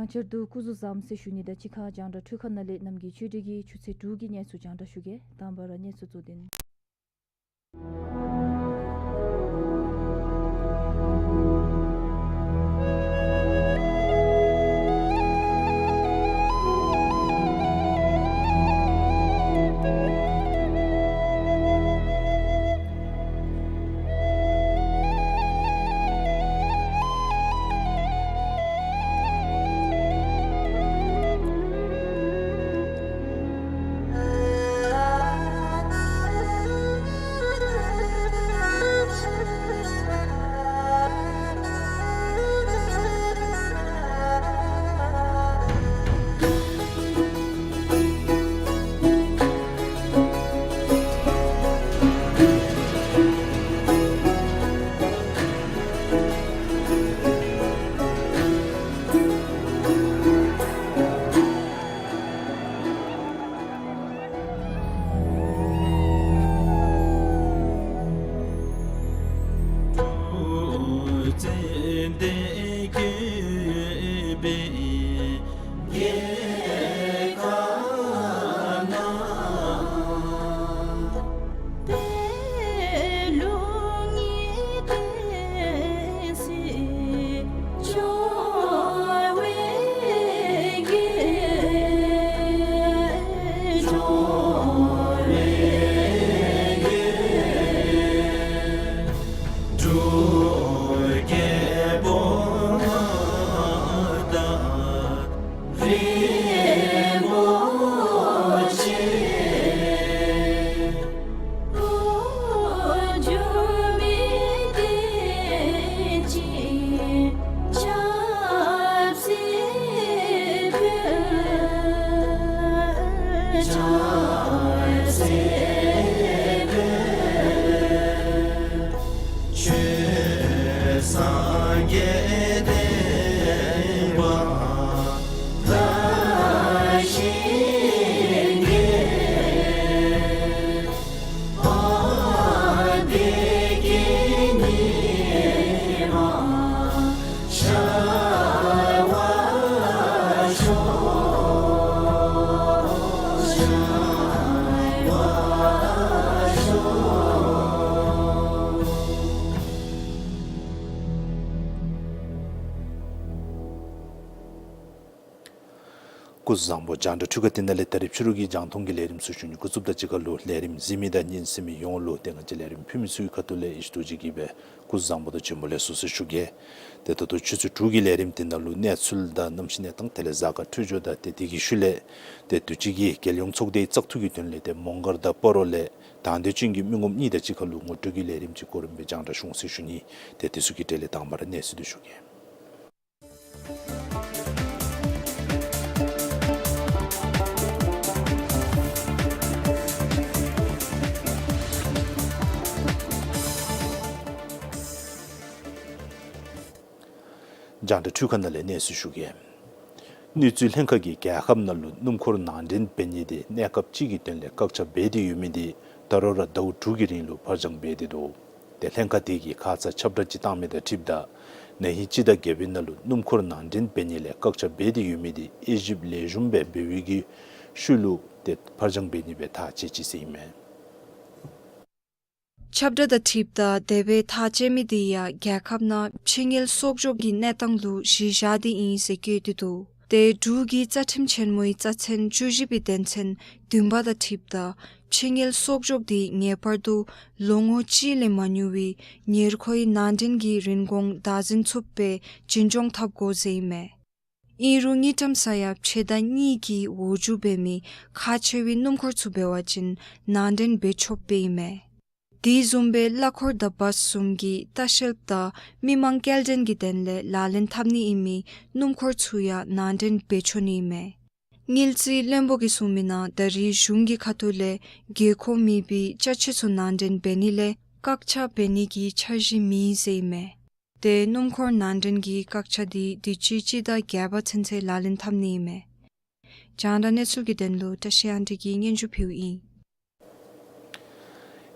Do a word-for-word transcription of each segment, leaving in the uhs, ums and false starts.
སྤྱིར་དུ་སྐུ་གཟུགས་བཟང་ཟེར་ཞུ་ནི་དང་གཅིག་ཁར་རྒྱང་བསྒྲགས་འཕྲུལ་ཁང་ནང་ལས་རྣམ་རྒྱལ་ཆོས་སྒྲོན་གྱིས་ཆུ་ཚོད་དྲུག་གི་གནས་ཚུལ་རྒྱང་བསྒྲགས་ཞུ་གེ། དང་པ་ར་གནས་ཚུལ་གཙོ་དོན། སྐུ་གཟུགས་བཟང་པོ། རྒྱང་བསྒྲགས་འཕྲུལ་ཁང་འདི་ནང་ལས་ད་རིས་ཕྱི་རུ་གི་རྒྱང་མཐོང་གི་ལས་རིམ་ཚུ་ཞུ་ནི་འགོ་བཙུགསཔ་དང་གཅིག་ཁར་ལུ་ལས་རིམ་གཟིགས་མི་དང་ཉན་གསན་མི་ཡོངས་ལུ་ཏེ་ང་བཅས་ལས་རིམ་ཕུལ་མི་ཚུ་གི་ཁ་ཐུག་ལས་ཡེ་ཤེས་རྡོ་རྗེ་གིས་སྦེ་སྐུ་གཟུགས་བཟང་པོ་དང་བྱོན་པ་ལེགས་སོ་ཟེར་ཞུ་གེ། ཏེ་ད་ལྟོ་ཆུ་ཚོད་དྲུག་གི་ལས་རིམ་འདི་ནང་ལུ་གནས་ཚུལ་དང་གནམ་གཤིས་གནས་སྟངས་དེ་ལས་གཟའ་སྐར་འཕྲོད་སྦྱོར་དང་ཏེ་དེ་གི་ཤུལ་ལས་ཏེ་དུས་ཅི་གི་རྒྱལ་ཡོངས་ཚོགས་སྡེའི་བཙག་འཐུ་གི་དོན་ལས་ཏེ་མོང་སྒར་དང་སྤ་རོ་ལས་དང་འདོད་ཅན་གྱི་མི་ངོམ་གཉིས་དང་གཅིག་ཁར་ལུ་ངོ་སྤྲོད་ཀྱི་ལས་རིམ་ཅིག་གོ་རིམ་སྦེ་རྒྱང་བསྒྲགས་ཞུ་འོང་ཟེར་ཞུ་ནི། ཏེ་དེ་ཚུ་གི་གྲས་ལས་དང་པ་ར་གནས་ཚུལ་འདི་ཞུ་གེ། རྒྱང་བསྒྲགས་འཕྲུལ་ཁང་ནང་ལས་གནས་ཚུལ་ཞུ་གེ། ནུས་རྩལ་ལྷན་ཁག་གིས་རྒྱལ་ཁབ་ནང་ལུ་སྣུམ་འཁོར་ནང་འདྲེན་འབད་ནི་དེ་གནས་སྐབས་ཅིག་གི་དོན་ལས་བཀག་ཆ་འབད་དེ་ཡོད་མི་དེ་ད་རུང་ར་ཟླཝ་དྲུག་གི་རིང་ལུ་ཕར་འགྱངས་འབད་དེ་འདུག། ཏེ་ལྷན་ཁག་དེ་གིས་ཁ་ཙ་ཁྱབ་བསྒྲགས་ཅིག་བཏང་མི་དང་འཁྲིལཝ་ད་ན་ཧིང་སྤྱི་ཟླ་བརྒྱད་པའི་ནང་ལུ་སྣུམ་འཁོར་ནང་འདྲེན་འབད་ནི་ལས་བཀག་ཆ་འབད་དེ་ཡོད་མི་དེ་དབྱེ་ཞིབ་ལེགས་ཤོམ་སྦེ་འབད་བའི་གི་ཤུལ་ལུ་ཏེ་ཕར་འགྱངས་འབད་ནི་སྦེ་ཐག་བཅད་ཅི་ཟེར་ཨིན་མས། ཁྱབ་བསྒྲགས་དང་འཁྲིལཝ་ད་དེ་སྦེ་ཐག་བཅད་མི་དེ་ཡང་རྒྱལ་ཁབ་ནང་ཕྱི་དངུལ་གསོག་འཇོག་གི་གནས་སྟངས་ལུ་གཞི་བཞག་སྟེ་ཨིན་ཟེར་བཀོད་དེ་འདུག། ཏེ་འབྲུག་གི་རྩ་ཁྲིམས་ཆེན་མོའི་རྩ་ཚན་བཅུ་བཞི་པའི་དོན་ཚན་བདུན་པ་དང་འཁྲིལཝ་ད་ཕྱི་དངུལ་གསོག་འཇོག་དེ་ངེས་པར་དུ་ལོ་ངོ་གཅིག་ལས་མ་ཉུང་བའི་ཉེར་མཁོའི་ནང་འདྲེན་གྱི་རིན་གོང་བདག་འཛིན་ཚུགསཔ་སྦེ་འཛིན་སྐྱོང་འཐབ་དགོ་ཟེར་ཨིན་མས། ཨིན་རུང་དངུལ་ཀྲམ་ས་ཡ་ཕྱེད་དང་གཉིས་ཀྱི་འོག་འགྱོ་འབད་མི་ཁག་ཆེ་བའི་སྣུམ་འཁོར་ཚུ་འབད་བ་ཅིན་ནང་འདྲེན་འབད་ཆོགཔ་སྦེ་ཨིན་མས། དེ་བཟུམ་སྦེ་གླ་འཁོར་དང་བཱསི་བཟུམ་གྱི་ལྟ་བཤལཔ་དང་མི་མང་སྐྱེལ་འདྲེན་གྱི་དོན་ལས་ལག་ལེན་འཐབ་ནི་ཨིན་མི་སྣུམ་འཁོར་ཚུ་ཡང་ནང་འདྲེན་འབད་ཆོག་ནི་ཨིན་མས། དངུལ་རྩིས་བློན་པོ་གིས་གསུངས་མི་ནང་ད་རེས་གཞུང་གི་ཁ་ཐུག་ལས་དགོས་མཁོ་མེད་པའི་ཅ་ཆས་ཚུ་ནང་འདྲེན་འབད་ནི་ལས་བཀག་ཆ་འབད་ནི་གི་འཆར་གཞི་མེད་ཟེར་ཨིན་མས། ཏེ་སྣུམ་འཁོར་ནང་འདྲེན་གྱི་བཀག་ཆ་དེ་དུས་ཅི་སྤྱི་ཟླ་བརྒྱད་པ་ཚུན་ཚོད་ལག་ལེན་འཐབ་ནི་ཨིན་མས། རྒྱང་བསྒྲགས་གནས་ཚུལ་གྱི་དོན་ལུ་བཀྲ་ཤིས་དབང་འདུས་ཀྱིས་སྙན་ཞུ་ཕུལཝ་ཨིན།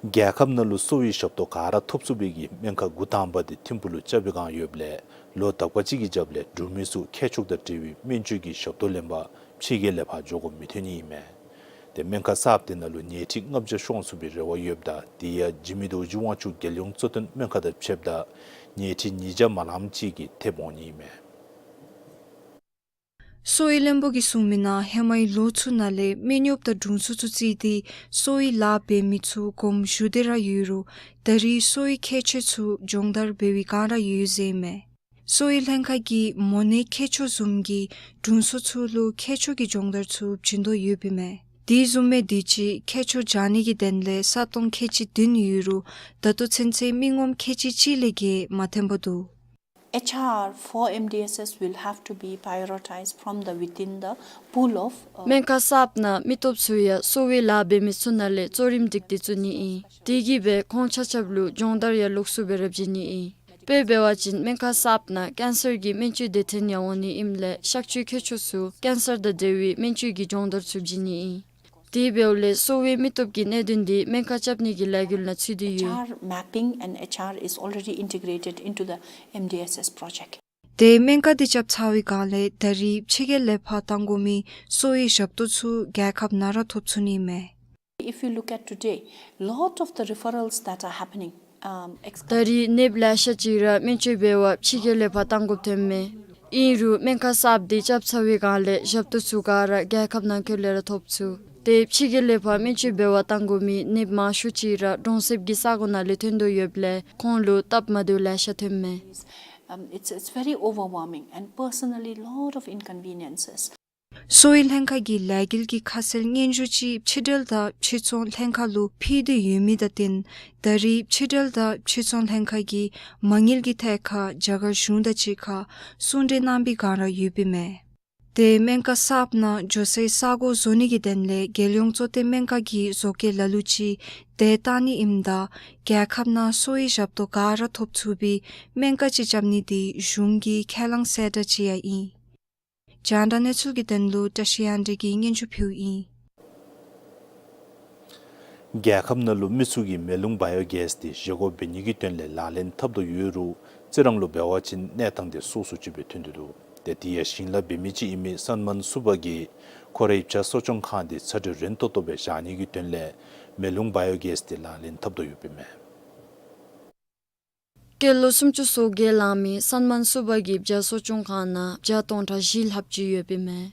རྒྱལ་ཁབ་ནང་ལུ་གསོ་བའི་ཞབས་ཏོག་ག་ར་ཐོབ་ཚུགས་པའི་གི་སྨན་ཁང་འགོ་དང་པ་དེ་ཐིམ་ཕུག་ལུ་རྐྱབ་པའི་བསྒང་ཡོདཔ་ལས་ལོ་དག་པ་ཅིག་གི་རྒྱབ་ལས་འབྲུག་མི་ཚུ་མཁལ་མཆོག་དང་འབྲེལ་བའི་སྨན་བཅོས་ཀྱི་ཞབས་ཏོག་ལེན་པར་ཕྱི་རྒྱལ་ལས་ཕར་འགྱོ་དགོཔ་མི་ཐོན་ནི་ཨིན་མས། ཏེ་སྨན་ཁང་གསརཔ་དེ་ནང་ལུ་ཉལ་ཁྲི་ལྔ་བརྒྱ་ཤོང་ཚུགས་པའི་རེ་བ་ཡོདཔ་ད་དེ་ཡང་འཇིགས་མེད་རྡོ་རྗེ་དབང་ཕྱུག་རྒྱལ་ཡོངས་གཙོ་བསྟེན་སྨན་ཁང་དང་ཕྱདཔ་ད་ཉལ་ཁྲི་ཉིས་བརྒྱ་མ་ལངམ་ཅིག་གིས་ཐེབས་འོང་ནི་ཨིན་མས། གསོ་བའི་བློན་པོ་གིས་གསུངས་མི་ནང་ཧེ་མའི་ལོ་ཚུ་ནང་ལས་སྨན་གཡོགཔ་དང་དྲུང་འཚོ་ཚུ་བརྩིས་ཏེ་གསོ་བའི་ལཱ་འབད་མི་ཚུ་དགོངསམ་ཞུ་སྟེ་ར་ཡོད་རུང་ད་རེས་གསོ་བའི་མཁས་མཆོག་ཚུ་སྦྱོང་བརྡར་འབད་བའི་བསྒང་ར་ཡོད་ཟེར་ཨིན་མས། གསོ་བའི་ལྷན་ཁག་གིས་མོ་ནད་མཁས་མཆོག་བཟུམ་གྱི་དྲུང་འཚོ་ཚུ་ལུ་མཁས་མཆོག་གི་སྦྱོང་བརྡར་ཚུ་བྱིན་དོ་ཡོདཔ་ཨིན་མས། དེ་བཟུམ་མའི་དུས་ཅི་མཁས་མཆོག་སྦྱང་ནི་གི་དོན་ལས་ས་སྟོང་ཁལ་གཅིག་བདུན་ཡོད་རུང་ད་ལྟོ་ཚུན་ཚོད་མི་ངོམ་ཁལ་གཅིག་གཅིག་ལས་བརྒལ་མ་ཐོན་པར་འདུག། H R for M D S S will have to be prioritized from the within the pool of, uh, སྨན་ཁང་གསརཔ་ནང་མི་སྟོབས་ཚུ་ཡང་གསོ་བའི་ལཱ་འབད་མི་ཚུ་ནང་ལས་གཙོ་རིམ་སྒྲིག་སྟེ་བཙུགས་ནི་ཨིན། དེ་གིས་སྦེ་ཁོང་ཆ་ཁྱབ་ལུ་སྦྱོང་བརྡར་ཡང་ལོགས་སུ་སྦེ་ར་བྱིན་ནི་ཨིན། དཔེ་འབད་བ་ཅིན་སྨན་ཁང་གསརཔ་ནང་ཀེན་སར་གྱི་སྨན་བཅོས་སྡེ་ཚན་ཡང་འོང་ནི་ཨིནམ་ལས་གཤག་བཅོས་མཁས་མཆོག་ཚུ་ཀེན་སར་དང་འབྲེལ་བའི་སྨན་བཅོས་ཀྱི་སྦྱོང་བརྡར་ཚུ་བྱིན་ནི་ཨིན། དེ་འབདཝ་ལས་གསོ་བའི་མི་སྟོབས་ཀྱི་གནད་དོན་འདི་སྨན་ཁང་རྐྱབ་ནི་གི་ལས་འགུལ་ནང་ཚུད་དེ་ཡོད། H R mapping and H R is already integrated into the M D S S project. ཏེ་སྨན་ཁང་འདི་རྐྱབ་ཚར་བའི་བསྒང་ལས་ད་རེས་ཕྱི་རྒྱལ་ལས་ཕར་གཏང་དགོ་མི་གསོ་བའི་ཞབས་ཏོག་ཚུ་རྒྱལ་ཁབ་ནང་ར་ཐོབ་ཚུགས་ནི་མས། If you look at today, lot of the referrals that are happening, um, ex- ད་རེས་ནདཔ་ལེ་ཤ་ཅིག་ར་སྨན་བཅོས་འབད་བར་ཕྱི་རྒྱལ་ལས་ཕར་གཏང་དགོཔ་ཐོནམ་མས། ཨིན་རུང་སྨན་ཁང་གསརཔ་འདི་རྐྱབ་ཚར་བའི་བསྒང་ལས་ཞབས་ཏོག་ཚུ་ག་ར་རྒྱལ་ཁབ་ནང་འཁོད་ལས་ར་ཐོབ་ཚུགས། ཏེ་ཕྱི་རྒྱལ་ལས་ཕར་སྨན་བཅོས་འབད་བར་གཏང་དགོ་མི་ནདཔ་མང་ཤོས་ཅིག་ར་གྲོང་གསེབ་ཀྱི་ས་གོ་ནང་ལས་ཐོན་དོ་ཡོདཔ་ལས་ཁོང་ལུ་སྟབས་མ་བདེཝ་ལེ་ཤ་ཐོནམ་མས། Um, it's, it's very overwhelming and personally lot of inconveniences. གསོ་བའི་ལྷན་ཁག་གིས་ལས་འགུལ་གྱི་ཁ་གསལ་སྙན་ཞུ་ཅིག་ཕྱི་འབྲེལ་དང་ཕྱིར་ཚོང་ལྷན་ཁག་ལུ་ཕུལ་ཏེ་ཡོད་མི་དང་བསྟུན་ད་རེས་ཕྱི་འབྲེལ་དང་ཕྱིར་ཚོང་ལྷན་ཁག་གིས་མ་དངུལ་གྱི་ཐད་ཁར་རྒྱ་གར་གཞུང་དང་གཅིག་ཁར་གསུང་གྲོས་གནང་བའི་བསྒང་ར་ཡོདཔ་ཨིན་མས། ཏེ་སྨན་ཁང་གསརཔ་ནང་འགྱོ་སའི་ས་གོ་བཟོ་ནི་གི་དོན་ལས་རྒྱལ་ཡོངས་གཙོ་བསྟེན་སྨན་ཁང་གི་བཟོ་བཀོད་ལ་ལུ་ཅིག་དེ་བཏང་ནི་ཨིནམ་ད་རྒྱལ་ཁབ་ནང་གསོ་བའི་ཞབས་ཏོག་ག་ར་ཐོབ་ཚུགས་པའི་སྨན་ཁང་ཅིག་རྐྱབ་ནི་འདི་གཞུང་གི་ཁས་བླངས་གསལ་བསྒྲགས་ཅིག་ཡང་ཨིན། རྒྱང་བསྒྲགས་གནས་ཚུལ་གྱི་དོན་ལུ་བཀྲ་ཤིས་དབྱངས་སྒྲོན་གྱིས་སྙན་ཞུ་ཕུལཝ་ཨིན། རྒྱལ་ཁབ་ནང་ལུ་མི་ཚུ་གིས་མེ་རླུང་བཱ་ཡོ་གེསི་འདི་བཞེས་སྒོ་འབད་ནི་གི་དོན་ལས་ལག་ལེན་འཐབ་དོ་ཡོད་རུང་རྩི་རང་ལུ་འབད་བ་ཅིན་གནས་སྟངས་འདི་སོ་སོ་ཅིག་སྦེ་ཐོན་ཏེ་འདུག། ཏེ་དེ་ཡང་ཞིང་ལཱ་འབད་མི་ཅིག་ཨིན་མི་སན་མཱན་སུ་བ་གིས་ཁོ་རའི་བྱ་གསོ་སྐྱོང་ཁང་འདི་ཚ་དྲོད་རན་ཏོག་ཏོ་སྦེ་བཞག་ནི་གི་དོན་ལས་མེ་རླུང་བཱ་ཡོ་གེསི་འདི་ལག་ལེན་འཐབ་དོ་ཡོདཔ་ཨིན་མས། སྐྱེས་ལོ་སུམ་ཅུ་སོ་བརྒྱད་ལང་མི་སན་མཱན་སུ་བ་གི་བྱ་གསོ་སྐྱོང་ཁང་ནང་བྱ་སྟོང་ཕྲག་བཞི་ལྷགཔ་ཅིག་ཡོདཔ་ཨིན་མས།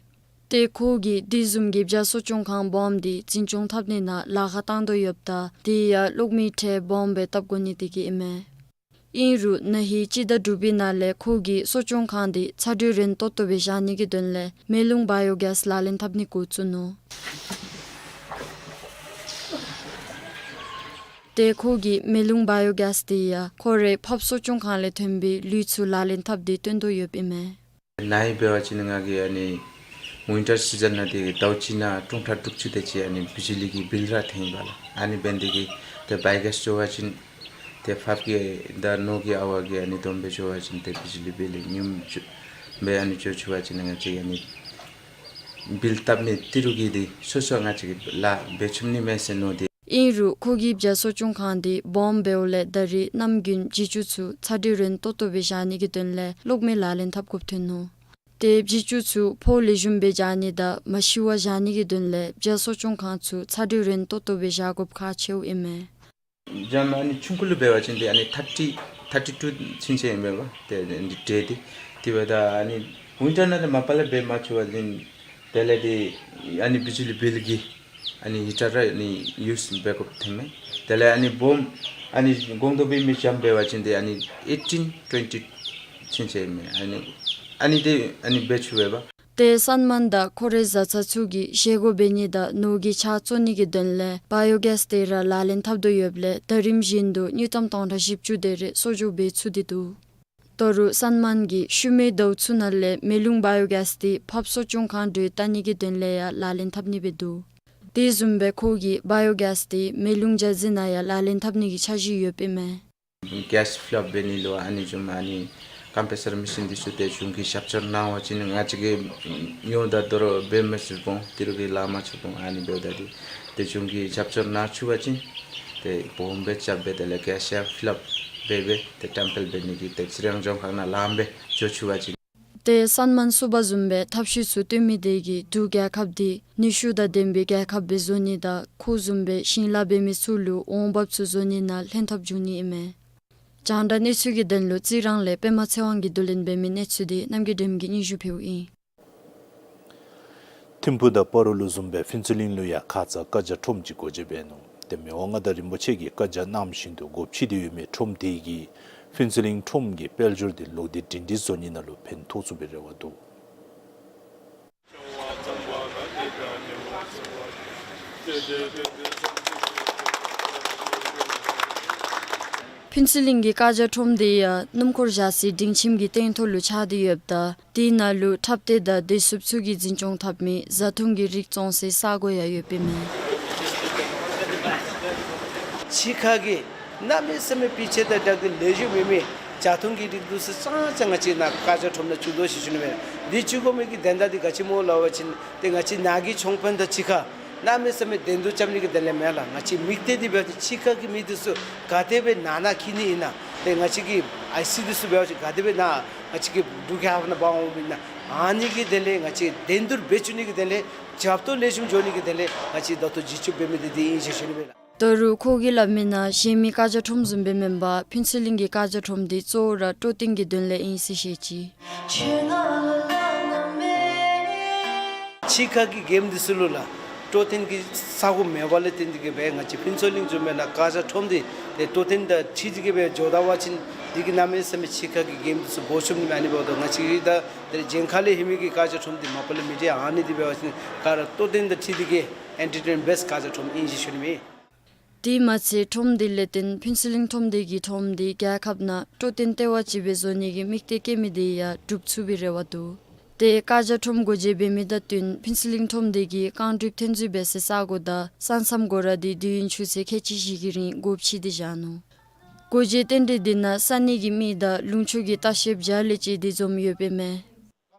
ཏེ་ཁོ་གིས་དེ་བཟུམ་གྱི་བྱ་གསོ་སྐྱོང་ཁང་སྦོམ་འདི་འཛིན་སྐྱོང་འཐབ་ནི་ནང་ལཱ་ཁག་བཏང་དོ་ཡོདཔ་ད་དེ་ཡང་གློག་མེའི་ཁྲལ་སྦོམ་སྦེ་བཏབ་དགོ་ནི་དེ་གིས་ཨིན་མས། ཨིན་རུང་ན་ཧིང་སྤྱི་ཟླ་དྲུག་པའི་ནང་ལས་ཁོ་གིས་གསོ་སྐྱོང་ཁང་འདི་ཚ་དྲོད་རན་ཏོག་ཏོ་སྦེ་བཞག་ནི་གི་དོན་ལས་མེ་རླུང་བཱ་ཡོ་གེསི་ལག་ལེན་འཐབ་ནི་འགོ་བཙུགས་ནུག། ཏེ་ཁོ་གིས་མེ་རླུང་བཱ་ཡོ་གེསི་འདི་ཡང་ཁོ་རའི་ཕགཔ་གསོ་སྐྱོང་ཁང་ལས་ཐོན་པའི་ལུད་ཚུ་ལག་ལེན་འཐབ་སྟེ་བཏོན་དོ་ཡོདཔ་ཨིན་མས། ན་ཧིང་འབད་བ་ཅིན་ང་གིས་ཨ་ནི་ཝིན་ཊར་སི་ཛན་ནང་འདི་ཟླཝ་གཅིག་ནང་སྟོང་ཕྲག་དྲུག་ཅུ་དེ་ཅིག་ཨ་ནི་བི་ཇི་ལི་གི་བིལ་ར་འཐོན་ཡི་པ་ལགས། ཨ་ནི་འབད་ནི་དེ་གིས་ཏེ་བཱ་ཡོ་གེསི་འགྱོ་བ་ཅིན་ཏེ་ཕགཔ་གི་དང་ནོར་གྱི་ཨ་ཝ་གི་ཨ་ནི་བསྡོམས་སྦེ་འགྱོ་བ་ཅིན་ཏེ་བི་ཇི་ལི་བིལ་ཉུངམ་ཅིག་སྦེ་ཨ་ནི་འགྱོ་ཚུགས་པ་ཅིན་ང་བཅས་ཨ་ནི་བིལ་བཏབ་ནི་དེ་རུ་གི་འདི་སོ་སོ་ང་བཅས་ཀྱིས་ལཱ་འབད་ཚུགས་ནི་མས་ཟེར་མནོ་སྟེ། ཨིན་རུང་ཁོ་གི་བྱ་གསོ་སྐྱོང་ཁང་འདི་སྦོམ་འབདཝ་ལས་ད་རེས་གནམ་དགུན་བྱི་ཅུང་ཚུ་ཚ་དྲོད་རན་ཏོག་ཏོ་སྦེ་བཞག་ནི་གི་དོན་ལས་གློག་མེ་ལག་ལེན་འཐབ་དགོཔ་ཐོན་ནུག། ཏེ་བྱི་ཅུང་ཚུ་ཕོཝ་ལེགས་ཤོམ་སྦེ་རྐྱབ་ནི་དང་མ་ཤི་བར་བཞག་ནི་གི་དོན་ལས་བྱ་གསོ་སྐྱོང་ཁང་ཚུ་ཚ་དྲོད་རན་ཏོག་ཏོ་སྦེ་བཞག་དགོཔ་ཁག་ཆེཝ་ཨིན་མས། ཇ་མ་ཨ་ནི་ཆུང་ཀུ་ལུ་འབད་བ་ཅིན་ཏེ་ཨ་ནི་ཐར་ཊི་ཐར་ཊི་ཊུ་ཚུན་ཚོད་ཨིན་པས་པ། ཏེ་ཨ་ནི་ཌེ་འདི་དེ་འབདཝ་ད་ཨ་ནི་ཝིན་ཊར་ནང་ཏེ་མ་པ་ལས་འབད་མ་ཚུགས་པ་ཅིན་དེ་ལས་ཏེ་ཨ་ནི་བི་ཇི་ལི་བིལ་གྱི་ཨ་ནི་ཧི་ཊར་ར་ཨ་ནི་ཡུསི་འབད་དགོཔ་ཐོནམ་མས། དེ་ལས་ཨ་ནི་སྦོམ་ཨ་ནི་གོང་དུ་འབད་མི་ཇ་མ་འབད་བ་ཅིན་ཏེ་ཨ་ནི་ཨེ་ཊིན་ཊུ་ཝེན་ཊི་ཚུན་ཚོད་ཨིན་མས། ཨ་ནི་ཨ་ནི་ཏེ་ཨ་ནི་འབད་ཚུགས་པས་པ། ཏེ་སན་མཱན་དང་ཁོ་རའི་བཟའ་ཚང་ཚུ་གིས་བཞེས་སྒོ་འབད་ནི་དང་ནོར་གྱི་ཆག་བཙོ་ནི་གི་དོན་ལས་བཱ་ཡོ་གེསི་དེ་ར་ལག་ལེན་འཐབ་དོ་ཡོདཔ་ལས་ད་རིམ་བཞིན་དུ་དངུལ་ཀྲམ་སྟོང་ཕྲག་བཞི་བཅུ་དེ་རེ་གསོག་འཇོག་འབད་ཚུགས་ཏེ་འདུག། ད་རུང་སན་མཱན་གྱིས་ཤུལ་མའི་ཟླཝ་ཚུ་ནང་ལས་མེ་རླུང་བཱ་ཡོ་གེསི་འདི་ཕགཔ་གསོ་སྐྱོང་ཁང་འདི་ལུ་བཏང་ནི་གི་དོན་ལས་ཡང་ལག་ལེན་འཐབ་ནི་སྦེ་འདུག། དེ་བཟུམ་སྦེ་ཁོ་གིས་བཱ་ཡོ་གེསི་འདི་མེ་རླུང་ཇ་རྫི་ནང་ཡང་ལག་ལེན་འཐབ་ནི་གི་འཆར་གཞི་ཡོདཔ་ཨིན་མས། གེསི་ཕི་ལི་ཨཔ་འབད་ནི་ལུ་ཨ་ནི་བཟུམ་ཨ་ནི་ཀམ་པྲེ་སར་མེ་ཤིན་འདི་ཚུ་ཏེ་གཞུང་གིས་རྒྱབ་སྐྱོར་གནང་བ་ཅིན་ང་བཅས་ཀྱིས་ཡོངས་དང་དོ་རུང་འབད་མི་ཚུགས་འོང་། དེ་རུ་གི་ལཱ་མ་ཚུགས་འོང་། ཨ་ནི་འབདཝ་ད་འདི་ཏེ་གཞུང་གིས་རྒྱབ་སྐྱོར་གནང་ཚུགས་པ་ཅིན་ཏེ་ སྦོམ་སྦེ་རྐྱབ་སྦེ་དེ་ལས་ག་ཤ་ཕི་ལཱབ་འབད་སྦེ་ཏེ་ཊེམ་པལ་འབད་ནི་གི་ཏེ་རྩི་རང་ལྗོངས་ཁག་ནང་ལངམ་སྦེ་འགྱོ་ཚུགས་པ་ཅིན། ཏེ་སན་མཱན་བསུ་བ་བཟུམ་སྦེ་ཐབས་ཤེས་ཚུ་སྟོན་མི་དེ་གིས་འབྲུག་རྒྱལ་ཁབ་འདི་ནུས་ཤུགས་དང་ལྡན་པའི་རྒྱལ་ཁབ་སྦེ་བཟོ་ནི་དང་ཁོང་བཟུམ་སྦེ་ཞིང་ལཱ་འབད་མི་ཚུ་ལུ་འོང་འབབ་ཚུ་བཟོ་ནི་ནང་ལྷན་ཐབས་འབྱུང་ནི་ཨིན་མས། རྒྱང་བསྒྲགས་གནས་ཚུལ་གྱི་དོན་ལུ་རྩི་རང་ལས་པདྨ་ཚེ་དབང་གིས་བསྡུ་ལེན་འབད་མི་གནས་ཚུལ་འདི་རྣམ་རྒྱལ་སྒྲོལམ་གྱིས་སྙན་ཞུ་ཕུལཝ་ཨིན། ཐིམ་ཕུག་དང་སྤ་རོ་ལུ་བཟུམ་སྦེ་ཕུན་ཚོགས་གླིང་ལུ་ཡང་ཁ་ཙ་བཀའ་རྒྱ་ཁྲོམ་ཅིག་སྒོ་འབྱེད་འབད་ནུག། ཏེ་མི་དབང་མངའ་བདག་རིན་པོ་ཆེ་གིས་བཀའ་རྒྱ་གནང་བཞིན་དུ་སྒོ་ཕྱེ་སྟེ་ཡོད་མི་ཁྲོམ་དེ་གིས་ཕུན་ཚོགས་གླིང་ཁྲོམ་གྱི་དཔལ་འབྱོར་དེ་ལོག་སྟེ་སྒྲིང་སྒྲིང་བཟོ་ནི་ནང་ལུ་ཕན་ཐོགས་ཚུགས་པའི་རེ་བ་འདུག། ཕུན་ཚོགས་གླིང་གི་བཀའ་རྒྱ་ཁྲོམ་དེ་ཡང་སྣུམ་འཁོར་བཞག་སའི་སྒྲིང་ཁྱིམ་གྱི་སྟེང་ཐོག་ལུ་ཆགས་ཏེ་ཡོདཔ་ད་དེ་ནང་ལུ་འཁྲབ་སྟེགས་དང་བདེ་སྲུངཔ་ཚུ་གིས་འཛིན་སྐྱོང་འཐབ་མི་བཟའ་འཐུང་གི་རིགས་བཙོང་སའི་ས་གོ་ཡང་ཡོདཔ་ཨིན་མས། ཕྱི་ཁ་གི་གནམ་མེད་ས་མེད་སྤུས་ཚད་དང་སྦྲགས་ཏེ་ལེགས་ཤོམ་མེད་མི་བཟའ་འཐུང་གི་རིགས་འདི་ཚུ་ཙང་ཙང་ང་བཅས་ནཱ་བཀའ་རྒྱ་ཁྲོམ་ནང་བཙུགས་དོ་ཟེར་ཞུ་ནི་མས། འདི་བཙུགས་དགོ་མི་གི་དོན་དག་འདི་ག་ཅི་སྨོ་ལབ་པ་ཅིན་ཏེ་ང་བཅས་ནཱ་གི་ཆོང་དཔོན་དང་ཕྱི་ཁ་གནམ་མེད་ས་མེད་བདེ་སྡུག་རྐྱབ་ནི་གི་དོན་ལས་མེན་ལགས། ང་བཅས་མིག་སྟེང་འདི་འབད་བ་ཅིན་ཕྱི་ཁ་གི་མི་འདི་ཚུ་ག་དེ་སྦེ་ནང་ན་འཁྱིད་ནི་ཨིན་ན། ཏེ་ང་བཅས་ཀྱི་ཨའི་སི་འདི་ཚུ་འབད་བ་ཅིན་ག་དེ་སྦེ་ནཱ་ང་བཅས་ཀྱི་འབྲུག་རྒྱལ་ཁབ་ནང་འབག་འོང་མི་ཨིན་ན། ཨ་ནི་གི་དོན་ལས་ང་བཅས་བདེ་སྡུག་སྦེ་བཙུགས་ནི་གི་དོན་ལས་རྒྱབ་ཏོ་ལེགས་ཤོམ་འགྱོ་ནི་གི་དོན་ལས་ང་བཅས་ད་ལྟོ་བྱིན་ཆུབ་འབད་མི་འདི་འདི་ཨིན་ཟེར་ཞུ་ནི་མས་ལགས། ད་རུང་ཁོ་གིས་སླབ་མི་ནང་གཞན་མི་བཀའ་རྒྱ་ཁྲོམ་བཟུམ་སྦེ་མེན་པར་ཕུན་ཚོགས་གླིང་གི་བཀའ་རྒྱ་ཁྲོམ་འདི་གཙོ་བོ་ར་སྤྲོ་སྟོན་གྱི་དོན་ལས་ཨིན་ཟེར་བཤད་ཅི། ཕྱི་ཁ་གི་གེམ་འདི་ཚུ་ལུ་ལགས་སྤྲོ་སྟོན་གྱི་ས་གོ་མེད་པ་ལས་བརྟེན་ཏེ་གིས་སྦེ་ང་བཅས་ཕུན་ཚོགས་གླིང་བཟུམ་སྦེ་ནཱ་བཀའ་རྒྱ་ཁྲོམ་འདི་ཏེ་སྤྲོ་སྟོན་དང་འཁྲིལ་ཏེ་གིས་སྦེ་འགྱོ་ད་པ་ཅིན་འདི་གིས་གནམ་མེད་ས་མེད་ཕྱི་ཁ་གི་གེམ་འདི་ཚུ་འབོར་ཆུང་ནི་མས། ཨ་ནི་འབདཝ་ད་ང་བཅས་ཀྱི་ད་ཏེ་གཞན་ཁ་ལས་ཧེ་མའི་གི་བཀའ་རྒྱ་ཁྲོམ་འདི་མ་པ་ལས་མི་འདྲ། ཨ་ནི་འདི་འབད་བ་ཅིན་ག་ར་སྤྲོ་སྟོན་དང་འཁྲིལ་ཏེ་གིས་ཨེན་ཊར་ཊེན་མེནཊ་བེསི་བཀའ་རྒྱ་ཁྲོམ་ཨིན་ཟེར་ཞུ་ནི་མས། དེ་མ་ཚད་ཁྲོམ་འདི་ལས་བརྟེན་ཕུན་ཚོགས་གླིང་ཁྲོམ་སྡེ་གི་ཁྲོམ་འདི་རྒྱལ་ཁབ་ནང་སྤྲོ་སྟོན་ལྟེ་བ་ཅིག་སྦེ་བཟོ་ནི་གི་དམིགས་གཏད་བསྐྱེད་མི་དེ་ཡང་འགྲུབ་ཚུགས་པའི་རེ་བ་འདུག། ཏེ་བཀའ་རྒྱ་ཁྲོམ་སྒོ་འབྱེད་འབད་མི་དང་བསྟུན་ཕུན་ཚོགས་གླིང་ཁྲོམ་སྡེ་གིས་རྐང་གྲུབ་ཐོན་རྫས་སྦེ་ཟེར་ས་གོ་དང་ས་མཚམས་སྒོ་ར་འདི་དུས་ཡུན་ཆུ་ཚོད་ཁལ་གཅིག་བཞི་གི་རིང་སྒོ་ཕྱེ་སྟེ་བཞག་ནུག། སྒོ་འབྱེད་རྟེན་འབྲེལ་འདི་ནང་ས་གནས་ཀྱི་མི་དང་ལུང་ཕྱོགས་ཀྱི་ལྟ་བཤལཔ་བརྒྱ་ལས་བཅད་དེ་འཛོམས་ཡོདཔ་ཨིན་མས།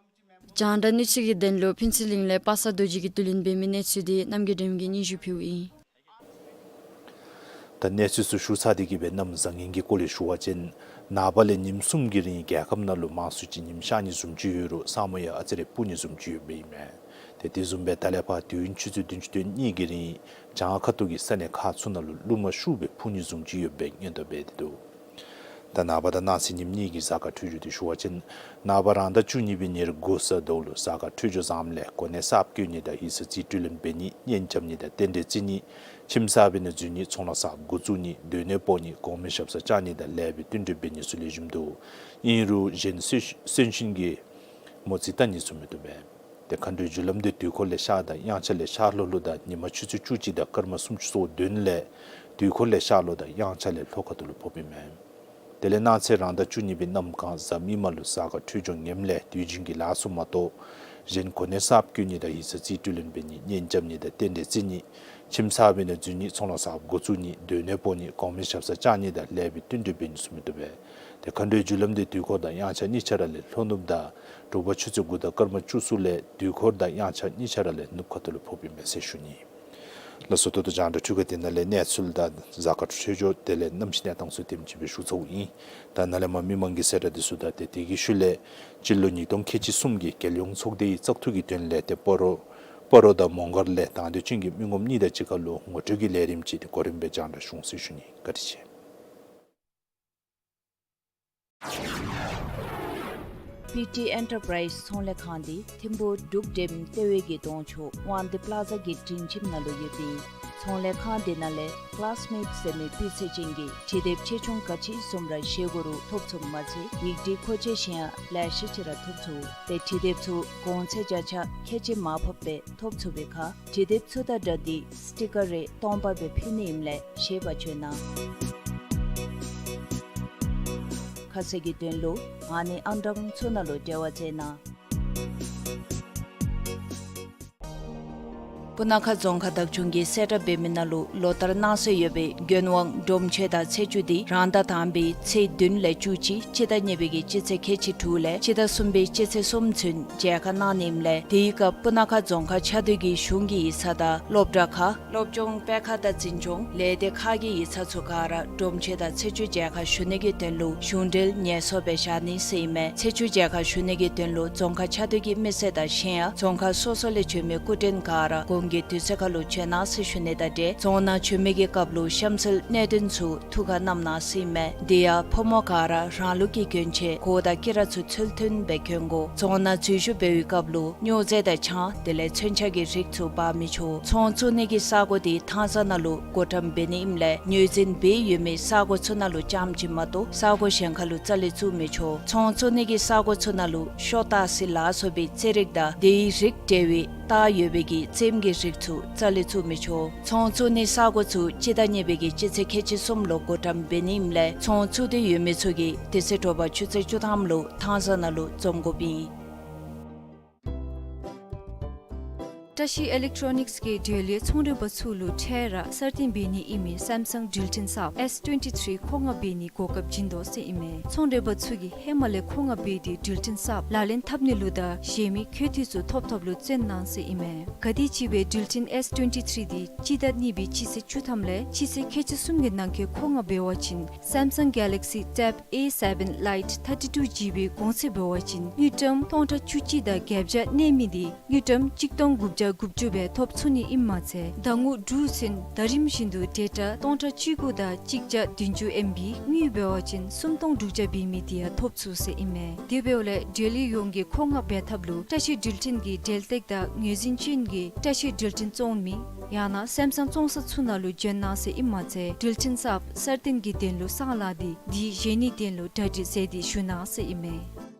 རྒྱང་བསྒྲགས་གནས་ཚུལ་གྱི་དོན་ལུ་ཕུན་ཚོགས་གླིང་ལས་པ་སངས་རྡོ་རྗེ་གིས་བསྡུ་ལེན་འབད་མི་གནས་ཚུལ་འདི་རྣམ་རྒྱལ་སྒྲོལམ་གྱིས་སྙན་ཞུ་ཕུལཝ་ཨིན། ད་གནས་ཚུལ་ཚུ་ཞུ་ཚར་ཏེ་གིས་སྦེ་གནམ་བཟང་ངན་གྱི་སྐོར་ལས་ཞུ་བ་ཅིན་ནངས་པ་ལས་ཉིནམ་གསུམ་གྱི་རིང་རྒྱལ་ཁབ་ནང་ལུ་མང་སུ་ཅིག་ཉིམ་ཤར་ནི་བཟུམ་ཅིག་ཡོད་རུང་ས་སྨུག་ཡང་ཨ་ཙི་རེ་སྤུབ་ནི་བཟུམ་ཅིག་ཡོདཔ་ཨིན་མས། ཏེ་དེ་བཟུམ་སྦེ་ད་ལས་ཕར་དུས་ཡུན་ཆུ་ཚོད་བདུན་ཅུ་དོན་གཉིས་ཀྱི་རིང་བྱང་ཁ་ཐུག་གི་ས་གནས་ཁག་ཚུ་ནང་ལུ་རླུང་མ་ཤུགས་སྦེ་འཕུ་ནི་བཟུམ་ཅིག་ཡོདཔ་སྦེ་སྔོན་བརྡ་འབད་དེ་འདུག། ད་ནངས་པ་དང་གནངས་ཚེ་ཉིནམ་གཉིས་ཀྱི་གཟའ་སྐར་འཕྲོད་སྦྱོར་འདི་ཞུ་བ་ཅིན་ནངས་པ་རང་ཟླ་བཅུ་གཉིས་པའི་ཉེར་དགུ་གཟའ་ཟླ་བ་ལུ་གཟའ་སྐར་འཕྲོད་སྦྱོར་བཟངམ་ལས་གོ་གནས་གསརཔ་བསྐོ་ནི་དང་ཡིག་ཚང་རྩིས་སྤྲོད་ལེན་འབད་ནི་གཉེན་རྐྱབ་ནི་དང་རྟེན་འབྲེལ་བརྩི་ནི་ཁྱིམ་གསར་པའི་ནང་འཛུལ་ནི་ཚོང་ལཱ་གསརཔ་འགོ་བཙུགས་ནི་སྡོད་གནས་སྤོ་ནི་གོང་མའི་ཞབས་སར་བཅར་ནི་དང་ལེགས་པའི་བསྟུན་གྲོས་འབད་ནི་ཚུ་ལེགས་ཤོམ་འདུག། ཨིན་རུང་གཞན་གསོན་གསོན་གཤིན་གྱི་མོ་རྩིས་བལྟ་ནི་ཚུ་མི་བཏུབ་པས། ཏེ་མཁའ་འགྲོའི་རྒྱུ་ལམ་འདི་དུས་འཁོར་ལས་ཤར་དང་དབྱངས་འཆར་ལས་ཤར་ལྷོ་ལུ་དང་ཉི་མ་ཆུ་ཚོད་བཅུ་གཅིག་དང་སྐར་མ་སུམ་ཅུ་སོ་བདུན་ལས་དུས་འཁོར་ལས་ཤར་ལྷོ་དང་དབྱངས་འཆར་ལས་ལྷོ་ཁ་ཐུག་ལུ་ཕོགཔ་ཨིན་མས། དེ་ལས་གནངས་ཚེ་རང་ཟླ་བཅུ་གཉིས་པའི་གནམ་གང་གཟའ་མིག་དམར་ལུ་གཟའ་སྐར་འཕྲོད་སྦྱོར་ངནམ་ལས་དུས་རྒྱུན་གྱི་ལཱ་ཚུ་མ་གཏོགས་གཞན་གོ་གནས་གསརཔ་བསྐོ་ནི་དང་ཡིག་ཚང་རྩིས་སྤྲོད་ལེན་འབད་ནི་གཉེན་རྐྱབ་ནི་དང་རྟེན་འབྲེལ་བརྩི་ནི་ཁྱིམ་གསར་པའི་ནང་འཛུལ་ནི་ཚོང་ལཱ་གསརཔ་འགོ་བཙུགས་ནི་སྡོད་གནས་སྤོ་ནི་གོང་མའི་ཞབས་སར་བཅར་ནི་དང་ལེགས་པའི་བསྟུན་གྲོས་འབད་ནི་ཚུ་མི་བཏུབ་པས། ཏེ་མཁའ་འགྲོའི་རྒྱུ་ལམ་འདི་དུས་འཁོར་དང་དབྱངས་འཆར་གཉིས་ཆ་ར་ལས་ལྷོ་ནུབ་དང་དྲོ་པ་ཆུ་ཚོད་དགུ་དང་སྐར་མ་བཅུ་གསུམ་ལས་དུས་འཁོར་དང་དབྱངས་འཆར་གཉིས་ཆ་ར་ལས་ནུབ་ཁ་ཐུག་ལུ་ཕོགཔ་ཨིན་མས་ཟེར་ཞུ་ནི། ལགས་སོ། ད་ལྟོ་རྒྱང་བསྒྲགས་འཕྲུལ་ཁང་འདི་ནང་ལས་གནས་ཚུལ་དང་གཟའ་སྐར་འཕྲོད་སྦྱོར་དེ་ལས་གནམ་གཤིས་གནས་སྟངས་ཚུ་དེམ་ཅིག་སྦེ་ཞུ་ཚརཝ་ཨིན། ད་ནཱ་ལས་མར་མི་མང་གི་གསལ་བསྒྲགས་འདི་ཚུ་དང་ཏེ་དེ་གི་ཤུལ་ལས་སྤྱི་ལོ་ཉིས་སྟོང་ཁལ་གཅིག་གསུམ་གྱི་རྒྱལ་ཡོངས་ཚོགས་སྡེའི་བཙག་འཐུ་གི་དོན་ལས་ཏེ་སྤ་རོ་སྤ་རོ་དང་མོང་སྒར་ལས་དང་འདོད་ཅན་གྱི་མི་ངོམ་གཉིས་དང་གཅིག་ཁར་ལུ་ངོ་སྤྲོད་ཀྱི་ལས་རིམ་ཅིག་ཏེ་གོ་རིམ་སྦེ་རྒྱང་བསྒྲགས་ཞུ་འོང་ཟེར་ཞུ་ནི། བཀའ་དྲིན་ཆེ། པི་ཊི་ཨེན་ཊར་པ་རའིཛ་ཚོང་ལས་ཁང་འདི་ཐིམ་ཕུག་འབྲུག་འགྲེམ་ལྟེ་བའི་གི་གདོང་ཕྱོགས་དབང་འདུས་པ་ལ་ཛ་གི་མགྲིན་ཁྱིམ་ནང་ལུ་ཡོདཔ་ཨིན། ཚོང་ལས་ཁང་འདི་ནང་ལས་ཀ་ལཱསི་མེཊ་ཟེར་མི་སྤུས་ཚད་ཅན་གྱི་འབྲི་དེབ་ཆེ་ཆུང་ག་ཅི་བཟུམ་ར་བཞེས་དགོ་རུང་ཐོབ་ཚུགསཔ་མ་ཚད་ཡིག་འབྲུའི་མཁོ་ཆས་ཅིག་ཡང་ལེ་ཤ་ཅིག་ར་ཐོབ་ཚུགས། ཏེ་འབྲི་དེབ་ཚུ་གོང་ཚད་བརྒྱ་ཆ་ཁལ་གཅིག་མར་ཕབ་སྦེ་ཐོབ་ཚུགས་པའི་ཁར་འབྲི་དེབ་ཚུ་དང་སྦྲགས་ཏེ་སི་ཊི་ཀར་རེ་སྟོང་པ་སྦེ་ཕུལ་ནི་ཨིནམ་ལས་ཤེས་པར་བྱོན་གནང་། ཁ་གསལ་གྱི་དོན་ལུ་ཨ་ནི་ཨང་གྲངས་ཚུ་ནང་ལུ་འབྲེལ་བ་མཛད་གནང་། སྤུ་ན་ཁ་རྫོང་ཁག་བདག་སྐྱོང་གིས་གསལ་བསྒྲགས་འབད་མི་ནང་ལུ་ལོ་ལྟར་གནང་སྲོལ་ཡོད་པའི་མགོན་དབང་སྒྲོམ་མཆོད་དང་ཚེས་བཅུ་འདི་རང་ཟླ་དང་པའི་ཚེས་བདུན་ལས་བཅུ་གཅིག་སྤྱི་ཟླ་གཉིས་པའི་གི་སྤྱི་ཚེས་ཁལ་གཅིག་དྲུག་ལས་སྤྱི་ཟླ་གསུམ་པའི་སྤྱི་ཚེས་གསུམ་ཚུན་མཇལ་ཁ་གནང་ནི་ཨིནམ་ལས། དེའི་སྐབས་སྤུ་ན་ཁ་རྫོང་ཁག་ཆ་སྡོད་ཀྱི་གཞུང་གི་ཡིག་ཚང་དང་སློབ་གྲྭ་ཁག་སློབ་སྦྱོང་སྤེལ་ཁང་དང་འཛིན་སྐྱོང་ལས་སྡེ་ཁག་གི་ཡིག་ཚང་ཚུ་ག་ར་སྒྲོམ་མཆོད་དང་ཚེས་བཅུ་མཇལ་ཁ་ཞུ་ནི་གི་དོན་ལུ་གཞུང་འབྲེལ་ཉེས་གསོག་སྦེ་བཞག་ནི་ཟེར་ཨིན་མས། ཚེས་བཅུ་མཇལ་ཁ་ཞུ་ནི་གི་དོན་ལུ་རྫོང་ཁག་ཆ་སྡོད་ཀྱི་མི་སེར་དང་གཞན་ཡང་རྫོང་ཁག་སོ་སོ་ལས་བྱོན་མི་སྐུ་མགྲོན་ག་ར་གོང་གི་དུས་ཚོད་ཁར་ལུ་བྱོན་གནང་ཟེར་ཞུ་ནི་དང་འབྲེལ། རྫོང་ནང་བྱོན་མི་གི་སྐབས་ལུ་གཤམ་གསལ་གནད་དོན་ཚུ་ཐུགས་ཁར་བསྣམས་གནང་ཟེར་ཨིན་མས། དེ་ཡང་ཕོ་མོ་ག་ར་རང་ལུགས་ཀྱི་གྱོན་ཆས་གོ་དང་སྐེ་རགས་ཚུ་ཚུལ་མཐུན་སྦེ་གྱོན་དགོ། རྫོང་ནང་འཛུལ་ཞུགས་འབད་བའི་སྐབས་ལུ་སྨྱོ་རྫས་དང་ཆང་དེ་ལས་མཚོན་ཆ་གི་རིགས་ཚུ་འབག་མི་ཆོག། ཚོང་བཙུགས་ནི་གི་ས་གོ་དེ་ཐང་ས་ནང་ལུ་བགོ་བཀྲམ་འབད་ནི་ཨིནམ་ལས་ངོས་འཛིན་འབད་ཡོད་མི་ས་གོ་ཚུ་ནང་ལུ་རྐྱངམ་ཅིག་མ་གཏོགས་ས་གོ་གཞན་ཁར་ལུ་རྩ་ལས་བཙུགས་མི་ཆོག། ཚོང་བཙུགས་ནི་གི་ས་གོ་ཚུ་ནང་ལུ་ཤོ་སྟག་སི་ལ་སོགས་པའི་རྩེད་རིགས་དང་དེའི་རིགས་འབྲེལ་བའི་རྟགས་ཡོད་པའི་གི་རྩེདམོ་གི་རིགས་ཚུ་རྩ་ལས་བཙུགས་མི་ཆོག། ཚོང་བཙུགས་ནི་ས་གོ་ཚུ་སྤྱི་ཟླ་གཉིས་པའི་གི་སྤྱི་ཚེས་ཁལ་གཅིག་གསུམ་ལུ་བགོ་བཀྲམ་འབད་ནི་ཨིནམ་ལས་ཚོང་བཙུགས་འདོད་ཡོད་མི་ཚུ་གིས་དེ་ཚེ་དྲོ་པ་ཆུ་ཚོད་བཅུ་ཐམ་ལུ་ཐང་ས་ནང་ལུ་འཛོམས་དགོཔ་ཨིན། བཀྲ་ཤིས་ཨི་ལེག་ཊོ་ནིགསི་གིས་འབྲེལ་ཡོད་ཚོང་འབྲེལ་པ་ཚུ་ལུ་འཕྲལ་ར་གསར་བཏོན་འབད་ནི་ཨིན་མི་སེམ་སང་འགྲུལ་འཕྲིན་གསརཔ་ཨེསི་ཊུ་ཝེན་ཊི་ཐིརི་མཁོ་མངགས་འབད་ནི་གོ་སྐབས་བྱིན་དོ་ཟེར་ཨིན་མས། ཚོང་འབྲེལ་པ་ཚུ་གིས་ཧེ་མ་ལས་མཁོ་མངགས་འབད་དེ་འགྲུལ་འཕྲིན་གསརཔ་ལག་ལེན་འཐབ་ནི་ལུ་དང་གཞན་མི་མཁོ་འདོད་ཚུ་ཐོབ་ཐོབ་ལུ་བརྩོན་གནང་ཟེར་ཨིན་མས། ག་དེམ་ཅིག་སྦེ་འགྲུལ་འཕྲིན་ཨེསི་ཊུ་ཝེན་ཊི་ཐིརི་འདི་སྤྱི་ཟླ་གཉིས་པའི་སྤྱི་ཚེས་བཅུ་ཐམ་ལས་སྤྱི་ཚེས་ཁལ་གཅིག་གསུམ་གྱི་ནང་འཁོད་མཁོ་མངགས་འབད་བ་ཅིན་སེམ་སང་གེ་ལེག་སི་ཊེབ་ཨེ་སེ་བེན་ལའིཊ་ཐར་ཊི་ཊུ་ཇི་བི་གོང་ཚད་འབད་བ་ཅིན་དངུལ་ཀྲམ་སྟོང་ཕྲག་བཅུ་གཅིག་དང་བརྒྱད་བརྒྱ་གནས་མི་འདི་དངུལ་ཀྲམ་གཅིག་སྟོང་དགུ་བརྒྱ་དགུ་བཅུ་སྦེ་ཐོབ་ཚུགས་ནི་ཨིནམ་མ་ཚད་ཟླ་ངོ་དྲུག་ཚུན་ཟླ་རིམ་བཞིན་དུ་ཌེ་ཊ་སྟོང་ཕྲག་བཅུ་དགུ་དང་གཅིག་བརྒྱ་བདུན་ཅུ་ཨེམ་བི་དངུལ་འབད་བ་ཅིན་སུམ་སྟོང་དྲུག་བརྒྱ་འབད་མི་འདི་ཡང་ཐོབ་ཚུགས་ཟེར་ཨིན་མས། དེ་འབདཝ་ལས་འབྲེལ་ཡོད་ཡོངས་ཀྱིས་མཁོ་མངགས་འབད་ཐབས་ལུ་བཀྲ་ཤིས་འགྲུལ་འཕྲིན་གྱི་འབྲེལ་སྟེགས་དང་ངོས་འཛིན་ཅན་གྱི་བཀྲ་ཤིས་འགྲུལ་འཕྲིན་བཙོང་མི་ཡང་ན་སེམ་སང་བཙོང་ས་ཚུ་ནང་ལུ་བྱོན་གནང་ཟེར་ཨིན་མ་ཚད་འགྲུལ་འཕྲིན་གསརཔ་གསར་བཏོན་གྱི་དོན་ལུ་གསང་ལག་འདི་འདི་བཞེས་ནིའི་དོན་ལུ་གྲ་སྒྲིག་མཛད་དེ་བཞུགས་གནང་ཟེར་ཨིན་མས།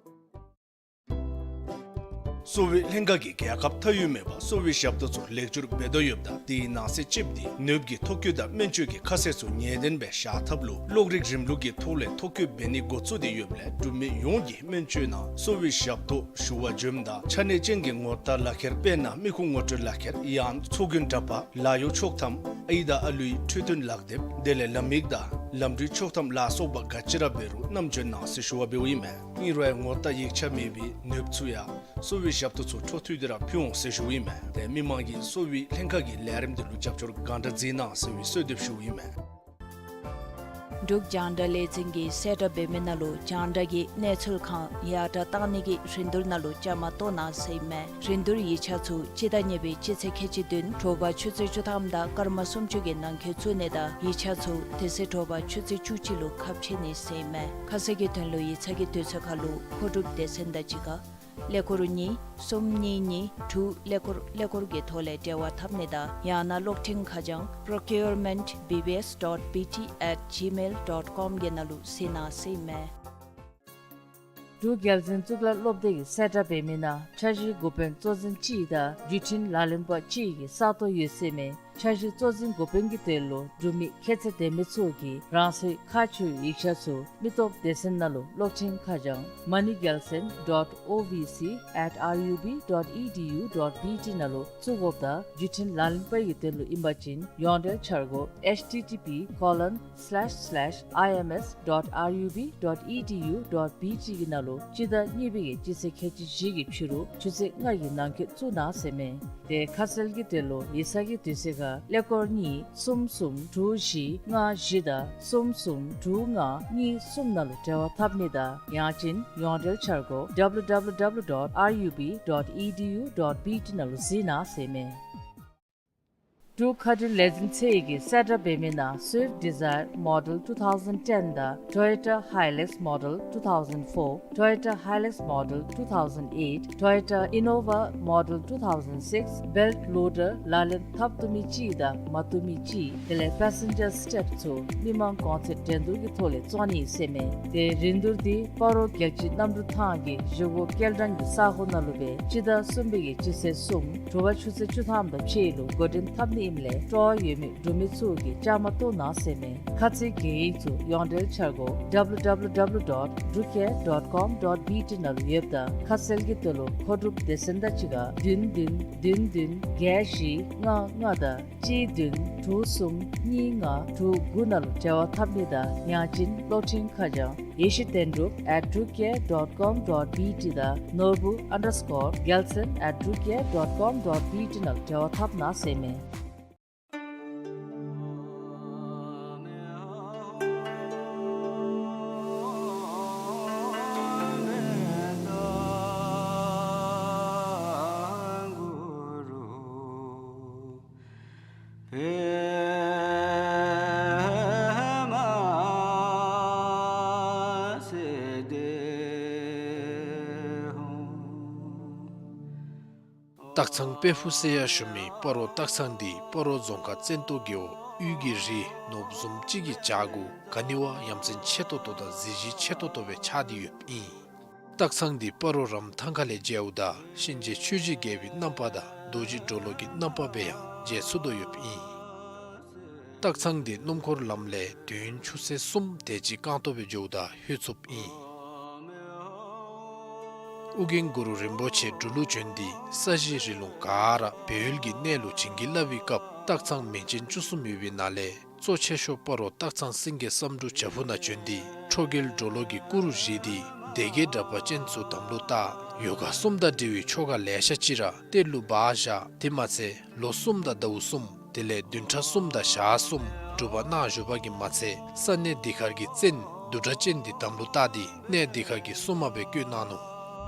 གསོ་བའི་ལྷན་ཁག་གིས་རྒྱལ་ཁབ་མཐའ་དབུས་མེད་པར་གསོ་བའི་ཞབས་ཏོག་ཚུ་ལེགས་བཅོས་འབད་དོ་ཡོདཔ་ད་དེའི་ནང་གསེས་ཅིག་འདི་ནདཔ་གི་ཐོ་བཀོད་དང་སྨན་བཅོས་ཀྱི་ཁ་གསལ་ཚུ་ངེས་བདེན་སྦེ་བཞག་ཐབས་ལུ་གློག་རིག་རིམ་ལུགས་ཀྱི་ཐོག་ལས་ཐོ་བཀོད་འབད་ནི་འགོ་བཙུགས་ཏེ་ཡོདཔ་ལས་འབྲུག་མི་ཡོངས་ཀྱིས་སྨན་བཅོས་ནང་གསོ་བའི་ཞབས་ཏོག་ཞུ་བར་འབྱོནམ་ད་ཆ་གནས་ཅན་གྱི་ངོ་རྟགས་ལག་ཁྱེར་དཔེར་ན་མི་ཁུངས་ངོ་སྤྲོད་ལག་ཁྱེར་ཡང་ཚོགས་རྒྱན་འདྲ་པར་ལཱ་གཡོག་ཆོག་ཐམ་ཨའི་དང་ཨ་ལུའི་འཕྲོད་བསྟེན་ལག་དེབ་དེ་ལས་ལམ་ཡིག་དང་ལམ་འགྲུལ་ཆོག་ཐམ་ལ་སོགས་པ་ག་ཅི་ར་འབད་རུང་བསྣམས་འབྱོན་གནང་ཟེར་ཞུ་བ་འབདཝ་ཨིན་མས། ཨིན་རུང་ཡང་ངོ་རྟགས་ཡིག་ཆ་མེད་པའི་ནདཔ་ཚུ་ཡང་གསོ་བའི་ཞབས་ཏོག་ཚུ་འཕྲོ་མཐུད་དེ་ར་ཕུལ་འོང་ཟེར་ཞུཝ་ཨིན་མས། ཏེ་མི་མང་གིས་གསོ་བའི་ལྷན་ཁག་གི་ལས་རིམ་དེ་ལུ་རྒྱབ་སྐྱོར་གང་དྲག་མཛད་གནང་ཟེར་བའི་གསོལ་འདེབས་ཞུཝ་ཨིན་མས། འབྲུག་རྒྱང་བསྒྲགས་ལས་འཛིན་གྱིས་གསལ་བསྒྲགས་འབད་མི་ནང་ལུ་རྒྱང་བསྒྲགས་ཀྱི་གནས་ཚུལ་ཁང་ཡར་དྲག་གཏང་ནི་གི་རིན་བསྡུར་ནང་ལུ་བཅའ་མར་གཏོགས་གནང་ཟེར་ཨིན་མས། རིན་བསྡུར་ཡིག་ཆ་ཚུ་སྤྱི་ཟླ་གཉིས་པའི་སྤྱི་ཚེས་ཁལ་གཅིག་བདུན་དྲོ་པ་ཆུ་ཚོད་བཅུ་ཐམ་དང་སྐར་མ་སུམ་ཅུ་གི་ནང་འཁོད་བཙུགས་ནི་དང་ཡིག་ཆ་ཚུ་དེ་ཚེ་དྲོ་པ་ཆུ་ཚོད་བཅུ་གཅིག་ལུ་ཁ་ཕྱེ་ནི་ཟེར་ཨིན་མས། ཁ་གསལ་གྱི་དོན་ལུ་ཡིག་ཚང་གི་དུས་ཚོད་ཁར་ལུ་མཁོ་སྒྲུབ་སྡེ་ཚན་དང་གཅིག་ཁར་ཀླད་ཀོར་གཉིས་གསུམ་གཉིས་གཉིས་དྲུག་ཀླད་ཀོར་ཀླད་ཀོར་གྱི་ཐོག་ལས་འབྲེལ་བ་འཐབ་ནི་དང་ཡང་ན་གློག་འཕྲིན་ཁ་བྱང་procurement B B S dot B T at gmail dot com གི་ནང་ལུ་གཟིགས་གནང་ཟེར་ཨིན་མས། འབྲུག་རྒྱལ་འཛིན་གཙུག་ལག་སློབ་སྡེ་གིས་གསལ་བསྒྲགས་འབད་མི་ནང་འཆར་གཞིའི་འགོ་དཔོན་གཙོ་འཛིན་གཅིག་དང་བརྒྱུད་འཕྲིན་ལག་ལེན་པ་གཅིག་གི་ས་སྟོང་ཡོད་ཟེར་མས། འཆར་གཞི་གཙོ་འཛིན་འགོ་དཔོན་གྱི་དོན་ལུ་འབྲུག་མི་ཁྱད་ཚད་ལྡན་མི་ཚུ་གིས་རང་སོའི་ཁ་མཆུའི་ཡིག་ཆ་ཚུ་མི་སྟོབས་སྡེ་ཚན་ནང་ལུ་གློག་འཕྲིན་ཁ་བྱང་money galsen dot O V C at R U B dot E D U dot B T ནང་ལུ་བཙུགས་དགོཔ་དང་བརྒྱུད་འཕྲིན་ལག་ལེན་པ་གི་དོན་ལུ་ཨིན་པ་ཅིན་ཡོངས་འབྲེལ་འཆར་སྒོ་H T T P colon slash slash I M S dot R U B dot E D U dot B T གི་ནང་ལུ་སྤྱི་ཟླ་གཉིས་པའི་གི་སྤྱི་ཚེས་ཁལ་གཅིག་བཞི་གི་ཕྱི་རུ་ཆུ་ཚོད་ལྔ་གི་ནང་འཁོད་བཙུགས་གནང་ཟེར་མས། དེ་ཁ་གསལ་གྱི་དོན་ལུ་ཡིག་ཚང་གི་དུས་ཚོད་ཁར་ཀླད་ཀོར་གཉིས་གསུམ་གསུམ་དྲུག་བཞི་ལྔ་བཞི་དང་གསུམ་གསུམ་དྲུག་ལྔ་གཉིས་གསུམ་ནང་ལུ་འབྲེལ་བ་འཐབ་ནི་དང་ཡང་ཅིན་ཡོངས་འབྲེལ་འཆར་སྒོ W W W dot R U B dot E D U dot B T ནང་ལུ་གཟིགས་གནང་ཟེར་མས། འབྲུག་མཁའ་འགྲུལ་ལས་འཛིན་ཚད་ཀྱིས་གསལ་བསྒྲགས་འབད་མི་ནང་Swift Dzire Model two thousand ten དང་Toyota Hilux Model two thousand four, Toyota Hilux Model two thousand eight, Toyota Innova Model two thousand six belt loader ལག་ལེན་འཐབ་བཏུབ་མི་གཅིག་དང་མ་བཏུབ་མི་གཅིག་དེ་ལས་passenger step ཚུ་མི་མང་གོང་ཚད་འགྲན་བསྡུར་གྱི་ཐོག་ལས་བཙོང་ནི་ཟེར་མས། དེ་རིན་བསྡུར་འདི་སྤ་རོ་རྒྱལ་སྤྱིའི་གནམ་གྲུ་ཐང་གི་བཞེས་སྒོ་སྐྱེལ་འདྲེན་གྱི་ས་གོ་ནང་ལུ་སྦེ་སྤྱི་ཟླ་གསུམ་པའི་གི་སྤྱི་ཚེས་གསུམ་དྲོ་པ་ཆུ་ཚོད་བཅུ་ཐམ་དང་ཕྱེད་ལུ་འགོ་འདྲེན་འཐབ་ནི་ ལས་སྤྲོ་བ་ཡོད་མི་འབྲུག་མི་ཚུ་གིས་བཅའ་མར་གཏོགས་གནང་ཟེར་མས། ཁ་ཚིག་གི་ཡིག་ཚུ་ཡོངས་འབྲེལ་འཆར་སྒོ་W W W dot drucare dot com dot B T ནང་ལུ་ཡོདཔ་ད་ཁ་གསལ་གྱི་དོན་ལུ་མཁོ་སྒྲུབ་སྡེ་ཚན་དང་གཅིག་ཁར་བདུན་བདུན་བདུན་བདུན་བརྒྱད་བཞི་ལྔ་ལྔ་དང་གཅིག་བདུན་དྲུག་གསུམ་གཉིས་ལྔ་དྲུག་དགུ་ནང་ལུ་འབྲེལ་བ་འཐབ་ནི་དང་ཡང་ཅིན་གློག་འཕྲིན་ཁ་བྱང་ཡེ་ཤེས་དོན་གྲུབ at drucare dot com dot B T དང་ནོར་བུ་underscore རྒྱལ་མཚན་at drucare dot com dot B T ནང་ལུ་འབྲེལ་བ་འཐབ་གནང་ཟེར་མས། སྟག་ཚང་དཔལ་ཕུག་ཟེར་ཡང་ཞུ་མི་སྤ་རོ་སྟག་ཚང་འདི་སྤ་རོ་རྫོང་ཁག་བཙན་ཏོ་རྒེད་འོག་དབུས་ཀྱི་རི་ནོར་བུ་བཟུམ་ཅིག་གི་བྱག་གུ་ག་ནི་བ་ཡ་མཚན་ཆེ་ཏོག་ཏོ་དང་གཟི་བརྗིད་ཆེ་ཏོག་ཏོ་སྦེ་ཆགས་ཏེ་ཡོདཔ་ཨིན། སྟག་ཚང་འདི་སྤ་རོ་རམ་ཐང་ཁ་ལས་མཇལཝ་ད་གཤིན་རྗེ་ཆོས་ཀྱི་རྒྱལ་པོའི་རྣམ་པ་དང་རྡོ་རྗེ་གྲོ་ལོད་ཀྱི་རྣམ་པ་སྦེ་ཡང་མཇལ་ཚུགས་དོ་ཡོདཔ་ཨིན། སྟག་ཚང་འདི་སྣུམ་འཁོར་ལམ་ལས་དུས་ཡུན་ཆུ་ཚོད་གསུམ་དེ་ཅིག་རྐང་ཐང་སྦེ་འགྱོཝ་ད་ལྷོད་ཚུགསཔ་ཨིན། ཨོ་རྒྱན་གུ་རུ་རིན་པོ་ཆེ་འབྲུག་ལུ་བྱོན་ཏེ་ས་གཞི་རི་ལུང་ག་ར་སྦས་ཡུལ་གྱི་གནས་ལུ་བྱིན་གྱིས་བརླབས་པའི་སྐབས་སྟག་ཚང་མིང་ཅན་བཅུ་གསུམ་ཡོད་པའི་ནང་ལས་གཙོ་ཆེ་ཤོས་སྤ་རོ་སྟག་ཚང་སེང་གེ་བསམ་འགྲུབ་བྱག་ཕུག་ནང་བྱོན་ཏེ་ཁྲོ་རྒྱལ་གྲོ་ལོད་ཀྱི་སྐུ་རུ་བཞེངས་ཏེ་སྡེ་བརྒྱད་དྲེགས་པ་ཅན་ཚུ་དམ་ལུ་བཏགས། ཡོ་ག་གསུམ་དང་འབྲེལ་བའི་ཆོ་ག་ལེ་ཤ་ཅིག་ར་གཏེར་ལུ་སྦ་བཞག། དེ་མ་ཚད་ལོ་གསུམ་དང་ཟླཝ་གསུམ་དེ་ལས་བདུན་ཕྲག་གསུམ་དང་ཞག་གསུམ་སྒྲུབ་པ་གནང་བཞུགས་པ་གིས་མ་ཚད་ས་གནས་འདི་ཁར་གྱི་བཙན་བདུད་གྲགས་ཅན་འདི་དམ་ལུ་བཏགས་ཏེ་གནས་འདི་ཁར་གྱི་སྲུང་མ་སྦེ་བསྐོས་གནང་ནུག།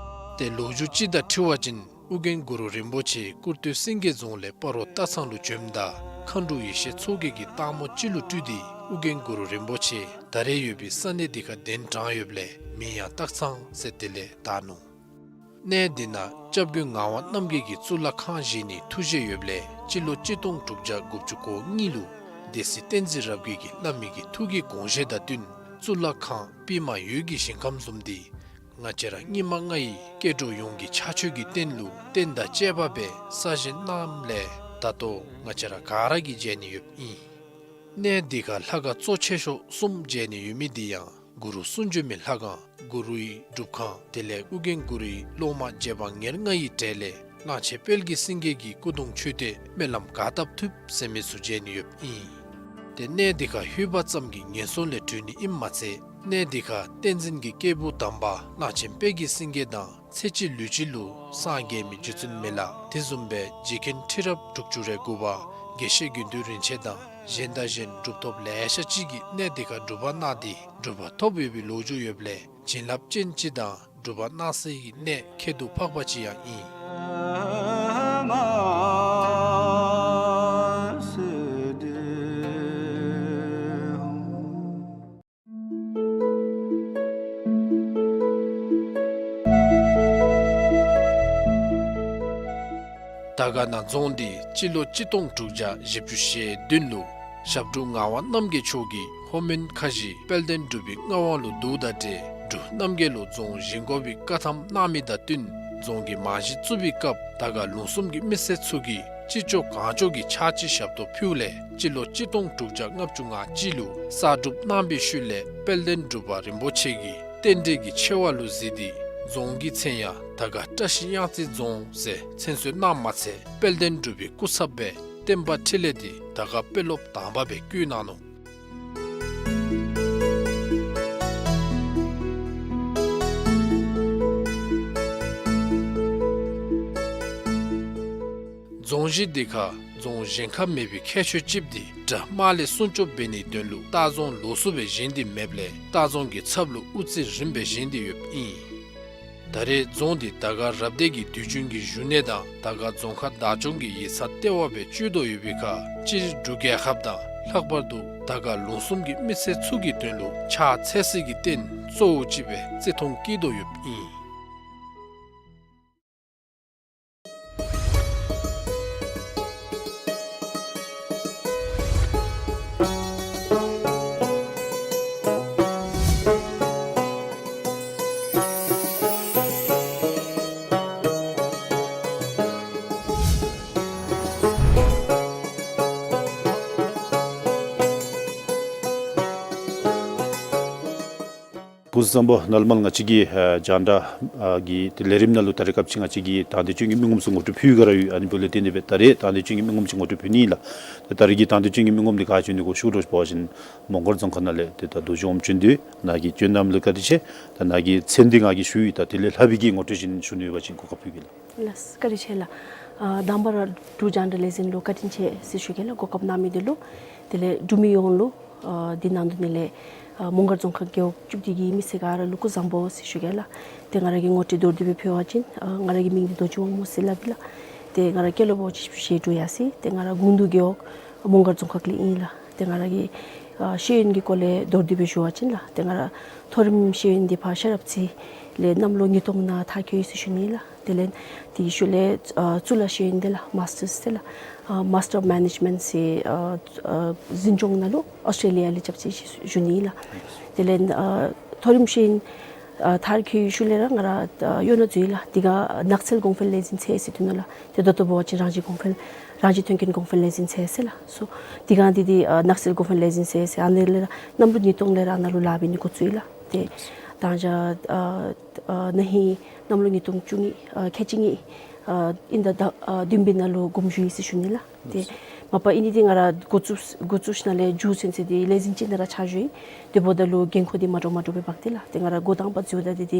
ཏེ་ལོ་རྒྱུས་ཅིག་དང་འཁྲིལ་བ་ཅིན་ཨོ་རྒྱན་གུ་རུ་རིན་པོ་ཆེ་ཀུར་སྟོད་སེང་གེ་རྫོང་ལས་སྤ་རོ་སྟག་ཚང་ལུ་བྱོནམ་ད་མཁའ་འགྲོ་ཡེ་ཤེས་མཚོ་རྒྱལ་གྱིས་སྟག་མོ་ཅིག་ལུ་སྤྲུལ་ཏེ་ཨོ་རྒྱན་གུ་རུ་རིན་པོ་ཆེ་ད་རེས་ཡོད་པའི་ས་གནས་འདི་ཁར་གདན་དྲངས་ཡོདཔ་ལས་མིང་ཡང་སྟག་ཚང་ཟེར་དེ་ལས་བཏགས་ནུག། གནས་འདི་ནང་སྐྱབས་མགོན་ངག་དབང་རྣམ་རྒྱལ་གྱིས་གཙུག་ལག་ཁང་བཞེངས་ནིའི་ཐུགས་བཞེད་ཡོདཔ་ལས་སྤྱི་ལོ་གཅིག་སྟོང་དྲུག་བརྒྱ་དགུ་བཅུ་གོ་གཉིས་ལུ་སྡེ་སྲིད་བསྟན་འཛིན་རབ་རྒྱས་ཀྱིས་བླ་མའི་གི་ཐུགས་ཀྱི་དགོངས་བཞེད་དང་བསྟུན་གཙུག་ལག་ཁང་པདྨ་འོད་ཀྱི་ཞིང་ཁམས་བཟུམ་འདི་ང་བཅས་ར་སྙིགས་མ་ལྔ་ཡི་སྐྱེ་འགྲོ་ཡོངས་ཀྱི་ཕྱག་མཆོད་ཀྱི་རྟེན་ལུ་རྟེན་དང་བཅས་པ་སྦེ་གསར་བཞེངས་གནངམ་ལས་ད་ལྟོ་ང་བཅས་ར་ག་ར་གིས་མཇལ་ནི་ཡོདཔ་ཨིན། གནས་འདི་ཁར་ལྷ་ཁང་གཙོ་ཆེ་ཤོས་གསུམ་མཇལ་ནི་ཡོད་མི་འདི་ཡང་གུ་རུ་གསུང་བྱོན་མའི་ལྷ་ཁང་གུ་རུའི་སྒྲུབ་ཁང་དེ་ལས་ཨོ་རྒྱན་གུ་རུའི་སློབ་མ་རྗེ་འབངས་ཉེར་ལྔ་ཡི་གྲས་ལས་གླང་ཆེན་དཔལ་གྱི་སེང་གེ་གི་སྐུ་གདུང་མཆོད་རྟེན་སྨོན་ལམ་ག་བཏབ་ཐུབ་ཟེར་མི་ཚུ་མཇལ་ནི་ཡོདཔ་ཨིན། ཏེ་གནས་འདི་ཁར་ལྷོད་པ་ཙམ་གྱིས་ངན་སོང་ལས་གྲོལ་ནི་ཨིནམ་མ་ཚད་གནས་འདི་ཁར་བསྟན་འཛིན་གྱི་སྐྱེས་བུ་དམ་པ་གླང་ཆེན་དཔལ་གྱི་སེང་གེ་དང་ཚེ་གཅིག་ལུས་གཅིག་ལུ་སངས་རྒྱས་མི་རྗེ་བཙུན་མི་ལ་དེ་བཟུམ་སྦེ་རྗེ་མཁན་ཁྲི་རབས་དྲུག་ཅུ་རེ་དགུ་པ་དགེ་བཤེས་དགེ་འདུན་རིན་ཆེན་དང་གཞན་དང་གཞན་གྲུབ་ཐོབ་ལེ་ཤ་ཅིག་གིས་གནས་འདི་ཁར་སྒྲུབ་པ་གནང་སྟེ་གྲུབ་པ་ཐོབ་ཡོད་པའི་ལོ་རྒྱུས་ཡོདཔ་ལས་བྱིན་རླབས་ཅན་ཅིག་དང་སྒྲུབ་པ་གནང་སའི་གནས་ཁྱད་དུ་འཕགས་པ་ཅིག་ཡང་ཨིན། དར་དཀར་ན་རྫོང་འདི་སྤྱི་ལོ་གཅིག་སྟོང་དྲུག་བརྒྱ་བཞི་བཅུ་ཞེ་བདུན་ལུ་ཞབས་དྲུང་ངག་དབང་རྣམ་རྒྱལ་མཆོག་གིས་ལྷོ་མོན་ཁ་བཞི་དཔལ་ལྡན་འབྲུག་པའི་མངའ་དབང་ལུ་བསྡུཝ་དང་འབྲེལ་འབྲུག་རྣམ་རྒྱལ་ལུ་རྫོང་བཞེངས་དགོ་པའི་བཀའ་ཐམ་གནང་མི་དང་བསྟུན་རྫོང་གི་རྨང་གཞི་བཙུགས་པའི་སྐབས་དར་དཀར་ལུང་གསུམ་གྱི་མི་སེར་ཚུ་གིས་ཅི་ལྕོགས་གང་ལྕོགས་ཀྱིས་ཕྱག་ཕྱི་ཞབས་ཏོག་ཕུལཝ་ལས་སྤྱི་ལོ་གཅིག་སྟོང་དྲུག་བརྒྱ་ལྔ་བཅུ་ང་གཅིག་ལུ་གསར་སྒྲུབ་གནང་བའི་ཤུལ་ལས་དཔལ་ལྡན་འབྲུག་པ་རིན་པོ་ཆེ་གིས་རྟེན་འབྲེལ་གྱི་ཆེ་བ་ལུ་གཟིགས་ཏེ་རྫོང་གི་མཚན་ཡང་དར་དཀར་བཀྲ་ཤིས་གཡང་རྩེ་རྫོང་ཟེར་མཚན་གསོལ་གནངམ་མ་ཚད་དཔལ་ལྡན་འབྲུག་པའི་སྐུ་ཚབ་སྦེ་བསྟན་པ་འཕྲིན་ལས་འདི་དར་དཀར་དཔོན་སློབ་དང་པ་སྦེ་བསྐོས་གནང་ནུག། རྫོང་གཞི་འདི་ཁར་རྫོང་གཞན་ཁར་མེད་པའི་ཁྱད་ཆོས་ཅིག་འདི་དགྲ་དམག་ལས་སྲུང་སྐྱོབ་འབད་ནིའི་དོན་ལུ་ལྟ་རྫོང་ལོགས་སུ་སྦེ་བཞེངས་ཏེ་མེདཔ་ལས་ལྟ་རྫོང་གི་ཚབ་ལུ་དབུ་རྩེ་རིམ་སྦེ་བཞེངས་ཏེ་ཡོདཔ་ཨིན། ད་རེས་རྫོང་འདི་དར་དཀར་རབ་སྡེ་གི་དུས་རྒྱུན་གྱི་བཞུགས་གནས་དང་དར་དཀར་རྫོང་ཁག་བདག་སྐྱོང་གི་ཡིག་ཚང་ལྟེ་བ་སྦེ་སྤྱོད་དོ་ཡོད་པའི་ཁར་སྤྱིར་འབྲུག་རྒྱལ་ཁབ་དང་ལྷག་པར་དུ་དར་དཀར་ལུང་གསུམ་གྱི་མི་སེར་ཚུ་གི་དོན་ལུ་ཕྱག་འཚལ་སའི་རྟེན་གཙོ་བོ་ཅིག་སྦེ་བརྩི་མཐོང་བསྐྱེད་དོ་ཡོདཔ་ཨིན། བུ་བཟང་པོ་ནཱ་ལུ་མར་ང་བཅས་ཀྱི་ཨ་རྒྱང་བསྒྲགས་ཨ་གི་ཏེ་ལས་རིམ་ནང་ལུ་ད་རེས་སྐབས་ཅིག་ང་བཅས་ཀྱིས་དང་འདོད་ཅན་གྱི་མི་ངོམ་ཚུ་ངོ་སྤྲོད་ཕུལ་ག་ར་ཡོད། ཨ་ནི་འབདཝ་ལས་བརྟེན་ཏེ་སྦེ་ད་རེས་དང་འདོད་ཅན་གྱི་མི་ངོམ་ཅིག་ངོ་སྤྲོད་ཕུལ་ནི་ཨིན་ལགས། ཏེ་ད་རེས་ཀྱི་དང་འདོད་ཅན་གྱི་མི་ངོམ་འདི་ག་ཅི་ཨིན་ནི་གོ་ཞུ་དོ་ཟེར་བ་ཅིན་མོང་སྒར་རྫོང་ཁག་ནང་ལས་ཏེ་ད་རྡོ་རྗེ་ཨོམ་བྱོན་དོ། ནཱ་གིས་བྱོན་གནངམ་ལུ་བཀའ་དྲིན་ཆེ། ད་ནཱ་གི་མཚན་འདི་ང་གིས་ཞུ་ཡི། ད་དེ་ལས་ལྷག་པའི་གི་ངོ་སྤྲོད་ཅིག་ཞུ་ནི་ཡོད་པ་ཅིན་གོ་སྐབས་ཕུལ་གེ་ལགས། ལགས་སོ། བཀའ་དྲིན་ཆེ་ལགས། ཨ་དང་པ་ར་འབྲུག་རྒྱང་བསྒྲགས་ལས་འཛིན་ལུ་བཀའ་དྲིན་ཆེ་ཟེར་ཞུ་གེ་ལགས། གོ་སྐབས་གནང་མི་འདི་ལུ། དེ་ལས་འབྲུག་མི་ཡོངས་ལུ། ཨ་འདི་ནང་དུ་ནི་ལས་ཨ་མོང་སྒར་རྫོང་ཁག་རྒེད་འོག་བཅུ་བདུན་གྱི་མི་སེར་ག་ར་ལུ་སྐུ་གཟུགས་བཟང་པོ་ཟེར་ཞུ་གེ་ལགས། ཏེ་ང་ར་གི་ངོ་སྤྲོད་མདོར་བསྡུས་སྦེ་ཕུལ་བ་ཅིན་ཨ་ང་ར་གི་མིང་འདི་རྡོ་རྗེ་ཨོམ་ཟེར་སླབ་ཨིན་ལགས། ཏེ་ང་ར་སྐྱེས་ལོ་བོད་ཀྱི་གཞིས་འབྲུག་ཡར་སི། ཏེ་ང་ར་དགུང་འདུ་རྒེད་འོག་མོང་སྒར་རྫོང་ཁག་ལས་ཨིན་ལགས། ཏེ་ང་ར་གི་ཨ་ཤེས་ཡོན་གྱི་སྐོར་ལས་མདོར་བསྡུས་སྦེ་ཞུ་བ་ཅིན་ལགས། ཏེ་ང་ར་མཐོ་རིམ་ཤེས་ཡོན་འདི་ཕར་ཤེས་རབ་རྩེ་ལས་གནམ་ལོ་ཉིས་སྟོང་ནང་མཐར་འཁྱོལ་ཡི་ཟེར་ཞུ་ནི་ལགས། དེ་ལས་དེའི་ཤུལ་ལས་ཨ་གཙུག་ལག་ཤེས་ཡོན་འདི་ལགས་མཱས་ཊརསི་འདི་ལགས་ཨ་Master of Management ཟེར་ཨ་ཨ་འཛིན་སྐྱོང་ནང་ལུ་ཨོསི་ཊྲེ་ལི་ཡ་ལས་རྐྱབ་ཅི་ཟེར་ཞུ་ནི་ལགས། དེ་ལས་ཨ་མཐོ་རིམ་ཤེས་ཡོན་ཨ་མཐར་འཁྱོལ་བའི་ཤུལ་ལས་ར་ང་ར་ཨ་གཡོག་ནང་འཛུལ་ཡི་ལགས། དེ་སྒང་ནགས་ཚལ་གོང་འཕེལ་ལས་འཛིན་ཚད་ཟེར་ཐོན་ནུག་ལགས། ཏེ་ད་ལྟོ་འབད་བ་ཅིན་རང་བཞིན་གོང་འཕེལ་རང་བཞིན་ཐོན་སྐྱེད་གོང་འཕེལ་ལས་འཛིན་ཚད་ཟེར་ལགས་སོ། དེ་སྒང་འདི་འདི་ཨ་ནགས་ཚལ་གོང་འཕེལ་ལས་འཛིན་ཚད་ཟེར་ཨ་ནི་ལས་ར་གནམ་ལོ་ཉིས་སྟོང་ལས་ར་ཨ་ནཱ་ལུ་ལཱ་འབད་ནི་འགོ་བཙུགས་ཡི་ལགས། ཏེ་མདང་ཞག་ཨ་ཨ་ན་ཧིང་གནམ་ལོ་ཉིས་སྟོང་བཅུ་གཉིས་ཨ་ཁལ་གཅིག་གཉིས་ཨ་དབྱིན་ཟླ་ཟླ་ཨ་བདུན་པའི་ནང་ལུ་དགོངས་ཞུ་ཡི་ཟེར་ཞུ་ནི་ལགས། ཏེ་མ་པ་ཨིན་ནི་འདི་ང་ར་འགོ་བཙུགས་འགོ་བཙུགས་ཞིནམ་ལས་མཇུག་ཚུན་ཚོད་འདི་ལས་འཛིན་ཅིག་ནང་ར་ཕྱག་ཞུ་ཡི། དེ་འབདཝ་ད་ལུ་འགན་ཁུར་འདི་མ་འདྲཝ་མ་འདྲཝ་སྦེ་འབག་སྟེ་ལགས། ཏེ་ང་ར་འགོ་དང་པ་འཛུལཝ་ད་འདི་འདི་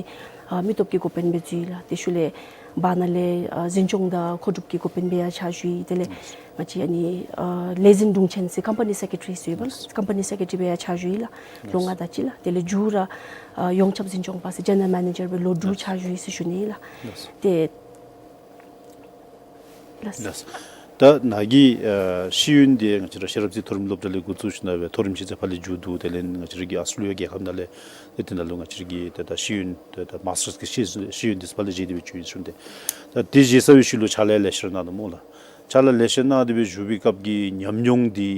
ཨ་མི་སྟོབས་ཀྱི་འགོ་དཔོན་སྦེ་འཛུལ་ཡི་ལགས། དེ་ཤུལ་ལས་བར་ན་ལས་ཨ་འཛིན་སྐྱོང་དང་མཁོ་སྒྲུབ་ཀྱི་འགོ་དཔོན་སྦེ་ཡང་ཕྱག་ཞུ་ཡི། དེ་ལས་ང་བཅས་ཨ་ནི་ཨ་ལས་འཛིན་དྲུང་ཆེན་ཟེར་ཀམ་པ་ནི་སེཀ་རེ་ཊ་རི་ཟེར་ཡོདཔ་ལགས། ཀམ་པ་ནི་སེཀ་རེ་ཊ་རི་སྦེ་ཡང་ཕྱག་ཞུ་ཡི་ལགས། ལོ་ལྔ་དེ་ཅིག་ལགས། དེ་ལས་མཇུག་ར་ཨ་ཡོངས་ཁྱབ་འཛིན་སྐྱོང་པ་ཟེར་ཇེ་ནེ་རལ་མེ་ནེ་ཇར་སྦེ་ལོ་དྲུག་ཕྱག་ཞུ་ཡི་ཟེར་ཞུ་ནི་ལགས། ཏེ་ལགས། ལགས། ད་ནཱ་གི་ཨ་ཤེས་ཡོན་འདི་ང་བཅས་ར་ཤེས་རབ་རྩེ་མཐོ་རིམ་སློབ་གྲྭ་ལས་འགོ་བཙུགས་ཞིནམ་ལས་མཐོ་རིམ་ཤེས་ཚད་ཕར་ལས་མཇུག་བསྡུ། དེ་ལས་ང་བཅས་ར་གི་ཨཱོས་ཊྲེ་ལི་ཡ་རྒྱལ་ཁབ་ནང་ལས་ཏེ་དེ་ནང་ལུ་ང་བཅས་ར་གི་ཏེ་ད་ཤེས་ཡོན་ཏེ་ད་མཱས་ཊརསི་གི་ཤེས་ཤེས་ཡོན་འདི་ཚུ་ཕར་ལས་བཞེས་ཏེ་སྦེ་བྱོན་ཡི་ཟེར་ཞུ་ནི། ད་དེ་བཞེས་ཚར་བའི་ཤུལ་ལུ་ཕྱག་ལཱ་ལེ་ཤ་ར་གནང་ནུག་སྨོ་ལགས། ཕྱག་ལཱ་ལེ་ཤ་གནང་སྟེ་སྦེ་བཞུགས་པའི་སྐབས་ཀྱི་ཉམས་མྱོང་འདི་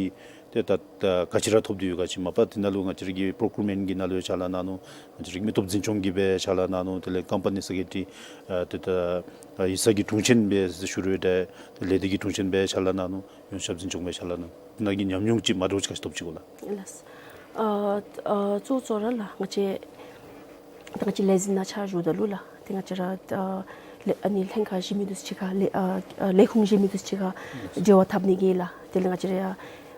ཏེ་ད་ད་ག་ཅི་ར་ཐོབ་སྟེ་ཡོད་ག་ཅི། མ་པ་དེ་ནང་ལུ་ང་བཅས་ར་གི་པོརོ་ཀིའུར་མེནཊ་གི་ནང་ལུ་ཕྱག་ལཱ་གནང་ནུག། ང་བཅས་ར་གི་མི་སྟོབས་འཛིན་སྐྱོང་གི་སྦེ་ཕྱག་ལཱ་གནང་ནུག། དེ་ལས་ཀམ་པ་ནི་སེཀ་རེ་ཊ་རི་ཨ་ཏེ་ད་ཨ་ཡིག་ཚང་གི་དྲུང་ཆེན་སྦེ་ཟེར་ཞུ་རུང་འདྲ། ལས་སྡེ་གི་དྲུང་ཆེན་སྦེ་ཕྱག་ལཱ་གནང་ནུག། ཡོངས་ཁྱབ་འཛིན་སྐྱོང་སྦེ་ཕྱག་ལཱ་གནང་ནུག། ནཱ་གི་ཉམས་མྱོང་ཅིག་མ་འདྲཝ་ཅིག་ག་ཅི་ཐོབ་ཅི་གོ་ལགས། ལགས། ཨ་ཨ་གཙོ་གཙོ་ར་ལགས་ང་བཅས་ད་ང་བཅས་ལས་འཛིན་ནང་ཕྱག་ཞུཝ་ད་ལུ་ལགས། ཏེ་ང་བཅས་ར་ཨ་ལས་ཨ་ནི་ལྷན་ཁག་བཞི་མི་འདི་ཚུ་གཅིག་ཁར་ལས་ཨ་ཨ་ལས་ཁུངས་བཞི་མི་འདི་ཚུ་གཅིག་ཁར་འབྲེལ་བ་འཐབ་ནི་གི་ལགས། དེ་ལས་ང་བཅས་ར་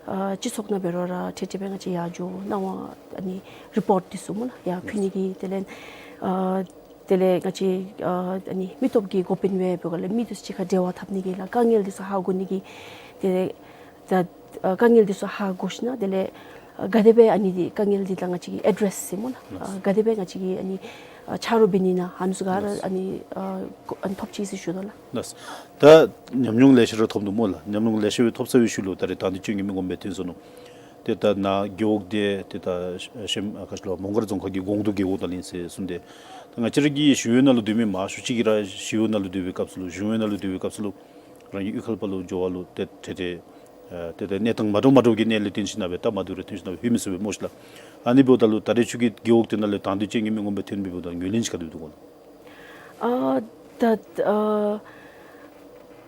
ཨ་སྤྱི་ཚོགས་ནང་འབད་རུང་ར་ཏེ་ཏེ་སྦེ་ང་བཅས་ཡར་འགྱོ་གནང་བ་ཨ་ནི་རི་པོརཊ་འདི་ཚུ་སྨོ་ལགས་ཡར་ཕུལ་ནི་གི། དེ་ལས་ཨ་དེ་ལས་ང་བཅས་ཨ་ཨ་ནི་མི་སྟོབས་ཀྱི་འགོ་དཔོན་སྦེ་འབད་དགོ་ལགས། མི་འདི་ཚུ་གཅིག་ཁར་འབྲེལ་བ་འཐབ་ནི་གི་ལགས། དཀའ་ངལ་འདི་ཚུ་ཧ་གོ་ནི་གི། དེ་ལས་ད་ཨ་དཀའ་ངལ་འདི་ཚུ་ཧ་གོ་ཞིནམ་དེ་ལས་ཨ་ག་དེ་སྦེ་ཨ་ནི་འདི་དཀའ་ངལ་འདི་ད་ང་བཅས་ཀྱིས་ཨེ་ཌི་རེསི་ཟེར་སྨོ་ལགས། ཨ་ག་དེ་སྦེ་ང་བཅས་ཀྱིས་ཨ་ནི་ཨ་ཆ་རོགས་འབད་ནི་ཨིན་ན་ཨ་ནི་ཚུ་ག་ར་ཨ་ནི་ཨ་གོ་ཨ་ནི་ཐོབ་ཅི་ཟེར་ཞུ་དོ་ལགས། ལགས། ད་ཉམས་མྱོང་ལེ་ཤ་ར་ཐོབ་ནུག་སྨོ་ལགས། ཉམས་མྱོང་ལེ་ཤ་སྦེ་ཐོབ་ཚར་བའི་ཤུལ་ལུ་ད་རེས་དང་འདོད་ཅན་གྱི་མི་ངོམ་སྦེ་ཐོན་སོ་ནུག། ཏེ་ད་ནཱ་རྒེད་འོག་འདི་ཏེ་ད་ཤེམ་ཨ་ག་ཅི་ལོ་མོང་སྒར་རྫོང་ཁག་གི་ཀོང་ཏོ་རྒེད་འོག་ནང་ལས་ཨིན་ཟེར་གསུངས་ཏེ། ད་ང་བཅས་ར་གི་གཞུང་གཡོག་ནང་ལུ་སྡོད་མི་མང་ཤོས་ཅིག་གིས་ར་གཞུང་གཡོག་ནང་ལུ་སྡོད་པའི་སྐབས་སུ་ལུ་གཞུང་གཡོག་ནང་ལུ་སྡོད་པའི་སྐབས་སུ་ལུ་རང་གི་གཡུས་ཁ་ལས་ཕར་ལུ་འགྱོ་བ་ལུ་ཏེ་ཏེ་ཏེ་ཨ་ཏེ་ཏེ་གནས་སྟངས་མ་འདྲཝ་མ་འདྲཝ་གི་གནས་ལུ་བརྟེན་ཞིནམ་སྦེ་སྟབས་མ་བདེཝ་རེ་ཐོན་ཞིནམ་སྦེ་ལྷོད་མི་ཚུགས་པས་སྨོ་ཤེ་ལགས། ཨ་ནི་འབདཝ་ད་ལུ་ད་རེས་ཁྱོད་ཀྱི་རྒེད་འོག་འདི་ནང་ལས་དང་འདོད་ཅན་གྱི་མི་ངོམ་སྦེ་ཐོན་མི་འབདཝ་ད་ངོས་ལེན་ཅིག་ག་དེ་སྦེ་འདུག་གོ་ལགས། ཨ་ད་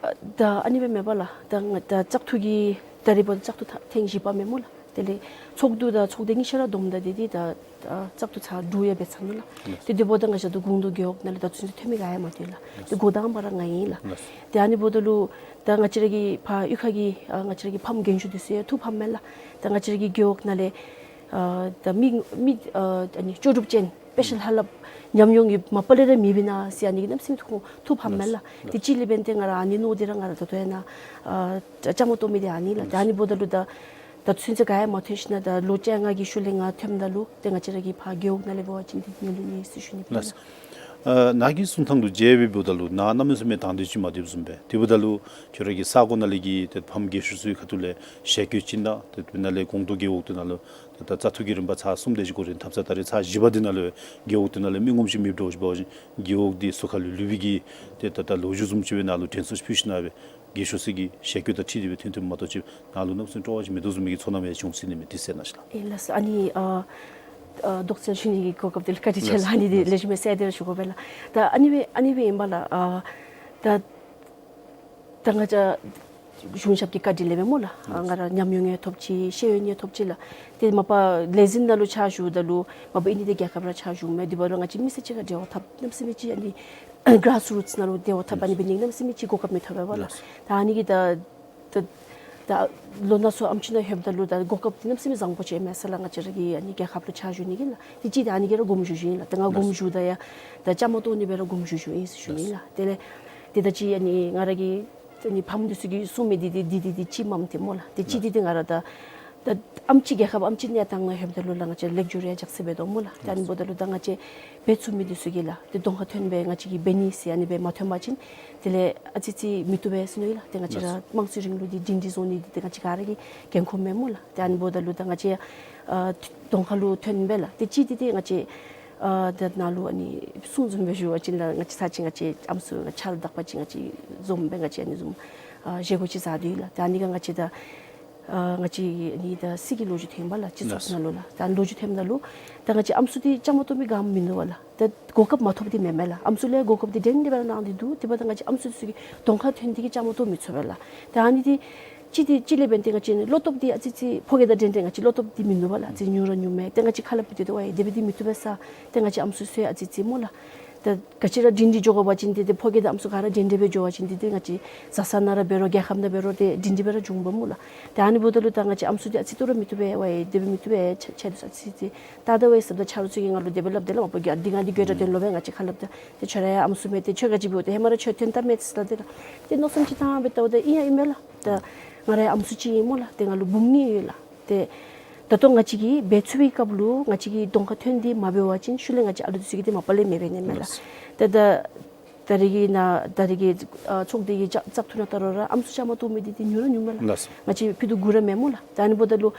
ཨ་ད་ཨ་ནི་སྦེ་མེན་པ་ལགས། ད་ང་ད་བཙག་འཐུ་གི་ད་རེས་འབདཝ་ད་བཙག་འཐུ་ཐེངས་བཞི་པ་མས་སྨོ་ལགས། དེ་ལས་ཚོགས་འདུ་དང་ཚོགས་སྡེ་གཉིས་ཆ་ར་བསྡོམས་ད་འདི་འདི་ད་ཨ་བཙག་འཐུ་ཚར་དྲུག་ཡང་འབད་ཚར་ནུག་ལགས། ཏེ་དེ་འབདཝ་ད་ང་བཅས་ད་ཀོང་ཏོ་རྒེད་འོག་ནང་ལས་ད་ཚུན་ཚོད་ཐོན་མི་ག་ཡང་མ་ཐོན་ལགས། ཏེ་འགོ་དང་པ་ར་ང་ཨིན་ལགས། ཏེ་ཨ་ནི་འབདཝ་ད་ལུ་ད་ང་བཅས་ར་གི་ཕར་གཡུས་ཁ་གི་ཨ་ང་བཅས་ར་གི་ཕམ་རྒན་ཤོས་འདི་ཚུ་ཡང་ཐུགས་ཕམ་མས་ལགས། ད་ང་བཅས་ར་གི་རྒེད་འོག་ནང་ལས་ཨ་ད་མི་མི་ཨ་ཨ་ནི་ལྕོགས་གྲུབ་ཅན་སྤེ་ཤལ་ཧ་ལམ་ཉམས་མྱོང་གི་མ་པ་ལས་ར་མེདཔ་ཨིན་ན་ཟེར་ཨ་ནི་གི་གནམ་མེད་ས་མེད་ཐུགས་ཐུགས་ཕམ་མས་ལགས། ཏེ་ཅིག་ལས་འབདན་ཏེ་ང་ར་ཨ་ནི་མནོ་སྟེ་ར་ང་ར་ད་ལྟོ་ཡང་ན་ཨ་བཅའ་མར་གཏོགས་མི་འདི་ཨ་ནི་ལགས། ཏེ་ཨ་ནི་འབདཝ་ད་ལུ་ད་ད་ཚུན་ཚོད་ག་ཡང་མ་ཐོན་ཞིནམ་ད་ལོ་བཅོ་ལྔ་གི་ཤུལ་ལས་ང་ཐོནམ་ད་ལུ་ཏེ་ང་བཅས་ར་གི་ཕར་རྒེད་འོག་ནང་ལས་འབད་བ་ཅིན་འདི་ངོས་ལེན་ནི་ཟེར་ཞུ་ནི་ཨིན་ལགས། ཨ་ནཱ་གི་གསུང་ཐངས་ལུ་མཇལ་བའི་འབདཝ་ད་ལུ་ནཱ་གནམ་མེད་ས་མེད་དང་འདོད་ཅིག་མ་སྡོདཔ་བཟུམ་སྦེ། དེ་འབདཝ་ད་ལུ་ཁྱོད་ར་གི་ས་གོ་ནང་ལས་ཀྱི་ཏེ་ཕམ་རྒན་ཤོས་ཚུ་གི་ཁ་ཐུག་ལས་ཞལ་བཀོད་ཅིག་དང་ཏེ་དེ་ནང་ལས་ཀོང་ཏོ་རྒེད་འོག་འདི་ནང་ལུ་ཏེ་ད་བཙག་འཐུ་གི་རིམ་པ་ཚར་གསུམ་དེ་ཅིག་འགོ་འདྲེན་འཐབ་ཚར། ད་རེས་ཚར་བཞི་པ་འདི་ནང་ལུ་རྒེད་འོག་འདི་ནང་ལས་མི་ངོམ་ཅིག་མེདཔ་འདྲཝ་ཅིག་འབད་བ་ཅིན་རྒེད་འོག་འདི་ཟུར་ཁ་ལུ་ལུས་པའི་གི་ཏེ་ད་ད་ལོ་རྒྱུས་བཟུམ་ཅིག་སྦེ་ནཱ་ལུ་དྲན་གསོ་ཕུལ་ཞིནམ་སྦེ་རྒན་ཤོས་ཚུ་གི་ཞལ་བཀོད་དང་འཁྲིལ་ཏེ་སྦེ་ཐོན་ཐོནམ་མ་གཏོགས་ཅིག་ནཱ་ལུ་གནམ་མེད་ས་མེད་སྤྲོ་བ་ཅིག་མིན་འདུག་བཟུམ་མའི་གི་ཚོར་སྣང་ཡང་བྱུང་སྲིད་ནི་མས། དེ་གསན་གནང་ཞུ་ལགས། ཨེ་ལགས་སོ། ཨ་ནི་ཨ་ཨ་དོགས་སེལ་ཞུ་ནི་གི་གོ་སྐབས་འདི་ལུ་བཀའ་དྲིན་ཆེ་ལགས། ལགས། ཨ་ནི་འདི་ལགས། ལེགས་ཤོམ་སྦེ་གསལ་སྟོན་ཞུ་དགོ་པས་ལགས། ད་ཨ་ནི་སྦེ་ཨ་ནི་སྦེ་ཨིན་པ་ལགས། ཨ་ད་ད་ང་བཅས་ གཞུང་ཞབས་ཀྱི་བཀའ་དྲིན་ལས་སྦེ་སྨོ་ལགས། ཨ་ང་ར་ཉམས་མྱོང་ཡང་ཐོབ་ཅི་ཤེས་ཡོན་ཡང་ཐོབ་ཅི་ལགས། ཏེ་མ་པ་ལས་འཛིན་ནང་ལུ་ཕྱག་ཞུཝ་ད་ལུ་མ་པ་ཨིན་ཏེ་རྒྱལ་ཁབ་ར་ཕྱག་ཞུཝ་མས། དེ་འབདཝ་ད་ང་བཅས་མི་སེར་གཅིག་ཁར་འབྲེལ་བ་འཐབ་གནམ་མེད་ས་མེད་ཅིག་ཨ་ནི་གྲཱསི་རུཊསི་ནང་ལུ་འབྲེལ་བ་འཐབ་ཨ་ནི་འབད་ནི་གནམ་མེད་ས་མེད་ཅིག་གོ་སྐབས་མི་ཐོབ་པས་ལགས། ལགས། ད་ཨ་ནི་གིས་ད་ད་ད་ལོ་ན་སོ་ཨམ་ཅིག་ནང་ལྷོདཔ་ད་ལུ་ད་གོ་སྐབས་འདི་གནམ་མེད་ས་མེད་བཟང་པོ་ཅིག་མས་ཟེར་ལགས། ང་བཅས་ར་གི་ཨ་ནི་རྒྱལ་ཁབ་ལུ་ཕྱག་ཞུ་ནི་གི་ལགས། ཏེ་གཅིག་ད་ཨ་ནི་གིས་ར་དགོངསམ་ཞུ་ཞུཝ་ཨིན་ལགས། ད་ང་དགོངསམ་ཞུཝ་ད་ཡང་ད་བཅའ་མར་གཏོགས་ནི་སྦེ་ར་དགོངསམ་ཞུ་ཞུཝ་ཨིན་ཟེར་ཞུ་ནི་ལགས། དེ་ལས་ཏེ་ད་ཅི་ཨ་ནི་ང་ར་གི་ཨ་ནི་ཕམ་འདི་ཚུ་གིས་གསུང་མི་འདི་འདི་འདི་འདི་འདི་ཅིག་མངམ་ཏེ་སྨོ་ལགས། ཏེ་གཅིག་འདི་འདི་ང་ར་ད་ད་ཨམ་ཅིག་རྒྱལ་ཁབ་ཨམ་ཅིག་གནས་སྟངས་ནང་ལྷོདཔ་ད་ལུ་ལགས་ང་བཅས་ལེགས་བཅོས་རེ་རྒྱག་ས་འབད་དོ་སྨོ་ལགས། ཏེ་ཨ་ནི་འབདཝ་ད་ལུ་ད་ང་བཅས་འབད་ཚུགས་མི་འདི་ཚུ་གིས་ལགས་ཏེ་གདོང་ཁར་ཐོན་སྦེ་ང་བཅས་ཀྱིས་འབད་ནི་ཟེར་ཨ་ནི་སྦེ་མ་ཐོན་པ་ཅིན་དེ་ལས་ཨ་ཙི་ཙི་མི་བཏུབ་པས་ཟེར་མནོ་ཡི་ལགས། ཏེ་ང་བཅས་ར་དམངས་གཙོའི་རིང་ལུགས་འདི་སྒྲིང་སྒྲི་བཟོ་ནི་འདི་ཏེ་ང་བཅས་ག་ར་གི་འགན་ཁུར་མས་སྨོ་ལགས། ཏེ་ཨ་ནི་འབདཝ་ད་ལུ་ད་ང་བཅས་ཨ་གདོང་ཁ་ལུ་ཐོན་སྦེ་ལགས། ཏེ་གཅིག་འདི་འདི་ང་བཅས་ཨ་ད་ནཱ་ལུ་ཨ་ནི་གསུང་བཟུམ་སྦེ་ཞུ་བ་ཅིན་ལགས་ང་བཅས་ཚར་ཅིག་ང་བཅས་ཨམ་སྲུ་ང་བཅས་ཕྱག་ལཱ་དག་པ་ཅིག་ང་བཅས་འཛོམས་སྦེ་ང་བཅས་ཨ་ནི་བཟུམ་ཨ་བཞེས་སྒོ་ཅིག་བཟའ་དོ་ཡོད་ལགས། ཏེ་ཨ་ནི་ག་ང་བཅས་ད་ཨ་ང་བཅས་ཨ་ནི་ད་སྲིད་ཀྱི་ལོ་རྒྱུས་ཐོན་པས་ལགས། སྤྱི་ཚོགས་ནང་ལུ་ལགས། ད་ལོ་རྒྱུས་ཐོནམ་ད་ལུ་ད་ང་བཅས་ཨམ་སྲུ་འདི་བཅའ་མར་གཏོགས་མི་ག་ཡང་མིན་འདུག་པས་ལགས། ད་གོ་སྐབས་མ་ཐོབ་སྟེ་མེན་མས་ལགས། ཨམ་སྲུ་ལས་གོ་སྐབས་འདི་འགྲན་ཏེ་སྦེ་གནང་སྟེ་འདུག། དེ་འབདཝ་ད་ང་བཅས་ཨམ་སྲུ་ཚུ་གིས་གདོང་ཁར་ཐོན་ཏེ་གིས་བཅའ་མར་གཏོགས་མི་ཚུགས་པས་ལགས། ད་ཨ་ནི་འདི་གཅིག་འདི་གཅིག་ལས་འབད་ནི་འདི་ང་བཅས་ནི་བློ་སྟོབས་འདི་ཨ་ཙི་ཙི་ཕོ་སྐྱེས་དང་འགྲན་ཏེ་ང་བཅས་བློ་སྟོབས་འདི་མིན་འདུག་པས་ལགས། ཨ་ཙི་ཉུང་ར་ཉུང་མས། ཏེ་ང་བཅས་ཁ་སླབ་སྟེ་ཏེ་ཝའི་དེ་སྦེ་འདི་མི་བཏུབ་པས་ཟེར། ཏེ་ང་བཅས་ཨམ་སྲུ་ཚུ་ཨ་ཙི་ཙི་སྨོ་ལགས། ད་ག་ཅི་ར་སྒྲིང་སྒྲི་འགྱོ་དགོ་པ་ཅིན་འདི་ཏེ་ཕོ་སྐྱེས་དང་ཨམ་སྲུ་ག་ར་སྒྲིང་སྒྲི་སྦེ་འགྱོ་བ་ཅིན་འདི་ཏེ་ང་བཅས་བཟའ་ས་ནང་ར་འབད་རུང་རྒྱལ་ཁབ་ནང་འབད་རུང་ཏེ་སྒྲིང་སྒྲི་སྦེ་ར་འབྱུངམ་སྨོ་ལགས། ཏེ་ཨ་ནི་འབདཝ་ད་ལུ་ད་ང་བཅས་ཨམ་སྲུ་འདི་ཨ་ཙི་བཏུབ་ར་མི་བཏུབ་པས་ཝའི་དེ་སྦེ་མི་བཏུབ་པས་ཆ་ཆ་འདི་ཨ་ཙི་ཙི། ད་ད་ཝའི་ཟེརཝ་ད་ཆ་རོགས་ཚུ་གིས་ང་ལུ་དེ་སྦེ་སླབ་དེ་ལགས། མ་པ་ག་འདི་ག་འདི་དགོད་བྲ་ཐོན་ལོ་སྦེ་ང་བཅས་ཁ་སླབ་ད་ཏེ་ཁྱོད་ར་ཡང་ཨམ་སྲུ་མས། ཏེ་ཁྱོད་ག་ཅི་འབདཝ་ད་ཧེ་མ་ར་ཁྱོད་ཐོན་བལྟ་མས་ཟེར་ད་ཏེ་ལགས། ཏེ་མནོ་བསམ་ཅིག་བཏང་སྦེ་བལྟཝ་ད་ཨིན་ཡང་ཨིན་མས་ལགས། ད་ང་ར་ཡང་ཨམ་སྲུ་ཅིག་ཨིན་སྨོ་ལགས། ཏེ་ང་ལུ་བུམོ་གཉིས་ཡོད་ལགས། ཏེ་ད་ལྟོ་ང་བཅས་ཀྱིས་འབད་ཚུགས་པའི་སྐབས་ལུ་ང་བཅས་ཀྱིས་གདོང་ཁར་ཐོན་ཏེ་མ་འབད་བ་ཅིན་ཤུལ་ལས་ང་བཅས་ཨ་ལུ་འདི་ཚུ་གིས་ཏེ་མ་པ་ལས་མི་འབད་ནི་མས་ལགས། ལགས། ཏེ་ད་ད་རེས་ཀྱི་ནང་ད་རེས་ཀྱི་ཨ་ཚོགས་སྡེ་གི་བཙག་བཙག་འཐུ་ནང་ད་རུང་ར་ཨམ་སྲུ་བཅའ་མར་གཏོགས་མི་འདི་ཏེ་ཉུང་ར་ཉུང་མས་ལགས། ལགས་སོ། ང་བཅས་ཕུད་རྡོག་དགུ་ར་མས་སྨོ་ལགས། ད་ཨ་ནི་འབདཝ་ད་ལུ་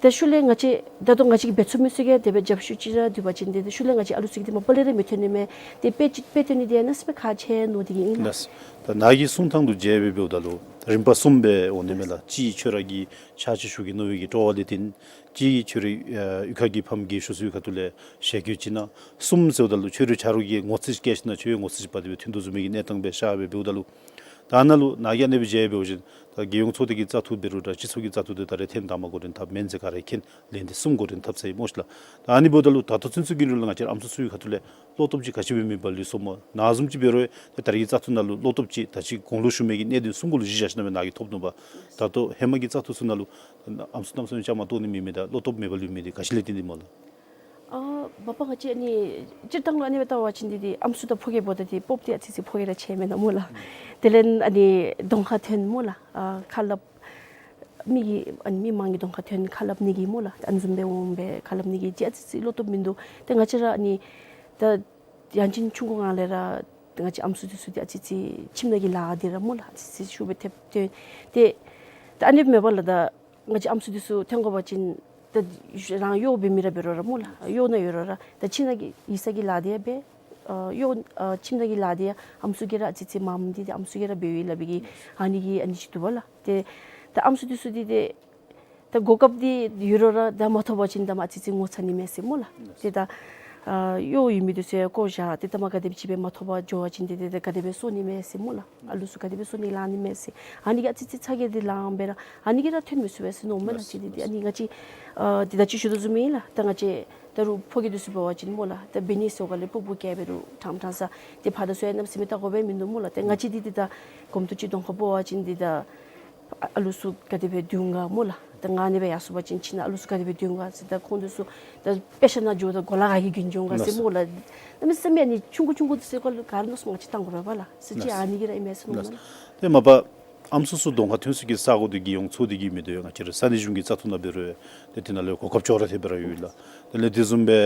ད་ཤུལ་ལས་ང་བཅས་ད་ལྟོ་ང་བཅས་ཀྱིས་འབད་ཚུགས་མི་ཚུ་གིས་དེ་སྦེ་རྒྱབ་སྐྱོར་ཅིག་ར་ཕུལ་བ་ཅིན་ཏེ་ཤུལ་ལས་ང་བཅས་ཨ་ལུ་ཚུ་གིས་ཏེ་མ་པ་ལས་ར་མི་ཐོན་ནི་མས། ཏེ་དཔེ་ཅིག་དཔེ་སྟོན་ནི་འདི་ཡང་གནམ་མེད་ས་མེད་ཁག་ཆེ་མནོ་སྟེ་གིས་ཨིན་ལགས། ལགས། ད་ནཱ་གི་གསུང་ཐངས་དུ་མཇལ་སྦེ་འབདཝ་ད་ལུ་རིམ་པ་གསུམ་སྦེ་འོང་ནི་མས་ལགས། གཅིག་ཁྱོད་ར་གི་ཕྱག་ཕྱིད་ཞུ་གེ་མནོ་བའི་གི་སྤྲོ་བ་ལས་བརྟེན། གཅིག་ཁྱོད་རའི་ཨ་གཡུས་ཁ་གི་ཕམ་རྒས་ཤོས་ཚུ་གི་ཁ་ཐུག་ལས་ཞལ་བཀོད་ཅིག་གནང་། གསུམ་ཟེརཝ་ད་ལུ་ཁྱོད་རའི་ཆ་རོགས་ཀྱིས་ངོ་ཚ་ཅིག་བསྐྱེད་ཞིན་ན་ཁྱོད་ཡང་ངོ་ཚ་ཅིག་འབག་སྟེ་སྦེ་ཐོན་དོ་བཟུམ་མའི་གི་གནས་སྟངས་སྦེ་ཤར་སྦེ་འབདཝ་ད་ལུ། ད་ནཱ་ལུ་ནཱ་གིས་ཨ་ནེ་སྦེ་མཇལ་འབད་བ་ཅིན་ད་རྒྱལ་ཡོངས་ཚོགས་སྡེ་གི་བཙག་འཐུ་འབད་རུང་ད་སྤྱི་ཚོགས་ཀྱི་བཙག་འཐུ་འདི་ད་རེས་ཐེངས་དང་པ་འགོ་འདྲེན་འཐབ་མེན་ཟེར་ག་ར་མཁྱེན། ལན་འདི་གསུམ་འགོ་འདྲེན་འཐབ་ཚར་ཡི་སྨོ་ཤིག་ལགས། ད་ཨ་ནི་འབདཝ་ད་ལུ་ད་ལྟོ་ཚུན་ཚོད་ཀྱི་རིང་ལུ་ང་བཅས་ར་ཨམ་སྲུ་ཚུ་གི་ཁ་ཐུག་ལས་བློ་སྟོབས་ཅིག་ག་ཅི་སྦེ་མེད་པར་ལུས་སོང་སྨོ། ནཱ་བཟུམ་ཅིག་འབད་རུང་ད་རེས་ཀྱི་བཙག་འཐུ་ནང་ལུ་བློ་སྟོབས་ཅིག་ད་ཅི་གོང་ལུ་ཞུ་མི་གི་གནད་དོན་གསུམ་གུ་ལུ་གཞི་བཞག་ཞིན་ན་སྦེ་ནཱ་གིས་ཐོབ་ནུག་པ། ད་ལྟོ་ཧེ་མ་གི་བཙག་འཐུ་ཚུ་ནང་ལུ་ཨམ་སྲུ་གནམ་མེད་ས་མེད་བཅའ་མར་གཏོགས་ནི་མེད་མི་དང་བློ་སྟོབས་མེད་པར་ལུས་མི་འདི་ག་ཅི་ལས་བརྟེན་ཏེ་སྨོ་ལགས། ཨ་མ་པ་ང་བཅས་ཨ་ནི་སྤྱིར་བཏང་ལུ་ཨ་ནི་སྦེ་བལྟ་བ་ཅིན་འདི་འདི་ཨམ་སྲུ་དང་ཕོ་སྐྱེས་འབདཝ་ད་འདི་སྤོབས་འདི་ཨ་ཙི་ཙི་ཕོ་སྐྱེས་ར་ཆེ་མེན་ན་སྨོ་ལགས། དེ་ལས་ཨ་ནི་གདོང་ཁར་ཐོན་སྨོ་ལགས། ཨ་ཁ་སླབ་མི་གི་ཨ་ནི་མི་མང་གི་གདོང་ཁར་ཐོན་ཁ་སླབ་ནི་གི་སྨོ་ལགས། ཨ་ནི་བཟུམ་སྦེ་འོང་སྦེ་ཁ་སླབ་ནི་གི་འདི་ཨ་ཙི་ཙི་བློ་སྟོབས་མིན་འདུག། ཏེ་ང་བཅས་ར་ཨ་ནི་ད་ཡང་ཅིན་ཆུང་ཀུ་སྒང་ལས་ར་ང་བཅས་ཨམ་སྲུ་འདི་ཚུ་འདི་ཨ་ཙི་ཙི་ཁྱིམ་ནང་གི་ལཱ་འདི་ར་སྨོ་ལགས། ཨ་ཙི་ཙི་ཤུགས་སྦེ་ཐེབས་ཐོན། ཏེ་ད་ཨ་ནི་མེན་པ་ལགས། ད་ང་བཅས་ཨམ་སྲུ་འདི་ཚུ་ཐོན་དགོ་པ་ཅིན་ད་རང་གཡོག་འབད་མི་ར་འབད་རུང་ར་སྨོ་ལགས། གཡོག་ནང་ཡོད་རུང་ར་ད་ཁྱིམ་ནང་གི་ཡིག་ཚང་གི་ལཱ་འདི་ཡང་འབད། ཨ་གཡོག་ཨ་ཁྱིམ་ནང་གི་ལཱ་འདི་ཡང་ཨམ་སྲུ་གིས་ར་ཨ་ཙི་ཙི་མངམ་འདི་འདི་ཨམ་སྲུ་གིས་ར་འབདཝ་ཨིན་སླབ་པའི་གི་ཨ་ནི་གི་ཨ་ནི་ཅིག་འདུག་པ་ལགས། ཏེ་ད་ཨམ་སྲུ་འདི་ཚུ་འདི་ཏེ་ད་གོ་སྐབས་འདི་ཡོད་རུང་ར་ད་མ་ཐོབ་པ་ཅིན་ད་མ་ཨ་ཙི་ཙི་ངོ་ཚ་ནི་མས་ཟེར་སྨོ་ལགས། ཏེ་ད་ཨ་གཡོག་ཡོད་མི་འདི་ཚུ་ཡང་བཀོ་བཞག་ཏེ་ད་མ་ག་དེ་སྦེ་ཅིག་སྦེ་མ་ཐོབ་པར་འགྱོ་བ་ཅིན་ཏེ་ཏེ་ད་ག་དེ་སྦེ་གསོ་ནི་མས་ཟེར་སྨོ་ལགས། ཨ་ལུ་ཚུ་ག་དེ་སྦེ་གསོ་ནི་ལང་ནི་མས་ཟེར། ཨ་ནི་གིས་ཨ་ཙི་ཙི་ཚ་གྱང་འདི་ལངམ་སྦེ་ར་ཨ་ནི་གིས་ར་ཐོན་མི་ཚུགས་པས་ཟེར་མནོཝ་མས་ལགས། ཏེ་ཏེ་ཏེ་ཨ་ནི་ང་བཅས་ཨ་ཏེ་ད་ཅི་ཞུ་དོ་བཟུམ་ཨིན་ལགས། ད་ང་བཅས་ད་རུང་ཕོ་སྐྱེས་འདི་ཚུ་འབད་བ་ཅིན་སྨོ་ལགས། ད་འབད་ནི་ཟེར་ག་ལས་སྤུ་གུ་སྐྱེ་འབད་རུང་ཕྲང་ཕྲང་ས་ཏེ་ཕར་དང་ཚུར་ཡང་གནམ་མེད་ས་མེད་བལྟ་དགོ་པའི་མིན་འདུག་སྨོ་ལགས། ཏེ་ང་བཅས་འདི་ཏེ་ད་གོམ་ཏོ་ཅིག་གདོང་ཁར་སྤོ་བ་ཅིན་འདི་ད་ཨ་ལུ་ཚུ་ག་དེ་སྦེ་སྡོད་འོང་ག་སྨོ་ལགས། ད་ང་ཨ་ནི་སྦེ་ཡར་སོང་པ་ཅིན་ཁྱིམ་ནང་ཨ་ལུ་ཚུ་ག་དེ་སྦེ་སྡོད་འོང་ག་ཟེར། ད་ཁོང་འདི་ཚུ་ད་དཔེ་ཆ་ནང་འགྱོཝ་ད་གོ་ལ་ག་གིས་གྱོན་འགྱོ་འོང་ག་ཟེར་སྨོ་ལགས། གནམ་མེད་ས་མེད་ཨ་ནི་ཆུང་ཀུ་ཆུང་ཀུ་འདི་ཚུ་ག་ལུ་ག་ར་མནོ་བསམ་ང་བཅས་བཏང་དགོ་པས་ལགས། ཟེར་ཅིག་ཨ་ནི་གིས་ར་ཨིན་མས་ཟེར་མནོཝ་མས་ལགས། ཏེ་མ་པ་ཨམ་སྲུ་ཚུ་གདོང་ཁར་ཐོན་ས་གི་ས་གོ་འདི་རྒྱལ་ཡོངས་ཚོགས་སྡེ་གི་མིན་འདུག། ཡང་ང་བཅས་ར་ས་གནས་གཞུང་གི་བཙག་འཐུ་ནང་འབད་རུང་ཏེ་དེ་ནང་ལུ་གོ་སྐབས་ཅོག་ར་འཐདཔ་སྦེ་ར་ཡོད་ལགས། དེ་ལས་དེ་བཟུམ་སྦེ་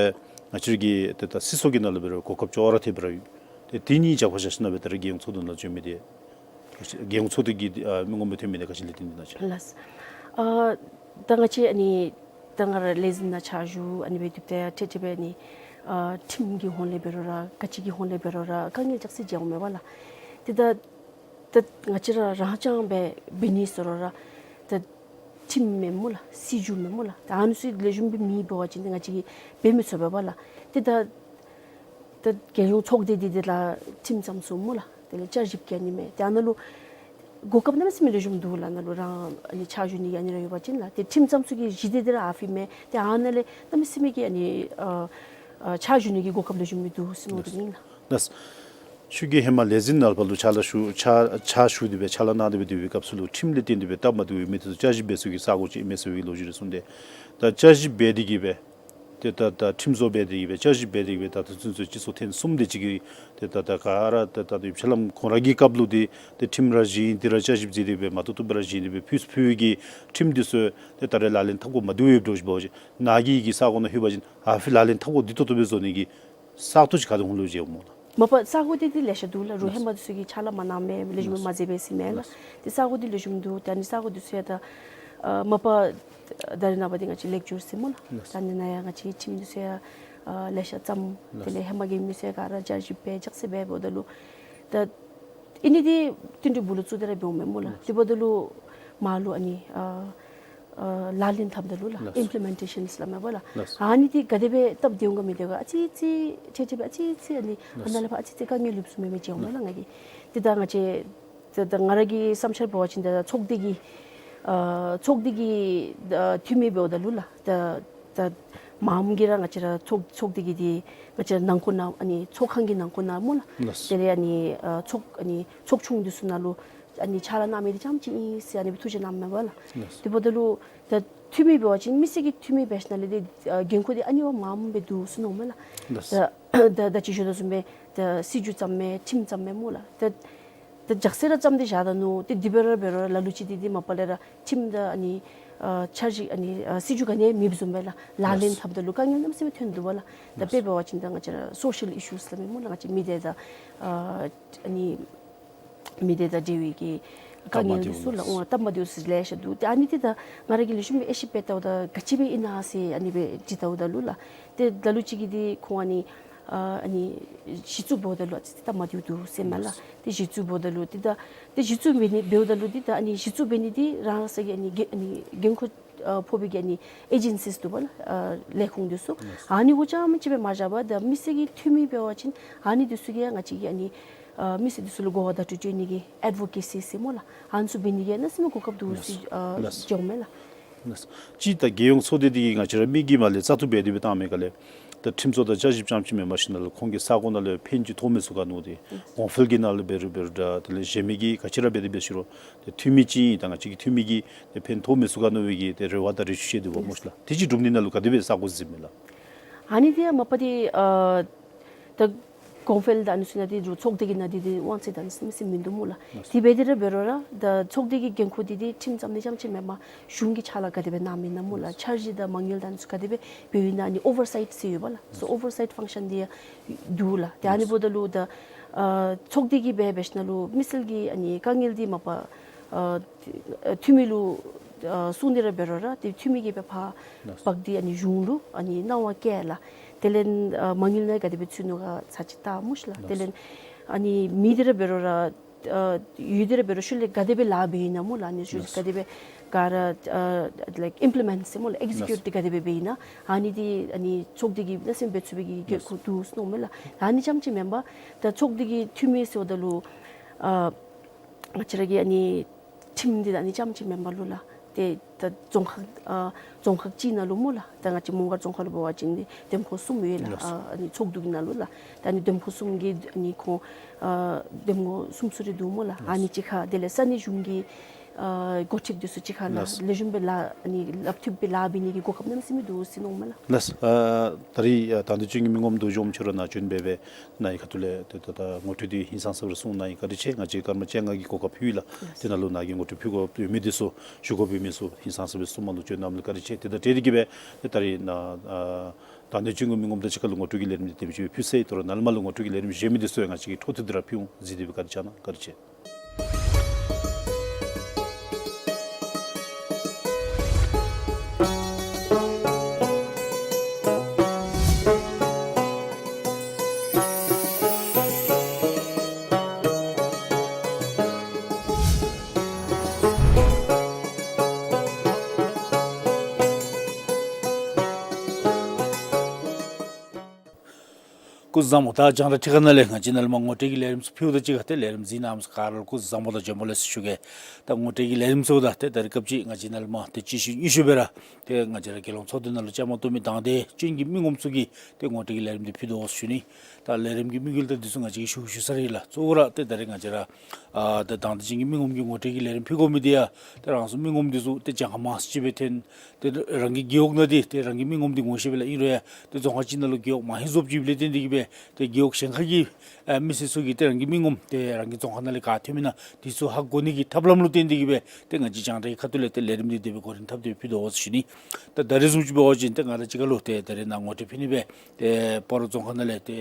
ང་བཅས་ར་གི་ཏེ་ད་སྲིད་ཚོགས་ཀྱི་ནང་ལུ་འབད་རུང་གོ་སྐབས་ཅོག་ར་འཐདཔ་སྦེ་ར་ཡོད། ཏེ་དེ་གཉིས་རྒྱབ་ཁར་བཞག་ཞིན་ན་སྦེ་ད་རེས་རྒྱལ་ཡོངས་ཚོགས་སྡེ་ནང་ལུ་བྱོན་མི་འདི་རྒྱལ་ཡོངས་ཚོགས་སྡེ་གི་ཨ་མི་ངོམ་སྦེ་ཐོན་མི་འདི་ག་ཅི་ལས་བརྟེན་ཏེ་ཨིན་ན་ཅིག། ལགས། ཨ་ད་ང་བཅས་ཨ་ནི་ད་ང་ར་ལས་འཛིན་ནང་ཕྱག་ཞུ་ཨ་ནི་སྦེ་འདུག། ཏེ་ཡང་ཏེ་ཏེ་སྦེ་ཨ་ནི་ཨ་ཁྲིམས་ཀྱི་ཧོང་ལས་འབད་རུང་ར་ག་ཅི་གི་ཧོང་ལས་འབད་རུང་ར་དཀའ་ངལ་རྐྱབ་སྟེ་འགྱོཝ་མས་པ་ལགས། ཏེ་ད་ད་ང་བཅས་ར་རང་རྐྱང་སྦེ་འབད་ནི་ཟེར་རུང་ར་ད་ཁྲིམས་མེན་སྨོ་ལགས། སྲིད་བྱུས་མེན་སྨོ་ལགས། ད་ཨ་ནི་ཚུ་ལེགས་ཤོམ་སྦེ་མེད་པ་ཅིན་ཏེ་ང་བཅས་ཀྱིས་འབད་མི་ཚུགས་པས་པ་ལགས། ཏེ་ད་ད་རྒྱལ་ཡོངས་ཚོགས་སྡེ་འདི་འདི་ལགས་ཁྲིམས་བཟུམ་ཅིག་སྨོ་ལགས། དེ་ལས་བསྐྱར་ཞིབ་རྐྱབ་ནི་མས། ཏེ་ཨ་ནཱ་ལུ་ གོ་སྐབས་གནམ་མེད་ས་མེད་ལེགས་ཤོམ་འདུག་ལགས། ནཱ་ལུ་རང་ཨ་ནི་ཕྱག་ཞུ་ནི་གི་ཨ་ནི་ར་ཡོད་པ་ཅིན་ལགས། ཏེ་ཁྲིམས་བཙུགས་ས་གི་གཞི་དེ་དེ་ར་ཨ་ཕི་མས། ཏེ་ཨ་ནཱ་ལས་གནམ་མེད་ས་མེད་ཀྱི་ཨ་ནི་ཨ་ཨ་ཕྱག་ཞུ་ནི་གི་གོ་སྐབས་ལེགས་ཤོམ་སྦེ་འདུག་ཟེར་མནོ་སྟེ་ཨིན་ལགས། ལགས། ཁྱོད་ཀྱིས་ཧེ་མ་ལས་འཛིན་ནང་ཕར་ལུ་ཕྱག་ལཱ་ཞུ་ཕྱག་ཕྱག་ཞུ་སྟེ་སྦེ་ཕྱག་ལཱ་གནང་སྟེ་སྦེ་སྡོད་པའི་སྐབས་སུ་ལུ་ཁྲིམས་ལས་བརྟེན་ཏེ་སྦེ་སྟབས་མ་བདེཝ་ཡོད་མི་དེ་ཚུ་བསྐྱར་ཞིབ་འབད་ས་གི་ས་གོ་ཅིག་ཨིན་མས་ཟེར་བའི་ལོ་རྒྱུས་རེ་གསུངས་ཏེ། ད་བསྐྱར་ཞིབ་འབད་དེ་གིས་སྦེ་ཏེ་ད་ད་ཁྲིམས་བཟོ་འབད་དེ་གིས་སྦེ་བསྐྱར་ཞིབ་འབད་དེ་གིས་སྦེ་ད་ལྟོ་ཚུན་ཚོད་སྤྱི་ཚོགས་ཐེངས་གསུམ་དེ་ཅིག་གི་ཏེ་ད་ད་ག་ར་ཏེ་ད་ལྟོ་ཡུལ་ཕྱག་ལམ་ཁོང་ར་གི་སྐབས་ལུ་ཏེ་ཏེ་ཁྲིམས་ར་བཞེས་ཏེ་ར་བསྐྱར་ཞིབ་མཛད་དེ་སྦེ་མ་བཏུབ་བཏུབ་སྦེ་ར་བཞེས་ཏེ་སྦེ་ཕུལ་ཕུལ་བའི་གི་ཁྲིམས་དེ་ཚུ་ཏེ་ད་རེས་ལག་ལེན་འཐབ་དགོ་མ་བཏུབ་ཡོདཔ་འདྲཝ་ཅིག་འབད་བ་ཅིན་ནཱ་གི་གི་ས་གོ་ནང་ལྷོད་པ་ཅིན་ཨ་ཕི་ལག་ལེན་འཐབ་དགོ་བདེ་ཏོག་ཏོ་སྦེ་བཟོ་ནི་གི་ས་སྟོང་ཅིག་ག་དེ་ཧོང་ལུ་མཇལཝ་སྨོ་ལགས། མ་པ་ས་གོ་འདི་འདི་ལེ་ཤ་འདུག་ལགས། རུང་ཧེ་མ་འདི་ཚུ་གིས་ཕྱག་ལཱ་མ་གནང་མི་ལེགས་ཤོམ་མ་མཛད་པས་ཟེར་མས་ལགས། ཏེ་ས་གོ་འདི་ལེགས་ཤོམ་འདུག། ཏེ་ཨ་ནི་ས་གོ་འདི་ཚུ་ཡང་ད་ཨ་མ་པ་ད་རེས་ནངས་པ་འདི་ང་བཅས་ལེགས་བཅོས་ཟེར་སྨོ་ལགས། ད་ཨ་ནི་ནང་ཡང་ང་བཅས་ཁྲིམས་འདི་ཚུ་ཡང་ཨ་ལེ་ཤ་བརྩམས། དེ་ལས་ཧེ་མ་གི་མི་ཚུ་ཡང་ག་ར་བསྐྱར་ཞིབ་འབད་ཅོག་ཟེར་འབད་འབདཝ་ད་ལུ་ད་ཨ་ནི་འདི་བསྟུན་གྲོས་སྦུག་ལུ་བཙུགས་ཏེ་ར་འབདཝ་མས་སྨོ་ལགས། དེ་འབདཝ་ད་ལུ་མར་ལུ་ཨ་ནི་ཨ་ཨ་ལག་ལེན་འཐབ་ད་ལུ་ལགས། ལགས། ཨིམ་པི་ལི་མེན་ཊེ་ཤཱན་ཟེར་སླབ་མས་པ་ལགས། ལགས། ཨ་ནི་འདི་ག་དེ་སྦེ་སྟབས་བདེཝ་ག་མི་བདེཝ་ག་ཨ་ཙི་ཙི་ཁྲེ་ཁྲེ་སྦེ་ཨ་ཙི་ཙི་ཨ་ནི་ཨ་ནཱ་ལས་ཕར་ཨ་ཙི་ཙི་དཀའ་ངལ་ཡོདཔ་ཚུ་མེན་མས་ཟེརཝ་མས་ལགས་ང་གིས། ཏེ་ད་ང་བཅས་ཏེ་ད་ང་ར་གི་བསམ་འཆར་འབད་བ་ཅིན་ད་ཚོགས་སྡེ་གི་ཨ་ཚོགས་སྡེ་གི་ཨ་འཐུས་མི་འབདཝ་ད་ལུ་ལགས། ད་ད་མངམ་གིས་ར་ང་བཅས་ར་ཚོགས་ཚོགས་སྡེ་གི་འདི་ང་བཅས་ར་ནང་འཁོད་ནང་ཨ་ནི་ཚོགས་ཁང་གི་ནང་འཁོད་ནང་སྨོ་ལགས། ལགས། དེ་ལས་ཨ་ནི་ཨ་ཚོགས་ཨ་ནི་ཚོགས་ཆུང་འདི་ཚུ་ནང་ལུ་ཨ་ནི་ཕྱག་ལཱ་གནང་མི་འདི་རྐྱངམ་ཅིག་ཨིན་ཟེར་ཨ་ནི་སྦེ་ཐུགས་རྗེ་གནངམ་མས་པ་ལགས། ལགས། དེ་འབདཝ་ད་ལུ་ད་འཐུས་མི་འབད་བ་ཅིན་མི་སེར་གྱི་འཐུས་མི་འབད་ཞིནམ་ལས་འདི་ཨ་འགན་ཁུར་འདི་ཨ་ནི་བ་མངམ་སྦེ་འདུག་ཟེར་མནོཝ་མས་ལགས། ལགས། ད་ད་ད་ཅི་ཞུ་དོ་བཟུམ་སྦེ་ད་སྲིད་བྱུས་བརྩམ་མི་ཁྲིམས་བརྩམ་མི་སྨོ་ལགས། ད་ད་ཇག་སི་ར་བརྩམས་ཏེ་བཞག་ད་ནུག། ཏེ་དེ་སྦེ་ར་འབད་རུང་ར་ལ་ལུ་ཅིག་འདི་འདི་མ་པ་ལས་ར་ཁྲིམས་དང་ཨ་ནི་ཨ་འཆར་གཞི་ཨ་ནི་ཨ་སྲིད་བྱུས་ག་ནི་ཡང་མེདཔ་བཟུམ་སྦེ་ལགས། ལག་ལེན་འཐབ་ད་ལུ་དཀའ་ངལ་གནམ་མེད་ས་མེད་ཐོན་འདུག་པ་ལགས། ད་དཔེ་འབད་བ་ཅིན་ད་ང་བཅས་ར་སོ་ཤལ་ཨི་ཤུ་ཟེར་སླབ་མི་སྨོ་ལགས། ང་བཅས་མི་སྡེ་དང་ཨ་ཨ་ནི་མི་སྡེ་དང་འབྲེལ་བའི་གི་དཀའ་ངལ་འདི་ཚུ་ལགས། འོ་སྟབས་མ་བདེཝ་ཚུ་ལེ་ཤ་འདུག། ཏེ་ཨ་ནི་འདི་ད་ང་ར་གིས་ལེགས་ཤོམ་སྦེ་དབྱེ་ཞིབ་འབད་ལྟཝ་ད་ག་ཅི་སྦེ་ཨིན་ན་ཟེར་ཨ་ནི་སྦེ་དྲི་ལྟཝ་ད་ལུ་ལགས། ཏེ་ལ་ལུ་ཅིག་གིས་འདི་ཁོང་ཨ་ནི་ཨ་ཨ་ནི་གཞི་བཙུགས་འབདཝ་ད་ལུ་ཨ་ཙི་ཙི་སྟབས་མ་བདེཝ་འདུག་ཟེར་མས་ལགས། ཏེ་གཞི་བཙུགས་འབདཝ་ད་ལུ་ཏེ་ད་ཏེ་གཞི་བཙུགས་འབད་ནི་འབདཝ་ད་ལུ་ཏེ་ད་ཨ་ནི་གཞི་བཙུགས་འབད་ནི་འདི་རང་རང་སོ་གི་ཨ་ནི་འགན་ཨ་ནི་འགན་ཁུར་ཨ་ཕོག་པའི་གི་ཨ་ནི་ཨེ་ཇེན་སིས་འདུག་པ་ལགས། ཨ་ལས་ཁུངས་འདི་ཚུ། ཨ་ནི་གུ་རྐྱངམ་ཅིག་སྦེ་མ་བཞག་པར་ད་མི་སེར་གྱི་འཐུས་མི་འབད་བ་ཅིན་ཨ་ནི་འདི་ཚུ་གིས་ཡང་ང་བཅས་ཀྱི་ཨ་ནི་ཨ་མི་སེར་འདི་ཚུ་ལུ་གོ་བ་བརྡ་སྤྲོད་སྤྲོད་ནི་གི་ཨེཌ་བོ་ཀེ་སི་ཟེར་སྨོ་ལགས། ཨ་ནི་ཚུ་འབད་ནི་གི་ཡང་གནམ་མེད་ས་མེད་གོ་སྐབས་འདུག་ཟེར་ཨ་ལགས། ཟེརཝ་མས་ལགས། ལགས། ཅིག་ད་རྒྱལ་ཡོངས་ཚོགས་སྡེ་འདི་གིས་ང་བཅས་ར་མི་གིས་མར་ལས་བཙག་འཐུ་འབད་དེ་སྦེ་བཏང་མི་ག་ལས་ད་ཁྲིམས་བཟོ་དང་བསྐྱར་ཞིབ་རྐྱངམ་ཅིག་མེན་པར་ཞིནམ་ལས་ཁོང་གིས་ས་གོ་ནང་ལུ་ཕན་ཅིག་ཐོགས་མི་ཚུགས་ག་མནོ་སྟེ་གོང་འཕེལ་གྱི་ནང་ལུ་འབད་རུང་འབད་རུང་འདྲ་དེ་ལས་གཞན་མི་གིས་ག་ཅི་ར་འབད་དེ་འབད་ཞུ་རུང་ཏེ་འཐུས་མི་ཅིག་ཨིན། ད་ང་བཅས་ཀྱི་འཐུས་མི་གིས་ཏེ་ཕན་ཐོགས་མི་ཚུགས་ག་མནོ་བའི་གི་ཏེ་རེ་བ་དང་རེ་ཞུ་བཤད་དོ་བ་སྨོ་ཤིག་ལགས། དེ་ཅིག་སྒྲུབ་ནི་ནང་ལུ་ག་དེ་སྦེ་ས་གོ་གཟིགས་མས་ལགས། ཨ་ནི་འདི་ཡང་མ་པ་འདི་ཨ་ད་གོང་འཕེལ་དང་ཨ་ནི་ཚུ་ནང་འདི་རུང་ཚོགས་སྡེ་གི་ནང་འདི་འདི་དབང་ཚད་དང་ཨ་ནི་ཚུ་མི་འདུག་སྨོ་ལགས། ལགས། དེ་འབད་དེ་ར་འབད་རུང་ར་ད་ཚོགས་སྡེ་གི་འགན་ཁུར་འདི་འདི་ཁྲིམས་བརྩམ་ནི་རྐྱངམ་ཅིག་མེན་པར་གཞུང་གི་ཕྱག་ལཱ་ག་དེ་སྦེ་གནངམ་ཨིན་ན་སྨོ་ལགས། འཆར་གཞི་དང་མ་དངུལ་དང་ཨ་ནི་ཚུ་ག་དེ་སྦེ་འབདཝ་ཨིན་ན་ཨ་ནི་ཨོ་ཝར་སའིཊ་ཟེར་ཡོད་པ་ལགས། སོ་ཨོ་ཝར་སའིཊ་ཕང་ཤཱན་འདི་ཡང་འདུག་ལགས། ཏེ་ཨ་ནི་འབདཝ་ད་ལུ་ད་ཨ་ཚོགས་སྡེ་གིས་འབད་འབད་ཞིནམ་ལས་མི་སེར་གྱི་ཨ་ནི་དཀའ་ངལ་འདི་མ་པ་ཨ་འཐུས་མི་ལུ་ཨ་གསུང་ནི་ར་འབད་རུང་ར་ཏེ་འཐུས་མི་གིས་འབད་ཕར་འབག་སྟེ་ཨ་ནི་གཞུང་ལུ་ཨ་ནི་གནང་བ་བཀལ་ལགས། དེ་ལས་ཨ་མ་དངུལ་ནང་ག་དེ་སྦེ་ཚུད་ནུག་ག་ཚར་ཅིག་བལྟ་སྨོ་ཤིག་ལགས། དེ་ལས་ཨ་ནི་མི་འདི་ར་འབད་རུང་ར་ཨ་ཡོད་དེ་ར་འབད་རུང་ཤུལ་ལས་ག་དེ་སྦེ་ལཱ་འབད་ཨིན་ན་སྨོ་ལགས། ཨ་ནི་ཤུལ་ལས་ག་དེ་སྦེ་ག་ར་ཨ་ལའིཀ་ཨིམ་པི་ལི་མེནཊ་ཟེར་སྨོ་ལགས། ཨེག་ཟི་ཀིའུཊ་འདི་ག་དེ་སྦེ་འབད་ཨིན་ན་ཨ་ནི་འདི་ཨ་ནི་ཚོགས་སྡེ་གིས་གནམ་མེད་ས་མེད་འབད་ཚུགས་པའི་གི་དགོས་མཁོ་འདུག་ཟེར་མནོཝ་མས་ལགས། ཨ་ནི་རྐྱངམ་ཅིག་མེན་པར་ད་ཚོགས་སྡེ་གི་འཐུས་མི་ཟེརཝ་ད་ལུ་ཨ་ང་བཅས་ར་གི་ཨ་ནི་ཁྲིམས་འདི་ད་ཨ་ནི་རྐྱངམ་ཅིག་མེན་པར་ལུ་ལགས། ཏེ་ད་རྫོང་ཁག་ཨ་རྫོང་ཁག་ཅིག་ནང་ལུ་སྨོ་ལགས། ད་ང་བཅས་མོང་སྒར་རྫོང་ཁག་ལུ་འབད་བ་ཅིན་འདི་འདེམས་ཁོངས་གསུམ་ཡོད་ལགས། ཨ་ཨ་ནི་ཚོགས་འདུ་གི་ནང་ལུ་ལགས། ད་ཨ་ནི་འདེམས་ཁོངས་གསུམ་གྱི་ཨ་ནི་ཁོང་ཨ་འདེམས་ངོ་གསུམ་གསུམ་རེ་འདུག་སྨོ་ལགས། ཨ་ནི་གཅིག་ཁར་དེ་ལས་ས་གནས་གཞུང་གི་ཨ་འགོ་ཁྲིདཔ་འདི་ཚུ་གཅིག་ཁར་ལགས། ལེགས་ཤོམ་སྦེ་ལཱ་ཨ་ནི་ལགཔ་མཐུད་སྦེ་ལཱ་འབད་ནི་གི་གོ་སྐབས་གནམ་མེད་ས་མེད་འདུག་ཟེར་མནོཝ་མས་ལགས། ལགས། ཨ་ད་རིས་ཨ་དང་འདོད་ཅན་གྱི་མི་ངོམ་དུ་འཛོམས་ཁྱོད་ར་ནཱ་བྱོན་སྦེ་སྦེ་ནཱ་གི་ཁ་ཐུག་ལས་ཏེ་ད་ད་ངོ་སྤྲོད་འདི་ཧིང་སངས་ས་སྦེ་ར་གསུངས་གནང་ཡི་བཀའ་དྲིན་ཆེ། ང་བཅས་སྐར་མ་བཅོ་ལྔ་གི་གོ་སྐབས་ཕུལ་ཡི་ལགས། ཏེ་ནཱ་ལུ་ནཱ་གི་ངོ་སྤྲོད་ཕུལ་དགོཔ་ཡོད་མི་འདི་ཚུ་ཞུ་དགོཔ་ཡོད་མི་ཚུ་ཧིང་སངས་ས་སྦེ་གསུངམ་ལུ་བྱོན་གནངམ་ལུ་བཀའ་དྲིན་ཆེ། ཏེ་ད་དེ་འདི་གིས་སྦེ་ཏེ་ད་རིས་ནཱ་ཨ་དང་འདོད་ཅན་གྱི་མི་ངོམ་དང་གཅིག་ཁར་ལུ་ངོ་སྤྲོད་ཀྱི་ལས་རིམ་འདི་དེམ་ཅིག་སྦེ་ཕུལ་ཚར་ཡི། དོ་རུང་ནཱ་ལས་མར་ལུ་ངོ་སྤྲོད་ཀྱི་ལས་རིམ་གཞན་མི་འདི་ཚུ་ཡང་ང་བཅས་ཀྱིས་འཕྲོ་མཐུད་དེ་ར་ཕུལ་འོང་། གཟིགས་ཏེ་སྦེ་བཀའ་དྲིན་བསྐྱང་གནང་། བཀའ་དྲིན་ཆེ། སྐུ་གཟུགས་བཟང་པོ། ད་རྒྱང་བསྒྲགས་ཁྲི་ཁ་ནང་ལས་ང་བཅས་ནཱ་ལས་མར་ངོ་སྤྲོད་ཀྱི་ལས་རིམ་ཚུ་ཕུལཝ་ད་གཅིག་ཁར་ཏེ་ལས་རིམ་གཟིགས་གནང་མི་ཚུ་ག་ར་ལུ་སྐུ་གཟུགས་བཟང་པོ་དང་བྱོན་པ་ལེགས་སོ་ཞུ་གེ། ད་ངོ་སྤྲོད་ཀྱི་ལས་རིམ་ཚུ་ད་ཏེ་ད་རེས་སྐབས་ཅིག་ང་བཅས་ནཱ་ལས་མར་ཏེ་སྤྱི་ཟླ་གཉིས་པའི་ར་ཏེ་ང་བཅས་ར་རྒྱལ་ཡོངས་ཚོགས་སྡེ་ནང་ལུ་བཅའ་མར་གཏོགས་མི་དང་འདོད་ཅན་གྱི་མི་ངོམ་ཚུ་གི་ཏེ་ངོ་སྤྲོད་ཀྱི་ལས་རིམ་འདི་ཕུལ་དོ་ཟེར་ཞུ་ནི། ད་ལས་རིམ་གྱི་དམིགས་ཡུལ་དང་འདི་ཚུ་ང་བཅས་ཀྱིས་ཞུ་ཞུ་ཚར་ཡི་ལགས། གཙོ་བོ་ར་ཏེ་ད་རེས་ང་བཅས་ར་ཨ་ད་དང་འདོད་ཅན་གྱི་མི་ངོམ་གྱི་ངོ་སྤྲོད་ཀྱི་ལས་རིམ་ཕུལ་དགོ་མི་འདི་ཡང་ཏེ་རང་སོའི་མི་ངོམ་འདི་ཚུ་ཏེ་གྱངས་ཁ་མང་སུ་ཅིག་སྦེ་ཐོན། ཏེ་རང་གི་རྒེད་འོག་ནང་འདི་ཏེ་རང་གི་མི་ངོམ་འདི་ངོ་ཤེས་པས་ལགས། ཨིན་རུང་ཡང་ཏེ་རྫོང་ཁག་ཅིག་ནང་ལུ་རྒེད་འོག་མ་ཧེ་རྫོགསཔ་ཅིག་ལས་བརྟེན་ཏེ་གིས་སྦེ་ཏེ་རྒེད་འོག་གཞན་ཁ་གི་ཨ་མི་སེར་ཚུ་གིས་ཏེ་རང་གི་མི་ངོམ་ཏེ་རང་གི་རྫོང་ཁག་ནང་ལས་ག་ཐོན་མི་ཨིན་ན་འདི་ཚུ་ཧ་གོ་ནི་གི་ཐབས་ལམ་ལུ་བརྟེན་ཏེ་གིས་སྦེ་ཏེ་ང་བཅས་རྒྱང་བསྒྲགས་ཁ་ཐུག་ལས་ཏེ་ལས་རིམ་འདི་དེ་སྦེ་འགོ་འདྲེན་འཐབ་སྟེ་ཕུལ་དོ་ཟེར་ཞུ་ནི། ད་ད་རེས་བཟུམ་ཅིག་འབད་བ་ཅིན་ཏེ་ང་དང་གཅིག་ཁར་ལུ་ཏེ་ད་རེས་ནཱ་ངོ་སྤྲོད་ཕུལ་ནི་སྦེ་ཏེ་སྤ་རོ་རྫོང་ཁག་ནང་ལས་ཏེ་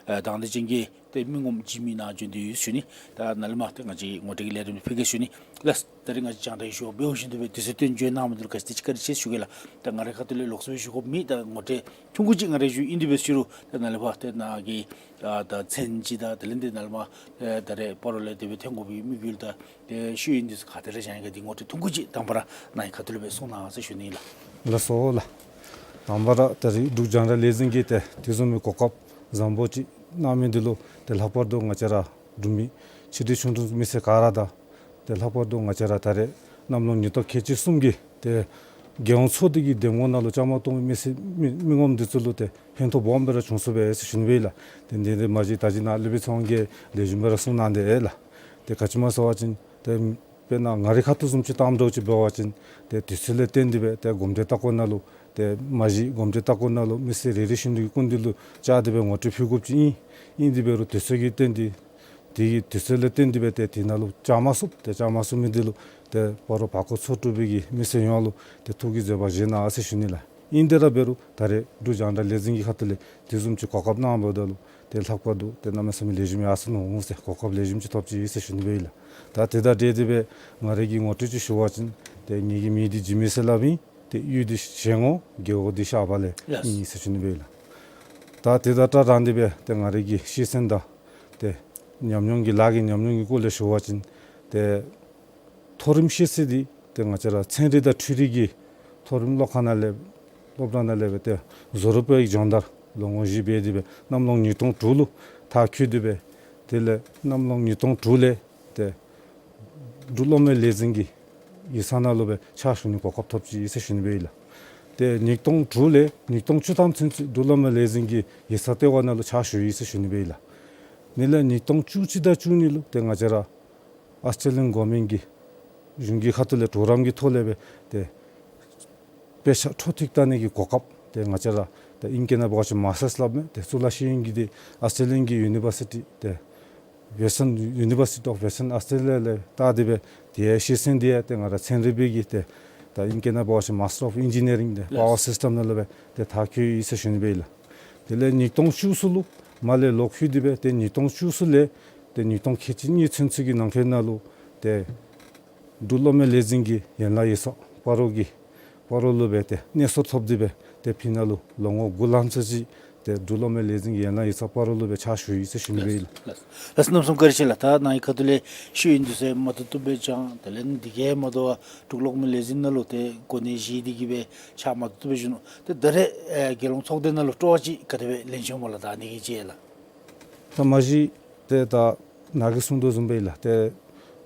ཨ་དང་འདོད་ཅན་གྱི་ཏེ་མི་ངོམ་འཇིགས་མེད་ནཱ་བྱོན་ཏེ་ཡོད་ཟེར་ཞུ་ནི། ད་ནཱ་ལས་མར་ཏེ་ང་བཅས་ངོ་སྤྲོད་ཀྱི་ལས་རིམ་འདི་ཕུལ་གེ་ཟེར་ཞུ་ནི་ལགས། ད་རེས་ང་བཅས་རྒྱང་བསྒྲགས་ཞུ་བ་འབད་བ་ཅིན་དེ་སྦེ་དུས་ཚོད་བཏོན་བྱོན་གནང་མི་འདི་ལུ་ག་ཅི་དེ་ཅིག་བཀའ་དྲིན་ཆེ་ཟེར་ཞུ་གེ་ལགས། ད་ང་རའི་ཁ་ཐུག་ལས་ལོགས་སུ་སྦེ་ཞུ་དགོཔ་མེད། ད་ངོ་སྤྲོད་ཐུང་ཀུ་ཅིག་ང་ར་ཞུ་ཨིན། དེ་འབད་ཟེར་རུང་ད་ནཱ་ལས་ཕར་ཏེ་ནཱ་གི་ཨ་ད་མཚན་ཅིག་དང་དེ་ལས་ཏེ་ནཱ་ལས་མར་ཨེ་ད་རེས་སྤ་རོ་ལས་དེ་སྦེ་ཐོན་དགོ་པའི་དམིགས་ཡུལ་དང་ཏེ་ཤེས་ཡོན་འདི་ཚུ་ག་ཏེ་ར་བཞག་ཡི་ག་འདི་ངོ་སྤྲོད་ཐུང་ཀུ་ཅིག་དང་པ་ར་ནཱ་གི་ཁ་ཐུག་ལས་སྦེ་གསུང་གནང་ཟེར་ཞུ་ནི་ལགས། ལགས་སོ་ལགས། དང་པ་ར་ད་རེས་འབྲུག་རྒྱང་བསྒྲགས་ལས་འཛིན་གྱིས་ཏེ་དེ་བཟུམ་མའི་གོ་སྐབས་བཟང་པོ་ཅིག་གནང་མི་འདི་ལུ་ཏེ་ལྷག་པར་དུ་ང་བཅས་ར་འབྲུག་མི་ཆེ་འབྲིང་ཆུང་འབྲིང་མི་སེར་ག་ར་དང་ཏེ་ལྷག་པར་དུ་ང་བཅས་ར་ད་རེས་གནམ་ལོ་ཉིས་སྟོང་ཁལ་གཅིག་གསུམ་གྱི་ཏེ་རྒྱལ་ཡོངས་ཚོགས་སྡེ་གི་འདེམས་ངོ་ནང་ལུ་བཅའ་མར་གཏོགས་མི་སེར་མི་མི་ངོམ་འདི་ཚུ་ལུ་ཏེ་ཕན་ཐོགས་སྦོམ་སྦེ་ར་བྱུང་སོ་བས་ཟེར་ཞུ་ནི་སྦེ་ཨིན་ལགས། ཏེ་འདི་འདི་མ་གཞི་ད་ཅི་ནཱ་སློབ་དཔོན་ཚེ་དབང་གིས་ལེགས་ཤོམ་སྦེ་ར་གསུངས་གནང་སྟེ་ཨིན་ལགས། ཏེ་ག་ཅི་སྨོ་ཟེར་བ་ཅིན་ཏེ་དཔེར་ན་ང་རའི་ཁ་ཐུག་བཟུམ་ཅིག་བཏང་དོ་ཅིག་འབད་བ་ཅིན་ཏེ་དུས་ཚོད་ལས་བརྟེན་ཏེ་སྦེ་ཏེ་གོམས་འདྲིས་ལྟ་སྐོར་ནང་ལུ་ཏེ་མ་གཞི་གོམས་འདྲིས་ལྟ་སྐོར་ནང་ལུ་མི་སེར་རེ་རེ་བཞིན་དུ་སྐུ་མདུན་ལུ་བཅར་ཏེ་སྦེ་ངོ་སྤྲོད་ཕུལ་དགོཔ་ཅིག་ཨིན། ཨིན་དེ་འབད་རུང་དུས་ཚོད་ཀྱིས་བརྟེན་ཏེ་དེ་གི་དུས་ཚོད་ལས་བརྟེན་ཏེ་སྦེ་ཏེ་དེ་ནང་ལུ་བཅར་མ་ཚུགས། ཏེ་བཅར་མ་ཚུགས་མི་འདི་ལུ་ཏེ་སྤ་རོ་བར་སྐོར་ཚོ་དྲུག་པའི་གི་མི་སེར་ཡོངས་ལུ་ཏེ་ཐུགས་ཀྱི་བཟོད་པ་བཞེས་གནང་ཟེར་ཞུ་ནི་ལགས། ཨིན་དེ་ར་འབད་རུང་ད་རེས་འབྲུག་རྒྱང་བསྒྲགས་ལས་འཛིན་གྱི་ཁ་ཐུག་ལས་དེ་བཟུམ་ཅིག་གོ་སྐབས་གནང་བ་ད་ལུ་ཏེ་ལྷག་པར་དུ་ཏེ་གནམ་མེད་ས་མེད་ལེགས་ཤོམ་ཡར་སོ་ནུག་ཟེར་གོ་སྐབས་ལེགས་ཤོམ་ཅིག་ཐོབ་ཅི་ཟེར་ཞུ་ནི་སྦེ་ཨིན་ལགས། ད་དེ་དང་འབྲེལ་ཏེ་སྦེ་ང་རའི་གི་ངོ་སྤྲོད་ཅིག་ཞུ་བ་ཅིན་ཏེ་ངེ་གི་མིང་འདི་འཇིགས་མེད་ཟེར་སླབ་ཨིན། ཏེ་གཡུས་འདི་ཞལ་ངོ་རྒེད་འོག་འདི་ཤར་པ་ལས་ཨིན་ཟེར་ཞུ་ནི་སྦེ་ཨིན་ལགས། ད་དེ་དང་སྤྲགས་ཏེ་སྦེ་ཏེ་ང་རའི་གི་ཤེས་ཚད་དང་ཏེ་ཉམས་མྱོང་གི་ལཱ་གི་ཉམས་མྱོང་གི་སྐོར་ལས་ཞུ་བ་ཅིན་ཏེ་མཐོ་རིམ་ཤེས་ཚད་འདི་ཏེ་ང་བཅས་ར་ཚན་རིག་དང་འཕྲུལ་རིག་གི་མཐོ་རིམ་སློབ་ཁང་ནང་ལས་སློབ་གྲྭ་ནང་ལས་སྦེ་ཏེ་བཟོ་རིག་པའི་སྦྱོང་བརྡར་ལོ་ངོ་བཞི་འབད་དེ་སྦེ་གནམ་ལོ་ཉིས་སྟོང་དྲུག་ལུ་མཐར་འཁྱོལ་ཏེ་སྦེ་དེ་ལས་གནམ་ལོ་ཉིས་སྟོང་དྲུག་ལས་ཏེ་འབྲུག་གློག་མེ་ལས་འཛིན་གྱི་ཡིག་ཚང་ནང་ལུ་སྦེ་ཕྱག་ཞུ་ནི་གོ་སྐབས་ཐོབ་ཅི་ཟེར་ཞུ་ནི་སྦེ་ཨིན་ལགས། ཏེ་ཉིས་སྟོང་དྲུག་ལས་ཉིས་སྟོང་བཅུ་ཐམ་ཚུན་ཚོད་འབྲུག་གློག་མེ་ལས་འཛིན་གྱི་ཡིག་ཚང་ལྟེ་བ་ནང་ལུ་ཕྱག་ཞུ་ཡི་ཟེར་ཞུ་ནི་སྦེ་ཨིན་ལགས། དེ་ལས་ཉིས་སྟོང་བཅུ་གཅིག་དང་བཅུ་གཉིས་ལུ་ཏེ་ང་བཅས་ར་ཨཱོས་ཊེ་ལི་ཡཱན་གོ་ཝར་མེནཊ་གི་གཞུང་གི་ཁ་ཐུག་ལས་གྲོགས་རམ་གྱི་ཐོག་ལས་སྦེ་ཏེ་དཔེ་ཆ་འཕྲོ་མཐུད་བལྟ་ནི་གི་གོ་སྐབས་ཏེ་ང་བཅས་ར་ཏེ་ཨིང་སྐད་ནང་འབད་བ་ཅིན་མཱས་ཊརསི་སླབ་མས། ཏེ་གཙུག་ལག་ཤེས་ཡོན་གྱི་འདི་ཨཱོས་ཊེ་ལི་ཡཱན་གྱི་ཡུ་ནི་ཝར་སི་ཊི་ཏེ་ཝེསི་ཊརན་ཡུ་ནི་ཝར་སི་ཊི་ཨོཕ་ཝེསི་ཊརན་ཨཱོས་ཊེ་ལི་ཡཱ་ལས་བལྟ་སྟེ་སྦེ་དེ་ཡང་ཤེས་ཚད་འདི་ཡང་ཏེ་ང་ར་ཚན་རིག་པའི་གི་ཏེ་ད་ཨིང་སྐད་ནང་འབད་བ་ཅིན་མཱས་ཊར་ཨོཕ་ཨིན་ཇི་ནི་ཡ་རིང་ཏེ་པ་ཝར་སིསི་ཊེམ་ནང་ལུ་སྦེ་ཏེ་མཐར་འཁྱོལ་ཡི་ཟེར་ཞུ་ནི་སྦེ་ཨིན་ལགས། དེ་ལས་ཉིས་སྟོང་བཅུ་གསུམ་ལུ་མར་ལས་ལོག་ལྷོད་དེ་སྦེ་ཏེ་ཉིས་སྟོང་བཅུ་གསུམ་ལས་ཏེ་ཉིས་སྟོང་ཁལ་གཅིག་གཉིས་ཚུན་ཚོད་ཀྱི་ནང་འཁོད་ནང་ལུ་ཏེ་འབྲུག་གློག་མེ་ལས་འཛིན་གྱི་ཡན་ལག་ཡིག་ཚང་སྤ་རོ་གི་སྤ་རོ་ལུ་སྦེ་ཏེ་གནས་སོར་ཐོབ་སྟེ་སྦེ་ཏེ་ཕི་ནང་ལུ་ལོ་ངོ་དགུ་ལྷགཔ་ཙམ་ཅིག་ཏེ་འབྲུག་གློག་མེ་ལས་འཛིན་གྱི་ཡན་ལག་ཡིག་ཚང་སྤ་རོ་ལུ་སྦེ་ཕྱག་ཞུ་ཡི་ཟེར་ཞུ་ནི་སྦེ་ཨིན་ལགས། ལགས་སོ། གནམ་མེད་ས་མེད་བཀའ་དྲིན་ཆེ་ལགས། ད་ནཱ་གི་ཁ་ཐུག་ལས་ཤེས་ཡོན་འདི་ཚུ་མ་ཐུབ་ཐུབ་སྦེ་སྦྱང་། དེ་ལས་འདི་གིས་མ་དོ་བར་འབྲུག་གློག་མེ་ལས་འཛིན་ནང་ལུ་ཏེ་གོ་གནས་བཞེས་ཏེ་གིས་སྦེ་ཕྱག་མ་ཐུབ་ཐུབ་སྦེ་ཞུ་ནུག། ཏེ་ད་རེས་ཨེ་རྒྱལ་ཡོངས་ཚོགས་སྡེ་ནང་ལུ་སྤྲོ་བ་ཅིག་ག་དེ་སྦེ་ལེན་སོང་སྨོ་ལགས། ད་ཨ་ནི་གི་ཅིག་ལགས། ད་མ་གཞི་ཏེ་ད་ནཱ་གིས་གསུངས་དོ་བཟུམ་སྦེ་ལགས། ཏེ་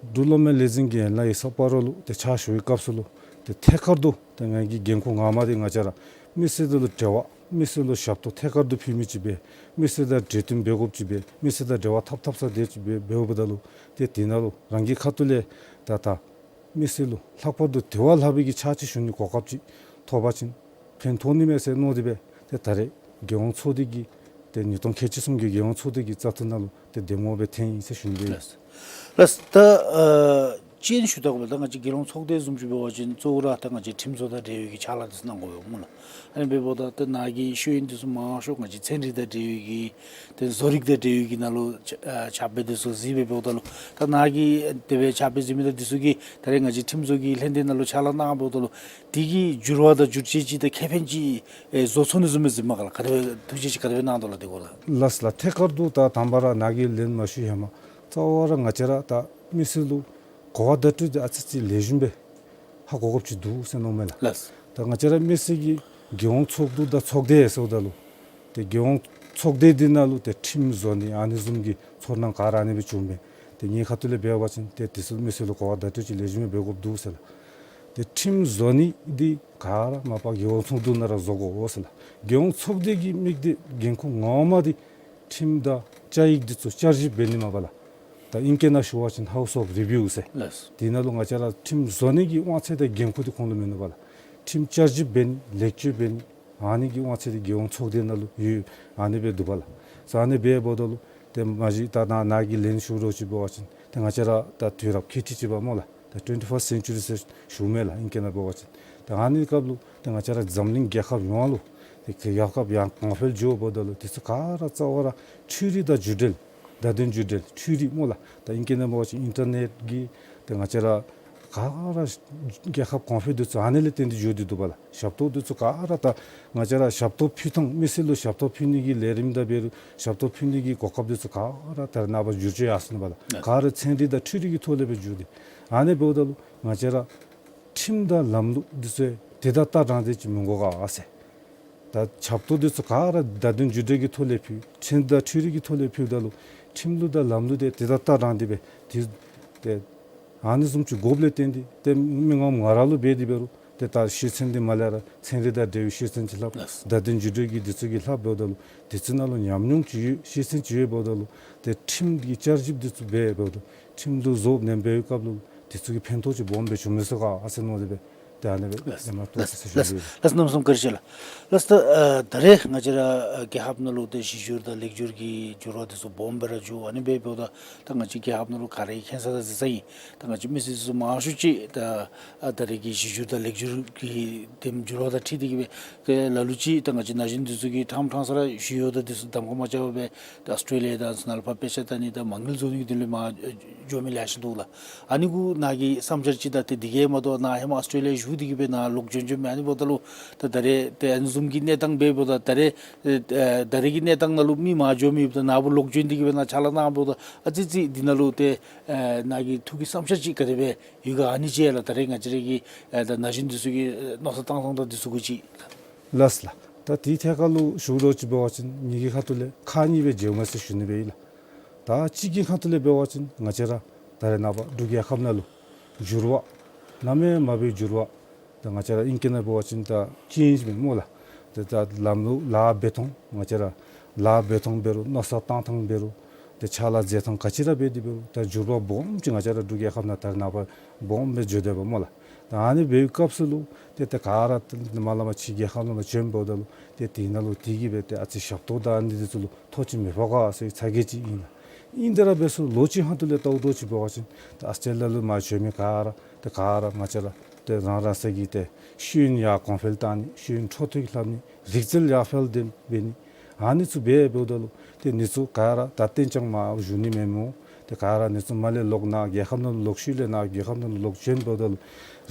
འབྲུག་གློག་མེ་ལས་འཛིན་གྱི་ཡན་ལག་ཡིག་ཚང་སྤ་རོ་ལུ་ཏེ་ཕྱག་ཞུ་བའི་སྐབས་སུ་ལུ་ཏེ་ཐད་ཀར་དུ་ཏེ་ང་གི་འགན་ཁུར་ངོ་མ་འདི་ང་བཅས་ར་མི་སེར་དེ་ལུ་འབྲེལ་བ་མི་སེར་ལུ་ཞབས་ཏོག་ཐད་ཀར་དུ་ཕུལ་མི་ཅིག་སྦེ་མི་སེར་དང་འབྲེལ་མཐུད་འབད་དགོཔ་ཅིག་སྦེ་མི་སེར་དང་འབྲེལ་བ་འཐབ་འཐབ་ས་དེ་ཅིག་སྦེ་འབདཝ་ད་ལུ་ཏེ་དེ་ནང་ལུ་རང་གི་ཁ་ཐུག་ལས་ད་ད་མི་སེར་ལུ་ལྷག་པར་དུ་དེ་བ་ལྷག་པའི་གི་ཕྱག་ཕྱིད་ཞུ་ནི་གོ་སྐབས་ཅིག་ཐོབ་པ་ཅིན་ཕན་ཐོགས་ནི་མས་ཟེར་མནོ་སྟེ་སྦེ་ཏེ་ད་རེས་རྒྱལ་ཡོངས་ཚོགས་སྡེ་གི་ཏེ་ཉིས་སྟོང་ཁལ་གཅིག་གསུམ་གྱི་རྒྱལ་ཡོངས་ཚོགས་སྡེ་གི་བཙག་འཐུ་ནང་ལུ་ཏེ་འདེམས་ངོ་སྦེ་ཐོན་ཡི་ཟེར་ཞུ་ནི་སྦེ་ཨིན། ལགས། ལགས། ད་ཨ་ཅིག་ཞུ་ད་དགོ་པས། ད་ང་བཅས་རྒྱལ་ཡོངས་ཚོགས་སྡེ་བཟུམ་ཅིག་འབད་བ་ཅིན་གཙོ་བོ་ར་ད་ང་བཅས་ཁྲིམས་བཟོ་དང་འབྲེལ་བའི་གི་ཕྱག་ལཱ་འདི་ཚུ་གནང་དགོ་པས་སྨོ་ལགས། ཨ་ནི་འབདཝ་ད་ད་ནཱ་གི་ཤེས་ཡོན་འདི་ཚུ་མང་ཤོས་ང་བཅས་ཚན་རིག་དང་འབྲེལ་བའི་གི་ཏེ་བཟོ་རིག་དང་འབྲེལ་བའི་གི་ནང་ལུ་ཕྱག་ཕྱག་དཔེ་འདི་ཚུ་གཟིགས་སྦེ་འབདཝ་ད་ལུ་ད་ནཱ་གི་དེ་སྦེ་ཕྱག་དཔེ་གཟིགས་མི་དང་འདི་ཚུ་གིས་ད་རེས་ང་བཅས་ཁྲིམས་བཟོ་གི་ལྷན་སྡེ་ནང་ལུ་ཕྱག་ལཱ་གནང་འབདཝ་ད་ལུ་དེ་གི་འགྱུར་བ་དང་འགྱུར་བཅོས་ཅིག་དང་ཁེ་ཕན་ཅིག་ཨེ་བཟོ་ཚུགས་ནི་བཟུམ་སྦེ་གཟིགས་མས་ག་ལགས། ག་དེ་སྦེ་ཐུགས་རྗེ་ཅིག་ག་དེ་སྦེ་གནང་དོ་ལགས་དེ་སྐོར་ལགས། ལགས་ལགས། ཐད་ཀར་དུ་ད་དང་པ་ར་ནཱ་གི་ལན་མ་ཞུ་ཧེ་མ་གཙོ་བོ་ར་ང་བཅས་ར་ད་མི་སེར་ལུ་གོ་བ་བརྡ་སྤྲོད་འདི་ཨ་ཙི་ཅིག་ལེགས་ཤོམ་སྦེ་ཧ་གོ་དགོཔ་ཅིག་འདུག་ཟེར་མནོཝ་མས་ལགས། ལགས། ད་ང་བཅས་ར་མི་སེར་གྱིས་རྒྱལ་ཡོངས་ཚོགས་འདུ་དང་ཚོགས་སྡེ་ཟེརཝ་ད་ལུ་ཏེ་རྒྱལ་ཡོངས་ ཚོགས་སྡེ་འདི་ནང་ལུ་ཏེ་ཁྲིམས་བཟོ་ནི་ཨ་ནི་བཟུམ་གྱི་ཚོར་སྣང་ག་ར་ཨ་ནི་སྦེ་བྱུངམ་མས། ཏེ་ངེའི་ཁ་ཐུག་ལས་འབད་བ་ཅིན་ཏེ་དེ་ཚུ་མི་སེར་ལུ་གོ་བ་བརྡ་སྤྲོད་ཅིག་ལེགས་ཤོམ་སྦེ་འབད་དགོཔ་འདུག་ཟེར་ལགས། ཏེ་ཁྲིམས་བཟོ་ནི་འདི་ག་ར་མ་པ་རྒྱལ་ཡོངས་ཚོགས་འདུ་ནང་ར་བཟོ་དགོ་ཟེར་ལགས། རྒྱལ་ཡོངས་ཚོགས་སྡེ་གི་དམིགས་གཏད་འགན་ཁུར་ངོ་མ་འདི་ཁྲིམས་དང་བཅའ་ཡིག་འདི་ཚུ་བསྐྱར་ཞིབ་འབད་ནི་མ་པ་ལགས། ད་ཨིང་སྐད་ནང་ཞུ་བ་ཅིན་House of Review ཟེར། ལགས། དེ་ནང་ལུ་ང་བཅས་ར་ཁྲིམས་བཟོ་ནི་གི་དབང་ཚད་དང་འགན་ཁུར་འདི་ཁོང་ལུ་མིན་ནུག་པ་ལགས། ཁྲིམས་བསྐྱར་ཞིབ་འབད་ནི་ལེགས་བཅོས་འབད་ནི་ཨ་ནི་གི་དབང་ཚད་འདི་རྒྱལ་ཡོངས་ཚོགས་སྡེ་ནང་ལུ་ཡོད། ཨ་ནི་སྦེ་འདུག་པ་ལགས། ས་ཨ་ནི་སྦེ་འབདཝ་ད་ལུ་ཏེ་མ་གཞི་ད་ནཱ་ནཱ་གི་ལན་ཞུ་རོགས་ཅིག་འབད་བ་ཅིན་ཏེ་ང་བཅས་ར་ད་དུས་རབས་ཁེ་ཏི་ཅིག་པ་སྨོ་ལགས། ད་ཊུ་ཝེན་ཊི་ཕརསིཊ་སེན་ཅུ་རི་ཟེར་ཞུཝ་མས་ལགས། ཨིང་སྐད་ནང་འབད་བ་ཅིན། ད་ཨ་ནི་སྐབས་ལུ་ཏེ་ང་བཅས་ར་འཛམ་གླིང་རྒྱལ་ཁབ་ཡོངས་ལུ་ཏེ་རྒྱལ་ཁབ་ཡང་གོང་འཕེལ་འགྱོཝ་ད་ལུ་དེ་ཚུ་ག་ར་རྩ་བ་ར་འཕྲུལ་རིག་དང་འགྱུར་འགྲོས། བརྡ་དོན་འགྱུར་འགྲོས་འཕྲུལ་རིག་སྨོ་ལགས། ད་ཨིང་སྐད་ནང་འབད་བ་ཅིན་ཨིན་ཊར་ནེཊ་གི་ཏེ་ང་བཅས་ར་ག་ར་རྒྱལ་ཁབ་གོང་འཕེལ་འདི་ཚུ་ཨ་ནི་ལས་བརྟེན་ཏེ་འགྱོ་སྟེ་འདུག་པ་ལགས། ཞབས་ཏོག་འདི་ཚུ་ག་ར་ད་ང་བཅས་ར་ཞབས་ཏོག་ཕུལ་ཐངས་མི་སེར་ལུ་ཞབས་ཏོག་ཕུལ་ནི་གི་ལས་རིམ་དང་འབད་རུང་ཞབས་ཏོག་ཕུལ་ནི་གི་གོ་སྐབས་འདི་ཚུ་ག་ར་ད་རེས་ནངས་པ་འགྱུར་བཅོས་ཡར་སོང་ནུག་པ་ལགས། ག་ར་ཚན་རིག་དང་འཕྲུལ་རིག་གི་ཐོག་ལས་སྦེ་འགྱོ་སྟེ། ཨ་ནི་འབདཝ་ད་ལུ་ང་བཅས་ར་ཁྲིམས་དང་ལམ་ལུགས་འདི་ཚུ་དེ་དང་ཏ་རང་དེ་ཅིག་མི་དགོ་ག་ཟེར། ད་ཞབས་ཏོག་འདི་ཚུ་ག་ར་བརྡ་དོན་འགྱུར་འགྲོས་ཀྱི་ཐོག་ལས་ཕུལ། ཁྲིམས་དང་འཕྲུལ་རིག་གི་ཐོག་ལས་ཕུལཝ་ད་ལུ་ཁྲིམས་ལུགས་དང་ལམ་ལུགས་འདི་དེ་དང་ཏ་རང་དེ་སྦེ་དེ་ཏེ་ཨ་ནི་བཟུམ་ཅིག་དགོཔ་ལས་བརྟེན་ཏེ་ཏེ་མི་ངོམ་ང་ར་ལུ་འབད་དེ་འབད་རུང་ཏེ་ད་ཤེས་ཚན་འདི་མར་ལས་ར་ཚན་རིག་དང་འབྲེལ་བའི་ཤེས་ཚན་ཅིག་ལྷབ། ལགས། བརྡ་དོན་འགྱུར་འགྲོས་ཀྱི་འདི་ཚུ་གི་ལྷབ་འབདཝ་ད་ལུ་དེ་ཚུ་ནང་ལུ་ཉམས་མྱོང་ཅིག་ཡོད། ཤེས་ཚན་ཅིག་ཡོདཔ་འབདཝ་ད་ལུ་ཏེ་ཁྲིམས་ཀྱི་བསྐྱར་ཞིབ་འདི་ཚུ་འབད་འབདཝ་ད་ཁྲིམས་ལུགས་བཟོ་ནེམ་འབད་བའི་སྐབས་ལུ་དེ་ཚུ་གི་ཕན་ཐོགས་ཅིག་སྦོམ་སྦེ་བྱུང་མི་ཚུགས་ག་ཟེར་མནོ་སྟེ་སྦེ་ཏེ་ཨ་ནི་སྦེ་ལགས། ཡ་མ་ཏོག་ལགས། ས་ཞུ་ལགས། ཡོད། ལགས། གནམ་མེད་ས་མེད་བཀའ་དྲིན་ཆེ་ལགས། ལགས། ད་ཨ་ད་རེས་ང་བཅས་ར་ཨ་རྒྱལ་ཁབ་ནང་ལུ་ཏེ་གཞི་བསྒྱུར་དང་ལེགས་བསྒྱུར་གྱི་འགྱུར་བ་འདི་ཚུ་སྦོམ་སྦེ་ར་འགྱོ། ཨ་ནི་འབདཝ་ད་ད་ང་བཅས་རྒྱལ་ཁབ་ནང་ལུ་ག་ར་གིས་མཁྱེན་ས་དང་གཟིགས་ས་ཨིན། ད་ང་བཅས་མི་སེར་ཚུ་མང་ཤོས་ཅིག་ད་ཨ་ད་རེས་ཀྱི་གཞི་བསྒྱུར་དང་ལེགས་བསྒྱུར་གྱི་དེམ་འགྱུར་བ་དང་འཁྲིལ་ཏེ་གིས་སྦེ་ཏེ་ལ་ལུ་ཅིག་ད་ང་བཅས་ན་གཞོན་འདི་ཚུ་གིས་ཕྲང་ཕྲང་ས་ར་ཞུ་ཡོད། ད་འདི་ཚུ་གདམ་ཁ་མ་རྐྱབ་པར་སྦེ་ད་ཨཱོས་ཊྲེ་ལི་ཡ་དང་ཚུ་ནང་ལུ་ཕར་དཔེ་ཆ་ལྟ་ནི་དང་མ་དངུལ་བཟོ་ནི་གི་དོན་ལུ་མར་འགྱོ་མི་ལེ་ཤ་འདུག་ལགས། ཨ་ནི་གུ་ནཱ་གི་བསམ་འཆར་ཅིག་དང་ཏེ་འདི་གིས་མ་གཏོགས་ནཱ་ཧེ་མ་ཨཱོས་ཊྲེ་ལི་ཡ་བཞུགས་ཏེ་གིས་སྦེ་ནཱ་ལོག་བྱོན་བྱོནམ་མས། ཨ་ནི་འབདཝ་ད་ལུ་ད་ད་རེས་ཏེ་ཨ་ནི་བཟུམ་གྱི་གནས་སྟངས་འབདཝ་ད་ད་རེས་ཨེ་ཨེ་ད་རེས་ཀྱི་གནས་སྟངས་ནང་ལུ་མི་མར་འགྱོ་མི་ཡོདཔ་ད་ནཱ་བུ་ལོག་བྱོན་ཏེ་གིས་སྦེ་ནཱ་ཕྱག་ལཱ་གནང་འབདཝ་ད་ཨ་ཙི་ཙི་འདི་ནང་ལུ་ཏེ་ཨེ་ནཱ་གི་ཐུགས་ཀྱི་བསམ་འཆར་ཅིག་ག་དེ་སྦེ་ཡོད་ག། ཨ་ནི་ཅིག་ལགས། ད་རེས་ང་བཅས་ར་གི་ཨེ་ད་ན་གཞོན་འདི་ཚུ་གི་ཨེ་མནོ་བསམ་བཏང་ཐངས་དང་འདི་ཚུ་གུ་ཅིག། ལགས་ལགས། ད་དེའི་ཐད་ཁར་ལུ་ཞུ་རོགས་ཅིག་འབད་བ་ཅིན་ངེ་གི་ཁ་ཐུག་ལས་ཁག་གཉིས་སྦེ་འབྱེདཔ་མས་ཟེར་ཞུ་ནི་སྦེ་ཨིན་ལགས། ད་གཅིག་གི་ཁ་ཐུག་ལས་འབད་བ་ཅིན་ང་བཅས་ར་ད་རེས་ནངས་པ་འབྲུག་རྒྱལ་ཁབ་ནང་ལུ་འགྱུར་བ་གནམ་མེད་ས་མེད་འགྱུར་བ་ད་ང་བཅས་ར་ཨིང་སྐད་ནང་འབད་བ་ཅིན་ད་ཅེནཇ་མས་སྨོ་ལགས། ཏེ་ད་ལམ་ལུགས་ལཱ་འབད་ཐངས་ང་བཅས་ར་ལཱ་འབད་ཐངས་འབད་རུང་མནོ་བསམ་བཏང་ཐངས་འབད་རུང་ཏེ་ཕྱག་ལཱ་མཛད་ཐངས་ག་ཅི་ར་འབད་དེ་འབད་རུང་ད་འགྱུར་བ་སྦོམ་ཅིག་ང་བཅས་ར་འབྲུག་རྒྱལ་ཁབ་ནང་ད་རེས་ནངས་པ་སྦོམ་སྦེ་འགྱོ་དོ་བ་སྨོ་ལགས། ད་ཨ་ནི་འབད་བའི་སྐབས་སུ་ལུ་ཏེ་ཏེ་ག་ར་ཏེ་མར་ལས་མར་ཕྱི་རྒྱལ་ཁབ་ནང་ལུ་བྱོན་འབདཝ་ད་ལུ་ཏེ་དེ་ནང་ལུ་དེ་གིས་སྦེ་ཏེ་ཨ་ཙི་ཞབས་ཏོག་དང་ཨ་ནི་འདི་ཚུ་ལུ་ཐོགས་ཅིག་མི་ཕོག་ག་ཟེར་ཚ་གྱང་ཅིག་ཨིན་ལགས། ཨིན་ཏེ་ར་འབད་སོང་ལོག་ཅིག་ཧོངས་ལས་བལྟཝ་ད་ཅིག་འབད་བ་ཅིན་ད་ཨཱོས་ཊྲེ་ལི་ཡ་ལུ་མར་བྱོན་མི་ག་ར་ཏེ་ག་ར་ང་བཅས་ར་ཏེ་རང་རང་སོ་གི་ཏེ་ཤེས་ཡོན་ཡར་གོང་འཕེལ་བཏང་ནི་ཤེས་ཡོན་འཕྲོ་མཐུད་ལྷབ་ནི་རིག་རྩལ་ཡར་འཕེལ་དེམ་འབད་ནི་ཨ་ནི་ཚུ་འབད་འབདཝ་ད་ལུ་ཏེ་འདི་ཚུ་ག་ར་ད་གཏན་འཇགས་མར་བཞུགས་ནི་མེན་སྨོ། ཏེ་ག་ར་འདི་ཚུ་མར་ལས་ལོག་ནཱ་རྒྱལ་ཁབ་ནང་ལུ་ལོག་ཤུལ་ལས་ནཱ་རྒྱལ་ཁབ་ནང་ལུ་ལོག་བྱོན་འབདཝ་ད་ལུ་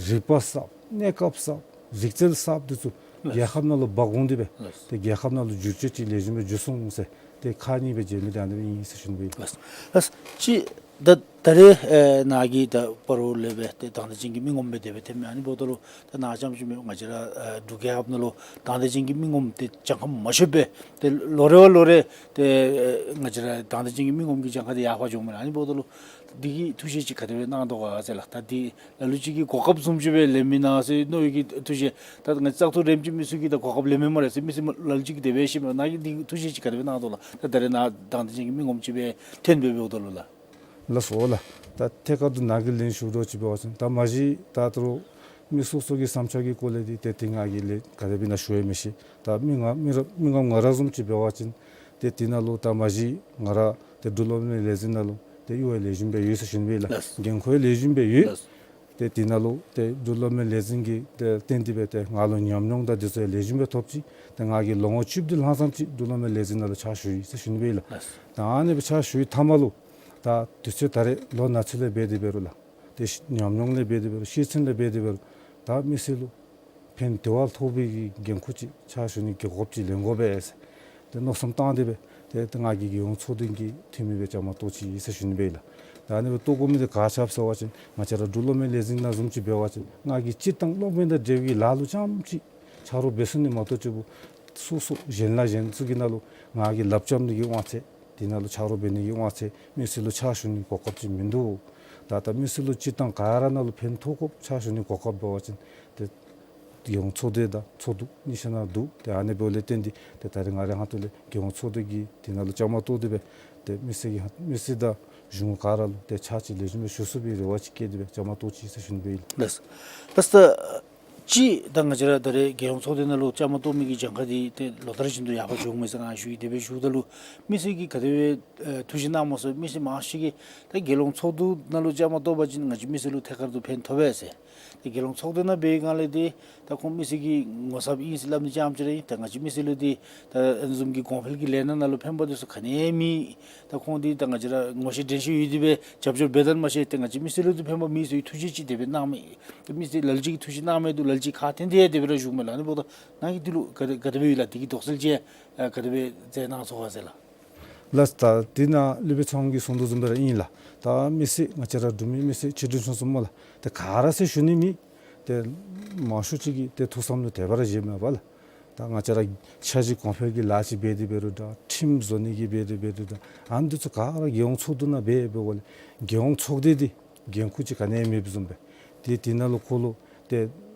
རིག་པ་གསརཔ་གནས་སྐབས་གསརཔ་རིག་རྩལ་གསརཔ་འདི་ཚུ་ལགས། རྒྱལ་ཁབ་ནང་ལུ་འབག་འོང་སྟེ་སྦེ་ལགས། ཏེ་རྒྱལ་ཁབ་ནང་ལུ་འགྱུར་བཅོས་ཅིག་ལེགས་ཤོམ་སྦེ་འགྱོ་ཚུགས་འོང་ཟེར་ཏེ་ཁག་གཉིས་སྦེ་འབྱེད་མི་འདི་ཨ་ནི་སྦེ་ཨིན་ཟེར་ཞུ་ནི་སྦེ་ཨིན། ལགས། ལགས། ཅིག་ད་ད་རེས་ཨེ་ནཱ་གིས་ད་སྤ་རོ་ལས་སྦེ་ཏེ་དང་འདོད་ཅན་གྱི་མི་ངོམ་སྦེ་དེ་སྦེ་ཐོནམ་མས། ཨ་ནི་འབདཝ་ད་ལུ་ད་ནཱ་རྐྱངམ་ཅིག་མེན་ང་བཅས་ར་ཨེ་འབྲུག་རྒྱལ་ཁབ་ནང་ལུ་དང་འདོད་ཅན་གྱི་མི་ངོམ་ཏེ་གྱངས་ཁ་མ་ཤོར་བར་ཏེ་ལོ་རེ་བ་ལོ་རེ་ཏེ་ཨེ་ང་བཅས་ར་དང་འདོད་ཅན་གྱི་མི་ངོམ་གྱི་གྱངས་ཁ་འདི་ཡར་འཕར་འགྱོཝ་མས། ཨ་ནི་འབདཝ་ད་ལུ་འདི་གི་ཐུགས་བཞེད་ཅིག་ག་དེ་སྦེ་གནང་དོ་ག་ཟེར་ལགས། ད་འདི་ལ་ལུ་ཅིག་གིས་གོ་སྐབས་བཟུམ་ཅིག་སྦེ་ལེན་མི་ན་ཟེར་མནོ་བའི་གི་ཐུགས་བཞེད། ད་ང་བཙག་འཐུ་རནམ་ཅིག་མི་ཚུ་གིས་ད་གོ་སྐབས་ལེན་མི་སྨ་རེ་ཟེར་མི་ཚུ་ལ་ལུ་ཅིག་གིས་དེ་སྦེ་ཞུཝ་མས། ནཱ་གིས་འདི་ཐུགས་བཞེད་ཅིག་ག་དེ་སྦེ་གནང་དོ་ལགས། ད་ད་རེས་ནཱ་དང་འདོད་ཅན་གྱི་མི་ངོམ་ཅིག་སྦེ་ཐོན་སྦེ་འབདཝ་ད་ལུ་ལགས། ལགས་སོ་ལགས། ད་ཐད་ཀར་དུ་ནཱ་གིས་ལན་ཞུ་རོགས་ཅིག་འབད་བ་ཅིན་ད་མ་གཞི་ད་ད་རུང་མི་སོ་སོ་གི་བསམ་འཆར་གྱི་སྐོར་ལས་འདི་ཏེ་ཏེ་ང་གིས་ལན་ག་དེ་སྦེ་ནཱ་ཞུ་ཡང་མི་ཤེས། ད་མི་ང་མི་ར་མི་ང་ང་ར་བཟུམ་ཅིག་འབད་བ་ཅིན་ཏེ་འདི་ནང་ལུ་ད་མ་གཞི་ང་ར་ཏེ་འབྲུག་གློག་མེ་ལས་འཛིན་ནང་ལུ་ཏེ་གཡུག་ཡང་ལེགས་ཤོམ་སྦེ་ཡོད་ཟེར་ཞུ་ནི་སྦེ་ཨིན་ལགས། ལགས། འགན་ཁུར་ཡང་ལེགས་ཤོམ་སྦེ་ཡོད། ལགས། ཏེ་འདི་ནང་ལུ་ཏེ་འབྲུག་གློག་མེ་ལས་འཛིན་གྱིས་ཏེ་བརྟེན་ཏེ་སྦེ་ཏེ་ང་ལུ་ཉམས་མྱོང་དང་འདི་ཚུ་ཡང་ལེགས་ཤོམ་སྦེ་ཐོབ་ཅི། ཏེ་ང་གིས་ལོ་ངོ་བཅུ་བདུན་ལྷག་ཙམ་ཅིག་འབྲུག་གློག་མེ་ལས་འཛིན་ནང་ལུ་ཕྱག་ཞུ་ཡི་ཟེར་ཞུ་ནི་སྦེ་ཨིན་ལགས། ལགས། ད་ཨ་ནི་སྦེ་ཕྱག་ཞུ་བའི་མཐའ་མ་ལུ་ད་དུས་ཚོད་ད་རེས་ལོ་ན་ཚོད་ལས་འབད་དེ་འབད་རུང་ལགས། ཏེ་ཉམས་མྱོང་ལས་འབད་དེ་འབད་རུང་ཤེས་ཚད་ལས་འབད་དེ་འབད་རུང་ད་མི་སེར་ལུ་ཕན་བདེ་བ་ཐོགས་པའི་གི་འགན་ཁུར་ཅིག་ཕྱག་ཞུ་ནི་གི་གོ་སྐབས་ཅིག་ལེན་དགོ་པས་ཟེར་ཏེ་མནོ་བསམ་བཏང་སྟེ་སྦེ་ཏེ་ཏེ་ང་གིས་རྒྱལ་ཡོངས་ཚོགས་སྡེ་གི་འཐུས་མི་སྦེ་བཅའ་མར་གཏོགས་ཅི་ཟེར་ཞུ་ནི་སྦེ་ཨིན་ལགས། ད་ཨ་ནི་སྦེ་གཏོགས་དགོ་མི་འདི་ག་ཅི་སྦེ་ཟེར་བ་ཅིན་ང་བཅས་ར་འབྲུག་གློག་མེ་ལས་འཛིན་ནང་བཟུམ་ཅིག་འབད་བ་ཅིན་ང་གིས་སྤྱིར་བཏང་གློག་མེ་དང་འབྲེལ་བའི་ལཱ་ལུ་རྐྱངམ་ཅིག་ཆ་རོགས་འབད་ཚུགས་ནི་མ་གཏོགས་ཅིག་པོ་ སོ་སོ་གཞན་ལ་གཞན་ཚུ་གི་ནང་ལུ་ང་གིས་ལགཔ་རྐྱབ་ནི་གི་དབང་ཚད་དེ་ནང་ལུ་ཆ་རོགས་འབད་ནི་གི་དབང་ཚད་མི་སེར་ལུ་ཕྱག་ཞུ་ནི་གོ་སྐབས་ཅིག་མིན་འདུག། ད་ལྟོ་མི་སེར་ལུ་སྤྱིར་བཏང་ག་ར་ནང་ལུ་ཕན་ཐོགས་དགོཔ་ཕྱག་ཞུ་ནི་གོ་སྐབས་འབད་བ་ཅིན་ཏེ་རྒྱལ་ཡོངས་ཚོགས་སྡེ་དང་ཚོགས་འདུ་གཉིས་ཆ་ནང་འདུག། ཏེ་ཨ་ནི་འབདཝ་ལས་བརྟེན་ཏེ་ཏེ་ད་རེས་ང་རའི་ཁ་ཐུག་ལས་རྒྱལ་ཡོངས་ཚོགས་སྡེ་གི་དེ་ནང་ལུ་བཅའ་མར་གཏོགས་ཏེ་སྦེ་ཏེ་མི་སེར་གྱི་མི་སེར་དང་གཞུང་ག་ར་ལུ་ཏེ་ཕྱག་ཅིག་ལེགས་ཤོམ་སྦེ་ཞུ་ཚུགས་པའི་རེ་བ་ཅིག་བསྐྱེད་དེ་སྦེ་བཅའ་མར་གཏོགས་ཅི་ཟེར་ཞུ་ནི་སྦེ་ཨིན་ལགས། ལགས་སོ། ད་ཅི་ད་ང་བཅས་ར་ད་རེས་རྒྱལ་ཡོངས་ཚོགས་སྡེ་ནང་ལུ་བཅའ་མར་གཏོགས་མི་གི་གྱངས་ཁ་འདི་ཏེ་ལོ་ལྟར་བཞིན་དུ་ཡར་འཕར་འགྱོཝ་མས་ཟེར་ང་ཞུ་ཡི། དེ་སྦེ་ཞུཝ་ད་ལུ་མི་སེར་གྱིས་ག་དེ་སྦེ་ཨེ་ཐུགས་བཞེད་གནངམ་སྨོ་ཟེར། མི་སེར་མང་ཤོས་ཀྱིས་ད་རྒྱལ་ཡོངས་ཚོགས་འདུ་ནང་ལུ་བཅའ་མར་གཏོགས་པ་ཅིན་ང་བཅས་མི་སེར་ལུ་ཐད་ཀར་དུ་ཕན་ཐོགས་པས་ཟེར། ཏེ་རྒྱལ་ཡོངས་ཚོགས་སྡེ་ནང་འབད་བའི་སྒང་ལས་འདི་ད་ཁོང་མི་སེར་གྱི་ངོ་ཚབ་ཨིན་ཟེར་སླབ་ནི་ཙམ་ཅིག་ར་ཨིན། ད་ང་བཅས་མི་སེར་ལུ་འདི་ད་ཨ་ནི་བཟུམ་གྱི་གོང་འཕེལ་གྱི་ལས་སྣ་ནང་ལུ་ཕན་པ་འདི་ཚུ་ག་ནི་ཡང་མེད། ད་ཁོང་འདི་ད་ང་བཅས་ར་ངོ་ཤེས་འདྲན་ཤེས་ཡོད་དེ་སྦེ་རྒྱབ་སྐྱོར་འབད་དོ་མ་ཤེས། ཏེ་ང་བཅས་མི་སེར་ལུ་འདི་ཕན་པ་མེད་ཟེར་ཐུགས་བཞེད་ཅིག་དེ་སྦེ་གནང་མི་ཏེ་མི་སེར་ལ་ལུ་ཅིག་གིས་ཐུགས་བཞེད་གནང་མི་འདུག། ལ་ལུ་ཅིག་ཁ་འཐོན་ཏེ་དེ་སྦེ་ར་བཞུགས་མས་ལགས། ཨ་ནི་འབདཝ་ད་ནཱ་གི་འདི་ལུ་ག་དེ་ག་དེ་སྦེ་ཡོད་ལགས། དེ་གི་དོགས་སེལ་ཅིག་ཨ་ག་དེ་སྦེ་མཛད་གནང་ཚུགས་ག་ཟེར་ལགས། ལགས། ད་དེ་ནང་ལུ་སྦེ་ཚང་གིས་གསུངས་དོ་བཟུམ་སྦེ་ར་ཨིན་ལགས། ད་མི་སེར་ང་བཅས་ར་འབྲུག་མི་མི་སེར་ཆེ་འབྲིང་ཆུང་གསུམ་སྨོ་ལགས། ད་ག་ར་ཟེར་ཞུ་ནི་མེད། ཏེ་མང་ཤོས་ཅིག་གིས་ཏེ་ཐུགས་བསམ་ལུ་དེ་སྦེ་ར་བཞེས་མས་པ་ལགས། ད་ང་བཅས་ར་འཆར་གཞི་གོང་འཕེལ་གྱི་ལཱ་ཅིག་འབད་དེ་འབད་རུང་འདྲ། ཁྲིམས་བཟོ་ནི་གི་འབད་དེ་འབད་རུང་འདྲ། ཨ་ནི་འདི་ཚུ་ག་ར་རྒྱལ་ཡོངས་ཚོགས་འདུ་ནང་འབད་འབདཝ་ལས་རྒྱལ་ཡོངས་ཚོགས་སྡེ་འདི་འགན་ཁུར་ཅིག་ག་ནི་ཡང་མེདཔ་བཟུམ་སྦེ། ཏེ་དེ་ནང་ལུ་ཁོ་ལུ་ཏེ་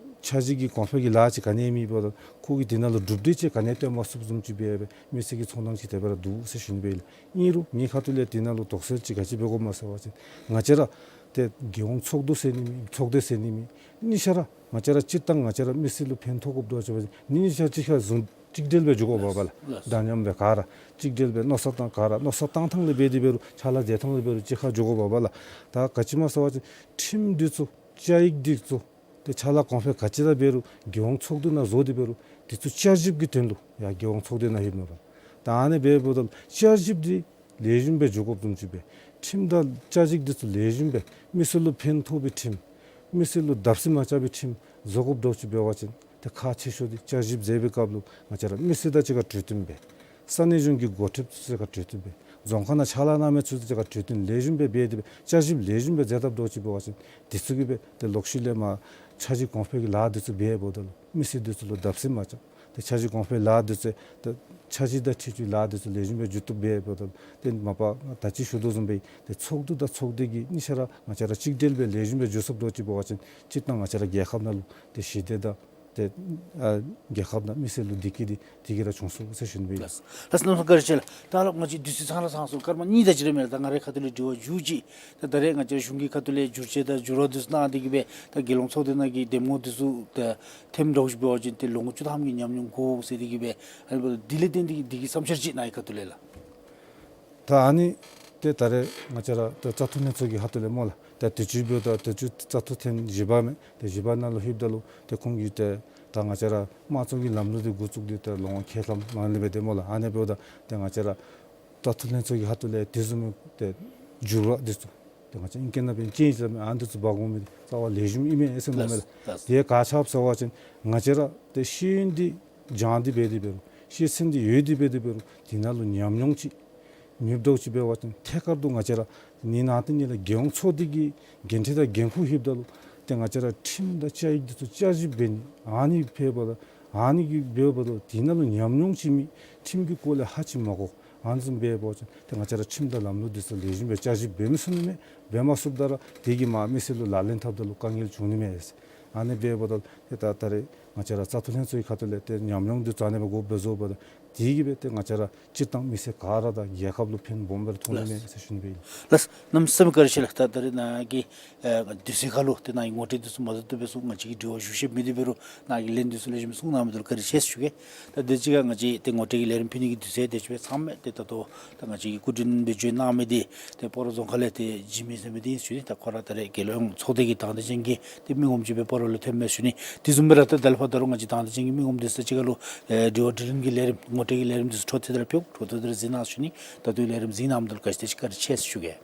འཆར་གཞི་གི་གོང་འཕེལ་གྱི་ལཱ་ཅིག་ག་ནི་ཡང་མེད་པ་ལུ་ཁོ་གིས་དེ་ནང་ལུ་གྲུབ་འབྲས་ཅིག་ག་ནི་ཡང་སྟོན་མ་ཚུགསཔ་བཟུམ་ཅིག་སྦེ་སྦེ་མི་སེར་གྱི་ཚོར་སྣང་ཅིག་དེ་སྦེ་ར་འདུག་ཟེར་ཞུ་ནི་སྦེ་ཨིན་ལགས། ཨིན་རུང་ངེའི་ཁ་ཐུག་ལས་དེ་ནང་ལུ་དོགས་སེལ་ཅིག་ག་ཅི་འབད་དགོཔ་སྨོ་ཟེར་བ་ཅིན་ང་བཅས་ར་ཏེ་རྒྱལ་ཡོངས་ཚོགས་འདུ་ཟེར་ནི་མེད། ཚོགས་སྡེ་ཟེར་ནི་མེད། གཉིས་ཆ་ར་ང་བཅས་ར་སྤྱིར་བཏང་ང་བཅས་ར་མི་སེར་ལུ་ཕན་ཐོགས་དགོཔ་འདུག་ཟེར་བ་ཅིན་གཉིས་ཆ་གཅིག་ཁར་ཟུང་གཅིག་སྒྲིལ་སྦེ་འགྱོ་དགོ་པས་ལགས། ལགས། འདྲ་མཉམ་སྦེ་ག་ར་གཅིག་སྒྲིལ་སྦེ་མནོ་བསམ་བཏང་ག་ར་མནོ་བསམ་བཏང་ཐངས་ལས་འབད་དེ་འབད་རུང་ཕྱག་ལཱ་མཛད་ཐངས་ལས་འབད་རུང་གཅིག་ཁར་འགྱོ་དགོ་པས་ལགས། ད་ག་ཅི་སྨོ་ཟེར་བ་ཅིན་ཁྲིམས་འདི་ཚུ་བཅའ་ཡིག་འདི་ཚུ་ཏེ་ཕྱག་ལཱ་གོང་འཕེལ་ག་ཅི་ར་འབད་རུང་རྒྱལ་ཡོངས་ཚོགས་འདུ་ནང་བཟོ་སྟེ་འབད་རུང་དེ་ཚུ་བསྐྱར་ཞིབ་ཀྱི་དོན་ལུ་ཡར་རྒྱལ་ཡོངས་ཚོགས་སྡེ་ནང་ལྷོདཔ་མས་པ། ད་ཨ་ནི་འབདཝ་ད་བསྐྱར་ཞིབ་འདི་ལེགས་ཤོམ་སྦེ་འགྱོ་དགོཔ་བཟུམ་ཅིག་སྦེ་ཁྲིམས་དང་བཅའ་ཡིག་འདི་ཚུ་ལེགས་ཤོམ་སྦེ་མི་སེར་ལུ་ཕན་ཐོགས་པའི་ཁྲིམས་མི་སེར་ལུ་བརྡབ་གསིག་མ་རྐྱབ་པའི་ཁྲིམས་བཟོ་དགོཔ་འདྲཝ་ཅིག་འབད་བ་ཅིན་ཏེ་ཁག་ཆེ་ཤོས་འདི་བསྐྱར་ཞིབ་མཛད་པའི་སྐབས་ལུ་ང་བཅས་ར་མི་སེར་དང་གཅིག་ཁར་གྲོས་བསྟུན་འབད། ས་གནས་གཞུང་གི་འགོ་ཁྲིདཔ་ཚུ་གཅིག་ཁར་གྲོས་བསྟུན་འབད། རྫོང་ཁག་ནང་ཕྱག་ལཱ་གནང་མི་ཚུ་དང་གཅིག་ཁར་གྲོས་བསྟུན་ལེགས་ཤོམ་སྦེ་འབད་དེ་སྦེ་བསྐྱར་ཞིབ་ལེགས་ཤོམ་སྦེ་མཛད་དཔ་འདྲཝ་ཅིག་འབད་བ་ཅིན་དེ་ཚུ་གིས་སྦེ་ཏེ་ལོག་ཤུལ་ལས་མར་འཆར་གཞི་གོང་འཕེལ་གྱི་ལཱ་འདི་ཚུ་འབད་འབདཝ་ད་ལུ་མི་སེར་འདི་ཚུ་ལུ་བརྡབ་གསིག་མ་རྐྱབ། ཏེ་འཆར་གཞི་གོང་འཕེལ་ལཱ་འདི་ཚུ་ཏེ་འཆར་གཞི་དང་འཁྲིལ་ཏེ་ལཱ་འདི་ཚུ་ལེགས་ཤོམ་སྦེ་མཇུག་བསྡུ་འབད་འབདཝ་ད་ལུ་ཏེ་མ་པ་ད་ཅི་ཞུ་དོ་བཟུམ་སྦེ་ཏེ་ཚོགས་འདུ་དང་ཚོགས་སྡེ་གི་གཉིས་ཆ་ར་ང་བཅས་ར་གཅིག་སྒྲིལ་སྦེ་ལེགས་ཤོམ་སྦེ་འགྱོ་ཚུགསཔ་འདྲཝ་ཅིག་འབད་བ་ཅིན་སྤྱིར་བཏང་ང་བཅས་ར་རྒྱལ་ཁབ་ནང་ལུ་ཏེ་ཞི་བདེ་དང་ཏེ་ཨ་རྒྱལ་ཁབ་ནང་མི་སེར་ལུ་བདེ་སྐྱིད་འདི་དེ་གིས་ར་འབྱུང་ཚུགས་ཟེར་ཞུ་ནི་སྦེ་ཨིན། ལགས། ལགས་སོ། གནམ་མེད་ས་མེད་བཀའ་དྲིན་ཆེ་ལགས། ད་ལགས་ང་བཅས་དུས་ཚོད་ཚང་ར་ཚང་སོང་། སྐར་མ་གཉིས་དེ་ཅིག་ར་མས་ལགས། ད་ང་རའི་ཁ་ཐུག་ལས་དྲི་བ་མཇུག་ཅིག། ད་ད་རེས་ང་བཅས་གཞུང་གི་ཁ་ཐུག་ལས་བསྒྱུར་བཅོས་དང་འགྱུར་བ་འདི་ཚུ་གནང་སྟེ་གིས་སྦེ་ད་རྒྱལ་ཡོངས་ཚོགས་སྡེ་ནང་གི་འདེམས་ངོ་འདི་ཚུ་ད་ཐེམ་འདྲཝ་ཅིག་འབད་བ་ཅིན་ཏེ་ལོ་ངོ་བཅུ་ཐམ་གྱི་ཉམས་མྱོང་དགོ་ཟེར་ཏེ་གིས་སྦེ་ཨ་ནི་འབདཝ་ད་དེ་ལས་བརྟེན་ཏེ་གིས་དེ་གི་བསམ་འཆར་ཅིག་ནཱ་གི་ཁ་ཐུག་ལས་ལགས། ད་ཨ་ནི་ཏེ་ད་རེས་ང་བཅས་ར་ཏེ་བཙག་འཐུ་ལྷན་ཚོགས་ཀྱི་ཁ་ཐུག་ལས་སྨོ་ལགས། ཏེ་དུས་ཅི་འབདཝ་ད་དུས་ཅི་བཙག་འཐུ་ཐེངས་བཞི་པ་མས། ཏེ་བཞི་པ་ནང་ལུ་ལྷོདཔ་ད་ལུ་ཏེ་ཁོང་གིས་ཏེ་ད་ང་བཅས་ར་དམངས་གཙོ་གི་ལམ་ལུགས་འདི་འགོ་བཙུགས་ཏེ་ཏེ་ལོ་ངོ་ཁལ་ལྔ་ལངམ་ལས་འབད་དེ་སྨོ་ལགས། ཨ་ནི་འབདཝ་ད་ཏེ་ང་བཅས་ར་བཙག་འཐུ་ལྷན་ཚོགས་ཀྱི་ཁ་ཐུག་ལས་དེ་བཟུམ་མའི་ཏེ་འགྱུར་བ་འདི་ཚུ་ཏེ་ང་བཅས་ཨིང་སྐད་ནང་འབད་བ་ཅིན་ཅེནཇ་ཟེར་མི་ཨ་ནི་འདི་ཚུ་འབག་འོང་མི་འདི་རྩ་བ་ལེགས་ཤོམ་ཨིན་མས་ཟེར་མནོཝ་མས་ལགས། ལགས། ཏེ་ག་ཅི་སྦེ་ཟེར་བ་ཅིན་ང་བཅས་ར་ཏེ་ཤེས་ཡོན་འདི་སྦྱང་སྟེ་འབད་དེ་འབད་རུང་ཤེས་ཚད་འདི་ཡོད་དེ་འབད་དེ་འབད་རུང་དེ་ནང་ལུ་ཉམས་མྱོང་ཅིག་མེདཔ་འདྲཝ་ཅིག་འབད་བ་ཅིན་ཐད་ཀར་དུ་ང་བཅས་ར་ནི་ནང་ཏེ་ནི་ལགས་རྒྱལ་ཡོངས་ཚོགས་སྡེ་གི་འགན་འཁྲི་དང་འགན་ཁུར་ལྷོདཔ་ད་ལུ་ཏེ་ང་བཅས་ར་ཁྲིམས་དང་བཅའ་ཡིག་འདི་ཚུ་བསྐྱར་ཞིབ་འབད་ནི་ཨ་ནི་འབདཝ་ད་ཨ་ནི་གིས་འབདཝ་ད་དེ་ནང་ལུ་ཉམས་མྱོང་ཅིག་མེད། ཁྲིམས་ཀྱི་སྐོར་ལས་ཧ་ཅིག་མ་གོ། ཨ་ནི་བཟུམ་འབད་བ་ཅིན་ཏེ་ང་བཅས་ར་ཁྲིམས་དང་ལམ་ལུགས་འདི་ཚུ་ལེགས་ཤོམ་སྦེ་བསྐྱར་ཞིབ་འབད་མི་ཚུགས་ནི་མས། འབད་མ་ཚུགསཔ་ད་ར་དེ་གིས་མར་མི་སེར་ལུ་ལག་ལེན་འཐབ་ད་ལུ་དཀའ་ངལ་བྱུང་ནི་མས། ཨ་ནི་འབདཝ་ད་ཏེ་ད་ད་རེས་ང་བཅས་ར་བཙག་འཐུ་ལྷན་ཚོགས་ཀྱི་ཁ་ཐུག་ལས་ཏེ་ཉམས་མྱོང་འདི་ཚུ་ཨ་ནི་སྦེ་འགོ་འབག་བཟོཝ་ད་དེ་གིས་སྦེ་ཏེ་ང་བཅས་ར་སྤྱིར་བཏང་མི་སེར་ག་ར་དང་རྒྱལ་ཁབ་ལུ་ཕན་སྦོམ་སྦེ་ར་ཐོགས་ནི་མས་ཟེར་ཞུ་ནི་སྦེ་ཨིན། ལགས། གནམ་མེད་ས་མེད་བཀའ་དྲིན་ཆེ་ལགས། ད་ད་རེས་ནཱ་གི་ཨེ་དུས་ཚོད་ཁར་ལུ་ཏེ་ནཱ་གི་ངོ་སྤྲོད་འདི་ཚུ་མ་བཏུབ་བཏུབ་སྦེ་གསུངས། ང་བཅས་ཀྱི་དྲི་བ་ཞུ་ཤེས་མེད་དེ་འབད་རུང་ནཱ་གི་ལན་འདི་ཚུ་ལེགས་ཤོམ་གསུངས་གནང་མི་འདི་ལུ་བཀའ་དྲིན་ཆེ་ཟེར་ཞུ་གེ། ད་དེ་ཅིག་ཁར་ང་བཅས་ཏེ་ངོ་སྤྲོད་ཀྱི་ལས་རིམ་ཕུལ་ནི་གི་དུས་ཚོད་དེ་ཅིག་སྦེ་ཚངམ་མས། ཏེ་ད་ལྟོ་ད་ང་བཅས་ཀྱི་སྐུ་མགྲོན་སྦེ་བྱོན་གནང་མི་འདི་ཏེ་སྤ་རོ་རྫོང་ཁག་ལས་ཏེ་འཇིགས་མེད་ཟེར་མི་འདི་ཨིན་ཟེར་ཞུ་ནི། ད་ཁོ་ར་ད་རེས་རྒྱལ་ཡོངས་ཚོགས་སྡེ་གི་དང་འདོད་ཅན་གྱི་ཏེ་མི་ངོམ་ཅིག་སྦེ་སྤ་རོ་ལས་ཐོནམ་མས་ཟེར་ཞུ་ནི། དེ་བཟུམ་སྦེ་ར་ད་ད་ལས་ཕར་ད་རུང་ང་བཅས་དང་འདོད་ཅན་གྱི་མི་ངོམ་འདི་ཚུ་གཅིག་ཁར་ལུ་ཨེ་དྲི་བ་དྲིས་ལན་གྱི་ལས་རིམ་ངོ་སྤྲོད་ཀྱི་ལས་རིམ་འདི་ཚུ་འཕྲོ་མཐུད་དེ་ར་ཕུལ། འཕྲོ་མཐུད་དེ་ར་གཟིགས་གནང་ཟེར་ཞུ་ནི། ད་ལྟོའི་ལས་རིམ་གཟིགས་གནང་མི་འདི་ལུ་བཀའ་དྲིན་ཆེ་ཟེར་ཞུ་གེ།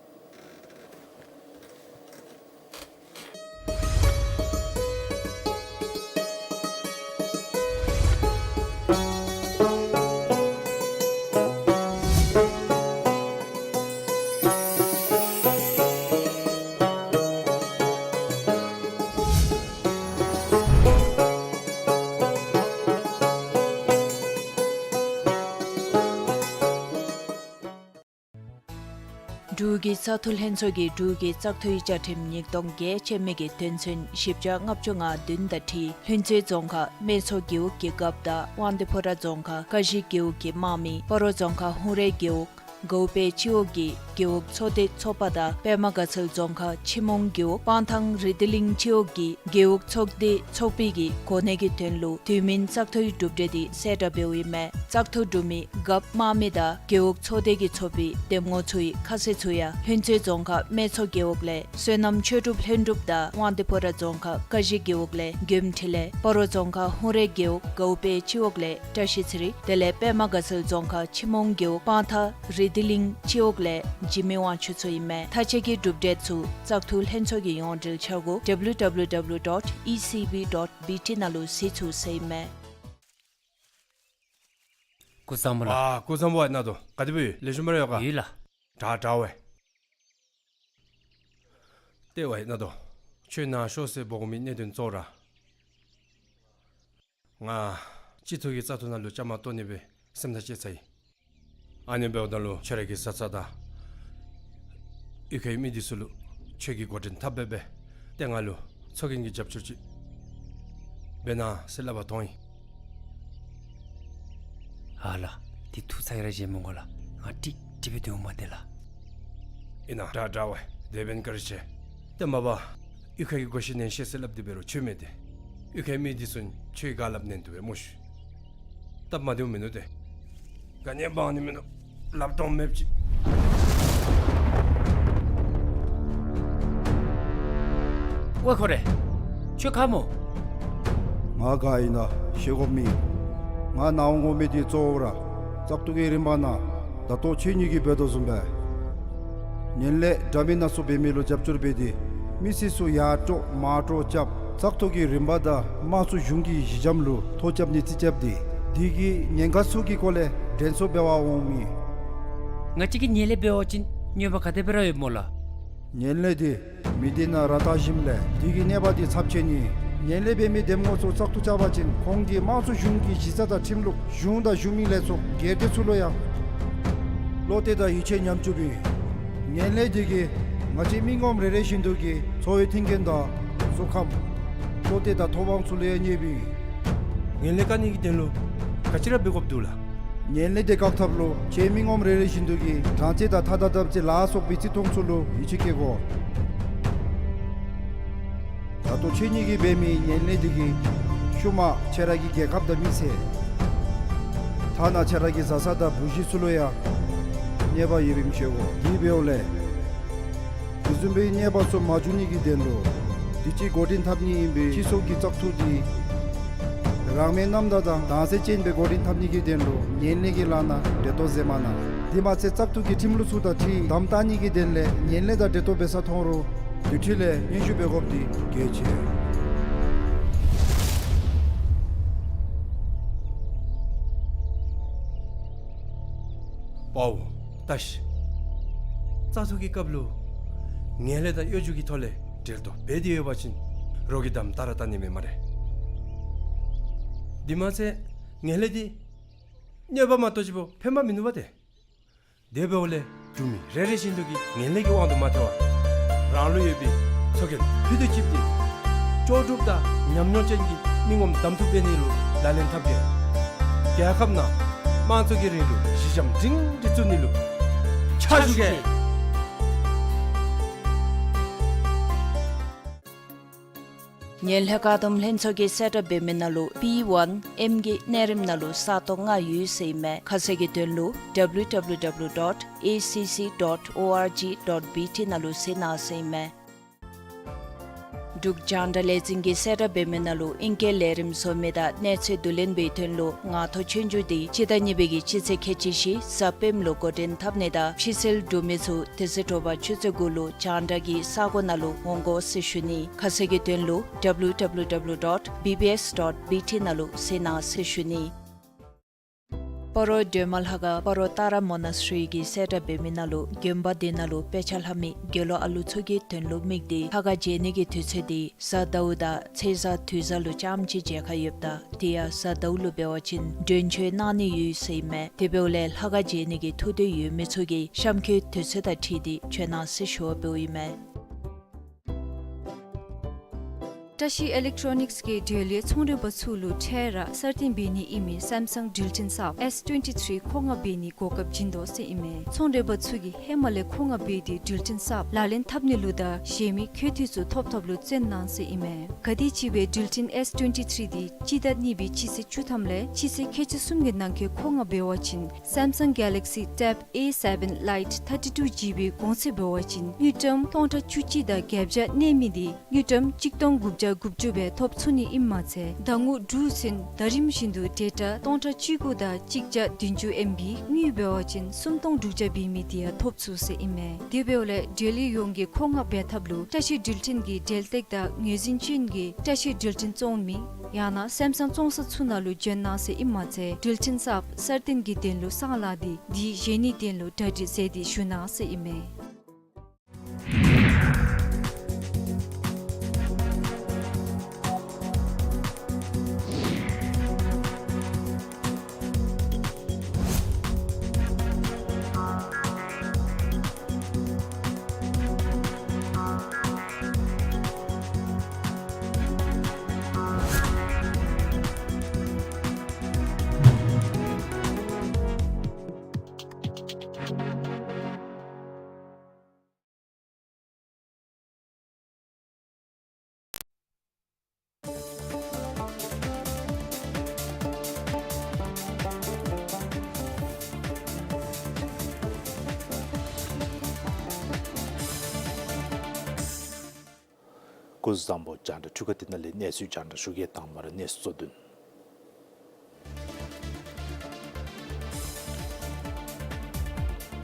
འབྲུག་གི་བཙག་འཐུ་ལྷན་ཚོགས་ཀྱིས་འབྲུག་གི་བཙག་འཐུའི་བཅའ་ཁྲིམས་ཉིས་སྟོང་བརྒྱད་ཅན་མི་གི་དོན་ཚན་བཞི་བརྒྱ་ལྔ་བཅུ་ང་བདུན་དང་འཁྲིལ་ལྷུན་རྩེ་རྫོང་ཁག་སྨད་མཚོ་རྒེད་འོག་གི་རྒཔོ་དང་དབང་འདུས་ཕོ་བྲང་རྫོང་ཁག་ཀ་གཞི་རྒེད་འོག་གི་དམག་མི་སྤ་རོ་རྫོང་ཁག་ཧུང་རལ་རྒེད་འོག་གའུ་པེ་སྤྱི་འོག་གི་རྒེད་འོག་ཚོགས་སྡེ་ཚོགས་པ་དང་པདྨ་དགའ་ཚལ་རྫོང་ཁག་ཕྱི་མོང་རྒེད་འོག་སྤང་ཐང་རི་དི་གླིང་སྤྱི་འོག་གི་རྒེད་འོག་ཚོགས་སྡེ་ཚོགས་པའི་གི་གོ་གནས་ཀྱི་དོན་ལུ་དུས་མིན་བཙག་འཐུའི་གྲུབ་འབྲས་འདི་གསལ་བསྒྲགས་འབདཝ་ཨིན་མས། བཙག་འཐུ་གྲུབ་མི་རྒཔོ་དམག་མི་དང་རྒེད་འོག་ཚོགས་སྡེ་གི་ཚོགས་པའི་འདེམས་ངོ་ཚུའི་ཁ་གསལ་ཚུ་ཡང་ལྷུན་རྩེ་རྫོང་ཁག་སྨད་མཚོ་རྒེད་འོག་ལས་བསོད་ནམས་ཆོས་གྲུབ་ལྷུན་གྲུབ་དང་དབང་འདུས་ཕོ་བྲང་རྫོང་ཁག་ཀ་གཞི་རྒེད་འོག་ལས་མགོནམ་འཕྲིན་ལས། སྤ་རོ་རྫོང་ཁག་ཧུང་རལ་རྒེད་འོག་གའུ་པེ་སྤྱི་འོག་ལས་བཀྲ་ཤིས་ཚེ་རིང་། དེ་ལས་པདྨ་དགའ་ཚལ་རྫོང་ཁག་ཕྱི་མོང་རྒེད་འོག་སྤང་ཐང་རི་དི་གླིང་སྤྱི་འོག་ལས་འཇིགས་མེད་དབང་ཕྱུག་ཚུ་ཨིན་མས། མཐའ་དཔྱད་ཀྱི་གྲུབ་འབྲས་ཚུ་བཙག་འཐུ་ལྷན་ཚོགས་ཀྱི་ཡོངས་འབྲེལ་འཆར་སྒོ་ཌབ་ལིའུ་ཌབ་ལིའུ་ཌབ་ལིའུ་ཌོཊ་ཨི་སི་བི་ཌོཊ་བི་ཊི་ནང་ལུ་གཟིགས་ཚུགས་ཟེར་ཨིན་མས། སྐུ་གཟུགས་བཟང་པོ་ལགས། ཨ་སྐུ་གཟུགས་བཟང་པོ་ཨིན་ན་དོ། ག་དེ་སྦེ་ཡོད། ལེགས་ཤོམ་སྦེ་ར་ཡོད་ག། ཡོད་ལགས། དྲག་དྲག་པས། ལྟེ་བ་ཨིན་ན་དོ། ཁྱོད་ནཱ་ཤོག་ཟེར་འབོ་དགོ་མི་གནད་དོན་གཙོ་བོ་ར། ང་སྤྱི་འཐུས་ཀྱི་བཙག་འཐུ་ནང་ལུ་བཅའ་མར་གཏོགས་ནི་སྦེ་སེམས་ཐག་བཅད་ཚར་ཡི། ཨ་ནི་འབདཝ་ད་ལུ་ཁྱོད་ར་གི་བཟའ་ཚང་དང་གཡུས་ཁའི་མི་འདི་ཚུ་ལུ་ཁྱོད་ཀྱིས་འགོ་འདྲེན་འཐབ་སྦེ་སྦེ་ཏེ་ང་ལུ་ཚོགས་རྒྱན་གྱི་རྒྱབ་སྐྱོར་ཅིག་འབད་གནང་ཟེར་སླབ་པར་འཐོན་ཡི། ཨ་ལགས། འདི་ཐུགས་ཚ་གྱང་ར་བཞེས་མི་དགོ་ལགས། ང་ཀྲིག་ཀྲི་སྦེ་སྡོད་འོང་མས་ཏེ་ལགས། ཨིན་ན་དྲག་དྲག་པས། དེ་འབདན་བཀའ་དྲིན་ཆེ། ཏེ་མ་པ་གཡུས་ཁ་གི་གོ་ཤེས་ཉན་ཤེས་ཟེར་སླབ་སྟེ་འབད་རུང་ཁྱོད་མེད་དེ། གཡུས་ཁའི་མི་འདི་ཚུ་ཁྱོད་ཀྱིས་ག་སླབ་ཉན་བཏུབ་པས་སྨོ་ཤིག། སྟབས་མ་བདེཝ་མིན་འདུག་ཏེ། ག་ནི་འབག་ནི་མིན་འདུག། ལགཔ་སྟོངམ་མེདཔ་ཅིག། ཝའེ་ཁོ་རེ། ཁྱོད་ག་སྨོ། ང་ག་ཨིན་ན་ཤེས་དགོཔ་མེད། ང་ནཱ་འོང་དགོ་མི་འདི་གཙོ་བོ་ར་བཙག་འཐུ་གི་རིམ་པ་ནང་ད་ལྟོ་ཁྱེད་གཉིས་ཀྱིས་འབད་དོ་བཟུམ་སྦེ་ངན་ལྷད་འདྲ་མིན་སྣ་ཚོགས་འབད་མི་ལུ་རྒྱབ་སྐྱོར་འབད་དེ་མི་སེར་ཚུ་ཡར་དཀྲོག་མར་དཀྲོག་རྐྱབ་བཙག་འཐུ་གི་རིམ་པ་དང་དམངས་གཙོ་གཞུང་གི་གཞི་འགྱམ་ལུ་ཐོ་རྐྱབ་ནི་རྩིས་རྐྱབ་སྟེ་དེ་གི་ཉེན་ཁ་ཚུ་གི་སྐོར་ལས་དྲན་གསོ་འབད་བར་འོངམ་ཨིན། ང་བཅས་ཀྱིས་ངན་ལྷད་འབད་བ་ཅིན་གནོད་པ་ག་དེ་སྦེ་ར་ཡོདཔ་སྨོ་ལགས། ངན་ལྷད་འདི་མི་སྡེ་ནང་ར་བཏགས་ཞིནམ་ལས་དེ་གི་གནོད་པ་འདི་ཚབས་ཆེན་ཨིན། ངན་ལྷད་འབད་མི་འདེམས་ངོ་ཚུ་བཙག་འཐུ་རྐྱབ་པ་ཅིན་ཁོང་གིས་དམངས་གཙོ་གཞུང་གི་གཞི་རྩ་དང་ཁྲིམས་ལུགས་གཞུང་དང་གཞུང་མིན་ལས་ཚོགས་སྒེར་སྡེ་ཚུ་ལུ་ཡང་བློ་གཏད་དང་ཡིད་ཆེས་ཉམས་བཅུགཔ་ཨིན། ངན་ལྷད་འདི་གིས་ང་བཅས་མི་ངོམ་རེ་རེ་བཞིན་དུ་གི་འཚོ་བའི་མཐུན་རྐྱེན་དང་གཟུགས་ཁམས་བློ་གཏད་དང་ཐོབ་དབང་ཚུ་ལུ་ཡང་གནོདཔ་ཨིན། ངན་ལྷད་བཀག་ནི་གི་དོན་ལུ་ག་ཅི་ར་འབད་དགོཔ་འདུག་ལགས། ངན་ལྷད་འདི་བཀག་ཐབས་ལུ་ཁྱེད་མི་ངོམ་རེ་རེ་བཞིན་དུ་གིས་དྲང་བརྩེ་དང་ཐ་དད་དམ་བརྩེ་ལ་སོགས་པའི་བརྩི་མཐོང་ཚུ་ལུ་ཡིད་ཆེས་བསྐྱེད་དགོ། ད་ལྟོ་ཁྱེད་གཉིས་ཀྱིས་འབད་མི་ངན་ལྷད་འདི་གིས་ཤུལ་མ་ཁྱེད་ར་གི་རྒྱལ་ཁབ་དང་མི་ཚེ་ཐ་ན་ཁྱེད་ར་གི་བཟའ་ཚང་དང་བུ་གཞི་ཚུ་ལུ་ཡང་གནོད་པ་ཡོདཔ་ཨིནམ་ཤེས་དགོ། དེ་འབདཝ་ལས་དེ་བཟུམ་སྦེ་གནོད་པ་ཚུ་མ་འབྱུང་ནི་གི་དོན་ལུ་དུས་ཅི་འགོ་འདྲེན་འཐབ་ནི་ཨིན་པའི་སྤྱི་ཚོགས་ཀྱི་བཙག་འཐུ་འདི་རང་མོས་རྣམ་དག་དང་དྭངས་གསལ་ཅན་སྦེ་འགོ་འདྲེན་འཐབ་ནི་གི་དོན་ལུ་ངན་ལྷད་ཀྱི་ལཱ་ནང་འབྲེལ་གཏོགས་མཛད་མ་གནང་། དེ་མ་ཚད་བཙག་འཐུ་གི་ཁྲིམས་ལུགས་ཚུ་དང་འཁྲིལ་དམ་བཏགས་ནི་གི་དོན་ལས་ངན་ལྷད་དང་འབྲེལ་གཏོགས་འབད་ས་མཐོང་རུང་དེ་འཕྲོ་ལས་སྙན་ཞུ་འབད་དགོཔ་འདི་གལ་ཆེ། དཔའ་བོ་བཀྲ་ཤིས། བཙག་འཐུ་གི་སྐབས་ལུ་ངན་ལྷད་དང་གཡོ་སྒྱུ་གི་ཐོག་ལས་འབྲེལ་གཏོགས་འབད་དེ་ཡོད་པ་ཅིན་རོགས་ཀྱིས་དམ་བཏགས་ར་བཏགས་ནི་མེད་སྨ་རེ། དེ་མ་ཚད་ངན་ལྷད་འདི་གནོད་པ་མ་གཏོགས་ཅིག་པོ་ཕན་པ་མིན་འདུག་པ་ཏེ། དེ་འབདཝ་ལས་འབྲུག་མི་རེ་རེ་བཞིན་དུ་གིས་ངན་ལྷད་ཀྱི་དབང་དུ་མ་ཐལ་བར་རང་ལུ་ཡོད་པའི་ཚོགས་རྒྱན་ཕུད་དུ་བཅིབས་ཏེ་ལྕོགས་གྲུབ་དང་ཉམས་མྱོང་ཅན་གྱི་མི་ངོམ་གདམ་འཐུ་འབད་ནི་ལུ་ལག་ལེན་འཐབ་གེ། རྒྱལ་ཁབ་ནང་དམངས་གཙོ་གི་རིང་ལུགས་གཞི་འགྱམ་སྒྲིང་སྒྲི་བཙུགས་ནི་ལུ་ཕྱག་ཞུ་གེ། ངན་ལྷད་བཀག་སྡོམ་ལྷན་ཚོགས་ཀྱིས་གསལ་བསྒྲགས་འབད་མི་ནང་ལུ་པི་ཝན་ཨེམ་གྱི་གནས་རིམ་ནང་ལུ་ས་སྟོང་ལྔ་ཡོད་ཟེར་ཨིན་མས། ཁ་གསལ་གྱི་དོན་ལུ་ཌབ་ལིའུ་ཌབ་ལིའུ་ཌབ་ལིའུ་ཌོཊ་ཨེ་སི་སི་ཌོཊ་ཨོ་ཨར་ཇི་ཌོཊ་བི་ཊི་ནང་ལུ་གཟིགས་གནང་ཟེར་ཨིན་མས། འབྲུག་རྒྱང་བསྒྲགས་ལས་འཛིན་གྱིས་གསལ་བསྒྲགས་འབད་མི་ནང་ལུ་ཨིང་སྐད་ལས་རིམ་བཟོ་མི་དང་གནས་ཚུལ་བསྡུ་ལེན་པའི་དོན་ལུ་ངང་ཐོག་ཆོས་རྒྱུགས་འདི་སྤྱི་ཟླ་གཉིས་པའི་གི་སྤྱི་ཚེས་ཁལ་གཅིག་བཞི་གཟའ་སྤེནམ་ལུ་འགོ་འདྲེན་འཐབ་ནི་དང་ཕྱི་སེལ་འབྲུག་མི་ཚུ་དེ་ཚེ་དྲོ་པ་ཆུ་ཚོད་དགུ་ལུ་རྒྱང་བསྒྲགས་ཀྱི་ས་གོ་ནང་ལུ་འོང་དགོ་ཟེར་ཞུ་ནི། ཁ་གསལ་གྱི་དོན་ལུ་ཌབ་ལིའུ་ཌབ་ལིའུ་ཌབ་ལིའུ་ཌོཊ་བི་བི་ཨེསི་ཌོཊ་བི་ཊི་ནང་ལུ་གཟིགས་གནང་ཟེར་ཞུ་ནི། སྤ་རོ་སྒྲོལ་མ་ལྷ་ཁང་སྤ་རོ་ཏཱ་ར་མོ་ནཱས་རི་གིས་གསལ་བསྒྲགས་འབད་མི་ནང་ལུ་དགོན་པ་འདི་ནང་ལུ་དཔེ་ཆ་ལྷབ་མི་དགེ་སློང་ཨ་ལུ་ཚུ་གི་དོན་ལུ་དམིགས་ཏེ་ལྷ་ཁང་མཇལ་ནི་གི་དུས་ཚོད་འདི་གཟའ་ཟླཝ་དང་ཚེས་གཟའ་དུས་གཟའ་ལུ་རྐྱངམ་ཅིག་མཇལ་ཁ་ཡོདཔ་ད་དེ་ཡང་གཟའ་ཟླཝ་ལུ་འབད་བ་ཅིན་མགྲོན་བྱོན་གནང་ནི་ཡོད་ཟེར་ཨིན་མས། དེ་འབདཝ་ལས་ལྷ་ཁང་མཇལ་ནི་གི་ཐུགས་འདོད་ཡོད་མི་ཚུ་གིས་གཤམ་འཁོད་དུས་ཚོད་དང་འཁྲིལ་ཏེ་བྱོན་གནང་ཟེར་ཞུ་བ་འབདཝ་ཨིན་མས། བཀྲ་ཤིས་ཨི་ལེག་ཊོ་ནིགསི་གིས་འབྲེལ་ཡོད་ཚོང་འབྲེལ་པ་ཚུ་ལུ་འཕྲལ་ར་གསར་བཏོན་འབད་ནི་ཨིན་མི་སེམ་སང་འགྲུལ་འཕྲིན་གསརཔ་ཨེསི་ཊུ་ཝེན་ཊི་ཐིརི་མཁོ་མངགས་འབད་ནི་གོ་སྐབས་བྱིན་དོ་ཟེར་ཨིན་མས། ཚོང་འབྲེལ་པ་ཚུ་གིས་ཧེ་མ་ལས་མཁོ་མངགས་འབད་དེ་འགྲུལ་འཕྲིན་གསརཔ་ལག་ལེན་འཐབ་ནི་ལུ་དང་གཞན་མི་མཁོ་འདོད་ཚུ་ཐོབ་ཐོབ་ལུ་བརྩོན་གནང་ཟེར་ཨིན་མས། ག་དེམ་ཅིག་སྦེ་འགྲུལ་འཕྲིན་ཨེསི་ཊུ་ཝེན་ཊི་ཐིརི་འདི་སྤྱི་ཟླ་གཉིས་པའི་སྤྱི་ཚེས་བཅུ་ཐམ་ལས་སྤྱི་ཚེས་ཁལ་གཅིག་གསུམ་གྱི་ནང་འཁོད་མཁོ་མངགས་འབད་བ་ཅིན་སེམ་སང་གེ་ལེག་སི་ཊེབ་ཨེ་སེ་བེན་ལའིཊ་ཐར་ཊི་ཊུ་ཇི་བི་གོང་ཚད་འབད་བ་ཅིན་དངུལ་ཀྲམ་སྟོང་ཕྲག་བཅུ་གཅིག་དང་བརྒྱད་བརྒྱ་གནས་མི་འདི་དངུལ་ཀྲམ་གཅིག་སྟོང་དགུ་བརྒྱ་དགུ་བཅུ་སྦེ་ཐོབ་ཚུགས་ནི་ཨིནམ་མ་ཚད་ཟླ་ངོ་དྲུག་ཚུན་ཟླ་རིམ་བཞིན་དུ་ཌེ་ཊ་སྟོང་ཕྲག་བཅུ་དགུ་དང་གཅིག་བརྒྱ་བདུན་ཅུ་ཨེམ་བི་དངུལ་འབད་བ་ཅིན་སུམ་སྟོང་དྲུག་བརྒྱ་འབད་མི་འདི་ཡང་ཐོབ་ཚུགས་ཟེར་ཨིན་མས། དེ་འབདཝ་ལས་འབྲེལ་ཡོད་ཡོངས་ཀྱིས་མཁོ་མངགས་འབད་ཐབས་ལུ་བཀྲ་ཤིས་འགྲུལ་འཕྲིན་གྱི་འབྲེལ་སྟེགས་དང་ངོས་འཛིན་ཅན་གྱི་བཀྲ་ཤིས་འགྲུལ་འཕྲིན་བཙོང་མི་ཡང་ན་སེམ་སང་བཙོང་ས་ཚུ་ནང་ལུ་བྱོན་གནང་ཟེར་ཨིནམ་མ་ཚད་འགྲུལ་འཕྲིན་གསརཔ་གསར་བཏོན་གྱི་དོན་ལུ་གསང་ལགས་འདི་འདི་བཞེས་ནིའི་དོན་ལུ་གྲ་སྒྲིག་མཛད་དེ་བཞུགས་གནང་ཟེར་ཨིན་མས། སྐུ་གཟུགས་བཟང་པོ། རྒྱང་བསྒྲགས་འཕྲུལ་ཁང་འདི་ནང་ལས་གནས་ཚུལ་རྒྱང་བསྒྲགས་ཞུ་གེ། དང་པ་ར་གནས་ཚུལ་གཙོ་དོན།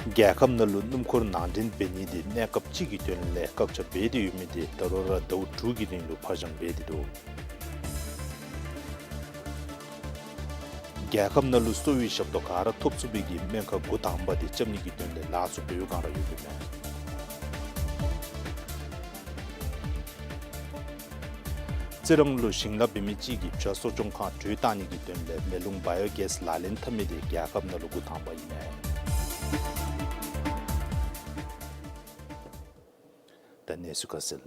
རྒྱལ་ཁབ་ནང་ལུ་སྣུམ་འཁོར་ནང་འདྲེན་འབད་ནི་འདི་གནས་སྐབས་ཅིག་གི་དོན་ལས་བཀག་ཆ་འབད་དེ་ཡོད་མི་འདི་ད་རུང་ར་ཟླཝ་དྲུག་གི་རིང་ལུ་ཕར་འགྱངས་འབད་དེ་འདུག། རྒྱལ་ཁབ་ནང་ལུ་གསོ་བའི་ཞབས་ཏོག་ག་ར་ཐོབ་ཚུགས་པའི་གི་སྨན་ཁང་འགོ་དང་པ་འདི་རྐྱབ་ནི་གི་དོན་ལས་ལཱ་ཚུ་འབད་བའི་བསྒང་ར་ཡོདཔ་ཨིན་མས། རྩི་རང་ལུ་ཞིང་ལཱ་འབད་མི་ཅིག་གིས་བྱ་གསོ་སྐྱོང་ཁང་དྲོད་བཏང་ནི་གི་དོན་ལས་མེ་རླུང་བཱ་ཡོ་གེསི་ལག་ལེན་འཐབ་མི་འདི་རྒྱལ་ཁབ་ནང་ལུ་འགོ་དང་པ་ཨིན་མས། ད་གནས་ཚུལ་ཁ་གསལ།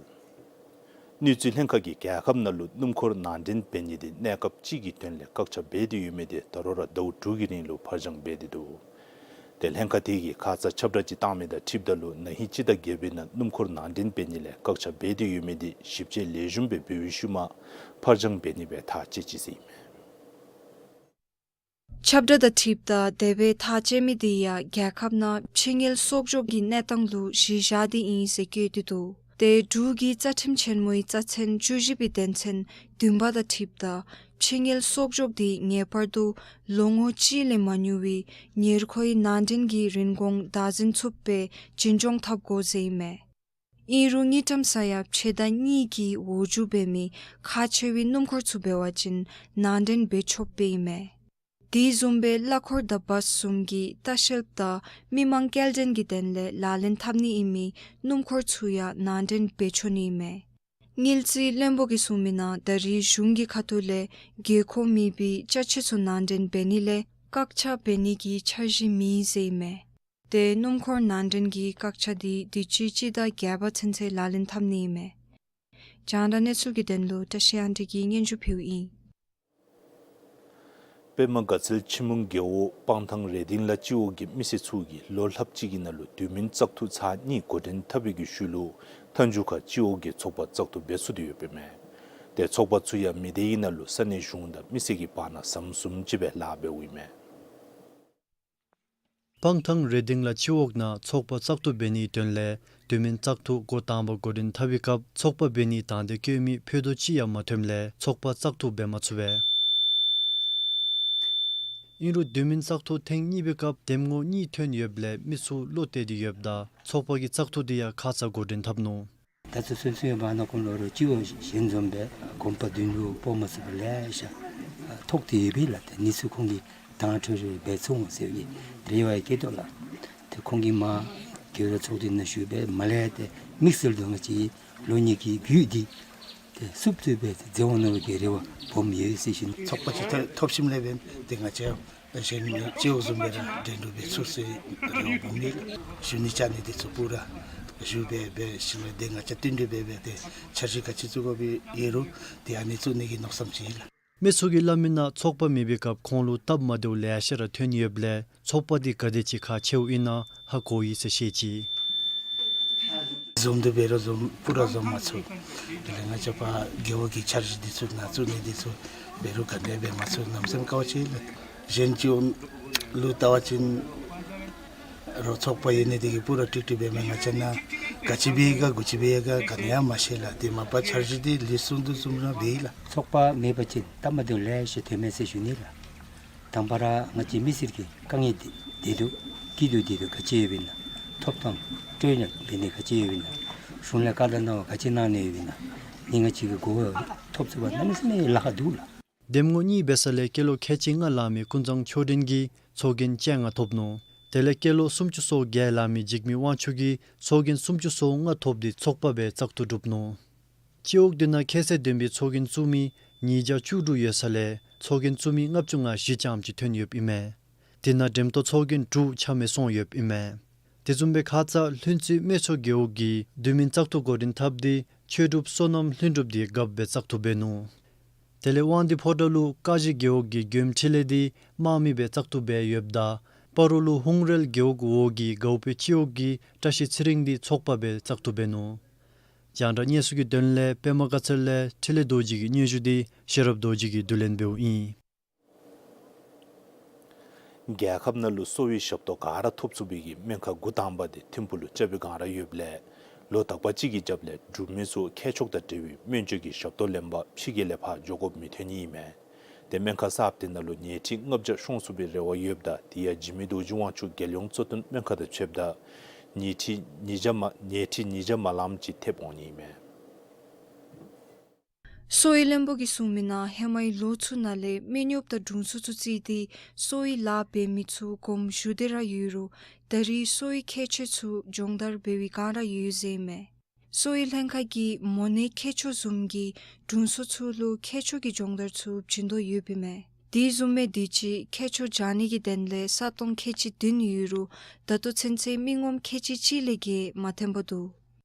དངུལ་རྩིས་ལྷན་ཁག་གིས་རྒྱལ་ཁབ་ནང་ལུ་སྣུམ་འཁོར་ནང་འདྲེན་འབད་ནི་འདི་གནས་སྐབས་ཅིག་གི་དོན་ལས་བཀག་ཆ་འབད་དེ་ཡོད་མི་འདི་ད་རུང་ར་ཟླཝ་དྲུག་གི་རིང་ལུ་ཕར་འགྱངས་འབད་དེ་འདུག། ཏེ་ལྷན་ཁག་དེ་གིས་ཁ་ཙ་ཁྱབ་བསྒྲགས་ཅིག་བཏང་མི་དང་འཁྲིལཝ་ད་ལུ་ན་ཧིང་སྤྱི་ཟླ་བརྒྱད་པའི་ནང་སྣུམ་འཁོར་ནང་འདྲེན་འབད་ནི་ལས་བཀག་ཆ་འབད་དེ་ཡོད་མི་འདི་ཞིབ་དཔྱད་ལེགས་ཤོམ་སྦེ་འབད་བའི་ཤུལ་མ་ཕར་འགྱངས་འབད་ནི་སྦེ་ཐག་བཅད་ཅི་ཟེར་ཨིན་མས། ཁྱབ་བསྒྲགས་དང་འཁྲིལཝ་ད་དེ་སྦེ་ཐག་བཅད་མི་དེ་ཡང་རྒྱལ་ཁབ་ནང་ཕྱི་དངུལ་གསོག་འཇོག་གི་གནས་སྟངས་ལུ་གཞི་བཞག་སྟེ་ཨིན་ཟེར་བཀོད་དེ་འདུག། ཏེ་འབྲུག་གི་རྩ་ཁྲིམས་ཆེན་མོའི་རྩ་ཚན་བཅུ་བཞི་པའི་དོན་ཚན་བདུན་པ་དང་འཁྲིལཝ་ད་ཕྱི་དངུལ་གསོག་འཇོག་དེ་ངེས་པར་དུ་ལོ་ངོ་གཅིག་ལས་མ་ཉུང་བའི་ཉེར་མཁོའི་ནང་འདྲེན་གྱི་རིན་གོང་བདག་འཛིན་ཚུགསཔ་སྦེ་བྱིན་སྐྱོང་འཐབ་དགོ་ཟེར་ཨིན་མས། ཨིན་རུང་དངུལ་ཀྲམ་ས་ཡ་ཕྱེད་དང་གཉིས་ཀྱི་འོག་འཇུག་འབད་མི་ཁག་ཆེ་བའི་སྣུམ་འཁོར་ཚུ་འབད་བ་ཅིན་ནང་འདྲེན་འབད་ཆོགཔ་སྦེ་ཨིན་མས། དེ་བཟུམ་སྦེ་གླ་འཁོར་དང་བཱསི་བཟུམ་གྱི་ལྟ་བཤལཔ་དང་མི་མང་སྐྱེལ་འདྲེན་གྱི་དོན་ལས་ལག་ལེན་འཐབ་ནི་ཨིན་མི་སྣུམ་འཁོར་ཚུ་ཡང་ནང་འདྲེན་འབད་ཆོག་ནི་ཨིན་མས། དངུལ་རྩིས་བློན་པོ་གིས་གསུངས་མི་ནང་ད་རེས་གཞུང་གི་ཁ་ཐུག་ལས་དགོས་མཁོ་མེད་པའི་ཅ་ཆས་ཚུ་ནང་འདྲེན་འབད་ནི་ལས་བཀག་ཆ་འབད་ནི་གི་འཆར་གཞི་མེད་ཟེར་ཨིན་མས། ཏེ་སྣུམ་འཁོར་ནང་འདྲེན་གྱི་བཀག་ཆ་འདི་དུས་ཅི་སྤྱི་ཟླ་བརྒྱད་པ་ཚུན་ཚོད་ལག་ལེན་འཐབ་ནི་ཨིན་མས། རྒྱང་བསྒྲགས་གནས་ཚུལ་གྱི་དོན་ལུ་བཀྲ་ཤིས་དབང་འདུས་ཀྱིས་སྙན་ཞུ་ཕུལཝ་ཨིན། པདྨ་དགའ་ཚལ་ཆུ་མོ་རྒེད་འོག་སྤང་ཐང་རེ་ལྡིང་ལ་སྤྱི་འོག་གི་མི་སེར་ཚུ་གིས་ལོ་ལྷགཔ་ཅིག་གི་ནང་ལུ་དུས་མིན་བཙག་འཐུ་ཚར་གཉིས་འགོ་འདྲེན་འཐབ་པའི་གི་ཤུལ་ལུ་མཐའ་མཇུག་ཁར་སྤྱི་འོག་གི་ཚོགས་པ་བཙག་འཐུ་འབད་ཚུགས་ཏེ་ཡོདཔ་ཨིན་མས། ཏེ་ཚོགས་པ་ཚུ་ཡང་མི་སྡེ་གི་ནང་ལུ་ས་གནས་གཞུང་དང་མི་སེར་གྱི་བར་ན་ཟམ་ཟུམ་ཅིག་སྦེ་ལཱ་འབདཝ་ཨིན་མས། སྤང་ཐང་རེ་ལྡིང་ལ་སྤྱི་འོག་ནང་ཚོགས་པ་བཙག་འཐུ་འབད་ནིའི་དོན་ལས་དུས་མིན་བཙག་འཐུ་འགོ་དང་པ་འགོ་འདྲེན་འཐབ་པའི་སྐབས་ཚོགས་པ་འབད་ནི་དང་འདོད་བསྐྱེད་མི་ཕུད་རྡོག་ཅིག་ཡང་མ་ཐོནམ་ལས་ཚོགས་པ་བཙག་འཐུ་འབད་མ་ཚུགས་པས། ཨིན་རུང་དུས་མིན་བཙག་འཐུ་ཐེངས་གཉིས་པའི་སྐབས་འདེམས་ངོ་གཉིས་ཐོན་ཡོདཔ་ལས་མི་ཚུ་བློ་གཏད་དེ་ཡོདཔ་ད་ཚོགས་པ་གི་བཙག་འཐུ་དེ་ཡང་ཁ་ཙ་འགོ་འདྲེན་འཐབ་ནུག། ད་ཚུན་ཚོད་ཚུན་ཡང་བར་ན་ཁོང་ལུ་རོགས་སྤྱི་འོག་གཞན་བཟུམ་སྦེ་གོམ་པ་མདུན་ལུ་སྤོ་མ་ཚུགས་པར་ལེ་ཤ་ཐོགས་ཏེ་ཡོད་པས་ལགས། ཏེ་ཨ་ནི་ཚུ་ཁོང་གིས་ ཡང་འཕྲོ་མཐུད་འབད་ཚུགས་འོང་ཟེར་བའི་རེ་བ་བསྐྱེད་དོ་ལགས། ཏེ་ཁོང་གིས་མ་རྒེད་འོག་ཚོགས་སྡེ་ནང་ཞུགས་སྦེ་མ་ལས་ཏེ་དམིགས་བསལ་དུ་ང་བཅས་ལོ་གཉིས་ཀྱི་རྒྱུད་འདི་ཏེ་བསུབ་ཚུགས་པའི་མཛད་འོང་མནོ་བའི་གི་རེ་བ་སྦོམ་ཡོད་ཟེར་ཞུ་ནི། ཚོགས་པ་ཅིག་ཐོབ་ཞིནམ་ལས་འབདན་ཏེ་ང་བཅས་གཞན་སྤྱི་འོག་བཟུམ་སྦེ་ར་འགྲན་བསྡུར་འབད་ཚུགས་ཟེར་རེ་བ་སྦོམ་ཡོད་ལགས། ཞུ་ནི་བཅའ་ནི་འདི་ཚུ་པུ་ར་ཞུ་སྦེ་འབད་ཞིནམ་ལས་ཏེ་ང་བཅས་བསྟུན་གྲོས་འབད་འབད་ཏེ་འཆར་གཞི་ག་ཅི་བཙུགས་དགོཔ་ཡོད་རུང་ཏེ་ཨ་ནི་བཙུགས་ནི་གི་མནོ་བསམ་ཅིག་ཡོད་ལགས། མི་ཚུ་གིས་སླབ་མིའི་ནང་ཚོགས་པ་མེད་པའི་སྐབས་ཁོང་ལུ་སྟབས་མ་བདེཝ་ལེ་ཤ་ར་ཐོན་ཡོདཔ་ལས་ཚོགས་པ་འདི་ག་དེ་ཅིག་ཁག་ཆེཝ་ཨིན་ན་ཧ་གོ་ཡི་ཟེར་བཤད་ཅི། འཛོམས་འདུ་འབད་རུང་འཛོམས་པུ་ར་འཛོམས་མ་ཚུགས། དེ་ལས་ང་བཅས་པ་རྒེད་འོག་གི་འཆར་གཞི་འདི་ཚུ་ནང་བཙུགས་ནི་འདི་ཚུ་འབད་རུང་ག་ནི་འབད་མ་ཚུགས། གནམ་མེད་ས་མེད་དཀའཝ་སྤྱད་ལགས། གཞན་སྤྱི་འོག་ལུ་བལྟ་བ་ཅིན་རོགས་ཚོགས་པ་ཡོད་ནི་འདི་གིས་པུ་ར་ཀྲིག་ཀྲི་འབད་མི་ང་བཅས་ནང་ག་ཅི་འབད་ཡི་ག་གུ་ཅི་འབད་ཡི་ག་ག་ནི་ཡང་མ་ཤེས་ལགས། ཏེ་མ་པ་འཆར་གཞི་འདི་ལེགས་ཤོམ་དུམ་གྲ་འབད་ཡི་ལགས། ཚོགས་པ་མེད་པ་ཅིན་སྟབས་མ་བདེཝ་ལེ་ཤ་ཐོན་མས་ཟེར་ཞུ་ནི་ལགས། དང་པ་ར་ང་བཅས་མི་སེར་གྱི་དཀའ་ངལ་བདེ་བདེ་སྡུག་སྐྱིད་སྡུག་བདེ་སྡུག་ག་ཅི་ཡོདཔ་ཨིན་ན། ཐོབ་ཐང་སྤྲོད་ནི་འབད་ནི་ག་ཅི་ཡོདཔ་ཨིན་ན། གཞུང་ལས་བཀའ་དང་གནང་བ་ག་ཅི་གནང་ནི་ཡོདཔ་ཨིན་ན། ནི་ང་བཅས་ཀྱིས་གོ་བ་ཐོབ་ཚུགས་པ་གནམ་མེད་ས་མེད་ལཱ་ཁག་འདུག་ལགས། འདེམས་ངོ་གཉིས་འབད་ས་ལས་སྐྱེས་ལོ་ཁལ་གཅིག་ལྔ་ལང་མི་ཀུན་བཟང་ཆོས་སྒྲོན་གྱིས་ཚོགས་རྒྱན་བཅོ་ལྔ་ཐོབ་ནུག། དེ་ལས་སྐྱེས་ལོ་སུམ་ཅུ་སོ་བརྒྱད་ལང་མི་འཇིགས་མེད་དབང་ཕྱུག་གིས་ཚོགས་རྒྱན་སུམ་ཅུ་སོ་ལྔ་ཐོབ་སྟེ་ཚོགས་པ་སྦེ་བཙག་འཐུ་གྲུབ་ནུག། སྤྱི་འོག་འདི་ནང་ཁྱད་ཚད་ལྡན་པའི་ཚོགས་རྒྱན་བཙུགས་མི་ཉིས་བརྒྱ་བཅུ་དྲུག་ཡོད་ས་ལས་ཚོགས་རྒྱན་བཙུགས་མི་ལྔ་བཅུ་ང་བཞི་ཙམ་ཅིག་ཐོན་ཡོདཔ་ཨིན་མས། དེ་ནང་འགྲེམས་སྟོན་ཚོགས་རྒྱན་དྲུག་ཆ་མེད་སོང་ཡོདཔ་ཨིན་མས། དེ་བཟུམ་སྦེ་ཁ་ཙ་ལྷུན་རྩེ་སྨད་ཕྱོགས་རྒེད་འོག་གིས་དུས་མིན་བཙག་འཐུ་འགོ་འདྲེན་འཐབ་སྟེ་ཆོས་གྲུབ་བསོད་ནམས་ལྷུན་གྲུབ་འདི་རྒཔོ་སྦེ་བཙག་འཐུ་འབད་ནུག། དེ་ལས་དབང་འདུས་ཕོ་བྲང་ལུ་ཀ་གཞི་རྒེད་འོག་གིས་མགྱོནམ་འཕྲིན་ལས་འདི་དམངས་མི་སྦེ་བཙག་འཐུ་འབད་ཡོདཔ་ད་སྤ་རོ་ལུ་ཧུང་རལ་རྒེད་འོག་འོག་གི་གའུ་པེ་སྤྱི་འོག་གིས་བཀྲ་ཤིས་ཚེ་རིང་འདི་ཚོགས་པ་སྦེ་བཙག་འཐུ་འབད་ནུག། རྒྱང་བསྒྲགས་གནས་ཚུལ་གྱི་དོན་ལས་པདྨ་དགའ་ཚལ་ལས་འཕྲིན་ལས་རྡོ་རྗེ་གི་སྙན་ཞུ་འདི་ཤེས་རབ་རྡོ་རྗེ་གིས་བསྡུ་ལེན་འབདཝ་ཨིན། རྒྱལ་ཁབ་ནང་ལུ་གསོ་བའི་ཞབས་ཏོག་ག་ར་ཐོབ་ཚུགས་པའི་གི་སྨན་ཁང་འགོ་དང་པ་འདི་ཐིམ་ཕུག་ལུ་རྐྱབ་པའི་བསྒང་ར་ཡོདཔ་ལས་ལོ་དག་པ་ཅིག་གི་རྒྱབ་ལས་འབྲུག་མི་ཚུ་མཁལ་མཆོག་དང་འབྲེལ་བའི་སྨན་བཅོས་ཀྱི་ཞབས་ཏོག་ལེན་པར་ཕྱི་རྒྱལ་ལས་ཕར་འགྱོ་དགོཔ་མི་ཐོན་ནི་ཨིན་མས། ཏེ་སྨན་ཁང་གསརཔ་འདི་ནང་ལུ་ཉལ་ཁྲི་ལྔ་བརྒྱ་ཤོང་ཚུགས་པའི་རེ་བ་ཡོདཔ་ད་དེ་ཡང་འཇིགས་མེད་རྡོ་རྗེ་དབང་ཕྱུག་རྒྱལ་ཡོངས་གཙོ་བསྟེན་སྨན་ཁང་དང་ཕྱདཔ་ད་ཉལ་ཁྲི་ཉིས་བརྒྱ་མ་ཉལ་ཁྲི་ཉིས་བརྒྱ་མ་ལངམ་ཅིག་ཐེབས་འོང་ནི་ཨིན་མས། གསོ་བའི་བློན་པོ་གིས་གསུངས་མིའི་ནང་ཧེ་མའི་ལོ་ཚུ་ནང་ལས་སྨན་གཡོགཔ་དང་དྲུང་འཚོ་ཚུ་བརྩིས་ཏེ་གསོ་བའི་ལཱ་འབད་མི་ཚུ་གོངམ་ཞུ་སྟེ་ར་ཡོད་རུང་ད་རེས་གསོ་བའི་མཁས་མཆོག་ཚུ་སྦྱོང་བརྡར་འབད་བའི་བསྒང་ར་ཡོད་ཟེར་ཨིན་མས། གསོ་བའི་ལྷན་ཁག་གིས་མོ་ནད་མཁས་མཆོག་བཟུམ་གྱི་དྲུང་འཚོ་ཚུ་ལུ་མཁས་མཆོག་གི་སྦྱོང་བརྡར་ཚུ་བྱིན་དོ་ཡོདཔ་ཨིན་མས། དེ་བཟུམ་མའི་དུས་ཅི་མཁས་མཆོག་སྦྱང་ནི་གི་དོན་ལས་ས་སྟོང་ཁལ་གཅིག་བདུན་ཡོད་རུང་ད་ལྟོ་ཚུན་ཚོད་མི་ངོམ་ཁལ་གཅིག་གཅིག་ལས་བརྒལ་མ་ཐོན་པར་འདུག།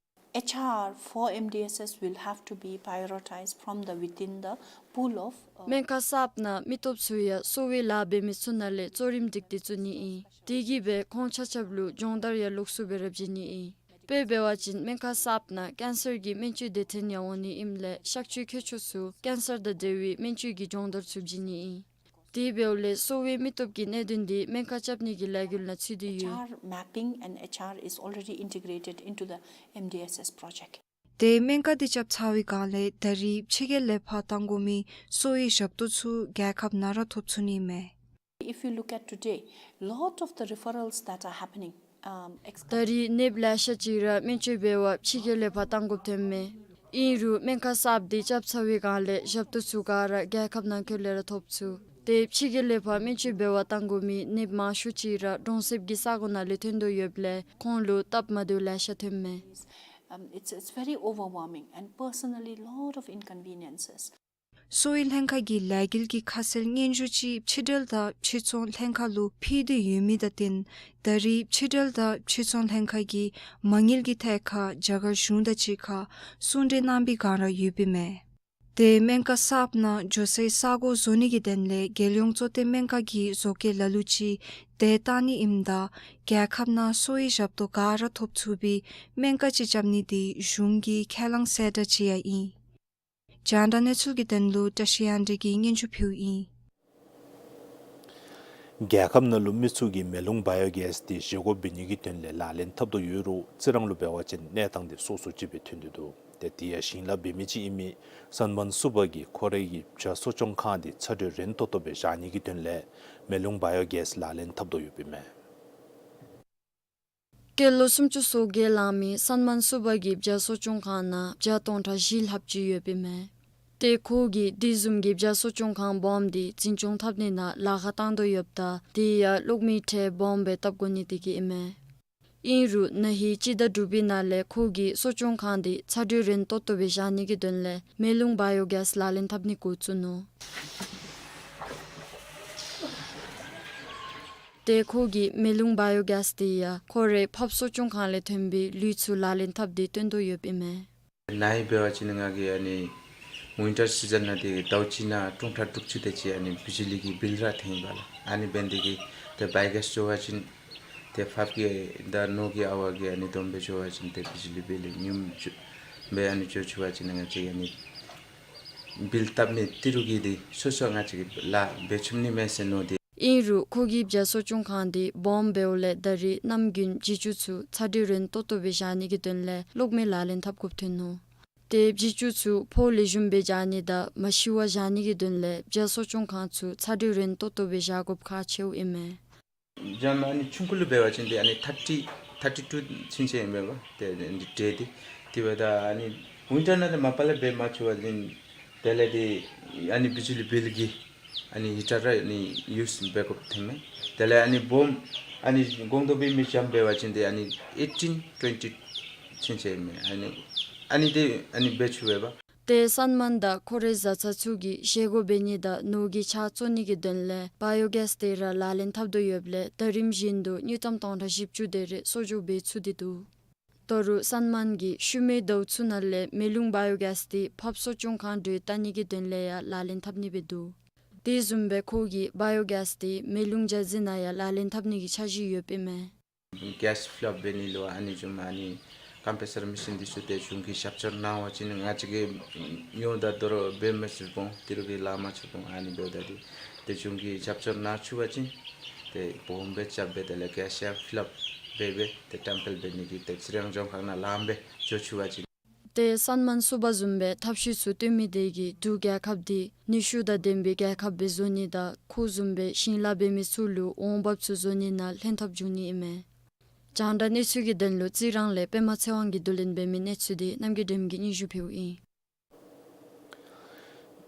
H R for M D S S will have to be prioritized from the within the pool of, uh, སྨན་ཁང་གསརཔ་ནང་མི་སྟོབས་ཚུ་ཡང་གསོ་བའི་ལཱ་འབད་མི་ཚུ་ནང་ལས་གཙོ་རིམ་སྒྲིག་སྟེ་བཙུགས་ནི་ཨིན། དེ་གིས་སྦེ་ཁོང་ཆ་ཁྱབ་ལུ་སྦྱོང་བརྡར་ཡང་ལོགས་སུ་སྦེ་ར་བྱིན་ནི་ཨིན། དཔེ་འབད་བ་ཅིན་སྨན་ཁང་གསརཔ་ནང་ཀེན་སར་གྱི་སྨན་བཅོས་སྡེ་ཚན་ཡང་འོང་ནི་ཨིནམ་ལས་གཤག་བཅོས་མཁས་མཆོག་ཚུ་ཀེན་སར་དང་འབྲེལ་བའི་སྨན་བཅོས་ཀྱི་སྦྱོང་བརྡར་ཚུ་བྱིན་ནི་ཨིན། དེ་འབདཝ་ལས་གསོ་བའི་མི་སྟོབས་ཀྱི་གནད་དོན་འདི་སྨན་ཁང་རྐྱབ་ནི་གི་ལས་འགུལ་ནང་ཚུད་དེ་ཡོད། H R mapping and H R is already integrated into the M D S S project. ཏེ་སྨན་ཁང་འདི་རྐྱབ་ཚར་བའི་བསྒང་ལས་ད་རེས་ཕྱི་རྒྱལ་ལས་ཕར་བཏང་དགོ་མི་གསོ་བའི་ཞབས་ཏོག་ཚུ་རྒྱལ་ཁབ་ནང་ར་ཐོབ་ཚུགས་ནི་མས། If you look at today, lot of the referrals that are happening, um, ex- ད་རེས་ནདཔ་ལེ་ཤ་ཅིག་ར་སྨན་བཅོས་འབད་བར་ཕྱི་རྒྱལ་ལས་ཕར་བཏང་དགོཔ་ཐོནམ་མས། ཨིན་རུང་སྨན་ཁང་གསརཔ་འདི་རྐྱབ་ཚར་བའི་བསྒང་ལས་ཞབས་ཏོག་ཚུ་ག་ར་རྒྱལ་ཁབ་ནང་འཁོད་ལས་ར་ཐོབ་ཚུགས། ཏེ་ཕྱི་རྒྱལ་ལས་ཕར་སྨན་བཅོས་འབད་བར་བཏང་དགོ་མི་ནདཔ་མང་ཤོས་ཅིག་ར་གྲོང་གསེབ་ཀྱི་ས་གོ་ནང་ལས་ཐོན་དོ་ཡོདཔ་ལས་ཁོང་ལུ་སྟབས་མ་བདེཝ་ལེ་ཤ་ཐོནམ་མས། Um, it's, it's very overwhelming and personally lot of inconveniences. གསོ་བའི་ལྷན་ཁག་གི་ལས་འགུལ་གྱི་ཁ་གསལ་སྙན་ཞུ་ཅིག་ཕྱི་འབྲེལ་དང་ཕྱིར་ཚོང་ལྷན་ཁག་ལུ་ཕུལ་ཏེ་ཡོད་མི་དང་བསྟུན་ད་རེས་ཕྱི་འབྲེལ་དང་ཕྱིར་ཚོང་ལྷན་ཁག་གིས་མ་དངུལ་གྱི་ཐད་ཁར་རྒྱ་གར་གཞུང་དང་གཅིག་ཁར་གསུང་གྲོས་གནང་བའི་བསྒང་ར་ཡོདཔ་ཨིན་མས། ཏེ་སྨན་ཁང་གསརཔ་ནང་འགྱོ་སའི་ས་གོ་བཟོ་ནི་གི་དོན་ལས་རྒྱལ་ཡོངས་གཙོ་བསྟེན་སྨན་ཁང་གི་བཟོ་བཀོད་ལ་ལུ་ཅིག་དེ་བཏང་ནི་ཨིནམ་ད་རྒྱལ་ཁབ་ནང་གསོ་བའི་ཞབས་ཏོག་ག་ར་ཐོབ་ཚུགས་པའི་སྨན་ཁང་ཅིག་རྐྱབ་ནི་འདི་གཞུང་གི་ཁས་བླངས་གསལ་བསྒྲགས་ཅིག་ཡང་ཨིན། རྒྱང་བསྒྲགས་གནས་ཚུལ་གྱི་དོན་ལུ་བཀྲ་ཤིས་དབྱངས་སྒྲོན་གྱིས་སྙན་ཞུ་ཕུལཝ་ཨིན། རྒྱལ་ཁབ་ནང་ལུ་མི་ཚུ་གིས་མེ་རླུང་བ་ཡོ་གེསི་འདི་བཞེས་སྒོ་འབད་ནི་གི་དོན་ལས་ལག་ལེན་འཐབ་དོ་ཡོད་རུང་རྩི་རང་ལུ་འབད་བ་ཅིན་གནས་སྟངས་འདི་སོ་སོ་ཅིག་སྦེ་ཐོན་ཏེ་འདུག། ཏེ་དེ་ཡང་ཞིང་ལཱ་འབད་མི་ཅིག་ཨིན་མི་སན་མཱན་སུ་བ་གིས་ཁོ་རའི་གི་བྱ་གསོ་སྐྱོང་ཁང་འདི་ཚ་དྲོད་རན་ཏོག་ཏོ་སྦེ་བཞག་ནི་གི་དོན་ལས་མེ་རླུང་བ་ཡོ་གེསི་ལག་ལེན་འཐབ་དོ་ཡོདཔ་ཨིན་མས། སྐྱེས་ལོ་སུམ་ཅུ་སོ་བརྒྱད་ལང་མི་སན་མཱན་སུ་བ་གི་བྱ་གསོ་སྐྱོང་ཁང་ནང་བྱ་སྟོང་ཕྲག་བཞི་ལྷགཔ་ཅིག་ཡོདཔ་ཨིན་མས། ཏེ་ཁོ་གིས་དེ་བཟུམ་གྱི་བྱཱར་གསོ་སྐྱོང་ཁང་སྦོམ་དེ་འཛིན་སྐྱོང་འཐབ་ནི་ནང་ལཱ་ཁག་བཏང་དོ་ཡོདཔ་ད་དེ་ཡང་གློག་མེའི་ཁྲལ་སྦོམ་སྦེ་བཏབ་དགོ་ནི་དེ་གིས་ཨིན་མས། ཨིན་རུང་ན་ཧིང་སྤྱི་ཟླ་དྲུག་པའི་ནང་ལས་ཁོ་གིས་གསོ་སྐྱོང་ཁང་དེ་ཚ་དྲོད་རན་ཏོག་ཏོ་སྦེ་བཞག་ནི་གི་དོན་ལས་མེ་རླུང་བཱ་ཡོ་གེསི་ལག་ལེན་འཐབ་ནི་འགོ་བཙུགས་ནུག། ཏེ་ཁོ་གིས་མེ་རླུང་བཱ་ཡོ་གེསི་དེ་ཡང་ཁོ་རའི་ཕགཔ་གསོ་སྐྱོང་ཁང་ལས་ཐོན་པའི་ལུད་ཚུ་ལག་ལེན་འཐབ་སྟེ་བཏོན་དོ་ཡོདཔ་ཨིན་མས། ན་ཧིང་འབད་བ་ཅིན་ང་གིས་ཨ་ནི་ཝིན་ཊར་སི་ཛན་ནང་དེ་ཟླཝ་གཅིག་ནང་ཀྲོང་ཁྲག་དྲུག་ཅུ་དེ་ཅིག་ཨ་ནི་བི་ཇི་ལི་གི་བིལ་ར་ཐོན་པས་ལགས། ཨ་ནི་འབད་ནི་དེ་གིས་ཏེ་བཱ་ཡོ་གེསི་འགྱོ་བ་ཅིན་ཏེ་ཕགཔ་གི་དང་ནོར་གྱི་ཨ་ཝ་གི་ཨ་ནི་བསྡོམས་སྦེ་འགྱོ་བ་ཅིན་ཏེ་བི་ཇི་ལི་བིལ་ཉུངམ་ཅིག་སྦེ་ཨ་ནི་འགྱོ་ཚུགས་པ་ཅིན་ང་བཅས་ཨ་ནི་བིལ་བཏབ་ནི་ཏི་རུ་གི་དེ་སོ་སོ་ང་བཅས་ཀྱིས་ལཱ་འབད་ཚུགས་ནི་མས་ཟེར་མནོ་སྟེ། ཨིན་རུང་ཁོ་གིས་བྱཱར་གསོ་སྐྱོང་ཁང་དེ་སྦོམ་འབདཝ་ལས་ད་རེས་གནམ་དགུན་བྱི་ཅུང་ཚུ་ཚ་དྲོད་རན་ཏོག་ཏོ་སྦེ་བཞག་ནི་གི་དོན་ལས་གློག་མེ་ལག་ལེན་འཐབ་དགོཔ་ཐོན་ནུག། ཏེ་བྱི་ཅུང་ཚུ་ཕོ་ལེགས་ཤོམ་སྦེ་བཞག་ནི་དང་མ་ཤི་བར་བཞག་ནི་གི་དོན་ལས་བྱཱར་གསོ་སྐྱོང་ཁང་ཚུ་ཚ་དྲོད་རན་ཏོག་ཏོ་སྦེ་བཞག་དགོཔ་ཁག་ཆེཝ་ཨིན་མས། འཇམ་ཨ་ནི་ཆུང་ཀུ་ལུ་འབད་བ་ཅིན་ཏེ་ཨ་ནི་ཐར་ཊི་ཐར་ཊི་ཊུ་ཚུན་ཚོད་ཨིན་པས་པ། ཏེ་ཨ་ནི་ཊེ་དེ་དེ་འབདཝ་ད་ཨ་ནི་ཝིན་ཊར་ནང་ཏེ་མ་པ་ལས་འབད་མ་ཚུགས་པ་ཅིན་དེ་ལས་ཏེ་ཨ་ནི་བི་ཇི་ལི་བིལ་གྱི་ཨ་ནི་ཧི་ཊར་ར་ཨ་ནི་ཡུསི་འབད་དགོཔ་ཐོན་མས། དེ་ལས་ཨ་ནི་སྦོམ་ཨ་ནི་གོང་དུ་སྦེ་མི་འཇམ་འབད་བ་ཅིན་ཏེ་ཨ་ནི་ཨེ་ཊིན་ཊུ་ཝེན་ཊི་ཚུན་ཚོད་ཨིན་མས། ཨ་ནི་ཨ་ནི་ཏེ་ཨ་ནི་འབད་ཚུགས་པས་པ། ཏེ་སན་མཱན་དང་ཁོ་རའི་བཟའ་ཚང་ཚུ་གིས་བཞེས་སྒོ་འབད་ནི་དང་ནོར་གྱི་ཆརཔ་བཙོ་ནི་གི་དོན་ལས་བཱ་ཡོ་གེསི་དེ་ར་ལག་ལེན་འཐབ་དོ་ཡོདཔ་ལས་ཟླ་རིམ་བཞིན་དུ་དངུལ་ཀྲམ་སྟོང་ཕྲག་བཞི་བཅུ་དེ་རེ་གསོག་འཇོག་འབད་ཚུགས་ཏེ་འདུག། ད་རུང་སན་མཱན་གྱིས་ཤུལ་མའི་ཟླཝ་ཚུ་ནང་ལས་མེ་རླུང་བཱ་ཡོ་གེསི་དེ་ཕགཔ་གསོ་སྐྱོང་ཁང་འགྲོས་བལྟ་ནི་གི་དོན་ལས་ཡང་ལག་ལེན་འཐབ་ནི་སྦེ་འདུག། དེ་བཟུམ་སྦེ་ཁོ་གིས་བཱ་ཡོ་གེསི་དེ་མེ་རླུང་ཇ་རྫི་ནང་ཡང་ལག་ལེན་འཐབ་ནི་གི་འཆར་གཞི་ཡོདཔ་ཨིན་མས། གེསི་ཕི་ལི་ཨཔ་འབད་ནི་ལུ་ཨ་ནི་བཟུམ་ཨ་ནི་ཀམ་པྲེ་སར་མེ་ཤིན་འདི་ཚུ་ཏེ་གཞུང་གིས་རྒྱབ་སྐྱོར་གནང་བ་ཅིན་ང་བཅས་ཀྱིས་ཉོ་དང་དོ་རུང་འབད་མ་ཚུགས་འོང་། ཏི་རུ་གི་ལཱ་མ་ཚུགས་འོང་། ཨ་ནི་འབདཝ་ད་ཏེ་ཏེ་གཞུང་གིས་རྒྱབ་སྐྱོར་གནང་ཚུགས་པ་ཅིན་ཏེ་སྦོམ་སྦེ་རྐྱབ་སྦེ་དེ་ལས་གེསི་ཕི་ལི་ཨཔ་འབད་སྦེ་ཏེ་ཊེམ་པལ་འབད་ནི་གི་ཏེ་ཚེ་རིང་ལྗོངས་མཁར་ནང་ལངམ་སྦེ་འགྱོ་ཚུགས་པ་ཅིན། ཏེ་སན་མཱན་ཚུ་བཟུམ་སྦེ་ཐབས་ཤེས་ཚུ་སྟོན་མི་དེ་གིས་འབྲུག་རྒྱལ་ཁབ་འདི་ནུས་ཤུགས་དང་ལྡན་པའི་རྒྱལ་ཁབ་སྦེ་བཟོ་ནི་དང་ཁོ་བཟུམ་སྦེ་ཞིང་ལཱ་འབད་མི་ཚུ་ལུ་འོང་འབབ་ཚུ་བཟོ་ནི་ནང་ལྷན་ཐབས་འབྱུང་ནི་ཨིན་མས། རྒྱང་བསྒྲགས་གནས་ཚུལ་གྱི་དོན་ལུ་རྩི་རང་ལས་པདྨ་ཚེ་དབང་གིས་བསྡུ་ལེན་འབད་མི་གནས་ཚུལ་འདི་རྣམ་རྒྱལ་སྒྲོལ་མ་གིས་སྙན་ཞུ་ཕུལཝ་ཨིན།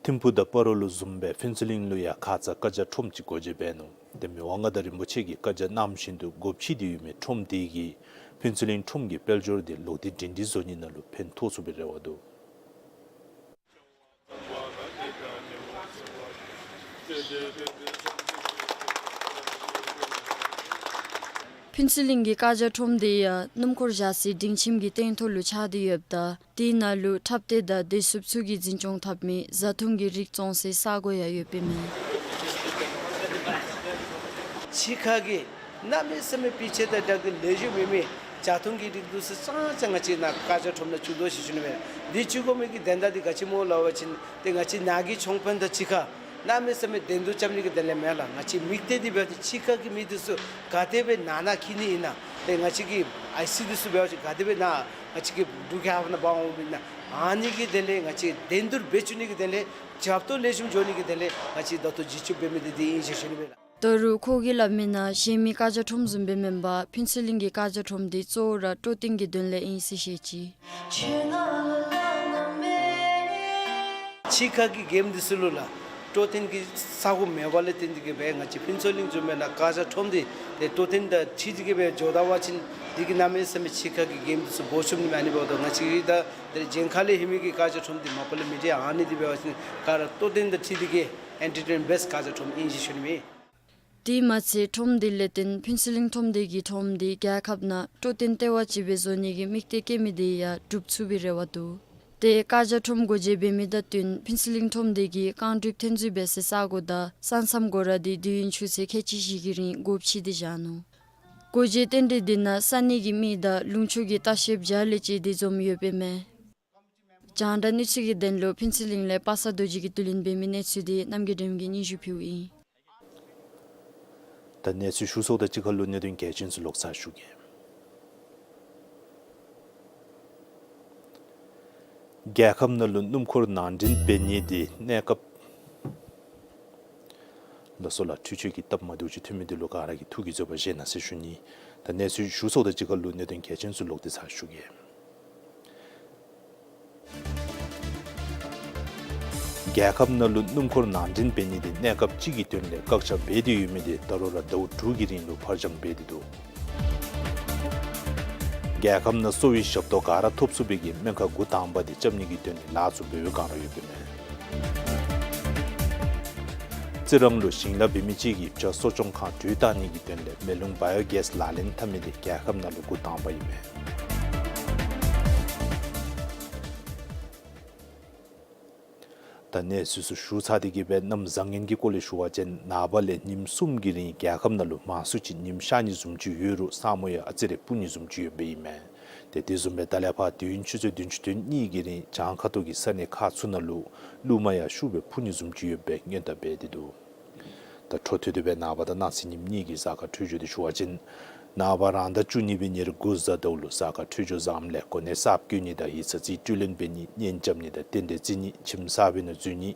ཐིམ་ཕུག་དང་སྤ་རོ་ལུ་བཟུམ་སྦེ་ཕུན་ཚོགས་གླིང་ལུ་ཡང་ཁ་ཙ་བཀའ་རྒྱ་ཁྲོམ་ཅིག་སྒོ་འབྱེད་འབད་ནུག། ཏེ་མི་དབང་མངའ་བདག་རིན་པོ་ཆེ་གིས་བཀའ་རྒྱ་གནང་བཞིན་དུ་སྒོ་ཕྱེ་སྟེ་ཡོད་མི་ཁྲོམ་དེ་གིས་ཕུན་ཚོགས་གླིང་ཁྲོམ་གྱི་དཔལ་འབྱོར་དེ་ལོག་སྟེ་སྒྲིང་སྒྲིང་བཟོ་ནི་ནང་ལུ་ཕན་ཐོགས་ཚུགས་པའི་རེ་བ་འདུག། ཕུན་ཚོགས་གླིང་གི་བཀའ་རྒྱ་ཁྲོམ་དེ་ཡང་སྣུམ་འཁོར་བཞག་སའི་སྒྲིང་ཁྱིམ་གྱི་སྟེང་ཐོག་ལུ་ཆགས་ཏེ་ཡོདཔ་ད་དེ་ནང་ལུ་འཁྲབ་སྟོན་དང་བདེ་སྲུངཔ་ཚུ་གིས་འཛིན་སྐྱོང་འཐབ་མི་བཟའ་འཐུང་གི་རིགས་བཙོང་སའི་ས་སྒོ་ཡང་ཡོདཔ་ཨིན་མས། ཕྱི་ཁ་གི་གནམ་མེད་ས་མེད་སྤུས་ཚད་དང་སྦྲགས་ཏེ་ལེགས་ཤོམ་མེད་མི་བཟའ་འཐུང་གི་རིགས་འདི་ཚུ་ཙང་ཙང་ང་བཅས་ནཱ་བཀའ་རྒྱ་ཁྲོམ་ནང་བཙུགས་དོ་ཟེར་ཞུ་ནི་མས། འདི་བཙུགས་དགོ་མི་གི་དོན་དག་འདི་ག་ཅི་སྨོ་ལབ་པ་ཅིན་ཏེ་ང་བཅས་ནཱ་གི་ཚོང་དཔོན་དང་གཅིག་ཁར་གནམ་མེད་ས་མེད་བདེན་དོ་རྐྱབ་ནི་གི་དོན་ལས་མེན་ལགས། ང་བཅས་དམིགས་གཏད་འདི་འབད་བ་ཅིན་ཕྱི་ཁ་གི་མི་འདི་ཚུ་ག་དེ་སྦེ་ནང་ན་འཁྱིད་ནི་ཨིན་ན། ཏེ་ང་བཅས་ཀྱི་ཨའི་སི་འདི་ཚུ་འབད་བ་ཅིན་ག་དེ་སྦེ་ནཱ་ང་བཅས་ཀྱི་འབྲུག་རྒྱལ་ཁབ་ནང་འབག་འོང་ནི་ཨིན་ན། ཨ་ནི་གི་དོན་ལས་ང་བཅས་བདེན་དོ་འབད་བཅུག་ནི་གི་དོན་ལས་རྒྱབ་ཏོ་ལེགས་ཤོམ་འགྱོ་ནི་གི་དོན་ལས་ང་བཅས་ད་ལྟོ་བྱེད་བཅུག་འབད་མི་འདི་འདི་ཨིན་ཟེར་ཞུ་ནི་མས་ལགས། ད་རུང་ཁོ་གིས་སླབ་མི་ནང་གཞན་མི་བཀའ་རྒྱ་ཁྲོམ་བཟུམ་སྦེ་མེན་པར་ཕུན་ཚོགས་གླིང་གི་བཀའ་རྒྱ་ཁྲོམ་འདི་གཙོ་བོ་ར་སྤྲོ་སྟོན་གྱི་དོན་ལས་ཨིན་ཟེར་བཤད་ཅི། ཕྱི་ཁ་གི་གེམ་འདི་ཚུ་ལུ་ལགས་སྤྲོ་སྟོན་གྱི་ས་སྒོ་མེད་པ་ལས་བརྟེན་ཏེ་གིས་སྦེ་ང་བཅས་ཕུན་ཚོགས་གླིང་བཟུམ་སྦེ་ནཱ་བཀའ་རྒྱ་ཁྲོམ་འདི་ཏེ་སྤྲོ་སྟོན་དང་འཁྲིལ་ཏེ་གིས་སྦེ་འགྱོ་ད་པ་ཅིན་འདི་གིས་གནམ་མེད་ས་མེད་ཕྱི་ཁ་གི་གེམ་འདི་ཚུ་འབོར་ཆུང་ནི་མས། ཨ་ནི་འབདཝ་ད་ང་བཅས་ཀྱི་ད་ཏེ་གཞན་ཁ་ལས་ལྷོད་མི་གི་བཀའ་རྒྱ་ཁྲོམ་འདི་མ་པ་ལས་མི་འདྲ། ཨ་ནི་འདི་འབད་བ་ཅིན་ག་ར་སྤྲོ་སྟོན་དང་འཁྲིལ་ཏེ་གིས་ཨེན་ཊར་ཊེན་བེསཊ་བཀའ་རྒྱ་ཁྲོམ་ཨིན་ཟེར་ཞུ་ནི་མས། དེ་མ་ཚད་ཁྲོམ་དེ་ལས་བརྟེན་ཕུན་ཚོགས་གླིང་ཁྲོམ་སྡེ་གི་ཁྲོམ་དེ་རྒྱལ་ཁབ་ནང་སྤྲོ་སྟོན་ལྟེ་བ་ཅིག་སྦེ་བཟོ་ནི་གི་དམིགས་གཏད་བསྐྱེད་མི་དེ་ཡང་འགྲུབ་ཚུགས་པའི་རེ་བ་འདུག། ཏེ་བཀའ་རྒྱ་ཁྲོམ་སྒོ་འབྱེད་འབད་མི་དང་བསྟུན་ཕུན་ཚོགས་གླིང་ཁྲོམ་སྡེ་གིས་རྐང་སྒྲུབ་ཐོན་རྫས་སྦེ་ཟེར་ས་སྒོ་དང་ས་མཚམས་སྒོ་ར་དེ་དུས་ཡུན་ཆུ་ཚོད་ཁལ་གཅིག་བཞི་གི་རིང་སྒོ་ཕྱེ་སྟེ་བཞག་ནུག། སྒོ་འབྱེད་རྟེན་འབྲེལ་དེ་ནང་ས་གནས་ཀྱི་མི་དང་ལུང་ཕྱོགས་ཀྱི་ལྟ་བཤལཔ་བརྒྱ་ལས་བཅད་དེ་འཛོམས་ཡོདཔ་ཨིན་མས། རྒྱང་བསྒྲགས་གནས་ཚུལ་གྱི་དོན་ལུ་ཕུན་ཚོགས་གླིང་ལས་པ་སངས་རྡོ་རྗེ་གིས་བསྡུ་ལེན་འབད་མི་གནས་ཚུལ་དེ་རྣམ་རྒྱལ་སྒྲོལ་མ་གིས་སྙན་ཞུ་ཕུལཝ་ཨིན། ད་གནས་ཚུལ་ཞུ་ཚརཝ་དང་གཅིག་ཁར་ལུ་གནད་དོན་གལ་ཆེན་ཚུ་ལོག་ཚར་ཞུ་གེ། རྒྱལ་ཁབ་ནང་ལུ་སྣུམ་འཁོར་ནང་འདྲེན་འབད་ནི་དེ་གནས་སྐབས་ལ་སོགས་ལ་འཕྲུལ་ཆས་ཀྱི་སྟབས་མ་བདེཝ་ཅིག་ཐོན་མི་དེ་ལུ་ག་ར་གིས་ཐུགས་ཀྱི་བཟོད་པ་བཞེས་གནང་ཟེར་ཞུ་ནི། ད་གནས་ཚུལ་ཞུ་ཚརཝ་དང་གཅིག་ཁར་ལུ་གནད་དོན་གལ་ཆེན་ཚུ་ལོག་སྟེ་ཚར་ཞུ་གེ། རྒྱལ་ཁབ་ནང་ལུ་སྣུམ་འཁོར་ནང་འདྲེན་འབད་ནི་དེ་གནས་སྐབས་ཅིག་གི་དོན་ལས་བཀག་ཆ་འབད་དེ་ཡོད་མི་དེ་ད་རུང་ར་ཟླཝ་དྲུག་གི་རིང་ལུ་ཕར་འགྱངས་འབད་དེ་འདུག། རྒྱལ་ཁབ་ནང་གསོ་བའི་ཞབས་ཏོག་ག་ར་ཐོབ་ཚུགས་པའི་གི་སྨན་ཁང་འགོ་དང་པ་དེ་རྐྱབ་ནི་གི་དོན་ལས་ལཱ་ཚུ་འབད་བའི་བསྒང་ར་ཡོདཔ་ཨིན་མས། རྩི་རང་ལུ་ཞིང་ལཱ་འབད་མི་ཅིག་གིས་བྱ་གསོ་སྐྱོང་ཁང་དྲོད་བཏང་ནི་གི་དོན་ལས་མེ་རླུང་བ་ཡོ་གེསི་ལག་ལེན་འཐབ་མི་དེ་རྒྱལ་ཁབ་ནང་ལུ་འགོ་དང་པ་ཨིན་མས། ད་གནས་ཚུལ་ཚུ་ཞུ་ཚར་ཏེ་གི་སྦེ་གནམ་བཟང་ངན་གྱི་སྐོར་ལས་ཞུ་བ་ཅིན་ནངས་པ་ལས་ཉིནམ་གསུམ་གྱི་རིང་རྒྱལ་ཁབ་ནང་ལུ་མང་སུ་ཅིག་ཉིམ་ཤར་ནི་བཟུམ་ཅིག་ཡོད་རུང་ས་སྨུག་ཡང་ཨ་ཙི་རེ་སྤུབ་ནི་བཟུམ་ཅིག་ཡོདཔ་ཨིན་མས། ཏེ་དེ་བཟུམ་སྦེ་ད་ལས་ཕར་དུས་ཡུན་ཆུ་ཚོད་བདུན་ཅུ་དོན་གཉིས་ཀྱི་རིང་བྱང་ཁ་ཐུག་གི་ས་གནས་ཁག་ཚུ་ནང་ལུ་རླུང་མ་ཡང་ཤུགས་སྦེ་འཕུ་ནི་བཟུམ་ཅིག་ཡོད་པའི་སྔོན་བརྡ་འབད་དེ་འདུག། ད་འཕྲོ་མཐུད་དེ་སྦེ་ནངས་པ་དང་གནངས་ཚེ་ཉིནམ་གཉིས་ཀྱི་གཟའ་སྐར་འཕྲོད་སྦྱོར་དེ་ཞུ་བ་ཅིན་ནངས་པ་རང་ཟླ་བཅུ་གཉིས་པའི་ཉེར་དགུ་གཟའ་ཟླཝ་ལུ་གཟའ་སྐར་འཕྲོད་སྦྱོར་བཟངམ་ལས་གོ་གནས་གསརཔ་བསྐོ་ནི་དང་ཡིག་ཚང་རྩིས་སྤྲོད་ལེན་འབད་ནི་གཉེན་རྐྱབ་ནི་དང་རྟེན་འབྲེལ་བརྩི་ནི་ཁྱིམ་གསར་པའི་ནང་འཛུལ་ནི་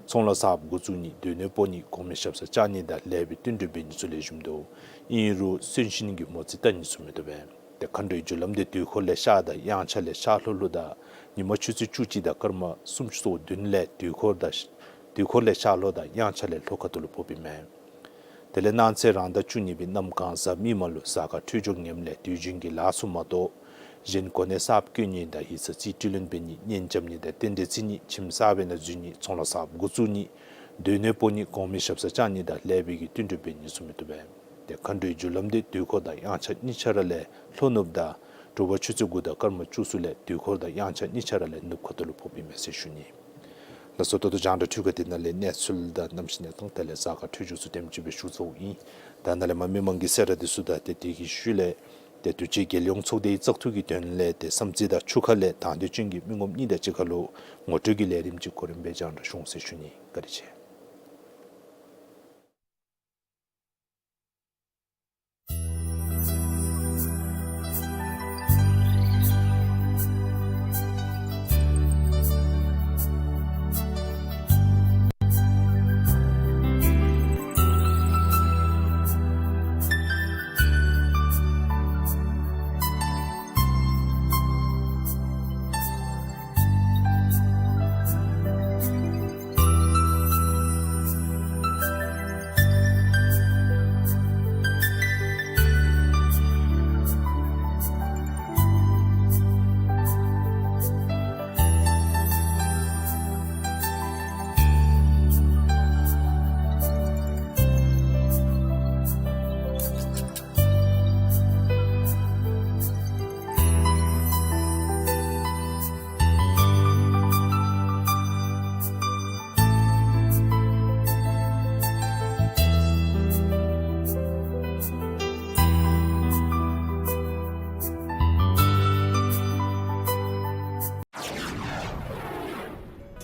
ཚོང་ལཱ་གསརཔ་འགོ་བཙུགས་ནི་སྡོད་གནས་སྤོ་ནི་གོང་མའི་ཞབས་སར་བཅར་ནི་དང་ལེགས་པའི་བསྟུན་གྲོས་འབད་ནི་ཚུ་ལེགས་ཤོམ་འདུག། ཨིན་རུང་གསོན་གཤིན་གྱི་མོ་རྩིས་བལྟ་ནི་ཚུ་མི་བཏུབ་པས། ཏེ་མཁའ་འགྲོའི་རྒྱུ་ལམ་དེ་དུས་འཁོར་ལས་ཤར་དང་དབྱངས་འཆར་ལས་ཤར་ལྷོ་ལྷོ་དང་ཉིན་མ་ཆུ་ཚོད་བཅུ་གཅིག་དང་སྐར་མ་སུམ་ཅུ་སོ་བདུན་ལས་དུས་འཁོར་དང་དུས་འཁོར་ལས་ཤར་ལྷོ་དང་དབྱངས་འཆར་ལས་ལྷོ་ཁ་ཐུག་ལུ་ཕོགཔ་ཨིན་མས། དེ་ལས་གནངས་ཚེ་རང་ཟླ་བཅུ་གཉིས་པའི་གནམ་གང་གཟའ་མིག་དམར་ལུ་གཟའ་སྐར་འཕྲོད་སྦྱོར་ངནམ་ལས་དུས་རྒྱུན་གྱི་ལཱ་ཚུ་མ་གཏོགས་གཞན་གོ་གནས་གསརཔ་བསྐོ་ནི་དང་ཡིག་ཚང་རྩིས་སྤྲོད་ལེན་འབད་ནི་གཉེན་རྐྱབ་ནི་དང་རྟེན་འབྲེལ་བརྩི་ནི་ཁྱིམ་གསར་པའི་ནང་འཛུལ་ནི་ཚོང་ལཱ་གསརཔ་འགོ་བཙུགས་ནི་སྡོད་གནས་སྤོ་ནི་གོང་མའི་ཞབས་སར་བཅར་ནི་དང་ལེགས་པའི་གི་བསྟུན་གྲོས་འབད་ནི་ཚུ་མི་བཏུབ་པས། ཏེ་མཁའ་འགྲོའི་རྒྱུ་ལམ་དེ་དུས་འཁོར་དང་དབྱངས་འཆར་གཉིས་ཆ་ར་ལས་ལྷོ་ནུབ་དང་དྲོ་པ་ཆུ་ཚོད་དགུ་དང་སྐར་མ་བཅུ་གསུམ་ལས་དུས་འཁོར་དང་དབྱངས་འཆར་གཉིས་ཆ་ར་ལས་ནུབ་ཁ་ཐུག་ལུ་ཕོགཔ་ཨིན་མས་ཟེར་ཞུ་ནི། ལགས་སོ། ད་ལྟོ་རྒྱང་བསྒྲགས་འཕྲུལ་ཁང་འདི་ནང་ལས་གནས་ཚུལ་དང་གནམ་གཤིས་གནས་སྟངས་དེ་ལས་གཟའ་སྐར་འཕྲོད་སྦྱོར་ཚུ་དེམ་ཅིག་སྦེ་ཞུ་ཚརཝ་ཨིན། ད་ནཱ་ལས་མར་མི་མང་གི་གསལ་བསྒྲགས་འདི་ཚུ་དང་ཏེ་དེ་གི་ཤུལ་ལས་ཏེ་འདུ་བྱེད་རྒྱལ་ཡོངས་ཚོགས་སྡེའི་བཙག་འཐུ་གི་དོན་ལས་ཏེ་བསམ་རྩེ་དང་ཆུ་ཁ་ལས་དང་འདོད་ཅན་གྱི་མི་ངོམ་གཉིས་དང་གཅིག་ཁར་ལུ་ངོ་སྤྲོད་ཀྱི་ལས་རིམ་ཅིག་གོ་རིམ་སྦེ་རྒྱང་བསྒྲགས་ཞུ་འོང་ཟེར་ཞུ་ནི། བཀའ་དྲིན་ཆེ།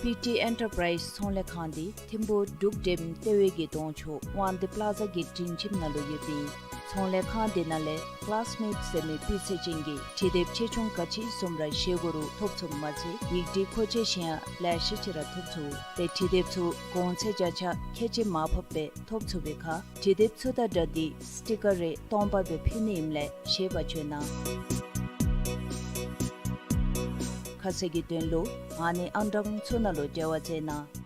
པི་ཊི་ཨེན་ཊར་པ་རའིཛ་ཚོང་ལས་ཁང་འདི་ཐིམ་ཕུག་འབྲུག་ཌེམ་ལྟེ་བའི་གི་གདོང་ཕྱོགས་དབང་འདུས་པ་ལ་ཛ་གི་སྒྲིང་ཁྱིམ་ནང་ལུ་ཡོད་པའི་ཚོང་ལས་ཁང་འདི་ནང་ལས་ཀི་ལཱསི་མེཊ་ཟེར་མི་སྤུས་ཚད་ཅན་གྱི་བྲིས་དེབ་ཆེ་ཆུང་ག་ཅི་བཟུམ་ར་བཞེས་དགོ་རུང་ཐོབ་ཚུགསཔ་མ་ཚད་ཡིག་བྲིས་མཁོ་ཆས་གཞན་ཡང་ལེ་ཤ་ཅིག་ར་ཐོབ་ཚུགས། ཏེ་བྲིས་དེབ་ཚུ་གོང་ཚད་བརྒྱ་ཆ་ཁལ་གཅིག་མར་ཕབ་སྦེ་ཐོབ་ཚུགས་པའི་ཁར་བྲིས་དེབ་ཚུ་དང་སྦྲགས་ཏེ་སི་ཊི་ཀར་རེ་སྟོང་པ་སྦེ་ཕུལ་ནི་ཨིནམ་ལས་ཤེས་པར་བྱོན་གནང་། ཁ་གསལ་གྱི་དོན་ལུ་ཨ་ནི་ཨང་གྲངས་ཚུ་ནང་ལུ་འབྲེལ་བ་མཛད་གནང་།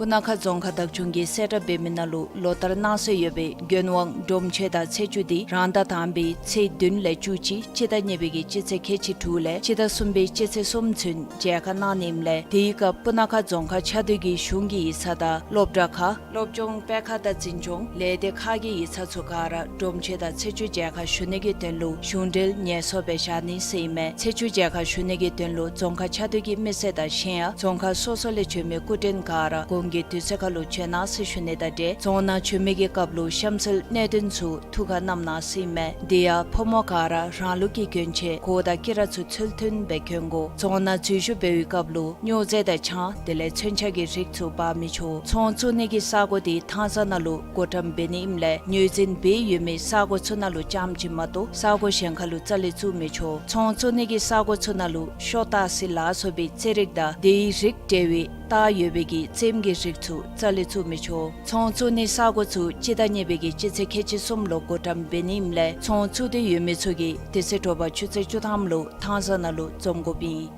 སྤུ་ན་ཁ་རྫོང་ཁག་བདག་སྐྱོང་གིས་གསལ་བསྒྲགས་འབད་མི་ནང་ལུ་ལོ་ལྟར་གནང་སྲོལ་ཡོད་པའི་མགོན་དབང་སྒྲུབ་མཆོད་དང་ཚེས་བཅུ་འདི་རང་ཟླ་དང་པའི་ཚེས་བདུན་ལས་བཅུ་གཅིག་སྤྱི་ཟླ་གཉིས་པའི་གི་སྤྱི་ཚེས་ཁལ་གཅིག་དྲུག་ལས་སྤྱི་ཟླ་གསུམ་པའི་སྤྱི་ཚེས་གསུམ་ཚུན་མཇལ་ཁ་གནང་ནི་ཨིནམ་ལས་དེའི་སྐབས་སྤུ་ན་ཁ་རྫོང་ཁག་ཆ་སྡོད་ཀྱི་གཞུང་གི་ཡིག་ཚང་དང་སློབ་གྲྭ་ཁག་སློབ་སྦྱོང་སྤེལ་ཁང་དང་འཛིན་སྐྱོང་ལས་སྡེ་ཁག་གི་ཡིག་ཚང་ཚུ་ག་ར་སྒྲུབ་མཆོད་དང་ཚེས་བཅུ་མཇལ་ཁ་ཞུ་ནི་གི་དོན་ལུ་གཞུང་འབྲེལ་ངལ་གསོ་སྦེ་བཞག་ནི་ཟེར་ཨིན་མས། ཚེས་བཅུ་མཇལ་ཁ་ཞུ་ནི་གི་དོན་ལུ་རྫོང་ཁག་ཆ་སྡོད་ཀྱི་མི་སེར་དང་གཞན་ཡང་རྫོང་ཁག་སོ་སོ་ལས་བྱོན་མི་སྐུ་མགྲོན་ག་ར་གོང་གི་དུས་ཚོད་ཁར་ལུ་བྱོན་གནང་ཟེར་ཞུ་ནི་དང་འབྲེལ་རྫོང་ནང་བྱོན་མི་གི་སྐབས་ལུ་གཤམ་གསལ་གནད་དོན་ཚུ་ཐུགས་ཁར་བསྣམ་གནང་ཟེར་ཨིན་མས། དེ་ཡང་ཕོ་མོ་ག་ར་རང་ལུགས་ཀྱི་གྱོན་ཆས་གོ་དང་དཀྱི་ར་ཚུ་ཚུལ་མཐུན་སྦེ་གྱོན་དགོ། རྫོང་ནང་འཛུལ་ཞུགས་འབད་བའི་སྐབས་ལུ་སྨྱོ་རྫས་དང་ཆང་དེ་ལས་མཚོན་ཆ་གི་རིགས་ཚུ་འབག་མི་ཆོག། ཚོང་བཙུགས་ནི་གི་ས་གོ་འདི་ཐང་ས་ནང་ལུ་བགོ་བཀྲམ་འབད་ནི་ཨིནམ་ལས་ངོས་འཛིན་འབད་ཡོད་མི་ས་གོ་ཚུ་ནང་ལུ་རྐྱངམ་ཅིག་མ་གཏོགས་ས་གོ་གཞན་ཁར་ལུ་རྩ་ལས་བཙུགས་མི་ཆོག། ཚོང་བཙུགས་ནི་གི་ས་གོ་ཚུ་ནང་ལུ་ཤོ་སྟག་སེར་ལ་སོགས་པའི་རྩེད་རིགས་དང་དེའི་རིགས་འབྲེལ་བའི་སྟག་ཡོད་པའི་གི་རྩེདམོ་གི་རིགས་ཚུ་རྩ་ལས་བཙུགས་མི་ཆོག། ཚོང་བཙུགས་ནི་ས་གོ་ཚུ་སྤྱི་ཟླ་གཉིས་པའི་གི་སྤྱི་ཚེས་ཁལ་གཅིག་གསུམ་ལུ་བགོ་བཀྲམ་འབད་ནི་ཨིནམ་ལས་ཚོང་བཙུགས་ཏེ་ཡོད་མི་ཚུ་གིས་དེ་ཚེ་དྲོ་པ་ཆུ་ཚོད་བཅུ་ཐམ་ལུ་ཐང་ས་ནང་ལུ་འཛོམས་དགོཔ་ཨིན།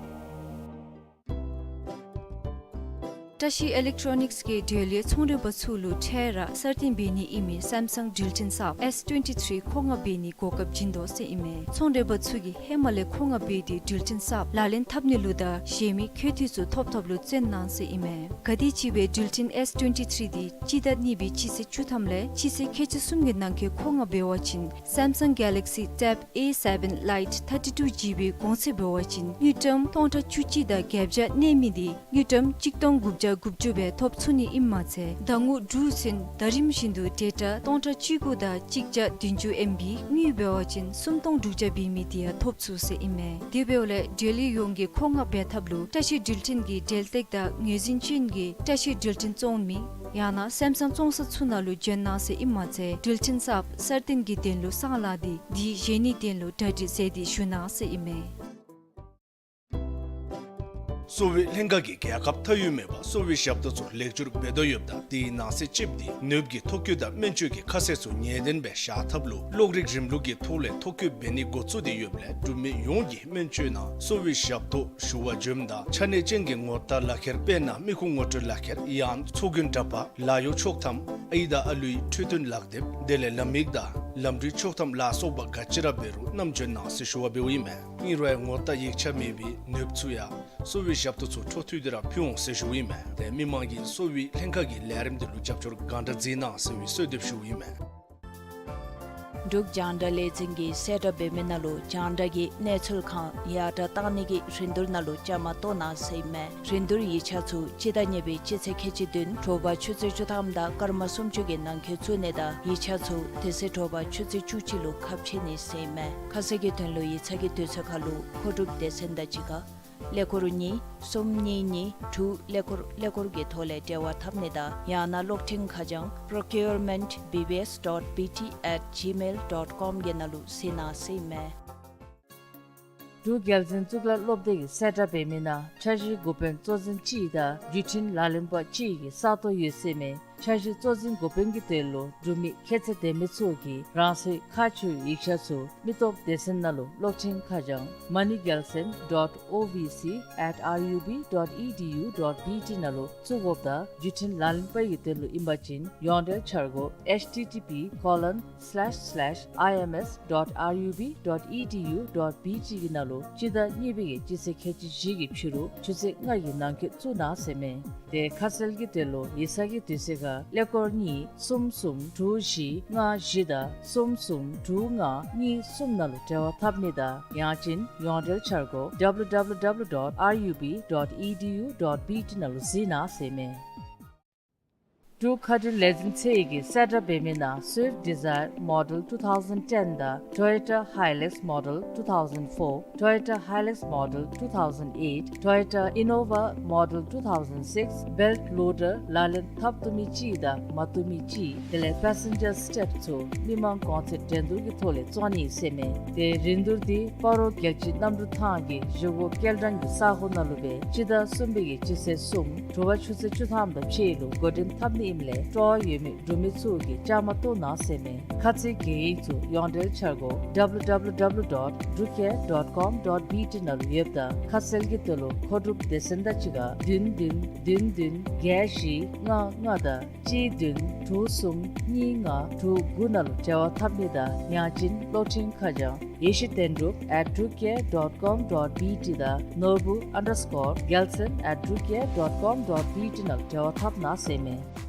བཀྲ་ཤིས་ཨི་ལེག་ཊོ་ནིགསི་གིས་འབྲེལ་ཡོད་ཚོང་འབྲེལ་པ་ཚུ་ལུ་འཕྲལ་ར་གསར་བཏོན་འབད་ནི་ཨིན་མི་སེམ་སང་འགྲུལ་འཕྲིན་གསརཔ་ཨེསི་ཊུ་ཝེན་ཊི་ཐིརི་མཁོ་མངགས་འབད་ནི་གོ་སྐབས་བྱིན་དོ་ཟེར་ཨིན་མས། ཚོང་འབྲེལ་པ་ཚུ་གིས་ཧེ་མ་ལས་མཁོ་མངགས་འབད་དེ་འགྲུལ་འཕྲིན་གསརཔ་ལག་ལེན་འཐབ་ནི་ལུ་དང་གཞན་མི་འཁོད་འདུས་ཚུ་ཐོབ་ཐོབ་ལུ་བརྩོན་གནང་ཟེར་ཨིན་མས། ག་དེམ་ཅིག་སྦེ་འགྲུལ་འཕྲིན་ཨེསི་ཊུ་ཝེན་ཊི་ཐིརི་དེ་སྤྱི་ཟླ་གཉིས་པའི་སྤྱི་ཚེས་བཅུ་ཐམ་ལས་སྤྱི་ཚེས་ཁལ་གཅིག་གསུམ་གྱི་ནང་འཁོད་མཁོ་མངགས་འབད་བ་ཅིན་སེམ་སང་གེ་ལེག་སི་ཊེབ་ཨེ་སེ་བེན་ལའིཊ་ཐར་ཊི་ཊུ་ཇི་བི་གོང་ཚད་འབད་བ་ཅིན་དངུལ་ཀྲམ་སྟོང་ཕྲག་བཅུ་གཅིག་དང་བརྒྱད་བརྒྱ་གནས་མི་དེ་དངུལ་ཀྲམ་གཅིག་སྟོང་དགུ་བརྒྱ་དགུ་བཅུ་སྦེ་ཐོབ་ཚུགས་ནི་ཨིནམ་མ་ཚད་ཟླ་ངོ་དྲུག་ཚུན་ཟླ་རིམ་བཞིན་དུ་ཌེ་ཊ་སྟོང་ཕྲག་བཅུ་དགུ་དང་གཅིག་བརྒྱ་བདུན་ཅུ་ཨེམ་བི་དངུལ་འབད་བ་ཅིན་སུམ་སྟོང་དྲུག་བརྒྱ་འབད་མི་དེ་ཡང་ཐོབ་ཚུགས་ཟེར་ཨིན་མས། དེ་འབདཝ་ལས་འབྲེལ་ཡོད་ཡོངས་ཀྱིས་མཁོ་མངགས་འབད་ཐབས་ལུ་བཀྲ་ཤིས་འགྲུལ་འཕྲིན་གྱི་འབྲེལ་སྟེགས་དང་ངོས་འཛིན་ཅན་གྱི་བཀྲ་ཤིས་འགྲུལ་འཕྲིན་བཙོང་མི་ཡང་ན་སེམ་སང་བཙོང་ས་ཚུ་ནང་ལུ་འབྱོན་གནང་ཟེར་ཨིནམ་མ་ཚད་འགྲུལ་འཕྲིན་གསརཔ་གསར་བཏོན་གྱི་དོན་ལུ་གསང་ལག་དེ་དེ་བཞེས་ནིའི་དོན་ལུ་གྲ་སྒྲིག་མཛད་དེ་བཞུགས་གནང་ཟེར་ཨིན་མས། གསོ་བའི་ལྷན་ཁག་གིས་རྒྱལ་ཁབ་མཐའ་དབུས་མེད་པར་གསོ་བའི་ཞབས་ཏོག་ཚུ་ལེགས་བསྒྱུར་འབད་དོ་ཡོདཔ་ད་དེའི་ནང་གསེས་གཅིགཔོ་དེ་ནདཔ་གི་ཐོ་བཀོད་དང་སྨན་བཅོས་ཀྱི་ཁ་གསལ་ཚུ་ངེས་བདེན་སྦེ་བཞག་ཐབས་ལུ་གློག་རིག་རིམ་ལུགས་ཀྱི་ཐོག་ལས་ཐོ་བཀོད་འབད་ནི་འགོ་བཙུགས་ཏེ་ཡོདཔ་ལས་འབྲུག་མི་ཡོངས་ཀྱིས་སྨན་བཅོས་ནང་གསོ་བའི་ཞབས་ཏོག་ཞུ་བར་འབྱོནམ་ད་ཆ་གནས་ཅན་གྱི་ངོ་རྟགས་ལག་ཁྱེར་དཔེར་ན་མི་ཁུངས་ངོ་སྤྲོད་ལག་ཁྱེར་ཡང་ཚོགས་རྒྱན་འདྲ་པར་ལཱ་གཡོག་ཆོག་ཐམ་ཨའི་དང་ཨ་ལུའི་འཕྲོད་བསྟེན་ལག་དེབ་དེ་ལས་ལམ་ཡིག་དང་ལམ་འགྲུལ་ཆོག་ཐམ་ལ་སོགས་པ་ག་ཅི་ར་འབད་རུང་བསྣམས་འབྱོན་གནང་ཟེར་ཞུ་བ་འབདཝ་ཨིན་མས། ཨིན་རུང་ཡང་ངོ་རྟགས་ཡིག་ཆ་མེད་པའི་ནདཔ་ཚུ་ཡང་གསོ་བའི་ཞབས་ཏོག་ཚུ་འཕྲོ་མཐུད་དེ་ར་ཕུལ་འོང་ཟེར་ཞུཝ་ཨིན་མས། ཏེ་མི་མང་གིས་གསོ་བའི་ལྷན་ཁག་གི་ལས་རིམ་དེ་ལུ་རྒྱབ་སྐྱོར་གང་དྲག་མཛད་གནང་ཟེར་བའི་གསོལ་འདེབས་ཞུཝ་ཨིན་མས། འབྲུག་རྒྱང་བསྒྲགས་ལས་འཛིན་གྱིས་གསལ་བསྒྲགས་འབད་མི་ནང་ལུ་རྒྱང་བསྒྲགས་ཀྱི་གནས་ཚུལ་ཁང་ཡར་དྲག་གཏང་ནི་གི་རིན་བསྡུར་ནང་ལུ་བཅའ་མར་གཏོགས་གནང་ཟེར་ཨིན་མས། རིན་བསྡུར་ཡིག་ཆ་ཚུ་སྤྱི་ཟླ་གཉིས་པའི་སྤྱི་ཚེས་ཁལ་གཅིག་བདུན་དྲོ་པ་ཆུ་ཚོད་བཅུ་ཐམ་དང་སྐར་མ་སུམ་ཅུ་གི་ནང་འཁོད་བཙུགས་ནི་དང་ཡིག་ཆ་ཚུ་དེ་ཚེ་དྲོ་པ་ཆུ་ཚོད་བཅུ་གཅིག་ལུ་ཁ་ཕྱེ་ནི་ཟེར་ཨིན་མས། ཁ་གསལ་གྱི་དོན་ལུ་ཡིག་ཚང་གི་དུས་ཚོད་ཁར་ལུ་མཁོ་སྒྲུབ་སྡེ་ཚན་དང་གཅིག་ཁར་ཀླད་ཀོར་གཉིས་གསུམ་གཉིས་གཉིས་དྲུག་ཀླད་ཀོར་ཀླད་ཀོར་གྱི་ཐོག་ལས་འབྲེལ་བ་འཐབ་ནི་དང་ཡང་ན་གློག་འཕྲིན་ཁ་བྱང་procurement B B S dot B T at gmail dot com གི་ནང་ལུ་གཟིགས་གནང་ཟེར་ཨིན་མས། འབྲུག་རྒྱལ་འཛིན་གཙུག་ལག་སློབ་སྡེ་གིས་གསལ་བསྒྲགས་འབད་མི་ནང་འཆར་གཞིའི་འགོ་དཔོན་གཙོ་འཛིན་གཅིག་དང་བརྒྱུད་འཕྲིན་ལག་ལེན་པ་གཅིག་གི་ས་སྟོང་ཡོད་ཟེར་ཨིན་མས། འཆར་གཞི་གཙོ་འཛིན་འགོ་དཔོན་གྱི་དོན་ལུ་འབྲུག་མི་ཁྱད་ཚད་ལྡན་མི་ཚུ་གིས་རང་སོའི་ཁག་ཆེ་བའི་ཡིག་ཆ་ཚུ་མི་སྟོབས་སྡེ་ཚན་ནང་ལུ་གློག་འཕྲིན་ཁ་བྱང་མ་ནི་རྒྱལ་མཚན་dot O V C at R U B dot E D U dot B T ནང་ལུ་བཙུགས་དགོཔ་དང་བརྒྱུད་འཕྲིན་ལག་ལེན་པ་གི་དོན་ལུ་ཨིན་པ་ཅིན་ཡོངས་འབྲེལ་འཆར་སྒོ་H T T P colon slash slash I M S dot R U B dot E D U dot B T གི་ནང་ལུ་སྤྱི་ཟླ་གཉིས་པའི་གི་སྤྱི་ཚེས་ཁལ་གཅིག་བཞི་གི་ཕྱི་རུ་ཆུ་ཚོད་ལྔ་གི་ནང་འཁོད་བཙུགས་གནང་ཟེར་ཨིན་མས། ཏེ་ཁ་གསལ་གྱི་དོན་ལུ་ཡིག་ཚང་གི་དུས་ཚོད་ཁར་ཀླད་ཀོར་གཉིས་གསུམ་གསུམ་དྲུག་བཞི་ལྔ་བཞི་དང་གསུམ་གསུམ་དྲུག་ལྔ་གཉིས་གསུམ་ནང་ལུ་འབྲེལ་བ་འཐབ་ནི་དང་ཡང་ཅིན་ཡོངས་འབྲེལ་འཆར་སྒོ W W W dot R U B dot E D U dot B T ནང་ལུ་གཟིགས་གནང་ཟེར་ཨིན་མས། འབྲུག་མཁའ་འགྲུལ་ལས་འཛིན་ཚད་ཀྱིས་གསལ་བསྒྲགས་འབད་མི་ནང་Swift Dzire Model two thousand ten དང་Toyota Hilux Model two thousand four Toyota Hilux Model two thousand eight, Toyota Innova Model two thousand six, belt loader ལག་ལེན་འཐབ་བཏུབ་མི་གཅིག་དང་མ་བཏུབ་མི་གཅིག་དེ་ལས་passenger step ཚུ་མི་མང་གོང་ཚད་འགྲན་བསྡུར་གྱི་ཐོག་ལས་བཙོང་ནི་ཟེར་ཨིན་མས། ཏེ་རིན་བསྡུར་འདི་སྤ་རོ་རྒྱལ་སྤྱིའི་གནམ་གྲུ་ཐང་གི་གཞིས་འགོ་སྐྱེལ་འདྲེན་གྱི་ས་ཁོངས་ནང་ལུ་སྦེ་སྤྱི་ཟླ་གསུམ་པའི་གི་སྤྱི་ཚེས་གསུམ་དྲོ་པ་ཆུ་ཚོད་བཅུ་ཐམ་དང་ཕྱེད་ལུ་འགོ་འདྲེན་འཐབ་ནི་ཨིནམ་ལས་སྤྲོ་བ་ཡོད་མི་འབྲུག་མི་ཚུ་གིས་བཅའ་མར་གཏོགས་གནང་ཟེར་ཨིན་མས། ཁ་ཚིག་གི་ཡིག་ཚུ་ཡོངས་འབྲེལ་འཆར་སྒོ W W W dot drucare dot com dot B T ནང་ལུ་ཡོདཔ་ད་ཁ་གསལ་གྱི་དོན་ལུ་མཁོ་སྒྲུབ་སྡེ་ཚན་དང་གཅིག་ཁར་བདུན་བདུན་བདུན་བདུན་བརྒྱད་བཞི་ལྔ་ལྔ་དང་གཅིག་བདུན་དྲུག་གསུམ་གཉིས་ལྔ་དྲུག་དགུ་ནང་ལུ་འབྲེལ་བ་འཐབ་ནི་དང་ཡང་ཅིན་གློག་འཕྲིན་ཁ་བྱང་ཡེ་ཤེས་དོན་གྲུབ at drucare dot com dot B T དང་ནོར་བུ་underscore རྒྱལ་མཚན་at drucare dot com dot B T ནང་ལུ་འབྲེལ་བ་འཐབ་གནང་ཟེར་ཨིན་མས།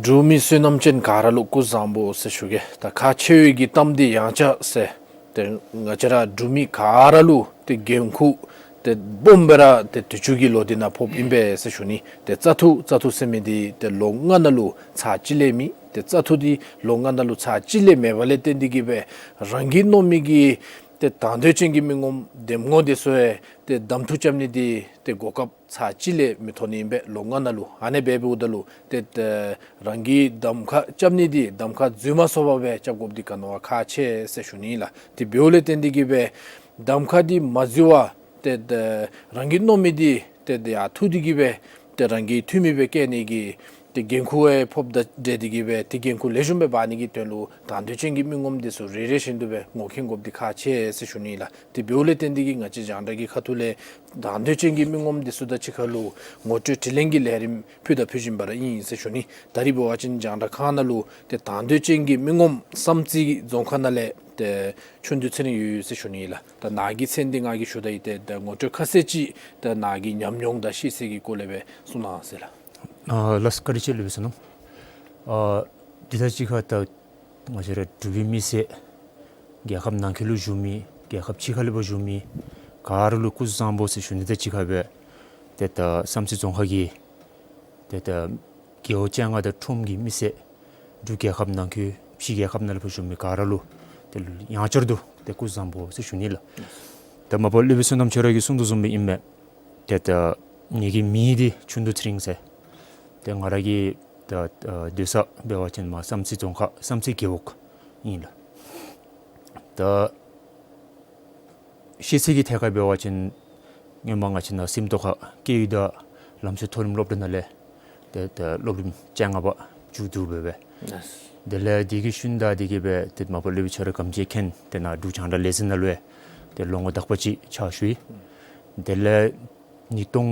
འབྲུག་མི་བསོད་ནམས་ཅན་ག་ར་ལུ་སྐུ་གཟུགས་བཟང་པོ་ཟེར་ཞུ་གེ། ད་ཁག་ཆེ་བའི་གི་གཏམ་འདི་ཡང་ཆ་ཟེར། ཏེ་ང་བཅས་ར་འབྲུག་མི་ག་ར་ལུ་ཏེ་འགན་ཁུར་ཏེ་སྦོམ་སྦེ་ར་ཏེ་དུས་ཅི་གི་ལོ་འདི་ནང་ཕོགཔ་ཨིན་པས་ཟེར་ཞུ་ནི། ཏེ་བཙག་འཐུ་བཙག་འཐུ་ཟེར་མི་འདི་ཏེ་ལོ་ལྔ་ནང་ལུ་ཚར་གཅིག་ལས་མེད། ཏེ་བཙག་འཐུ་འདི་ལོ་ལྔ་ནང་ལུ་ཚར་གཅིག་ལས་མེད་པ་ལས་བརྟེན་ཏེ་གིས་སྦེ་རང་གིས་མནོ་མི་གི་ ཏེ་དང་འདོད་ཅན་གྱི་མི་ངོམ་འདེམས་ངོ་འདི་ཚུ་ཡང་ཏེ་གདམ་འཐུ་རྐྱབ་ནི་འདི་ཏེ་གོ་སྐབས་ཚར་གཅིག་ལས་མི་ཐོབ་ནི་ཨིན་པས། ལོ་ལྔ་ནང་ལུ། ཨ་ནི་སྦེ་འབདཝ་ད་ལུ་ཏེ་ཏེ་རང་གིས་གདམ་ཁ་རྐྱབ་ནི་འདི་གདམ་ཁ་འཛོལ་མ་སོང་པར་སྦེ་རྐྱབ་དགོཔ་འདི་ག་ནི་བ་ཁག་ཆེ་ཟེར་ཞུ་ནི་ལགས། ཏེ་འབདཝ་ལས་བརྟེན་ཏེ་གིས་སྦེ་གདམ་ཁ་འདི་མ་འཛོལ་བར་ཏེ་ཏེ་རང་གིས་མནོ་མི་འདི་ཏེ་ཏེ་ཡར་འཐུ་སྟེ་གིས་སྦེ་ཏེ་རང་གི་འཐུས་མི་སྦེ་བསྐོ་ནི་གི་ཏེ་འགན་ཁུར་ཡང་ཕོགཔ་དང་འབྲེལ་ཏེ་གིས་སྦེ་ཏེ་འགན་ཁུར་ལེགས་ཤོམ་སྦེ་འབག་ནི་གི་དོན་ལུ་དང་འདོད་ཅན་གྱི་མི་ངོམ་འདི་ཚུ་རེ་རེ་བཞིན་དུ་སྦེ་ངོ་མཁྱེན་དགོཔ་འདི་ཁག་ཆེ་ཟེར་ཞུ་ནི་ལགས། ཏེ་འབདཝ་ལས་བརྟེན་ཏེ་གིས་ང་བཅས་རྒྱང་བསྒྲགས་ཀྱི་ཁ་ཐུག་ལས་དང་འདོད་ཅན་གྱི་མི་ངོམ་འདི་ཚུ་དང་གཅིག་ཁར་ལུ་ངོ་སྤྲོད་དྲི་ལན་གྱི་ལས་རིམ་ཕུལ་དང་ཕུལ་བཞིན་པ་ར་ཨིན་ཟེར་ཞུ་ནི། ད་རིས་འབད་བ་ཅིན་རྒྱང་བསྒྲགས་ཁང་ནང་ལུ་ཏེ་དང་འདོད་ཅན་གྱི་མི་ངོམ་བསམ་རྩེ་རྫོང་ཁག་ནང་ལས་ཏེ་ཆོས་འདུལ་ཚེ་རིང་ཡོད་ཡོད་ཟེར་ཞུ་ནི་ལགས། ད་ནཱ་གི་མཚན་འདི་ང་གིས་ཞུ་ད་ཡི། ཏེ་ད་ངོ་སྤྲོད་ཁ་གསལ་ཅིག་ད་ནཱ་གི་ཉམས་མྱོང་དང་ཤེས་ཚད་ཀྱི་སྐོར་ལས་སྦེ་གསུང་གནང་ཟེར་ལགས། ཨ་ལགས་སོ། བཀའ་དྲིན་ཆེ་ལགས་སོ་ནམ། ཨ་འདི་དང་གཅིག་ཁར་ད་ང་བཅས་ར་འབྲུག་པའི་མི་སེར་རྒྱལ་ཁབ་ནང་འཁོད་ལུ་བཞུགས་མི་རྒྱལ་ཁབ་ཕྱི་ཁ་ལས་ཕར་བཞུགས་མི་ག་ར་ལུ་སྐུ་གཟུགས་བཟང་པོ་ཟེར་ཞུ་ནི་དང་གཅིག་ཁར་སྦེ་ཏེ་ད་བསམ་རྩེ་རྫོང་ཁག་གི་ཏེ་ད་རྒེད་འོག་བཅོ་ལྔ་དང་ཁྲོམ་གྱི་མི་སེར་འབྲུག་རྒྱལ་ཁབ་ནང་འཁོད་ཕྱི་རྒྱལ་ཁབ་ནང་ལས་ཕར་བཞུགས་མི་ག་ར་ལུ་ཏེ་ཡང་བསྐྱར་དུ་ཏེ་སྐུ་གཟུགས་བཟང་པོ་ཟེར་ཞུ་ནི་ལགས། ད་མ་པ་སློབ་དཔོན་བསོད་ནམས་ཁྱོད་ར་གིས་གསུང་དོ་བཟུམ་སྦེ་ཨིན་མས། ཏེ་ད་ངེ་གི་མིང་འདི་ཆོས་འདུལ་ཚེ་རིང་ཟེར། ཏེ་ང་ར་གི་ད་ཨ་སྡོད་ས་འབད་བ་ཅིན་མར་བསམ་རྩེ་རྫོང་ཁག་བསམ་རྩེ་རྒེད་འོག་ཨིན་ལགས། ད་ཤེས་ཚད་ཀྱི་ཐད་ཁར་འབད་བ་ཅིན་སྔོན་མ་ང་བཅས་ནཱ་སེམས་རྟོགས་ཁ་སྐྱེས་ཡུལ་དང་ལམ་སྲོལ་མཐོ་རིམ་སློབ་གྲྭ་ནང་ལས་ཏེ་ད་སློབ་རིམ་བཅོ་ལྔ་པ་མཇུག་བསྡུ་སྦེ་སྦེ། ལགས། དེ་ལས་དེ་གི་ཤུལ་ད་དེ་གི་སྦེ་ཏེ་མ་པ་སློབ་དཔོན་ཁྱོད་ར་ག་དེམ་ཅིག་མཁྱེན། ཏེ་ནཱ་འབྲུག་རྒྱང་བསྒྲགས་ལས་འཛིན་ནང་ལུ་ཡང་ཏེ་ལོ་ངོ་དག་པ་ཅིག་ཕྱག་ཞུ་ཡི། དེ་ལས་ཉིས་སྟོང་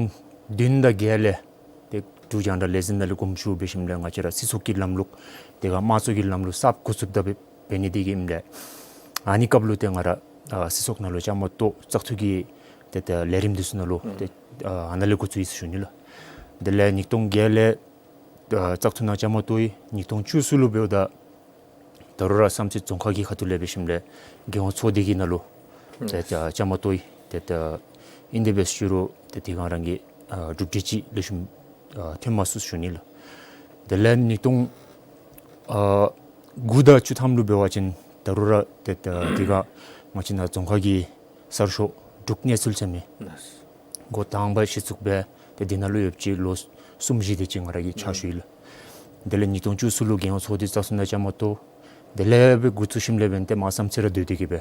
བདུན་དང་བརྒྱད་ལས་ཏེ་འབྲུག་རྒྱང་བསྒྲགས་ལས་འཛིན་ནང་ལུ་དགོངས་ཞུ་འབད་ཞིནམ་ལས་ང་བཅས་ར་སྲིད་ཚོགས་ཀྱི་ལམ་ལུགས་དེ་ཁར་དམངས་གཙོ་གི་ལམ་ལུགས་གསརཔ་འགོ་བཙུགས་ད་འབད་འབད་ནི་དེ་གིས་ཨིནམ་ལས་ཨ་ནི་སྐབས་ལུ་ཏེ་ང་ར་ཨ་སྲིད་ཚོགས་ནང་ལུ་བཅའ་མར་གཏོགས་བཙག་འཐུ་གི་ཏེ་ད་ལས་རིམ་འདི་ཚུ་ནང་ལུ་ཏེ་ཨ་ཨ་ནཱ་ལས་འགོ་བཙུགས་ཡི་ཟེར་ཞུ་ནི་ལགས། དེ་ལས་ཉིས་སྟོང་བརྒྱད་ལས་ཨ་བཙག་འཐུ་ནང་བཅའ་མར་གཏོགས་ཡི། ཉིས་སྟོང་བཅུ་གསུམ་ལུ་འབདཝ་ད་ད་རུང་ར་བསམ་རྩེ་རྫོང་ཁག་གི་ཁ་ཐུག་ལས་འབད་ཞིནམ་ལས་རྒྱལ་ཡོངས་ཚོགས་སྡེ་གི་ནང་ལུ་ཏེ་ཨ་བཅའ་མར་གཏོགས་ཡི། ཏེ་ད་ཨིན་དེ་སྦེ་ཞུ་རུང་ཏེ་དེ་སྒང་རང་གི་ཨ་གྲུབ་འབྲས་ཅིག་ལེགས་ཤོམ་ཨ་ཐོན་མ་ཚུགས་ཞུ་ནི་ལགས། དེ་ལས་ཉིས་སྟོང་ཨ་དགུ་དང་བཅུ་ཐམ་ལུ་འབད་བ་ཅིན་ད་རུང་ར་ཏེ་ད་དེ་སྒང་ང་བཅས་ནཱ་རྫོང་ཁག་གི་གསར་ཤོག་འབྲུག་གནས་ཚུལ་ཟེར་མི་འགོ་དང་པ་གཞི་བཙུགས་སྦེ་ཏེ་དེ་ནང་ལུ་ཡོདཔ་ཅིག་ལོ་གསུམ་བཞི་དེ་ཅིག་ང་ར་གིས་ཕྱག་ཞུ་ཡི་ལགས། དེ་ལས་ཉིས་སྟོང་བཅུ་གསུམ་ལུ་རྒྱལ་ཡོངས་ཚོགས་སྡེ་བཙག་འཐུ་ནང་བཅའ་མར་གཏོགས། དེ་ལས་འབད་འགོ་བཙུགས་ཞིནམ་ལས་འབདན་ཏེ་མར་བསམ་རྩེ་ར་སྡོད་དེ་གིས་སྦེ་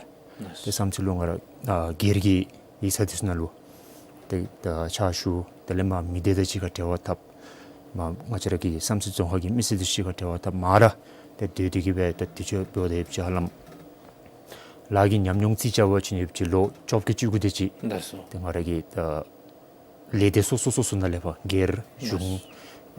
ཏེ་བསམ་རྩེ་ལུ་ང་ར་ཨ་སྒེར་གྱི་ཡིག་ཚང་འདི་ཚུ་ནང་ལུ་ཏེ་ད་ཕྱག་ཞུ། དེ་ལས་མར་མི་སྡེ་དང་གཅིག་ཁར་འབྲེལ་བ་འཐབ། མར་ང་བཅས་ར་གི་བསམ་རྩེ་རྫོང་ཁག་གི་མི་སེར་དང་གཅིག་ཁར་འབྲེལ་བ་འཐབ། མར་ར་ཏེ་སྡོད་དེ་གིས་སྦེ་ད་དུས་ཚོད་འབདཝ་ད་ཡོདཔ་ཅིག་ཧ་ལམ་ལཱ་གི་ཉམས་མྱོང་རྩིས་རྐྱབ་པ་ཅིན་ཡོདཔ་ཅིག་ལོ་བཅོ་བརྒྱད་བཅུ་དགུ་དེ་ཅིག་ལགས་སོ། ཏེ་ང་ར་གི་ད་ལས་སྡེ་སོ་སོ་སོ་སོ་ནང་ལས་ཕར་སྒེར་གཞུང་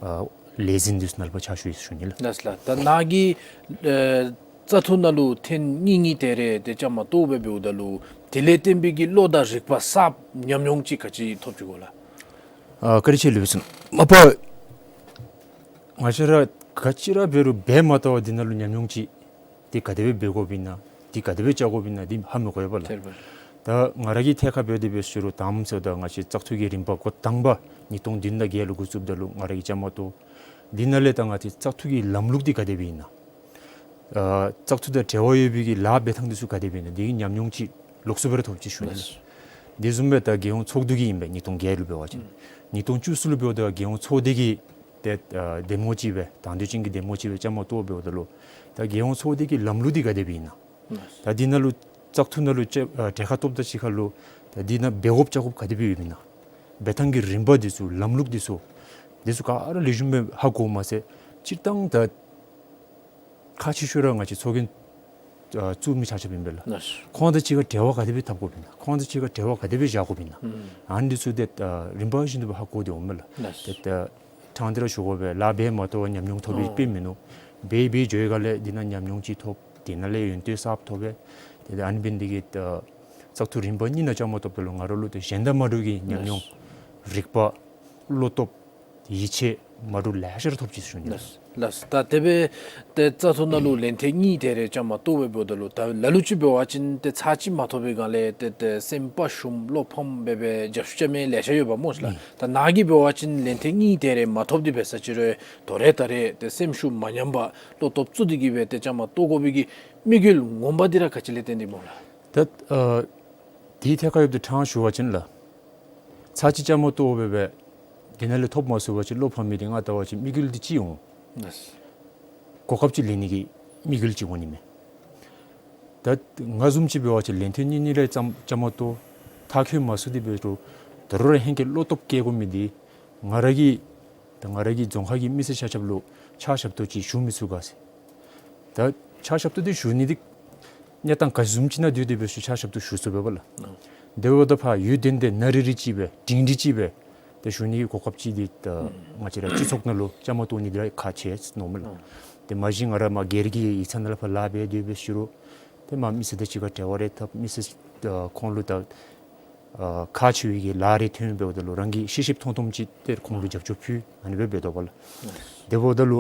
ཨ་ལས་འཛིན་འདི་ཚུ་ནང་ལས་ཕར་ཕྱག་ཞུ་ཡི་ཟེར་ཞུ་ནི་ལགས། ལགས་ལགས། ད་ནཱ་གིས་ཨ་བཙག་འཐུ་ནང་ལུ་ཐེངས་གཉིས་གཉིས་དེ་རེ་ཏེ་བཅའ་མར་གཏོགས་སྦེ་འབདཝ་ད་ལུ་དེ་ལས་བརྟེན་པའི་གི་བློ་དང་རིག་པ་གསརཔ་ཉམས་མྱོང་ཅིག་ག་ཅི་ཐོབ་ཅི་གོ་ལགས། ཨ་བཀའ་དྲིན་ཆེ་ལགས་སོ། མ་པ་ང་བཅས་ར་ག་ཅི་ར་འབད་རུང་འབད་མ་བལྟ་བར་འདི་ནང་ལུ་ཉམས་མྱོང་ཅིག་འདི་ག་དེ་སྦེ་འབད་དགོཔ་ཨིན་ན་འདི་ག་དེ་སྦེ་རྐྱབ་དགོཔ་ཨིན་ན་འདི་ཧ་མི་གོ་བས་ལགས། ད་ང་ར་གི་ཐད་ཁར་འབད་དེ་འབད་ཞུ་རུང་དང་པ་ཟེརཝ་ད་ང་བཅས་བཙག་འཐུ་གི་རིམ་པ་འགོ་དང་པ་ཉིས་སྟོང་བདུན་དང་བརྒྱད་ལུ་འགོ་བཙུགསཔ་ད་ལུ་ང་ར་གིས་བཅའ་མར་གཏོགས། འདི་ནང་ལས་ད་ང་བཅས་བཙག་འཐུ་གི་ལམ་ལུགས་འདི་ག་དེ་སྦེ་ཨིན་ན། ཨ་བཙག་འཐུ་དང་འབྲེལ་བ་ཡོད་པའི་གི་ལཱ་འབད་ཐངས་འདི་ཚུ་ག་དེ་སྦེ་ཨིན་ན་འདི་གི་ཉམས་མྱོང་ཅིག་ལོགས་སུ་སྦེ་ར་ཐོབ་ཅི་ཞུ་ནི་ལགས། དེ་བཟུམ་སྦེ་ད་རྒྱལ་ཡོངས་ཚོགས་འདུ་གི་ཨིན་པས་ཉིས་སྟོང་བརྒྱད་ལུ་འབད་བ་ཅིན། ཉིས་སྟོང་བཅུ་གསུམ་ལུ་འབདཝ་ད་རྒྱལ་ཡོངས་ཚོགས་སྡེ་གི་ཏེ་ཨ་འདེམས་ངོ་ཅིག་སྦེ་དང་འདོད་ཅན་གྱི་འདེམས་ངོ་ཅིག་སྦེ་བཅའ་མར་གཏོགས་འབདཝ་ད་ལུ་ད་རྒྱལ་ཡོངས་ཚོགས་སྡེ་གི་ལམ་ལུགས་འདི་ག་དེ་སྦེ་ཨིན་ན། ད་འདི་ནང་ལུ་བཙག་འཐུ་ནང་ལུ་ཅིག་ཨ་གྲལ་ཁར་གཏོགསཔ་དང་གཅིག་ཁར་ལུ་ད་འདི་ནང་འབད་དགོཔ་བཅའ་དགོཔ་ག་དེ་སྦེ་ཡོདཔ་ཨིན་ན། འབད་ཐངས་ཀྱི་རིམ་པ་འདི་ཚུ་ལམ་ལུགས་འདི་ཚུ་འདི་ཚུ་ག་ར་ལེགས་ཤོམ་སྦེ་ཧ་གོཝ་མ་ཚད་སྤྱིར་བཏང་ད་ཁག་ཆེ་ཤོས་ར་ང་བཅས་ཚོགས་རྒྱན་ཨ་བཙུགས་མི་ཆ་ཁྱབ་ཨིན་པས་ལགས། ལགས། ཁོང་དང་གཅིག་ཁར་འབྲེལ་བ་ག་དེ་སྦེ་འཐབ་དགོཔ་ཨིན་ན། ཁོང་དང་གཅིག་ཁར་འབྲེལ་བ་ག་དེ་སྦེ་བཞག་དགོཔ་ཨིན་ན། ཨ་ནི་འདི་ཚུ་ཏེ་ཨ་རིམ་པ་བཞིན་དུ་སྦེ་ཧ་གོ་སྟེ་འོང་མས་ལགས། ལགས། ཏེ་ད་ཕྲང་སྟེ་ར་ཞུ་དགོ་པས། ལཱ་འབད་མ་བལྟ་བར་ཉམས་མྱོང་ཐོབ་པའི་དཔེ་མིན་ནུག། འབད་འབད་འགྱོ་བའི་སྒང་ལས་འདི་ནང་ཉམས་མྱོང་ཅིག་ཐོབ། དེ་ནང་ལས་ཡོན་ཏན་གསརཔ་ཐོབ་པས། ཏེ་ཨ་ནི་འབད་ནི་དེ་གིས་ད་བཙག་འཐུ་རིམ་པ་གཉིས་ནང་བཅའ་མར་གཏོགསཔ་ད་ལུ་ང་ར་ལུ་ཏེ་གཞན་དང་མ་འདྲཝ་གི་ཉམས་མྱོང་། ལགས། རིག་པ། བློ་སྟོབས། ཡིད་ཆེས་མ་འདྲཝ་ལེ་ཤ་ར་ཐོབ་ཅི་ཟེར་ཞུ་ནི། ལགས། ལགས། ད་དེ་སྦེ་ཏེ་བཙག་འཐུ་ནང་ལུ་ལན་ཐེངས་གཉིས་དེ་རེ་བཅའ་མར་གཏོགས་སྦེ་འབདཝ་ད་ལུ་ད་ལ་ལུ་ཅིག་འབད་བ་ཅིན་ཏེ་ཚར་གཅིག་མ་ཐོབ་པའི་སྒང་ལས་ཏེ་ཏེ་སེམས་དཔའ་ཞུམ་བློ་ཕམ་སྦེ་སྦེ་རྒྱབ་བཤུད་རྐྱབ་མི་ལེ་ཤ་ཡོདཔ་སྨོ་ལགས། ཨིན། ད་ནཱ་གིས་འབད་བ་ཅིན་ལན་ཐེངས་གཉིས་དེ་རེ་མ་ཐོབ་སྟེ་འབད་ས་ཅིག་རུང་ད་རེས་ད་རེས་ཏེ་སེམས་ཤུགས་མ་ཉམས་པར་བློ་སྟོབས་བཙུགས་ཏེ་གིས་སྦེ་ཏེ་བཅའ་མར་གཏོགས་དགོ་པའི་གི་དམིགས་ཡུལ་ངོ་མ་འདི་ར་ག་ཅི་ལས་བརྟེན་ཏེ་སྨོ་ལགས། ད་ཨ་དེའི་ཐད་ཁར་ཡོདཔ་དེ་ཕྲང་ཞུ་བ་ཅིན་ལགས། ཚར་གཅིག་བཅའ་མར་གཏོགས་སྦེ་སྦེ་དེ་ནང་ལས་ཐོབ་མ་ཚུགས་པ་ཅིན་བློ་ཕམ་མི་དེ་ང་བལྟ་བ་ཅིན་དམིགས་ཡུལ་དེ་ཅིག་འོང་། ལགས། གོ་སྐབས་ཅིག་ལེན་ནི་གི་དམིགས་ཡུལ་ཅིག་འོང་ནི་མས། ད་ང་བཟུམ་ཅིག་འབད་བ་ཅིན་ལན་ཐེངས་གཉིས་གཉིས་རེ་ཙམ་བཅའ་མར་གཏོགས་མཐར་འཁྱོལ་མ་ཚུགས་ཏེ་འབད་རུང་ད་རུང་ར་ཧེང་སྐལ་བློ་སྟོབས་བསྐྱེད་དགོ་མི་འདི་ང་ར་གིས་ད་ང་ར་གི་རྫོང་ཁག་གི་མི་སེར་ཆ་ཁྱབ་ལུ་ཕྱག་ཞབས་ཏོག་ཅིག་ཞུ་མི་ཚུགས་ག་ཟེར། ད་ཕྱག་ཞབས་ཏོག་འདི་ཞུ་ནི་འདི་གནས་སྟངས་ག་བཟུམ་ཅིག་ནང་སྡོད་དེ་འབད་རུང་ཕྱག་ཞབས་ཏོག་ཞུ་ཚུགས་པས་པ་ལགས། ཨ་དེ་འབདཝ་ད་ཕར་ཡུན་བརྟན་ཏེ་ན་རེ་རེ་ཅིག་སྦེ་སྒྲིང་སྒྲི་ཅིག་སྦེ་ཏེ་ཞུ་ནི་གི་གོ་སྐབས་ཅིག་འདི་ད་ང་བཅས་ར་སྤྱི་ཚོགས་ནང་ལུ་བཅའ་མར་གཏོགས་ནི་འདི་ར་ཁག་ཆེ་ཟེར་མནོཝ་མས་ལགས། ཨ་ཏེ་མ་གཞི་ང་ར་མར་སྒེར་གྱི་ཡིག་ཚང་ནང་ལུ་ཕར་ལཱ་འབད་དེ་འབད་ཞུ་རུང་ཏེ་མར་མི་སེར་དང་གཅིག་ཁར་འབྲེལ་བ་རེ་འཐབ། མི་སེར་ཨ་ཁོང་ལུ་ད་ཨ་ཁག་ཆེ་བའི་གི་ལཱ་རེ་ཐོན་འབདཝ་ད་ལུ་རང་གིས་ཤེས་ཤེསཔ་མཐོང་མཐོངམ་ཅིག་ཏེ་ཁོང་ལུ་རྒྱབ་སྐྱོར་ཕུལ། ཨ་ནི་སྦེ་འབད་དོ་པ་ལགས། དེ་འབདཝ་ད་ལུ་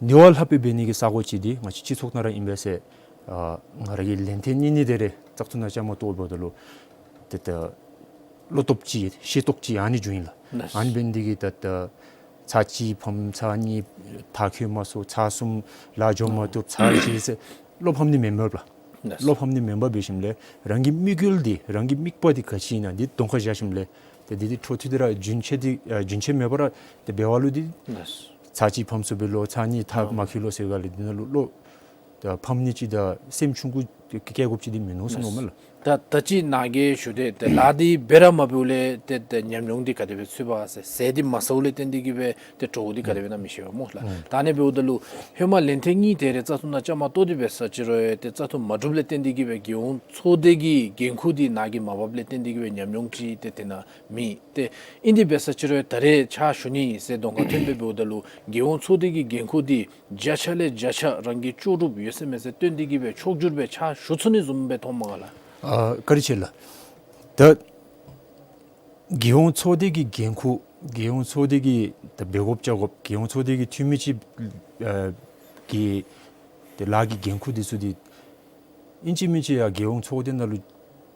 ནི་བ་ལྷགཔ་སྦེ་འབད་ནི་གི་ས་གོ་ཅིག་འདི་ང་བཅས་སྤྱི་ཚོགས་ནང་ར་ཨིན་པས་ཟེར་ཨ་ང་ར་གིས་ལན་ཐེངས་གཉིས་གཉིས་དེ་རེ་བཙག་འཐུ་ནང་བཅའ་མར་གཏོགས་འབདཝ་ད་ལུ་ཏེ་ད་བློ་སྟོབས་ཅིག་ཤེས་རྟོགས་ཅིག་ཨ་ནི་བྱུང་ཡི་ལགས། ལགས། ཨ་ནི་འབད་ནི་འདི་གིས་ད་ད་ཚར་གཅིག་ཕམ་ཚར་གཉིས་མཐར་འཁྱོལ་མ་ཚུགས། ཚར་གསུམ་ལཱ་འགྱོ་མ་བཏུབ། ཚར་བཞི་ཟེར་བློ་ཕམ་ནི་མེན་པས་ལགས། ལགས། བློ་ཕམ་ནི་མེན་པར་འབད་ཞིནམ་ལས་རང་གི་དམིགས་ཡུལ་འདི་རང་གི་དམིགས་པ་འདི་ག་ཅི་ཨིན་ན་འདི་གདོང་ཁར་བཞག་ཞིནམ་ལས་ཏེ་འདི་འདི་འཕྲོ་མཐུད་དེ་ར་རྒྱུན་ཆད་འདི་ཨ་རྒྱུན་ཆད་མེད་པར་ར་ཏེ་འབད་བ་ལུ་འདི་ལགས། ཚར་གཅིག་ཕམ་ཚུགས་པས་ལོ་ཚར་གཉིས་མཐར་མ་འཁྱོལ་ལོ་ཟེར་ག་ལས་འདི་ནང་ལུ་བློ་ད་ཕམ་ནི་ཅིག་དང་སེམས་ཆུང་ཀུ་བསྐྱེད་དགོཔ་ཅིག་འདི་མིན་ནུག་ཟེར་མནོཝ་མས་ལགས། ད་ད་ཅི་ནཱ་གིས་ཞུ་དེ་ཏེ་ལཱ་འདི་འབད་ར་མ་འབདཝ་ལས་ཏེ་ཏེ་ཉམས་མྱོང་འདི་ག་དེ་སྦེ་ཚུད་པ་ཟེར། ཟས་འདི་མ་ཟཝ་ལས་བརྟེན་ཏེ་གིས་སྦེ་ཏེ་བྲོཝ་འདི་ག་དེ་སྦེ་ཨིན་ན་མི་ཤེས་པས་སྨོ་ལགས། ཨུམ། ད་ཨ་ནི་འབདཝ་ད་ལུ་ཧེ་མ་ལན་ཐེངས་གཉིས་དེ་རེ་བཙག་འཐུ་ནང་བཅའ་མར་གཏོགས་ཏེ་འབད་ས་ཅིག་རུང་ཏེ་བཙག་འཐུ་མ་གྲུབ་ལས་བརྟེན་ཏེ་གིས་སྦེ་རྒྱལ་ཡོངས་ཚོགས་སྡེ་གི་འགན་ཁུར་འདི་ནཱ་གིས་མ་འབགཔ་ལས་བརྟེན་ཏེ་གིས་སྦེ་ཉམས་མྱོང་ཅིག་ཏེ་དེ་ནང་མེད། ཏེ་ཨིན་དེ་འབད་ས་ཅིག་རུང་ད་རེས་ཕྱག་ཞུ་ནི་ཟེར་གདོང་ཁར་ཐོན་སྦེ་འབདཝ་ད་ལུ་རྒྱལ་ཡོངས་ཚོགས་སྡེ་གི་འགན་ཁུར་འདི་བརྒྱ་ཆ་ལས་བརྒྱ་ཆ་རང་གིས་ལྕོགས་གྲུབ་ཡོད་ཚད་མེད་ཚད་བཏོན་ཏེ་གིས་སྦེ་ཕྱོགས་བསྒྱུར་སྦེ་ཕྱག་ཞུ་ཚུགས་ནི་བཟུམ་སྦེ་མཐོངམ་མས་ག་ལགས། ཨ་བཀའ་དྲིན་ཆེ་ལགས། ད་རྒྱལ་ཡོངས་ཚོགས་སྡེ་གི་འགན་ཁུར་རྒྱལ་ཡོངས་ཚོགས་སྡེ་གི་ད་འབད་དགོཔ་བྱ་དགོཔ་རྒྱལ་ཡོངས་ཚོགས་སྡེ་གི་འཐུས་མི་ཅིག་ཨ་གི་ཏེ་ལཱ་གི་འགན་ཁུར་འདི་ཚུ་འདི་ཨིན་ཅི་མིན་ཅི་ཡང་རྒྱལ་ཡོངས་ཚོགས་སྡེ་ནང་ལུ་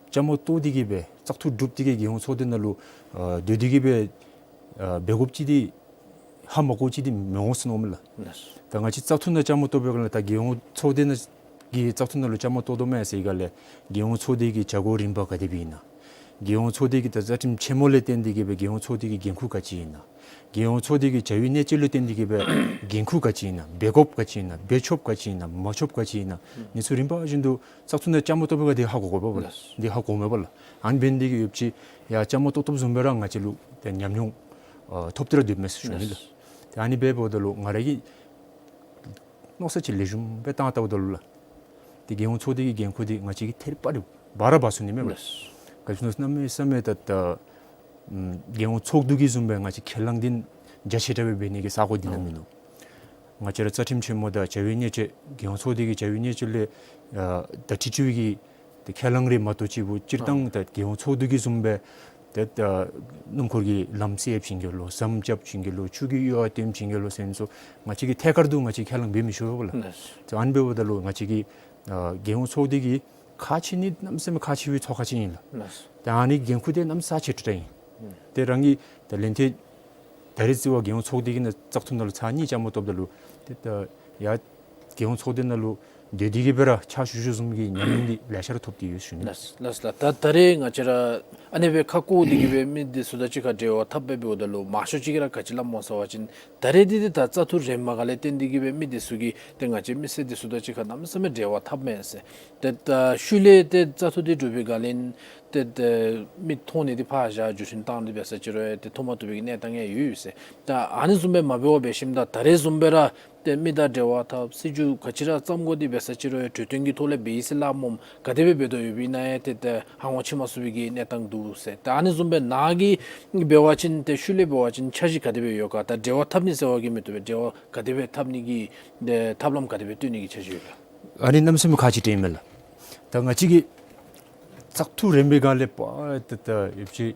བཅའ་མར་གཏོགས་ཏེ་གིས་སྦེ་བཙག་འཐུ་གྲུབ་སྟེ་གིས་རྒྱལ་ཡོངས་ཚོགས་སྡེ་ནང་ལུ་ཨ་སྡོད་དེ་གིས་སྦེ་ཨ་འབད་དགོཔ་ཅིག་འདི་ཧ་མ་གོཝ་ཅིག་འདི་མི་འོང་ཟེར་མནོཝ་མས་ལགས། ལགས། ད་ང་བཅས་བཙག་འཐུ་ནང་བཅའ་མར་གཏོགས་པའི་སྒང་ལས་ད་རྒྱལ་ཡོངས་ཚོགས་སྡེ་ནང་གི་བཙག་འཐུ་ནང་ལུ་བཅའ་མར་གཏོགས་དོ་མས་ཟེར་བའི་སྒང་ལས་རྒྱལ་ཡོངས་ཚོགས་སྡེ་གི་བྱ་སྒོ་རིམ་པ་ག་དེ་སྦེ་ཨིན་ན། རྒྱལ་ཡོངས་ཚོགས་སྡེ་གི་ད་རྩ་ཁྲིམས་ཆེན་མོ་ལས་བརྟེན་ཏེ་གིས་སྦེ་རྒྱལ་ཡོངས་ཚོགས་སྡེ་གི་འགན་ཁུར་ག་ཅི་ཨིན་ན། རྒྱལ་ཡོངས་ཚོགས་སྡེ་གི་བྱ་བའི་གནད་སྤྱོད་ལུ་བརྟེན་ཏེ་གིས་སྦེ་འགན་ཁུར་ག་ཅི་ཨིན་ན། འབད་དགོཔ་ག་ཅི་ཨིན་ན། འབད་ཆོགཔ་ག་ཅི་ཨིན་ན། མ་ཆོགཔ་ག་ཅི་ཨིན་ན། ཨུམ། འདི་ཚུ་རིམ་པ་བཞིན་དུ་བཙག་འཐུ་ནང་བཅའ་མར་གཏོགས་པའི་སྒང་འདི་ཧ་གོ་དགོ་པས་ལགས། ལགས། འདི་ཧ་གོཝ་མས་པ་ལགས། ཨ་ནི་འབད་ནི་འདི་གིས་ཡོདཔ་ཅིག་ཡར་བཅའ་མར་གཏོགས་གཏོགསཔ་བཟུམ་སྦེ་ར་ང་བཅས་ལུ་ཏེ་ཉམས་མྱོང་ཨ་ཐོབ་སྟེ་ར་སྡོདཔ་མས་ཟེར་ཞུ་ནི་ལགས། ལགས། ཏེ་ཨ་ནི་འབདཝ་ད་ལུ་ང་ར་གིས་མནོ་བསམ་ཅིག་ལེགས་ཤོམ་སྦེ་བཏང་བལྟཝ་ད་ལུ་ལགས། ཏེ་རྒྱལ་ཡོངས་ཚོགས་སྡེ་གི་འགན་ཁུར་འདི་ང་བཅས་ཀྱིས་ཐད་རི་བ་རི་འབག་ར་འབག་ཚུགས་ནི་མས་པ། ལགས། ག་ཅི་ལོ་གནམ་མེད་ས་མེད་ད་ད་ཨམ་རྒྱལ་ཡོངས་ཚོགས་འདུ་གི་བཟུམ་སྦེ་ང་བཅས་ཁས་བླངས་འདི་རྒྱ་ཆེ་དྲགས་སྦེ་འབད་ནི་གི་ས་གོ་འདི་ནང་མིན་ནུག། ང་བཅས་ར་རྩ་ཁྲིམས་ཆེན་མོ་དང་བྱ་བའི་གནད་སྤྱོད་རྒྱལ་ཡོངས་ཚོགས་སྡེ་གི་བྱ་བའི་གནད་སྤྱོད་ལས་ཨ་ད་ཁྲི་བཅུ་གི་ཏེ་ཁས་བླངས་རེ་མ་གཏོགས་ཅིག་པོ་སྤྱིར་བཏང་ད་རྒྱལ་ཡོངས་ཚོགས་འདུ་གི་བཟུམ་སྦེ་ཏེ་ད་སྣུམ་འཁོར་གྱི་ལམ་སེལ་བྱིན་གེ་ལོ། ཟམ་རྐྱབ་བྱིན་གེ་ལོ། ཆུ་གི་གཡུར་བ་སྟོན་བྱིན་གེ་ལོ་ཟེར་མི་ཚུ་ང་བཅས་ཀྱིས་ཐད་ཀར་དུ་ང་བཅས་ཁས་བླངས་འབད་མི་ཆོག་པས་ལགས། ལགས། ཏེ་ཨ་ནི་འབདཝ་ད་ལུ་ང་བཅས་ཀྱིས་ཨ་རྒྱལ་ཡོངས་ཚོགས་སྡེ་གི་ཁག་ཆེ་ནི་གནམ་མེད་ས་མེད་ཁག་ཆེ་བའི་ཚོགས་ཁག་ཅིག་ཨིན་ལགས། ལགས། ཏེ་ཨ་ནི་འགན་ཁུར་འདི་གནམ་མེད་ས་མེད་ཆེ་དྲགས་ཨིན། ཨུམ། ཏེ་རང་གིས་ད་ལན་ཐེངས་ད་རེས་བརྩི་བ་རྒྱལ་ཡོངས་ཚོགས་སྡེ་གི་ནང་བཙག་འཐུ་ནང་ལུ་ཚར་གཉིས་བཅའ་མར་གཏོགསཔ་ད་ལུ་ཏེ་ད་ཡར་རྒྱལ་ཡོངས་ཚོགས་སྡེ་ནང་ལུ་སྡོད་དེ་གིས་སྦེ་ར་ཕྱག་ཞུ་ཞུཝ་བཟུམ་གྱི་ཉམས་མྱོང་འདི་ལེ་ཤ་ར་ཐོབ་སྟེ་ཡོད་ཟེར་ཞུ་ནི། ལགས་ལགས་ལགས། ད་ད་རེས་ང་བཅས་ར་ཨ་ནི་སྦེ་ཁ་བསྐོར་ཏེ་གིས་སྦེ་མི་འདི་ཚུ་དང་གཅིག་ཁར་འབྲེལ་བ་འཐབ་སྦེ་འབདཝ་ད་ལུ་མང་ཤོས་ཅིག་གིས་ར་ག་ཅི་སླབ་སྨོ་ཟེར་བ་ཅིན་ད་རེས་འདི་འདི་ད་བཙག་འཐུ་རནམ་སྒང་ལས་བརྟེན་ཏེ་གིས་སྦེ་མི་འདི་ཚུ་གིས་ཏེ་ང་བཅས་མི་སེར་འདི་ཚུ་དང་གཅིག་ཁར་གནམ་མེད་ས་མེད་འབྲེལ་བ་འཐབ་མས་ཟེར། ཏེ་ད་ཤུལ་ལས་ཏེ་བཙག་འཐུ་འདི་གྲུབ་པའི་སྒང་ལས་ཏེ་ཏེ་མི་མཐོང་ནི་འདི་ཕར་བཞག་བརྒྱུད་འཕྲིན་བཏང་སྟེ་འབད་ས་ཅིག་རུང་ཏེ་མཐོང་མ་བཏུབ་པའི་གནས་སྟངས་ཡང་ཡོད་ཡོད་ཟེར། ད་ཨ་ནི་བཟུམ་སྦེ་མ་འབད་བར་འབད་ཞིནམ་ད་ད་རེས་བཟུམ་སྦེ་ར་ཏེ་མི་དང་འབྲེལ་བ་འཐབ་སྲིད་བྱུས་ག་ཅི་ར་བརྩམ་དགོ་སྟེ་འབད་ས་ཅིག་རུང་གྲོས་བསྟུན་གྱི་ཐོག་ལས་འབད་ཡི་ཟེར་སླབ་སྨོ། ག་དེ་སྦེ་འབད་དོ་ཡོདཔ་ཨིན་ན་ཡང་ཏེ་ཏེ་ཧ་གོ་ཚུགས་མ་ཚུགས་པའི་གི་གནས་སྟངས་འདུག་ཟེར། ད་ཨ་ནི་བཟུམ་སྦེ་ནཱ་གིས་འབད་བ་ཅིན་ཏེ་ཤུལ་ལས་འབད་བ་ཅིན་འཆར་གཞི་ག་དེ་སྦེ་ཡོད་ག། ད་འབྲེལ་བ་འཐབ་ནི་ཟེར་བ་གིས་མི་བཏུབ་པས། འབྲེལ་བ་ག་དེ་སྦེ་འཐབ་ནི་གི་ཏེ་ཐབས་ལམ་ག་དེ་སྦེ་བཏོན་ནི་གི་འཆར་གཞི་ཡོད་ག། ཨ་ནི་གནམ་མེད་ས་མེད་ཁག་ཆེ་དྲགས་ཨིན་མས་ལགས། ད་ང་བཅས་ཀྱིས་བཙག་འཐུ་རནམ་སྒང་ལས་ཕར་ཏེ་ད་ཡོདཔ་ཅིག་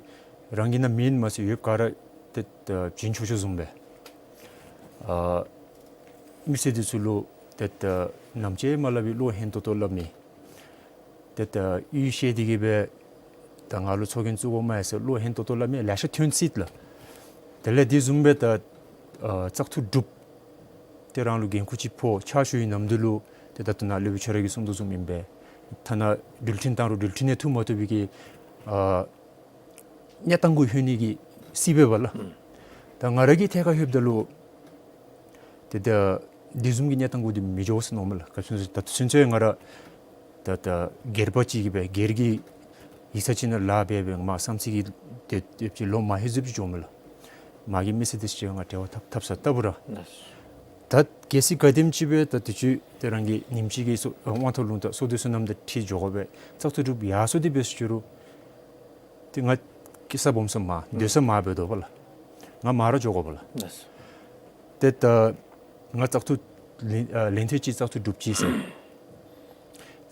རང་གི་ནང་མེད་མ་ཚད་ཡོདཔ་ག་ར་ཏེ་ད་བྱིན་ཆོག་ཆོག་བཟུམ་སྦེ་ཨ་མི་སེར་འདི་ཚུ་ལུ་ཏེ་ད་ནམ་ཅིག་མ་སླབ་པའི་བློ་ཧན་ཏོང་ཏོ་སླབ་མི་ཏེ་ད་ཡུལ་ཤེས་ཏེ་གིས་སྦེ་ད་ང་ལུ་ཚོགས་རྒྱན་བཙུགས་དགོ་མས་ཟེར་བློ་ཧན་ཏོང་ཏོ་སླབ་མི་ལེ་ཤ་ཐོན་སྲིད་ལགས། དེ་ལས་དེ་བཟུམ་སྦེ་ད་ཨ་བཙག་འཐུ་གྲུབ་སྟེ་རང་ལུ་འགན་ཁུར་ཅིག་ཕོག་ཕྱག་ཞུ་བའི་ནམ་དུས་ལུ་ཏེ་ད་ལྟོ་ནཱ་སློབ་དཔོན་ཁྱོད་ར་གིས་གསུངས་དོ་བཟུམ་ཨིན་པས། ཐ་ན་འགྲུལ་འཕྲིན་བཏང་རུང་འགྲུལ་འཕྲིན་ཡང་ཐུག་མ་བཏུབ་པའི་གི་ཨ་གནས་སྟངས་གུ་ལྷོད་ནི་གི་སྲིད་པས་པ་ལགས། ད་ང་ར་གི་ཐད་ཁར་ལྷོདཔ་ད་ལུ་ཏེ་ད་དེ་བཟུམ་གྱི་གནས་སྟངས་གུ་འདི་མི་འགྱོ་ཟེར་མནོཝ་མས་ལགས། ག་ཅི་ཟེར་ན་ད་ཚུན་ཚོད་ང་ར་ད་ད་སྒེར་པ་ཅིག་གིས་སྦེ་སྒེར་གྱི་ཡིག་ཚང་ཅིག་ནང་ལཱ་འབད་སྦེ་མར་བསམ་རྩེ་གི་ཏེ་ཏེ་ཅིག་ལོ་མ་ཧེ་ཟུབ་ཅིག་འགྱོཝ་མས་ལགས། མ་གི་མི་སེར་དེ་ཚུ་ང་འབྲེལ་བ་འཐབ་འཐབ་ས་ལྟ་བུ་ར། ད་གལ་སྲིད་ག་དེམ་ཅིག་སྦེ་ད་དུས་ཅི་ཏེ་རང་གི་ཉིནམ་གཅིག་གི་སོ་དབང་ཐོབ་ལུང་དང་སོ་ལྟོ་སོ་ནམ་དང་འཁྲིལ་འགྱོ་དགོ་པའི་བཙག་འཐུ་གྲུབ་ཡར་སོ་དེ་འབད་ཟེར་ཞུ་རུང་ཏེ་ང་སྐྱེ་ས་སྦོམ་ས་མར་སྡོད་ས་མར་འབད་དོ་པ་ལགས། ང་མར་ར་འགྱོ་དགོ་པ་ལགས། ཏེ་ད་ང་བཙག་འཐུ་ལན་ཨ་ལན་ཐེངས་གཅིག་བཙག་འཐུ་གྲུབ་ཅི་ཟེར།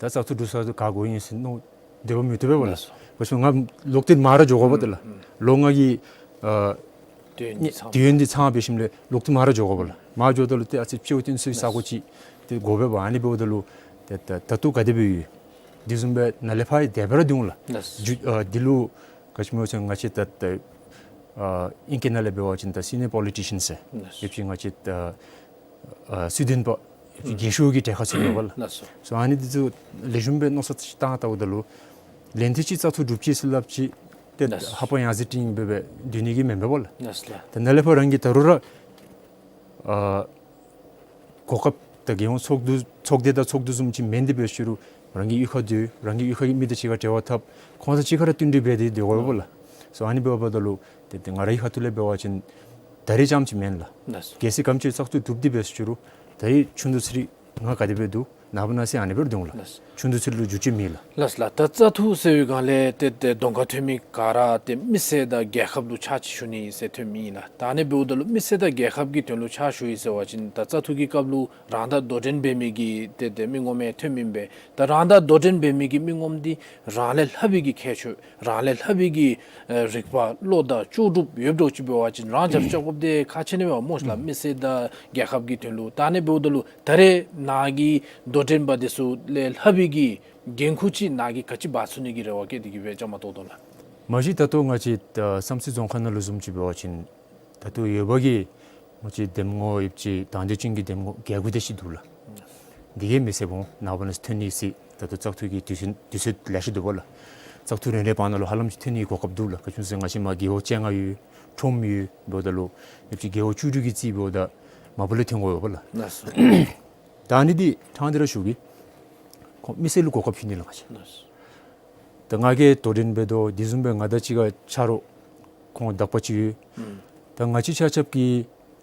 ད་བཙག་འཐུ་གྲུབ་ས་དེ་ག་དགོ་ཨིན་ཟེར་མནོ་སྡོད་པ་མི་བཏུབ་པས་པ་ལགས། ལགས་སོ། ག་ཅི་ང་ལོག་སྟེ་མར་ར་འགྱོ་དགོ་པ་ད་ལགས། ལོག་ང་གི་ཨ་དུས་ཡུན་འདི་ཚང་དུས་ཡུན་འདི་ཚང་འབད་ཞིནམ་ལས་ལོག་སྟེ་མར་ར་འགྱོ་དགོ་པ་ལགས། མར་འགྱོཝ་ད་ལུ་ཏེ་ཨ་ཙི་སྤྱོད་བསྟེན་ཚུ་ས་གོ་ཅིག་ཏེ་དགོ་པས་པ། ཨ་ནི་འབདཝ་ད་ལུ་ཏེ་ད་ད་ལྟོ་ག་དེ་སྦེ་ཡོད། དེ་བཟུམ་སྦེ་ནཱ་ལས་ཕར་དེ་སྦེ་ར་འདུག་ལགས། ལགས། འགྱོ་ཨ་འདི་ལུ་ག་ཅི་སྨོ་ཟེར་ང་བཅས་ད་ད་ཨ་ཨིང་སྐད་ནང་ལས་འབད་བ་ཅིན་ད་སི་ནི་ཡར་པོ་ལི་ཊི་ཤཱན་ཟེར། ལགས། ཨེ་ཕྱི་ང་བཅས་ད་ཨ་སྲིད་དོན་པ་ཨེ་ཕྱི་རྒས་ཤོས་ཀྱི་གྲལ་ཁར་ཚུད་ཡོདཔ་ལགས། ལགས་སོ། སོ་ཨ་ནི་འདི་ཚུ་ལེགས་ཤོམ་སྦེ་མནོ་བསམ་བཏང་བལྟཝ་ད་ལུ་ལན་ཐེངས་གཅིག་བཙག་འཐུ་གྲུབ་ཅི་ཟེར་སླབ་ཅི། ཏེ་ལགས། ཧ་པ་ཡང་ཟེར་སྤྲིང་སྦེ་སྦེ་སྡོད་ནི་གི་མེན་པས་པ་ལགས། ལགས་ལགས། ད་ནཱ་ལས་ཕར་རང་གིས་ད་རུང་ར་ཨ་གོ་སྐབས་ད་རྒྱལ་ཡོངས་ཚོགས་འདུ་ཚོགས་སྡེ་དང་ཚོགས་འདུ་བཟུམ་ཅིག་མེན་དེ་འབད་ཟེར་ཞུ་རུང་རང་གི་གཡུས་ཁར་སྡོད། རང་གི་གཡུས་ཁ་གི་མི་དང་གཅིག་ཁར་འབྲེལ་བ་འཐབ། ཁོང་དང་གཅིག་ཁར་ར་བསྟུན་གྲོས་འབད་དེ་སྡོད་དགོ་པས་ལགས། སོ་ཨ་ནི་འབདཝ་ད་ལུ་ཏེ་ཏེ་ང་རའི་ཁ་ཐུག་ལས་འབད་བ་ཅིན་ད་རེས་རྐྱངམ་ཅིག་མེན་ལགས། ལགས་སོ། གལ་སྲིད་ག་དེམ་ཅིག་བཙག་འཐུ་གྲུབ་སྟེ་འབད་ཟེར་ཞུ་རུང་ད་རེས་ཆུང་དུས་ཚོད་ར་ང་ག་དེ་སྦེ་འདུག། ནངས་པ་གནངས་ཚེ་ཨ་ནི་སྦེ་ར་འདུག་ལགས། ལགས། ཆུང་དུས་ཚོད་ལུ་འགྱུར་བཅོས་མེད་ལགས། ལགས་ལགས། ད་བཙག་འཐུ་ཟེར་བའི་སྒང་ལས་ཏེ་ཏེ་གདོང་ཁར་ཐོན་མི་ག་ར་ཏེ་མི་སེར་དང་རྒྱལ་ཁབ་ལུ་ཕྱག་ཕྱིད་ཞུ་ནི་ཨིན་ཟེར་ཐོནམ་ཨིན་ལགས། ད་ཨ་ནི་འབདཝ་ད་ལུ་མི་སེར་དང་རྒྱལ་ཁབ་ཀྱི་དོན་ལུ་ཕྱག་ཞུ་ཡི་ཟེར་བ་ཅིན་ད་བཙག་འཐུ་གི་སྐབས་ལུ་རང་དང་དོ་འགྲན་འབད་མི་གི་ཏེ་ཏེ་མི་ངོམ་ཡང་ཐོནམ་ཨིན་པས། ད་རང་དང་དོ་འགྲན་འབད་མི་གི་མི་ངོམ་འདི་རང་ལས་ལྷག་པའི་གི་ཁྱད་ཆོས་རང་ལས་ལྷག་པའི་གི་ཨེ་རིག་པ་བློ་དང་ལྕོགས་གྲུབ་ཡོདཔ་འདྲཝ་ཅིག་འབད་བ་ཅིན་རང་རྒྱབ་རྐྱབ་དགོཔ་འདི་ཁག་ཆེ་ནི་མས་པ་སྨོ་ཤ་ལགས། མི་སེར་དང་རྒྱལ་ཁབ་ཀྱི་དོན་ལུ། ད་ཨ་ནི་འབདཝ་ད་ལུ་ད་རེས་ནཱ་གིས་དོ་འགྲན་པ་འདི་ཚུ་ལས་ལྷག་པའི་གི་འགན་ཁུར་ཅིག་ནཱ་གིས་ག་ཅི་འབག་ཚུགས་ནི་གི་རེ་བ་བསྐྱེད་དེ་གིས་སྦེ་བཅའ་མར་གཏོགས་དོ་ལགས། མ་གཞི་ད་ལྟོ་ང་བཅས་ད་བསམ་རྩེ་རྫོང་ཁག་ནང་ལུ་བཟུམ་ཅིག་འབད་བ་ཅིན་ད་ལྟོ་ཡོད་པ་གི་ང་བཅས་འདེམས་ངོ་ཡོདཔ་ཅིག་དང་འདོད་ཅན་གྱི་འདེམས་ངོ་བརྒྱད་དགུ་དེ་ཅིག་འདུག་ལགས། འདི་གིས་མི་སེར་སྦོམ་ནངས་པ་གནངས་ཚེ་ཐོན་ནི་ཅིག་ད་ལྟོ་བཙག་འཐུ་གི་དུས་ཚོད་དུས་ཚོད་ལེ་ཤ་འདུག་པ་ལགས། བཙག་འཐུ་རན་རན་བར་ན་ལུ་ཧ་ལམ་ཅིག་ཐོན་ནི་གི་གོ་སྐབས་འདུག་ལགས། ག་ཅི་སྨོ་ཟེར་ང་བཅས་མར་རྒེད་འོག་བཅོ་ལྔ་ཡོད། ཁྲོམ་ཡོད། འབདཝ་ད་ལུ་ཡོདཔ་ཅིག་རྒེད་འོག་བཅུ་དྲུག་གིས་རྩིས་འབདཝ་ད་མ་པ་ལས་ཐོན་དགོ་པས་པ་ལགས། ལགས་སོ། ད་ཨ་ནི་འདི་ཕྲང་སྟེ་ར་ཞུ་གེ། ཁོང་མི་སེར་ལུ་གོ་སྐབས་ཕུལ་ནི་ལགས། ང་བཅས་ལགས་སོ། ད་ང་གིས་དོ་འགྲན་འབད་དོ། དེ་བཟུམ་སྦེ་ང་དང་གཅིག་ཁར་ཆ་རོགས་ཁོང་དག་པ་ཅིག་ཡོད། ཨུམ། ད་ང་བཅས་ཆ་ཁྱབ་ཀྱི་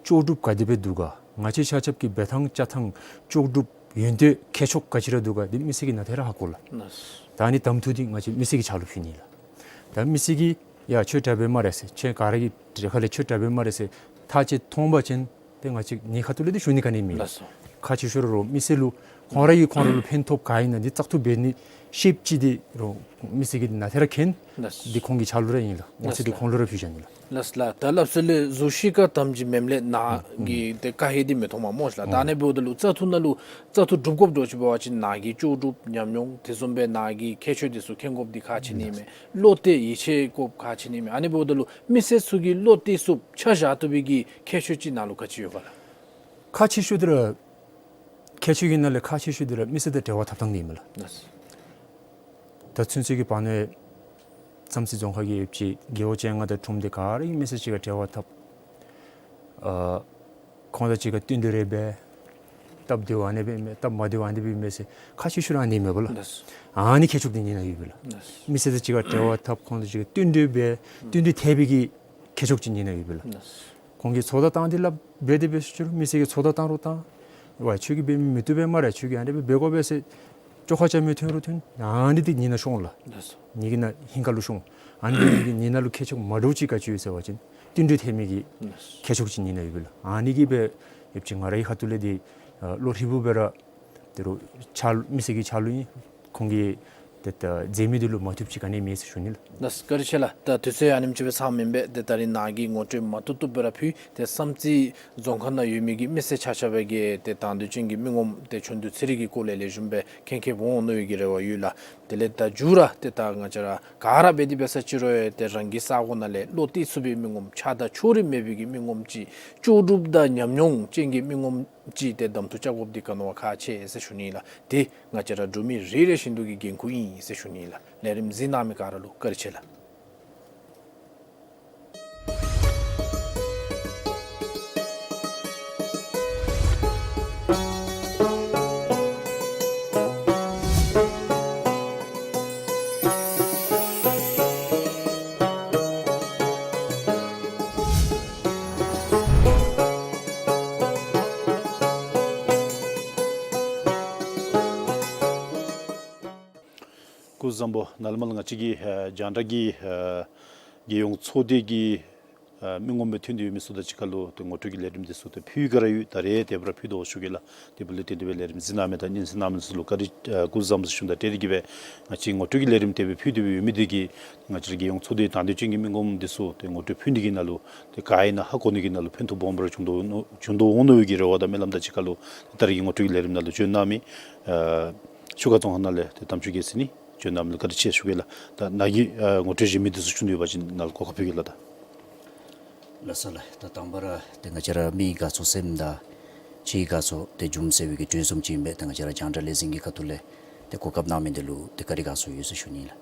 ལྕོགས་གྲུབ་ག་དེ་སྦེ་འདུག་ག། ང་བཅས་ཆ་ཁྱབ་ཀྱི་འབད་ཐངས་བཅའ་ཐངས་ལྕོགས་གྲུབ་ཡོན་ཏན་ཁྱད་ཆོས་ག་ཅི་ར་འདུག་ག། འདི་མི་སེར་གྱིས་ནཱ་ཏེ་ར་ཧ་གོ་ལགས། ལགས་སོ། ད་ཨ་ནི་གདམ་འཐུ་འདི་ང་བཅས་མི་སེར་གྱི་ཕྱག་ལུ་ཕུལ་ནི་ལགས། ད་མི་སེར་གྱིས་ཡ་ཁྱོད་དྲག་པས་སྨ་རེ་ཟེར། ཁྱོད་ག་ར་གི་གྲལ་ཁ་ལས་ཁྱོད་དྲག་པས་སྨ་རེ་ཟེར་ཐག་བཅད་མཐོང་པ་ཅིན་ཏེ་ང་བཅས་ངེའི་ཁ་ཐུག་ལས་འདི་ཞུ་ནི་ག་ནི་མེད། ལགས་སོ། ཁག་ཆེ་ཤོས་ར་རོགས་མི་སེར་ལུ་ཁོང་ར་གིས་ཁོང་ར་ལུ་ཕན་ཐོགས་ག་ཨིན་ན་འདི་བཙག་འཐུ་འབད་ནི་ཤེསཔ་ཅིག་འདི་རོགས་མི་སེར་གྱིས་ནཱ་ཏེ་ར་མཁྱེན། ལགས་སོ། འདི་ཁོང་གི་ཕྱག་ལུ་ར་ཨིན་ལགས། ངོ་ཚ་འདི་ཁོང་ལུ་ར་ཕུལ་བཞག་ནི་ལགས། ལགས་སོ་ལགས། ད་སླབ་ས་ལས་ཟུར་བཤད་ཁག་ཐམས་ཅད་མེནམ་ལས་ནཱ་གི་ཏེ་བཀའ་ཧེ་འདི་མི་མཐོང་མས་སྨོ་ཤ་ལགས། ད་ཨ་ནི་འབདཝ་ད་ལུ་བཙག་འཐུ་ནང་ལུ་བཙག་འཐུ་གྲུབ་དགོཔ་འདྲཝ་ཅིག་འབད་བ་ཅིན་ནཱ་གི་ལྕོགས་གྲུབ་ཉམས་མྱོང་དེ་བཟུམ་སྦེ་ནཱ་གི་ཁྱད་ཆོས་འདི་ཚུ་མཁྱེན་དགོཔ་འདི་ཁག་ཆེ་ནི་མས། བློ་གཏད་ཡིད་ཆེས་དགོཔ་ཁག་ཆེ་ནི་མས། ཨ་ནི་འབདཝ་ད་ལུ་མི་སེར་ཚུ་གིས་བློ་གཏད་ཚུགསཔ་ཆ་བཞག་བཏུབ་པའི་གི་ཁྱད་ཆོས་ཅིག་ནཱ་ལུ་ག་ཅི་ཡོད་ག་ལགས། ཁག་ཆེ་ཤོས་འདི་ར་ཁྱད་ཆོས་ཀྱི་ནང་ལས་ཁག་ཆེ་ཤོས་འདི་ར་མི་སེར་དང་འབྲེལ་བ་འཐབ་ཐངས་འདི་ཨིན་མས་ལགས། ལགས་སོ། ད་ཚུན་ཚོད་ཀྱི་བར་ན་བསམ་རྩེ་རྫོང་ཁག་གི་ཡོདཔ་ཅིག་རྒེད་འོག་བཅོ་ལྔ་དང་ཁྲོམ་སྡེ་ག་ར་གིས་མི་སེར་གཅིག་ཁར་འབྲེལ་བ་འཐབ། ཨ་ཁོང་དང་གཅིག་ཁར་བསྟུན་གྲོས་རེ་འབད། སྟབས་བདེཝ་ཨ་ནེ་སྦེ་མས། སྟབས་མ་བདེཝ་ཨ་ནེ་སྦེ་མས་ཟེར་ཁག་ཆེ་ཤོས་ར་ཨ་ནི་མས་པ་ལགས། ལགས་སོ། ཨ་ནི་ཁྱད་ཆོས་འདི་ངེའི་ནང་ཡོད་པས་ལགས། ལགས་སོ། མི་སེར་དང་གཅིག་ཁར་འབྲེལ་བ་འཐབ། ཁོང་དང་གཅིག་ཁར་བསྟུན་གྲོས་འབད། བསྟུན་གྲོས་འཐད་པའི་གི་ཁྱད་ཆོས་ཅིག་ངེའི་ནང་ཡོད་པས་ལགས། ལགས་སོ། ཁོང་གིས་ཚོགས་བརྡ་བཏང་སྟེ་སླབ་འབད་དེ་འབད་ཟེར་ཞུ་རུང་མི་སེར་གྱིས་ཚོགས་བརྡ་བཏང་རུང་ཏེ་ཝའི་ཁྱོད་ཀྱིས་འབད་མི་བཏུབ་པས་སྨ་རེ། ཁྱོད་ཀྱིས་ཨ་ནི་སྦེ་འབད་དགོ་པས་ཟེར་བཅོ་ཁ་རྐྱབ་མི་ཐོན་རུང་ཐོན། ཨ་ནི་འདི་ངེའི་ནང་ཤོང་ལགས། ལགས་སོ། ངེའི་ནང་ཧིང་ཁ་ལུ་ཤོང་། ཨ་ནི་འདི་ངེའི་ནང་ལུ་ཁྱད་ཆོས་མ་འདྲཝ་ཅིག་ག་ཅི་ཡོད་ཟེར་བ་ཅིན་བསྟུན་གྲོས་འཐད་མི་གི་ལགས་སོ། ཁྱད་ཆོས་ཅིག་ངེའི་ནང་ཡོད་པས་ལགས། ཨ་ནི་གིས་སྦེ་ཡོདཔ་ཅིག་ང་རའི་ཁ་ཐུག་ལས་འདི་ཨ་བློ་ཧྲིལ་བུ་སྦེ་ར་དེ་རུང་ཕྱག་མི་སེར་གྱི་ཕྱག་ལུ་ཨིན། ཁོང་གིས་ཏེ་ད་མཛད་མི་འདི་ལུ་མ་བཏུབ་ཅིག་ག་ནི་མེད་ཟེར་ཞུ་ནི་ལགས། ལགས་སོ། བཀའ་དྲིན་ཆེ་ལགས། ད་དུས་ཚོད་ཨ་ནེམ་ཅིག་སྦེ་ཚང་མེན་པས། ཏེ་ད་རིས་ནཱ་གིས་ངོ་སྤྲོད་མ་བཏུབ་བཏུབ་སྦེ་ར་ཕུལ། ཏེ་བསམ་རྩེ་རྫོང་ཁག་ནང་ཡོད་མི་གི་མི་སེར་ཆ་ཁྱབ་ཀྱིས་ཏེ་དང་འདོད་ཅན་གྱི་མི་ངོམ་ཏེ་ཆུང་དུས་ཚོད་རིག་གི་སྐོར་ལས་ལེགས་ཤོམ་སྦེ་མཁྱེན་མཁྱེནམ་འོང་མནོ་བའི་གི་རེ་བ་ཡོད་ལགས། དེ་ལས་ད་མཇུག་ར་ཏེ་ད་ང་བཅས་ར་ག་ར་འབད་དེ་འབད་ས་ཅིག་རུང་ཡང་ཏེ་རང་གི་ས་གོ་ནང་ལས་བློ་གཏད་ཚུགས་པའི་མི་ངོམ་ཆགས་སྡང་ཕྱོགས་རིས་མེད་པའི་གི་མི་ངོམ་ཅིག་ལྕོགས་གྲུབ་དང་ཉམས་མྱོང་ཅན་གྱི་མི་ངོམ་ཅིག་ཏེ་གདམ་འཐུ་རྐྱབ་དགོཔ་འདི་ག་ནི་བ་ཁག་ཆེ་ཟེར་ཞུ་ནི་ལགས། ཏེ་ང་བཅས་ར་འབྲུག་མི་རེ་རེ་བཞིན་དུ་གི་འགན་ཁུར་ཨིན་ཟེར་ཞུ་ནི་ལགས། ལས་རིམ་གཟིགས་གནང་མི་ག་ར་ལུ་བཀའ་དྲིན་ཆེ་ལགས། སྐུ་གཟུགས་བཟང་པོ། ནཱ་ལས་མར་ང་བཅས་ཀྱི་ཨ་རྒྱང་བསྒྲགས་ཀྱི་ཨ་རྒྱལ་ཡོངས་ཚོགས་སྡེ་གི་ཨ་མི་ངོམ་སྦེ་ཐོན་ཏེ་ཡོད་མི་ཚུ་དང་གཅིག་ཁར་ལུ་ཏེ་ངོ་སྤྲོད་ཀྱི་ལས་རིམ་འདི་ཚུ་ཏེ་ཕུལ་ག་ར་ཡོད། ད་རེས་དེ་སྦེ་ར་ཕུལ་དོ་ཞུ་གེ་ལགས། དེ་འབདཝ་ལས་བརྟེན་ཏེ་སྦེ་ལས་རིམ་གཟིགས་གནང་མི་དང་སྙན་གསན་གནང་མི་ཚུ་ལུ་བཀའ་དྲིན་ཨ་སྐུ་གཟུགས་བཟང་པོ་ཟེར་ཞུཝ་དང་འབྲེལ་ཏེ་གི་སྦེ་ང་བཅས་ངོ་སྤྲོད་ཀྱི་ལས་རིམ་དེ་སྦེ་ཕུལ་ཏེ་སྦེ་ཡོད་མི་འདི་གིས་ང་བཅས་ར་རྒྱལ་ཡོངས་ཚོགས་སྡེའི་དང་འདོད་ཅན་གྱི་མི་ངོམ་འདི་ཚུ་ཏེ་ངོ་སྤྲོད་ཕུལ་ནི་གི་ནང་ལུ་ཏེ་ག་ཨིན་ན་ཧ་གོ་ནི་གི་ནང་ལུ་ཕན་ཐོགས་སྦོམ་ར་བྱུང་དོ་འོང་ནོ་བྱུང་དོ་འོང་ནི་གི་རེ་བ་དང་སྨོན་ལམ་དང་གཅིག་ཁར་ལུ་ད་རེས་ཀྱི་ངོ་སྤྲོད་ཀྱི་ལས་རིམ་ནང་ལུ་བྱོན་གནང་མི་ཨ་ཆུ་ཁ་རྫོང་ཁག་ནང་ལས་ཏེ་དམ་ཆོས་རྒྱལ་མཚན་ཨིན། བྱོན་གནང་མི་ལུ་བཀའ་དྲིན་ཆེ་ཞུ་གེ་ལགས། ད་ནཱ་གི་ཨ་ངོ་སྤྲོད་གཞན་མི་འདི་ཚུ་བྱུང་ཡོད་པ་ཅིན་ནཱ་ལུ་གོ་སྐབས་ཕུལ་གེ་ལགས། ད་ལགས་སོ་ལགས། ད་དང་པ་ར་ཏེ་ང་བཅས་ར་མི་དགའ་ཚོར་སེམས་དང་ཕྱི་དགའ་ཚོར་ཏེ་འབྱུངམ་ཟེར་བའི་གི་གྲོས་གསུམ་ཅིག་ཨིན་པས། ད་ང་བཅས་ར་རྒྱང་བསྒྲགས་ལས་འཛིན་གྱི་ཁ་ཐུག་ལས་ཏེ་གོ་སྐབས་གནང་མི་འདི་ལུ་ཏེ་བཀའ་དྲིན་དགའ་ཚོར་ཡོད་ཟེར་ཞུ་ནི་ལགས།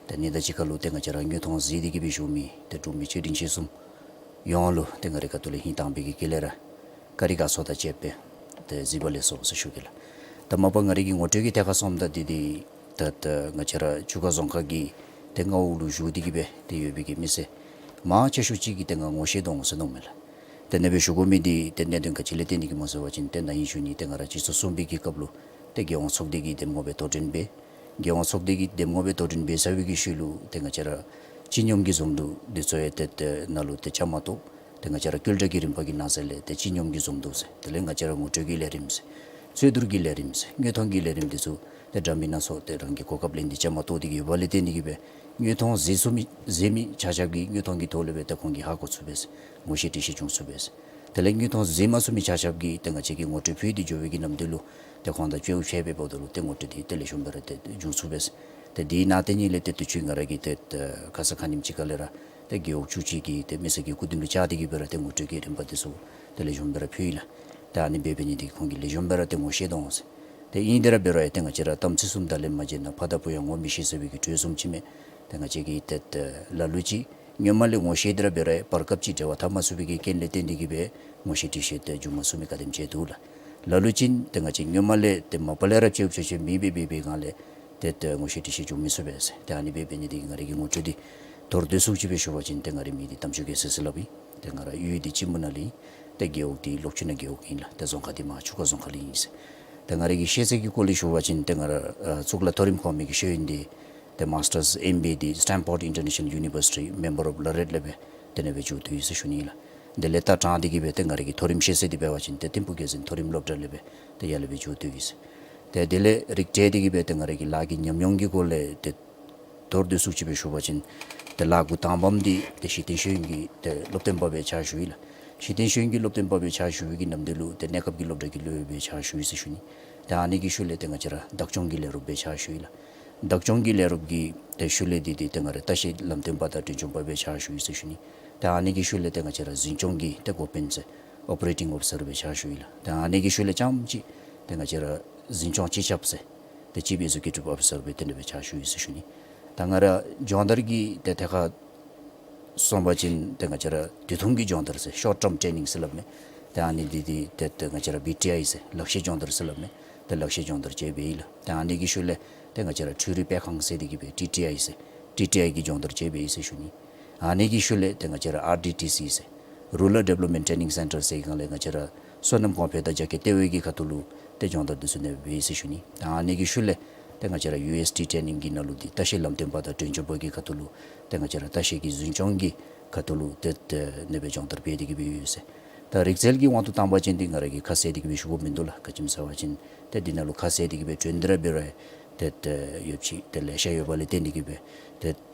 ད་ཨ་ནི་དང་གཅིག་ཁར་ལུ་ཏེ་ང་བཅས་ར་དངོས་མཐོང་གཟིགས་ཏེ་གི་སྦེ་བཞུགས་མི་ཏེ་འབྲུག་མི་ཆེ་འབྲིང་ཆེ་གསུམ་ཡོངས་ལུ་ཏེ་ང་རའི་ཁ་ཐུག་ལས་ཧིང་དྭངས་པའི་གི་དཀྱིལ་ལས་ར་བཀའ་དྲིན་དགའ་ཚོར་དང་བཅས་པའི་ཏེ་གཟིགས་པ་ལེགས་སོ་ཟེར་ཞུ་གེ་ལགས། ད་མ་པ་ང་རའི་གི་ངོ་སྤྲོད་ཀྱི་ཐད་ཁར་སོངམ་ད་འདི་འདི་ད་ད་ང་བཅས་ར་ཆུ་ཁ་རྫོང་ཁག་གི་ཏེ་མངའ་འོག་ལུ་བཞུགས་ཏེ་གི་སྦེ་ཏེ་ཡོད་པའི་གི་མི་སེར་མང་ཆེ་ཤོས་ཅིག་གིས་ཏེ་ང་ངོ་ཤེས་དོ་འོང་ཟེར་མནོཝ་མས་ལགས། ཏེ་ཨ་ནི་སྦེ་ཞུ་དགོ་མི་འདི་ཏེ་གནད་དོན་ག་ཅི་ལས་བརྟེན་ཏེ་གི་སྨོ་ཟེར་བ་ཅིན་ཏེ་ན་ཧིང་གཞེས་ནིང་ཏེ་ང་ར་སྤྱི་ཚོགས་གསུམ་པའི་གི་སྐབས་ལུ་ཏེ་རྒྱལ་ཡོངས་ཚོགས་སྡེ་གི་འདེམས་ངོ་སྦེ་དོ་འགྲན་འབད། རྒྱལ་ཡོངས་ཚོགས་སྡེ་གི་འདེམས་ངོ་སྦེ་དོ་འགྲན་འབད་ཚར་བའི་གི་ཤུལ་ལུ་ཏེ་ང་བཅས་ར་སྤྱི་སྙོམས་ཀྱི་འཛོམས་འདུ་འདི་ཚུ་ཡང་ཏེ་ཏེ་ནཱ་ལུ་ཏེ་བཅའ་མར་གཏོགས། ཏེ་ང་བཅས་ར་བསྐུལ་བསྒྲགས་ཀྱི་རིམ་པ་གི་ནང་གསེས་ལས་ཏེ་སྤྱི་སྙོམས་ཀྱི་འཛོམས་འདུ་ཟེར། དེ་ལས་ང་བཅས་ར་ངོ་སྤྲོད་ཀྱི་ལས་རིམ་ཟེར། རྩོད་བསྡུར་གྱི་ལས་རིམ་ཟེར། དངོས་མཐོང་གི་ལས་རིམ་འདི་ཚུ་ཏེ་འདྲ་མིན་སྣ་ཚོགས་ཏེ་རང་གི་གོ་སྐབས་ལེན་ཏེ་བཅའ་མར་གཏོགས་ཏེ་གི་ཡོདཔ་ལས་བརྟེན་ཏེ་གི་སྦེ་དངོས་མཐོང་གཟིགས་ཚུགས་མི་གཟིགས་མི་ཆ་ཁྱབ་ཀྱིས་དངོས་མཐོང་གི་ཐོག་ལས་སྦེ་ཏེ་ཁོང་གིས་ཧ་གོ་ཚུགས་པས་ཟེར། ངོ་ཤེས་འདྲིས་ཤེས་འབྱུང་ཚུགས་པས་ཟེར། དེ་ལས་དངོས་མཐོང་གཟིགས་མ་ཚུགས་མི་ཆ་ཁྱབ་ཀྱིས་ཏེ་ང་བཅས་ཀྱིས་ངོ་སྤྲོད་ཕུལ་ཏེ་འགྱོ་བའི་གི་ནམ་དུས་ལུ་ཏེ་ཁོང་དང་ཕྱད་ཕྱད་པའི་བར་དུ་ལུ་ཏེ་ངོ་སྤྲོད་འདི་ཏེ་ལེགས་ཤོམ་སྦེ་ར་ཏེ་འབྱུང་ཚུགས་པས་ཟེར། ཏེ་འདི་ནང་དེ་ཉིད་ལས་ཏེ་དུས་ཅི་ང་ར་གིས་ཏེ་ཁ་ཙ་ཁ་ཉིནམ་ཅིག་ཁ་ལས་ར་ཏེ་རྒེད་འོག་བཅུ་གཅིག་གི་ཏེ་མི་སེར་གྱི་སྐུ་མདུན་ལུ་བཅར་ཏེ་གི་སྦེ་ར་ཏེ་ངོ་སྤྲོད་ཀྱི་རིམ་པ་འདི་ཚུ་ཏེ་ལེགས་ཤོམ་སྦེ་ར་ཕུལ་ཡི་ལགས། ཏེ་ཨ་ནི་འབད་འབད་ནི་འདི་གིས་ཁོང་གིས་ལེགས་ཤོམ་སྦེ་ར་ཏེ་ངོ་ཤེས་དོ་འོང་ཟེར། ཏེ་ཨིན་དེ་ར་འབད་རུང་ཡང་ཏེ་ང་བཅས་ར་དམ་ཚིག་གསུམ་དང་ལེན་མ་བྱིན་ན་ཕ་དང་བུ་ཡང་ངོ་མི་ཤེས་ཟེར་བའི་གི་གྲོས་གསུམ་ཅིག་ཨིན་མས། ཏེ་ང་བཅས་ཀྱིས་ཏེ་ལ་ལུ་ཅིག་སྔོན་མ་ལས་ངོ་ཤེས་དེ་ར་འབད་རུང་བར་སྐབས་ཅིག་འབྲེལ་བ་འཐབ་མ་ཚུགས་པའི་གི་རྐྱེན་ལས་བརྟེན་ཏེ་གི་སྦེ་ངོ་ཤེས་འདྲིས་ཤེས་ཏེ་འབྱུང་མ་ཚུགས་མི་ག་དེམ་ཅིག་འདུག་ལགས། ལ་ལུ་ཅིག་ཏེ་ང་བཅས་སྔོན་མ་ལས་ཏེ་མ་པ་ལས་ར་ཕྱད་ཕྱད་ཕྱད་མེད་པའི་འབད་བའི་སྒང་ལས་ཏེ་ཏེ་ངོ་ཤེས་འདྲིས་ཤེས་འབྱུང་མི་ཚུགས་པས་ཟེར། ཏེ་ཨ་ནི་འབད་འབད་ནི་འདི་གིས་ང་རའི་གི་ངོ་སྤྲོད་འདི་མདོར་བསྡུས་སུ་ཅིག་སྦེ་ཞུ་བ་ཅིན་ཏེ་ང་རའི་མིང་འདི་དམ་ཆོས་རྒྱལ་མཚན་ཟེར་སླབ་ཨིན། ཏེ་ང་ར་གཡུས་འདི་སྤྱི་མོ་ནང་ལས་ཨིན། ཏེ་རྒེད་འོག་འདི་ལོག་ཆུ་ནང་རྒེད་འོག་ཨིན་ལགས། ཏེ་རྫོང་ཁག་འདི་མར་ཆུ་ཁ་རྫོང་ཁག་ལས་ཨིན་ཟེར། ཏེ་ང་རའི་གི་ཤེས་ཚད་ཀྱི་སྐོར་ལས་ཞུ་བ་ཅིན་ཏེ་ང་ར་ཨ་གཙུག་ལག་མཐོ་རིམ་གོང་མའི་གི་ཤེས་ཡོན་འདི་ཏེ་མཱས་ཊརསི་ཨེམ་བི་ཨེ་འདི་སི་ཊེམ་ཕོརཌ་ཨིན་ཊར་ནེ་ཤ་ནཱལ་ཡུ་ནི་བར་སི་ཊི་མེམ་བར་ཨོཕ་ལོ་རེཊ་ལས་སྦེ་ཏེ་ཨ་ནི་སྦེ་མཇུག་བསྡུ་ཡི་ཟེར་ཞུ་ནི་ལགས། དེ་ལས་ད་དྲངས་ཏེ་གི་སྦེ་ཏེ་ང་རའི་གི་མཐོ་རིམ་ཤེས་ཚད་འདི་འབད་བ་ཅིན་ཏེ་ཐིམ་ཕུག་རྒྱལ་འཛིན་མཐོ་རིམ་སློབ་གྲྭ་ལས་སྦེ་ཏེ་ཡར་ལས་སྦེ་མཇུག་བསྡུ་ཡི་ཟེར། ཏེ་དེ་ལས་རིགས་བསྒྲེས་ཏེ་གི་སྦེ་ཏེ་ང་རའི་གི་ལཱ་གི་ཉམས་མྱོང་གི་སྐོར་ལས་ཏེ་མདོར་བསྡུས་སུ་ཅིག་སྦེ་ཞུ་བ་ཅིན་ཏེ་ལཱ་འགོ་དང་པམ་འདི་ཏེ་གཞི་རྟེན་ཤེས་ཡོན་གྱི་ཏེ་སློབ་སྟོན་པ་སྦེ་ཕྱག་ཞུ་ཡི་ལགས། གཞི་རྟེན་ཤེས་ཡོན་གྱི་སློབ་སྟོན་པ་སྦེ་ཕྱག་ཞུ་བའི་གི་ནམ་དུས་ལུ་ཏེ་གནས་སྐབས་ཀྱི་སློབ་གྲྭ་གི་སློབ་དཔོན་སྦེ་ཕྱག་ཞུ་ཡི་ཟེར་ཞུ་ནི། ཏེ་ཨ་ནི་གི་ཤུལ་ལས་ཏེ་ང་བཅས་ར་བདག་སྐྱོང་གི་ལས་རོགསཔ་སྦེ་ཕྱག་ཞུ་ཡི་ལགས། བདག་སྐྱོང་གི་ལས་རོགསཔ་གི་ཏེ་ཤུལ་ལས་འདི་འདི་ཏེ་ང་ར་ལྟ་བཤལ་ལམ་སྟོན་པ་དང་མགྲོན་སྐྱོང་པ་སྦེ་ཕྱག་ཞུ་ཡི་ཟེར་ཞུ་ནི། ཏེ་ཨ་ནི་གི་ཤུལ་ལས་ཏེ་ང་བཅས་ར་འཛིན་སྐྱོང་གི་ཏེ་འགོ་དཔོན་ཟེར་ཨོ་པ་རེ་ཊིང་ཨོ་ཕི་སར་སྦེ་ཕྱག་ཞུ་ཡི་ལགས། ཏེ་ཨ་ནི་གི་ཤུལ་ལས་རྐྱངམ་ཅིག་ཏེ་ང་བཅས་ར་འཛིན་སྐྱོང་སྤྱི་ཁྱབ་ཟེར་ཏེ་ཅིཕ་ཨེག་ཛེ་ཀུ་ཊིབ་ཨོ་ཕི་སར་སྦེ་ཏེ་ཨ་ནི་སྦེ་ཕྱག་ཞུ་ཡི་ཟེར་ཞུ་ནི། ད་ང་ར་སྦྱོང་བརྡར་གྱི་ཏེ་ཐད་ཁར་སོང་པ་ཅིན་ཏེ་ང་བཅས་ར་དུས་ཐུང་གི་སྦྱོང་བརྡར་ཟེར་ཤོཊ་ཊརམ་ཊེ་ནིང་ཟེར་སླབ་མས། ཏེ་ཨ་ནི་འདི་འདི་ཏེ་ཏེ་ང་བཅས་ར་བི་ཊི་ཨའི་ཟེར་ལག་ཤེས་སྦྱོང་བརྡར་ཟེར་སླབ་མས། ཏེ་ལག་ཤེས་སྦྱོང་བརྡར་ཅིག་འབད་ཡི་ལགས། ཏེ་ཨ་ནི་གི་ཤུལ་ལས་ཏེ་ང་བཅས་ར་འཕྲུལ་རིག་སྤེལ་ཁང་ཟེར་འདི་གིས་སྦེ་ཊི་ཊི་ཨའི་ཟེར་ཊི་ཊི་ཨའི་གི་སྦྱོང་བརྡར་ཅིག་འབད་ཡི་ཟེར་ཞུ་ནི། ཨ་ནི་གི་ཤུལ་ལས་ཏེ་ང་བཅས་ར་ཨར་ཌི་ཊི་སི་ཟེར་རུ་རཱལ་ཌི་བེ་ལོབ་མེནཊ་ཊེ་ནིང་སེན་ཊར་ཟེར་གི་སྒང་ལས་ང་བཅས་ར་སོ་ནམ་གོང་འཕེལ་དང་རྒྱ་སྐྱེད་གཏོད་དབང་གི་ཁ་ཐུག་ལུ་ཏེ་སྦྱོང་བརྡར་འདི་ཚུ་ཨ་ནི་སྦེ་འབད་ཡི་ཟེར་ཞུ་ནི། ད་ཨ་ནི་གི་ཤུལ་ལས་ཏེ་ང་བཅས་ར་ཡུ་ཨེསི་ཌི་ཊེ་ནིང་གི་ནང་ལུ་འདི་ལྟ་བཤལ་ལམ་སྟོན་པ་དང་མགྲོན་སྐྱོང་པ་གི་ཁ་ཐུག་ལུ་ཏེ་ང་བཅས་ར་ལྟ་བཤལ་གྱི་འཛིན་སྐྱོང་གི་ཁ་ཐུག་ལུ་ཏེ་ཏེ་ཨ་ནི་སྦེ་སྦྱོང་བརྡར་འབད་དེ་གི་སྦེ་ཡོད་ཟེར། ད་རིག་རྩལ་གྱི་དབང་དུ་བཏང་པ་ཅིན་འདི་ང་ར་གིས་ཁ་གསལ་ཏེ་གི་སྦེ་ཞུ་དགོཔ་མིན་འདུག་ལགས། ག་ཅི་སྨོ་ཟེར་བ་ཅིན་ཏེ་འདི་ནང་ལུ་ཁ་གསལ་ཏེ་གི་སྦེ་བྱོན་ཏེ་ར་འབད་རུང་ཏེ་ཏེ་ཡོདཔ་ཅིག་ཏེ་ལེ་ཤ་ཡོདཔ་ལས་བརྟེན་ཏེ་གི་སྦེ་ཏེ་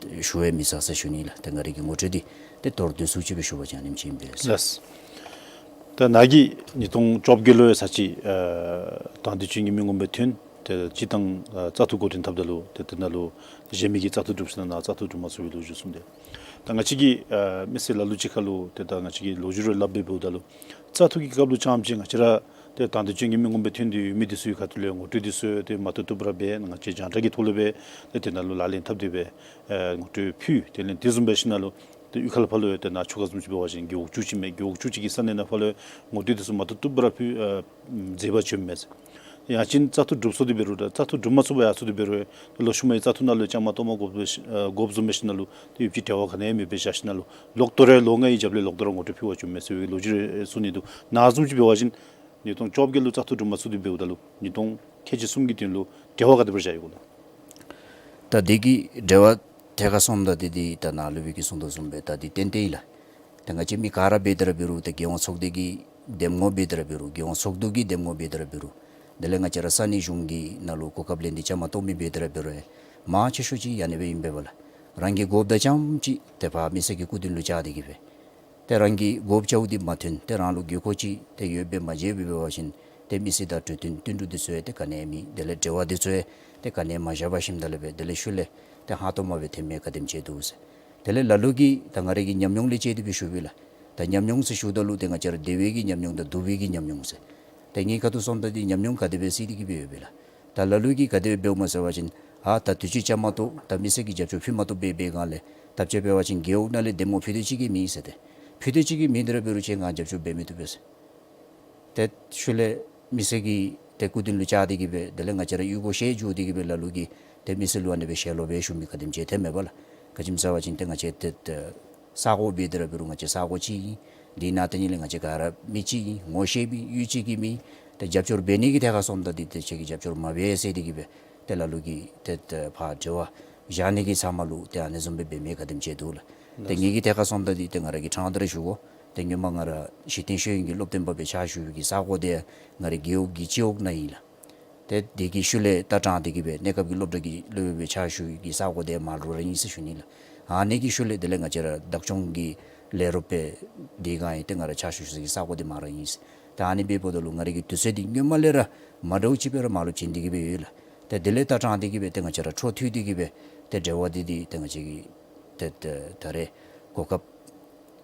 ཞུ་ཡང་མི་ཚར་ཟེར་ཞུ་ནི་ལགས། ཏེ་ང་རའི་གི་ངོ་སྤྲོད་འདི་ཏེ་མདོར་བསྡུས་སུ་ཅིག་སྦེ་ཞུ་བ་ཅིན་ཨ་ནེམ་ཅིག་ཨིན་པས་ལགས། ད་ནཱ་གིས་ཉིས་སྟོང་བཅོ་བརྒྱད་ལུ་ཡང་ཚར་གཅིག་ཨ་དང་འདོད་ཅན་གྱི་མི་ངོམ་སྦེ་ཐོན། ཏེ་སྤྱིར་བཏང་ཨ་བཙག་འཐུ་འགོ་འདྲེན་འཐབ་ད་ལུ་ཏེ་དེ་ནང་ལུ་གཞན་མི་གིས་བཙག་འཐུ་གྲུབ་ཟེར་ན་ནཱ་བཙག་འཐུ་གྲུབ་མ་ཚུགས་པའི་ལོ་རྒྱུས་གསུངས་ཏེ། ད་ང་བཅས་ཀྱིས་ཨ་མི་སེར་ལ་ལུ་ཅིག་ཁ་ལུ་ཏེ་ད་ང་བཅས་ཀྱིས་ལོ་རྒྱུས་རེ་སླབ་སྦེ་འབདཝ་ད་ལུ་བཙག་འཐུ་གི་སྐབས་ལུ་རྐྱངམ་ཅིག་ང་བཅས་ར་ཏེ་དང་འདོད་ཅན་གྱི་མི་ངོམ་སྦེ་ཐོན་ཏེ་ཡོད་མི་འདི་ཚུ་གི་ཁ་ཐུག་ལས་ངོ་སྤྲོད་འདི་ཚུ་ཏེ་མ་བཏུབ་བཏུབ་ར་སྦེ་ང་བཅས་རྒྱང་བསྒྲགས་ཀྱི་ཐོག་ལས་སྦེ་ཏེ་དེ་ནང་ལུ་ལག་ལེན་འཐབ་སྟེ་སྦེ་ཨེ་ངོ་སྤྲོད་ཕུལ། དེ་ལས་དེ་བཟུམ་སྦེ་ཞིནམ་ལས་ཏེ་གཡུས་ཁ་ལས་ཕར་ལུ་ཡང་ཏེ་ནཱ་ཆུ་ཁ་བཟུམ་ཅིག་འབད་བ་ཅིན་རྒེད་འོག་བཅུ་གཅིག་མས། རྒེད་འོག་བཅུ་གཅིག་གི་ས་གནས་ནང་ཕར་ལུ་ཡང་ངོ་སྤྲོད་འདི་ཚུ་མ་བཏུབ་བཏུབ་ར་ཕུལ་ཨེ་མཛད་པ་བྱོནམ་མས། ཡང་ཅིན་བཙག་འཐུ་གྲུབ་སོང་སྟེ་འབད་རུང་ད་བཙག་འཐུ་གྲུབ་མ་ཚུགས་པར་ཡར་སོང་སྟེ་འབད་རུང་ཡང་ལོག་ཤུལ་མའི་བཙག་འཐུ་ནང་ལུ་བཅའ་མར་གཏོགས་མ་དགོཔ་སྦེ་ཨེ་དགོཔ་བཟུམ་སྦེ་ཞིནམ་ལས་ཏེ་ཡུདཔ་ཅིག་འབྲེལ་བ་ག་ནི་ཡང་མེདཔ་སྦེ་བཞག་ཞིནམ་ལས་ལོག་ལྟོ་རེ་ལོ་ལྔའི་རྒྱབ་ལས་ལོག་ལྟོ་ར་ངོ་སྤྲོད་ཕུལ་བར་བྱོནམ་མས་ཟེར་བའི་ལོ་རྒྱུས་རེ་གསུང་ནི་འདུག། ནཱ་བཟུམ་ཅིག་འབད་བ་ཅིན་ཉིས་སྟོང་བཅོ་བརྒྱད་ལུ་བཙག་འཐུ་གྲུབ་མ་ཚུགས་ཏེ་འབདཝ་ད་ལུ་ཉིས་སྟོང་ཁལ་གཅིག་གསུམ་གྱི་དོན་ལུ་འབྲེལ་བ་ག་དེ་སྦེ་བཞག་ཡི་གོ་ལགས། ད་དེ་གི་འབྲེལ་བ་ཐད་ཁར་སོངམ་ད་འདི་འདི་ད་ནཱ་ལུ་བི་གིས་གསུང་དོ་བཟུམ་སྦེ་ད་འདི་ཏན་ཏན་ཨིན་ལགས། ད་ང་བཅས་མི་ག་ར་འབད་དེ་ར་འབད་རུང་ད་རྒྱལ་ཡོངས་ཚོགས་སྡེ་གི་འདེམས་ངོ་འབད་དེ་ར་འབད་རུང་རྒྱལ་ཡོངས་ཚོགས་འདུ་གི་འདེམས་ངོ་འབད་དེ་ར་འབད་རུང་དེ་ལས་ང་བཅས་ར་ས་གནས་གཞུང་གི་ནང་ལུ་གོ་སྐབས་ལེན་ཏེ་བཅའ་མར་གཏོགས་མི་འབད་དེ་ར་འབད་རུང་མང་ཆེ་ཤོས་ཅིག་ཨ་ནི་སྦེ་ཨིན་པས་ལགས། རང་གི་དགོཔ་དང་རྐྱངམ་ཅིག་ཏེ་ཕར་མི་སེར་གྱི་སྐུ་མདུན་ལུ་བཅར་ཏེ་གི་སྦེ་ཏེ་རང་གིས་དགོཔ་བཅརཝ་འདི་མ་ཐོན་ཏེ་རང་ལུ་དགོས་མཁོ་ཅིག་ཏེ་ཡོདཔ་སྦེ་མ་མཇལ་བར་འབད་བ་ཅིན་ཏེ་མི་སེར་དང་གྲོས་བསྟུན་བསྟུན་གྲོས་འདི་ཚུ་ཡང་ཏེ་ག་ནི་ཡང་མེད། དེ་ལས་འབྲེལ་བ་འདི་ཚུ་ཡང་ཏེ་ག་ནི་ཡང་མ་བཞག་པར་ཞིནམ་ད་ལས་སྦེ་དེ་ལས་ཤུལ་ལས་ཏེ་ཧང་སྟོང་མ་སྦེ་ཐོན་མི་ག་དེམ་ཅིག་འདུག་ཟེར། དེ་ལས་ལ་ལུ་གིས་ད་ང་རའི་གི་ཉམས་མྱོང་ལས་དཔྱད་དེ་སྦེ་ཞུ་བས་ལགས། ད་ཉམས་མྱོང་ཟེར་ཞུཝ་ད་ལུ་ཏེ་ང་བཅས་ར་བདེ་བའི་གི་ཉམས་མྱོང་དང་སྡུག་པའི་གི་ཉམས་མྱོང་ཟེར། ཏེ་ངེའི་ཁ་ཐུག་སོངམ་ད་འདི་ཉམས་མྱོང་ག་དེ་སྦེ་སྲིད་དེ་གི་སྦེ་ཡོད་པས་ལགས། ད་ལ་ལུ་གིས་ག་དེ་སྦེ་འབདཝ་སྨོ་ཟེར་བ་ཅིན་ཨ་ད་དུས་ཅི་བཅའ་མར་གཏོགས་ད་མི་སེར་གྱིས་རྒྱབ་སྐྱོར་ཕུལ་མ་བཏུབ་པའི་སྦེ་སྒང་ལས་ད་དཔྱེ་འབད་བ་ཅིན་རྒེད་འོག་ནང་ལས་འདེམས་ངོ་ཕུད་རྡོག་གཅིག་གིས་མེད་ཟེར་ཏེ་ཕུད་རྡོག་གཅིག་གིས་མེད་དེ་ར་འབད་རུང་ཁྱེད་ང་རྒྱབ་སྐྱོར་འབད་མི་བཏུབ་པས་ཟེར། ཏེ་ཤུལ་ལས་མི་སེར་གྱི་ཏེ་སྐུ་མདུན་ལུ་བཅར་ཏེ་གི་སྦེ་དེ་ལས་ང་བཅས་ར་གཡུས་སྒོ་བཤལ་འགྱོ་སྟེ་གི་སྦེ་ལ་ལུ་གིས་ཏེ་མི་སེར་ལུ་ཨ་ནི་སྦེ་ཞལ་ལོ་སྦེ་ཞུ་མི་ག་དེམ་ཅིག་ཐོནམ་མས་པ་ལགས། ག་ཅི་སྨོ་ཟེར་བ་ཅིན་ཏེ་ང་བཅས་ཏེ་ཏེ་ས་གོ་འབད་དེ་ར་འབད་རུང་ང་བཅས་ས་གོ་གཅིག་ཨིན། དེ་ནང་ཏེ་ཨ་ནི་ལས་ང་བཅས་ག་ར་མི་གཅིག་ཨིན། ངོ་ཤེས་མི་གཡུས་གཅིག་གི་མི། ཏེ་རྒྱབ་སྐྱོར་འབད་ནི་གི་ཐད་ཁར་སོངམ་ད་འདི་ཏེ་ཁྱེད་ཀྱིས་རྒྱབ་སྐྱོར་མ་འབད་ཟེར་ཏེ་གི་སྦེ་ཏེ་ལ་ལུ་གིས་ཏེ་ཏེ་ཕར་འབྲེལ་བ་བཞག་ནི་གི་ཚབ་མ་ལུ་ཏེ་ཨ་ནི་བཟུམ་སྦེ་འབད་མི་ག་དེམ་ཅིག་འདུག་ལགས། ཏེ་ངེ་གི་ཐད་ཁར་སོངམ་ད་འདི་ཏེ་ང་ར་གིས་ཕྲང་སྟེ་ར་ཞུ་དགོ། ཏེ་སྔོན་མ་ང་ར་གཞི་རྟེན་ཤེས་ཡོན་གྱི་སློབ་སྟོན་པ་སྦེ་ཕྱག་ཞུ་བའི་གི་ས་གོ་འདི་ང་རའི་རྒེད་འོག་གི་སྤྱི་འོག་ནང་ཨིན་ལགས། ཏེ་དེ་གི་ཤུལ་ལས་ད་ཕྲང་སྟེ་གི་སྦེ་གནས་སྐབས་ཀྱི་སློབ་གྲྭ་གི་སློབ་དཔོན་སྦེ་ཕྱག་ཞུ་བའི་གི་ས་གོ་འདི་མར་ལུ་ར་ཨིན་ཟེར་ཞུ་ནི་ལགས། ཨ་ནི་གི་ཤུལ་ལས་དེ་ལས་ང་བཅས་ར་བདག་སྐྱོང་གི་ལས་རོགསཔ་སྦེ་དེ་སྒང་ཨིན། ཏེ་ང་ར་ཕྱག་ཞུ་ཞུ་ས་གི་ས་གོ་འདི་མར་ར་ཨིན་ཟེར། ད་ཨ་ནི་འབདཝ་ད་ལུ་ང་རའི་གི་དུས་ཚོད་འདི་སྔོན་མ་ལས་ར་མ་འདྲཝ་ཅིག་སྦེ་ར་མར་ལུ་བྱིན་ཏེ་གི་སྦེ་ཡོད་ལགས། ཏེ་དེ་ལས་ད་ཕྲང་སྟེ་གི་སྦེ་ཏེ་ང་བཅས་ར་འཕྲོ་མཐུད་དེ་གི་སྦེ་ཏེ་འབྲེལ་བ་འདི་འདི་ཏེ་ང་བཅས་ཀྱིས་ཏེ་ཏེ་ད་རེས་གོ་སྐབས་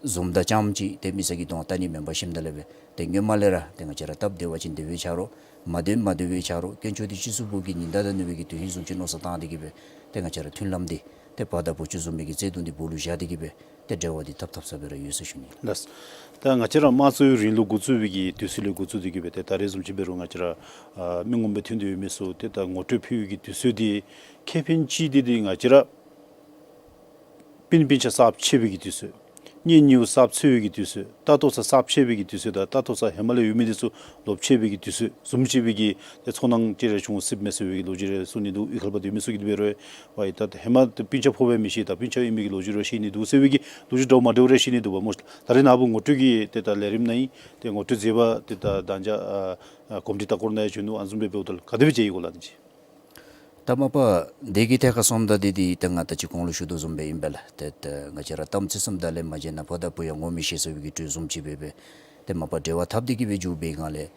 བཟུམ་དང་རྐྱངམ་ཅིག་ཏེ་མི་སེར་གྱི་གདོང་བལྟ་ནི་མེན་པར་ཞིནམ་ད་ལས་སྦེ་ཏེ་སྔོན་མ་ལས་ར་ཏེ་ང་བཅས་ར་སྟབས་བདེ་བ་ཅིན་བདེ་བའི་ཆ་རོགས། མ་བདེ་མ་བདེ་བའི་ཆ་རོགས། དཀོན་མཆོག་འདི་སྤྱི་གཙུག་པོ་གི་ཉི་ཟླ་དང་ནུབ་པའི་གི་དུས་ཡུན་བཟུམ་ཅིག་མནོ་བསམ་བཏང་སྟེ་གི་སྦེ་ཏེ་ང་བཅས་ར་མཐུན་ལམ་འདི་ཏེ་བར་དང་བར་ཆད་བཟུང་མི་གི་བརྩེ་གདུང་འདི་སྦུག་ལུ་བཞག་སྟེ་གི་སྦེ་ཏེ་འབྲེལ་བ་འདི་འཐབ་འཐབ་ས་སྦེ་ར་ཡོད་ཟེར་ཞུ་ནི་ལགས། ལགས། ད་ང་བཅས་ར་དམངས་གཙོའི་རིང་ལུགས་འགོ་བཙུགས་པའི་གི་དུས་ཚོད་ལས་འགོ་བཙུགས་ཏེ་གི་སྦེ་ཏེ་ད་རེས་བཟུམ་ཅིག་འབད་རུང་ང་བཅས་ར་ཨ་མི་ངོམ་སྦེ་ཐོན་ཏེ་ཡོད་མི་ཚུ་ཏེ་ད་ངོ་སྤྲོད་ཕུལ་བའི་གི་དུས་ཚོད་འདི་ཁེ་ཕན་ཅིག་འདི་འདི་ང་བཅས་ར་སྤུན་སྤུན་ཆ་གསརཔ་ཕྱད་པའི་གི་དུས་ཚོད། གཉེན་ཉེཝ་གསརཔ་འཚོལ་བའི་གི་དུས་ཚོད། ལྟ་རྟོག་ཚུ་གསརཔ་ཕྱད་པའི་གི་དུས་ཚོད་དང་ལྟ་རྟོག་ཚུ་ཧེ་མ་ལས་ཡོད་མི་འདི་ཚུ་ལོག་ཕྱད་པའི་གི་དུས་ཚོད་བཟུམ་ཅིག་སྦེ་གི་ཏེ་ཚོར་སྣང་ཅིག་རེ་བྱུང་སྲིདཔ་མས་ཟེར་བའི་གི་ལོ་རྒྱུས་རེ་གསུང་ནི་འདུག། གཡུས་ཁ་ལས་ཕར་ཡོད་མི་ཚུ་གིས་འདི་འབད་རུང་ཝའི་ད་ཧེ་མ་ཏེ་སྤུན་ཆ་ཕོག་པའི་མི་ཅིག་དང་སྤུན་ཆ་ཨིན་མི་གི་ལོ་རྒྱུས་རེ་བཤད་ནི་འདུག་ཟེར་བའི་གི་ལོ་རྒྱུས་འདྲཝ་མ་འདྲཝ་རེ་བཤད་ནི་འདུག་པ་སྨོ། ད་རེས་ནངས་པ་ངོ་སྤྲོད་ཀྱི་ཏེ་ད་ལས་རིམ་ནང་ཨིན། ཏེ་ངོ་སྤྲོད་མཛད་པ་ཏེ་ད་ད་ཅི་ཨ་ཨ་གོམས་འདྲིས་ལྟ་སྐོར་ནང་ཡང་བྱོན་ནུག། ཨ་ནི་བཟུམ་སྦེ་འབདཝ་ད་ལུ་ག་དེ་སྦེ་མཇལ་ཡི་གོ་ལགས་ཨ་ནི་ཅིག། ད་མ་པ་འདི་གི་ཐད་ཁར་སོངམ་ད་འདི་འདི་ད་ང་ད་ཅི་གོང་ལུ་ཞུ་དོ་བཟུམ་སྦེ་ཨིན་པས་ལགས། ཏེ་ཏེ་ང་བཅས་ར་གཏམ་ཚིག་གསུམ་དང་ལས་མ་མཇལ་ན་ཕོ་དང་བུ་ཡང་ངོ་མི་ཤེས་ཟེར་བའི་གི་དོན་བཟུམ་ཅིག་སྦེ་སྦེ་ཏེ་མ་པ་འབྲེལ་བ་འཐབ་སྟེ་གི་སྦེ་འགྱོ་བའི་སྒང་ལས་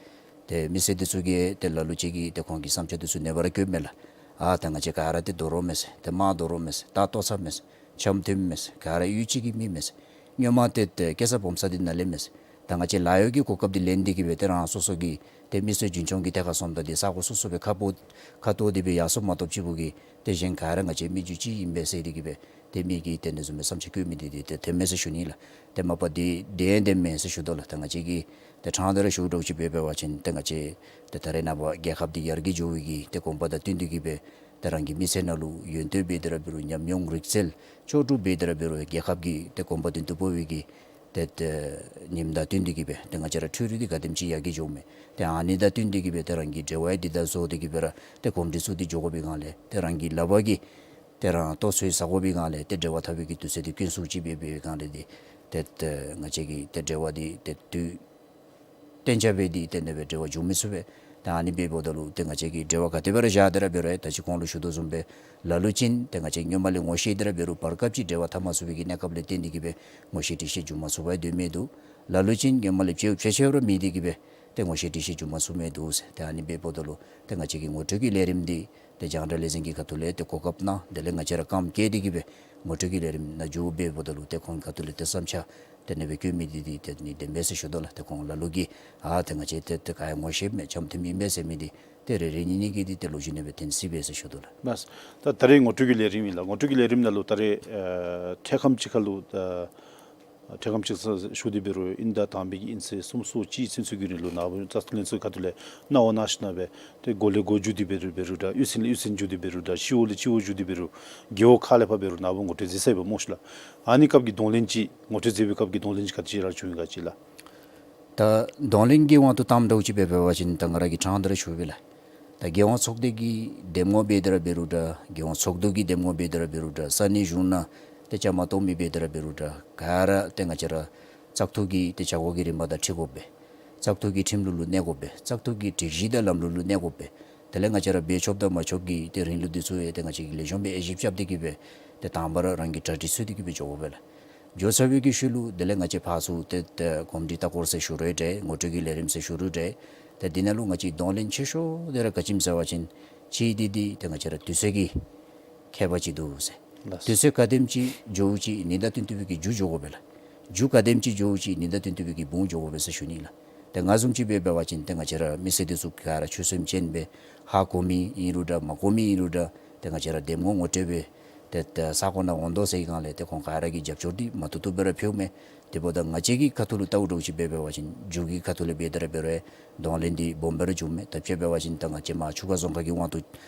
ཏེ་མི་སེར་འདི་ཚུ་གིས་ཏེ་ལ་ལུ་ཅིག་གིས་ཏེ་ཁོང་གི་བསམ་འཆར་འདི་ཚུ་ནེ་བར་བཀོདཔ་མས་ལགས། ཨ་ད་ང་བཅས་ག་ར་ཏེ་དོ་རུང་མས་ཟེར། ཏེ་དམངས་དོ་རུང་མས་ཟེར། ལྟ་རྟོག་ཚུ་མས་ཟེར། འཆམ་མཐུན་མས་ཟེར། ག་ར་གཡུས་གཅིག་གི་མི་མས་ཟེར། སྔོན་མ་ཏེ་ཏེ་སྐྱེས་ས་སྦོམ་ས་འདི་ནཱ་ལས་མས་ཟེར། ད་ང་བཅས་ལཱ་གཡོག་གི་གོ་སྐབས་འདི་ལེན་ཏེ་གི་སྦེ་ཏེ་རང་སོ་སོ་གི་ཏེ་མི་སེར་རྒྱུན་སྐྱོང་གི་ཐད་ཁར་སོངམ་ད་འདི་ས་གོ་སོ་སོ་སྦེ་ཁ་སྤོ་ཁ་སྟོང་སྟེ་སྦེ་ཡར་སོང་མ་གཏོགས་ཅིག་པོ་གིས་ཏེ་གཞན་ག་ར་ང་བཅས་མི་རྒྱུད་གཅིག་ཨིན་པས་ཟེར་ཏེ་གི་སྦེ་ཏེ་མི་གིས་ཏེ་ཨ་ནི་བཟུམ་སྦེ་བསམ་འཆར་བཀོད་མི་འདི་འདི་ཏེ་ཏེ་མེད་ཟེར་ཞུ་ནི་ལགས། ཏེ་མ་པ་འདི་བདེན་བདེན་མས་ཟེར་ཞུ་དོ་ལགས། ད་ང་བཅས་ཀྱིས་ཏེ་ཕྲང་སྟེ་ར་ཞུ་དོ་ཅིག་འབད་བ་ཅིན་ཏེ་ང་བཅས་ཏེ་ད་རེས་ནངས་པ་རྒྱལ་ཁབ་འདི་ཡར་རྒྱས་འགྱོ་བའི་གི་ཏེ་གོམ་པ་དང་བསྟུན་ཏེ་གི་སྦེ་ཏེ་རང་གི་མི་ཚེ་ནང་ལུ་ཡོན་ཏན་འབད་དེ་ར་འབད་རུང་ཉམས་མྱོང་རིག་རྩལ་ལྕོགས་གྲུབ་འབད་དེ་ར་འབད་རུང་རྒྱལ་ཁབ་ཀྱི་ཏེ་གོམ་པ་མདུན་དུ་སྤོ་བའི་གི་ཏེ་ཏེ་ཉིནམ་དང་བསྟུན་ཏེ་གི་སྦེ་ཏེ་ང་བཅས་ར་འཕྲུལ་རིག་འདི་ག་དེམ་ཅིག་ཡར་རྒྱས་འགྱོཝ་མས། ཏེ་ཨ་ནི་དང་བསྟུན་ཏེ་གི་སྦེ་ཏེ་རང་གི་འབྲེལ་བ་འདི་དང་བཟོ་སྟེ་གི་སྦེ་ར་ཏེ་གོམས་འདྲིས་ཚུ་འདི་འགྱོ་དགོ་པའི་སྒང་ལས་ཏེ་རང་གི་ལག་པ་གིས་ཏེ་རང་ལྟོ་ཚོད་ཟ་དགོ་པའི་སྒང་ལས་ཏེ་འབྲེལ་བ་འཐབ་པའི་གི་དུས་ཚོད་འདི་དཀོན་སུ་ཅིག་འབད་བའི་སྒང་ལས་འདི་ཏེ་ཏེ་ང་བཅས་ཀྱིས་ཏེ་འབྲེལ་བ་འདི་ཏེ་དུས་གཏན་འཇགས་སྦེ་འདི་ཏེ་ཨ་ནི་སྦེ་འབྲེལ་བ་འགྱོ་མི་ཚུགས་པས། ད་ཨ་ནི་འབདཝ་ད་ལུ་ཏེ་ང་བཅས་ཀྱིས་འབྲེལ་བ་ག་དེ་སྦེ་ར་བཞག་སྟེ་ར་འབད་རུང་ད་ཅི་གོང་ལུ་ཞུ་དོ་བཟུམ་སྦེ་ལ་ལུ་ཅིག་ཏེ་ང་བཅས་སྔོན་མ་ལས་ངོ་ཤེས་ཏེ་ར་འབད་རུང་བར་སྐབས་ཅིག་འབྲེལ་བ་འཐབ་མ་ཚུགས་པའི་གི་གནས་སྐབས་ལས་བརྟེན་ཏེ་གི་སྦེ་ངོ་ཤེས་འདྲིས་ཤེས་འགྱོ་མ་ཚུགས་པར་སྡོད་མི་འདུག། ལ་ལུ་ཅིག་སྔོན་མ་ལས་ཕྱད་ཕྱད་ཕྱདཔ་ར་མེད་དེ་གི་སྦེ་ ཏེ་ངོ་ཤེས་འདྲིས་ཤེས་འགྱོ་མ་ཚུགས་མི་འདུག་ཟེར། ཏེ་ཨ་ནི་འབདཝ་ད་ལུ་ཏེ་ང་བཅས་ཀྱི་ངོ་སྤྲོད་ཀྱི་ལས་རིམ་འདི་ཏེ་རྒྱང་བསྒྲགས་ལས་འཛིན་གྱི་ཁ་ཐུག་ལས་ཏེ་གོ་སྐབས་གནང་། དེ་ལས་ང་བཅས་ར་རྐངམ་བཀལ་ཏེ་གི་སྦེ་ངོ་སྤྲོད་ཀྱི་ལས་རིམ་ནང་འགྱོ་འབདཝ་ད་ལུ་ཏེ་ཁོང་གི་ཁ་ཐུག་ལས་ཏེ་བསམ་འཆར་དེ་ནང་སྦེ་བཀོད་མི་འདི་འདི་ཏེ་ནི་བདེན་པས་ཟེར་ཞུ་དོ་ལགས། ཏེ་ཁོང་ལ་ལུ་གིས་ཨ་ཏེ་ང་བཅས་ཏེ་ཏེ་ག་ཡང་ངོ་ཤེསཔ་མེན། འཆམ་མཐུན་ཨིན་པས་ཟེར་མི་འདི་ཏེ་རེ་རེ་གཉིས་གཉིས་ཀྱིས་འདི་ཏེ་ལོ་རྒྱུས་ནང་སྦེ་ཐོན་སྲིད་པས་ཟེར་ཞུ་དོ་ལགས། ལགས། ད་ད་རེས་ངོ་སྤྲོད་ཀྱི་ལས་རིམ་ཨིན་ལགས། ངོ་སྤྲོད་ཀྱི་ལས་རིམ་ནང་ལུ་ད་རེས་ཨ་འཕྲལ་ཁམས་ཅིག་ཁར་ལུ་ད་འཕྲལ་ཁམས་ཅིག་ཁར་ཞུ་སྟེ་འབད་རུང་ཨིན། ད་དང་པའི་གི་ཨིན་ཚེས་གསུམ་སོ་གཅིག་ཚུན་ཚོད་ཀྱི་རིང་ལུ་ནཱ་བུ་རྩ་ཁྲིམས་ལྷན་ཚོགས་ཁ་ཐུག་ལས་གནང་བ་གནང་ཞིནམ་ལས་ཏེ་འགོ་ལས་འགོ་བརྒྱུད་དེ་འབད་རུང་འབད་རུང་འདྲ་གཡུས་ཚན་ལས་གཡུས་ཚན་བརྒྱུད་དེ་འབད་རུང་འདྲ་སྤྱི་འོག་ལས་སྤྱི་འོག་བརྒྱུད་དེ་འབད་རུང་རྒེད་འོག་ཁག་ལས་ཕར་འབད་རུང་ནཱ་བུ་ངོ་སྤྲོད་མཛད་ཚར་ཡི་པ་སྨོ་ཤིག་ལགས། ཨ་ནི་སྐབས་ཀྱི་གདོང་ལེན་ཅིག་ངོ་སྤྲོད་མཛད་པའི་སྐབས་ཀྱི་གདོང་ལེན་ཅིག་ག་དེ་ཅིག་ར་བྱུང་ཡི་ག་ཅིག་ལགས། ད་གདོང་ལེན་གྱི་དབང་དུ་བཏངམ་འདྲཝ་ཅིག་འབད་བ་ཅིན་ད་ང་ར་གིས་ཕྲང་སྟེ་ར་ཞུ་བས་ལགས། ད་རྒྱལ་ཡོངས་ཚོགས་སྡེ་གི་འདེམས་ངོ་འབད་དེ་ར་འབད་རུང་འདྲ་རྒྱལ་ཡོངས་ཚོགས་འདུ་གི་འདེམས་ངོ་འབད་དེ་ར་འབད་རུང་འདྲ་ས་གནས་གཞུང་ནང་ཏེ་བཅའ་མར་གཏོགས་མི་འབད་དེ་ར་འབད་རུང་འདྲ་ག་ར་ཏེ་ང་བཅས་ར་བཙག་འཐུ་གི་ཏེ་བྱ་སྒོ་གི་རིམ་པ་དང་འཁྲིལ་དགོ་པས། བཙག་འཐུ་གི་ཁྲིམས་ལུགས་ལུ་གནས་དགོ་པས། བཙག་འཐུ་གི་སྒྲིག་གཞི་དང་ལམ་ལུགས་ལུ་གནས་དགོ་པས། དེ་ལས་ང་བཅས་ར་འབད་ཆོགཔ་དང་མ་ཆོགཔ་གི་ཏེ་རིང་ལུགས་འདི་ཚུ་ཡང་ཏེ་ང་བཅས་ཀྱིས་ལེགས་ཤོམ་སྦེ་དབྱེ་ཞིབ་རྐྱབ་སྟེ་གི་སྦེ་ཏེ་དང་པ་ར་རང་གི་གྲ་སྒྲིག་ཚུགས་ཏེ་གི་སྦེ་འགྱོ་དགོ་པས་ལགས། འགྱོ་ཚར་བའི་གི་ཤུལ་ལུ་དེ་ལས་ང་བཅས་ཕར་ཚུར་ཏེ་ཏེ་གོམས་འདྲིས་ལྟ་སྐོར་ཟེར་ཞུ་རུང་འདྲ་ངོ་སྤྲོད་ཀྱི་ལས་རིམ་ཟེར་ཞུ་རུང་འདྲ་ཏེ་འདི་ནང་ལུ་ང་བཅས་གདོང་ལེན་ཆེ་ཤོས་འདི་ར་ག་ཅི་སྨོ་ཟེར་བ་ཅིན་གཅིག་འདི་འདི་ཏེ་ང་བཅས་ར་དུས་ཚོད་ཀྱི་ཁྱད་པར་ཅིག་འདུག་ཟེར། ལགས། དུས་ཚོད་ག་དེམ་ཅིག་འགྱོཝ་ཅིག་ཨ་ནི་དང་བསྟུན་ཏེ་སྦེ་གི་མཇུག་འགྱོ་དགོ་པས་ལགས། མཇུག་ག་དེམ་ཅིག་འགྱོཝ་ཅིག་ཨ་ནི་དང་བསྟུན་ཏེ་སྦེ་གི་བུང་འགྱོ་དགོ་པས་ཟེར་ཞུ་ནི་ལགས། ཏེ་ང་བཟུམ་ཅིག་འབད་འབད་བ་ཅིན་ཏེ་ང་བཅས་ར་མི་སེར་འདི་ཚུ་ག་ར་ཆོད་སེམས་ཅན་སྦེ་ཧ་གོ་མི་ཨིན་རུང་འདྲ་མ་གོ་མི་ཨིན་རུང་འདྲ་ཏེ་ང་བཅས་ར་འདེམས་ངོ་ངོ་སྤྲོད་འབད་ཏེ་ཏེ་ས་གོ་ནང་འོང་དོ་ཟེར་བའི་སྒང་ལས་ཏེ་ཁོང་ག་ར་གིས་རྒྱབ་སྐྱོར་འདི་མ་བཏུབ་བཏུབ་སྦེ་ར་ཕུལཝ་མས། དེ་འབདཝ་ད་ང་བཅས་ཀྱི་ཁ་ཐུག་ལུ་བལྟཝ་འདྲཝ་ཅིག་འབད་འབད་བ་ཅིན་མཇུག་གི་ཁ་ཐུག་ལས་འབད་དེ་ར་འབད་རུང་གདོང་ལེན་འདི་སྦོམ་སྦེ་ར་བྱུངམ་མས། ད་དཔྱེ་འབད་བ་ཅིན་ད་ང་བཅས་མར་ཆུ་ཁ་རྫོང་ཁག་གི་དབང་དུ་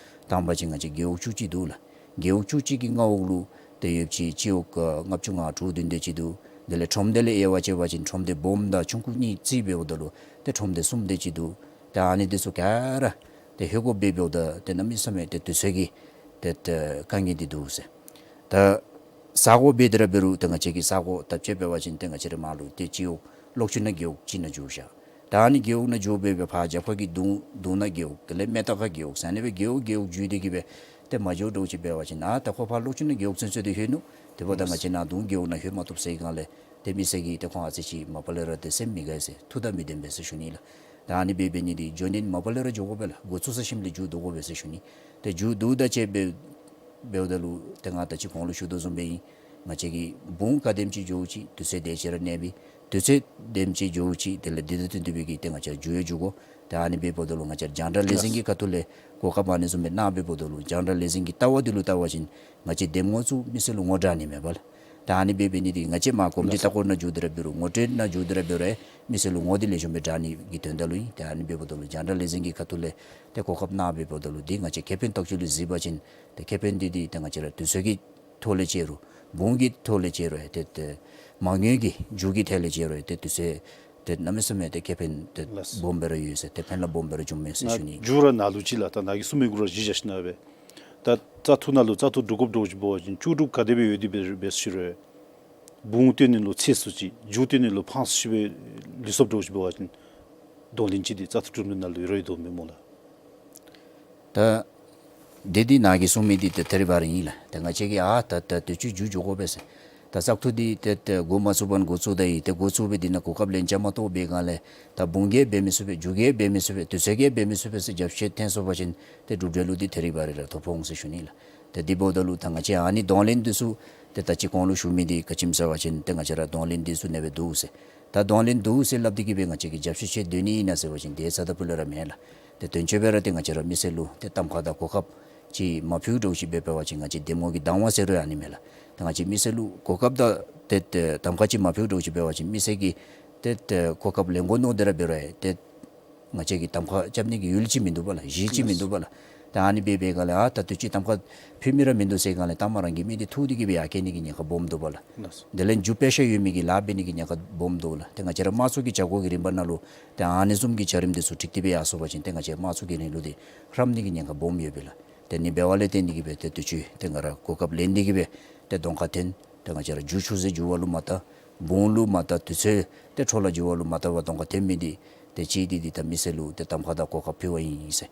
བཏང་པ་ཅིན་ང་བཅས་རྒེད་འོག་བཅུ་གཅིག་འདུག་ལགས། རྒེད་འོག་བཅུ་གཅིག་གི་མངའ་འོག་ལུ་ཏེ་ཡོད་པ་ཅིན་སྤྱི་འོག་ལྔ་བཅུ་ང་དྲུག་བདུན་དེ་ཅིག་འདུག། དེ་ལས་ཁྲོམ་སྡེ་ལས་དབྱེ་བ་ཕྱེ་བ་ཅིན་ཁྲོམ་སྡེ་སྦོམ་དང་ཆུང་ཀུ་གཉིས་རྩིས་འབདཝ་ད་ལུ་ཏེ་ཁྲོམ་སྡེ་གསུམ་དེ་ཅིག་འདུག། ཏེ་ཨ་ནི་འདི་ཚུ་ག་ར་ཏེ་ཧེ་གོ་འབད་འབདཝ་ད་ཏེ་གནམ་མེད་ས་མེད་ཏེ་དུས་ཚོད་ཀྱི་ཏེ་ཏེ་དཀའ་ངལ་འདི་འདུག་ཟེར། ད་ས་གོ་འབད་དེ་ར་འབད་རུང་ཏེ་ང་བཅས་ཀྱི་ས་གོ་ད་དཔྱེ་འབད་བ་ཅིན་ཏེ་ང་བཅས་ར་མར་ལུ་ཏེ་སྤྱི་འོག་ལོག་ཅུ་ན་རྒེད་འོག་ཅིག་ནང་འགྱོ་བཞག། ད་ཨ་ནི་རྒེད་འོག་ནང་འགྱོ་སྦེ་སྦེ་ཕར་རྒྱབ་ཁ་གི་གདུང་གདུང་ན་རྒེད་འོག་དེ་ལས་མེ་སྟག་ཁ་རྒེད་འོག་ཟེར་ཨ་ནི་སྦེ་རྒེད་འོག་རྒེད་འོག་བརྒྱུད་དེ་གི་སྦེ་ཏེ་མར་འགྱོཝ་འདྲཝ་ཅིག་འབད་བ་ཅིན་ཨ་ད་ཁོ་ཕར་ལོག་ཅུ་ན་རྒེད་འོག་ཚུན་ཚོད་འདི་ལྷོད་ནུག། དེ་འབདཝ་ད་ང་བཅས་ནཱ་གདུང་རྒེད་འོག་ནང་ལྷོད་མ་བཏུབ་ཟེར་བའི་སྒང་ལས་ཏེ་མི་སེར་གྱིས་ཏེ་ཁོང་ཨ་ཙི་ཅིག་མ་པ་ལས་ར་ཏེ་སེམས་མི་དགའ་ཟེར་ཐུགས་དང་མི་ལྡན་པས་ཟེར་ཞུ་ནི་ལགས། ད་ཨ་ནི་སྦེ་འབད་ནི་འདི་འགྱོ་ནི་མ་པ་ལས་ར་འགྱོ་དགོ་པས་ལགས། འགོ་བཙུགས་ས་ཞིནམ་ལས་མཇུག་བསྡུ་དགོ་པས་ཟེར་ཞུ་ནི། ཏེ་མཇུག་བསྡུ་ད་ཅིག་འབད་འབདཝ་ད་ལུ་ཏེ་ང་ད་ཅི་གོང་ལུ་ཞུ་དོ་བཟུམ་སྦེ་ཨིན། ང་བཅས་ཀྱིས་བུང་ག་དེམ་ཅིག་འགྱོཝ་ཅིག་དུས་ཚོད་དེ་ཅིག་ར་གནས་པས། དུས་ཚོད་དེམ་ཅིག་འགྱོཝ་ཅིག་དེ་ལས་འདི་དང་བསྟུན་ཏེ་སྦེ་གི་ཏེ་ང་བཅས་མཇུག་ཡང་མཇུག་དགོ། ཏེ་ཨ་ནི་སྦེ་འབདཝ་ད་ལུ་ང་བཅས་རྒྱང་བསྒྲགས་ལས་འཛིན་གྱི་ཁ་ཐུག་ལས་གོ་སྐབས་ཨ་ནི་བཟུམ་སྦེ་གནང་སྦེ་འབདཝ་ད་ལུ་རྒྱང་བསྒྲགས་ལས་འཛིན་གྱི་ལྟ་བ་འདི་ལུ་བལྟ་བ་ཅིན་ང་བཅས་འདེམས་ངོ་ཚུ་མི་སེར་ལུ་ངོ་དྲག་ནི་མས་པ་ལགས། ད་ཨ་ནི་སྦེ་འབད་ནི་འདི་ང་བཅས་མར་གོམས་འདྲིས་ལྟ་སྐོར་ནང་འགྱོ་སྟེ་ར་འབད་རུང་ངོ་སྤྲོད་ནང་འགྱོ་སྟེ་ར་འབད་རུང་མི་སེར་ལུ་ངོ་འདི་ལེགས་ཤོམ་སྦེ་དྲག་ནི་གི་དོན་དག་ལུ་ཨིན། ཏེ་ཨ་ནི་སྦེ་འབདཝ་ད་ལུ་རྒྱང་བསྒྲགས་ལས་འཛིན་གྱི་ཁ་ཐུག་ལས་ཏེ་གོ་སྐབས་གནང་སྦེ་འབདཝ་ད་ལུ་འདི་ང་བཅས་ཁེ་ཕན་ཐོགས་ཅིག་ལུ་གཟིགས་པ་ཅིན་ཏེ་ཁེ་ཕན་འདི་འདི་ཏེ་ང་བཅས་ར་དུས་ཚོད་ཀྱི་ཐོག་ལས་ཕྱེ་རུང་བུང་གི་ཐོག་ལས་ཕྱེ་རུང་ཏེ་ཏེ་མ་དངུལ་གྱི་མཇུག་གི་ཐད་ལས་ཕྱེ་རུང་ཏེ་དུས་ཚོད་ཏེ་གནམ་མེད་ས་མེད་ཏེ་ཁེ་ཕན་ཏེ་ལགས། སྦོམ་སྦེ་ར་ཡོད་ཟེར་ཏེ་ཕན་རླབས་སྦོམ་སྦེ་ར་འབྱུངམ་མས་ཟེར་ཞུ་ནི། མཇུག་ར་ནཱ་ལུ་ཅིག་ལགས། ད་ནཱ་གིས་གསུང་མི་གུ་ར་གཞི་བཞག་ཞིནམ་ལས་ད་བཙག་འཐུ་ནང་ལུ་བཙག་འཐུ་གྲུབ་དགོཔ་འདྲཝ་ཅིག་འབད་བ་ཅིན་ལྕོགས་གྲུབ་ག་དེ་སྦེ་ཡོད་དེ་སྦེ་འབད་ཟེར་རུང་བུང་བཏོན་ནི་ལུ་ཚེགས་སུ་ཅིག་མཇུག་བཏོན་ནི་ལུ་ཕངས་སུ་ཅིག་སྦེ་ལུས་སོཔ་འདྲཝ་ཅིག་འབད་བ་ཅིན་གདོང་ལེན་ཅིག་འདི་བཙག་འཐུ་གྲུབ་ནི་ནང་ལུ་ཡོད་ར་ཡོད་དོ་མེན་སྨོ་ལགས། ད་འདི་འདི་ནཱ་གིས་གསུང་མི་འདི་ཏེ་ཐད་རི་བ་རི་ཨིན་ལགས། ཏེ་ང་བཅས་ཀྱིས་ཨ་ད་ད་དུས་ཅི་མཇུག་འགྱོ་དགོ་པས་ཟེར། ད་བཙག་འཐུ་འདི་ཏེ་ཏེ་འགོ་མ་བཙུགས་པར་འགོ་བཙུགས་ད་ཡི། ཏེ་འགོ་བཙུགས་སྦེ་འདི་ནང་གོ་སྐབས་ལེན་བཅའ་མར་གཏོགས་པའི་སྒང་ལས་ད་བུང་གིས་འབད་མི་ཚུགས་པས། མཇུག་གིས་འབད་མི་ཚུགས་པས། དུས་ཚོད་ཀྱིས་འབད་མི་ཚུགས་པས་ཟེར་རྒྱབ་བཤུད་འཐེན་སོང་པ་ཅིན་ཏེ་གྲུབ་འབྲས་ལུ་འདི་ཐད་རི་བ་རི་ར་ཐོ་ཕོག་འོང་ཟེར་ཞུ་ནི་ལགས། ཏེ་འདི་འབདཝ་ད་ལུ་ད་ང་བཅས་ཨ་ནི་གདོང་ལེན་འདི་ཚུ་ཏེ་ད་ཅི་གོང་ལུ་ཞུ་མི་འདི་ག་ཅི་སྨོ་ཟེར་བ་ཅིན་ཏེ་ང་བཅས་ར་གདོང་ལེན་འདི་ཚུ་ཨ་ནེ་སྦེ་འདུག་ཟེར། ད་གདོང་ལེན་འདུག་ཟེར་སླབ་སྟེ་གི་སྦེ་ང་བཅས་ཀྱིས་རྒྱབ་བཤུད་བྱེད་སྡོད་ནི་ཨིན་ན་ཟེར་བ་ཅིན་དེ་རྩ་དང་སྤུ་ལས་ར་མེན་ལགས། ཏེ་དོན་གཅོད་སྦེ་ར་ཏེ་ང་བཅས་ར་མི་སེར་ལུ་ཏེ་གདམ་ཁ་དང་གོ་སྐབས་ཅིག་མ་ཕུལཝ་འདྲཝ་ཅིག་འབད་བ་ཅིན་ང་བཅས་འདེམས་ངོ་གི་བདག་དབང་ཟེར་རུང་ཨ་ནི་མེན་ལགས། ཏེ་ང་བཅས་མི་སེར་ལུ་གོ་སྐབས་དང་ཏེ་ཏེ་གདམ་ཁ་ཅིག་མ་ཕུལཝ་འདྲཝ་ཅིག་འབད་བ་ཅིན་མི་སེར་གྱིས་ཏེ་ཏེ་གོ་སྐབས་ལེན་དགོ་མནོ་སྟེ་ར་འབད་རུང་ཏེ་ང་བཅས་ཀྱིས་གདམ་ཁ་རྐྱབ་ནི་གི་ཡུལ་ཅིག་མིན་འདུག་པ་ལགས། གཞི་ཅིག་མིན་འདུག་པ་ལགས། ད་ཨ་ནི་སྦེ་འབད་སྒང་ལས་ཨ་ད་དུས་ཅི་གདམ་ཁ་ཕུལ་མི་ར་མིན་འདུག་ཟེར་སྒང་ལས་ད་མ་རང་གི་མི་འདི་འཐུ་སྟེ་གི་སྦེ་ཡར་བསྐྱལ་ནི་གི་ཉེན་ཁ་སྦོམ་འདུག་པ་ལགས། དེ་ལས་མཇུག་དཔེ་ཆ་ཡོད་མི་གིས་ལཱ་འབད་ནི་གི་ཉེན་ཁ་སྦོམ་འདུག་ལགས། ཏེ་ང་བཅས་ར་དམངས་གཙོ་གི་བྱ་སྒོ་གི་རིམ་པ་ནང་ལུ་ཏེ་ཨ་ནི་བཟུམ་གྱི་བྱ་རིམ་འདི་ཚུ་འགྲིག་སྟེ་སྦེ་ཡར་སོང་པ་ཅིན་ཏེ་ང་བཅས་དམངས་གཙོ་གི་རིང་ལུགས་འདི་རམ་ནི་གི་ཉེན་ཁ་སྦོམ་ཡོད་པས་ལགས། ཏེ་ཨ་ནི་འབདཝ་ལས་བརྟེན་ཏེ་གི་སྦེ་ཏེ་དུས་ཅི་ཏེ་ང་ར་གོ་སྐབས་ལེན་ཏེ་གི་སྦེ་ཏེ་གདོང་ཁར་འཐོན། ཏེ་ང་བཅས་ར་མཇུག་ཆུ་ཟེར་འགྱུར་བ་ལུ་མ་བལྟ་བུང་ལུ་མ་བལྟ་དུས་ཚོད་ཏེ་འཕྲོ་བརླག་འགྱུར་བ་ལུ་མ་བལྟ་བར་གདོང་ཁར་འཐོན་མི་འདི་ཏེ་གཅིག་འདི་འདི་ད་མི་སེར་ལུ་ཏེ་གདམ་ཁ་དང་གོ་སྐབས་ཕུལ་བ་ཨིན་ཟེར།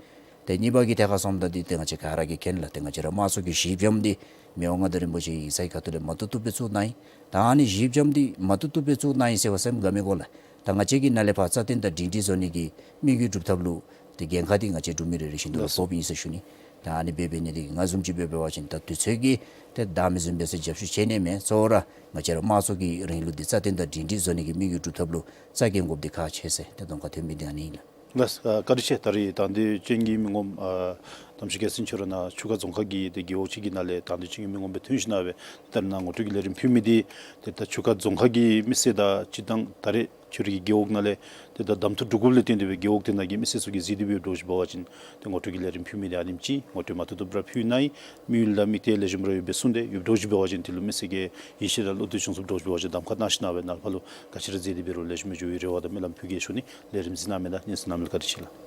ཏེ་གཉིས་པ་གི་ཐད་ཁར་སོངམ་ད་འདི་ཏེ་ང་བཅས་ག་ར་གིས་མཁྱེན་ལགས། ཏེ་ང་བཅས་ར་དམངས་གཙོ་གི་གཞི་འགྱམ་འདི་མི་དབང་མངའ་བདག་རིན་པོ་ཆེ་ཡིག་ཚང་གི་ཁ་ཐུག་ལས་མ་བཏུབ་བཏུབ་སྦེ་བཙུགས་གནང་ཡི། ད་ཨ་ནི་གཞི་འགྱམ་འདི་མ་བཏུབ་བཏུབ་སྦེ་བཙུགས་གནང་ཡི་ཟེར་བ་སེམས་དགའ་མི་དགོ་ལགས། ད་ང་བཅས་ཀྱི་ནང་ལས་ཕར་རྩ་བརྟན་དང་སྒྲིང་སྒྲི་བཟོ་ནི་གི་དམིགས་ཡུལ་སྒྲུབ་ཐབས་ལུ་ཏེ་འགན་ཁག་འདི་ང་བཅས་འབྲུག་མི་རེ་རེ་བཞིན་དུ་ལགས་སོ། ཕོགཔ་ཨིན་ཟེར་ཞུ་ནི། ད་ཨ་ནི་འབད་འབད་ནི་འདི་གིས་ང་བཟུམ་ཅིག་འབད་འབད་བ་ཅིན་ད་དུས་ཚོད་ཀྱིས་ཏེ་བདའ་མི་བཟུམ་འབད་ཟེར་རྒྱབ་སྐྱོར་བྱེད་ནི་མེད། གཙོ་བོ་ར་ང་བཅས་ར་དམངས་གཙོ་གི་རིང་ལུགས་འདི་རྩ་བརྟན་དང་སྒྲིང་སྒྲི་བཟོ་ནི་གི་དམིགས་ཡུལ་སྒྲུབ་ཐབས་ལུ་རྩ་འགེངས་དགོཔ་འདི་ཁག་ཆེ་ཟེར་ཏེ་གདམ་ཁ་ཐོན་མི་འདི་ཨ་ནི་ཨིན་ལགས། ལགས་སོ། ཨ་བཀའ་དྲིན་ཆེ། ད་རིས་དང་འདོད་ཅན་གྱི་མི་ངོམ་ཨ་དམ་ཆོས་རྒྱལ་མཚན་ཁྱོད་ར་ནཱ་ཆུ་ཁ་རྫོང་ཁག་གི་ཏེ་རྒེད་འོག་ཅིག་གི་ནང་ལས་དང་འདོད་ཅན་གྱི་མི་ངོམ་སྦེ་ཐོན་ཞིནམ་སྦེ་ད་རིས་ནཱ་ངོ་སྤྲོད་ཀྱི་ལས་རིམ་ཕུལ་མི་འདི་ཏེ་ད་ཆུ་ཁ་རྫོང་ཁག་གི་མི་སེར་དང་སྤྱིར་བཏང་ད་རེས་ཁྱོད་རའི་གི་རྒེད་འོག་ནང་ལས་ཏེ་ད་གདམ་འཐུ་གྲུབ་དགོཔ་ལས་བརྟེན་ཏེ་སྦེ་རྒེད་འོག་དེ་ནང་གི་མི་སེར་ཚུ་གིས་གཟིགས་ཏེ་སྦེ་ཡོདཔ་འདྲཝ་ཅིག་འབད་བ་ཅིན་ཏེ་ངོ་སྤྲོད་ཀྱི་ལས་རིམ་ཕུལ་མི་འདི་ཨ་ནེམ་ཅིག་ངོ་སྤྲོད་མ་ཐུབ་ཐུབ་ར་ཕུལ་ནི་ཨིན། དམིགས་ཡུལ་དང་དམིགས་གཏད་ལེགས་ཤོམ་ར་ཡོདཔ་སྦེ་གསུངས་ཏེ་ཡོདཔ་འདྲཝ་ཅིག་འབད་བ་ཅིན་དེ་ལུ་མི་སེར་གྱིས་ཡིད་ཆེས་དང་བློ་གཏད་བྱུང་ཚུགསཔ་འདྲཝ་ཅིག་འབད་བ་ཅིན་གདམ་ཁ་གནང་ཞིནམ་སྦེ་ནཱ་ལས་ཕར་ལུ་ག་ཅི་ར་མཛད་དེ་འབད་རུང་ལེགས་ཤོམ་སྦེ་འགྱོ་བའི་རེ་བ་དང་སྨོན་ལམ་ཕུལ་གེ་ཞུ་ནི། ལས་རིམ་གཟིགས་གནང་མི་དང་སྙན་གསན་གནང་མི་ལུ་བཀའ་དྲིན་ཆེ་ལགས།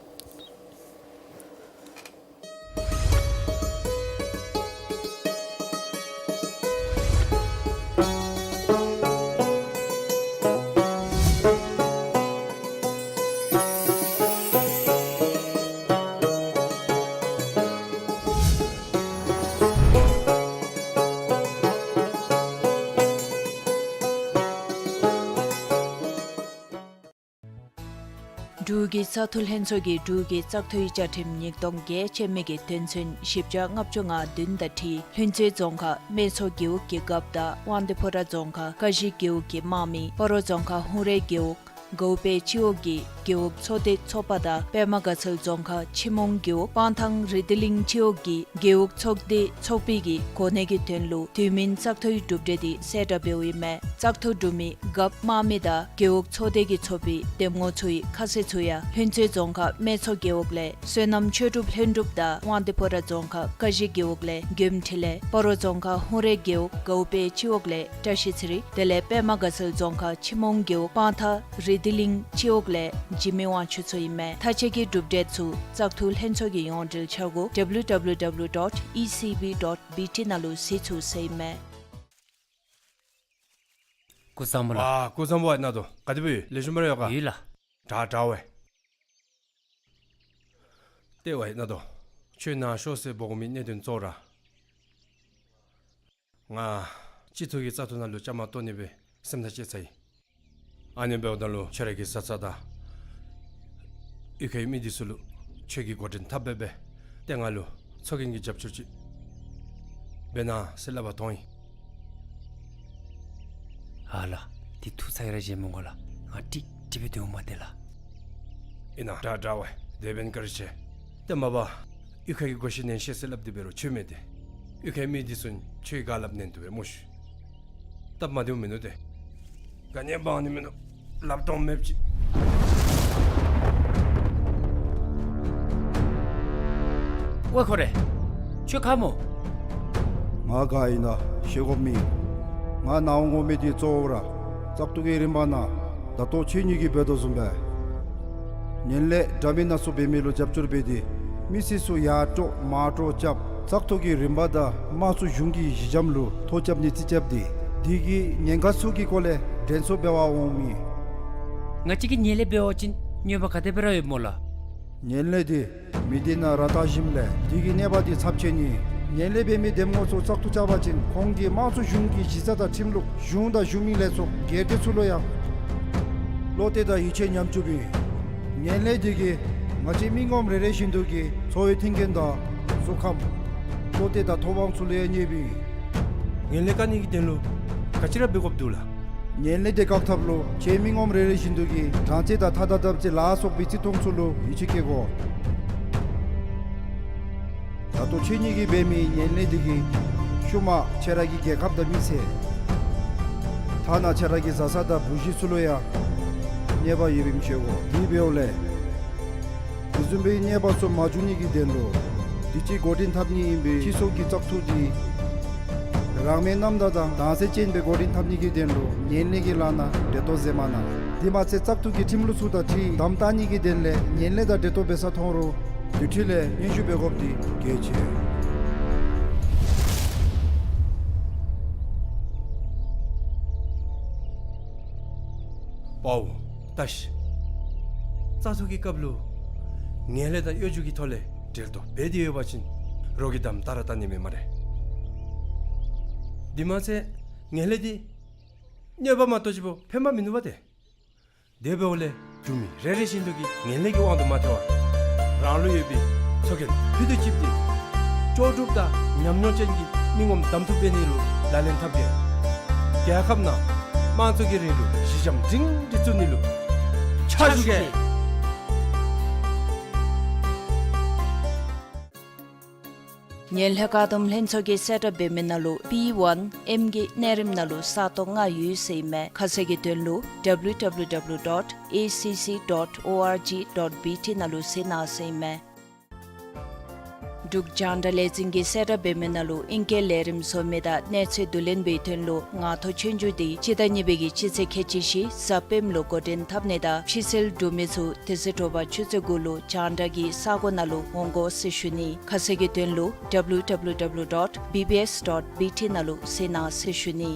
འབྲུག་གི་བཙག་འཐུ་ལྷན་ཚོགས་ཀྱིས་འབྲུག་གི་བཙག་འཐུའི་བཅའ་ཁྲིམས་ཉིས་སྟོང་བརྒྱད་ཅན་མའི་གི་དོན་ཚན་བཞི་བརྒྱ་ལྔ་བཅུ་ང་བདུན་དང་འཁྲིལ་ལྷུན་རྩེ་རྫོང་ཁག་སྨད་མཚོ་རྒེད་འོག་གི་རྒཔོ་དང་དབང་འདུས་ཕོ་བྲང་རྫོང་ཁག་ཀ་གཞི་རྒེད་འོག་གི་དམག་མི་སྤ་རོ་རྫོང་ཁག་ཧཱུྃ་རལ་རྒེད་འོག་གའུ་པེ་སྤྱི་འོག་གི་རྒེད་འོག་ཚོགས་སྡེ་ཚོགས་པ་དང་པདྨ་དགའ་ཚལ་རྫོང་ཁག་ཆི་མོང་རྒེད་འོག་སྤང་ཐང་རི་དི་གླིང་སྤྱི་འོག་གི་རྒེད་འོག་ཚོགས་སྡེ་ཚོགས་པའི་གི་གོ་གནས་ཀྱི་དོན་ལུ་དུས་མིན་བཙག་འཐུའི་གྲུབ་འབྲས་འདི་གསལ་བསྒྲགས་འབདཝ་ཨིན་མས། བཙག་འཐུ་གྲུབ་མི་རྒཔོ་དམག་མི་དང་རྒེད་འོག་ཚོགས་སྡེ་གི་ཚོགས་པའི་འདེམས་ངོ་ཚུ་ཡི་ཁ་གསལ་ཚུ་ཡང་ལྷུན་རྩེ་རྫོང་ཁག་སྨད་མཚོ་རྒེད་འོག་ལས་བསོད་ནམས་ཆོས་གྲུབ་ལྷུན་གྲུབ་དང་དབང་འདུས་ཕོ་བྲང་རྫོང་ཁག་ཀ་གཞི་རྒེད་འོག་ལས་མགོནམ་འཕྲིན་ལས། སྤ་རོ་རྫོང་ཁག་ཧཱུྃ་རལ་རྒེད་འོག་གའུ་པེ་སྤྱི་འོག་ལས་བཀྲ་ཤིས་ཚེ་རིང་། དེ་ལས་པདྨ་དགའ་ཚལ་རྫོང་ཁག་ཆི་མོང་རྒེད་འོག་སྤང་ཐང་རི་དི་གླིང་སྤྱི་འོག་ལས་འཇིགས་མེད་དབང་ཕྱུག་ཚུ་ཨིན་མས། མཐའ་དཔྱད་ཀྱི་གྲུབ་འབྲས་ཚུ་བཙག་འཐུ་ལྷན་ཚོགས་ཀྱི་ཡོངས་འབྲེལ་འཆར་སྒོ་W W W dot E C B dot B T ནང་ལུ་གཟིགས་ཚུགས་ཟེར་ཨིན་མས། སྐུ་གཟུགས་བཟང་པོ་ལགས། ཨ་སྐུ་གཟུགས་བཟང་པོ་ཨིན་ན་དོ། ག་དེ་སྦེ་ཡོད། ལེགས་ཤོམ་སྦེ་ར་ཡོད་ག། ཡོད་ལགས། དྲག་དྲག་པས། ཏེ་ཝའི་ན་དོ། ཁྱོད་ནཱ་ཤོག་ཟེར་འབོ་དགོ་མི་གནད་དོན་གཙོ་བོ་ར་ང་སྤྱི་འཐུས་ཀྱི་བཙག་འཐུ་ནང་ལུ་བཅའ་མར་གཏོགས་ནི་སྦེ་སེམས་ཐག་བཅད་ཚར་ཡི། ཨ་ནི་འབདཝ་ད་ལུ་ཁྱོད་ར་གི་བཟའ་ཚང་དང་གཡུས་ཁའི་མི་འདི་ཚུ་ལུ་ཁྱོད་ཀྱིས་འགོ་འདྲེན་འཐབ་སྦེ་སྦེ་ཏེ་ང་ལུ་ཚོགས་རྒྱན་གྱི་རྒྱབ་སྐྱོར་ཅིག་འབད་གནང་ཟེར་སླབ་པར་འཐོན་ཡི། ཨ་ལགས། འདི་ཐུགས་ཚ་གྱང་ར་བཞེས་མི་དགོ་ལགས། ང་ཀྲིག་ཀྲི་སྦེ་སྡོད་འོང་མས་ཏེ་ལགས། ཨིན་ན། དྲག་དྲག་པས། དེ་འབདན་བཀའ་དྲིན་ཆེ། ཏེ་མ་པ་གཡུས་ཁ་གི་གོ་ཤེས་ཉན་ཤེས་ཟེར་སླབ་སྟེ་འབད་རུང་ཁྱོད་མེད་དེ། གཡུས་ཁའི་མི་འདི་ཚུ་ཁྱོད་ཀྱིས་ག་སླབ་ཉན་བཏུབ་པས་སྨོ་ཤིག། སྟབས་མ་བདེཝ་མིན་འདུག་ཏེ། ག་ནི་འབག་ནི་མིན་འདུག། ལགཔ་སྟོངམ་མེདཔ་ཅིག། ཝའེ་ཁོ་རེ། ཁྱོད་ག་སྨོ། ང་ག་ཨིན་ན་ཤེས་དགོཔ་མེད། ང་ནཱ་འོང་དགོ་མི་འདི་གཙོ་བོ་ར་བཙག་འཐུ་གི་རིམ་པ་ནང་ད་ལྟོ་ཁྱེད་གཉིས་ཀྱིས་འབད་དོ་བཟུམ་སྦེ་ངན་ལྷད་འདྲ་མིན་སྣ་ཚོགས་འབད་མི་ལུ་རྒྱབ་སྐྱོར་འབད་དེ་མི་སེར་ཚུ་ཡར་དཀྲོག་མར་དཀྲོག་རྐྱབ་བཙག་འཐུ་གི་རིམ་པ་དང་དམངས་གཙོ་གཞུང་གི་གཞི་འགྱམ་ལུ་ཐོ་རྐྱབ་ནི་རྩིས་རྐྱབ་སྟེ་དེ་གི་ཉེན་ཁ་ཚུ་གི་སྐོར་ལས་དྲན་གསོ་འབད་བར་འོང་མི། ང་བཅས་ཀྱིས་ངན་ལྷད་འབད་བ་ཅིན་གནོད་པ་ག་དེ་སྦེ་ར་ཡོདཔ་སྨོ་ལགས། ངན་ལྷད་འདི་མི་སྡེ་ནང་ར་བཏང་ཞིནམ་ལས་དེ་གི་གནོད་པ་འདི་ཚབས་ཆེ་ནི། ངན་ལྷད་འབད་མི་འདེམས་ངོ་ཚུ་བཙག་འཐུ་རྐྱབ་པ་ཅིན་ཁོང་གིས་དམངས་གཙོ་གཞུང་གི་གཞི་རྩ་དང་ཁྲིམས་ལུགས་གཞུང་དང་གཞུང་མིན་ལས་ཚོགས་སྒེར་སྡེ་ཚུ་ལུ་ཡང་བློ་གཏད་དང་ཡིད་ཆེས་ཉམས་བཅུག་པས། ངན་ལྷད་འདི་གིས་ང་བཅས་མི་ངོམ་རེ་རེ་བཞིན་དུ་གི་འཚོ་བའི་མཐུན་རྐྱེན་དང་གཟུགས་ཁམས་བློ་གཏད་དང་ཐོབ་དབང་ཚུ་ལུ་ཡང་གནོད་པས། ངན་ལྷད་བཀག་ནི་གི་དོན་ལུ་ག་ཅི་ར་འབད་དགོཔ་འདུག་ལགས། ངན་ལྷད་འདི་བཀག་ཐབས་ལུ་ཁྱེད་མི་ངོམ་རེ་རེ་བཞིན་དུ་གི་དྲང་ཚེ་དང་ཐ་དང་དམ་ཚིག་ལ་སོགས་པའི་བརྩི་མཐོང་ཚུ་ལུ་ཡིད་ཆེས་བསྐྱེད་དགོ། ད་ལྟོ་ཁྱེད་གཉིས་ཀྱིས་འབད་མི་ངན་ལྷད་འདི་གིས་ཤུལ་མ་ཁྱེད་ར་གི་རྒྱལ་ཁབ་དང་མི་ཚེ་ཐ་ན་ཁྱེད་ར་གི་བཟའ་ཚང་དང་བུ་གཞི་ཚུ་ལུ་ཡང་གནོད་པ་ཡོདཔ་ཨིནམ་ཤེས་དགོ། དེ་འབདཝ་ལས་དེ་བཟུམ་སྦེ་གནོད་པ་ཚུ་མ་འབྱུང་ནི་གི་དོན་ལུ་དུས་ཅི་འགོ་འདྲེན་འཐབ་ནི་ཨིན་པའི་སྤྱི་ཚོགས་ཀྱི་བཙག་འཐུ་འདི་རང་མོས་རྣམ་དག་དང་དྭངས་གསལ་ཅན་སྦེ་འགོ་འདྲེན་འཐབ་ནི་གི་དོན་ལུ་ངན་ལྷད་ཀྱི་ལཱ་ནང་འབྲེལ་གཏོགས་མཛད་མ་གནང་། དེ་མ་ཚད་བཙག་འཐུ་གི་ཁྲིམས་ལུགས་ཚུ་དང་འཁྲིལ་དམ་བཏང་ནི་གི་དོན་ལས་ངན་ལྷད་དང་འབྲེལ་གཏོགས་འབད་ས་མཐོང་རུང་དེ་འཕྲོ་ལས་སྙན་ཞུ་འབད་དགོཔ་འདི་གལ་ཆེ། དཔའ་བོ་བཀྲ་ཤིས། བཙག་འཐུ་གི་སྐབས་ལུ་ངན་ལྷད་དང་གཡོ་སྒྱུ་གི་ཐོག་ལས་འབྲེལ་གཏོགས་འབད་དེ་ཡོད་པ་ཅིན་རོགས་ཀྱིས་དམ་བཏགས་ར་བཏང་ནི་མེད་སྨ་རེ། དེ་མ་ཚད་ངན་ལྷད་འདི་གནོད་པ་མ་གཏོགས་ཅིག་པོ་ཕན་པ་མིན་འདུག་པ་ཏེ། དེ་འབདཝ་ལས་འབྲུག་མི་རེ་རེ་བཞིན་དུ་གིས་ངན་ལྷད་ཀྱི་དབང་དུ་མ་ཐལ་བར་རང་ལུ་ཡོད་པའི་འཚོ་གནས་ཕུད་དུ་གཅིགཔ་དེ་ལྕོགས་གྲུབ་དང་ཉམས་མྱོང་ཅན་གྱི་མི་ངོམ་གདམ་འཐུ་འབད་ནི་ལུ་ལག་ལེན་འཐབ་གེ། རྒྱལ་ཁབ་ནང་དམངས་གཙོ་གི་རིང་ལུགས་གཞི་འགྱམ་སྒྲིང་སྒྲི་བཙུགས་ནི་ལུ་ཕྱག་ཞུ་གེ། ངན་ལྷད་བཀག་སྡོམ་ལྷན་ཚོགས་ཀྱིས་གསལ་བསྒྲགས་འབད་མི་ནང་ལུ་པི་ཝན་ཨེམ་གྱི་གནས་རིམ་ནང་ལུ་ས་སྟོང་ལྔ་ཡོད་ཟེར་ཨིན་མས། ཁ་གསལ་གྱི་དོན་ལུ་ཌབ་ལུ་ཌབ་ལུ་ཌབ་ལུ་ཌོཊ་ཨེ་སི་སི་ཌོཊ་ཨོ་ཨར་ཇི་ཌོཊ་བི་ཊི་ནང་ལུ་གཟིགས་གནང་ཟེར་ཨིན་མས། འབྲུག་རྒྱང་བསྒྲགས་ལས་འཛིན་གྱིས་གསལ་བསྒྲགས་འབད་མི་ནང་ལུ་ཨིང་སྐད་ལས་རིམ་བཟོ་མི་དང་གནས་ཚུལ་བསྡུ་ལེན་འབད་བའི་དོན་ལུ་ངང་ཐོག་ཆོས་རྒྱུགས་དེ་སྤྱི་ཟླ་གཉིས་པའི་གི་སྤྱི་ཚེས་ཁལ་གཅིག་བཞི་གཟའ་སྤེནམ་ལུ་འགོ་འདྲེན་འཐབ་ནི་དང་ཕྱི་སེལ་འབྲུག་མི་ཚུ་དེ་ཚེ་དྲོ་པ་ཆུ་ཚོད་དགུ་ལུ་རྒྱང་བསྒྲགས་ཀྱི་ས་སྒོ་ནང་ལུ་འོང་དགོ་ཟེར་ཞུ་ནི། ཁ་གསལ་གྱི་དོན་ལུ་ཌབ་ལུ་ཌབ་ལུ་ཌབ་ལུ་ཌོཊ་བི་བི་ཨེསི་ཌོཊ་བི་ཊི་ནང་ལུ་གཟིགས་གནང་ཟེར་ཞུ་ནི།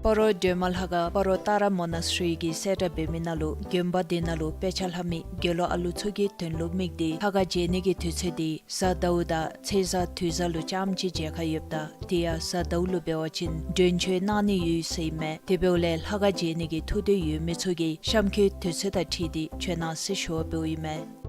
སྤ་རོ་སྒྲོལ་མ་ལྷ་ཁང་སྤ་རོ་ཏཱ་ར་མོ་ན་སི་རི་གིས་གསལ་བསྒྲགས་འབད་མི་ནང་ལུ་དགོན་པ་དེ་ནང་ལུ་དཔེ་ཆ་ལྷབ་མི་དགེ་སློང་ཨ་ལུ་ཚུ་གི་དོན་ལུ་དམིགས་ཏེ་ལྷ་ཁང་མཇལ་ནི་གི་དུས་ཚོད་དེ་གཟའ་ཟླཝ་དང་ཚེས་གཟའ་དུས་གཟའ་ལུ་རྐྱངམ་ཅིག་མཇལ་ཁ་ཡོདཔ་ད་དེ་ཡང་གཟའ་ཟླཝ་ལུ་འབད་བ་ཅིན་མགྲོན་བྱོན་གནང་ནི་ཡོད་ཟེར་ཨིན་མས། དེ་འབདཝ་ལས་ལྷ་ཁང་མཇལ་ནི་གི་ཐུགས་འདོད་ཡོད་མི་ཚུ་གིས་གཤམ་འཁོད་དུས་ཚོད་དང་འཁྲིལ་ཏེ་བྱོན་གནང་ཟེར་ཞུ་བ་འབདཝ་ཨིན་མས།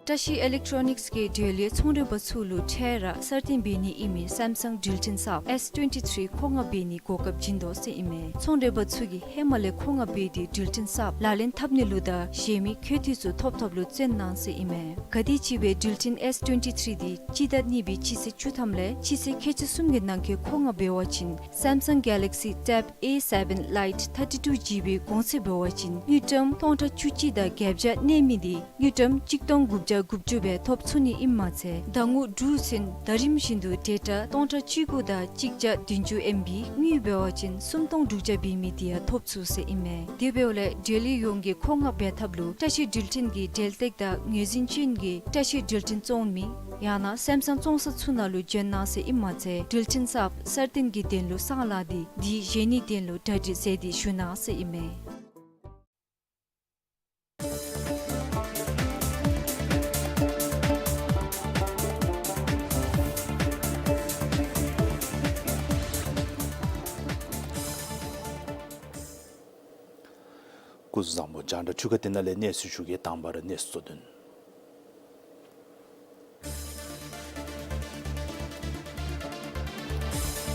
བཀྲ་ཤིས་ཨི་ལེག་ཊོ་ནིགསི་གིས་འབྲེལ་ཡོད་ཚོང་འབྲེལ་པ་ཚུ་ལུ་འཕྲལ་ར་གསར་བཏོན་འབད་ནི་ཨིན་མི་སེམ་སང་འགྲུལ་འཕྲིན་གསརཔ་ཨེསི་ཊུ་ཝེན་ཊི་ཐི་རི་མཁོ་མངགས་འབད་ནི་གོ་སྐབས་བྱིན་དོ་ཟེར་ཨིན་མས། ཚོང་འབྲེལ་པ་ཚུ་གིས་ཧེ་མ་ལས་མཁོ་མངགས་འབད་དེ་འགྲུལ་འཕྲིན་གསརཔ་ལག་ལེན་འཐབ་ནི་ལུ་དང་གཞན་མི་མཁོ་འདོད་ཚུ་ཐོབ་ཐོབ་ལུ་བརྩོན་གནང་ཟེར་ཨིན་མས། ག་དེམ་ཅིག་སྦེ་འགྲུལ་འཕྲིན་ཨེསི་ཊུ་ཝེན་ཊི་ཐི་རི་དེ་སྤྱི་ཟླ་གཉིས་པའི་སྤྱི་ཚེས་བཅུ་ཐམ་ལས་སྤྱི་ཚེས་ཁལ་གཅིག་གསུམ་གྱི་ནང་འཁོད་མཁོ་མངགས་འབད་བ་ཅིན་སེམ་སང་གེ་ལེག་སི་ཊེབ་ཨེ་སེ་བེན་ལའིཊ་ཐར་ཊི་ཊུ་ཇི་བི་གོང་ཚད་འབད་བ་ཅིན་དངུལ་ཀྲམ་སྟོང་ཕྲག་བཅུ་གཅིག་དང་བརྒྱད་བརྒྱ་གནས་མི་དེ་དངུལ་ཀྲམ་གཅིག་སྟོང་དགུ་བརྒྱ་དགུ་བཅུ་སྦེ་ཐོབ་ཚུགས་ནི་ཨིནམ་མ་ཚད་ཟླ་ངོ་དྲུག་ཚུན་ཟླ་རིམ་བཞིན་དུ་ཌེ་ཊ་སྟོང་ཕྲག་བཅུ་དགུ་དང་གཅིག་བརྒྱ་བདུན་ཅུ་ཨེམ་བི་དངུལ་འབད་བ་ཅིན་སུམ་སྟོང་དྲུག་བརྒྱ་འབད་མི་དེ་ཡང་ཐོབ་ཚུགས་ཟེར་ཨིན་མས། དེ་འབདཝ་ལས་འབྲེལ་ཡོད་ཡོངས་ཀྱིས་མཁོ་མངགས་འབད་ཐབས་ལུ་བཀྲ་ཤིས་འགྲུལ་འཕྲིན་གྱི་འབྲེལ་སྟེགས་དང་ངོས་འཛིན་ཅན་གྱི་བཀྲ་ཤིས་འགྲུལ་འཕྲིན་བཙོང་མི་ཡང་ན་སེམ་སང་བཙོང་ས་ཚུ་ནང་ལུ་བྱོན་གནང་ཟེར་ཨིནམ་མ་ཚད་འགྲུལ་འཕྲིན་གསརཔ་གསར་བཏོན་གྱི་དོན་ལུ་གསང་ལག་དེ་དེ་བཞེས་ནིའི་དོན་ལུ་གྲ་སྒྲིག་མཛད་དེ་བཞུགས་གནང་ཟེར་ཨིན་མས། སྐུ་གཟུགས་བཟང་པོ། རྒྱང་བསྒྲགས་འཕྲུལ་ཁང་འདི་ནང་ལས་གནས་ཚུལ་ཞུ་གེ། དང་པ་ར་གནས་ཚུལ་གཙོ་དོན།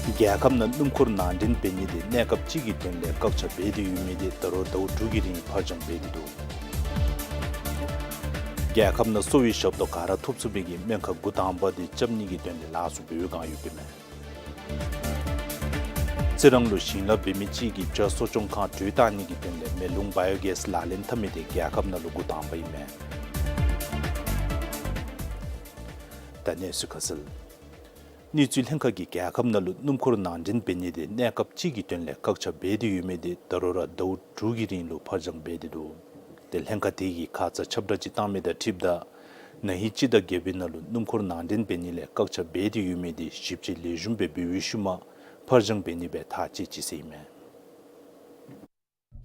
རྒྱལ་ཁབ་ནང་སྣུམ་འཁོར་ནང་འདྲེན་འབད་ནི་དེ་གནས་སྐབས་གཅིག་གི་དོན་ལས་བཀག་ཆ་འབད་དེ་ཡོད་མི་དེ་ད་རུང་ཟླཝ་དྲུག་གི་རིང་ཕར་འགྱངས་འབད་དེ་འདུག། རྒྱལ་ཁབ་ནང་གསོ་བའི་ཞབས་ཏོག་ག་ར་ཐོབ་ཚུགས་པའི་གི་སྨན་ཁང་འགོ་དང་པ་དེ་རྐྱབ་ནི་གི་དོན་ལས་ལཱ་ཚུ་འབད་བའི་བསྒང་ཡོདཔ་ཨིན་མས། རྩི་རང་ལུ་ཞིང་ལཱ་འབད་མི་ཅིག་གིས་བྱ་གསོ་སྐྱོང་ཁང་དྲོད་བཏང་ནི་གི་དོན་ལས་མེ་རླུང་བཱ་ཡོ་གེསི་ལག་ལེན་འཐབ་མི་དེ་རྒྱལ་ཁབ་ནང་ལུ་འགོ་དང་པ་ཨིན་མས། ད་གནས་ཚུལ་ཁ་གསལ། དངུལ་རྩིས་ལྷན་ཁག་གིས་རྒྱལ་ཁབ་ནང་ལུ་སྣུམ་འཁོར་ནང་འདྲེན་འབད་ནི་དེ་གནས་སྐབས་གཅིག་གི་དོན་ལས་བཀག་ཆ་འབད་དེ་ཡོད་མི་དེ་ད་རུང་ར་ཟླཝ་དྲུག་གི་རིང་ལུ་ཕར་འགྱངས་འབད་དེ་འདུག། ཏེ་ལྷན་ཁག་དེ་གིས་ཁ་ཙ་ཁྱབ་བསྒྲགས་ཅིག་བཏང་མི་དང་འཁྲིལཝ་ད་ན་ཧིང་སྤྱི་ཟླ་བརྒྱད་པའི་ནང་ལུ་སྣུམ་འཁོར་ནང་འདྲེན་འབད་ནི་ལས་བཀག་ཆ་འབད་དེ་ཡོད་མི་དེ་ཞིབ་དཔྱད་ལེགས་ཤོམ་སྦེ་འབད་བའི་ཤུལ་མ་ཕར་འགྱངས་འབད་ནི་སྦེ་ཐག་བཅད་ཅི་ཟེར་ཨིན་མས།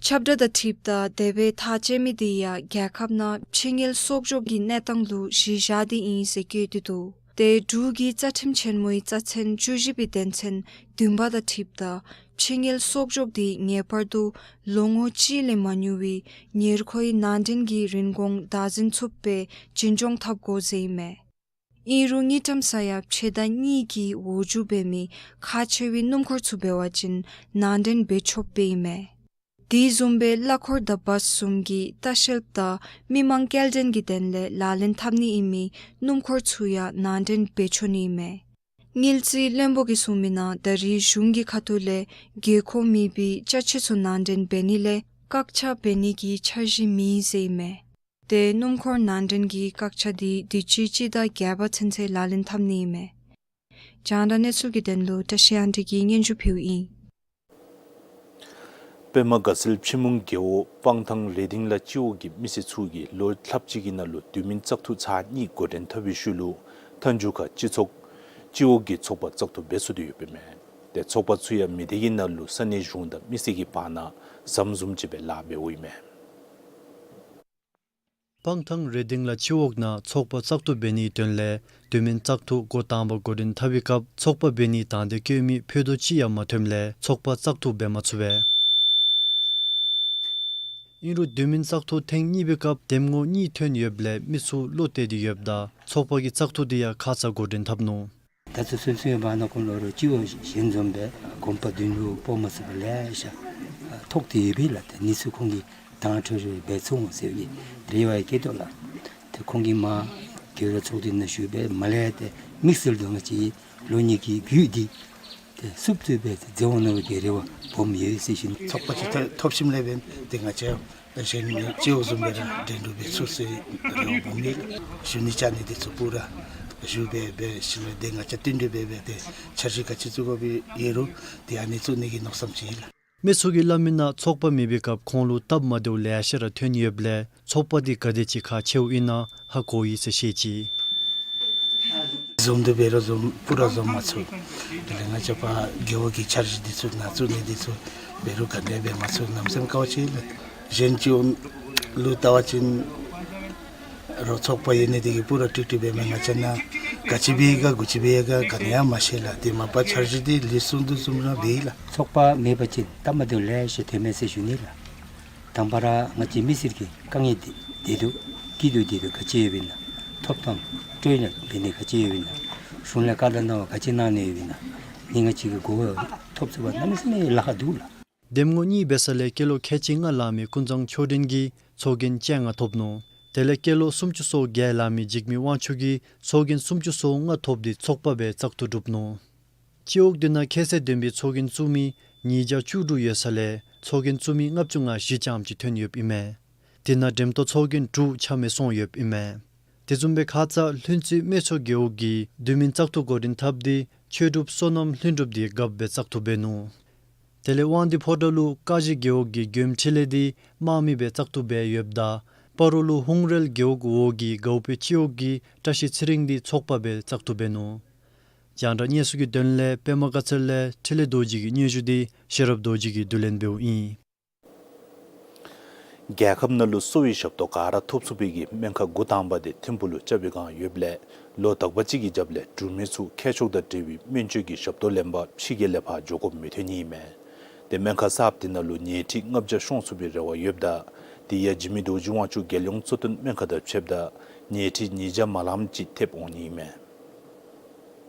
ཁྱབ་བསྒྲགས་དང་འཁྲིལཝ་ད་དེ་སྦེ་ཐག་བཅད་མི་དེ་ཡང་རྒྱལ་ཁབ་ནང་ཕྱི་དངུལ་གསོག་འཇོག་གི་གནས་སྟངས་ལུ་གཞི་བཞག་སྟེ་ཨིན་ཟེར་བཀོད་དེ་འདུག། ཏེ་འབྲུག་གི་རྩ་ཁྲིམས་ཆེན་མོའི་རྩ་ཚན་བཅུ་བཞི་པའི་དོན་ཚན་བདུན་པ་དང་འཁྲིལཝ་ད་ཕྱི་དངུལ་གསོག་འཇོག་དེ་ངེས་པར་དུ་ལོ་ངོ་གཅིག་ལས་མ་ཉུང་བའི་ཉེར་མཁོའི་ནང་འདྲེན་གྱི་རིན་གོང་བདག་འཛིན་ཚུགསཔ་སྦེ་འཛིན་སྐྱོང་འཐབ་དགོ་ཟེར་ཨིན་མས། ཨིན་རུང་དངུལ་ཀྲམ་ས་ཡ་ཕྱེད་དང་གཉིས་ཀྱི་འོག་འགྱོ་འབད་མི་ཁག་ཆེ་བའི་སྣུམ་འཁོར་ཚུ་འབད་བ་ཅིན་ནང་འདྲེན་འབད་ཆོགཔ་སྦེ་ཨིན་མས། དེ་བཟུམ་སྦེ་གླ་འཁོར་དང་བཱསི་བཟུམ་གྱི་ལྟ་བཤལཔ་དང་མི་མང་སྐྱེལ་འདྲེན་གྱི་དོན་ལས་ལག་ལེན་འཐབ་ནི་ཨིན་མི་སྣུམ་འཁོར་ཚུ་ཡང་ནང་འདྲེན་འབད་ཆོག་ནི་ཨིན་མས། དངུལ་རྩིས་བློན་པོ་གིས་གསུངས་མི་ནང་ད་རེས་གཞུང་གི་ཁ་ཐུག་ལས་དགོས་མཁོ་མེད་པའི་ཅ་ཆས་ཚུ་ནང་འདྲེན་འབད་ནི་ལས་བཀག་ཆ་འབད་ནི་གི་འཆར་གཞི་མེད་ཟེར་ཨིན་མས། ཏེ་སྣུམ་འཁོར་ནང་འདྲེན་གྱི་བཀག་ཆ་དེ་དུས་ཅི་སྤྱི་ཟླ་བརྒྱད་པ་ཚུན་ཚོད་ལག་ལེན་འཐབ་ནི་ཨིན་མས། རྒྱང་བསྒྲགས་གནས་ཚུལ་གྱི་དོན་ལུ་བཀྲ་ཤིས་དབང་འདུས་ཀྱིས་སྙན་ཞུ་ཕུལཝ་ཨིན། པདྨ་དགའ་ཚལ་ཕྱི་མུང་རྒེད་འོག་སྤང་ཐང་རེ་སྡིང་ལ་སྤྱི་འོག་གི་མི་སེར་ཚུ་གིས་ལོ་ལྷགཔ་ཅིག་གི་ནང་ལུ་དུས་མིན་བཙག་འཐུ་ཚར་གཉིས་འགོ་འདྲེན་འཐབ་པའི་ཤུལ་ལུ་མཐའ་མཇུག་ཁར་སྤྱི་ཚོགས་སྤྱི་འོག་གི་ཚོགས་པ་བཙག་འཐུ་འབད་ཚུགས་ཏེ་ཡོདཔ་ཨིན་མས། ཏེ་ཚོགས་པ་ཚུ་ཡང་མི་སྡེ་གི་ནང་ལུ་ས་གནས་གཞུང་དང་མི་སེར་གྱི་བར་ན་ཟམ་བཟུམ་ཅིག་སྦེ་ལཱ་འབདཝ་ཨིན་མས། སྤང་ཐང་རེ་སྡིང་ལ་སྤྱི་འོག་ནང་ཚོགས་པ་བཙག་འཐུ་འབད་ནིའི་དོན་ལས་དུས་མིན་བཙག་འཐུ་འགོ་དང་པ་འགོ་འདྲེན་འཐབ་པའི་སྐབས་ཚོགས་པ་འབད་ནིའི་དང་འདོད་བསྐྱེད་མི་ཕུད་རྡོག་གཅིག་ཡང་མ་ཐོནམ་ལས་ཚོགས་པ་བཙག་འཐུ་འབད་མ་ཚུགས་པས། ཨིན་རུང་དུས་མིན་བཙག་འཐུ་ཐེངས་གཉིས་པའི་སྐབས་འདེམས་ངོ་གཉིས་ཐོན་ཡོདཔ་ལས་མི་ཚུ་བློ་གཏད་དེ་ཡོདཔ་ད་ཚོགས་པ་གི་བཙག་འཐུ་དེ་ཡང་ཁ་ཙ་འགོ་འདྲེན་འཐབ་ནུག། ད་ཚུན་ཚོད་ཚུན་ཡང་བར་ན་ཁོང་ལུ་རོགས་སྤྱི་འོག་གཞན་བཟུམ་སྦེ་གོམ་པ་མདུན་ལུ་སྤོ་མ་ཚུགས་པར་ལེ་ཤ་ཐོགས་ཏེ་ཡོད་པས་ལགས། ཏེ་ཨ་ནི་ཚུ་ཁོང་གིས་དྭངས་འཕྲོས་འཕྲོས་འབད་ཚུགས་འོང་ཟེར་བའི་རེ་བ་ཡང་བསྐྱེད་དོ་ལགས། ཏེ་ཁོང་གིས་མ་རྒྱལ་བའི་ཚོགས་སྡེ་ནང་ཞུགས་སྦེ་མ་ལས་ཏེ་དམིགས་བསལ་དུ་ང་བཅས་ལོ་གཉིས་ཀྱི་རྒྱུད་འདི་ཏེ་བསུབ་ཏུ་སྦེ་ཏེ་མཛད་འོང་མནོ་བའི་རེ་བ་སྦོམ་ཡོད་ཟེར་ཞུ་ནི། ཚོགས་པ་ཅིག་ཐོབ་ཞིནམ་ལས་འབདན་ཏེ་ང་བཅས་གཞན་སྤྱི་འོག་བཟུམ་སྦེ་ར་འགྲན་བསྡུར་འབད་ཚུགས་ཟེར་རེ་བ་སྦོམ་ཡོད། ཞུ་ནི་བཅའ་ནི་འདི་ཚུ་པུ་ར་ཞུ་སྦེ་འབད་ཞིནམ་ལས་ཏེ་ང་བཅས་བསྟུན་གྲོས་འབད་འབད་ཏེ་འཆར་གཞི་ག་ཅི་བཙུགས་དགོཔ་ཡོད་རུང་ཏེ་ཨ་ནི་བཙུགས་ནི་གི་མནོ་བསམ་ཅིག་ཡོད་ལགས། མི་ཚུ་གིས་སླབ་མིའི་ནང་ཚོགས་པ་མེད་པའི་སྐབས་ཁོང་ལུ་སྟབས་མ་བདེཝ་ལེ་ཤ་ར་ཐོན་ཡོདཔ་ལས་ཚོགས་པ་འདི་ག་དེ་ཅིག་ཁག་ཆེཝ་ཨིན་ན་ཧ་གོ་ཡི་ཟེར་བཤད་ཅི། འཛོམས་འདུ་འབད་རུང་འཛོམས་པུ་ར་འཛོམས་མ་ཚུགས། དེ་ལས་ང་བཅས་པ་རྒེད་འོག་གི་འཆར་གཞི་འདི་ཚུ་ནང་བཙུགས་ནི་འདི་ཚུ་འབད་རུང་ག་དེ་འབད་མ་ཚུགས། གནམ་མེད་ས་མེད་དཀའཝ་སྤྱད་ལགས། གཞན་སྤྱི་འོག་ལུ་བལྟ་བ་ཅིན་རོགས་ཚོགས་པ་ཡོད་ནི་དེ་གིས་པུ་ར་ཀྲིག་ཀྲི་འབད་མི་ང་བཅས་ནང་ག་ཅི་འབད་ག་གུ་ཅི་འབད་ག་ག་ནི་ཡང་མ་ཤེས་ལགས། དེ་མ་པ་འཆར་གཞི་འདི་ལུས་སྲུང་འདུ་འཛོམས་ར་འབད་ཡི་ལགས། ཚོགས་པ་མེད་པ་ཅིན་སྟབས་མ་བདེཝ་ལེ་ཤ་ཐོན་མས་ཟེར་ཞུ་ནི་ལགས། དང་པ་ར་ང་བཅས་མི་སེར་གྱི་དཀའ་ངལ་འདི་བདེ་སྡུག་སྐྱིད་སྡུག་བདེ་སྡུག་ག་ཅི་ཡོདཔ་ཨིན་ན། ཐོབ་ཐང་སྤྲོད་ནི་འབད་ནི་ག་ཅི་ཡོདཔ་ཨིན་ན། གཞུང་ལས་བཀའ་དང་གནང་བ་ག་ཅི་གནང་ནི་ཡོདཔ་ཨིན་ན། ནི་ང་བཅས་ཀྱིས་གོ་བ་ཐོབ་ཚུགས་པར་གནམ་མེད་ས་མེད་ལཱ་ཁག་འདུག་ལགས། འདེམས་ངོ་གཉིས་འབད་ས་ལས་སྐྱེས་ལོ་ཁལ་གཅིག་ལྔ་ལང་མི་ཀུན་བཟང་ཆོས་སྒྲོན་གྱིས་ཚོགས་རྒྱན་བཅོ་ལྔ་ཐོབ་ནུག། དེ་ལས་སྐྱེས་ལོ་སུམ་ཅུ་སོ་བརྒྱད་ལང་མི་འཇིགས་མེད་དབང་ཕྱུག་གིས་ཚོགས་རྒྱན་སུམ་ཅུ་སོ་ལྔ་ཐོབ་སྟེ་ཚོགས་པ་སྦེ་བཙག་འཐུ་གྲུབ་ནུག། སྤྱི་འོག་འདི་ནང་ཁྱད་ཚད་ལྡན་པའི་ཚོགས་རྒྱན་བཙུགས་མི་ཉིས་བརྒྱ་བཅུ་དྲུག་ཡོད་ས་ལས་ཚོགས་རྒྱན་བཙུགས་མི་ལྔ་བཅུ་ང་བཞི་ཙམ་ཅིག་ཐོན་ཡོདཔ་ཨིན་མས། དེ་ནང་འགྲེམ་ཐོག་ཚོགས་རྒྱན་དྲུག་ཆ་མེད་སོང་ཡོདཔ་ཨིན་མས། དེ་བཟུམ་སྦེ་ཁ་ཙ་ལྷུན་རྩེ་སྨད་ཕྱོགས་རྒེད་འོག་གིས་དུས་མིན་བཙག་འཐུ་འགོ་འདྲེན་འཐབ་སྟེ་ཆོས་གྲུབ་བསོད་ནམས་ལྷུན་གྲུབ་དེ་རྒཔོ་སྦེ་བཙག་འཐུ་འབད་ནུག། དེ་ལས་དབང་འདུས་ཕོ་བྲང་ལུ་ཀ་གཞི་རྒེད་འོག་གིས་མགྱོནམ་འཕྲིན་ལས་དེ་དམངས་མི་སྦེ་བཙག་འཐུ་འབད་ཡོདཔ་ད་སྤ་རོ་ལུ་ཧུང་རལ་རྒེད་འོག་འོག་གི་གའུ་པེ་སྤྱི་འོག་གིས་བཀྲ་ཤིས་ཚེ་རིང་དེ་ཚོགས་པ་སྦེ་བཙག་འཐུ་འབད་ནུག། རྒྱང་བསྒྲགས་གནས་ཚུལ་གྱི་དོན་ལས་པདྨ་དཀར་ཚལ་ལས་འཕྲིན་ལས་རྡོ་རྗེ་གི་སྙན་ཞུ་དེ་ཤེས་རབ་རྡོ་རྗེ་གིས་བསྡུ་ལེན་འབདཝ་ཨིན། རྒྱལ་ཁབ་ནང་ལུ་གསོ་བའི་ཞབས་ཏོག་ག་ར་ཐོབ་ཚུགས་པའི་གི་སྨན་ཁང་འགོ་དང་པ་དེ་ཐིམ་ཕུག་ལུ་རྐྱབ་པའི་བསྒང་ཡོདཔ་ལས་ལོ་དག་པ་ཅིག་གི་རྒྱབ་ལས་འབྲུག་མི་ཚུ་མཁལ་མཆོག་དང་འབྲེལ་བའི་སྨན་བཅོས་ཀྱི་ཞབས་ཏོག་ལེན་པར་ཕྱི་རྒྱལ་ལས་ཕར་འགྱོ་དགོཔ་མི་ཐོན་ནི་ཨིན་མས། དེ་སྨན་ཁང་གསརཔ་དེ་ནང་ལུ་ཉལ་ཁྲི་ལྔ་བརྒྱ་ཤོང་ཚུགས་པའི་རེ་བ་ཡོདཔ་ད་དེ་ཡང་འཇིགས་མེད་རྡོ་རྗེ་དབང་ཕྱུག་རྒྱལ་ཡོངས་གཙོ་བསྟེན་སྨན་ཁང་དང་ཕྱདཔ་ད་ཉལ་ཁྲི་ཉིས་བརྒྱ་མ་ལངམ་ཅིག་ཐེབས་འོང་ནི་ཨིན་མས།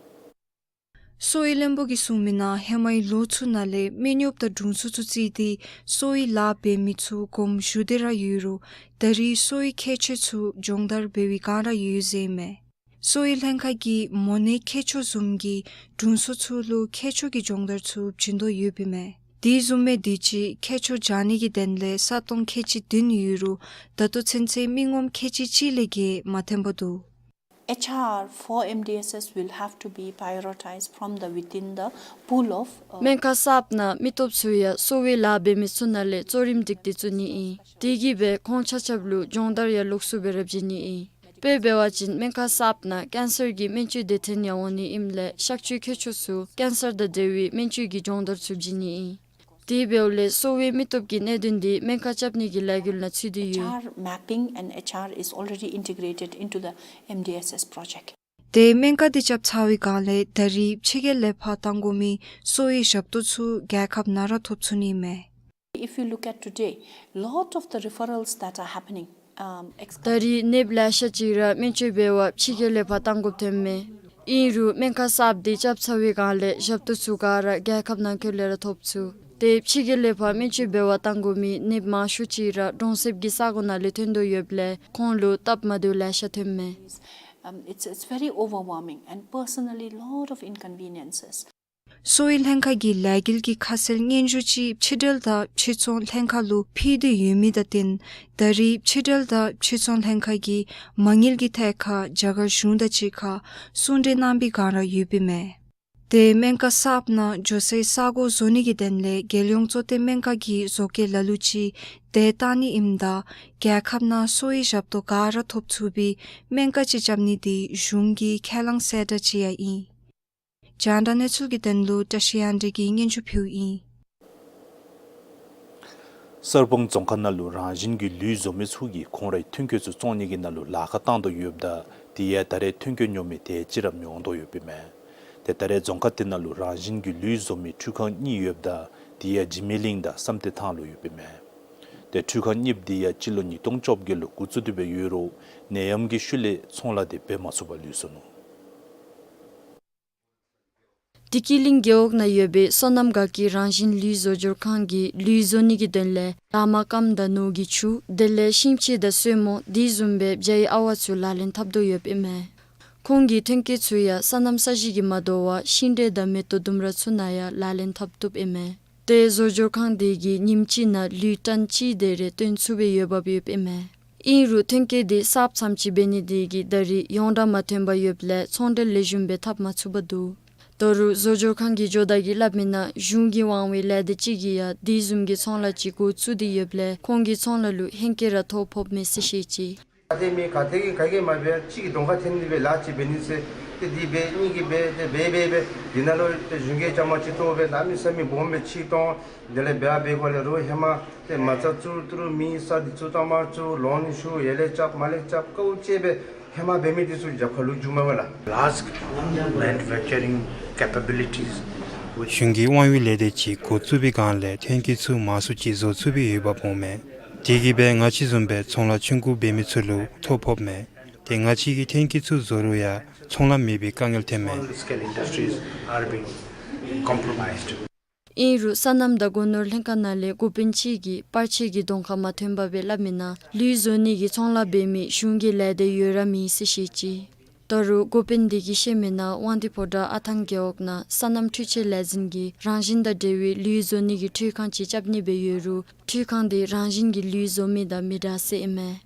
གསོ་བའི་བློན་པོ་གིས་གསུངས་མིའི་ནང་ཧེ་མའི་ལོ་ཚུ་ནང་ལས་སྨན་གཡོགཔ་དང་དྲུང་འཚོ་ཚུ་བརྩིས་ཏེ་གསོ་བའི་ལཱ་འབད་མི་ཚུ་གོངམ་ཞུ་སྟེ་ར་ཡོད་རུང་ད་རེས་གསོ་བའི་མཁས་མཆོག་ཚུ་སྦྱོང་བརྡར་འབད་བའི་བསྒང་ར་ཡོད་ཟེར་མས། གསོ་བའི་ལྷན་ཁག་གིས་མོ་ནད་མཁས་མཆོག་བཟུམ་གྱིས་དྲུང་འཚོ་ཚུ་ལུ་མཁས་མཆོག་གི་སྦྱོང་བརྡར་ཚུ་བྱིན་དོ་ཡོདཔ་ཨིན་མས། དེ་བཟུམ་མའི་དུས་ཅི་མཁས་མཆོག་སྦྱང་ནི་གི་དོན་ལས་ས་སྟོང་ཁལ་གཅིག་བདུན་ཡོད་རུང་ད་ལྟོ་ཚུན་ཚོད་མི་ངོམ་ཁལ་གཅིག་གཅིག་ལས་བརྒལ་མ་ཐོན་པར་འདུག། H R for M D S S will have to be prioritized from the within the pool of, uh, སྨན་ཁང་གསརཔ་ནང་མི་སྟོབས་ཚུ་ཡང་གསོ་བའི་ལཱ་འབད་མི་ཚུ་ནང་ལས་གཙོ་རིམ་སྒྲིག་སྟེ་བཙུགས་ནི་ཨིན། དེ་གིས་སྦེ་ཁོང་ཆ་ཁྱབ་ལུ་སྦྱོང་བརྡར་ཡང་ལོགས་སུ་སྦེ་ར་བྱིན་ནི་ཨིན། དཔེ་འབད་བ་ཅིན་སྨན་ཁང་གསརཔ་ནང་ཀེན་སར་གྱི་སྨན་བཅོས་སྡེ་ཚན་ཡང་འོང་ནི་ཨིནམ་ལས་གཤག་བཅོས་མཁས་མཆོག་ཚུ་ཀེན་སར་དང་འབྲེལ་བའི་སྨན་བཅོས་ཀྱི་སྦྱོང་བརྡར་ཚུ་བྱིན་ནི་ཨིན། དེ་འབདཝ་ལས་གསོ་བའི་མི་སྟོབས་ཀྱི་གནད་དོན་འདི་སྨན་ཁང་རྐྱབ་ནི་གི་ལས་འགུལ་ནང་ཚུད་དེ་ཡོད། H R mapping and H R is already integrated into the M D S S project. དེ་སྨན་ཁང་འདི་རྐྱབ་ཚར་བའི་བསྒང་ལས་ད་རེས་ཕྱི་རྒྱལ་ལས་ཕར་གཏང་དགོ་མི་གསོ་བའི་ཞབས་ཏོག་ཚུ་རྒྱལ་ཁབ་ནང་ར་ཐོབ་ཚུགས་ནི་མས། If you look at today, lot of the referrals that are happening, um, ex- ད་རེས་ནདཔ་ལེ་ཤ་ཅིག་ར་སྨན་བཅོས་འབད་བར་ཕྱི་རྒྱལ་ལས་ཕར་གཏང་དགོཔ་ཐོནམ་མས། ཨིན་རུང་སྨན་ཁང་གསརཔ་འདི་རྐྱབ་ཚར་བའི་བསྒང་ལས་ཞབས་ཏོག་ཚུ་ག་ར་རྒྱལ་ཁབ་ནང་འཁོད་ལས་ར་ཐོབ་ཚུགས། དེ་ཕྱི་རྒྱལ་ལས་ཕར་སྨན་བཅོས་འབད་བར་གཏང་དགོ་མི་ནདཔ་མང་ཤོས་ཅིག་ར་གྲོང་གསེབ་ཀྱི་ས་གོ་ནང་ལས་ཐོན་དོ་ཡོདཔ་ལས་ཁོང་ལུ་སྟབས་མ་བདེཝ་ལེ་ཤ་ཐོནམ་མས། Um, it's, it's very overwhelming and personally lot of inconveniences. གསོ་བའི་ལྷན་ཁག་གིས་ལས་འགུལ་གྱི་ཁ་གསལ་སྙན་ཞུ་ཅིག་ཕྱི་འབྲེལ་དང་ཕྱིར་ཚོང་ལྷན་ཁག་ལུ་ཕུལ་ཏེ་ཡོད་མི་དང་བསྟུན་ད་རེས་ཕྱི་འབྲེལ་དང་ཕྱིར་ཚོང་ལྷན་ཁག་གིས་མ་དངུལ་གྱི་ཐད་ཁར་རྒྱ་གར་གཞུང་དང་གཅིག་ཁར་གསུང་གྲོས་གནང་བའི་བསྒང་ར་ཡོདཔ་ཨིན་མས། དེ་སྨན་ཁང་གསརཔ་ནང་འགྱོ་སའི་ས་གོ་བཟོ་ནི་གི་དོན་ལས་རྒྱལ་ཡོངས་གཙོ་བསྟེན་སྨན་ཁང་གི་བཟོ་བཀོད་ལ་ལུ་ཅིག་དེ་བཏང་ནི་ཨིནམ་ད་རྒྱལ་ཁབ་ནང་གསོ་བའི་ཞབས་ཏོག་ག་ར་ཐོབ་ཚུགས་པའི་སྨན་ཁང་ཅིག་རྐྱབ་ནི་དེ་གཞུང་གི་ཁས་བླངས་གསལ་བསྒྲགས་ཅིག་ཡང་ཨིན། རྒྱང་བསྒྲགས་གནས་ཚུལ་གྱི་དོན་ལུ་བཀྲ་ཤིས་དབྱངས་སྒྲོན་གྱིས་སྙན་ཞུ་ཕུལཝ་ཨིན། གསར་སྤང་རྫོང་ཁག་ནང་ལུ་རང་བཞིན་གྱི་ལུད་བཟོ་མི་ཚུ་གིས་ཁོང་རའི་ཐོན་སྐྱེད་ཚུ་བཙོང་ནི་གི་ནང་ལུ་ལཱ་ཁག་བཏང་དོ་ཡོདཔ་ད་དེ་ཡང་ད་རེས་ཐོན་སྐྱེད་ཉོ་མི་དེ་ཅིག་ར་མི་འོང་དོ་ཡོདཔ་ཨིན་མས། ཏེ་ད་རེས་རྫོང་ཁག་དེ་ནང་ལུ་རང་བཞིན་གྱི་ལུད་བཟོ་མི་འཕྲུལ་ཁང་གཉིས་ཡོདཔ་ད་དེ་ཡང་འཇིགས་མེད་གླིང་དང་བསམ་གཏན་ཐང་ལུ་ཡོདཔ་ཨིན་མས། ཏེ་འཕྲུལ་ཁང་གཉིསཔོ་དེ་ཡང་སྤྱི་ལོ་ཉིས་སྟོང་བཅོ་བརྒྱད་ལུ་འགོ་བཙུགས་ཏེ་སྦེ་ཡོད་རུང་ནད་ཡམས་ཀྱི་ཤུལ་ལས་ཚོང་ལཱ་དེ་འབད་མ་ཚུགས་པར་ལུས་སོ་ནུག། བདེ་སྐྱིད་གླིང་རྒེད་འོག་ནང་ཡོད་པའི་སོ་ནམ་དགའ་སྐྱིད་རང་བཞིན་ལུད་བཟོ་སྦྱོར་ཁང་གིས་ལུད་བཟོ་ནི་གི་དོན་ལས་ལཱ་མ་སྐམ་དང་ནོར་གྱི་ཆུ་དེ་ལས་ཤིང་ཕྱེ་དང་སོལ་མོ་དེ་བཟུམ་སྦེ་བྱ་ཡི་ཨ་ཝ་ཚུ་ལག་ལེན་འཐབ་དོ་ཡོདཔ་ཨིན་མས། ཁོང་གི་ཐོན་སྐྱེད་ཚུ་ཡང་སོ་ནམ་ས་གཞི་གིས་མ་དོ་བར་ཤིང་འབྲས་དང་མེ་ཏོག་ལྡུམ་ར་ཚུ་ནང་ཡང་ལག་ལེན་འཐབ་བཏུབ་ཨིན་མས། ཏེ་བཟོ་སྦྱོར་ཁང་དེ་གིས་ཉིནམ་གཅིག་ནང་ལུད་ཊཱན་གཅིག་དེ་རེ་བཏོན་ཚུགས་པའི་འོས་འབབ་ཡོདཔ་ཨིན་མས། ཨིན་རུང་ཐོན་སྐྱེད་དེ་གསརཔ་ཙམ་ཅིག་འབད་ནི་དེ་གིས་ད་རེས་ཡོངས་གྲགས་མ་ཐོན་པར་ཡོདཔ་ལས་ཚོང་འབྲེལ་ལེགས་ཤོམ་སྦེ་འཐབ་མ་ཚུགས་པར་འདུག། ད་རུང་བཟོ་སྦྱོར་ཁང་གི་ཇོ་བདག་གིས་སླབ་མིའི་ནང་གཞུང་གི་དབང་བའི་ལས་སྡེ་ཅིག་གིས་ཡང་དེ་བཟུམ་གྱི་ཚོང་ལཱ་ཅིག་འགོ་བཙུགས་ཏེ་ཡོདཔ་ལས་ཁོང་གི་ཚོང་ལཱ་ལུ་ཧེང་སྐལ་ར་ཐོ་ཕོགཔ་མས་ཟེར་བཤད་ཅི། ག་ཏེ་མེད་ག་ཏེ་གི་ག་གིས་མ་འབད་གཅིག་གིས་གདོང་ཁར་འཐོན་ཏེ་སྦེ་ལཱ་ཅིག་འབད་ནི་ཟེར་ཏེ་དེ་འབད་གཉིས་ཀྱིས་འབད་ཏེ་འབད་འབད་འབད་དེ་ནང་ལུ་ཏེ་གཞུང་གི་བཅའ་མར་ཅིག་གཏོགས་སྦེ་གནམ་མེད་ས་མེད་སྦོམ་སྦེ་ཅིག་གཏོང་། དེ་ལས་འབད་འབད་དགོ་ལས་རོགས་ཧེ་མ་ཏེ་མ་རྩ་བཙུགས་ཏེ་རུང་མི་ས་འདི་ཚུ་ཏ་མར་བཙུགས་ལོང་ནི་ཞུ་ཡར་ལས་རྐྱབ་མར་ལས་རྐྱབ་དཀའཝ་སྤྱད་སྦེ་ཧེ་མ་འབད་མི་འདི་ཚུ་རྒྱབ་ཁར་ལུ་འགྱོ་མ་འོང་ལགས། Large manufacturing capabilities which གཞུང་གི་དབང་བའི་ལས་སྡེ་ཅིག་འགོ་བཙུགས་པའི་སྒང་ལས་ཐོན་སྐྱེད་ཚུ་མང་སུ་ཅིག་བཟོ་ཚུགས་པའི་འོས་འབབ་འོང་མས། དེ་གིས་སྦེ་ང་བཅས་བཟུམ་སྦེ་ཚོང་ལཱ་ཆུང་ཀུ་འབད་མི་ཚུ་ལུ་ཐོ་ཕོགཔ་མས། ཏེ་ང་བཅས་ཀྱིས་ཐོན་སྐྱེད་ཚུ་བཟོ་རུང་ཡང་ཚོང་ལཱ་མེད་པའི་དཀའ་ངལ་ཐོནམ་མས། Small scale industries are being compromised. ཨིན་རུང་སོ་ནམ་དང་སྒོ་ནོར་ལྷན་ཁག་ནང་ལས་འགོ་དཔོན་ཅིག་གིས་པར་ཆས་ཀྱི་གདོང་ཁར་མ་ཐོན་པར་སྦེ་སླབ་མིའི་ནང་ལུད་བཟོ་ནི་གི་ཚོང་ལཱ་འབད་མི་གཞུང་གི་ལས་སྡེ་ཡོད་ར་མེད་ཟེར་བཤད་ཅི། ད་རུང་འགོ་དཔོན་དེ་གིས་བཤད་མིའི་ནང་དབང་འདུས་ཕོ་བྲང་ཨ་ཐང་རྒེད་འོག་ནང་སོ་ནམ་འཕྲུལ་ཆས་ལས་འཛིན་གྱིས་རང་བཞིན་དང་འབྲེལ་བའི་ལུད་བཟོ་ནི་གི་འཕྲུལ་ཁང་ཅིག་རྐྱབ་ནི་སྦེ་ཡོད་རུང་འཕྲུལ་ཁང་དེ་རང་བཞིན་གྱིས་ལུད་བཟོ་མི་དང་མི་འདྲ་ཟེར་ཨིན་མས།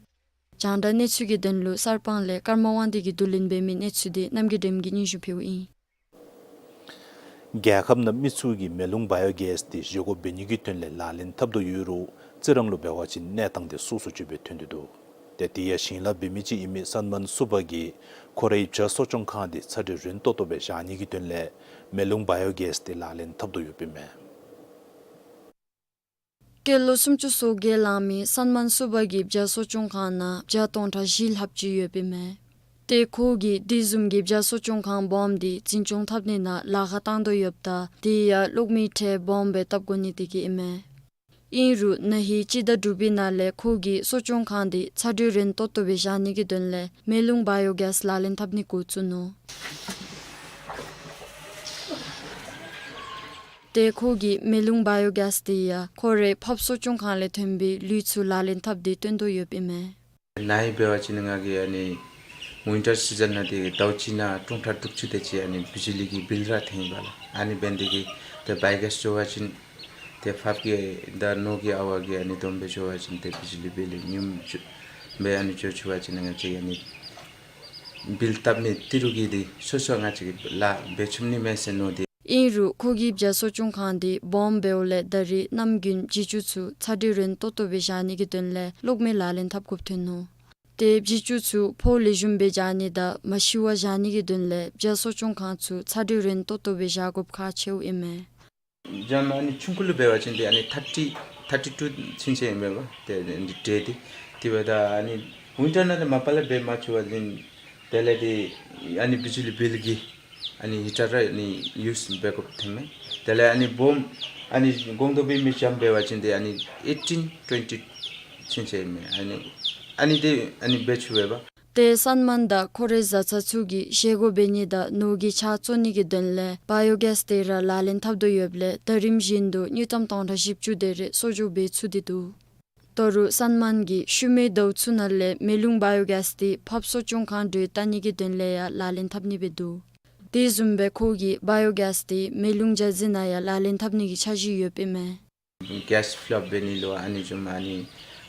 རྒྱང་བསྒྲགས་གནས་ཚུལ་གྱི་དོན་ལུ་གསར་སྤང་ལས་ཀརྨ་དབང་འདུས་ཀྱིས་བསྡུ་ལེན་འབད་མི་གནས་ཚུལ་དེ་རྣམ་རྒྱལ་སྒྲོལམ་གིས་སྙན་ཞུ་ཕུལཝ་ཨིན། རྒྱལ་ཁབ་ནང་མི་ཚུ་གིས་མེ་རླུང་བཱ་ཡོ་གེསི་དེ་བཞེས་སྒོ་འབད་ནི་གི་དོན་ལས་ལག་ལེན་འཐབ་དོ་ཡོད་རུང་རྩི་རང་ལུ་འབད་བ་ཅིན་གནས་སྟངས་དེ་སོ་སོ་ཅིག་སྦེ་ཐོན་ཏེ་འདུག། ཏེ་དེ་ཡང་ཞིང་ལཱ་འབད་མི་ཅིག་ཨིན་མི་སན་མཱན་སུ་བ་གིས་ཁོ་རའི་བྱ་གསོ་སྐྱོང་ཁང་དེ་ཚ་དྲོད་རན་ཏོག་ཏོ་སྦེ་བཞག་ནི་གི་དོན་ལས་མེ་རླུང་བཱ་ཡོ་གེསི་དེ་ལག་ལེན་འཐབ་དོ་ཡོདཔ་ཨིན་མས། སྐྱེས་ལོ་སུམ་ཅུ་སོ་བརྒྱད་ལང་མི་སན་མཱན་སུ་བ་གི་བྱ་གསོ་སྐྱོང་ཁང་ནང་བྱ་སྟོང་ཕྲག་བཞི་ལྷགཔ་ཅིག་ཡོདཔ་ཨིན་མས། ཏེ་ཁོ་གིས་དེ་བཟུམ་གྱི་བྱ་གསོ་སྐྱོང་ཁང་སྦོམ་དེ་འཛིན་སྐྱོང་འཐབ་ནི་ནང་ལཱ་ཁག་བཏང་དོ་ཡོདཔ་ད་དེ་ཡང་གློག་མེ་ཁྲལ་སྦོམ་སྦེ་བཏབ་དགོ་ནི་དེ་གིས་ཨིན་མས། ཨིན་རུང་ན་ཧིང་སྤྱི་ཟླ་དྲུག་པའི་ནང་ལས་ཁོ་གིས་གསོ་སྐྱོང་ཁང་དེ་ཚ་དྲོད་རན་ཏོག་ཏོ་སྦེ་བཞག་ནི་གི་དོན་ལས་མེ་རླུང་བཱ་ཡོ་གེསི་ལག་ལེན་འཐབ་ནི་འགོ་བཙུགས་ནུག། ཏེ་ཁོ་གིས་མེ་རླུང་བཱ་ཡོ་གེསི་དེ་ཡང་ཁོ་རའི་ཕགཔ་གསོ་སྐྱོང་ཁང་ལས་ཐོན་པའི་ལུད་ཚུ་ལག་ལེན་འཐབ་སྟེ་བཏོན་དོ་ཡོདཔ་ཨིན་མས། ན་ཧིང་འབད་བ་ཅིན་ང་གིས་ཨ་ནི་ཝིན་ཊར་སི་ཛན་ནང་དེ་ཟླཝ་གཅིག་ནང་སྟོང་ཕྲག་དྲུག་ཅུ་དེ་ཅིག་ཨ་ནི་བི་ཇི་ལི་གི་བིལ་ར་འཐོན་པས་ལགས། ཨ་ནི་འབད་ནི་དེ་གིས་ཏེ་བཱ་ཡོ་གེསི་འགྱོ་བ་ཅིན་ཏེ་ཕགཔ་གི་དང་ནོར་གྱི་ཨ་ཝ་གི་ཨ་ནི་བསྡོམས་སྦེ་འགྱོ་བ་ཅིན་ཏེ་བི་ཇི་ལི་བིལ་ཉུངམ་ཅིག་སྦེ་ཨ་ནི་འགྱོ་ཚུགས་པ་ཅིན་ང་བཅས་ཨ་ནི་བིལ་བཏབ་མི་ཏི་རུ་གི་དེ་སོ་སོ་ང་བཅས་ལཱ་འབད་ཚུགས་ནི་མས་ཟེར་མནོ་སྟེ། ཨིན་རུང་ཁོ་གི་བྱ་གསོ་སྐྱོང་ཁང་དེ་སྦོམ་འབདཝ་ལས་ད་རེས་གནམ་དགུན་བྱི་ཅུང་ཚུ་ཚ་དྲོད་རན་ཏོག་ཏོ་སྦེ་བཞག་ནི་གི་དོན་ལས་གློག་མེ་ལག་ལེན་འཐབ་དགོཔ་ཐོན་ནུག། ཏེ་བྱི་ཅུང་ཚུ་ཕོཝ་ལེགས་ཤོམ་སྦེ་རྒྱག་ནི་དང་མ་ཤི་བར་བཞག་ནི་གི་དོན་ལས་བྱ་གསོ་སྐྱོང་ཁང་ཚུ་ཚ་དྲོད་རན་ཏོག་ཏོ་སྦེ་བཞག་དགོཔ་ཁག་ཆེཝ་ཨིན་མས། བྱམོ་ཨ་ནི་ཆུང་ཀུ་ལུ་འབད་བ་ཅིན་ཏེ་ཨ་ནི་ཐར་ཊི་ཐར་ཊི་ཊུ་ཚུན་ཚོད་ཨིན་མས་པ། ཏེ་ཨ་ནི་ཌེ་ཏེ་དེ་འབདཝ་ད་ཨ་ནི་ཝིན་ཊར་ནང་ཏེ་མ་པ་ལས་འབད་མ་ཚུགས་པ་ཅིན་དེ་ལས་ཏེ་ཨ་ནི་བི་ཇི་ལི་བིལ་གྱི་ཨ་ནི་ཧི་ཊར་ར་ཨ་ནི་ཡུསི་འབད་དགོཔ་ཐོན་མས། དེ་ལས་ཨ་ནི་སྦོམ་ཨ་ནི་གོང་དུ་འབད་མི་བྱམོ་འབད་བ་ཅིན་ཏེ་ཨ་ནི་ཨེ་ཊིན་ཊུ་ཝེན་ཊི་ཚུན་ཚོད་ཨིན་མས། ཨ་ནི་ཨ་ནི་ཏེ་ཨ་ནི་འབད་ཚུགས་པས་པ། ཏེ་སན་མཱན་དང་ཁོ་རའི་བཟའ་ཚང་ཚུ་གིས་བཞེས་སྒོ་འབད་ནི་དང་ནོར་གྱི་ཆརཔ་བཙོ་ནི་གི་དོན་ལས་བཱ་ཡོ་གེསི་དེ་ར་ལག་ལེན་འཐབ་དོ་ཡོདཔ་ལས་ཟླ་རིམ་བཞིན་དུ་དངུལ་ཀྲམ་སྟོང་ཕྲག་བཞི་བཅུ་དེ་རེ་གསོག་འཇོག་འབད་ཚུགས་ཏེ་འདུག། ད་རུང་སན་མཱན་གྱིས་ཤུལ་མའི་ཟླཝ་ཚུ་ནང་ལས་མེ་རླུང་བཱ་ཡོ་གེསི་དེ་ཕགཔ་གསོ་སྐྱོང་ཁང་འགྲོས་བལྟ་ནི་གི་དོན་ལས་ཡང་ལག་ལེན་འཐབ་ནི་སྦེ་འདུག། དེ་བཟུམ་སྦེ་ཁོ་གིས་བཱ་ཡོ་གེསི་དེ་མེ་རླུང་རྒྱག་ས་ནང་ཡང་ལག་ལེན་འཐབ་ནི་གི་འཆར་གཞི་ཡོདཔ་ཨིན་མས། གེསི་ཕི་ལི་ཨཔ་འབད་ནི་ལུ་ཨ་ནི་བཟུམ་ཨ་ནི་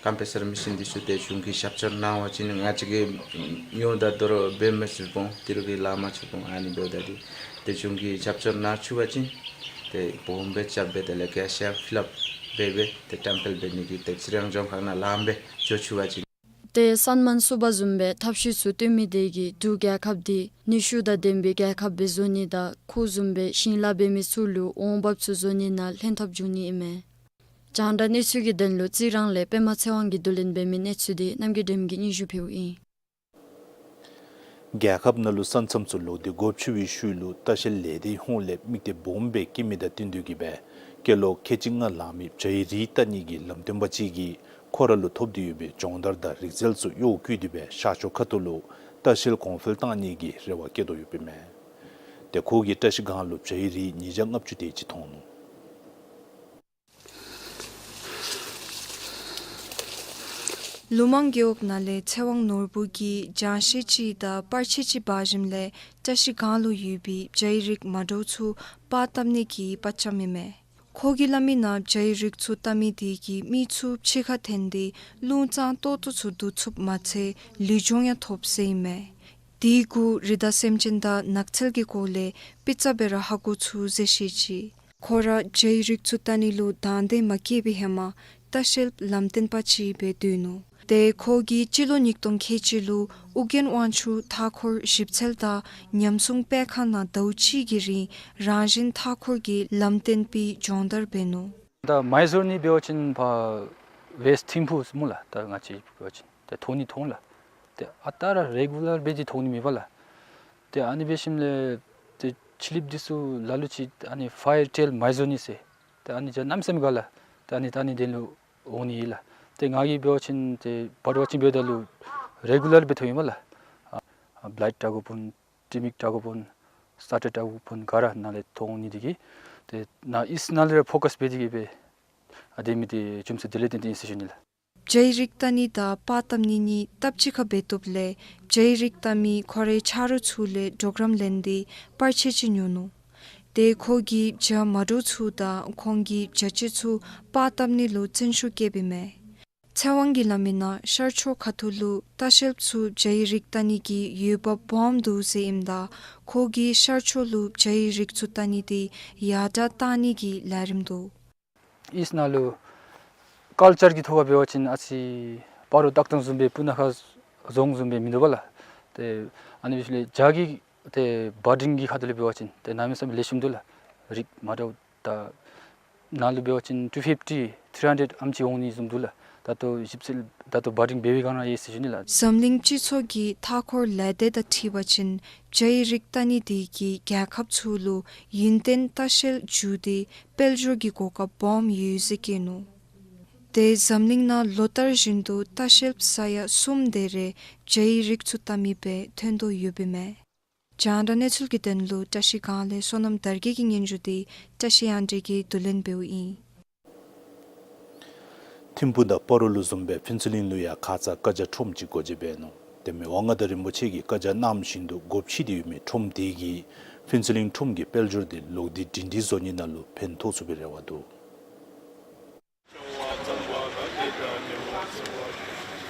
ཀམ་པྲེ་སར་མེ་ཤིན་འདི་ཚུ་ཏེ་གཞུང་གིས་རྒྱབ་སྐྱོར་གནང་བ་ཅིན་ང་བཅས་ཀྱིས་ཉོ་དང་དོ་རུང་འབད་མི་ཚུགས་འོང་། ཏི་རུ་གི་ལཱ་མ་ཚུགས་འོང་། ཨ་ནི་འབདཝ་ད་ཏེ་ཏེ་གཞུང་གིས་རྒྱབ་སྐྱོར་གནང་ཚུགས་པ་ཅིན་ཏེ་སྦོམ་སྦེ་རྐྱབ་སྦེ་དེ་ལས་གེསི་ཕི་ལི་ཨཔ་འབད་སྦེ་ཏེ་ཊེམ་པལ་འབད་ནི་གི་ཏེ་རྩི་རང་ལྗོངས་ཁག་ནང་ལཱ་འབད་འགྱོ་ཚུགས་པ་ཅིན། ཏེ་སན་མཱན་སུ་བ་བཟུམ་སྦེ་ཐབས་ཤེས་ཚུ་སྟོན་མི་དེ་གིས་འབྲུག་རྒྱལ་ཁབ་འདི་ནུས་ཤུགས་དང་ལྡན་པའི་རྒྱལ་ཁབ་སྦེ་བཟོ་ནི་དང་ཁོ་བཟུམ་སྦེ་ཞིང་ལཱ་འབད་མི་ཚུ་ལུ་འོང་འབབ་ཚུ་བཟོ་ནི་ནང་ལྷན་ཐབས་འབྱུང་ནི་ཨིན་མས། རྒྱང་བསྒྲགས་གནས་ཚུལ་གྱི་དོན་ལུ་རྩི་རང་ལས་པདྨ་ཚེ་དབང་གིས་བསྡུ་ལེན་འབད་མི་གནས་ཚུལ་འདི་རྣམ་རྒྱལ་སྒྲོལ་མ་གིས་སྙན་ཞུ་ཕུལཝ་ཨིན། རྒྱལ་ཁབ་ནང་ལུ་ས་མཚམས་ཚུ་ལོག་སྟེ་སྒོ་ཕྱེ་བའི་ཤུལ་ལུ་ལྟ་བཤལ་ལས་སྡེ་ཧོངས་ལས་དམིགས་གཏད་སྦོམ་སྦེ་བསྐྱེད་མི་དང་བསྟུན་ཏེ་གིས་སྦེ་སྐྱེས་ལོ་ཁལ་གཅིག་ལྔ་ལང་མི་བྱ་ཡི་རིགས་བལྟ་ནི་གི་ལམ་སྟོན་པ་ཅིག་གིས་ཁོ་ར་ལུ་ཐོབ་སྟེ་ཡོད་པའི་སྦྱོང་བརྡར་དང་རིག་རྩལ་ཚུ་གཡོག་བཀོལ་ཏེ་སྦེ་ཤར་ཕྱོགས་ཁ་ཐུག་ལུ་ལྟ་བཤལ་གོང་འཕེལ་གཏང་ནི་གི་རེ་བ་བསྐྱེད་དོ་ཡོདཔ་ཨིན་མས། ཏེ་ཁོ་གིས་བཀྲ་ཤིས་སྒང་ལུ་བྱ་ཡི་རིགས་ཉིས་བརྒྱ་ལྔ་བཅུ་དེ་ཅིག་མཐོང་ནུག། ལུ་མང་རྒེད་འོག་ནང་ལས་ཚེ་དབང་ནོར་བུ་གིས་སྦྱང་ཤེས་ཅིག་དང་པར་ཆས་ཅིག་འབག་ཞིནམ་ལས་བཀྲ་ཤིས་སྒང་ལུ་ཡོད་པའི་བྱ་ཡི་རིགས་མ་འདྲཝ་ཚུ་པར་བཏབ་ནི་གི་པར་རྐྱབ་ཨིན་མས། ཁོ་གིས་སླབ་མི་ནང་བྱ་ཡི་རིགས་ཚུ་བལྟ་མི་དེ་གིས་མི་ཚུ་ཕྱི་ཁར་འཐོན་ཏེ་རླུང་གཙང་ཏོག་ཏོ་ཚུ་བསྡུ་ཚུགསཔ་མ་ཚད་ལུས་སྦྱོང་ཡང་ཐོབ་ཟེར་ཨིན་མས། དེ་གུ་རི་དྭགས་སེམས་ཅན་དང་ནགས་ཚལ་གྱི་སྐོར་ལས་སྤུས་ཚད་སྦེ་ར་ཧ་གོ་ཚུགས་ཟེར་བཤད་ཅི། ཁོ་ར་བྱ་ཡི་རིགས་ཚུ་བལྟ་ནི་ལུ་དང་འདོད་མ་སྐྱེས་པའི་ཧེ་མ་ལྟ་བཤལ་ལམ་སྟོན་པ་ཅིག་སྦེ་སྡོད་ནུག། ཏེ་ཁོ་གིས་སྤྱི་ལོ་ཉིས་སྟོང་ཁལ་གཅིག་ལུ་ཨོ་རྒྱན་དབང་ཕྱུག་མཐའ་འཁོར་ཞིབ་འཚོལ་དང་ཉམས་སྲུང་སྤེལ་ཁང་ནང་ཟླཝ་གཅིག་གི་རིང་རང་བཞིན་མཐའ་འཁོར་གྱི་ལམ་སྟོན་པའི་སྦྱོང་བརྡར་འབད་ནུག། ད་མའི་ཟོར་ནི་འབད་བ་ཅིན་ཕར་ཝེསཊ་ཐིམ་ཕུག་སྨོ་ལགས། ད་ང་བཅས་འབད་བ་ཅིན་ཏེ་མཐོང་ནི་མཐོང་ལགས། ཏེ་ཨ་རྟག་ར་རེ་གུ་ལར་སྦེ་འདི་མཐོང་ནི་མེད་པ་ལགས། ཏེ་ཨ་ནི་འབད་ཞིནམ་ལས་ཏེ་ཕྱི་གླིངཔ་འདི་ཚུ་ལ་ལུ་ཅིག་ཨ་ནི་ཕ་ཡར་ཊེལ་མའི་ཟོར་ནི་ཟེར། ཏེ་ཨ་ནི་བྱ་གནམ་མེད་ས་མེད་དགའ་ལགས། ཏེ་ཨ་ནི་བལྟ་ནི་དེ་ལུ་འོང་ནི་ཨིན་ལགས། ཏེ་ང་གིས་འབད་བ་ཅིན་ཏེ་བཱརཌ་ཝ་ཅིང་འབདཝ་ད་ལུ་རེ་གུ་ལར་སྦེ་མཐོངམ་ཨིན་པ་ལགས། ཨ་བླའིཊ་ཊ་གོ་ཕུན་ཊི་མིག་ཊ་གོ་ཕུན་སེ་ཊར་ཌེ་ཊ་གོ་ཕུན་ག་ར་ནཱ་ལས་མཐོང་ནི་དེ་གིས་ཏེ་ནཱ་ཨིསཊ་ནང་ལས་ར་ཕོ་ཀཱསི་འབད་དེ་གིས་སྦེ་ཨ་དེ་མི་དེ་རྒྱུ་མཚན་དེ་ལས་བརྟེན་ཏེ་ཨིན་ཟེར་ཞུ་ནི་ལགས། བྱ་ཡི་རིགས་བལྟ་ནི་དང་པར་བཏབ་ནི་གཉིས་སྟབས་གཅིག་ཁར་འབད་བཏུབ་ལས་བྱ་ཡི་རིགས་བལྟ་མི་ཁོ་རའི་ཆ་རོགས་ཚུ་ལས་གྲོགས་རམ་ལེན་ཏེ་པར་ཆས་ཅིག་ཉོ་ནུག། ཏེ་ཁོ་གིས་བྱ་མ་འདྲཝ་ཚུ་དང་ཁོང་གི་བྱ་སྤྱོད་ཚུ་པར་བཏབ་ནི་ལུ་བརྩོན་ཤུགས་བསྐྱེདཔ་ཨིན་མས། ཚེ་དབང་གིས་སླབ་མི་ནང་ཤར་ཕྱོགས་ཁ་ཐུག་ལུ་ལྟ་བཤལཔ་ཚུ་བྱ་ཡི་རིགས་བལྟ་ནི་གི་འོས་འབབ་སྦོམ་འདུག་ཟེར་ཨིནམ་ད་ཁོ་གིས་ཤར་ཕྱོགས་ལུ་བྱ་ཡི་རིགས་ཚུ་བལྟ་ནི་དེ་ཡར་དྲགས་གཏང་ནི་གི་ལས་རིམ་འདུག། ཨིསཊ་ནང་ལུ་ཀཱལ་ཅར་གྱི་ཐོག་ཁར་འབད་བ་ཅིན་ཨ་ཙི་སྤ་རོ་སྟག་ཐང་བཟུམ་སྦེ་སྤུ་ན་ཁ་རྫོང་བཟུམ་སྦེ་མིན་འདུག་པ་ལགས། ཏེ་ཨ་ནི་འབད་ཞིནམ་ལས་བྱ་གི་ཏེ་བཱར་ཌིང་གི་ཁ་ཐུག་ལས་འབད་བ་ཅིན་ཏེ་གནམ་མེད་ས་མེད་ལེགས་ཤོམ་འདུག་ལགས། རིགས་མ་འདྲཝ་ད་ནཱ་ལུ་འབད་བ་ཅིན་ཊུ་ཕིཕ་ཊི་ཐི་རི་ཧན་ཌེཌ་ཨམ་ཅིག་འོང་ནི་བཟུམ་འདུག་ལགས། ད་ལྟོ་ཞིབ་འཚོལ་ད་ལྟོ་བཱར་ཌིང་འབད་བའི་སྒང་ར་ཡོད་ཟེར་ཞུ་ནི་ལགས། འཛམ་གླིང་སྤྱི་ཚོགས་ཀྱི་མཐའ་འཁོར་ལས་སྡེ་དང་འཁྲིལ་བ་ཅིན་བྱ་ཡི་རིགས་བལྟ་ནི་དེ་གིས་རྒྱལ་ཁབ་ཚུ་ལུ་ཡུན་བརྟན་ལྟ་བཤལ་འགྱོ་སྟེ་དཔལ་འབྱོར་གྱི་གོ་སྐབས་སྦོམ་ཡོད་ཟེར་བཀོད་ནུག། ཏེ་འཛམ་གླིང་ནང་ལོ་ལྟར་བཞིན་དུ་ལྟ་བཤལཔ་ས་ཡ་གསུམ་དེ་རེ་བྱ་ཡི་རིགས་ཚུ་བལྟ་མི་སྦེ་ཐོན་དོ་ཡོདཔ་ཨིན་མས། རྒྱང་བསྒྲགས་གནས་ཚུལ་གྱི་དོན་ལུ་བཀྲ་ཤིས་སྒང་ལས་བསོད་ནམས་དར་རྒྱས་ཀྱིས་སྙན་ཞུ་དེ་བཀྲ་ཤིས་གཡང་སྒྲོན་གྱིས་བསྡུ་ལེན་འབདཝ་ཨིན། ཐིམ་ཕུག་དང་སྤ་རོ་ལུ་བཟུམ་སྦེ་ཕུན་ཚོགས་གླིང་ལུ་ཡང་ཁ་ཙ་བཀའ་རྒྱ་ཁྲོམ་ཅིག་སྒོ་འབྱེད་འབད་ནུག། དེ་མི་དབང་མངའ་བདག་རིན་པོ་ཆེ་གིས་བཀའ་རྒྱ་གནང་བཞིན་དུ་སྒོ་ཕྱེ་སྟེ་ཡོད་མི་ཁྲོམ་དེ་གིས་ཕུན་ཚོགས་གླིང་ཁྲོམ་གྱི་དཔལ་འབྱོར་དེ་ལོག་སྟེ་སྒྲིང་སྒྲི་བཟོ་ནི་ནང་ལུ་ཕན་ཐོགས་ཚུགས་པའི་རེ་བ་འདུག།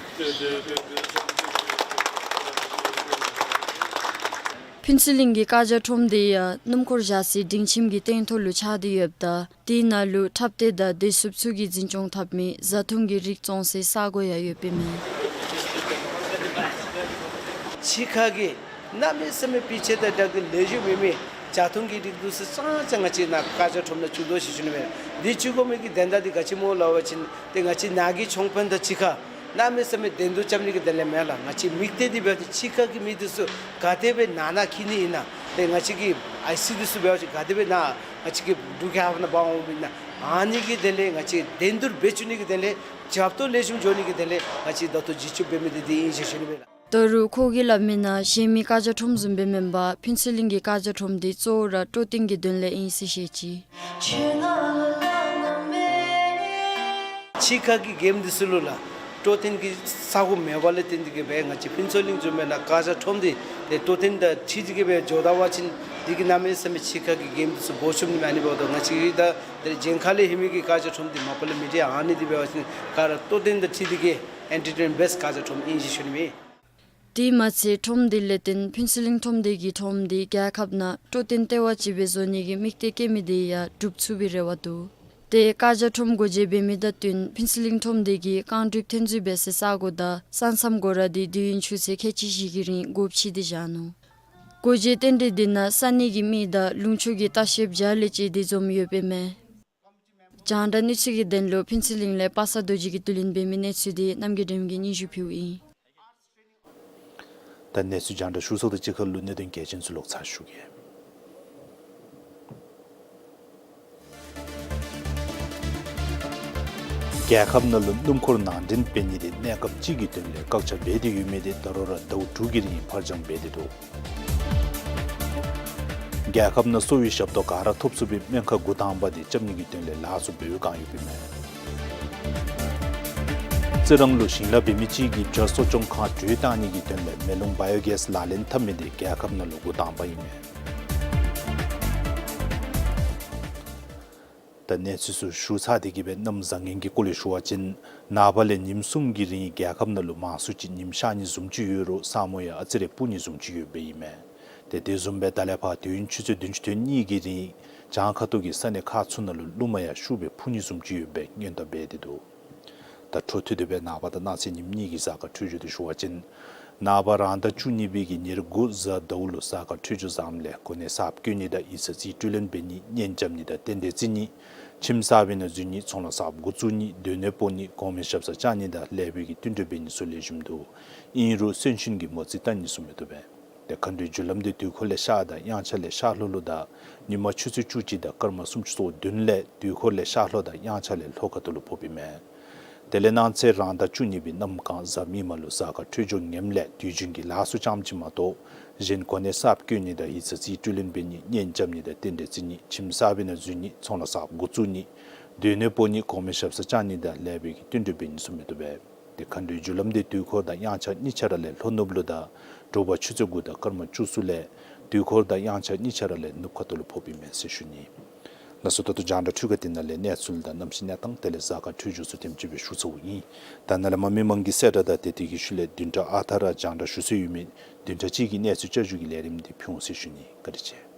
ཕུན་ཚོགས་གླིང་གི་བཀའ་རྒྱ་ཁྲོམ་དེ་ཡང་སྣུམ་འཁོར་བཞག་སའི་སྒྲིང་ཁྱིམ་གྱི་སྟེང་ཐོག་ལུ་ཆགས་ཏེ་ཡོདཔ་ད་དེ་ནང་ལུ་འཁྲབ་སྟོན་དང་བདེ་སྲུངཔ་ཚུ་གིས་འཛིན་སྐྱོང་འཐབ་མི་བཟའ་འཐུང་གི་རིགས་བཙོང་སའི་ས་གོ་ཡང་ཡོདཔ་ཨིན་མས། ཕྱི་ཁ་གི་གནམ་མེད་ས་མེད་སྤུས་ཚད་དང་སྦྲགས་ཀྱི་ལེགས་ཤོམ་ཡོད་མི་བཟའ་འཐུང་གི་རིགས་འདི་ཚུ་ཙང་ཙང་ང་བཅས་ནཱ་བཀའ་རྒྱ་ཁྲོམ་ནང་བཙུགས་དོ་ཟེར་ཞུ་ནི་མས། འདི་བཙུགས་དགོ་མི་གི་དོན་དག་འདི་ག་ཅི་སྨོ་ལབ་པ་ཅིན་ཏེ་ང་བཅས་ནཱ་གི་ཚོང་དཔོན་དང་གཅིག་ཁར་གནམ་མེད་ས་མེད་བདེན་དོ་རྐྱབ་ནི་གི་དོན་ལས་མེན་ལགས། ང་བཅས་དམིགས་གཏད་འདི་འབད་བ་ཅིན་ཕྱི་ཁ་གི་མི་འདི་ཚུ་ག་དེ་སྦེ་ནང་ན་འཁྱིད་ནི་ཨིན་ན། ཏེ་ང་བཅས་ཀྱི་ཨའི་སི་འདི་ཚུ་འབད་བ་ཅིན་ག་དེ་སྦེ་ནཱ་ང་བཅས་ཀྱི་འབྲུག་རྒྱལ་ཁབ་ནང་འབག་འོང་ནི་ཨིན་ན། ཨ་ནི་གི་དོན་ལས་ང་བཅས་བདེན་དོ་འབད་བཅུག་ནི་གི་དོན་ལས་རྒྱབ་ཏོ་ལེགས་ཤོམ་འགྱོ་ནི་གི་དོན་ལས་ང་བཅས་ད་ལྟོ་བྱེད་སྤྱོད་འབད་མི་འདི་འདི་ཨིན་ཟེར་ཞུ་ནི་མས་ལགས། ད་རུང་ཁོ་གིས་སླབ་མི་ནང་གཞན་མི་བཀའ་རྒྱ་ཁྲོམ་བཟུམ་སྦེ་མེན་པར་ཕུན་ཚོགས་གླིང་གི་བཀའ་རྒྱ་ཁྲོམ་འདི་གཙོ་བོ་ར་སྤྲོ་སྟོན་གྱི་དོན་ལས་ཨིན་ཟེར་བཤད་ཅི། ཕྱི་ཁ་གི་གེམ་འདི་ཚུ་ལུ་ལགས་སྤྲོ་སྟོན་གྱི་ས་གོ་མེད་པ་ལས་བརྟེན་ཏེ་གིས་སྦེ་ང་བཅས་ཕུན་ཚོགས་གླིང་བཟུམ་སྦེ་ནཱ་བཀའ་རྒྱ་ཁྲོམ་འདི་ཏེ་སྤྲོ་སྟོན་དང་འཁྲིལ་ཏེ་གིས་སྦེ་འགྱོ་ད་པ་ཅིན་འདི་གིས་གནམ་མེད་ས་མེད་ཕྱི་ཁ་གི་གེམ་འདི་ཚུ་འབོར་ཆུང་ནི་མས། ཨ་ནི་འབདཝ་ད་ང་བཅས་ཀྱི་ད་ཏེ་གཞན་ཁ་ལས་ལྷོད་མི་གི་བཀའ་རྒྱ་ཁྲོམ་འདི་མ་པ་ལས་མི་འདྲ་ཨ་ནི་འདི་འབད་བ་ཅིན་ག་ར་སྤྲོ་སྟོན་དང་འཁྲིལ་ཏེ་གིས་ཨེན་ཊར་ཊེན་མེནཊ་བེསཊ་བཀའ་རྒྱ་ཁྲོམ་ཨིན་ཟེར་ཞུ་ནི་མས། དེ་མ་ཚད་ཁྲོམ་དེ་ལས་བརྟེན་ཕུན་ཚོགས་གླིང་ཁྲོམ་སྡེ་གི་ཁྲོམ་དེ་རྒྱལ་ཁབ་ནང་སྤྲོ་སྟོན་ལྟེ་བ་ཅིག་སྦེ་བཟོ་ནི་གི་དམིགས་གཏད་བསྐྱེད་མི་དེ་ཡང་འགྲུབ་ཚུགས་པའི་རེ་བ་འདུག། ཏེ་བཀའ་རྒྱ་ཁྲོམ་སྒོ་འབྱེད་འབད་མི་དང་བསྟུན་ཕུན་ཚོགས་གླིང་ཁྲོམ་སྡེ་གིས་རྐང་སྒྲུག་ཐོན་རྫས་སྦེ་ཟེར་ས་གོ་དང་ས་མཚམས་སྒོ་ར་དེ་དུས་ཡུན་ཆུ་ཚོད་ཁལ་གཅིག་བཞི་གི་རིང་སྒོ་ཕྱེ་སྟེ་བཞག་ནུག། སྒོ་འབྱེད་རྟེན་འབྲེལ་དེ་ནང་ས་གནས་ཀྱི་མི་དང་ལུང་ཕྱོགས་ཀྱི་ལྟ་བཤལཔ་བརྒྱ་ལས་བཅད་དེ་འཛོམས་ཡོདཔ་ཨིན་མས། རྒྱང་བསྒྲགས་གནས་ཚུལ་གྱི་དོན་ལུ་ཕུན་ཚོགས་གླིང་ལས་པ་སངས་རྡོ་རྗེ་གིས་བསྡུ་ལེན་འབད་མི་གནས་ཚུལ་འདི་རྣམ་རྒྱལ་སྒྲོལ་མ་གིས་སྙན་ཞུ་ཕུལཝ་ཨིན། ད་གནས་ཚུལ་རྒྱང་བསྒྲགས་ཞུ་ཚརཝ་དང་གཅིག་ཁར་ལུ་གནད་དོན་གལ་ཆེན་ཚུ་ལོག་ཚར་ཞུ་གེ། རྒྱལ་ཁབ་ནང་ལུ་སྣུམ་འཁོར་ནང་འདྲེན་འབད་ནི་དེ་གནས་སྐབས་ཅིག་གི་དོན་ལས་བཀག་ཆ་འབད་དེ་ཡོད་མི་དེ་ད་རུང་ར་ཟླཝ་དྲུག་གི་རིང་ཕར་འགྱངས་འབད་དེ་འདུག། རྒྱལ་ཁབ་ནང་གསོ་བའི་ཞབས་ཏོག་ག་ར་ཐོབ་ཚུགས་པའི་སྨན་ཁང་འགོ་དང་པ་དེ་རྐྱབ་ནི་གི་དོན་ལས་ལཱ་ཚུ་འབད་བའི་བསྒང་ཡོདཔ་ཨིན་མས། རྩི་རང་ལུ་ཞིང་ལཱ་འབད་མི་ཅིག་གིས་བྱ་གསོ་སྐྱོང་ཁང་དྲོད་བཏང་ནི་གི་དོན་ལས་མེ་རླུང་བཱ་ཡོ་གེསི་ལག་ལེན་འཐབ་མི་དེ་རྒྱལ་ཁབ་ནང་ལུ་འགོ་དང་པ་ཨིན་མས། ད་གནས་ཚུལ་ཚུ་ཞུ་ཚར་ཏེ་གི་སྦེ་གནམ་བཟང་ངན་གྱི་སྐོར་ལས་ཞུ་བ་ཅིན་ནངས་པ་ལས་ཉིནམ་གསུམ་གྱི་རིང་རྒྱལ་ཁབ་ནང་ལུ་མང་སུ་ཅིག་ཉིམ་ཤར་ནི་བཟུམ་ཅིག་ཡོད་རུང་ས་སྨུག་ཡང་ཨ་ཙི་རེ་སྤུབ་ནི་བཟུམ་ཅིག་ཡོདཔ་ཨིན་མས། ཏེ་དེ་བཟུམ་སྦེ་ད་ལས་ཕར་དུས་ཡུན་ཆུ་ཚོད་བདུན་ཅུ་དོན་གཉིས་ཀྱི་རིང་བྱང་ཁ་ཐུག་གི་ས་གནས་ཁག་ཚུ་ནང་ལུ་རླུང་མ་ཡང་ཤུགས་སྦེ་འཕུ་ནི་བཟུམ་ཅིག་ཡོདཔ་སྦེ་སྔོན་བརྡ་འབད་དེ་འདུག། ད་འཕྲོ་མཐུད་དེ་སྦེ་ནངས་པ་དང་གནངས་ཚེ་ཉིནམ་གཉིས་ཀྱི་གཟའ་སྐར་འཕྲོད་སྦྱོར་དེ་ཞུ་བ་ཅིན་ནངས་པ་རང་ཟླ་བཅུ་གཉིས་པའི་གི་ཉེར་དགུ་གཟའ་ཟླཝ་ལུ་གཟའ་སྐར་འཕྲོད་སྦྱོར་བཟངམ་ལས་གོ་གནས་གསརཔ་བསྐོ་ནི་དང་ཡིག་ཚང་རྩིས་སྤྲོད་ལེན་འབད་ནི་གཉེན་རྐྱབ་ནི་དང་རྟེན་འབྲེལ་བརྩི་ནི་ཁྱིམ་གསར་པའི་ནང་འཛུལ་ནི་ཚོང་ལཱ་གསརཔ་འགོ་བཙུགས་ནི་སྡོད་གནས་སྤོ་ནི་གོང་མའི་ཞབས་སར་བཅར་ནི་དང་ལེགས་པའི་གི་བསྟུན་གྲོས་འབད་ནི་ཚུ་ལེགས་ཤོམ་འདུག། ཨིན་རུང་གསོན་གཤིན་གྱི་མོ་རྩིས་བལྟ་ནི་ཚུ་མི་བཏུབ་པས། ཏེ་མཁའ་འགྲོའི་རྒྱུ་ལམ་དེ་དུས་འཁོར་ལས་ཤར་དང་དབྱངས་འཆར་ལས་ཤར་ལྷོ་ལུ་དང་ཉིན་མ་ཆུ་ཚོད་བཅུ་གཅིག་དང་སྐར་མ་སུམ་ཅུ་སོ་བདུན་ལས་དུས་འཁོར་ལས་ཤར་ལྷོ་དང་དབྱངས་འཆར་ལས་ལྷོ་ཁ་ཐུག་ལུ་ཕོགཔ་ཨིན་མས། དེ་ལས་གནངས་ཚེ་རང་ཟླ་བཅུ་གཉིས་པའི་གནམ་གང་གཟའ་མིག་དམར་ལུ་གཟའ་སྐར་འཕྲོད་སྦྱོར་ངནམ་ལས་དུས་རྒྱུན་གྱི་ལཱ་ཚུ་ཙམ་ཅིག་མ་གཏོགས་གཞན་གོ་གནས་གསརཔ་བསྐོ་ནི་དང་ཡིག་ཚང་རྩིས་སྤྲོད་ལེན་འབད་ནི་གཉེན་རྐྱབ་ནི་དང་རྟེན་འབྲེལ་བརྩི་ནི་ཁྱིམ་གསར་པའི་ནང་འཛུལ་ནི་ཚོང་ལཱ་གསརཔ་འགོ་བཙུགས་ནི་སྡོད་གནས་སྤོ་ནི་གོང་མའི་ཞབས་སར་བཅར་ནི་དང་ལེགས་པའི་གི་བསྟུན་གྲོས་འབད་ནི་ཚུ་མི་བཏུབ་པས། ཏེ་མཁའ་འགྲོའི་རྒྱུ་ལམ་དེ་དུས་འཁོར་དང་དབྱངས་འཆར་གཉིས་ཆ་ར་ལས་ལྷོ་ནུབ་ལུ་དང་དྲོ་པ་ཆུ་ཚོད་དགུ་དང་སྐར་མ་བཅུ་གསུམ་ལས་དུས་འཁོར་དང་དབྱངས་འཆར་གཉིས་ཆ་ར་ལས་ནུབ་ཁ་ཐུག་ལུ་ཕོགཔ་ཨིན་མས་ཟེར་ཞུ་ནི། ལགས་སོ། ད་ལྟོ་རྒྱང་བསྒྲགས་འཕྲུལ་ཁང་འདི་ནང་ལས་གནས་ཚུལ་དང་གནམ་གཤིས་གནས་སྟངས་དེ་ལས་གཟའ་སྐར་འཕྲོད་སྦྱོར་ཚུ་དེམ་ཅིག་སྦེ་ཞུ་ཚརཝ་ཨིན། ད་ནཱ་ལས་མར་མི་མང་གི་གསལ་བསྒྲགས་དང་དེ་དེ་གི་ཤུལ་ལས་བདུན་ཕྲག་ཨ་རྟག་ར་རྒྱང་བསྒྲགས་ཞུ་སྲོལ་ཡོད་མི་བདུན་ཕྲག་གཅིག་གི་གནས་ཚུལ་བསྐྱར་ཞུ་གི་ལས་རིམ་འདི་ཕུལ་འོང་ཟེར་ཞུ་ནི། བཀའ་དྲིན་ཆེ།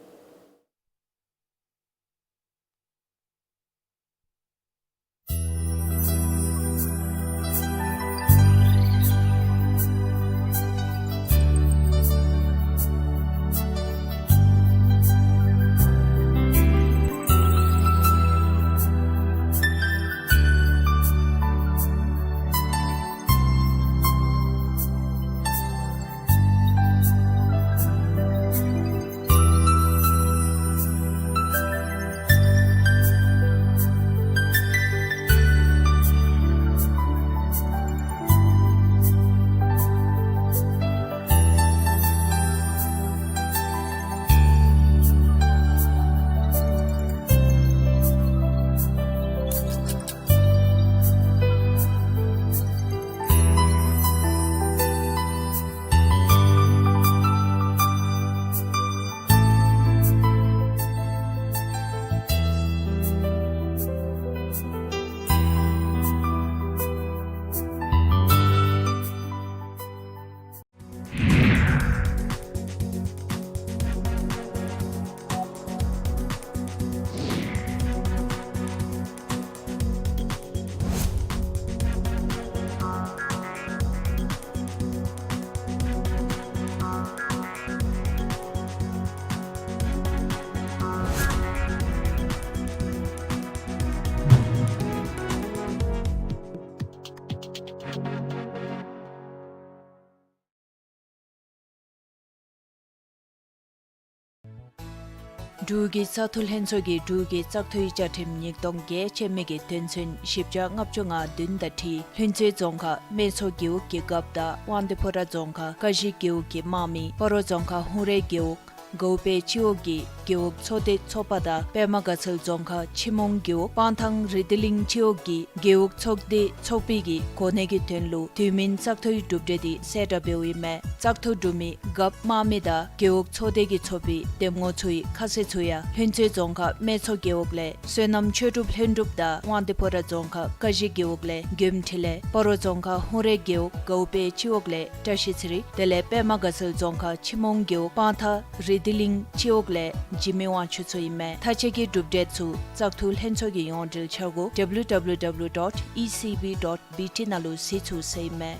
འབྲུག་གི་བཙག་འཐུ་ལྷན་ཚོགས་ཀྱིས་འབྲུག་གི་བཙག་འཐུའི་བཅའ་ཁྲིམས་ཉིས་སྟོང་བརྒྱད་ཅན་མའི་གི་དོན་ཚན་བཞི་བརྒྱ་ལྔ་བཅུ་ང་བདུན་དང་འཁྲིལ་ལྷུན་རྩེ་རྫོང་ཁག་སྨད་འཚོང་རྒེད་འོག་གི་རྒཔོ་དང་དབང་འདུས་ཕོ་བྲང་རྫོང་ཁག་ཀ་གཞི་རྒེད་འོག་གི་དམག་མི་སྤ་རོ་རྫོང་ཁག་ཧཱུྃ་རལ་རྒེད་འོག་གའུ་པེ་སྤྱི་འོག་གི་རྒེད་འོག་ཚོགས་སྡེ་ཚོགས་པ་དང་པདྨ་དགའ་ཚལ་རྫོང་ཁག་ཆི་མོང་རྒེད་འོག་སྤང་ཐང་རི་དི་གླིང་སྤྱི་འོག་གི་རྒེད་འོག་ཚོགས་སྡེ་ཚོགས་པའི་གི་གོ་གནས་ཀྱི་དོན་ལུ་དུས་མིན་བཙག་འཐུའི་གྲུབ་འབྲས་དེ་གསལ་བསྒྲགས་འབདཝ་ཨིན་མས། བཙག་འཐུ་གྲུབ་མི་རྒཔོ་དམག་མི་དང་རྒེད་འོག་ཚོགས་སྡེ་གི་ཚོགས་པའི་འདེམས་ངོ་ཚུའི་ཁ་གསལ་ཚུ་ཡང་ལྷུན་རྩེ་རྫོང་ཁག་སྨད་འཚོང་རྒེད་འོག་ལས་བསོད་ནམས་ཆོས་གྲུབ་ལྷུན་གྲུབ་དང་དབང་འདུས་ཕོ་བྲང་རྫོང་ཁག་ཀ་གཞི་རྒེད་འོག་ལས་མགྱོནམ་འཕྲིན་ལས། སྤ་རོ་རྫོང་ཁག་ཧཱུྃ་རལ་རྒེད་འོག་གའུ་པེ་སྤྱི་འོག་ལས་བཀྲ་ཤིས་ཚེ་རིང་། དེ་ལས་པདྨ་དགའ་ཚལ་རྫོང་ཁག་ཆི་མོང་རྒེད་འོག་སྤང་ཐང་རི་དི་གླིང་སྤྱི་འོག་ལས་འཇིགས་མེད་དབང་ཕྱུག་ཚུ་ཨིན་མས། མཐའ་དཔྱད་ཀྱི་གྲུབ་འབྲས་ཚུ་བཙག་འཐུ་ལྷན་ཚོགས་ཀྱི་ཡོངས་འབྲེལ་འཆར་སྒོ་W W W dot E C B dot B T ནང་ལུ་གཟིགས་ཚུགས་ཟེར་ཨིན་མས།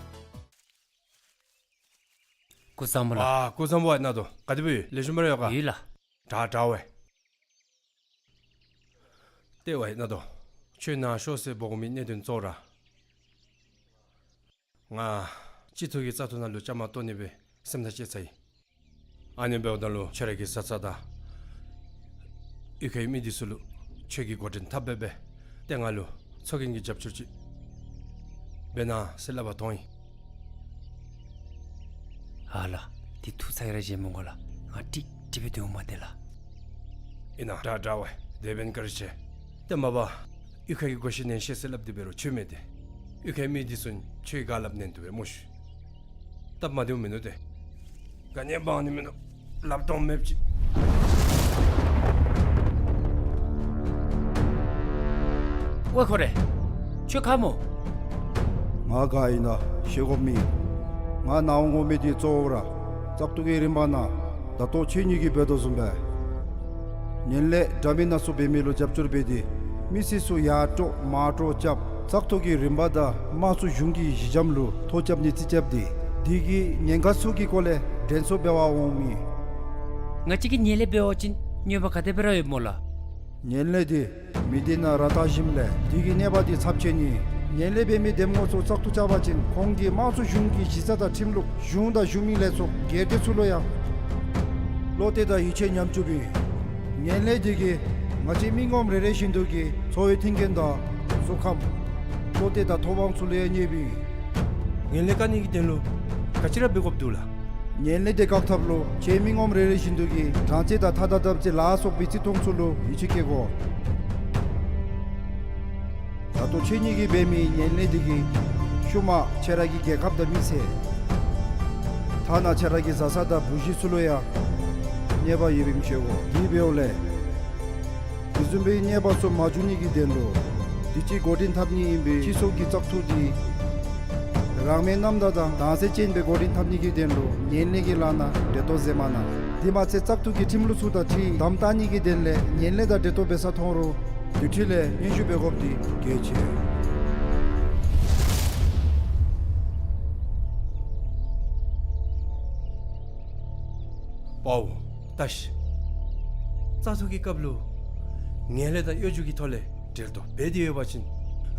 སྐུ་གཟུགས་བཟང་པོ་ལགས། ཨ་སྐུ་གཟུགས་བཟང་པོ་ཨིན་ན་དོ། ག་དེ་སྦེ་ཡོད། ལེགས་ཤོམ་སྦེ་ར་ཡོད་ག། ཡོད་ལགས། དྲག་དྲག་པས། ལྟེ་བ་ཨིན་ན་དོ། ཁྱོད་ནཱ་ཤོག་ཟེར་འབོ་མི་གནད་དོན་གཙོ་བོ་ར། ང་སྤྱི་ཚོགས་ཀྱི་བཙག་འཐུ་ནང་ལུ་བཅའ་མར་གཏོགས་ནི་སྦེ་སེམས་ཐག་བཅད་ཚར་ཡི། ཨ་ནི་འབདཝ་ད་ལུ་ཁྱོད་ར་གི་བཟའ་ཚང་དང་གཡུས་ཁའི་མི་འདི་ཚུ་ལུ་ཁྱོད་ཀྱིས་འགོ་འདྲེན་འཐབ་སྦེ་འབད་ཏེ་ང་ལུ་ཚོགས་རྒྱན་གྱི་རྒྱབ་སྐྱོར་ཅིག་འབད་གནང་ཟེར་སླབ་པར་འཐོན་ཡི། ཨ་ལགས། འདི་ཐུགས་ཚ་གྱང་ར་བཞེས་མི་དགོ་ལགས། ང་ཀྲིག་ཀྲི་སྦེ་སྡོད་འོང་མས་ཏེ་ལགས། ཨིན་ན། དྲག་དྲག་པས། དེ་འབདན་བཀའ་དྲིན་ཆེ། ཏེ་མ་པ་གཡུས་ཁ་གི་གོ་ཤེས་ཉན་ཤེས་ཟེར་སླབ་སྟེ་འབད་རུང་ཁྱོད་མེད་དེ། གཡུས་ཁའི་མི་འདི་ཚུ་ཁྱོད་ཀྱིས་ག་སླབ་ཉན་བཏུབ་པས་སྨོ་ཤིག། སྟབས་མ་བདེཝ་མིན་ནུག་ཏེ། ག་ནི་འབག་ནི་མིན་ནུག། ལགཔ་སྟོངམ་མེདཔ་ཅིག། ཝའེ་ཁོ་རེ། ཁྱོད་ག་སྨོ། ང་ག་ཨིན་ན་ཤེས་དགོཔ་མེད། ང་ནཱ་འོང་དགོ་མི་འདི་གཙོ་བོ་ར་བཙག་འཐུ་གི་རིམ་པ་ནང་ད་ལྟོ་ཁྱེད་གཉིས་ཀྱིས་འབད་དོ་བཟུམ་སྦེ་ངན་ལྷད་འདྲ་མིན་སྣ་ཚོགས་འབད་མི་ལུ་རྒྱབ་སྐྱོར་འབད་དེ་མི་སེར་ཚུ་ཡར་དཀྲོག་མར་དཀྲོག་རྐྱབ་བཙག་འཐུ་གི་རིམ་པ་དང་དམངས་གཙོ་གཞུང་གི་གཞི་འགྱམ་ལུ་ཐོ་རྐྱབ་ནི་རྩིས་རྐྱབ་སྟེ་འདི་གི་ཉེན་ཁ་ཚུ་གི་སྐོར་ལས་དྲན་གསོ་འབད་བར་འོང་མི། ང་བཅས་ཀྱིས་ངན་ལྷད་འབད་བ་ཅིན་གནོད་པ་ག་དེ་སྦེ་ར་ཡོདཔ་སྨོ་ལགས། ངན་ལྷད་འདི་མི་སྡེ་ནང་ར་བཏང་ཞིནམ་ལས་འདི་གི་གནོད་པ་འདི་ཚབས་ཆེ་ནི། ངན་ལྷད་འབད་མི་འདེམས་ངོ་ཚུ་བཙག་འཐུ་རྐྱབ་པ་ཅིན་ཁོང་གིས་དམངས་གཙོ་གཞུང་གི་གཞི་རྩ་དང་ཁྲིམས་ལུགས་གཞུང་དང་གཞུང་མིན་ལས་ཚོགས་སྒེར་སྡེ་ཚུ་ལུ་ཡང་བློ་གཏད་དང་ཡིད་ཆེས་ཉམས་བཅུགཔ་ཨིན། ངན་ལྷད་འདི་གིས་ང་བཅས་མི་ངོམ་རེ་རེ་བཞིན་དུ་གི་འཚོ་བའི་མཐུན་རྐྱེན་དང་གཟུགས་ཁམས་བློ་གཏད་དང་ཐོབ་དབང་ཚུ་ལུ་ཡང་གནོདཔ་ཨིན། ངན་ལྷད་བཀག་ནི་གི་དོན་ལུ་ག་ཅི་ར་འབད་དགོཔ་འདུག་ལགས། ངན་ལྷད་འདི་བཀག་ཐབས་ལུ་ཁྱེད་མི་ངོམ་རེ་རེ་བཞིན་དུ་གི་དྲང་རྩེ་དང་ཐ་དད་དམ་རྩེ་ལ་སོགས་པའི་རྩིས་མཐོང་ཚུ་ལུ་ཡིད་ཆེས་བསྐྱེད་དགོ། ད་ལྟོ་ཁྱེད་གཉིས་ཀྱིས་འབད་མི་ངན་ལྷད་འདི་གིས་ཤུལ་མ་ཁྱེད་ར་གི་རྒྱལ་ཁབ་དང་མི་ཚེ་ཐ་ན་ཁྱེད་ར་གི་བཟའ་ཚང་དང་བུ་གཞི་ཚུ་ལུ་ཡང་གནོད་པ་ཡོདཔ་ཨིནམ་ཤེས་དགོ། དེ་འབདཝ་ལས་དེ་བཟུམ་མའི་གནོད་པ་ཚུ་མ་འབྱུང་ནི་གི་དོན་ལུ་དུས་ཅི་འགོ་འདྲེན་འཐབ་ནི་ཨིན་པའི་སྤྱི་ཚོགས་ཀྱི་བཙག་འཐུ་འདི་རང་མོས་རྣམ་དག་དང་དྭངས་གསལ་ཅན་སྦེ་འགོ་འདྲེན་འཐབ་ནི་གི་དོན་ལུ་ངན་ལྷད་ཀྱི་ལཱ་ནང་འབྲེལ་གཏོགས་མཛད་མ་གནང་། དེ་མ་ཚད་བཙག་འཐུ་གི་ཁྲིམས་ལུགས་ཚུ་དང་འཁྲིལ་དམ་བཏང་ནི་གི་དོན་ལས་ངན་ལྷད་དང་འབྲེལ་གཏོགས་འབད་ས་མཐོང་རུང་འདུལ་ཁྲིམས་ལས་སྙན་ཞུ་འབད་དགོཔ་འདི་གལ་ཆེ། པའོ། ད་ཤི། བཙག་འཐུ་གི་སྐབས་ལུ་ངན་ལྷད་དང་གཡོ་སྒྱུ་གི་ཐོག་ལས་འབྲེལ་གཏོགས་འབད་དེ་ཡོད་པ་ཅིན་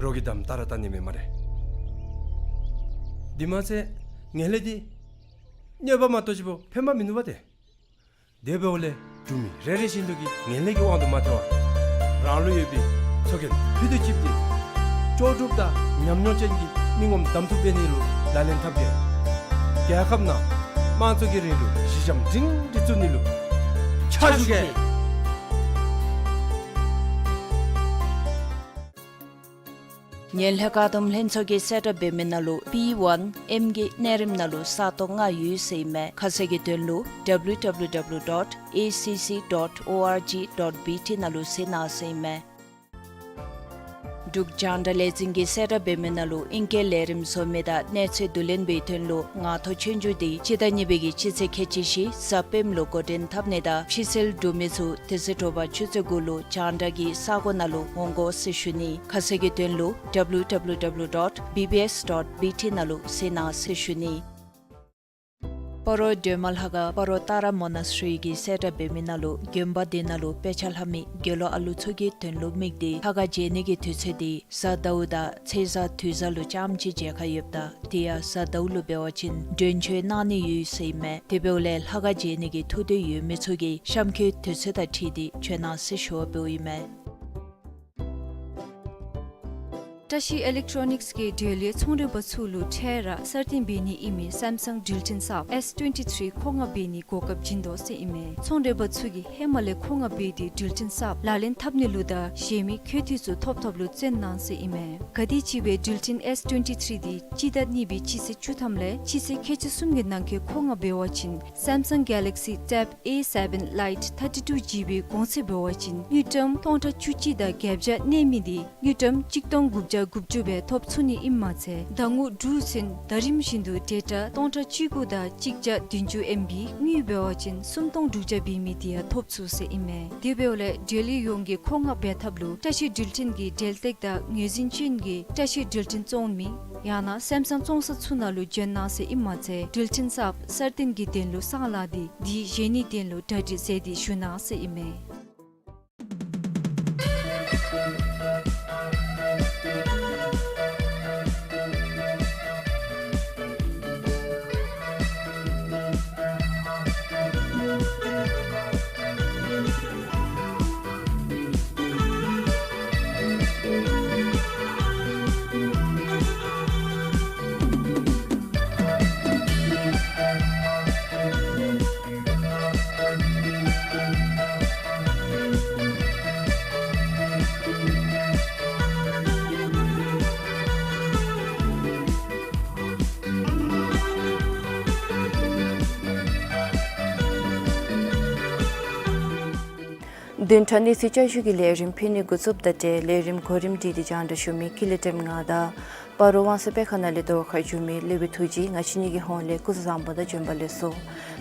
རོགས་ཀྱིས་དམ་བཏགས་ར་བཏང་ནི་མེད་སྨ་རེ། དེ་མ་ཚད་ངན་ལྷད་འདི་གནོད་པ་མ་གཏོགས་ཅིག་པོ་ཕན་པ་མིན་འདུག་པ་ཏེ། དེ་འབདཝ་ལས་འབྲུག་མི་རེ་རེ་བཞིན་དུ་གིས་ངན་ལྷད་ཀྱི་དབང་དུ་མ་ཐལ་བར་རང་ལུ་ཡོད་པའི་ཚོགས་རྒྱན་ཕུད་དུ་གཅིགཔ་དེ་ལྕོགས་གྲུབ་དང་ཉམས་མྱོང་ཅན་གྱི་མི་ངོམ་གདམ་འཐུ་འབད་ནི་ལུ་ལག་ལེན་འཐབ་གེ། རྒྱལ་ཁབ་ནང་དམངས་གཙོ་གི་རིང་ལུགས་གཞི་འགྱམ་སྒྲིང་སྒྲི་བཙུགས་ནི་ལུ་ཕྱག་ཞུ་གེ། ངན་ལྷད་བཀག་སྡོམ་ལྷན་ཚོགས་ཀྱིས་གསལ་བསྒྲགས་འབད་མི་ནང་ལུ་པི་ཝན་ཨེམ་གྱི་གནས་རིམ་ནང་ལུ་ས་སྟོང་ལྔ་ཡོད་ཟེར་ཨིན་མས། ཁ་གསལ་གྱི་དོན་ལུ་ཌབ་ལུ་ཌབ་ལུ་ཌབ་ལུ་ཌོཊ་ཨེ་སི་སི་ཌོཊ་ཨོ་ཨར་ཇི་ཌོཊ་བི་ཊི་ནང་ལུ་གཟིགས་གནང་ཟེར་ཨིན་མས། འབྲུག་རྒྱང་བསྒྲགས་ལས་འཛིན་གྱིས་གསལ་བསྒྲགས་འབད་མི་ནང་ལུ་ཨིང་སྐད་ལས་རིམ་བཟོ་མི་དང་གནས་ཚུལ་བསྡུ་ལེན་པའི་དོན་ལུ་ངང་ཐོག་ཆོས་རྒྱུགས་འདི་སྤྱི་ཟླ་གཉིས་པའི་གི་སྤྱི་ཚེས་ཁལ་གཅིག་བཞི་གཟའ་སྤེནམ་ལུ་འགོ་འདྲེན་འཐབ་ནི་དང་ཕྱི་སེལ་འབྲུག་མི་ཚུ་དེ་ཚེ་དྲོ་པ་ཆུ་ཚོད་དགུ་ལུ་རྒྱང་བསྒྲགས་ཀྱི་ས་སྒོ་ནང་ལུ་འོང་དགོ་ཟེར་ཞུ་ནི། ཁ་གསལ་གྱི་དོན་ལུ་ཌབ་ལུ་ཌབ་ལུ་ཌབ་ལུ་ཌོཊ་བི་བི་ཨེསི་ཌོཊ་བི་ཊི་ནང་ལུ་གཟིགས་གནང་ཟེར་ཞུ་ནི། སྤ་རོ་སྒྲོལ་མ་ལྷ་ཁང་སྤ་རོ་ཏཱ་ར་མོ་ན་སི་ཊི་རི་གིས་གསལ་བསྒྲགས་འབད་མི་ནང་ལུ་དགོན་པ་འདི་ནང་ལུ་དཔེ་ཆ་ལྷབ་མི་དགེ་སློང་ཨ་ལུ་ཚུ་གི་དོན་ལུ་དམིགས་ཏེ་ལྷ་ཁང་མཇལ་ནི་གི་དུས་ཚོད་འདི་གཟའ་ཟླཝ་དང་ཚེས་གཟའ་དུས་གཟའ་ལུ་རྐྱངམ་ཅིག་མཇལ་ཁ་ཡོདཔ་ད་དེ་ཡང་གཟའ་ཟླཝ་ལུ་འབད་བ་ཅིན་མགྲོན་བྱོན་གནང་ནི་ཡོད་ཟེར་ཨིན་མས། དེ་འབདཝ་ལས་ལྷ་ཁང་མཇལ་ནི་གི་ཐུགས་འདོད་ཡོད་མི་ཚུ་གིས་གཤམ་འཁོད་དུས་ཚོད་དང་འཁྲིལ་ཏེ་བྱོན་གནང་ཟེར་ཞུ་བ་འབདཝ་ཨིན་མས། བཀྲ་ཤིས་ཨི་ལེག་ཊོ་རོ་ནིཀསི་གིས་འབྲེལ་ཡོད་ཚོང་རོལ་པ་ཚུ་ལུ་འཕྲལ་ར་གསར་བཏོན་འབད་ནི་ཨིན་མི་སེམ་སང་འགྲུལ་འཕྲིན་གསརཔ་ཨེསི་ཊུ་ཝེན་ཊི་ཐི་རི་མཁོ་མངགས་འབད་ནི་གོ་སྐབས་བྱིན་དོ་ཟེར་ཨིན་མས། ཚོང་རོལ་པ་ཚུ་གིས་ཧེ་མ་ལས་མཁོ་མངགས་འབད་དེ་འགྲུལ་འཕྲིན་གསརཔ་ལག་ལེན་འཐབ་ནི་ལུ་དང་གཞན་མི་མཁོ་འདོད་ཚུ་ཐོབ་ཐོབ་ལུ་བརྩོན་གནང་ཟེར་ཨིན་མས། ག་དེམ་ཅིག་སྦེ་འགྲུལ་འཕྲིན་ཨེསི་ཊུ་ཝེན་ཊི་ཐི་རི་འདི་སྤྱི་ཟླ་གཉིས་པའི་སྤྱི་ཚེས་བཅུ་ཐམ་ལས་སྤྱི་ཚེས་ཁལ་གཅིག་གསུམ་གྱི་ནང་འཁོད་མཁོ་མངགས་འབད་བ་ཅིན་སེམ་སང་གེ་ལེག་སི་ཊེབ་ཨེ་སེ་བེན་ལའིཊ་ཐར་ཊི་ཊུ་ཇི་བི་གོང་ཚད་འབད་བ་ཅིན་དངུལ་ཀྲམ་སྟོང་ཕྲག་བཅུ་གཅིག་དང་བརྒྱད་བརྒྱ་གནས་མི་འདི་དངུལ་ཀྲམ་གཅིག་སྟོང་དགུ་བརྒྱ་དགུ་བཅུ་སྦེ་ཐོབ་ཚུགས་ནི་ཨིནམ་མ་ཚད་ཟླ་ངོ་དྲུག་ཚུན་ཟླ་རིམ་བཞིན་དུ་ཌེ་ཊ་སྟོང་ཕྲག་བཅུ་དགུ་དང་གཅིག་བརྒྱ་བདུན་ཅུ་ཨེམ་བི་དངུལ་འབད་བ་ཅིན་སུམ་སྟོང་དྲུག་བརྒྱ་འབད་མི་འདི་ཡང་ཐོབ་ཚུགས་ཟེར་ཨིན་མས། དེ་འབདཝ་ལས་འབྲེལ་ཡོད་ཡོངས་ཀྱིས་མཁོ་མངགས་འབད་ཐབས་ལུ་བཀྲ་ཤིས་འགྲུལ་འཕྲིན་གྱི་འབྲེལ་སྟེགས་དང་ངོས་འཛིན་ཅན་གྱི་བཀྲ་ཤིས་འགྲུལ་འཕྲིན་བཙོང་མི་ཡང་ན་སེམ་སང་བཙོང་ས་ཚུ་ནང་ལུ་བྱོན་གནང་ཟེར་ཨིནམ་མ་ཚད་འགྲུལ་འཕྲིན་གསརཔ་གསར་བཏོན་གྱི་དོན་ལུ་གསང་ལག་འདི་འདི་བཞེས་ནིའི་དོན་ལུ་གྲ་སྒྲིག་མཛད་དེ་བཞུགས་གནང་ཟེར་ཨིན་མས། བདུན་ཕྲག་གནས་ཚུལ་བསྐྱར་ཞུ་གི་ལས་རིམ་ཕུལ་ནི་འགོ་བཙུགསཔ་ད་ཏེ་ལས་རིམ་གོ་རིམ་སྒྲིག་སྟེ་སྙན་ཞུ་མི་ཀུན་ལེགས་སྒྲོལམ་ང་དང་སྤ་རོ་ཝང་སེ་དཔེ་ཁང་ནང་ལས་གདོང་ཁར་འཛོམས་མི་ལེགས་པའི་ཐུགས་རྗེ་ང་བཅས་གཉིས་ཀྱི་ཧོངས་ལས་སྐུ་གཟུགས་བཟང་པོ་དང་བྱོན་པ་ལེགས་སོ།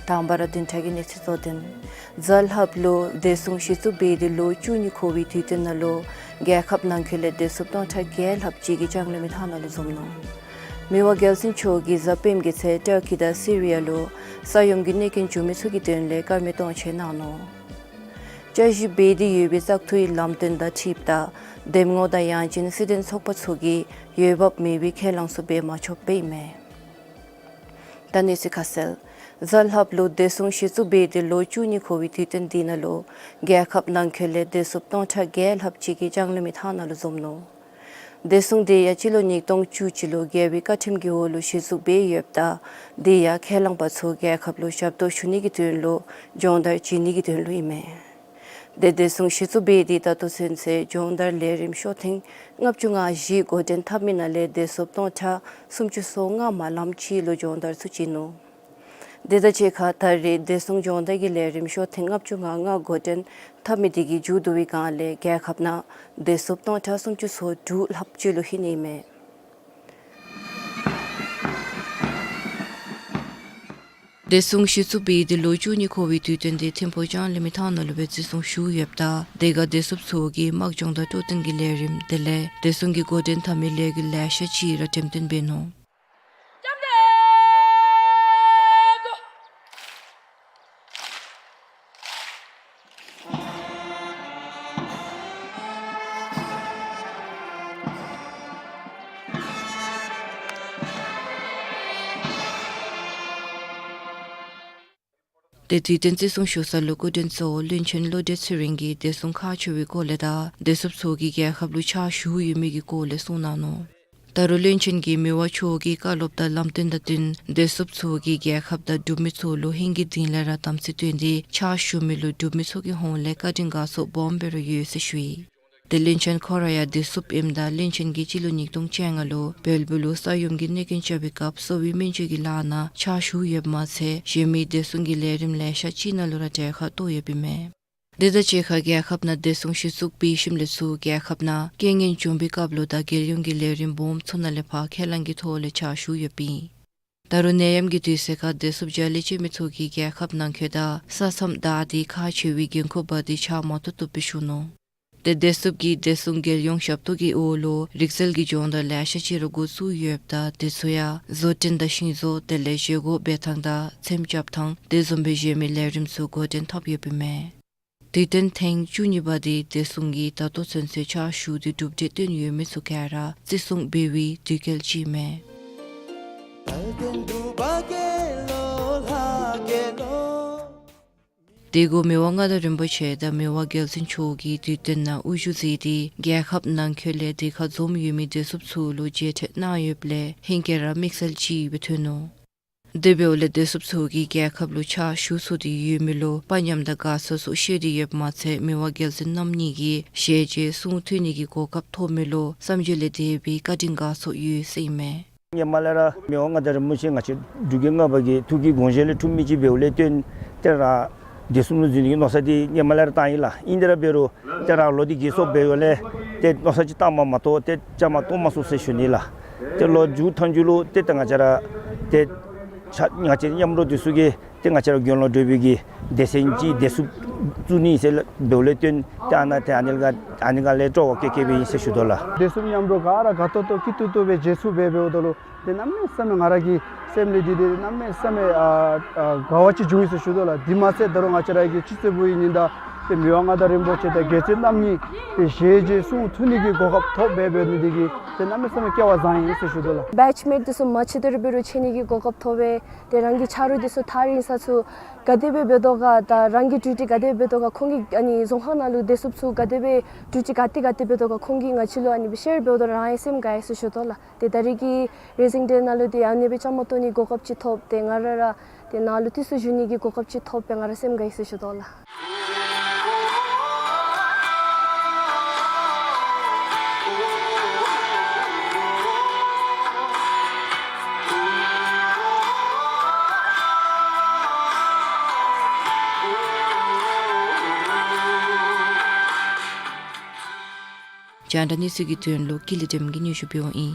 དང་པ་ར་བདུན་ཕྲག་གི་གནས་ཚུལ་གཙོ་དོན། གཟའ་ལྷགཔ་ལུ་བདེ་སྲུང་གཞི་བཙུགས་འབད་དེ་ལོ་བཅུ་གཉིས་འཁོར་བའི་དུས་སྟོན་ནང་ལུ་རྒྱལ་ཁབ་ནང་འཁོད་ལས་བདེ་སྲུངཔ་སྟོང་ཕྲག་བརྒྱད་ལྷགཔ་ཅིག་གིས་ལྕང་གླིང་མི་ཐང་ནང་ལུ་འཛོམས་ནུག། མི་དབང་རྒྱལ་བཙུན་མཆོག་གིས་གཟའ་སྤེནམ་གྱི་ཚེ་ཊར་ཀི་དང་སི་རི་ཡ་ལུ་ས་ཡོམ་གྱི་གནོད་སྐྱོན་བྱུང་མི་ཚུ་གི་དོན་ལས་དཀར་མེ་སྟོང་མཆོད་གནང་ནུག། བཅའ་གཞི་འབད་དེ་ཡོད་པའི་བཙག་འཐུའི་ལམ་སྟོན་དང་འཁྲིལཝ་ད་འདེམས་ངོ་དང་ཡང་ཅིན་སྲིད་དོན་ཚོགས་པ་ཚུ་གིས་འོས་འབབ་མེད་པའི་ཁས་བླངས་ཚུ་འབད་མ་ཆོགཔ་སྦེ་ཨིན་མས། ད་གནས་ཚུལ་ཁ་གསལ། གཟའ་ལྷགཔ་ལུ་བདེ་སྲུང་གཞི་བཙུགས་འབད་དེ་ལོ་བཅུ་གཉིས་འཁོར་བའི་དུས་སྟོན་འདི་ནང་ལུ་རྒྱལ་ཁབ་ནང་འཁོད་ལས་བདེ་སྲུངཔ་སྟོང་ཕྲག་བརྒྱད་ལྷགཔ་ཅིག་གིས་ལྕང་གླིང་མི་ཐང་ནང་ལུ་འཛོམས་ནུག། བདེ་སྲུང་འདི་ཡང་སྤྱི་ལོ་ཉིས་སྟོང་བཅུ་གཅིག་ལུ་རྒྱལ་པོའི་བཀའ་ཁྲིམས་ཀྱི་འོག་ལུ་གཞི་བཙུགས་འབད་ཡོདཔ་ད་འདི་ཡང་ཁས་བླངས་པ་ཚུ་རྒྱལ་ཁབ་ལུ་ཞབས་ཏོག་ཞུ་ནི་གི་དོན་ལུ་སྦྱོང་བརྡར་བྱིན་ནི་གི་དོན་ལུ་ཨིན་མས། ཏེ་བདེ་སྲུང་གཞི་བཙུགས་འབད་དེ་ད་ལྟོ་ཚུན་ཚོད་སྦྱོང་བརྡར་ལས་རིམ་ཤོག་ཐེངས་ལྔ་བཅུ་ང་བཞི་འགོ་འདྲེན་འཐབ་མི་ནང་ལས་བདེ་སྲུངཔ་སྟོང་ཕྲག་སུམ་ཅུ་སོ་ལྔ་མ་ལམ་ཅིག་ལུ་སྦྱོང་བརྡར་ཚུ་བྱིན་ནུག། དེ་དང་གཅིག་ཁར་ད་རེས་བདེ་སྲུང་སྦྱོང་བརྡར་གྱི་ལས་རིམ་ཤོག་ཐེངས་ལྔ་བཅུ་ང་ལྔ་འགོ་འདྲེན་འཐབ་མི་དེ་གིས་མཇུག་བསྡུ་བའི་སྒང་ལས་རྒྱལ་ཁབ་ནང་བདེ་སྲུངཔ་སྟོང་ཕྲག་སུམ་ཅུ་སོ་དྲུག་ལྷགཔ་ཅིག་ལུ་ལྷོད་ནི་ཨིན་མས། བདེ་སྲུང་གཞི་བཙུགས་འབད་དེ་ལོ་བཅུ་གཉིས་འཁོར་བའི་དུས་སྟོན་འདི་ཐིམ་ཕུག་ལྕང་གླིང་མི་ཐང་ནང་ལུ་སྦེ་བརྩི་སྲུང་ཞུ་ཡོདཔ་ད་དེ་ཁར་བདེ་སྲུངཔ་ཚུ་གིས་དམག་སྦྱོང་དང་སྤྲོ་སྟོན་གྱི་ལས་རིམ་དེ་ལས་བདེ་སྲུང་གི་འགོ་འདྲེན་འཐབ་མི་ལས་འགུལ་ལེ་ཤ་ཅིག་ར་འགྲེམས་སྟོན་འབད་ནུག། ཏེ་དུས་སྟོན་བརྩི་སྲུང་ཞུ་ས་ལུ་སྐུ་མགྲོན་གཙོ་བོ་བློན་ཆེན་བློ་གྲོས་ཚེ་རིང་གིས་བདེ་སྲུང་ཁག་ཆེ་བའི་སྐོར་ལས་དང་བདེ་སྲུངཔ་ཚུ་གིས་རྒྱལ་ཁབ་ལུ་ཕྱག་ཞུ་ཡོད་མི་གི་སྐོར་ལས་གསུངས་གནང་ནུག། ད་རུང་བློན་ཆེན་གྱིས་མི་དབང་མཆོག་གི་བཀའ་སློབ་དང་ལམ་སྟོན་དང་བསྟུན་བདེ་སྲུངཔ་ཚུ་གིས་རྒྱལ་ཁབ་དང་འབྲུག་མི་ཚུ་ལུ་ཧིང་གི་གཏིང་ལས་ར་དམ་ཚིག་བསྟེན་ཏེ་ཕྱག་ཞུ་མི་ལུ་འབྲུག་མི་ཚུ་གི་ཧོངས་ལས་བཀའ་དྲིན་དགའ་ཚོར་སྦོམ་སྦེ་ར་ཡོད་ཟེར་ཞུ་ཡི། ཏེ་བློན་ཆེན་ཁོ་ར་ཡང་བདེ་སྲུངཔ་ཨིནམ་ད་བློན་ཆེན་གྱིས་སྤྱི་ལོ་ཉིས་སྟོང་བཅོ་ལྔ་ལུ་བལ་པོ་ལུ་ས་ཡོམ་གྱི་གནོད་སྐྱོན་རྐྱབ་པའི་སྐབས་གསོ་བའི་སྨན་བཅོས་ཀྱི་ལཱ་ནང་ཕྱག་ཞུ་ཡོདཔ་མ་ཚད་གཞན་མི་བདེ་སྲུང་གི་ལས་རིམ་ལེ་ཤ་ཅིག་ནང་ལུ་ར་གྲལ་ཁར་གཏོགས་ཡོདཔ་ཨིན་མས། དེ་དང་གཅིག་ཁར་རྒྱལ་ཁབ་ནང་བདེ་སྲུང་གཞི་བཙུགས་འབད་ཞིནམ་ལས་ཚུར་རྒྱལ་ཁབ་ནང་རྐྱེན་ངན་བྱུང་པའི་སྐབས་ལུ་དང་རྒྱལ་ཡོངས་ཀྱི་ལས་རིམ་སྦོམ་ཚུ་ནང་ལས་ཕར་ཁས་བླངས་ཀྱི་ཐོག་ལས་ཕྱག་ཞུ་ཡོདཔ་ཨིན། ད་རུང་ནད་ཡམས་ཀྱི་དུས་ཚོད་ཁར་བདེ་སྲུངཔ་རྒྱ་ལས་ཆད་མི་ཚུ་གིས་རྒྱལ་ཁབ་ནང་འཁོད་དང་ས་མཚམས་བདའ་སྟེ་ཁག་ཆེ་བའི་འགན་ཁུར་འབག་སྟེ་ཕྱག་མ་ཐུབ་ཐུབ་སྦེ་ཞུ་ནུག། ཏེ་བདེ་སྲུངཔ་གིས་བདེ་སྲུང་རྒྱལ་ཡོངས་ཞབས་ཏོག་གི་འོག་ལུ་རིག་རྩལ་གྱི་སྦྱོང་བརྡར་ལེ་ཤ་ཅིག་ར་འགོ་བཙུགས་ཡོདཔ་ད་དེ་ཚུ་ཡང་བཟོ་སྐྲུན་དང་ཤིང་བཟོ་དེ་ལས་བཞེས་སྒོ་འབད་ཐངས་དང་ཚེམ་རྐྱབ་ཐངས་དེ་བཟུམ་སྦེ་གཞན་མི་ལས་རིམ་ཚུ་འགོ་འདྲེན་འཐབ་ཡོདཔ་ཨིན་མས། དུས་སྟོན་ཐེངས་བཅུ་གཉིས་པ་འདི་བདེ་སྲུང་གིས་ད་ལྟོ་ཚུན་ཚོད་ཕྱག་ཞུ་སྟེ་གྲུབ་འབྲས་བཏོན་ཡོད་མི་ཚུ་ག་ར་བརྩི་སྲུང་འབད་བའི་དུས་སྐབས་ཅིག་ཨིན་མས། དེ་གུ་མི་དབང་མངའ་བདག་རིན་པོ་ཆེ་དང་མི་དབང་རྒྱལ་བཙུན་མཆོག་གིས་དུས་སྟོན་ནང་དབུ་བཞུགས་མཛད་དེ་རྒྱལ་ཁབ་ནང་འཁོད་ལས་དེ་ཁར་འཛོམས་ཡོད་མི་བདེ་སྲུངཔ་ཚུ་ལུ་མཇལ་འཕྲད་གནང་ཡོདཔ་ལས་ཧིང་གིས་ར་དམིགས་བསལ་ཅིག་སྦེ་ཐོན་ནུག། དེ་འབདཝ་ལས་བདེ་སྲུངཔ་ཚུ་གིས་རྒྱལ་ཁབ་ལུ་ཕྱག་ཞུ་ཚུགས་ཏེ་ཡོད་མི་ལུ་དཔའ་ཉམས་དང་དགའ་ཚོར་སོགས་བཤད་དེ་ཡོདཔ་མ་ཚད་མི་དབང་རྒྱལ་བཙུན་རྣམ་གཉིས་ཀྱིས་ཞལ་མཇལ་གསུང་ཐོས་ནི་གི་གོ་སྐབས་ཐོབ་མི་ལུ་བསམ་བརྗོད་ལས་འདས་པའི་བཀའ་དྲིན་དགའ་ཚོར་ཡོད་ཟེར་ཨིན་མས། སྔོན་མ་ལས་ར་མི་དབང་མངའ་བདག་རིན་པོ་ཆེ་ང་བཅས་འབྲུག་རྒྱལ་ལྔ་པ་གི་ཐུགས་ཀྱི་དགོངས་བཞེད་ལས་འཁྲུངས་མི་ཅིག་འབདཝ་ལས་བརྟེན་ཏེ་ར་བདེ་སྲུང་ལུ་འཛུལ་ནི་གི་མནོ་བསམ་འདི་སྔོན་མ་ལས་ར་བཏང་ཡི་ལགས། ཨིན་ཏེ་ར་འབད་རུང་ཏེ་རང་ལོ་འདི་རྒས་སོངམ་འབདཝ་ལས་ཏེ་མནོ་བསམ་ཅིག་བཏངམ་མ་གཏོགས་ཏེ་བཅའ་མར་གཏོགས་མ་ཚུགས་ཟེར་ཞུ་ནི་ལགས། ཏེ་ལོ་མཇུག་མཐའ་མཇུག་ལུ་ཏེ་ད་ང་བཅས་ར་ཏེ་ཆ་ང་བཅས་མཉམ་རོགས་འདི་ཚུ་གིས་ཏེ་ང་བཅས་ར་དགེ་སློང་འབྲུག་པའི་གི་སྡེ་ཚན་ཅིག་བདེ་སྲུངཔ་བཙུགས་ནི་ཟེར་འབདཝ་ལས་བརྟེན་ཏེ་ཨ་ནཱ་ཏེ་ཨ་ནི་ལས་ཨ་ནི་ལས་སྤྲོ་བ་བསྐྱེད་བསྐྱེད་སྦེ་ཨིན་ཟེར་ཞུ་དོ་ལགས། བདེ་སྲུངཔ་མཉམ་རོགས་ག་ར་དགའ་ཏོག་ཏོ་སྐྱིད་ཏོག་ཏོ་སྦེ་མཇལ་ཚུགསཔ་འབད་འབདཝ་ད་ལུ་ཏེ་གནམ་མེད་ས་མེད་ང་ར་གི་སེམས་ལས་འདི་ཏེ་གནམ་མེད་ས་མེད་ཨ་ཨ་དགའ་བ་ཅིག་བྱུང་ཡི་ཟེར་ཞུ་དོ་ལགས། དེ་མ་ཚད་ད་རུང་ང་བཅས་ར་གི་སྤྱི་ཚེས་པའི་ཉིན་དང་ཏེ་མི་དབང་མངའ་བདག་རིན་པོ་ཆེ་དང་རྒྱལ་བཙུན་རྣམ་གཉིས་ཏེ་ཞལ་མཇལ་གསུང་ཐོས་ནི་གི་གོ་སྐབས་ཐོབ་འབད་འབདཝ་ནི་འདི་གིས་ཏེ་གནམ་མེད་ས་མེད་སྐལ་བ་བཟང་ཡི་ཟེར་ཞུ་དོ་ལགས། བེཆ་མེཊ་འདི་ཚུ་མ་ཕྱད་དེ་ར་འབད་རུང་ཕྱད་ནི་གི་གོ་སྐབས་ཐོབ་པས། ཏེ་རང་གི་ཆ་རོགས་འདི་ཚུ་ཐག་རིང་ས་ཚུ་ག་དེ་སྦེ་འབད་དོ་ག་དང་རང་གི་ཌིའུ་ཊི་ག་དེ་སྦེ་འབད་དོ་ག་ཁོང་གིས་ཨ་ནི་རྫོང་ཁག་ནང་ལུ་བདེ་སྲུངཔ་ཚུ་ག་དེ་སྦེ་ཌིའུ་ཊི་ག་ཏེ་ག་དེ་འབད་དོ་ག་ཁོང་གིས་ང་བཅས་ལུ་ཨ་ནི་སྦེ་ཤེར་འབདཝ་ད་རང་ཡང་སེམས་དགའ་ཡི་ཟེར་ཞུ་དོ་ལགས། ཏེ་ད་རེས་ཀྱི་རེ་ཟིང་ཌེ་ནང་ལུ་ཏེ་ཨ་ནི་སྦེ་བཅའ་མར་གཏོགས་ནི་གོ་སྐབས་ཅིག་ཐོབ་སྟེ་ང་ར་ར་ཏེ་ནཱ་ལུ་དུས་ཚོད་ཞུ་ནི་གི་གོ་སྐབས་ཅིག་ཐོབ་སྦེ་ང་ར་སེམས་དགའ་ཡི་ཟེར་ཞུ་དོ་ལགས། རྒྱང་བསྒྲགས་གནས་ཚུལ་གྱི་དོན་ལུ་ཀུན་ལེགས་སྒྲོལམ་གིས་སྙན་ཞུ་འབདཝ་ཨིན།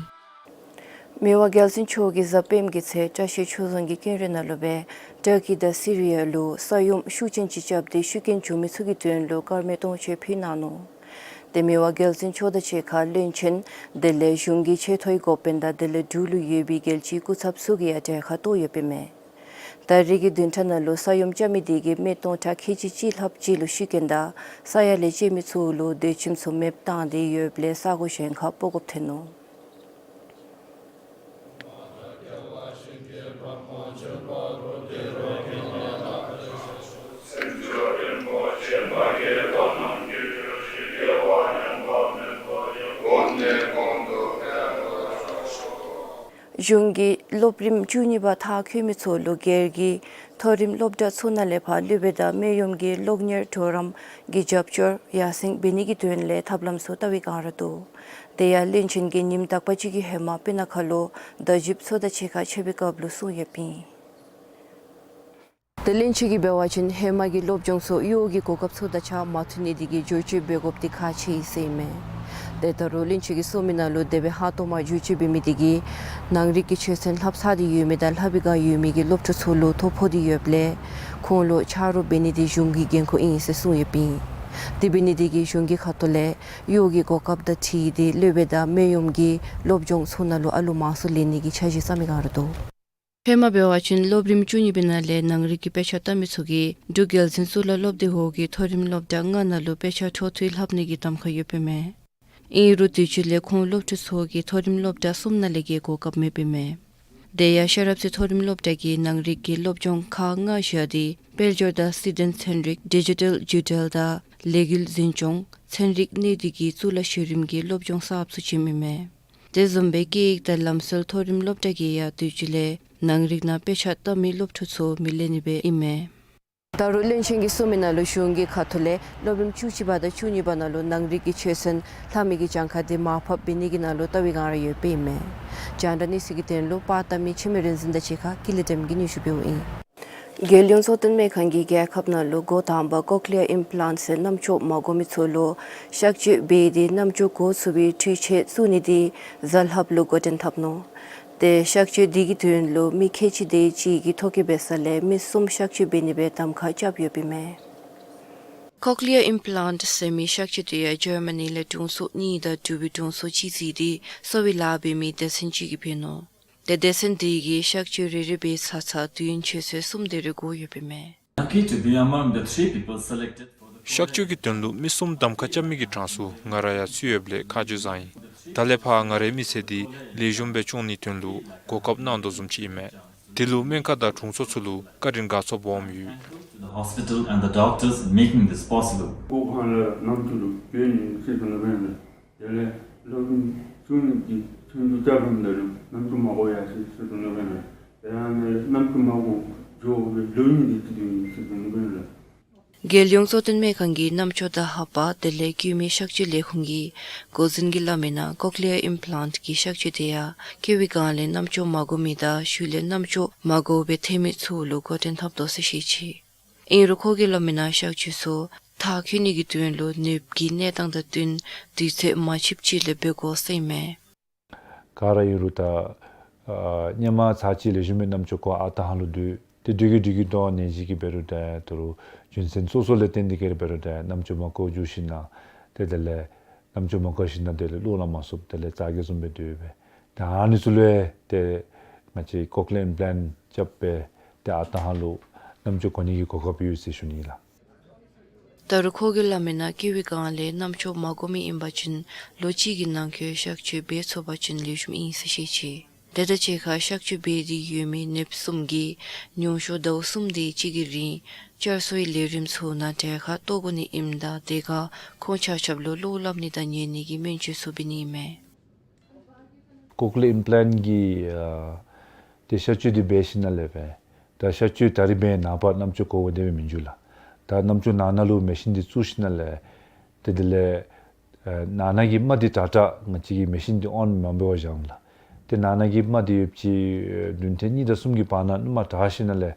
མི་དབང་རྒྱལ་བཙུན་མཆོག་གིས་གཟའ་སྤེནམ་གྱི་ཚེ་བཀྲིས་ཆོས་རྫོང་གི་ཀེང་རུས་ནང་ལུ་སྦེ་ཏུར་ཀི་དང་སི་རི་ཡ་ལུ་ས་ཡོམ་ཤུགས་ཅན་ཅིག་རྐྱབ་སྟེ་ཤི་རྐྱེན་བྱུང་མི་ཚུ་གི་དོན་ལུ་དཀར་མེ་སྟོང་མཆོད་ཕུལ་གནང་ནུག། ཏེ་མི་དབང་རྒྱལ་བཙུན་མཆོག་དང་གཅིག་ཁར་བློན་ཆེན་དེ་ལས་གཞུང་གི་ཆེ་མཐོའི་འགོ་དཔོན་དང་དེ་ལས་འབྲུག་ལུ་ཡོད་པའི་རྒྱལ་སྤྱིའི་སྐུ་ཚབ་ཚུ་གིས་ཡང་གྲལ་ཁར་གཏོགས་ཡོདཔ་ཨིན་མས། ད་རིས་ཀྱི་བདུན་ཕྲག་ནང་ལུ་ས་ཡོམ་རྐྱབ་མི་དེ་གིས་མི་སྟོང་ཕྲག་ཁལ་གཅིག་གཅིག་ལྷགཔ་ཅིག་ལུ་ཤི་རྐྱེན་དང་ས་ཡ་ལས་བཅད་མི་ཚུ་ལུ་སྡོད་ཁྱིམ་ཚུ་མེདཔ་བཏང་སྟེ་ཡོདཔ་ལས་ས་གོ་གཞན་ཁར་སྤོ་དགོཔ་ཐོན་ནུག། གཞུང་གིས་སློབ་རིམ་བཅུ་གཉིས་པ་མཐར་འཁྱོལ་མི་ཚུ་ལུ་སྒེར་གྱི་མཐོ་རིམ་སློབ་གྲྭ་ཚུ་ནང་ལས་ཕར་སློབ་དཔོན་དང་སྨན་གཡོགམ་གྱི་སློབ་གཉེར་གྲོགས་རམ་གྱི་རྒྱབ་སྐྱོར་ཡར་སེང་འབད་ནི་གི་དོན་ལས་ཐབས་ལམ་ཚུ་བལྟ་བའི་བསྒང་ར་འདུག། དེ་ཡང་བློན་ཆེན་གྱིས་ཉིནམ་དག་པ་ཅིག་གི་ཧེ་མ་སྤུ་ན་ཁ་ལུ་བརྡ་བརྒྱུདཔ་ཚུ་དང་གཅིག་ཁར་འཕྱད་པའི་སྐབས་ལུ་གསུངས་ཡོདཔ་ཨིན། ཏེ་བློན་ཆེན་གྱིས་འབད་བ་ཅིན་ཧེ་མ་གི་སློབ་སྦྱོང་ཚུ་གཡོག་གི་གོ་སྐབས་ཚུ་དང་གཅིག་ཁར་མ་མཐུན་ནི་དེ་གིས་བསྒྱུར་བཅོས་འབད་དགོཔ་དེ་ཁག་ཆེ་ཨིན་ཟེར་ཨིན་མས། ཏེ་ད་རུང་བློན་ཆེན་གྱིས་གསུངས་མི་ནང་ལུ་དེ་སྦེ་ཧ་ཏོག་མ་བསྒྱུར་བཅོས་འབད་མི་དེ་གིས་ནང་རིག་གི་ཆོས་ཚན་ལྷབ་ཚར་ཏེ་ཡོད་མི་དང་ལྷབ་པའི་བསྒང་ཡོད་མི་གི་སློབ་ཕྲུག་ཚུ་ལུ་ཐོ་ཕོག་སྟེ་ཡོདཔ་ལས་ཁོང་ལུ་ཆ་རོགས་འབད་ནི་དེ་གཞུང་གི་འགན་ཁུར་ཨིན་ཟེར་གསུངས་ཡོདཔ་ཨིན། དེ་འབད་ནི་དེ་གིས་གཞུང་གི་ཁ་ཐུག་ལས་གཡོག་གི་གོ་སྐབས་དང་འཁྲིལ་ཏེ་སློབ་དཔོན་དང་སྨན་གཡོགམ་གྱི་སློབ་སྦྱོང་ཚུ་ནང་ལུ་ཨ་ལུ་མང་སུ་ལེན་ནི་གི་འཆར་གཞི་བརྩམ་མི་བསྒང་ར་འདུག། ཧེ་མ་འབད་བ་ཅིན་སློབ་རིམ་བཅུ་གཉིས་པའི་ནང་ལས་ནང་རིག་གི་དཔེ་ཆ་ལྟ་མི་ཚུ་གིས་འབྲུག་རྒྱལ་འཛིན་གཙུག་ལག་སློབ་སྡེ་འོག་གི་མཐོ་རིམ་སློབ་གྲྭ་ལྔ་ནང་ལུ་དཔེ་ཆ་འཕྲོ་མཐུད་ལྷབ་ནི་གི་གདམ་ཁ་ཡོདཔ་ཨིན་མས། ཨིན་རུང་དུས་ཅི་ལས་ཁོང་སློབ་ཕྲུག་ཚུ་གིས་མཐོ་རིམ་སློབ་གྲྭ་གསུམ་ནང་ལས་ཀྱི་གོ་སྐབས་མེདཔ་ཨིན་མས། དེ་ཡང་ཤེས་རབ་རྩེ་མཐོ་རིམ་སློབ་གྲྭ་གིས་ནང་རིག་གི་སློབ་སྦྱོང་ཁག་ལྔ་བཞག་སྟེ་དཔལ་འབྱོར་དང་སྲིད་དོན་ཚན་རིག་ཌི་ཇི་ཊལ་བརྒྱུད་འབྲེལ་དང་ལས་འགུལ་འཛིན་སྐྱོང་ཚན་རིག་གནས་སྡུད་ཀྱི་གཙུག་ལག་ཤེས་རིག་གི་སློབ་སྦྱོང་གསརཔ་ཚུ་བྱིནམ་ཨིན་མས། དེ་བཟུམ་སྦེ་སྐད་ཡིག་དང་ལམ་སྲོལ་མཐོ་རིམ་སློབ་གྲྭ་གིས་ཡང་དུས་ཅི་ལས་ནང་རིག་ནང་དཔེ་ཆ་ལྟ་མི་སློབ་ཕྲུག་ཚུ་མི་ལེན་ནི་སྦེ་ཨིན་མས། ད་རུང་བློན་ཆེན་གྱིས་གསུངས་མི་ནང་ལུ་གཞུང་གི་ཁ་ཐུག་ལས་སློབ་རིམ་བཅུ་གཅིག་པ་དང་བཅུ་གཉིས་པ་ནང་ལུ་ནང་རིག་གི་ཆོས་ཚན་ལྷབ་མི་གི་གྱངས་ཁ་དེ་མར་ཕབ་འབད་ནི་གི་ནང་ལུ་བལྟ་བའི་བསྒང་ར་ཡོདཔ་ཨིན་མས། རྒྱང་བསྒྲགས་གནས་ཚུལ་གྱི་དོན་ལུ་པར་བཏབ་མི་འཆི་མེད་རིག་འཛིན་དང་གཅིག་ཁར་ཀུན་ལེགས་སྒྲོལམ་གིས་སྙན་ཞུ་འབདཝ་ཨིན། རྒྱལ་ཡོངས་གཙོ་བསྟེན་སྨན་ཁང་གིས་རྒྱལ་ཁབ་ནང་ལུ་འགོ་དང་པ་ཀོ་ལི་ཡ་ཨིམ་པི་ལཱནཊ་ཟེར་རྣམ་ཅོག་མ་གོ་མི་ཚུ་ལུ་གཤག་བཅོས་འབད་དེ་རྣམ་ཅོག་གོ་ཚུགས་པའི་འཕྲུལ་ཆས་བཙུགས་ནི་དེ་གཟའ་ལྷགཔ་ལུ་འགོ་འདྲེན་འཐབ་ནུག། ཏེ་གཤག་བཅོས་དེ་གི་དོན་ལུ་མི་ཁལ་གཅིག་དེ་ཅིག་གིས་ཐོ་བཀོད་འབད་ས་ལས་མི་གསུམ་གཤག་བཅོས་འབད་ནི་སྦེ་གདམ་ཁ་རྐྱབ་ཡོདཔ་ཨིན་མས། ཀོ་ལི་ཡ་ཨིམ་པི་ལཱནཊ་ཟེར་མི་གཤག་བཅོས་དེ་ཡང་ཇར་མ་ནི་ལས་དྲུང་འཚོ་གཉིས་དང་འབྲུག་པའི་དྲུང་འཚོ་གཅིག་བརྩིས་ཏེ་གསོ་བའི་ལཱ་འབད་མི་སྡེ་ཚན་ཅིག་གིས་འབད་ནུག། ཏེ་སྡེ་ཚན་དེ་གིས་གཤག་བཅོས་རེ་རེ་འབད་ཚར་ཚར་དུས་ཡུན་ཆུ་ཚོད་གསུམ་དེ་རེ་འགོར་ཡོདཔ་ཨིན་མས། Lucky to be among the three people selected for the གཤག་བཅོས་ཀྱི་དོན་ལུ་མི་གསུམ་གདམ་ཁ་རྐྱབ་མི་གི་གྲངས་སུ་ང་ར་ཡང་ཚུད་ཡོདཔ་ལས་ཁ་རྗེ་བཟང་ཡི། ད་ལས་ཕར་ང་རའི་མི་ཚེ་འདི་ལེགས་ཤོམ་སྦེ་སྐྱོང་ནིའི་དོན་ལུ་གོ་སྐབས་གནང་དོ་བཟུམ་ཅིག་ཨིན་མས། དེ་ལུ་སྨན་ཁང་དང་དྲུང་འཚོ་ཚུ་ལུ་བཀའ་དྲིན་དགའ་ཚོར་སྦོམ་ཡོད། To the hospital and the doctors making this possible. སྨན་ཁང་ལས་རྣམ་ཅོག་ལུ་བྱོན་ནི་ཟེར་དོ་ནོ་སྦེ་ཨིན་ལགས། དེ་ལས་སློབ་རིམ་བཅུ་གཉིས་ཀྱི་ཚུན་ཚོད་རྐྱབ་རནམ་ད་ལུ་རྣམ་ཅོག་མ་གོ་ཡར་སོ་ཡི་ཟེར་དོ་ནོ་སྦེ་ཨིན་ལགས། དེ་ཡང་ནི་རྣམ་ཅོག་མ་གོ་འགྱོ་བའི་ལོ་རྒྱུས་འདི་ཅིག་ཡོད་ཟེར་དོ་ནོ་སྦེ་ཨིན་ལགས། རྒྱལ་ཡོངས་གཙོ་བསྟེན་སྨན་ཁང་གི་རྣམ་ཅོག་དང་ལྷ་པ་དེ་ལས་སྐྱེད་མའི་གཤག་བཅོས་ལས་ཁུངས་ཀྱི་འགོ་འཛིན་གྱིས་སླབ་མི་ནང་ཀོ་ལི་ཡ་ཨིམ་པི་ལཱནཊ་གི་གཤག་བཅོས་དེ་ཡང་སྐྱེ་བའི་སྒང་ལས་རྣམ་ཅོག་མ་གོ་མི་དང་ཤུལ་ལས་རྣམ་ཅོག་མ་གོ་བར་ཐལ་མི་ཚུ་ལུ་འགོ་འདྲེན་འཐབ་དོ་ཟེར་བཤད་ཅི། ཨིན་རུང་ཁོ་གིས་སླབ་མི་ནང་གཤག་བཅོས་ཚུ་མཐར་འཁྱོལ་ནི་གི་དོན་ལུ་ནདཔ་གི་གནས་སྟངས་དང་བསྟུན་དུས་ཚོད་མ་ཆིབ་ཅིག་ལས་འབད་དགོ་ཟེར་ཨིན་མས། ག་ར་ཨིན་རུང་ད་ཨ་སྔོན་མ་ཚར་གཅིག་ལེགས་ཤོམ་སྦེ་རྣམ་ཅོག་གོ་ཨ་རྟག་ཧ་ལུ་སྡོད། ཏེ་སྡོད་གི་སྡོད་གི་དོ་ནད་གཞི་གིས་འབད་རུང་ད་ད་རུང་རྒྱུ་མཚན་སོ་སོ་ལས་བརྟེན་ཏེ་གིས་ར་འབད་རུང་ད་རྣམ་ཅོག་མ་གོ་འགྱོ་ཞིན་ན་ཏེ་དེ་ལས་རྣམ་ཅོག་མ་གོ་ཞིན་ན་དེ་ལས་བློ་ལ་མ་ཚུདཔ་དེ་ལས་ཙག་གེ་བཟུམ་སྦེ་སྡོད་པས། ད་ཨ་ནི་ཚུ་ལུ་ཡང་ཏེ་ང་བཅས་ཀོ་ལི་ཡ་ཨིམ་པི་ལཱནཊ་རྐྱབ་སྦེ་ཏེ་ཨ་རྟག་ཧ་ལུ་རྣམ་ཅོག་གོ་ནི་གི་གོ་སྐབས་ཡོད་ཟེར་ཞུ་ནི་ལགས། ད་རུང་ཁོ་གིས་སླབ་མི་ནང་སྐྱེ་བའི་སྒང་ལས་རྣམ་ཅོག་མ་གོ་མི་ཨིན་པ་ཅིན་ལོ་གཅིག་གི་ནང་འཁོད་གཤག་བཅོས་འབད་ཚུགས་པ་ཅིན་ལེགས་ཤོམ་ཨིན་ཟེར་བཤད་ཅི། དེ་དང་གཅིག་ཁར་གཤག་བཅོས་འབད་དེ་ཡོད་མི་ནདཔ་གསུམ་གྱིས་མྱོང་ཤོས་ཟླཝ་གསུམ་དེ་ཅིག་གི་རིང་བསྐྱར་གསོའི་ལས་རིམ་ཚུ་ནང་གྲལ་ཁར་གཏོགས་དགོ་ནི་ཨིནམ་ད་དེ་ཁར་ཁོང་ཆ་ཁྱབ་ལུ་བློ་སླབ་ནི་དང་ཉན་ནི་གི་སྨན་བཅོས་ཚུ་འབད་ནི་ཨིན་མས། ཀོ་ལི་ཡ་ཨིམ་པི་ལཱནཊ་གི་ཨ་ཏེ་གཤག་བཅོས་འདི་འབད་ཞིནམ་ལས་སྦེ་ད་གཤག་བཅོས་ད་རིས་འབད་ནངས་པ་རྣམ་ཅོག་གོཝ་དེ་སྦེ་མི་འགྱོ་ལགས། ད་རྣམ་ཅོག་ནང་ན་ལུ་མེ་ཤིན་འདི་བཙུགས་ཞིནམ་ལས་ཏེ་དེ་ལས་ཨ་ནང་ན་གི་རྨ་འདི་དྲག་དྲག་ང་བཅས་ཀྱིས་མེ་ཤིན་འདི་ཨོན་མ་འབད་བར་བཞག་ལགས། ཏེ་ནང་ན་གི་རྨ་འདི་ཡོདཔ་ཅིག་བདུན་ཕྲག་གཉིས་དང་གསུམ་གྱི་བར་ན་ནུ་མ་དྲག་ཞིནམ་ལས་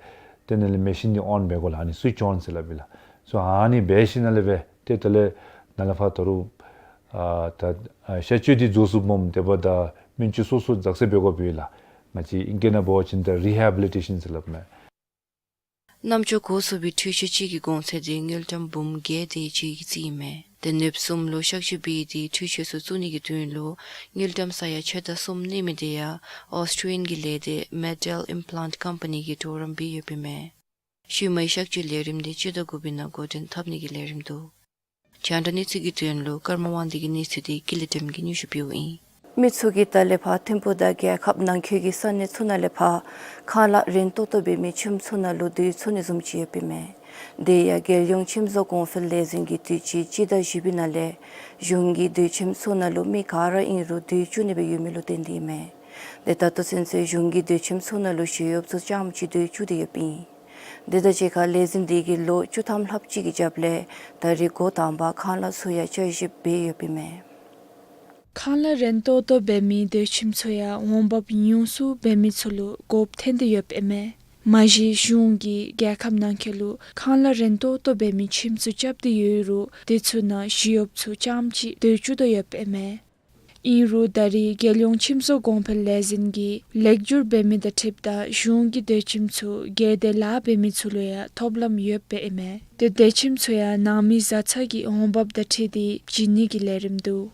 ཏེ་ནཱ་ལས་མེ་ཤིན་འདི་ཨོན་འབད་དགོ་ལགས། ཨ་ནི་སུའིཆ་ཨོན་ཟེར་སླབ་ཨིན་ལགས། སོ་ཨ་ནི་འབད་ཞིནམ་ལས་སྦེ་ཏེ་དེ་ལས་ནཱ་ལས་ཕར་ད་རུང་ ཨ་ད་ཨ་གཤག་བཅོས་འདི་རྫོགས་སོངམ་དེ་འབདཝ་ད་སྨན་བཅོས་སོ་སོ་ཛག་ཟེར་འབད་དགོཔ་ཡོད་ལགས། ང་བཅས་ཨིང་སྐད་ནང་འབད་བ་ཅིན་ད་རི་ཧེ་བི་ལི་ཊེ་ཤཱན་ཟེར་སླབ་མས། རྣམ་ཅོ་གོ་སོང་བའི་འཕྲུལ་ཆས་ཅིག་གི་གོང་ཚད་འདི་དངུལ་ཀྲམ་འབུམ་བརྒྱད་དེ་ཅིག་གི་རྩིས་ཨིན་མས། ཏེ་ནདཔ་གསུམ་ལུ་གཤག་བཅོས་འབད་དེ་འཕྲུལ་ཆས་ཚུ་བཙུགས་ནི་གི་དོན་ལུ་དངུལ་ཀྲམ་ས་ཡ་ཕྱེད་དང་གསུམ་གནས་མི་དེ་ཡང་ཨོསི་ཊྲེ་ལི་ཡཱན་གྱི་ལས་སྡེ་མེ་ཊལ་ཨིམ་པ་ལཱནཊ་ཀམ་པ་ནི་གིས་གྲོགས་རམ་འབད་ཡོདཔ་ཨིན་མས། ཤུལ་མའི་གཤག་བཅོས་ལས་རིམ་འདི་སྤྱི་ཟླ་དགུ་པའི་ནང་འགོ་འདྲེན་འཐབ་ནི་གི་ལས་རིམ་འདུག། རྒྱང་བསྒྲགས་གནས་ཚུལ་གྱི་དོན་ལུ་ཀརྨ་དབང་འདུས་ཀྱི་གནས་ཚུལ་འདི་ཀུན་ལེགས་སྒྲོལམ་གྱིས་སྙན་ཞུ་ཕུལཝ་ཨིན། མི་ཚུ་གིས་ད་ལས་ཕར་ཐིམ་ཕུག་དང་རྒྱལ་ཁབ་ནང་འཁོད་ཀྱི་ས་གནས་ཚུ་ནང་ལས་ཕར་ཁང་གླ་རན་ཏོག་ཏོ་འབད་མི་ཁྱིམ་ཚུ་ནང་ལུ་སྡོད་ཚུགས་ནི་བཟུམ་ཅིག་ཡོདཔ་ཨིན་མས། དེ་ཡང་རྒྱལ་ཡོངས་ཁྱིམ་བཟོ་གོང་འཕེལ་ལས་འཛིན་གྱིས་དུས་ཅི་སྤྱི་ཟླ་བཞི་པའི་ནང་ལས་གཞུང་གི་སྡོད་ཁྱིམ་ཚུ་ནང་ལུ་མི་ག་ར་ཨིན་རུང་སྡོད་བཅུག་ནི་སྦེ་ཡོད་མི་ལུ་བརྟེན་ཏེ་ཨིན་མས། དེ་ད་ལྟོ་ཚུན་ཚོད་གཞུང་གི་སྡོད་ཁྱིམ་ཚུ་ནང་ལུ་ཞི་གཡོགཔ་ཚུ་རྐྱངམ་ཅིག་སྡོད་བཅུག་སྟེ་ཡོདཔ་ཨིན། དེ་དང་གཅིག་ཁར་ལས་འཛིན་འདི་གིས་ལོ་བཅུ་ཐམ་ལྷགཔ་ཅིག་གི་རྒྱབ་ལས་ད་རེས་འགོ་དང་པ་ཁང་གླ་ཚུ་ཡང་བསྐྱར་ཞིབ་འབད་ཡོདཔ་ཨིན་མས། ཁང་གླ་རན་ཏོག་ཏོ་འབད་མི་སྡོད་ཁྱིམ་ཚུ་ཡང་འོང་འབབ་ཉུང་སུ་འབད་མི་ཚུ་ལུ་དགོཔ་ཐོན་ཏེ་ཡོདཔ་ཨིན་མས། མ་གཞི་གཞུང་གིས་རྒྱལ་ཁབ་ནང་འཁོད་ལུ་ཁང་གླ་རན་ཏོག་ཏོ་འབད་མི་ཁྱིམ་ཚུ་རྐྱབ་སྟེ་ཡོད་རུང་དེ་ཚུ་ནང་ཞི་གཡོགཔ་ཚུ་རྐྱངམ་ཅིག་སྡོད་བཅུག་དོ་ཡོདཔ་ཨིན་མས། ཨིན་རུང་ད་རེས་རྒྱལ་ཡོངས་ཁྱིམ་བཟོ་གོང་འཕེལ་ལས་འཛིན་གྱིས་ལེགས་བསྒྱུར་འབད་མི་དང་འཁྲིལཝ་ད་གཞུང་གི་སྡོད་ཁྱིམ་ཚུ་སྒེར་སྡེ་ལཱ་འབད་མི་ཚུ་ལུ་ཡང་ཐོབ་ལམ་ཡོདཔ་ཨིན་མས། དེ་སྡོད་ཁྱིམ་ཚུ་ཡང་ནང་མི་བཟའ་ཚང་གི་འོང་འབབ་དང་འཁྲིལ་ཏེ་བྱིན་ནི་གི་ལས་རིམ་འདུག།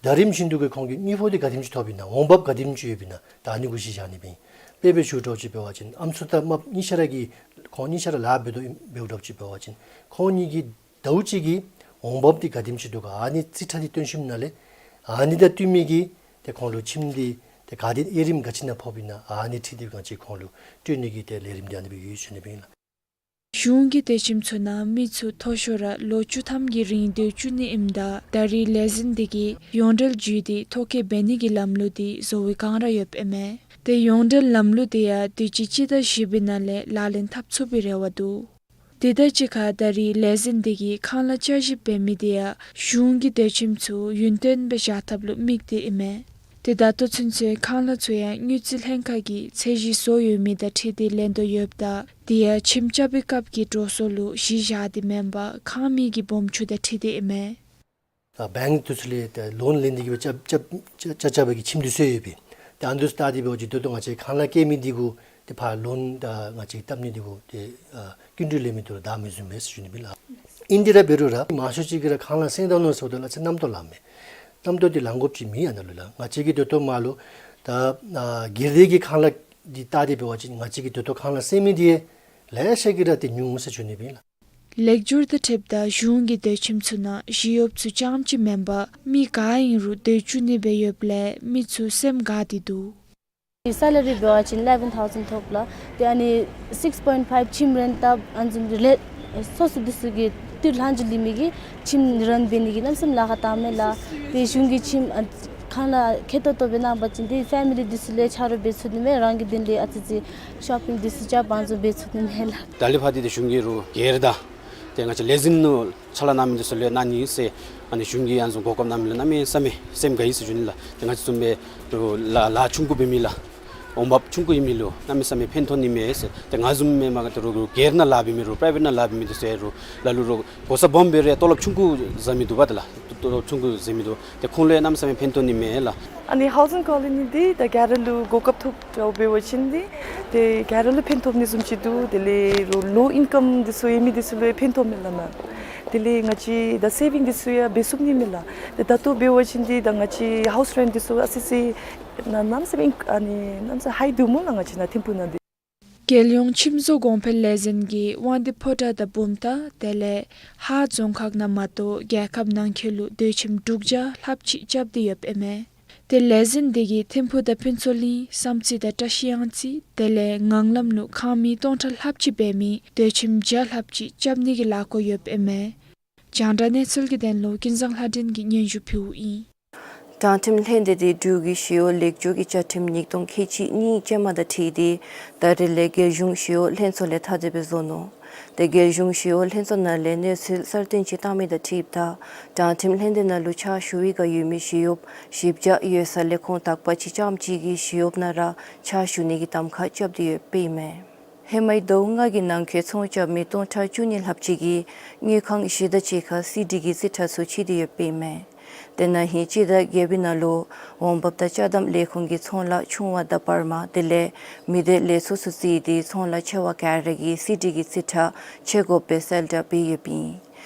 ད་རིམ་བཞིན་དུ་གི་ཁོང་གིས་དངུལ་ཕོགས་འདི་ག་དེམ་ཅིག་ཐོབ་ཨིན་ན་འོང་འབབ་ག་དེམ་ཅིག་ཡོདཔ་ཨིན་ན་ད་ཨ་ནི་གུ་གཞི་བཞག་ནི་སྦེ་ཨིན། དཔེ་སྦེ་ཞུ་དོ་ཅིག་འབད་བ་ཅིན་ཨམ་སྲུ་དང་རྨགཔ་གཉིས་ཆ་ར་གིས་ཁོང་གཉིས་ཆ་ར་ལཱ་འབད་དོ་ཨིན་འབདཝ་དོ་ཅིག་འབད་བ་ཅིན་ཁོང་གཉིས་ཀྱི་ཟླཝ་གཅིག་གི་འོང་འབབ་འདི་ག་དེམ་ཅིག་འདུག་ག་ཨ་ནི་རྩིས་ཁྲ་འདི་སྟོན་ཞིནམ་ལས་ཨ་ནི་དང་བསྟུན་མི་གི་ཏེ་ཁོང་ལུ་ཁྱིམ་འདི་ཏེ་ག་དེ་དབྱེ་རིམ་ག་ཅི་ནང་ཕོགཔ་ཨིན་ན་ཨ་ནི་འཁྲིལ་ཏེ་ང་བཅས་ཁོང་ལུ་སྤྲོད་ནི་གི་ཏེ་ལས་རིམ་འདི་ཨ་ནི་སྦེ་ཡོད་ཟེར་ཞུ་ནི་སྦེ་ཨིན་ལགས། གཞུང་གི་སྡོད་ཁྱིམ་ཚུ་ནང་མི་ཚུ་མཐོ་ཤོས་ར་ལོ་བཅུ་ཐམ་གྱི་རིང་སྡོད་བཅུག་ནི་ཨིནམ་ད་ད་རེས་ལས་འཛིན་འདི་གིས་ཡོངས་འབྲེལ་བརྒྱུད་དེ་ཐོ་བཀོད་འབད་ནི་གི་ལམ་ལུགས་འདི་བཟོ་བའི་བསྒང་ར་ཡོདཔ་ཨིན་མས། ཏེ་ཡོངས་འབྲེལ་ལམ་ལུགས་འདི་ཡང་དུས་ཅི་སྤྱི་ཟླ་བཞི་པའི་ནང་ལས་ལག་ལེན་འཐབ་ཚུགས་པའི་རེ་བ་འདུག། དེ་དང་གཅིག་ཁར་ད་རེས་ལས་འཛིན་འདི་གིས་ཁང་གླ་བསྐྱར་ཞིབ་འབད་མི་འདི་ཡང་གཞུང་གི་སྡོད་ཁྱིམ་ཚུ་ཡུན་བརྟན་སྦེ་བཞག་ཐབས་ལུ་དམིགས་ཏེ་ཨིན་མས། ཏེ་ད་ལྟོ་ཚུན་ཚོད་ཁང་གླ་ཚུ་ཡང་དངུལ་རྩིས་ལྷན་ཁག་གིས་ཚད་གཞི་བཟོ་ཡོད་མི་དང་འཁྲིལ་ཏེ་ལེན་དོ་ཡོདཔ་ད་དེ་ཡང་ཁྱིམ་རྐྱབ་པའི་སྐབས་ཀྱི་འགྲོ་སོང་ལུ་གཞི་བཞག་སྟེ་མེན་པར་ཁང་མིག་གི་སྦོམ་ཆུང་དང་འཁྲིལ་ཏེ་ཨིན་མས། ཨ་བེངཀ་འདི་ཚུ་ལས་ཏེ་ལོན་ལེན་ཏེ་གི་སྦེ་རྐྱབ་རྐྱབ་རྐྱབ་རྐྱབ་པའི་གི་ཁྱིམ་འདི་ཚུ་ཡོད་པས། ཏེ་ཨ་ནི་འདི་ཚུ་བལྟ་སྟེ་འབད་བ་ཅིན་ད་ལྟོ་ང་བཅས་ཁང་གླ་བཀལ་མི་འདི་གུ་ཏེ་ཕར་ལོན་དང་ང་བཅས་བཏབ་ནི་འདི་གུ་ཏེ་ཨ་སྐྱིན་འགྲུལ་ལེན་མི་འདི་ལུ་བདའ་མི་ཟུན་མས་ཟེར་ཞུ་ནི་སྦེ་ཨིན་ལགས། ཨིན་ཏེ་ར་འབད་རུང་ར་མང་ཤོས་ཅིག་གིས་ར་ཁང་གླ་སེང་ད་ནུག་ཟེརཝ་ད་ལུ་ཚེ་རྣམ་རྟོག་ལངམ་མས། རྣམ་རྟོག་འདི་ལང་དགོཔ་ཅིག་མེན། ཨ་ནཱ་ལུ་ལགས་ང་བཅས་ཀྱིས་ད་ལྟོ་མར་ལུ་ད་ཨ་སྒེར་སྡེ་གི་ཁང་གླ་འདི་བལྟ་སྟེ་འབད་བ་ཅིན་ང་བཅས་ཀྱིས་ད་ལྟོ་ཁང་གླ་སེང་མི་འདི་ལེ་ཤ་གིས་ར་ཏེ་ཉུང་ཟེར་ཞུ་ནི་སྦེ་ཨིན་ལགས། ལེགས་བསྒྱུར་དང་འཁྲིལཝ་ད་གཞུང་གི་སྡོད་ཁྱིམ་ཚུ་ནང་ཞི་གཡོགཔ་ཚུ་རྐྱངམ་ཅིག་མེན་པར་མི་ག་ཨིན་རུང་སྡོད་བཅུག་ནི་སྦེ་ཡོདཔ་ལས་མི་ཚུ་སེམས་དགའ་སྟེ་འདུག། སེ་ལ་རི་འབད་བ་ཅིན་ཨི་ལེ་ཝེན་ཐའུ་ཟེན་ཐོབ་ལགས། ཏེ་ཨ་ནི་སིགས་པོའིནཊ་ཕའིབ་ཁྱིམ་རེནཊ་བཏབ་ཨ་ནི་བཟུམ་ལས་སོ་སོ་འདི་ཚུ་གི་ཏི་རུ་ལྷག་ཅིག་ལེན་མི་གི་ཁྱིམ་རན་འབད་ནི་གི་གནམ་མེད་ས་མེད་ལཱ་ཁག་བཏངམ་མས་ལགས། ཏེ་གཞུང་གི་ཁྱིམ་ཨ་ཁང་གླ་ཁེ་ཏོག་ཏོ་སྦེ་གནང་བ་ཅིན་ཏེ་ཕེ་མི་ལི་འདི་ཚུ་ལུ་ཆ་རོགས་འབད་ཚུགས་ནི་མས། རང་གི་དོན་ལས་ཨ་ཙི་ཅིག་ཤོ་པིང་འདི་ཚུ་རྐྱབ་ཨ་ནི་བཟུམ་འབད་ཚུགས་ནི་མས་ལགས། ད་ལས་ཕར་འདི་ཏེ་གཞུང་གིས་རོགས་སྒེར་དང་ཏེ་ང་བཅས་ལས་འཛིན་ནང་ཕྱག་ལཱ་གནང་མི་འདི་ཚུ་ལུ་གནང་ནི་ཟེར་ཨ་ནི་གཞུང་གིས་ཨ་ནི་བཟུམ་གོ་སྐབས་གནང་མི་ལུ་གནམ་མེད་ས་མེད་སེམས་དགའ་ཡི་ཟེར་ཞུ་ནི་ལགས། ཏེ་ང་བཅས་བཟུམ་སྦེ་རོགས་ལཱ་ལཱ་ཆུང་ཀུ་འབད་མི་ལགས་འོང་འབབ་ཆུང་ཀུ་ཨིན་མི་ལུ་གནམ་མེད་ས་མེད་ཕན་ཐོགས་ནི་མས་ཟེར། ཏེ་ང་བཟུམ་མེན་པར་ཏེ་རོགས་རོགས་སྒེར་ནང་ལཱ་འབད་མི་རོགས་པ་རའི་ཝེཊ་ནང་ལཱ་འབད་མི་འདི་ཚུ་ཡང་རོགས་ལ་ལུ་རོགས་གོ་ས་སྦོམ་སྦེ་ར་ཡང་ཏོ་ལོབ་ཆུང་ཀུ་ཟ་མི་འདུག་པ། ཏེ་ལགས་ཏོ་ལོབ་ཆུང་ཀུ་ཟ་མི་འདུག། ཏེ་ཁོང་ལུ་ཡང་གནམ་མེད་ས་མེད་ཕན་ཐོགས་ནི་མས་ལགས། ཨ་ནི་ཧའུ་ཛིང་ཀོ་ལོ་ནི་འདི་ད་ག་ར་ལུ་གོ་སྐབས་ཐོབ་འགྱོ་འབད་བ་ཅིན་འདི་ཏེ་ག་ར་ལུ་ཕན་ཐོགས་ནི་བཟུམ་ཅིག་འདུག། དེ་ལས་རོགས་ལོ་ཨིན་ཀམ་འདི་ཚུ་ཡོད་མི་འདི་ཚུ་ལུ་ཡང་ཕན་ཐོགས་མས་ལགས་ན། དེ་ལས་ང་བཅས་ད་སེ་བིང་འདི་ཚུ་ཡང་འབད་ཚུགས་ནི་མས་ལགས། ཏེ་ད་ལྟོ་འབད་བ་ཅིན་འདི་ད་ང་བཅས་ཧའུསི་རེནཊ་འདི་ཚུ་ཨ་ཙི་ཅིག་ན་གནམ་མེད་ས་མེད་ཨ་ནི་གནམ་མེད་ས་མེད་ཧའི་འདུག་སྨོ་ལགས་ང་བཅས་ནཱ་ཐིམ་ཕུག་ནང་འདི། རྒྱལ་ཡོངས་ཁྱིམ་བཟོ་གོང་འཕེལ་ལས་འཛིན་གྱི་དབང་འདུས་ཕོ་བྲང་དང་བུམ་ཐང་དེ་ལས་ཧཱ་རྫོང་ཁག་ནང་མ་གཏོགས་རྒྱལ་ཁབ་ནང་འཁོད་ལུ་སྡོད་ཁྱིམ་དྲུག་བརྒྱ་ལྷགཔ་ཅིག་རྐྱབ་སྟེ་ཡོདཔ་ཨིན་མས། ཏེ་ལས་འཛིན་འདི་གིས་ཐིམ་ཕུག་དང་ཕུན་ཚོགས་གླིང་བསམ་རྩེ་དང་བཀྲ་ཤིས་གཡང་རྩེ་དེ་ལས་ངང་ལམ་ལུ་ཁང་མིག་སྟོང་ཕྲག་ལྷགཔ་ཅིག་འབད་མི་སྡོད་ཁྱིམ་བརྒྱ་ལྷགཔ་ཅིག་རྐྱབ་ནི་གི་ལས་འགུལ་ཡོདཔ་ཨིན་མས། རྒྱང་བསྒྲགས་གནས་ཚུལ་གྱི་དོན་ལུ་ཀུན་བཟང་ལྷ་སྒྲོན་གྱིས་སྙན་ཞུ་ཕུལཝ་ཨིན། དྲང་ཁྲིམས་ལྷན་སྡེ་འདི་འབྲུག་གི་ཞི་གཡོག་ལེགས་བསྒྱུར་གྱི་བཅའ་ཁྲིམས་ཉིས་སྟོང་ཁལ་གཅིག་གཉིས་ཅན་མ་དང་འཁྲིལ་ཏེ་ད་རེས་ལས་རྒྱལ་གཞུང་ཞི་གཡོག་ལྷན་ཚོགས་ལས་ཐ་དད་སྦེ་བཟོ་ནུག། ཏེ་རྒྱལ་གཞུང་ཞི་གཡོག་ལྷན་ཚོགས་ནང་ལས་གནས་ཚུལ་གསར་བཏོན་ཅིག་བཏང་མི་དང་འཁྲིལཝ་ད་དྲང་ཁྲིམས་ལྷན་སྡེ་ནང་ལུ་ཕྱག་ཞུ་བའི་བསྒང་ཡོད་མི་ཞི་གཡོགཔ་བཞི་བརྒྱ་ཡོད་ས་ལས་ཁོང་དག་པ་ཅིག་རྐྱངམ་ཅིག་གིས་ཞི་གཡོགཔ་ནང་ར་ཕྱག་ཞུ་ནི་གི་གདམ་ཁ་རྐྱབ་སྟེ་ཡོདཔ་ཨིན་མས། ཧེ་མའི་ཟླཝ་ལྔ་གི་ནང་འཁོད་ཚོང་རྐྱབ་མི་སྟོང་ཕྲག་བཅུ་གཉིས་ལྷགཔ་ཅིག་གིས་དངུལ་ཁང་བཞི་དང་གཅིག་ཁར་སི་ཌི་གི་རྩིས་ཁྲ་ཚུ་ཕྱེ་སྟེ་ཡོདཔ་ཨིན་མས། ཏེ་ན་ཧིང་སྤྱི་ཟླ་བརྒྱད་པའི་ནང་ལུ་འོང་འབབ་དང་ཅ་དམ་ལས་ཁུངས་ཀྱིས་ཚོང་ལཱ་ཆུང་བ་དང་བར་མ་དེ་ལས་མི་སྡེ་ལས་ཚོགས་སུ་བརྩིས་ཏེ་ཚོང་ལཱ་ཆེ་བ་ག་ར་གི་སི་ཌི་གི་རྩིས་ཁྲ་ཕྱེ་དགོ་པའི་གསལ་བསྒྲགས་འབད་ཡོདཔ་ཨིན།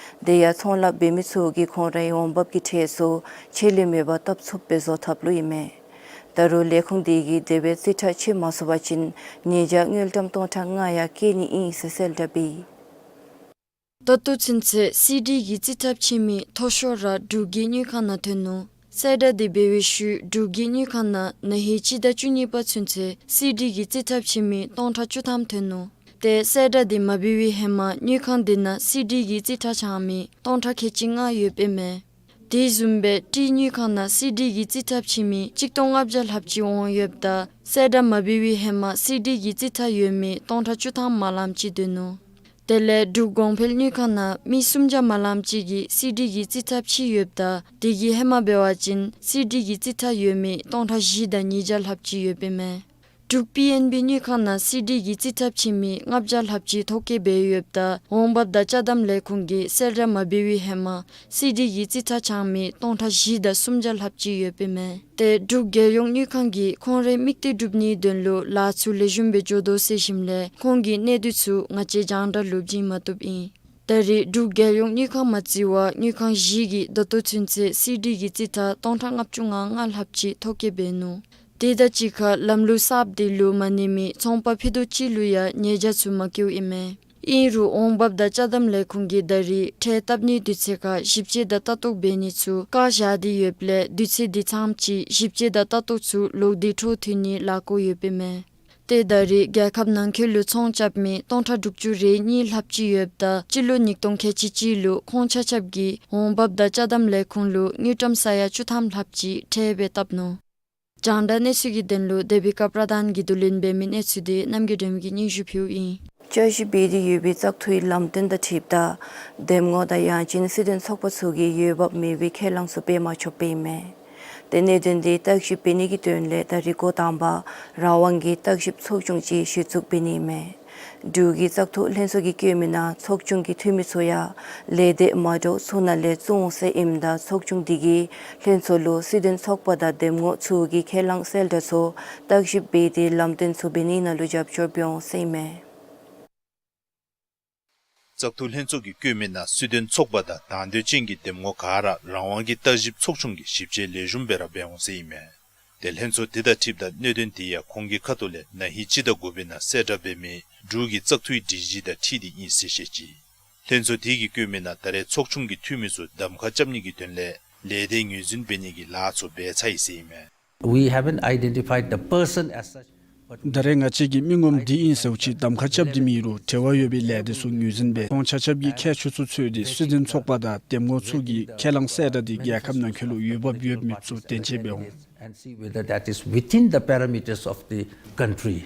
དེ་ཡང་ཚོང་ལཱ་འབད་མི་ཚུ་གིས་ཁོང་རའི་འོང་འབབ་ཀྱི་ཁྲལ་ཚུ་ཆད་ལུས་མེད་པར་བཏབ་ཚུགསཔ་སྦེ་བཟོ་ཐབས་ལུ་ཨིན་མས། ད་རུང་ལས་ཁུངས་དེ་གིས་དེ་སྦེ་རྩིས་ཁྲ་ཕྱེ་མ་ཚུགས་པ་ཅིན་ཉེས་བྱ་དངུལ་ཀྲམ་སྟོང་ཕྲག་ལྔ་ཡང་བཀལ་ནི་ཨིན་ཟེར་གསལ་བསྒྲགས་འབད་ཡི། ད་ལྟོ་ཚུན་ཚོད་སི་ཌི་གི་རྩིས་ཁྲ་ཕྱེ་མི་མཐོ་ཤོས་ར་འབྲུག་གི་དངུལ་ཁང་ནང་ཐོན་ནུག། གསལ་བསྒྲགས་དེ་འབད་བའི་ཤུལ་འབྲུག་གི་དངུལ་ཁང་ནང་ན་ཧིང་སྤྱི་ཟླ་བཅུ་གཉིས་པ་ཚུན་ཚོད་སི་ཌི་གི་རྩིས་ཁྲ་ཕྱེ་མི་སྟོང་ཕྲག་བཅུ་ཐམ་ཐོན་ནུག། ཏེ་གསལ་བསྒྲགས་དེ་མ་འབད་བའི་ཧེ་མ་དངུལ་ཁང་དེ་ནང་སི་ཌི་གི་རྩིས་ཁྲ་འཆང་མི་སྟོང་ཕྲག་ཁལ་གཅིག་ལྔ་ཡོདཔ་ཨིན་མས། དེ་བཟུམ་སྦེ་ཊི་དངུལ་ཁང་ནང་སི་ཌི་གི་རྩིས་ཁྲ་ཕྱེ་མི་གཅིག་སྟོང་ལྔ་བརྒྱ་ལྷགཔ་ཅིག་འོང་ཡོདཔ་ད་གསལ་བསྒྲགས་མ་འབད་བའི་ཧེ་མ་སི་ཌི་གི་རྩིས་ཁྲ་ཡོད་མི་སྟོང་ཕྲག་བཅུ་ཐམ་མ་ལངམ་ཅིག་སྡོད་ནུག། དེ་ལས་འབྲུག་གོང་འཕེལ་དངུལ་ཁང་ནང་མི་སུམ་བརྒྱ་མ་ལངམ་ཅིག་གིས་སི་ཌི་གི་རྩིས་ཁྲ་ཕྱེ་ཡོདཔ་ད་དེ་གི་ཧེ་མ་འབད་བ་ཅིན་སི་ཌི་གི་རྩིས་ཁྲ་ཡོད་མི་སྟོང་ཕྲག་བཞི་དང་ཉིས་བརྒྱ་ལྷགཔ་ཅིག་ཡོདཔ་ཨིན་མས། འབྲུག་པི་ཨེན་བི་དངུལ་ཁང་ནང་སི་ཌི་གི་རྩིས་ཁྲ་ཕྱེ་མི་ལྔ་བརྒྱ་ལྷགཔ་ཅིག་ཐོ་བཀོད་འབད་ཡོདཔ་ད་འོང་འབབ་དང་ཅ་དམ་ལས་ཁུངས་ཀྱིས་གསལ་བསྒྲགས་མ་འབད་བའི་ཧེ་མ་སི་ཌི་གི་རྩིས་ཁྲ་འཆང་མི་སྟོང་ཕྲག་བཞི་དང་སུམ་བརྒྱ་ལྷགཔ་ཅིག་ཡོདཔ་ཨིན་མས། ཏེ་འབྲུག་རྒྱལ་ཡོངས་དངུལ་ཁང་གིས་ཁོང་རའི་དམིགས་གཏད་སྒྲུབ་ནིའི་དོན་ལུ་ལཱ་ཚུ་ལེགས་ཤོམ་སྦེ་འགྱོ་དོ་ཟེར་ཞིནམ་ལས་ཁོང་གི་གནད་དོན་ཚུ་ང་བཅས་རྒྱང་བསྒྲགས་ལུ་བྱིན་མ་བཏུབ་ཨིན། ད་རེས་འབྲུག་རྒྱལ་ཡོངས་དངུལ་ཁང་མ་བརྩི་བར་དངུལ་ཁང་བཞི་གིས་ད་ལྟོ་ཚུན་ཚོད་སི་ཌི་གི་རྩིས་ཁྲ་སྟོང་ཕྲག་ལྔ་བཅུ་ང་ལྔ་ལྷགཔ་ཅིག་ཐོ་བཀོད་འབད་ནུག། དེ་དང་གཅིག་ཁར་ལམ་ལུགས་གསརཔ་དེ་ལུ་མ་གནས་མི་ཚོང་པ་ཕུད་རྡོག་གཅིག་ལུ་ཡང་ཉེས་བྱ་ཚུ་མ་བཀལཝ་ཨིན་མས། ཨིན་རུང་འོང་འབབ་དང་ཅ་དམ་ལས་ཁུངས་ཀྱིས་ད་རེས་ཁྲལ་བཏབ་ནིའི་དུས་ཚོད་ཁར་ཞིབ་དཔྱད་དང་ལྟ་རྟོག་འབད་ནི་ཚུ་བཀག་བཞག་སྟེ་ཡོདཔ་ལས་དུས་ཚོད་དེ་ཚངམ་ཅིག་ཞིབ་དཔྱད་དང་ལྟ་རྟོག་ཚུ་ལོག་སྟེ་འཕྲོ་མཐུད་ནིའི་ལཱ་བཀོད་ཡོདཔ་ཨིན་མས། ཏེ་ད་རེས་རྒྱལ་ཁབ་ནང་འཁོད་ལུ་ཚོང་རྐྱབ་མི་སྟོང་ཕྲག་དྲུག་ཅུ་རེ་གཉིས་ལྷགཔ་ཅིག་ཡོདཔ་ད་སྤྱི་ལོ་ཉིས་སྟོང་ཁལ་གཅིག་གཅིག་ལུ་ཁོང་ཆ་ཁྱབ་ཀྱིས་འོང་འབབ་དང་ཅ་དམ་ལས་ཁུངས་ལུ་དངུལ་ཀྲམ་ས་ཡ་བཅུ་ཐམ་ལྷགཔ་ཅིག་ཁྲལ་སྦེ་བཏབ་ནུག། རྒྱང་བསྒྲགས་གནས་ཚུལ་གྱི་དོན་ལུ་དེ་བི་ཀ་པྲ་དཱན་གྱིས་བསྡུ་ལེན་འབད་མི་གནས་ཚུལ་དེ་རྣམ་རྒྱལ་སྒྲོལ་མ་གིས་སྙན་ཞུ་ཕུལཝ་ཨིན། བསྐྱར་ཞིབ་འབད་དེ་ཡོད་པའི་བཙག་འཐུའི་ལམ་སྟོན་དང་འཁྲིལཝ་ད་འདེམས་ངོ་དང་ཡང་ཅིན་སྲིད་དོན་ཚོགས་པ་ཚུ་གིས་འོས་འབབ་མེད་པའི་ཁས་བླངས་ཚུ་འབད་མ་ཆོགཔ་ཨིན་མས། ཏེ་གནད་དོན་དེ་བརྟག་ཞིབ་འབད་ནི་གི་དོན་ལས་ད་རིས་འགོ་དང་པ་རང་དབང་གི་བརྟག་ཞིབ་ཚོགས་ཆུང་ཅིག་གཞི་བཙུགས་འབད་ནི་ཨིན་མས། འབྲུག་གི་བཙག་འཐུ་ལྷན་ཚོགས་ཀྱིས་བཀོད་མི་ནང་ཚོགས་ཆུང་གི་འཐུས་མི་ཚུ་ཡང་ལས་སྡེ་མ་འདྲཝ་ཚུ་ནང་ལས་བཙུགས་འོང་ཟེར་ཨིནམ་ད་ཚོགས་ཆུང་དེ་གིས་ལྷན་ཚོགས་ལུ་སྲིད་དོན་ཚོགས་པ་དང་འདེམས་ངོ་ཚུ་གི་ཁས་བླངས་གསལ་བསྒྲགས་ཚུ་བརྟག་ཞིབ་འབད་དེ་ལམ་སྟོན་ཚུ་འབད་ནི་ནང་ལུ་རྒྱབ་སྐྱོར་འབད་འོང་ཟེར་ཨིན་མས། བཙག་འཐུ་ལྷན་ཚོགས་ཀྱིས་བཀོད་མི་ནང་སྲིད་དོན་ཚོགས་པ་དང་དང་འདོད་ཅན་གྱི་འདེམས་ངོ་ག་ར་རང་དབང་གི་བརྟག་ཞིབ་ཚོགས་ཆུང་གིས་ཞིབ་དཔྱད་ལེགས་ཤོམ་སྦེ་ར་འབད་འོང་ཟེར་ཨིན་མས། ཏེ་ལྷན་ཚོགས་དེ་དང་འཁྲིལཝ་ད་གནད་དོན་དེ་ཡང་ཁོང་གི་ཁ་ཐུག་ལས་ན་ཧིང་སྤྱི་ཟླ་དགུ་པའི་ནང་གསལ་བསྒྲགས་འབད་མི་འབྲུག་གི་བཙག་འཐུའི་སྒྲིག་གཞི་དང་འཁྲིལ་ཏེ་ཨིན་ཟེར་བཤད་ཅི། ལྷན་ཚོགས་དེ་གིས་བཀོད་མི་ནང་ད་རེས་ཚོགས་ཆུང་གི་འཐུས་མི་ཚུ་གདམ་ཁ་རྐྱབ་ནི་གི་དོན་ལས་ལས་སྡེ་ངོས་འཛིན་འབད་ནི་གི་ལཱ་ཚུ་འབད་ཚར་ཡི་ཟེར་ཨིན་མས། We haven't identified the person as such, but ད་རེས་ང་བཅས་ཀྱིས་མི་ངོམ་འདི་ཨིན་ཟེརཝ་ཅིག་གདམ་ཁ་རྐྱབ་སྟེ་མེད་རུང་འབྲེལ་བ་ཡོད་པའི་ལས་སྡེ་ཚུ་ངོས་འཛིན་འབད་ཁོང་ཆ་ཁྱབ་ཀྱི་ཁྱད་ཆོས་ཚུ་འཚོལ་ཏེ་སྲིད་དོན་ཚོགས་པ་དང་འདེམས་ངོ་ཚུ་གི་ཁས་བླངས་གསལ་བསྒྲགས་དེ་རྒྱལ་ཁབ་ནང་འཁོད་ལུ་འོས་འབབ་ཡོད་མེད་ཚུ་བརྟག་དཔྱད་འབད་འོང་། And see whether that is within the parameters of the country.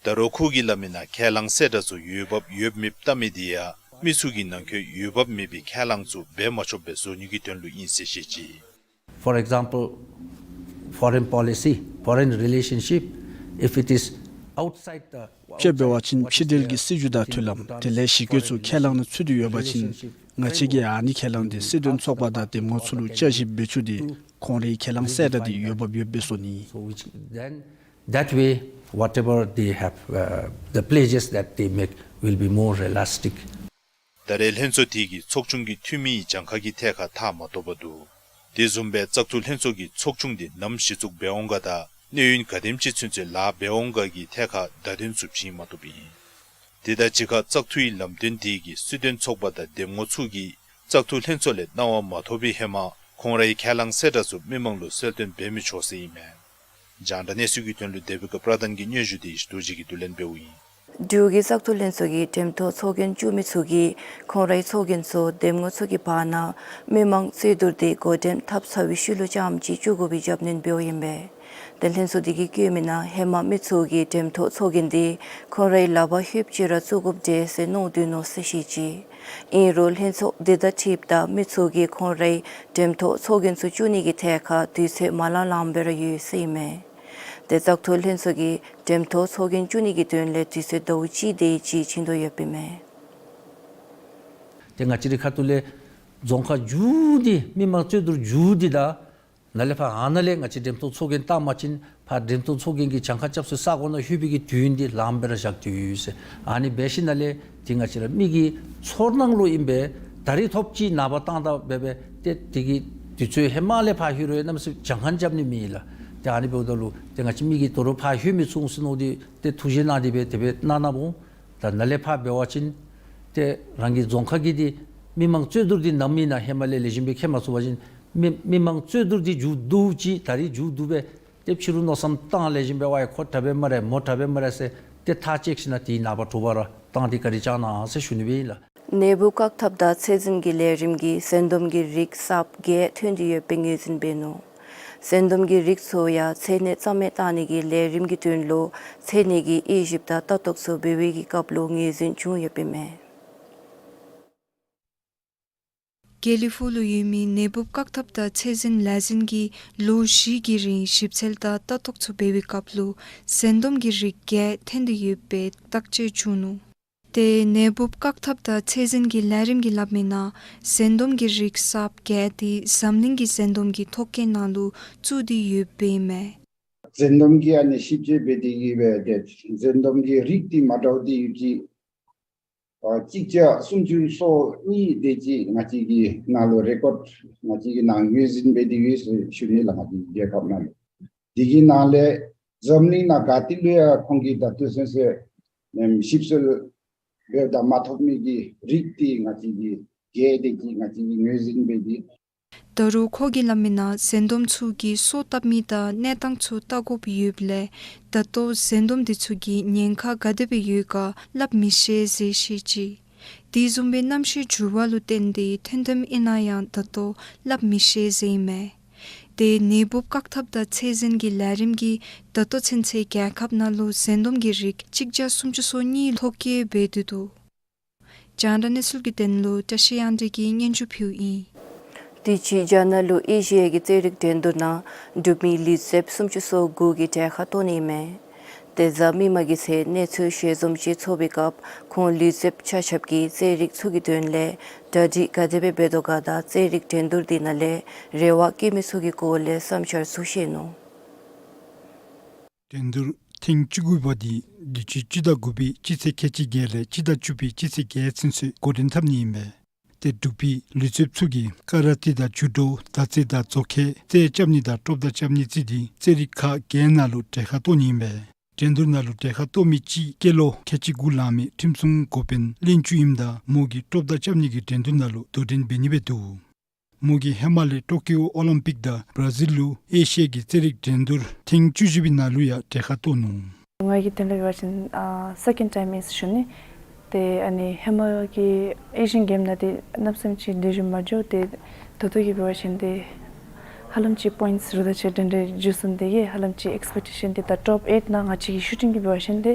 ད་རུང་ཁོ་གིས་སླབ་མི་ནང་ཁས་བླངས་གསལ་བསྒྲགས་ཚུ་འོས་འབབ་ཡོད་མེད་བལྟ་མི་དེ་ཡང་མི་ཚུ་གི་ནང་འཁོད་འོས་འབབ་མེད་པའི་ཁས་བླངས་ཚུ་འབད་མ་ཆོགཔ་སྦེ་བཟོ་ནི་གི་དོན་ལུ་ཨིན་ཟེར་བཤད་ཅི། For example, foreign policy, foreign relationship, if it is outside the དཔྱེ་འབད་བ་ཅིན་ཕྱི་འབྲེལ་གྱི་སྲིད་བྱུས་དང་མཐུན་ལམ་དེ་ལས་གཞི་བཀོད་ཚུ་ཁས་བླངས་ནང་ཚུད་དེ་ཡོད་པ་ཅིན་ང་བཅས་ཀྱིས་ཨ་ནི་ཁས་བླངས་དེ་སྲིད་དོན་ཚོགས་པ་དང་འདེམས་ངོ་ཚུ་ལུ་བསྐྱར་ཞིབ་འབད་བཅུག་སྟེ་ཁོང་རའི་ཁས་བླངས་གསལ་བསྒྲགས་དེ་འོས་འབབ་ཡོདཔ་སྦེ་བཟོ་ནི། So which then, that way, whatever they have, uh, the pledges that they make will be more realistic. ད་རེས་ལྷན་ཚོགས་དེ་གིས་ཚོགས་ཆུང་གི་འཐུས་མི་གི་གྱངས་ཁ་གི་ཐད་ཁར་ཐག་མ་བཏོག་པར་འདུག། དེ་བཟུམ་སྦེ་བཙག་འཐུ་ལྷན་ཚོགས་ཀྱིས་ཚོགས་ཆུང་དེ་ནམ་གཞི་བཙུགས་འབད་འོང་ག་དང་གནས་ཡུན་ག་དེམ་ཅིག་ཚུན་ཚོད་ལཱ་འབད་འོང་ག་གི་ཐད་ཁར་བརྡ་དོན་ཚུ་བྱིན་མ་བཏུབ་ཨིན། དེ་དང་གཅིག་ཁར་བཙག་འཐུའི་ལམ་སྟོན་དེ་གིས་སྲིད་དོན་ཚོགས་པ་དང་འདེམས་ངོ་ཚུ་གིས་བཙག་འཐུ་ལྷན་ཚོགས་ལས་གནང་བ་མ་ཐོབ་པའི་ཧེ་མ་ཁོང་རའི་ཁས་བླངས་གསལ་བསྒྲགས་ཚུ་མི་མང་ལུ་གསལ་སྟོན་འབད་མི་ཆོག་ཟེར་ཨིན་མས། རྒྱང་བསྒྲགས་གནས་ཚུལ་གྱི་དོན་ལུ་དེ་བི་ཀ་པྲ་དཱན་གྱི་སྙན་ཞུ་དེ་ཡེ་ཤེས་རྡོ་རྗེ་གིས་བསྡུ་ལེན་འབདཝ་ཨིན། འབྲུག་གི་བཙག་འཐུ་ལྷན་ཚོགས་ཀྱི་འགྲེམས་ཐོག་ཚོགས་རྒྱན་བཙུགས་མི་ཚུ་གིས་ཁོང་རའི་ཚོགས་རྒྱན་ཚུ་འདེམས་ངོ་ཚུ་གི་བར་ན་མི་མང་རྩོད་བསྡུར་དེ་བགོ་འགྲེམས་འཐབ་ཚར་བའི་ཤུལ་ལུ་རྐྱངམ་ཅིག་བཙུགས་དགོ་པའི་རྒྱབ་སྣོན་འབདཝ་ཨིན་པས། ཏེ་ལྷན་ཚོགས་དེ་གིས་བཀོད་མི་ནང་ཧེ་མ་མི་ཚུ་གིས་འགྲེམས་ཐོག་ཚོགས་རྒྱན་དེ་ཁོང་རའི་ལག་པར་ལྷོདཔ་ཅིག་ར་བཙུགས་དགོཔ་འདྲས་ཟེར་མནོ་སྡོད་ནུག་ཟེར་བཤད་ཅི། ཨིན་རུང་ལྷན་ཚོགས་དེ་དང་འཁྲིལཝ་ད་མི་ཚུ་གིས་ཁོང་རའི་འགྲེམས་ཐོག་ཚོགས་རྒྱན་ཚུ་བཙུགས་ནི་གི་ཐད་ཁར་དུས་ཚོད་མ་ལང་ལངམ་སྦེ་ར་ཡོད་ཟེར་ཨིན་མས། ཏེ་བཙག་འཐུ་ལྷན་ཚོགས་ཀྱིས་འགྲེམས་ཐོག་ཚོགས་རྒྱན་བཙུགས་ནི་གི་དོན་ལས་དུས་ཚོད་ཟླཝ་གཅིག་དེ་ཅིག་བྱིན་དོ་ཡོདཔ་ཨིན་མས། ཏེ་ང་བཅས་རའི་ཁ་ཐུག་ལས་ རྫོང་ཁག་མཇུག་འདི་མི་མང་རྩོད་བསྡུར་མཇུག་འདི་དང་ནཱ་ལས་ཕར་ཨ་ནཱ་ལས་ང་བཅས་འགྲེམས་སྟོན་ཚོགས་རྒྱན་བཏང་པ་ཅིན་ཕར་འགྲེམས་སྟོན་ཚོགས་རྒྱན་གྱི་གྱངས་ཁ་རྐྱབ་སའི་ས་གོ་ནང་ལྷོད་པའི་གི་དུས་ཡུན་འདི་ལངམ་སྦེ་ར་བཞག་སྟེ་ཡོད་ཟེར། ཨ་ནི་འབད་ཞིནམ་ལས་འདི་ང་བཅས་ར་མི་གི་ཚོར་སྣང་ལུ་ཨིན་པས། ད་རིས་ཐོབ་ཅི་ནངས་པ་བཏང་ད་འབད་འབད་ཏེ་འདི་གི་དུས་ཚོད་ཧེ་མ་ལས་ཕར་ལྷོད་རུང་གནམ་མེད་ས་མེད་གྱངས་ཁ་རྐྱབ་ནི་མེད་ལགས། ཏེ་ཨ་ནི་འབདཝ་ད་ལུ་ཏེ་ང་བཅས་མི་གིས་དོ་རུང་ཕར་ལྷོད་མི་ཚུགས་འོང་ཟེར་མནོ་སྟེ་ཏེ་ཐུགས་བཞེད་གནང་སྟེ་འབད་དེ་སྦེ་གནང་གནངམ་འོང་། ད་ནཱ་ལས་ཕར་འབད་བ་ཅིན་ཏེ་རང་གི་རྫོང་ཁག་གི་འདི་མི་མང་རྩོད་བསྡུར་འདི་ནམ་ཨིན་ན་ཧེ་མ་ལས་ལེགས་ཤོམ་སྦེ་མཁྱེན་མ་ཚུགས་པ་ཅིན་མི་མི་མང་རྩོད་བསྡུར་འདི་མཇུག་བསྡུ་ཅི། ད་རིས་མཇུག་བསྡུ་སྦེ་ཏེ་ཕྱི་རུ་མནོ་བསམ་བཏང་ལེགས་ཤོམ་སྦེ་ཝའི་ཁོ་དྲག་པས་སྨ་རེ་མོ་དྲག་པས་སྨ་རེ་ཟེར་ཏེ་ཐག་བཅད་ཞིནམ་ལས་དེའི་ནངས་པ་དྲོ་པ་ར་བཏང་སྟེ་བཀའ་དྲིན་བསྐྱང་གནང་ཟེར་ཞུ་ནི་སྦེ་ཨིན་ལགས། ནད་འབུབ་བཀག་ཐབས་དང་ཚད་འཛིན་གྱི་ལས་རིམ་གྱིས་ཟན་དོམ་གྱི་རིགས་གསརཔ་བརྒྱད་ཐོན་ཏེ་ཡོདཔ་སྦེ་ངོས་འཛིན་འབད་ནུག། ཟན་དོམ་གྱི་རིགས་ཚུ་ཡང་ཚད་ནད་རྩ་མེད་བཏང་ནི་གི་ལས་རིམ་གྱི་དོན་ལུ་ཚད་ནད་ཀྱི་དབྱེ་ཞིབ་དང་ལྟ་རྟོག་ཚུ་འབད་བའི་གི་སྐབས་ལུ་ངོས་འཛིན་བྱུང་ཡོདཔ་ཨིན་མས། ཀེ་ལི་ཧྥུ་ལུ་ཡོད་མི་ནད་འབུབ་བཀག་ཐབས་དང་ཚད་འཛིན་ལས་འཛིན་གྱིས་ལོ་བཞི་གི་རིང་ཞིབ་འཚོལ་དང་ལྟ་རྟོག་ཚུ་འབད་བའི་སྐབས་ལུ་ཟན་དོམ་གྱི་རིགས་བརྒྱད་ཐོན་ཏེ་ཡོདཔ་སྦེ་བརྟག་དཔྱད་བྱུང་ནུག། ཏེ་ནད་འབུབ་བཀག་ཐབས་དང་ཚད་འཛིན་གྱི་ལས་རིམ་གྱིས་སླབ་མིའི་ནང་ཟན་དོམ་གྱི་རིགས་གསརཔ་བརྒྱད་འདི་འཛམ་གླིང་གི་ཟན་དོམ་གྱི་ཐོ་བཀོད་ནང་ལུ་བཙུགས་ཏེ་ཡོདཔ་ཨིན་མས། ཟན་དོམ་གྱི་ཨ་ནི་ཞིབ་དཔྱད་འབད་དེ་གིས་སྦེ་ཏེ་ཟན་དོམ་གྱི་རིགས་འདི་མ་འདྲཝ་འདི་ཡོད་ཅི། ཨ་གཅིག་བརྒྱ་སུམ་ཅུ་སོ་གཉིས་དེ་ཅིག་ང་བཅས་ཀྱི་ནང་ལུ་རེ་ཀོཌ་ང་བཅས་ཀྱི་ནང་ངོས་འཛིན་འབད་དེ་ཡོད་ཟེར་ཞུ་ནི་ལགས། ང་བཅས་རྒྱལ་ཁབ་ནང་ལུ། དེ་གི་ནང་ལས་འཛམ་གླིང་ནང་ག་ཏེ་ལུ་ཡང་ཁོང་གིས་ད་ལྟོ་ཚུན་ཚོད་ཨམ་ཞིབ་འཚོལ་འབདཝ་ད་མ་ཐོབ་མི་གི་རིགས་འདི་ང་བཅས་ཀྱིས་བརྒྱད་དེ་ཅིག་ང་བཅས་ཀྱིས་ངོས་འཛིན་འབད་དེ། ད་རུང་ཁོ་གིས་སླབ་མིའི་ནང་ཟན་དོམ་ཚུ་གིས་སོ་བཏབ་མི་དང་གནས་སྟངས་ཚུ་བལྟ་དགོཔ་ཡོདཔ་ལས་ད་ལྟོ་ཟན་དོམ་འདི་ཚུ་གི་ཉེན་ཁ་ག་དེ་སྦེ་ཡོད་ག་སླབ་མི་ཤེས་ཟེར་བཤད་ཅི། དེ་བཟུམ་སྦེ་གནམ་གཤིས་འགྱུར་བ་ལུ་བརྟེན་ཏེ་ཐོན་ཐོནམ་ཨིན་ན་ཡང་ད་ལྟོ་སླབ་མི་ཤེས་ཟེར་ཨིན་མས། ཏེ་ནད་འབུབ་བཀག་ཐབས་དང་ཚད་འཛིན་གྱི་ལས་རིམ་གྱིས་ད་ལྟོ་ཚུན་ཚོད་རྒྱལ་ཁབ་ནང་ལུ་ཟན་དོམ་གྱི་རིགས་གཅིག་བརྒྱ་སུམ་ཅུ་སོ་གཉིས་ཐོ་བཀོད་འབད་དེ་འདུག། རྒྱང་བསྒྲགས་གནས་ཚུལ་གྱི་དོན་ལུ་བཀྲ་ཤིས་དབྱངས་སྒྲོན་གྱིས་སྙན་ཞུ་ཕུལཝ་ཨིན། དུས་ཅི་རྒྱ་ནག་ལུ་ཨེ་ཤི་ཡ་གི་རྩེད་རིགས་འགྲན་བསྡུར་ནང་འབྲུག་མི་ལུས་རྩལཔ་སུམ་ཅུ་སོ་དགུ་གིས་གྲལ་ཁར་གཏོགས་ནི་ཨིན་མས། ཏེ་གཟའ་མིག་དམར་གྱི་ཚེ་གནས་ཚུལ་ཞལ་འཛོམས་ཅིག་ཚོགས་པའི་སྐབས་ཁོང་ལུས་རྩལཔ་ཆ་ཁྱབ་ཀྱིས་རྩེད་རིགས་ཚུ་གི་དོན་ལས་གྲ་སྒྲིག་ག་དེ་སྦེ་འབད་དོ་ག་དང་རྩེད་རིགས་འགྲན་བསྡུར་འདི་ནང་ལས་རེ་བ་བསྐྱེད་མི་ཚུ་གི་སྐོར་ལས་བསམ་འཆར་ཚུ་བཤད་ནུག། འགྲན་བསྡུར་ཐེངས་བཅུ་དགུ་པ་འདི་དུས་ཅི་སྤྱི་ཟླ་དགུ་པའི་སྤྱི་ཚེས་ཁལ་གཅིག་བརྒྱད་ལས་སྤྱི་ཟླ་བཅུ་པའི་སྤྱི་ཚེས་བརྒྱད་ཚུན་ཚོད་འགོ་འདྲེན་འཐབ་ནི་ཨིན་པས། ཏེ་འབྲུག་པའི་ལུས་རྩལཔ་ཚུ་གིས་ཀ་ར་ཏེ་དང་ཇུ་ཌོ་མདའ་རྩེད་དང་མཛོག་ཁལ་རྩལ་རྐྱབ་ནི་དང་ཀྲོབ་མདའ་རྐྱབ་ནི་བརྩིས་ཏེ་རྩེད་རིགས་ཁག་བརྒྱད་ནང་ལུ་གྲལ་ཁར་གཏོགས་ནི་ཨིན་པས། འགྲན་བསྡུར་ནང་ལུ་གྲལ་ཁར་གཏོགས་མི་ཅིག་སྐྱེས་ལོ་ཁལ་གཅིག་དགུ་ལང་མི་ཁྲིམས་སྲུང་འགོ་དཔོན་གླིང་ཅུ་ཨིནམ་ད་མོ་གིས་ཀྲོབ་མདའ་རྐྱབ་ནི་གི་འགྲན་བསྡུར་ནང་ལུ་དོ་འགྲན་འབད་ནི་སྦེ་འདུག། མོ་གིས་ཧེ་མ་ལས་ཊོ་ཀིའོ་ཨོ་ལིམ་པིཀ་དང་བར་ཛིལ་ལུ་ཨེ་ཤི་ཡ་གི་རྩེད་རིགས་འགྲན་བསྡུར་ཐེངས་བཅུ་བཞི་པའི་ནང་ལུ་ཡང་གྲལ་ཁར་གཏོགས་ནུག། ང་གི་དོན་ལས་འབད་བ་ཅིན་ཨ་སེ་ཀེནཌ་ཊའིམ་ཨིན་ཟེར་ཞུ་ནི། ཏེ་ཨ་ནི་ཧེ་མ་གི་ཨེ་ཤི་ཡན་གེམ་ནང་འདི་གནམ་མེད་ས་མེད་ཅིག་ལེགས་ཤོམ་མ་འགྱོ། ཏེ་ད་ལྟོ་གི་འབད་བ་ཅིན་ཏེ་ཧ་ལམ་ཅིག་པོའིནཊསི་རུང་ད་ཅིག་འདྲན་འདྲ་འགྱོ་སོང་། དེ་གིས་ཧ་ལམ་ཅིག་ཨེགསི་པེག་ཊེ་ཤཱན་འདི་ད་ཊོབ་ཨེཊ་ནང་ང་བཅས་ཀྱི་ཤུ་ཊིང་གི་འབད་བ་ཅིན་ཏེ་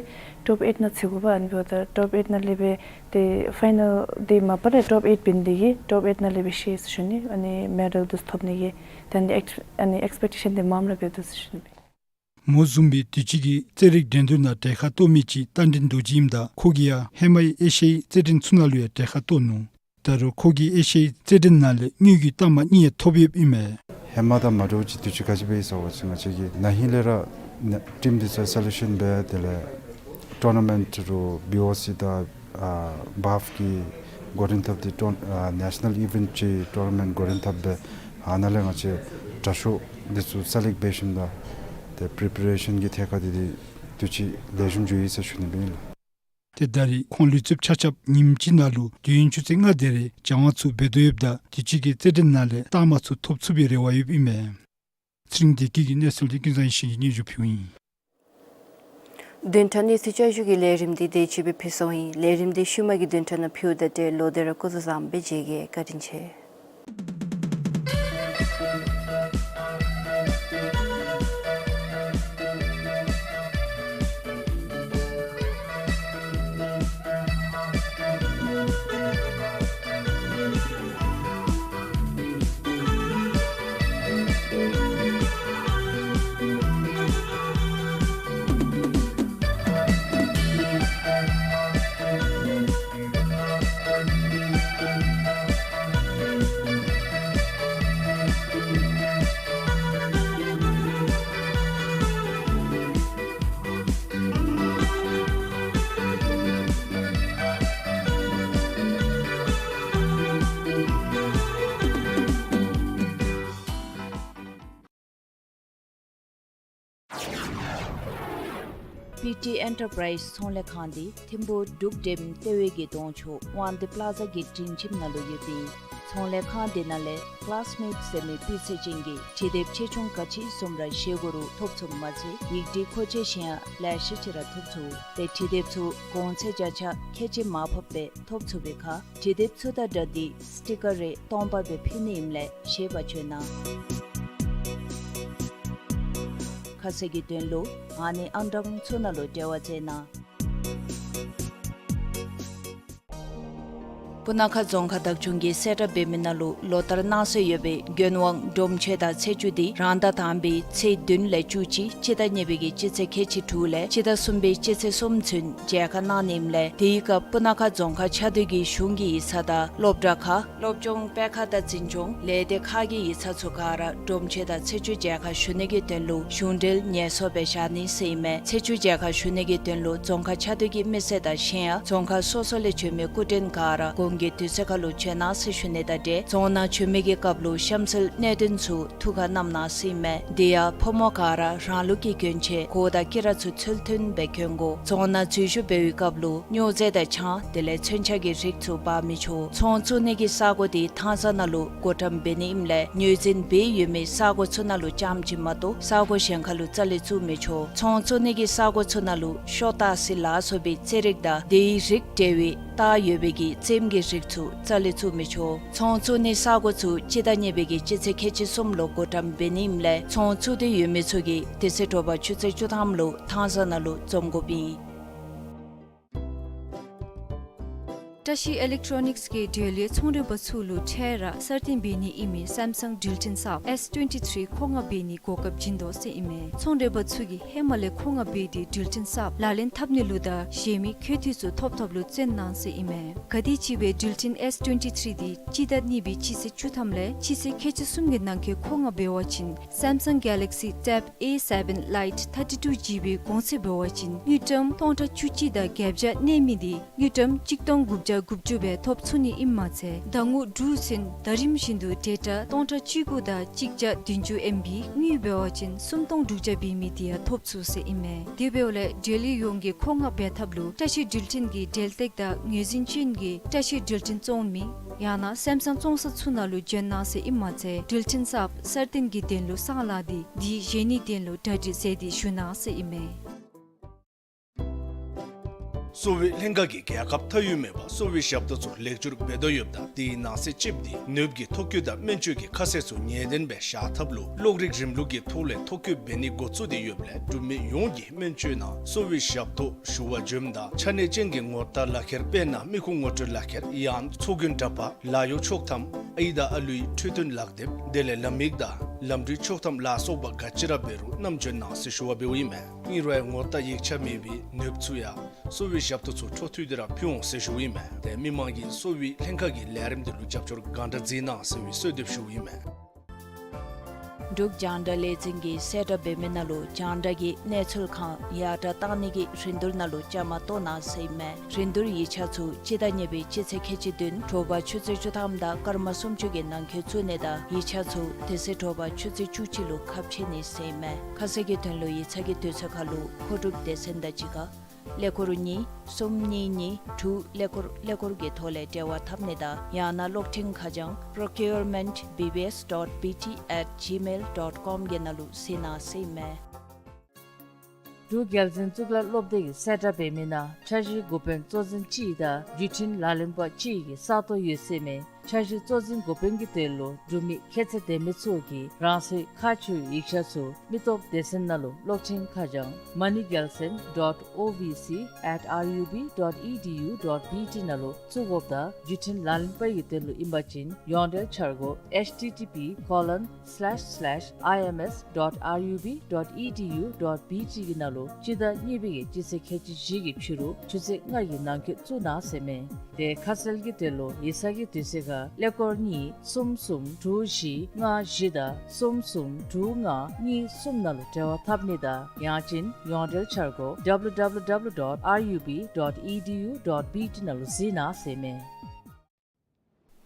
ཊོབ་ཨེཊ་ནང་ཚུད་དགོ་པས། ཨ་ནི་འབདཝ་ད་ཊོབ་ཨེཊ་ནང་ལས་སྦེ་ཏེ་ཕའི་ནཱལ་འདི་མ་པ་ར་ཊོབ་ཨེཊ་འབད་ནི་དེ་གིས་ཊོབ་ཨེཊ་ནང་ལས་སྦེ་ཤེས་ཟེར་ཞུ་ནི། ཨ་ནི་མེ་ཌལ་འདི་ཚུ་ཐོབ་ནི་གི་ཏེ་ཨ་ནི་ཨེགསི་ཨ་ནི་ཨེགསི་པེག་ཊེ་ཤཱན་འདི་མངམ་ར་འབད་དོ་ཟེར་ཞུ་ནི། མོ་བཟུམ་སྦེ་དུས་ཅི་གི་རྩེད་རིགས་འགྲན་བསྡུར་ནང་གྲལ་ཁར་གཏོགས་མི་ཅིག་རྟ་མགྲིན་རྡོ་རྗེ་ཨིནམ་ད་ཁོ་གིས་ཡང་ཧེ་མའི་ཨེ་ཤི་ཡའི་རྩེད་འགྲན་ཚུ་ནང་ལུ་ཡང་གྲལ་ཁར་གཏོགས་ནུག། ད་རུང་ཁོ་གིས་ཨེ་ཤི་ཡའི་རྩེད་འགྲན་ནང་ལས་དངུལ་གྱི་རྟགས་མ་གཉིས་ཡང་ཐོབ་ཡོདཔ་ཨིན་མས། ཧེ་མ་དང་མ་འདྲཝ་ཅིག་དུས་ཅི་ག་ཅི་སྦེ་ཨིན་ཟེར་བ་ཅིན་ང་བཅས་ཀྱི་ན་ཧིང་ལས་ར་ཊིམ་འདི་ཚུ་སེ་ལེག་ཤཱན་འབད་དེ་ལས་ཊོར་ན་མེནཊ་རུང་བི་ཨོ་སི་དང་ཨ་བཱབ་ཀྱིས་འགོ་འདྲེན་འཐབ་སྟེ་ཊོར་ཨ་ནེ་ཤ་ནཱལ་ཨི་ཝེནཊ་ཀྱི་ཊོར་ན་མེནཊ་འགོ་འདྲེན་འཐབ་སྦེ་ཨ་ནཱ་ལས་ང་བཅས་དྲག་ཤོས་འདི་ཚུ་སེ་ལེཀཊ་འབད་ཞིནམ་ད་ཏེ་པི་རི་པེ་རེ་ཤཱན་གྱི་ཐད་ཁར་འདི་འདི་དུས་ཅི་ལེགས་ཤོམ་འགྱོ་ཡི་ཟེར་ཞུ་ནི་སྦེ་ཨིན་ལགས། ཏེ་ད་རེས་ཁོང་ལུས་རྩལཔ་ཆ་ཁྱབ་ཉིནམ་གཅིག་ནང་ལུ་དུས་ཡུན་ཆུ་ཚོད་ལྔ་དེ་རེ་སྦྱང་བ་ཚུ་འབད་དོ་ཡོདཔ་ད་དུས་ཅི་གི་རྩེད་འགྲན་ནང་ལས་རྟགས་མ་ཚུ་ཐོབ་ཚུགས་པའི་རེ་བ་ཡོདཔ་ཨིན་མས། ཚེ་རིང་བདེ་སྐྱིད་ཀྱི་གནས་ཚུལ་འདི་ཀུན་བཟང་ཡེ་ཤེས་ཀྱིས་སྙན་ཞུ་ཕུལཝ་ཨིན། བདུན་ཕྲག་གནས་ཚུལ་བསྐྱར་ཞུ་གི་ལས་རིམ་འདི་དེ་ཅིག་སྦེ་ཕུལ་སོང་ཡི། ལས་རིམ་འདི་ཤུལ་མ་གི་བདུན་ཕྲག་ནང་ཕུལཝ་ད་ཏེ་ལོག་སྟེ་ར་སྐུ་གཟུགས་བཟང་པོ་སྦེ་མཇལ་གེ། བཀའ་དྲིན་ཆེ། པི་ཊི་ཨེན་ཊར་པ་རའིཛ་ཚོང་ལས་ཁང་འདི་ཐིམ་ཕུག་འབྲུག་འགྲེམ་ལྟེ་བའི་གི་གདོང་ཕྱོགས་དབང་འདུས་པ་ལ་ཛ་གི་སྒྲིང་ཁྱིམ་ནང་ལུ་ཡོདཔ་ཨིན། ཚོང་ལས་ཁང་འདི་ནང་ལས་ཀ་ལཱསི་མེཊ་ཟེར་མི་སྤུས་ཚད་ཅན་གྱི་འབྲི་དེབ་ཆེ་ཆུང་ག་ཅི་བཟུམ་ར་བཞེས་སྒོ་རུ་ཐོབ་ཚུགསཔ་མ་ཚད་ཡིག་འབྲི་མཁོ་ཆས་གཞན་ཡང་ལེ་ཤ་ཅིག་ར་ཐོབ་ཚུགས། ཏེ་འབྲི་དེབ་ཚུ་གོང་ཚད་བརྒྱ་ཆ་ཁལ་གཅིག་མར་ཕབ་སྦེ་ཐོབ་ཚུགས་པའི་ཁར་འབྲི་དེབ་ཚུ་དང་སྦྲགས་ཏེ་སི་ཊི་ཀར་རེ་སྟོང་པ་སྦེ་ཕུལ་ནི་ཨིནམ་ལས་ཞེས་པ་བྱོན་གནང་། ཁ་གསལ་གྱི་དོན་ལུ་ཨ་ནི་ཨང་གྲངས་ཚུ་ནང་ལུ་འབྲེལ་བ་མཛད་གནང་། སྤུ་ན་ཁ་རྫོང་ཁག་བདག་སྐྱོང་གིས་གསལ་བསྒྲགས་འབད་མི་ནང་ལུ་ལོ་ལྟར་གནང་སྲོལ་ཡོད་པའི་མགོན་དབང་སྒྲུབ་མཆོད་དང་ཚེས་བཅུ་འདི་རང་ཟླ་དང་པའི་ཚེས་བདུན་ལས་བཅུ་གཅིག་སྤྱི་ཟླ་གཉིས་པའི་གི་སྤྱི་ཚེས་ཁལ་གཅིག་དྲུག་ལས་སྤྱི་ཟླ་གསུམ་པའི་སྤྱི་ཚེས་གསུམ་ཚུན་མཇལ་ཁ་གནང་ནི་ཨིནམ་ལས་དེའི་སྐབས་སྤུ་ན་ཁ་རྫོང་ཁག་ཆ་སྡོད་ཀྱི་གཞུང་གི་ཡིག་ཚང་དང་སློབ་གྲྭ་ཁག་སློབ་སྦྱོང་སྤེལ་ཁང་དང་འཛིན་སྐྱོང་ལས་སྡེ་ཁག་གི་ཡིག་ཚང་ཚུ་ག་ར་སྒྲུབ་མཆོད་དང་ཚེས་བཅུ་མཇལ་ཁ་ཞུ་ནི་གི་དོན་ལུ་གཞུང་འབྲེལ་ངལ་གསོ་སྦེ་བཞག་ནི་ཟེར་ཨིན་མས། ཚེས་བཅུ་མཇལ་ཁ་ཞུ་ནི་གི་དོན་ལུ་རྫོང་ཁག་ཆ་སྡོད་ཀྱི་མི་སེར་དང་གཞན་ཡང་རྫོང་ཁག་སོ་སོ་ལས་བྱོན་མི་སྐུ་མགྲོན་ག་ར་གོང་གི་དུས་ཚོད་ཁར་ལུ་བྱོན་གནང་ཟེར་ཞུ་ནི་དང་འབྲེལ་རྫོང་ནང་བྱོན་མི་གི་སྐབས་ལུ་གཤམ་གསལ་གནད་དོན་ཚུ་ཐུགས་ཁར་བསྣམ་གནང་ཟེར་ཨིན་མས། དེ་ཡང་ཕོ་མོ་ག་ར་རང་ལུགས་ཀྱི་གྱོན་ཆས་གོ་དང་དཀྱི་ར་ཚུ་ཚུལ་མཐུན་སྦེ་གྱོན་དགོ། རྫོང་ནང་འཛུལ་ཞུགས་འབད་བའི་སྐབས་ལུ་སྨྱོ་རྫས་དང་ཆང་དེ་ལས་མཚོན་ཆ་གི་རིགས་ཚུ་འབག་མི་ཆོག། ཚོང་བཙུགས་ནི་གི་ས་གོ་འདི་ཐང་ས་ནང་ལུ་བགོ་བཀྲམ་འབད་ནི་ཨིནམ་ལས་ངོས་འཛིན་འབད་ཡོད་མི་ས་གོ་ཚུ་ནང་ལུ་རྐྱངམ་ཅིག་མ་གཏོགས་ས་གོ་གཞན་ཁར་ལུ་རྩ་ལས་བཙུགས་མི་ཆོག། ཚོང་བཙུགས་ནི་གི་ས་གོ་ཚུ་ནང་ལུ་ཤོ་སྟག་སེར་ལ་སོགས་པའི་རྩེད་རིགས་དང་དེའི་རིགས་འབྲེལ་བའི་རྟགས་ཡོད་པའི་གི་རྩེདམོ་གི་རིགས་ཚུ་རྩ་ལས་བཙུགས་མི་ཆོག། ཚོང་བཙུགས་ནི་ས་གོ་ཚུ་སྤྱི་ཟླ་གཉིས་པའི་གི་སྤྱི་ཚེས་ཁལ་གཅིག་གསུམ་ལུ་བགོ་བཀྲམ་འབད་ནི་ཨིནམ་ལས་ཚོང་བཙུགས་ཏེ་ཡོད་མི་ཚུ་གིས་དེ་ཚེ་དྲོ་པ་ཆུ་ཚོད་བཅུ་ཐམ་ལུ་ཐང་ས་ནང་ལུ་འཛོམས་དགོཔ་ཨིན། བཀྲ་ཤིས་ཨི་ལེག་ཊོ་ནིགསི་གིས་འབྲེལ་ཡོད་ཚོང་འབྲེལ་པ་ཚུ་ལུ་འཕྲལ་ར་གསར་བཏོན་འབད་ནི་ཨིན་མི་སེམ་སང་འགྲུལ་འཕྲིན་གསརཔ་ཨེསི་ཊུ་ཝེན་ཊི་ཐི་རི་མཁོ་མངགས་འབད་ནི་གོ་སྐབས་བྱིན་དོ་ཟེར་ཨིན་མས། ཚོང་འབྲེལ་པ་ཚུ་གིས་ཧེ་མ་ལས་མཁོ་མངགས་འབད་དེ་འགྲུལ་འཕྲིན་གསརཔ་ལག་ལེན་འཐབ་ནི་ལུ་དང་གཞན་མི་མཁོ་འདོད་ཚུ་ཐོབ་ཐོབ་ལུ་བརྩོན་གནང་ཟེར་ཨིན་མས། ག་དེམ་ཅིག་སྦེ་འགྲུལ་འཕྲིན་ཨེསི་ཊུ་ཝེན་ཊི་ཐི་རི་འདི་སྤྱི་ཟླ་གཉིས་པའི་སྤྱི་ཚེས་བཅུ་ཐམ་ལས་སྤྱི་ཚེས་ཁལ་གཅིག་གསུམ་གྱི་ནང་འཁོད་མཁོ་མངགས་འབད་བ་ཅིན་སེམ་སང་གེ་ལེག་སི་ཊེབ་ཨེ་སེ་བེན་ལའིཊ་ཐར་ཊི་ཊུ་ཇི་བི་གོང་ཚད་འབད་བ་ཅིན་དངུལ་ཀྲམ་སྟོང་ཕྲག་བཅུ་གཅིག་དང་བརྒྱད་བརྒྱ་གནས་མི་འདི་དངུལ་ཀྲམ་གཅིག་སྟོང་དགུ་བརྒྱ་དགུ་བཅུ་སྦེ་ཐོབ་ཚུགས་ནི་ཨིནམ་མ་ཚད་ཟླ་ངོ་དྲུག་ཚུན་ཟླ་རིམ་བཞིན་དུ་ཌེ་ཊ་སྟོང་ཕྲག་བཅུ་དགུ་དང་གཅིག་བརྒྱ་བདུན་ཅུ་ཨེམ་བི་དངུལ་འབད་བ་ཅིན་སུམ་སྟོང་དྲུག་བརྒྱ་འབད་མི་འདི་ཡང་ཐོབ་ཚུགས་ཟེར་ཨིན་མས། དེ་འབདཝ་ལས་འབྲེལ་ཡོད་ཡོངས་ཀྱིས་མཁོ་མངགས་འབད་ཐབས་ལུ་བཀྲ་ཤིས་འགྲུལ་འཕྲིན་གྱི་འབྲེལ་སྟེགས་དང་ངོས་འཛིན་ཅན་གྱི་བཀྲ་ཤིས་འགྲུལ་འཕྲིན་བཙོང་མི་ཡང་ན་སེམ་སང་བཙོང་ས་ཚུ་ནང་ལུ་བྱོན་གནང་ཟེར་ཨིནམ་མ་ཚད་འགྲུལ་འཕྲིན་གསརཔ་གསར་བཏོན་གྱི་དོན་ལུ་གསང་ལག་འདི་འདི་བཞེས་ནིའི་དོན་ལུ་གྲ་སྒྲིག་མཛད་དེ་བཞུགས་གནང་ཟེར་ཨིན་མས། གསོ་བའི་ལྷན་ཁག་གིས་རྒྱལ་ཁབ་མཐའ་དབུས་མེད་པར་གསོ་བའི་ཞབས་ཏོག་ཚུ་ལེགས་བཅོས་འབད་དོ་ཡོདཔ་ད་དེའི་ནང་གསེས་གཅིགཔོ་འདི་ནདཔ་གི་ཐོ་བཀོད་དང་སྨན་བཅོས་ཀྱི་ཁ་གསལ་ཚུ་ངེས་བདེན་སྦེ་བཞག་ཐབས་ལུ་གློག་རིག་རིམ་ལུགས་ཀྱི་ཐོག་ལས་ཐོ་བཀོད་འབད་ནི་འགོ་བཙུགས་ཏེ་ཡོདཔ་ལས་འབྲུག་མི་ཡོངས་ཀྱིས་སྨན་བཅོས་ནང་གསོ་བའི་ཞབས་ཏོག་ཞུ་བར་འབྱོནམ་ད་ཆ་གནས་ཅན་གྱི་ངོ་རྟགས་ལག་ཁྱེར་དཔེར་ན་མི་ཁུངས་ངོ་སྤྲོད་ལག་ཁྱེར་ཡང་ཚོགས་རྒྱན་འདྲ་པར་ལཱ་གཡོག་ཆོག་ཐམ་ཨའི་དང་ཨ་ལུའི་འཕྲོད་བསྟེན་ལག་དེབ་དེ་ལས་ལམ་ཡིག་དང་ལམ་འགྲུལ་ཆོག་ཐམ་ལ་སོགས་པ་ག་ཅི་ར་འབད་རུང་བསྣམས་འབྱོན་གནང་ཟེར་ཞུ་བ་འབདཝ་ཨིན་མས། ཨིན་རུང་ཡང་ངོ་རྟགས་ཡིག་ཆ་མེད་པའི་ནདཔ་ཚུ་ཡང་གསོ་བའི་ཞབས་ཏོག་ཚུ་འཕྲོ་མཐུད་དེ་ར་ཕུལ་འོང་ཟེར་ཞུཝ་ཨིན་མས། ཏེ་མི་མང་གིས་གསོ་བའི་ལྷན་ཁག་གི་ལས་རིམ་འདི་ལུ་རྒྱབ་སྐྱོར་གང་དྲག་མཛད་གནང་ཟེར་བའི་གསོལ་འདེབས་ཞུཝ་ཨིན་མས། འབྲུག་རྒྱང་བསྒྲགས་ལས་འཛིན་གྱིས་གསལ་བསྒྲགས་འབད་མི་ནང་ལུ་རྒྱང་བསྒྲགས་ཀྱི་གནས་ཚུལ་ཁང་ཡར་དྲག་གཏང་ནི་གི་རིན་བསྡུར་ནང་ལུ་བཅའ་མར་གཏོགས་གནང་ཟེར་ཨིན་མས། རིན་བསྡུར་ཡིག་ཆ་ཚུ་སྤྱི་ཟླ་གཉིས་པའི་སྤྱི་ཚེས་ཁལ་གཅིག་བདུན་དྲོ་པ་ཆུ་ཚོད་བཅུ་ཐམ་དང་སྐར་མ་སུམ་ཅུ་གི་ནང་འཁོད་བཙུགས་ནི་དང་ཡིག་ཆ་ཚུ་དེ་ཚེ་དྲོ་པ་ཆུ་ཚོད་བཅུ་གཅིག་ལུ་ཁ་ཕྱེ་ནི་ཟེར་ཨིན་མས། ཁ་གསལ་གྱི་དོན་ལུ་ཡིག་ཚང་གི་དུས་ཚོད་ཁར་ལུ་མཁོ་སྒྲུབ་སྡེ་ཚན་དང་གཅིག་ཁར་ཀླད་ཀོར་གཉིས་གསུམ་གཉིས་གཉིས་དྲུག་ཀླད་ཀོར་ཀླད་ཀོར་གྱི་ཐོག་ལས་འབྲེལ་བ་འཐབ་ནི་དང་ཡང་ན་གློག་འཕྲིན་ཁ་བྱང་procurement B B S dot B T at gmail dot com གི་ནང་ལུ་གཟིགས་གནང་ཟེར་ཨིན་མས། འབྲུག་རྒྱལ་འཛིན་གཙུག་ལག་སློབ་སྡེ་གིས་གསལ་བསྒྲགས་འབད་མི་ནང་འཆར་གཞིའི་འགོ་དཔོན་གཙོ་འཛིན་གཅིག་དང་བརྒྱུད་འཕྲིན་ལག་ལེན་པ་གཅིག་གི་ས་སྟོང་ཡོད་ཟེར་ཨིན་མས། འཆར་གཞི་གཙོ་འཛིན་འགོ་དཔོན་གྱི་དོན་ལུ་འབྲུག་མི་ཁྱད་ཚད་ལྡན་མི་ཚུ་གིས་རང་སོའི་ཁ་ཕྱེ་བའི་ཡིག་ཆ་ཚུ་མི་སྟོབས་སྡེ་ཚན་ནང་ལུ་གློག་འཕྲིན་ཁ་བྱང་money galsen dot O V C at R U B dot E D U dot B T ནང་ལུ་བཙུགས་དགོཔ་དང་བརྒྱུད་འཕྲིན་ལག་ལེན་པ་གི་དོན་ལུ་ཨིན་པ་ཅིན་ཡོངས་འབྲེལ་འཆར་སྒོ་H T T P colon slash slash I M S dot R U B dot E D U dot B T གི་ནང་ལུ་སྤྱི་ཟླ་གཉིས་པའི་གི་སྤྱི་ཚེས་ཁལ་གཅིག་བཞི་གི་ཕྱི་རུ་ཆུ་ཚོད་ལྔ་གི་ནང་འཁོད་བཙུགས་གནང་ཟེར་ཨིན་མས། ཏེ་ཁ་གསལ་གྱི་དོན་ལུ་ཡིག་ཚང་གི་དུས་ཚོད་ཁར་ཀླད་ཀོར་གཉིས་གསུམ་གསུམ་དྲུག་བཞི་ལྔ་བཞི་དང་གསུམ་གསུམ་དྲུག་ལྔ་གཉིས་གསུམ་ནང་ལུ་འབྲེལ་བ་འཐབ་ནི་དང་ཡང་ཅིན་ཡོངས་འབྲེལ་འཆར་སྒོ་W W W dot R U B dot E D U dot B T ནང་ལུ་གཟིགས་གནང་ཟེར་ཨིན་མས།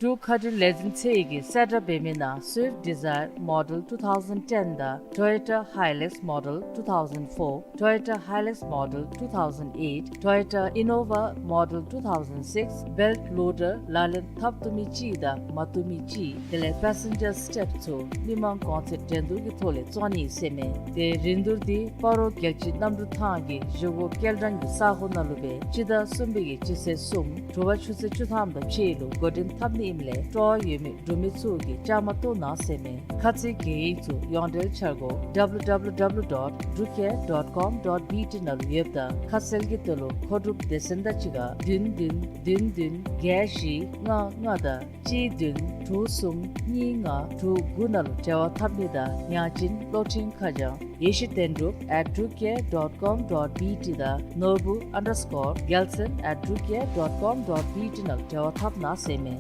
འབྲུག་མཁའ་འགྲུལ་ལས་འཛིན་ཚད་ཀྱིས་གསལ་བསྒྲགས་འབད་མི་ནང་Swift Dzire Model two thousand ten དང་Toyota Hilux Model two thousand four, Toyota Hilux Model two thousand eight, Toyota Innova Model two thousand six, belt loader ལག་ལེན་འཐབ་བཏུབ་མི་གཅིག་དང་མ་བཏུབ་མི་གཅིག་དེ་ལས་passenger step ཚུ་མི་མང་གོང་ཚད་འགྲན་བསྡུར་གྱི་ཐོག་ལས་བཙོང་ནི་ཟེར་མས། དེ་རིན་བསྡུར་འདི་སྤ་རོ་རྒྱལ་སྤྱིའི་གནམ་གྲུ་ཐང་གི་བཞེས་སྒོ་སྐྱེལ་འདྲེན་གྱི་ས་གོ་ནང་ལུ་སྦེ་སྤྱི་ཟླ་གསུམ་པའི་གི་སྤྱི་ཚེས་གསུམ་དྲོ་པ་ཆུ་ཚོད་བཅུ་ཐམ་དང་ཕྱེད་ལུ་འགོ་འདྲེན་འཐབ་ནི་ཨིནམ་ལས་སྤྲོ་བ་ཡོད་མི་འབྲུག་མི་ཚུ་གིས་བཅའ་མར་གཏོགས་གནང་ཟེར་མས། ཁ་ཚིག་གི་ཡིག་ཚུ་ཡོངས་འབྲེལ་འཆར་སྒོ་W W W dot drukair dot com dot B T ནང་ལུ་ཡོདཔ་ད་ཁ་གསལ་གྱི་དོན་ལུ་མཁོ་སྒྲུབ་སྡེ་ཚན་དང་གཅིག་ཁར་བདུན་བདུན་བདུན་བདུན་བརྒྱད་བཞི་ལྔ་ལྔ་དང་གཅིག་བདུན་དྲུག་གསུམ་གཉིས་ལྔ་དྲུག་དགུ་ནང་ལུ་འབྲེལ་བ་འཐབ་ནི་དང་ཡང་ཅིན་གློག་འཕྲིན་ཁ་བྱང་ཡེ་ཤེས་དོན་གྲུབ at drukair dot com dot B T དང་ནོར་བུ་underscore gelson at drukair dot com dot B T ནང་ལུ་འབྲེལ་བ་འཐབ་གནང་ཟེར་མས།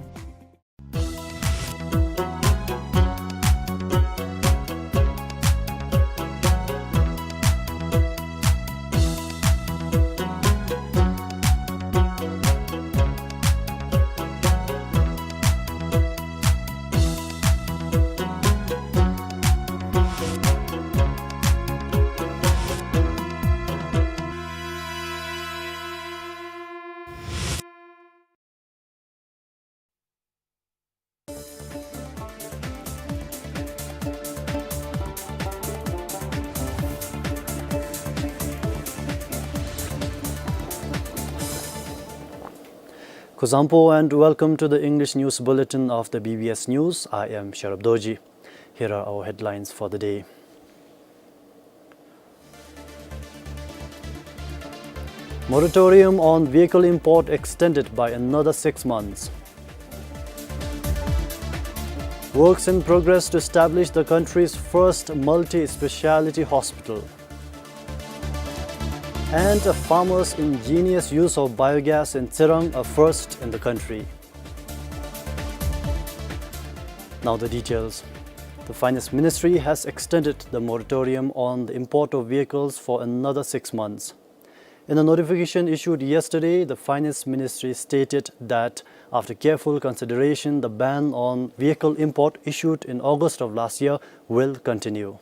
Kuzuzangpo and welcome to the English News Bulletin of the B B S News. I am Sharab Dorji. Here are our headlines for the day. Moratorium on vehicle import extended by another six months. Works in progress to establish the country's first multi-speciality hospital. And a farmer's ingenious use of biogas in Tsirang, a first in the country. Now the details. The Finance Ministry has extended the moratorium on the import of vehicles for another six months. In a notification issued yesterday, the Finance Ministry stated that after careful consideration, the ban on vehicle import issued in August of last year will continue.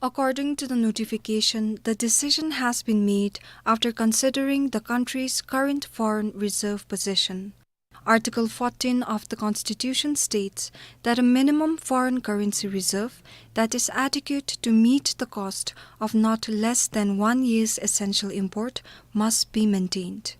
According to the notification, the decision has been made after considering the country's current foreign reserve position. Article fourteen of the Constitution states that a minimum foreign currency reserve that is adequate to meet the cost of not less than one year's essential import must be maintained.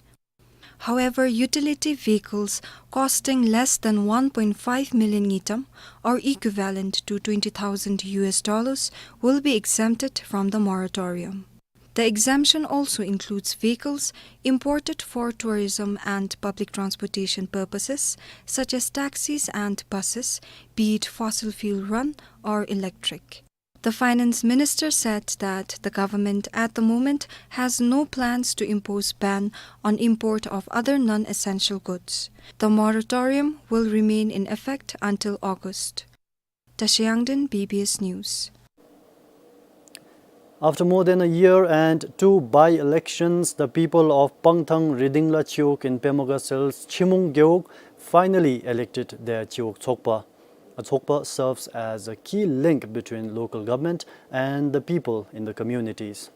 However, utility vehicles costing less than one point five million ngultrum, or equivalent to twenty thousand U S dollars, will be exempted from the moratorium. The exemption also includes vehicles imported for tourism and public transportation purposes, such as taxis and buses, be it fossil fuel run or electric. The finance minister said that the government at the moment has no plans to impose ban on import of other non-essential goods. The moratorium will remain in effect until August. Tashi Yangden, B B S News. After more than a year and two by-elections, the people of Pangthang Ridingla Chiwog in Pemogwa Cell's Chimung Gewog finally elected their Chiwog Tsokpa. A Tsokpa serves as a key link between local government and the people in the communities.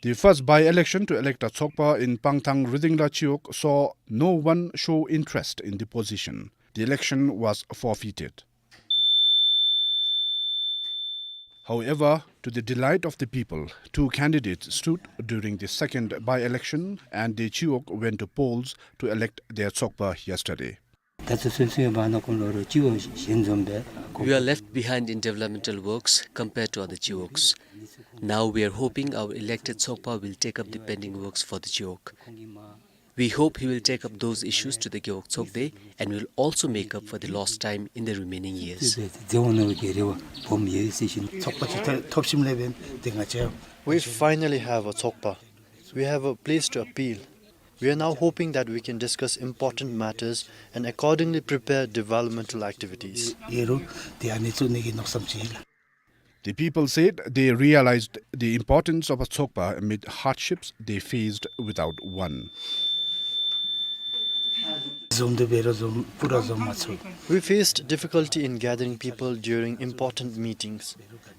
The first by-election to elect a Tsokpa in Pangthang Ridingla Chiwog saw no one show interest in the position. The election was forfeited. However, to the delight of the people, two candidates stood during the second by-election, and the Chiwog went to polls to elect their Tsokpa yesterday. ད་ཚུན་ཚོད་ཡོད་པ་ནང་ཁོང་ལོ་རུ་སྤྱི་བོ་གཞན་འཛོམས་པས། We are left behind in developmental works compared to other Chiwogs. Now we are hoping our elected Tsokpa will take up the pending works for the Chiwog. We hope he will take up those issues to the Gewog Tsokde and will also make up for the lost time in the remaining years. མཛད་འོང་ནི་གི་རེ་བ་སྦོམ་ཡོད་ཟེར་ཞུ་ནི། ཚོགས་པ་ཅིག་ཐོབ་ཞིནམ་ལས་འབདན་དེ་ང་བཅས། We finally have a Tsokpa. We have a place to appeal. We are now hoping that we can discuss important matters and accordingly prepare developmental activities. ཡོད་རུང་དེ་ཨ་ནི་བཙུགས་ནི་གི་མནོ་བསམ་ཅིག་ཡོད་ལགས། The people said they realized the importance of a Tsokpa amid hardships they faced without one. འཛོམས་འདུ་འབད་རུང་འཛོམས་པུ་ར་འཛོམས་མ་ཚུགས། We faced difficulty in gathering people during important meetings.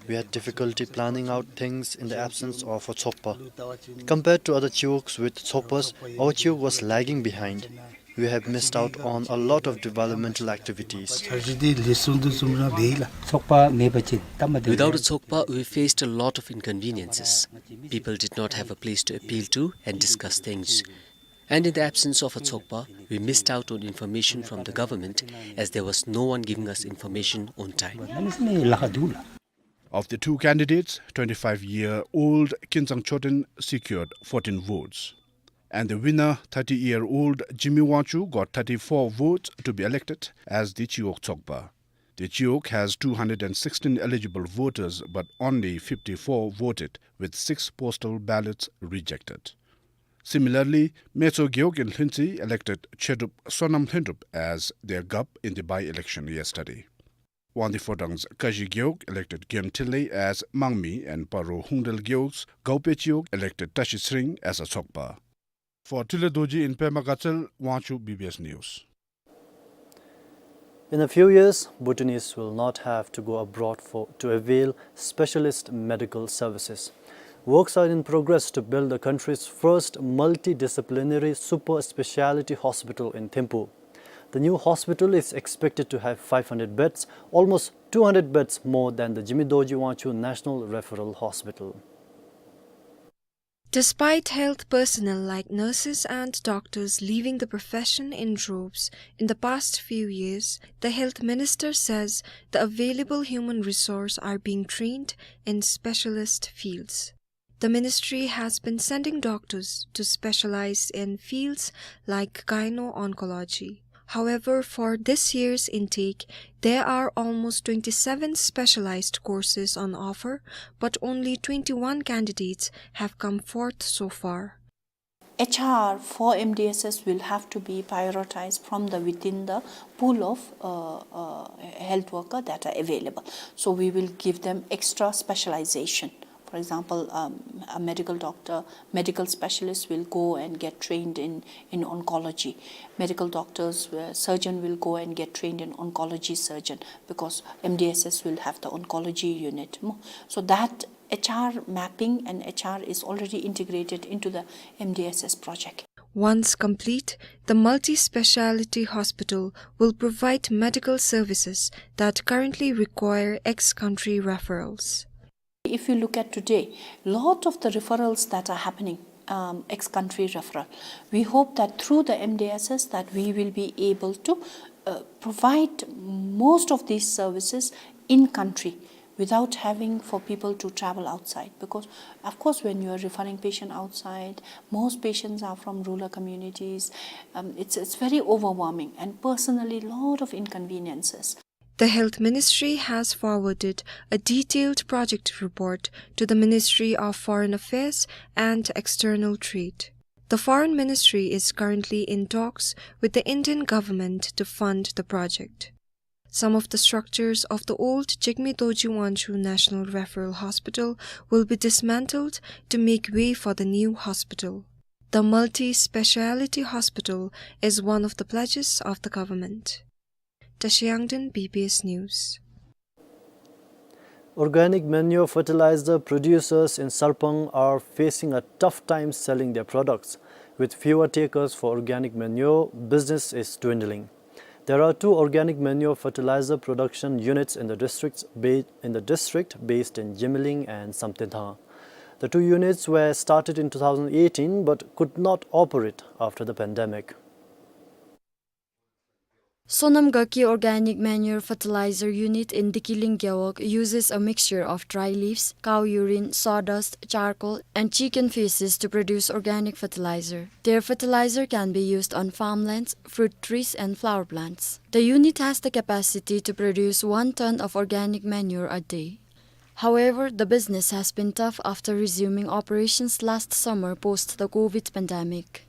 We had difficulty planning out things in the absence of a ཚོགས་པ. Compared to other ཆེ་འོག་with ཚོགས་པ, our ཆེ་འོག was lagging behind. We have missed out on a lot of developmental activities. འཆར་གཞི་འདི་ལེགས་སུ་འདུག་བཟུམ་ར་འབད་ཡི་ལགས། ཚོགས་པ་མེད་པ་ཅིན་སྟབས་མ་བདེཝ། Without a ཚོགས་པ, we faced a lot of inconveniences. People did not have a place to appeal to and discuss things. And in the absence of a ཚོགས་པ, we missed out on information from the government as there was no one giving us information on time. Of the two candidates, twenty-five-year-old Kinzang Choden secured fourteen votes. And the winner, thirty-year-old Jigme Wangchuk, got thirty-four votes to be elected as the Chiwog Tsokpa. The Chiwog has two hundred and sixteen eligible voters, but only fifty-four voted, with six postal ballots rejected. Similarly, Metso Gewog in Lhuentse elected Chedrup Sonam Lhentrup as their gup in the by-election yesterday. Wangdue Phodrang's Kashi Gewog elected Gem Thinley as Mangmi, and Paro Hungdel Gewog's Gaope Chiwog elected Tashi Tsering as a Tsokpa. For Thinley Dorji in Pema Gatsel, Wangchuk, B B S News. In a few years, Bhutanese will not have to go abroad for, to avail specialist medical services. Works are in progress to build the country's first multidisciplinary super speciality hospital in Thimphu. The new hospital is expected to have five hundred beds, almost two hundred beds more than the Jigme Dorji Wangchuk National Referral Hospital. Despite health personnel like nurses and doctors leaving the profession in droves in the past few years, the health minister says the available human resource are being trained in specialist fields. The ministry has been sending doctors to specialize in fields like gyno-oncology. However, for this year's intake, there are almost twenty-seven specialized courses on offer, but only twenty-one candidates have come forth so far. H R for M D S S will have to be prioritized from the within the pool of, uh, uh, health worker that are available. So we will give them extra specialization. For example, um, a medical doctor, medical specialist will go and get trained in, in oncology. Medical doctors, uh, surgeon will go and get trained in oncology surgeon, because M D S S will have the oncology unit. Mo-, so that H R mapping and H R is already integrated into the M D S S project. Once complete, the multi-speciality hospital will provide medical services that currently require ex-country referrals. If you look at today, lot of the referrals that are happening, um, ex-country referral. We hope that through the M D S S that we will be able to, uh, provide most of these services in country without having for people to travel outside. Because, of course, when you are referring patient outside, most patients are from rural communities. Um, it's, it's very overwhelming and personally lot of inconveniences. The Health Ministry has forwarded a detailed project report to the Ministry of Foreign Affairs and External Trade. The Foreign Ministry is currently in talks with the Indian government to fund the project. Some of the structures of the old Jigme Dorji Wangchuk National Referral Hospital will be dismantled to make way for the new hospital. The multi-speciality hospital is one of the pledges of the government. Tashi Yangden, B B S News. Organic manure fertilizer producers in Sarpang are facing a tough time selling their products. With fewer takers for organic manure, business is dwindling. There are two organic manure fertilizer production units in the districts ba-, in the district based in Jimling and Samtenthang. The two units were started in two thousand eighteen but could not operate after the pandemic. Sonam Gaki Organic Manure Fertilizer Unit in Dikiling Gewog uses a mixture of dry leaves, cow urine, sawdust, charcoal, and chicken feces to produce organic fertilizer. Their fertilizer can be used on farmlands, fruit trees, and flower plants. The unit has the capacity to produce one ton of organic manure a day. However, the business has been tough after resuming operations last summer post the COVID pandemic.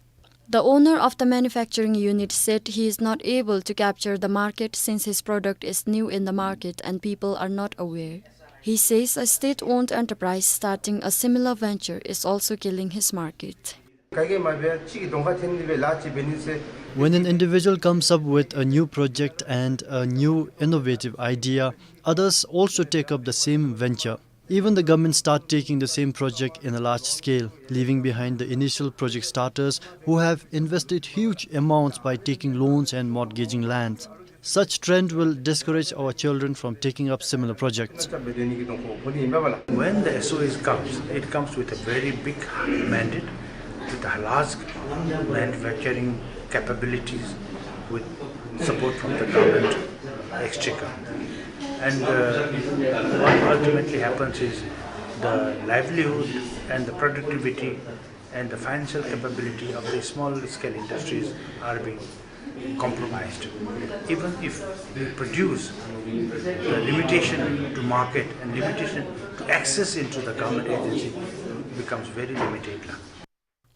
The owner of the manufacturing unit said he is not able to capture the market since his product is new in the market and people are not aware. He says a state-owned enterprise starting a similar venture is also killing his market. ག་གིས་མ་འབད་ཅིག་གིས་གདོང་ཁར་འཐོན་ནི་སྦེ་ལཱ་ཅིག་འབད་ནི་ཟེར། When an individual comes up with a new project and a new innovative idea, others also take up the same venture. Even the government start taking the same project in a large scale, leaving behind the initial project starters who have invested huge amounts by taking loans and mortgaging lands. Such trend will discourage our children from taking up similar projects. When the S O S comes, it comes with a very big mandate, with a large manufacturing capabilities, with support from the government exchequer. And, uh, what ultimately happens is the livelihood and the productivity and the financial capability of the small scale industries are being compromised. Even if we produce, the limitation to market and limitation to access into the government agency becomes very limited.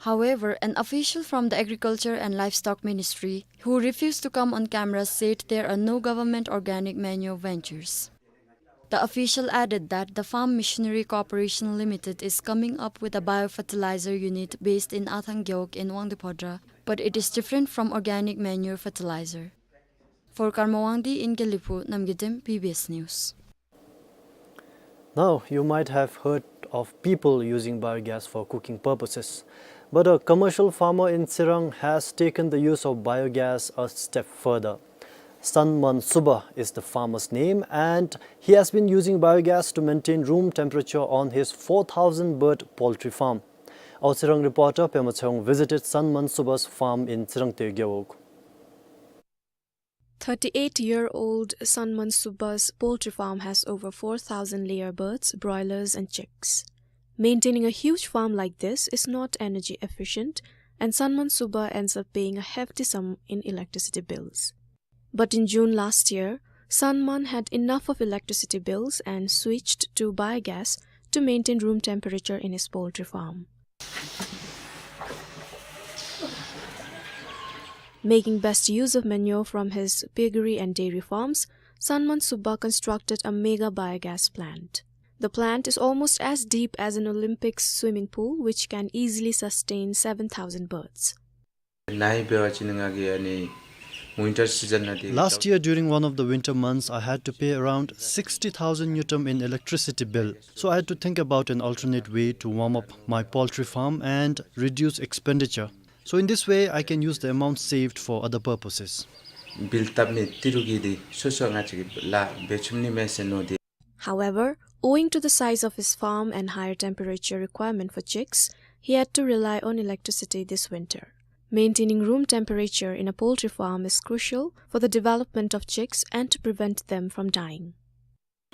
However, an official from the Agriculture and Livestock Ministry who refused to come on camera said there are no government organic manure ventures. The official added that the Farm Machinery Corporation Limited is coming up with a biofertilizer unit based in Athang Gewog in Wangdue Phodrang, but it is different from organic manure fertilizer. For Karma Wangdi in Gelephu, Namgay Dem, B B S News. Now, you might have heard of people using biogas for cooking purposes, but a commercial farmer in Tsirang has taken the use of biogas a step further. Sanman Suba is the farmer's name, and he has been using biogas to maintain room temperature on his four thousand bird poultry farm. Our Tsirang reporter Pema Tshewang visited Sanman Suba's farm in Tsirangte Gewog. Thirty-eight-year-old Sanman Suba's poultry farm has over four thousand layer birds, broilers, and chicks. Maintaining a huge farm like this is not energy efficient, and Sanman Suba ends up paying a hefty sum in electricity bills. But in June last year, Sanman had enough of electricity bills and switched to biogas to maintain room temperature in his poultry farm. Making best use of manure from his piggery and dairy farms, Sanman Suba constructed a mega biogas plant. The plant is almost as deep as an Olympic swimming pool, which can easily sustain seven thousand birds. ནཱ་འབད་བ་ཅིན་ང་གིས་ཨ་ནི་winter season ནང་འདི། Last year, during one of the winter months, I had to pay around sixty thousand ngultrum in electricity bill. So I had to think about an alternate way to warm up my poultry farm and reduce expenditure. So in this way, I can use the amount saved for other purposes. བིལ་བཏབ་མི་འདི་རུང་གིས་འདི་སོ་སོ་ང་བཅས་ཀྱིས་ལཱ་འབད་ཚུགས་ནི་མས་ཟེར་མནོ་སྟེ། However, owing to the size of his farm and higher temperature requirement for chicks, he had to rely on electricity this winter. Maintaining room temperature in a poultry farm is crucial for the development of chicks and to prevent them from dying.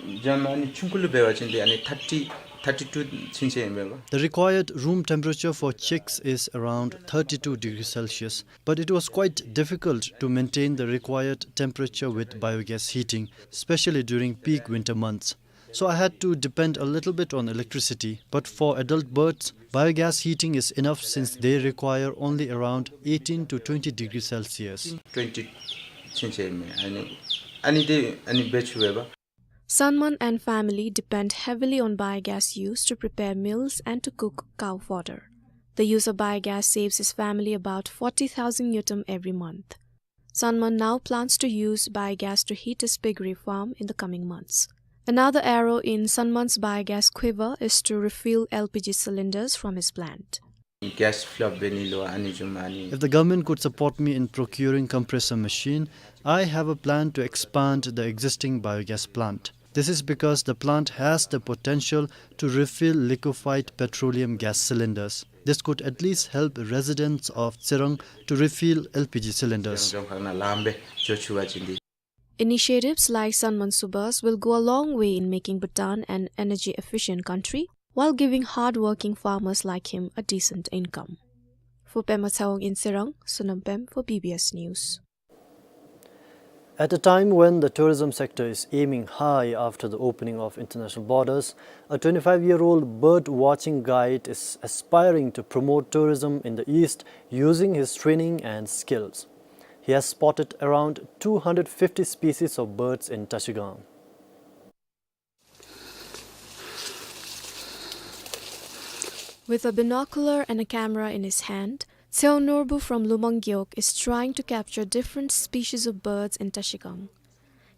འཇམ་ཨ་ནི་ཆུང་ཀུ་ལུ་འབད་བ་ཅིན་འདི་ཨ་ནི་thirty, thirty-two ཚུན་ཚོད་ཨིན་པས། The required room temperature for chicks is around thirty-two degrees Celsius, but it was quite difficult to maintain the required temperature with biogas heating, especially during peak winter months. So I had to depend a little bit on electricity, but for adult birds, biogas heating is enough since they require only around eighteen to twenty degrees Celsius. Twenty ཚུན་ཚོད་ཨིན་མས། ཨ་ནི་ཨ་ནི་འདི་ཨ་ནི་འབད་ཚུགས་པས། Sanman and family depend heavily on biogas use to prepare meals and to cook cow fodder. The use of biogas saves his family about forty thousand ngultrum every month. Sanman now plans to use biogas to heat his piggery farm in the coming months. Another arrow in Sanman's biogas quiver is to refill L P G cylinders from his plant. Gas fill up འབད་ནི་ལུ་ཨ་ནི་བཟུམ་ཨ་ནི། If the government could support me in procuring compressor machine, I have a plan to expand the existing biogas plant. This is because the plant has the potential to refill liquefied petroleum gas cylinders. This could at least help residents of Tsirang to refill L P G cylinders. Initiatives like Sanman Suba's will go a long way in making Bhutan an energy-efficient country while giving hard-working farmers like him a decent income. For Pema Tshewang in Tsirang, Sonam Pem for B B S News. At a time when the tourism sector is aiming high after the opening of international borders, a twenty-five-year-old bird watching guide is aspiring to promote tourism in the East using his training and skills. He has spotted around two hundred fifty species of birds in Trashigang. With a binocular and a camera in his hand, Tseong Norbu from Lumang Gewog is trying to capture different species of birds in Trashigang.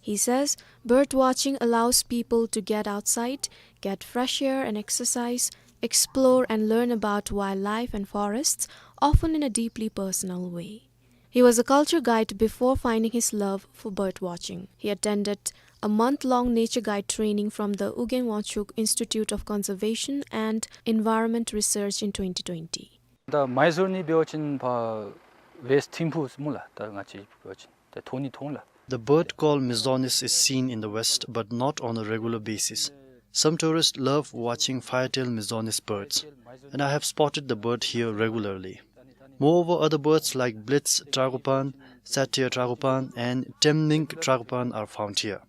He says bird watching allows people to get outside, get fresh air and exercise, explore and learn about wildlife and forests, often in a deeply personal way. He was a culture guide before finding his love for bird watching. He attended a month-long nature guide training from the Ugyen Wangchuck Institute of Conservation and Environment Research in twenty twenty. ད་མའི་སོར་ནི་འབད་བ་ཅིན་ཕར་ཝེསཊ་ཐིམ་ཕུག་སྨོ་ལགས། ད་ང་བཅས་འབད་བ་ཅིན་ད་མཐོང་ནི་མཐོང་ལགས། The bird called Mizonis is seen in the west, but not on a regular basis. Some tourists love watching fire-tailed Mizonis birds, and I have spotted the bird here regularly. Moreover, other birds like Blitz tragopan, Satyr tragopan, and Temning tragopan are found here.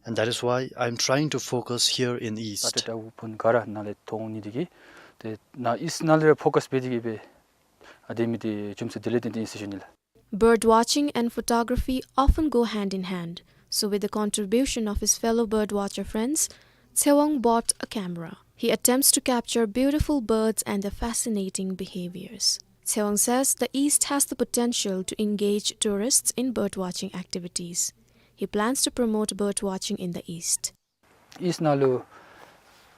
And that is why I'm trying to focus here in east. ད་ཏེ་ཏྲ་གུ་པན་ག་ར་ནཱ་ལས་མཐོང་ནི་འདི་གིས་ཏེ་ནཱ་ཨིསཊ་ནང་ལས་ར་ཕོ་ཀཱསི་འབད་དེ་གིས་སྦེ་ཨ་དེ་མི་འདི་རྒྱུ་མཚན་དེ་ལས་བརྟེན་ཏེ་ཨིན་ཟེར་ཞུ་ནི་ལགས། Bird watching and photography often go hand in hand, so with the contribution of his fellow birdwatcher friends, Tsewang bought a camera. He attempts to capture beautiful birds and their fascinating behaviors. Tsewang says the East has the potential to engage tourists in birdwatching activities. He plans to promote birdwatching in the East. ཨིསཊ་ནང་ལུ་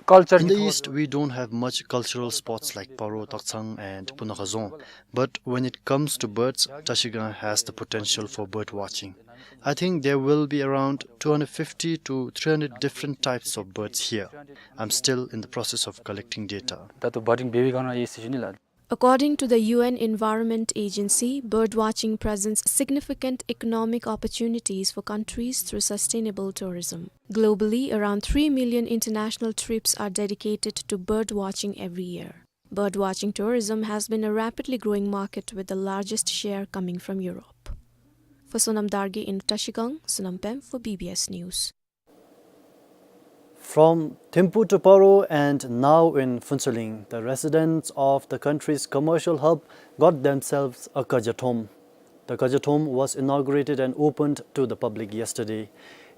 ཀལ་ཅར་In the east, we don't have much cultural spots like Paro, Takchang, and Punakha Dzong. But when it comes to birds, Trashigang has the potential for bird watching. I think there will be around two hundred fifty to three hundred different types of birds here. I'm still in the process of collecting data. ད་ལྟོ་བར་ཌིང་འབད་བའི་སྒང་ནང་ཡོད་ཟེར་ཞུ་ནི་ལགས། According to the U N Environment Agency, birdwatching presents significant economic opportunities for countries through sustainable tourism. Globally, around three million international trips are dedicated to birdwatching every year. Birdwatching tourism has been a rapidly growing market, with the largest share coming from Europe. For Sonam Dargye in Trashigang, Sonam Pem for B B S News. From Thimphu to Paro and now in Phuentsholing, the residents of the country's commercial hub got themselves a Kaja Thom. The Kaja Thom was inaugurated and opened to the public yesterday.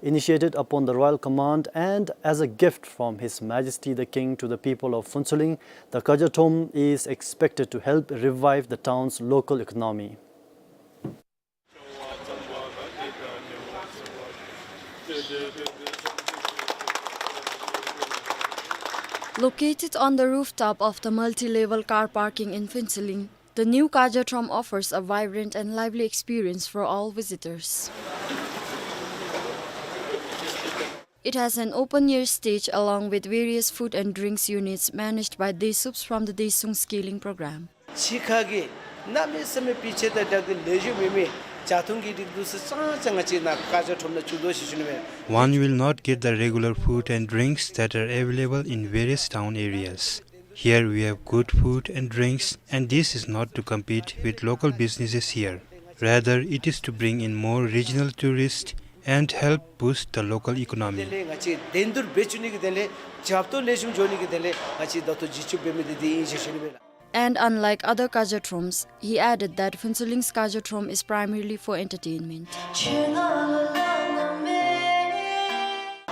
Initiated upon the royal command and as a gift from His Majesty the King to the people of Phuentsholing, the Kaja Thom is expected to help revive the town's local economy. Located on the rooftop of the multi-level car parking in Phuentsholing, the new Kaja Thom offers a vibrant and lively experience for all visitors. It has an open-air stage along with various food and drinks units managed by Desups from the Desuung Scaling Program. ཕྱི་ཁ་གི་གནམ་མེད་ས་མེད་སྤུས་ཚད་དང་སྦྲགས་ཏེ་ལེགས་ཤོམ་མེད་མི་ཇ་འཐུང་གི་རིགས་འདི་ཚུ་ཙང་ཙང་ང་བཅས་ནཱ་ཀ་ཇ་ཁྲོམ་ནང་བཙུགས་དོ་ཟེར་ཞུ་ནི་མས། One will not get the regular food and drinks that are available in various town areas. Here we have good food and drinks, and this is not to compete with local businesses here. Rather, it is to bring in more regional tourists and help boost the local economy. དེ་ལས་ང་བཅས་འགྲན་བསྡུར་འབད་བཅུག་ནི་གི་དོན་ལས་རྒྱབ་ཏོ་ལེགས་ཤོམ་འགྱོ་ནི་གི་དོན་ལས་ང་བཅས་ད་ལྟོ་བྱེད་བཅུག་འབད་མི་འདི་འདི་ཨིན་ཟེར་ཞུ་ནི་མས་ལགས། And unlike other Kaja Throms, he added that Phuentsholing's Kaja Throm is primarily for entertainment.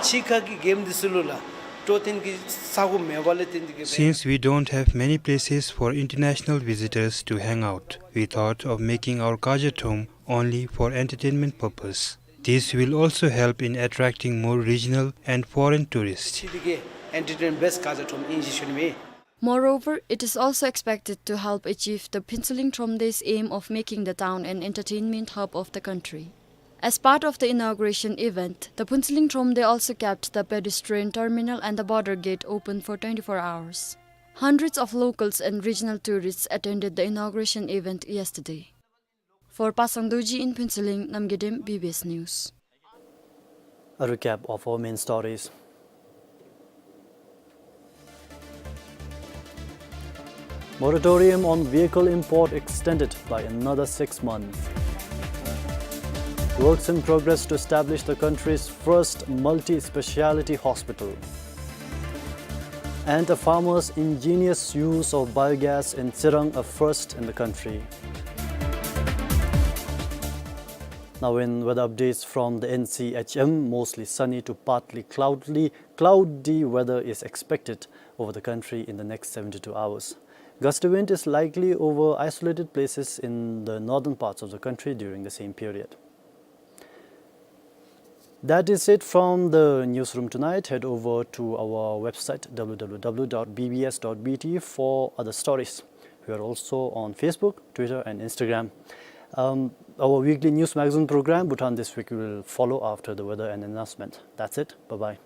ཕྱི་ཁ་གི་མགྱོནམ་འདི་ཚུ་ལུ་ལགས་སྤྲོ་སྟོན་གྱི་ས་གོ་མེད་པ་ལས་བརྟེན་ཏེ་གིས་སྦེ། Since we don't have many places for international visitors to hang out, we thought of making our Kaja Thom only for entertainment purpose. This will also help in attracting more regional and foreign tourists. ཕྱི་འདི་གི་ཨེན་ཊར་ཊེན་མེནཊ་བེསཊ་ཀ་ཇ་ཁྲོམ་ཨིན་ཟེར་ཞུ་ནི་མས། Moreover, it is also expected to help achieve the Phuentsholing Thromde's aim of making the town an entertainment hub of the country. As part of the inauguration event, the Phuentsholing Thromde also kept the pedestrian terminal and the border gate open for twenty-four hours. Hundreds of locals and regional tourists attended the inauguration event yesterday. For Pasang Dorji in Phuentsholing, Namgay Dem, B B S News. A recap of our main stories. Moratorium on vehicle import extended by another six months. Works in progress to establish the country's first multi-speciality hospital. And a farmer's ingenious use of biogas in Tsirang, a first in the country. Now in weather updates from the N C H M, mostly sunny to partly cloudly, cloudy weather is expected over the country in the next seventy-two hours. Gusty wind is likely over isolated places in the northern parts of the country during the same period. That is it from the newsroom tonight. Head over to our website, w w w dot b b s dot b t, for other stories. We are also on Facebook, Twitter, and Instagram. Um, our weekly news magazine program, Bhutan This Week, will follow after the weather and announcement. That's it. Bye-bye.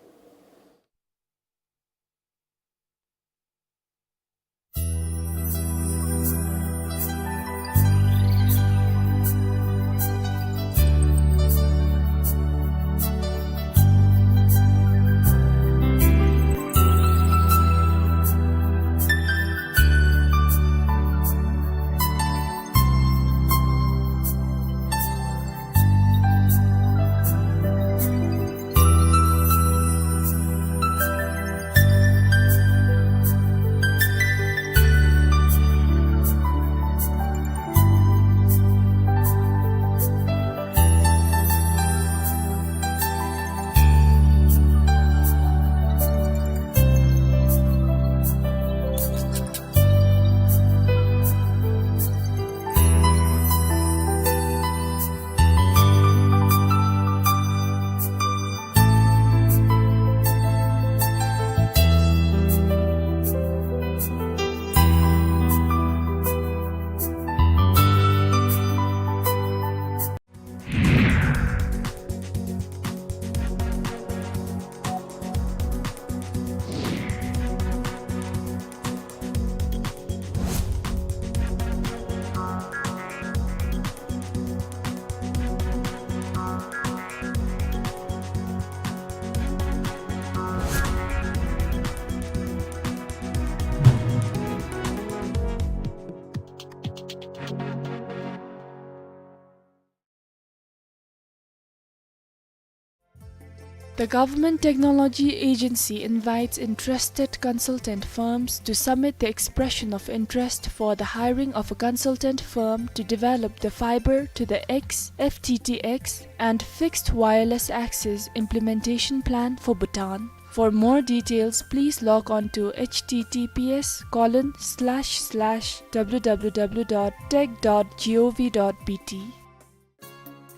The Government Technology Agency invites interested consultant firms to submit the expression of interest for the hiring of a consultant firm to develop the fiber to the X, F T T X, and fixed wireless access implementation plan for Bhutan. For more details, please log on to h t t p s colon slash slash w w w dot tech dot gov dot b t.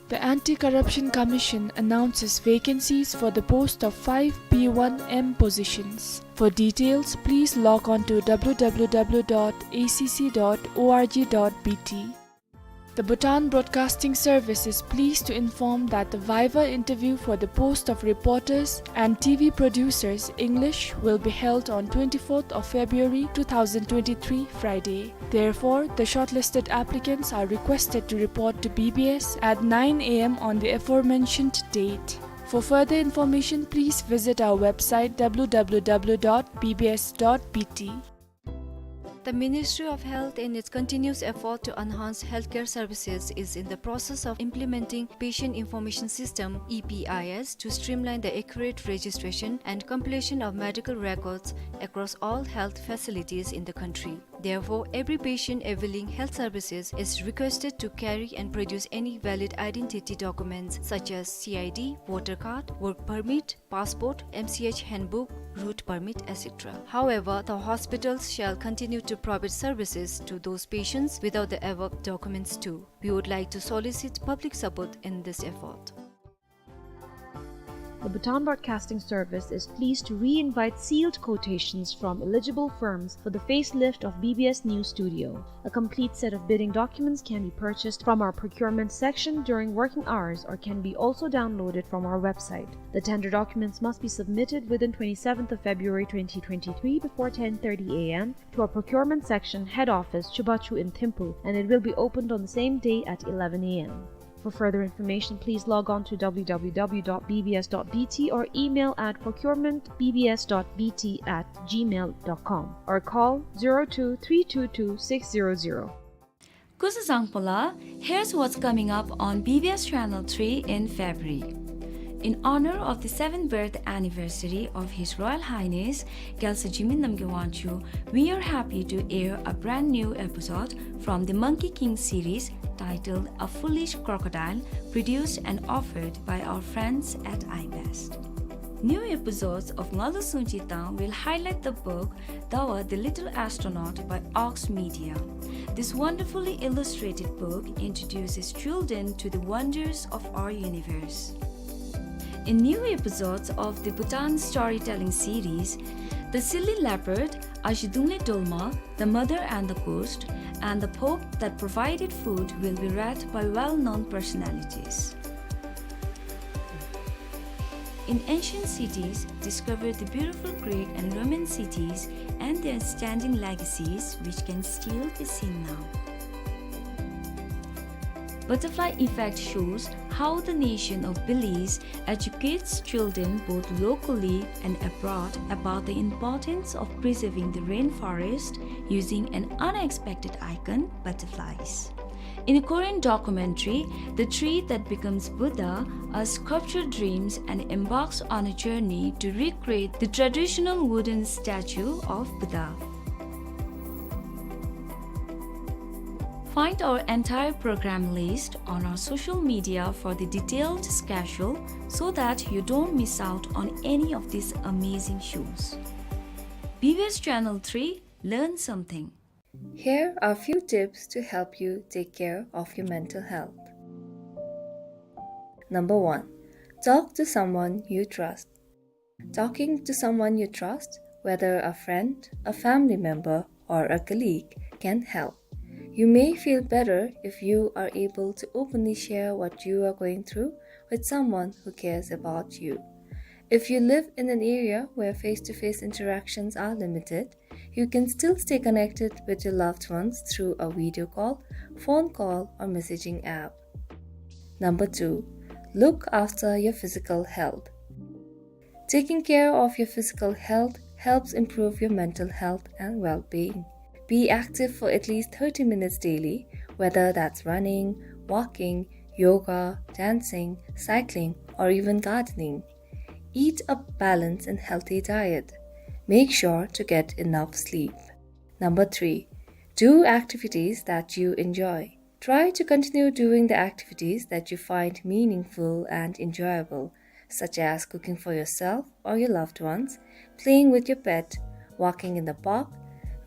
The Anti-Corruption Commission announces vacancies for the post of five P one M positions. For details, please log on to w w w dot a c c dot org dot b t. The Bhutan Broadcasting Service is pleased to inform that the viva interview for the post of reporters and T V producers, English, will be held on twenty-fourth of February two thousand twenty-three, Friday. Therefore, the shortlisted applicants are requested to report to B B S at nine A M on the aforementioned date. For further information, please visit our website w w w dot b b s dot b t. The Ministry of Health, in its continuous effort to enhance healthcare services, is in the process of implementing Patient Information System, E P I S, to streamline the accurate registration and compilation of medical records across all health facilities in the country. Therefore, every patient availing health services is requested to carry and produce any valid identity documents such as C I D, voter card, work permit, passport, M C H handbook, route permit, et cetera. However, the hospitals shall continue to provide services to those patients without the above documents too. We would like to solicit public support in this effort. The Bhutan Broadcasting Service is pleased to re-invite sealed quotations from eligible firms for the facelift of B B S News Studio. A complete set of bidding documents can be purchased from our procurement section during working hours or can be also downloaded from our website. The tender documents must be submitted within twenty-seventh of February twenty twenty-three before ten thirty A M to our procurement section head office, Chubachu in Thimphu, and it will be opened on the same day at eleven A M. For further information, please log on to w w w dot b b s dot b t or email at procurement b b s dot b t at gmail dot com or call zero two three two two six zero zero. Kuzuzangpola, here's what's coming up on B B S Channel three in February. In honor of the seventh birth anniversary of His Royal Highness Gyaltswer Jigme Namgyal Wangchuck, we are happy to air a brand new episode from the Monkey King series titled A Foolish Crocodile, produced and offered by our friends at iBest. New episodes of Ngalu Sungchi Tang will highlight the book Dawa the Little Astronaut by Ox Media. This wonderfully illustrated book introduces children to the wonders of our universe. In new episodes of the Bhutan storytelling series, The Silly Leopard, Ashi Dungle Dolma, The Mother and the Ghost, and The Pope That Provided Food will be read by well-known personalities. In ancient cities, discover the beautiful Greek and Roman cities and their standing legacies, which can still be seen now. Butterfly Effect shows how the nation of Belize educates children both locally and abroad about the importance of preserving the rainforest using an unexpected icon, butterflies. In a Korean documentary, The Tree That Becomes Buddha, a sculptor dreams and embarks on a journey to recreate the traditional wooden statue of Buddha. Find our entire program list on our social media for the detailed schedule so that you don't miss out on any of these amazing shows. B B S Channel three, learn something. Here are few tips to help you take care of your mental health. Number one, talk to someone you trust. Talking to someone you trust, whether a friend, a family member, or a colleague, can help. You may feel better if you are able to openly share what you are going through with someone who cares about you. If you live in an area where face-to-face interactions are limited, you can still stay connected with your loved ones through a video call, phone call, or messaging app. Number two, look after your physical health. Taking care of your physical health helps improve your mental health and well-being. Be active for at least thirty minutes daily, whether that's running, walking, yoga, dancing, cycling, or even gardening. Eat a balanced and healthy diet. Make sure to get enough sleep. Number three, do activities that you enjoy. Try to continue doing the activities that you find meaningful and enjoyable, such as cooking for yourself or your loved ones, playing with your pet, walking in the park,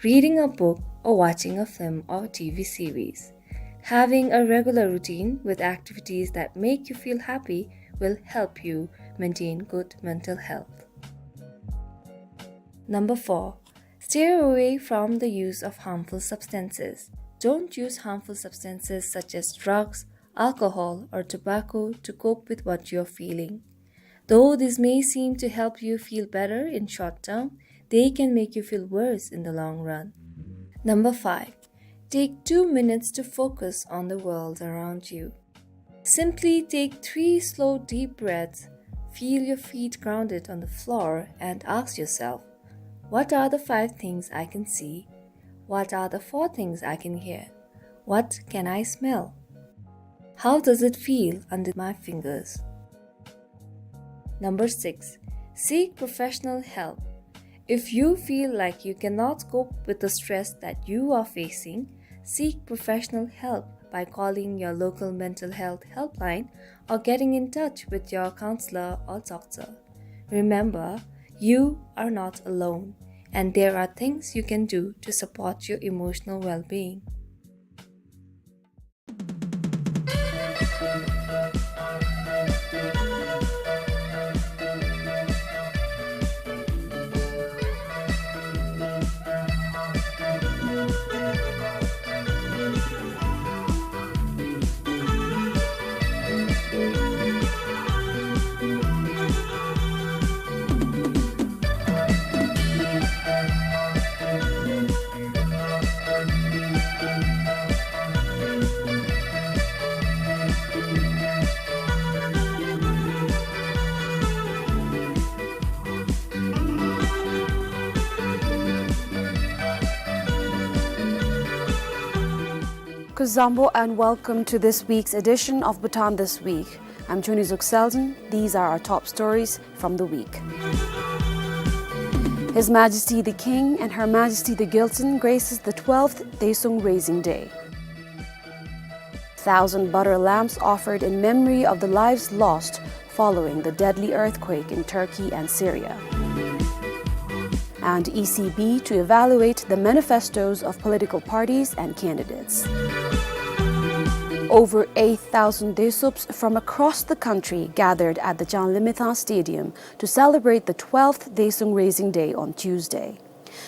reading a book, or watching a film or T V series. Having a regular routine with activities that make you feel happy will help you maintain good mental health. Number four, steer away from the use of harmful substances. Don't use harmful substances such as drugs, alcohol, or tobacco to cope with what you're feeling. Though these may seem to help you feel better in short term, they can make you feel worse in the long run. Number five, take two minutes to focus on the world around you. Simply take three slow, deep breaths, feel your feet grounded on the floor, and ask yourself, "What are the five things I can see? What are the four things I can hear? What can I smell? How does it feel under my fingers?" Number six, seek professional help. If you feel like you cannot cope with the stress that you are facing, seek professional help by calling your local mental health helpline or getting in touch with your counselor or doctor. Remember, you are not alone, and there are things you can do to support your emotional well-being. Kuzuzangpo and welcome to this week's edition of Bhutan This Week. I'm Chunizuk Selden. These are our top stories from the week. His Majesty the King and Her Majesty the Gyaltsuen graces the twelfth Daesung Raising Day. Thousand butter lamps offered in memory of the lives lost following the deadly earthquake in Turkey and Syria. And E C B to evaluate the manifestos of political parties and candidates. Over eight thousand Desups from across the country gathered at the Changlimithang Stadium to celebrate the twelfth Desung Raising Day on Tuesday.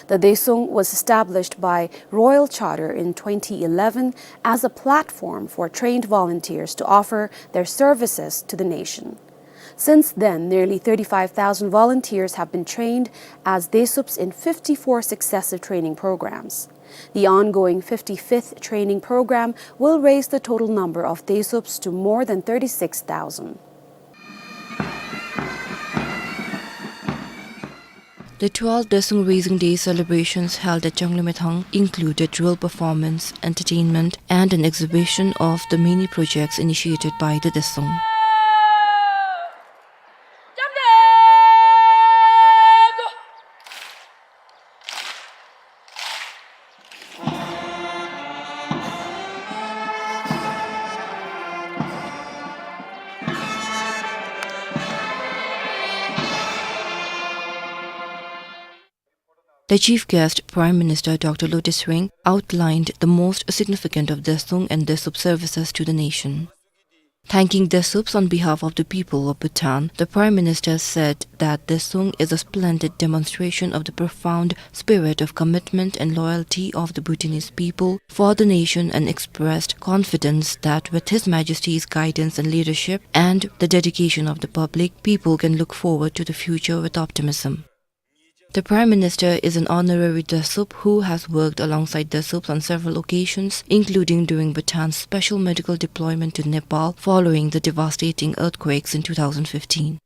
The Desung was established by Royal Charter in twenty eleven as a platform for trained volunteers to offer their services to the nation. Since then, nearly thirty-five thousand volunteers have been trained as Desups in fifty-four successive training programs. The ongoing fifty-fifth training program will raise the total number of Desups to more than thirty-six thousand. The twelfth Desung Raising Day celebrations held at Changlimithang included drill performance, entertainment, and an exhibition of the many projects initiated by the Desung. The chief guest, Prime Minister Doctor Lotay Tshering, outlined the most significant of Desung and Desup services to the nation. Thanking Desups on behalf of the people of Bhutan, the Prime Minister said that Desung is a splendid demonstration of the profound spirit of commitment and loyalty of the Bhutanese people for the nation and expressed confidence that with His Majesty's guidance and leadership and the dedication of the public, people can look forward to the future with optimism. The Prime Minister is an honorary Desup who has worked alongside Desups on several occasions, including during Bhutan's special medical deployment to Nepal following the devastating earthquakes in two thousand fifteen.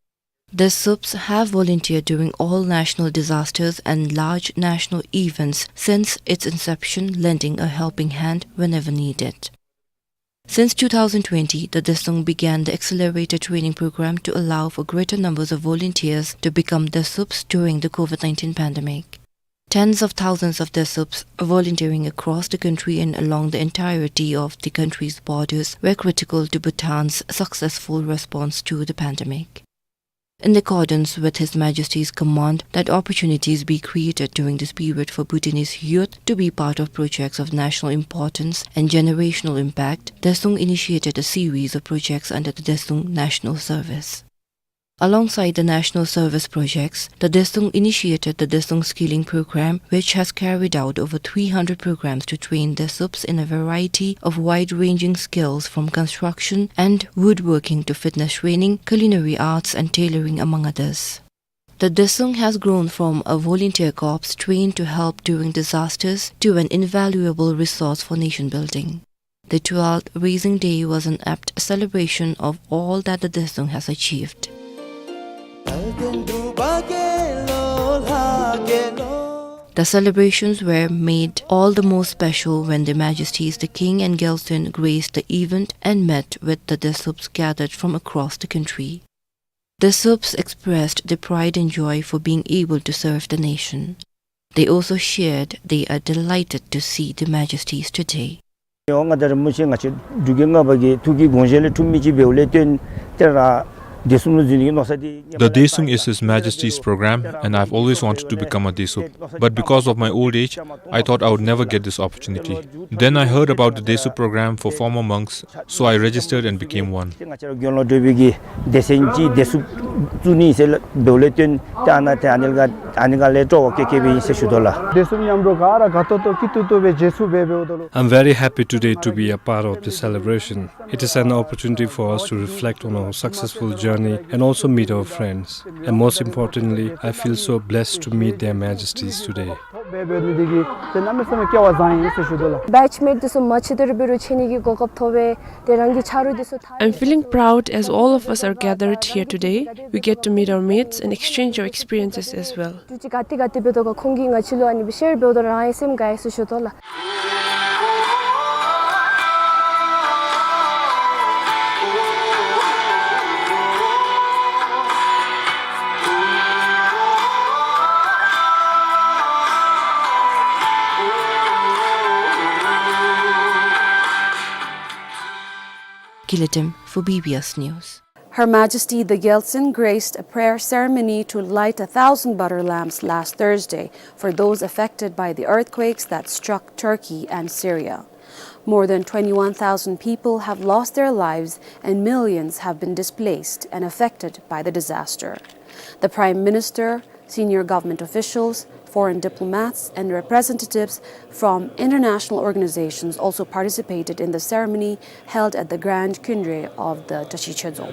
Desups have volunteered during all national disasters and large national events since its inception, lending a helping hand whenever needed. Since two thousand twenty, the Desung began the accelerated training program to allow for greater numbers of volunteers to become Desups during the COVID nineteen pandemic. Tens of thousands of Desups volunteering across the country and along the entirety of the country's borders were critical to Bhutan's successful response to the pandemic. In accordance with His Majesty's command that opportunities be created during this period for Bhutanese youth to be part of projects of national importance and generational impact, Desung initiated a series of projects under the Desung National Service. Alongside the national service projects, the Desung initiated the Desung Skilling Program, which has carried out over three hundred programs to train Desups in a variety of wide-ranging skills from construction and woodworking to fitness training, culinary arts and tailoring, among others. The Desung has grown from a volunteer corps trained to help during disasters to an invaluable resource for nation building. The twelfth Raising Day was an apt celebration of all that the Desung has achieved. The celebrations were made all the more special when Their Majesties the King and Gyaltsuen graced the event and met with the Desups gathered from across the country. Desups expressed their pride and joy for being able to serve the nation. They also shared they are delighted to see Their Majesties today. ང་དང་རིན་པོ་ཆེ་ང་བཅས་འབྲུག་རྒྱལ་ལྔ་པ་གི་ཐུགས་ཀྱི་དགོངས་བཞེད་ལས་འཁྲུངས་མི་ཅིག་འབདཝ་ལས་བརྟེན་ཏེ་ར་དེ་བཟུམ་ལུ་འཛུལ་ནི་གི་མནོ་བསམ་འདི། The Desung is His Majesty's program, and I've always wanted to become a Desup. But because of my old age, I thought I would never get this opportunity. Then I heard about the Desup program for former monks, so I registered and became one. ང་བཅས་ར་དགེ་སློང་གྲོགས་པོའི་གི་སྡེ་ཚན་ཅིག་དེ་ཚུ་བཙུགས་ནི་ཟེར་འབདཝ་ལས་བརྟེན་ཏེ་ཨ་ནཱ་ཏེ་ཨ་ནི་ལས་ཨ་ནི་ལས་སྤྲོ་བ་བསྐྱེད་བསྐྱེདཔ་ཨིན་ཟེར་ཞུ་དོ་ལགས། དེ་ཚུ་མཉམ་རོགས་ག་ར་དགའ་ཏོག་ཏོ་སྐྱིད་ཏོག་ཏོ་སྦེ་རྗེས་སུ་འབད་འབདཝ་ད་ལུ། I'm very happy today to be a part of this celebration. It is an opportunity for us to reflect on our successful journey and also meet our friends. And most importantly, I feel so blessed to meet Their Majesties today. འབད་འབདཝ་ནི་འདི་གིས་ཏེ་གནམ་མེད་ས་མེད་སྐལ་བ་བཟང་ཡི་ཟེར་ཞུ་དོ་ལགས། Batchmate འདི་ཚུ་མ་ཕྱད་དེ་ར་འབད་རུང་ཕྱད་ནི་གི་གོ་སྐབས་ཐོབ་པས། ཏེ་རང་གི་ཆ་རོགས་འདི་ཚུ་ཐ་I'm feeling proud as all of us are gathered here today. We get to meet our mates and exchange our experiences as well. འབྲུག་ཅིག་ག་ཏེ་ག་ཏེ་འབད་དོ་ག་ཁོང་གིས་ང་བཅས་ལུ་ཨ་ནི་སྦེ་ཤེར་འབདཝ་ད་རང་ཡང་སེམས་དགའ་ཡི་ཟེར་ཞུ་དོ་ལགས། Kilatim for B B S News. Her Majesty the Yeltsin graced a prayer ceremony to light a thousand butter lamps last Thursday for those affected by the earthquakes that struck Turkey and Syria. More than twenty-one thousand people have lost their lives and millions have been displaced and affected by the disaster. The Prime Minister, senior government officials, foreign diplomats, and representatives from international organizations also participated in the ceremony held at the Grand Kundre of the Tashi Chedzen.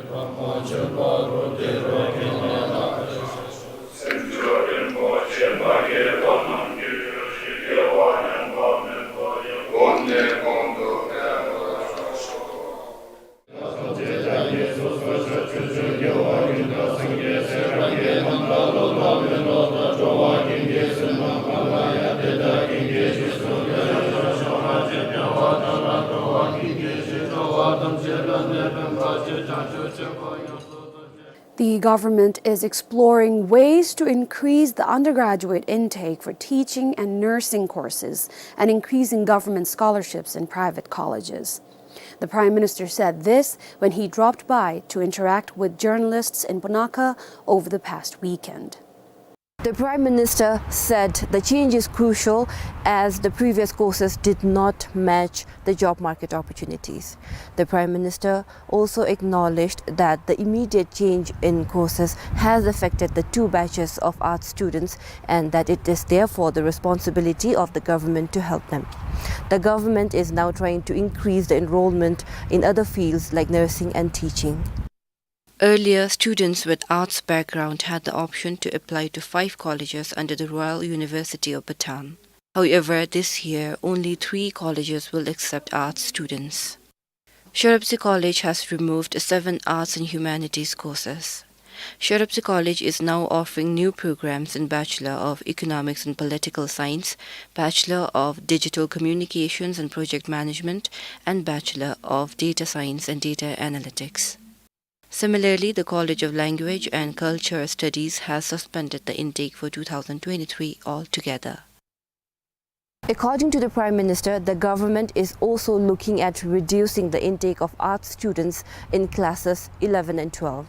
The government is exploring ways to increase the undergraduate intake for teaching and nursing courses and increasing government scholarships in private colleges. The Prime Minister said this when he dropped by to interact with journalists in Punakha over the past weekend. The Prime Minister said the change is crucial as the previous courses did not match the job market opportunities. The Prime Minister also acknowledged that the immediate change in courses has affected the two batches of arts students and that it is therefore the responsibility of the government to help them. The government is now trying to increase the enrollment in other fields like nursing and teaching. Earlier, students with arts background had the option to apply to five colleges under the Royal University of Bhutan. However, this year, only three colleges will accept arts students. Sherabtsi College has removed seven arts and humanities courses. Sherabtsi College is now offering new programs in Bachelor of Economics and Political Science, Bachelor of Digital Communications and Project Management, and Bachelor of Data Science and Data Analytics. Similarly, the College of Language and Culture Studies has suspended the intake for two thousand twenty-three altogether. According to the Prime Minister, the government is also looking at reducing the intake of arts students in classes eleven and twelve.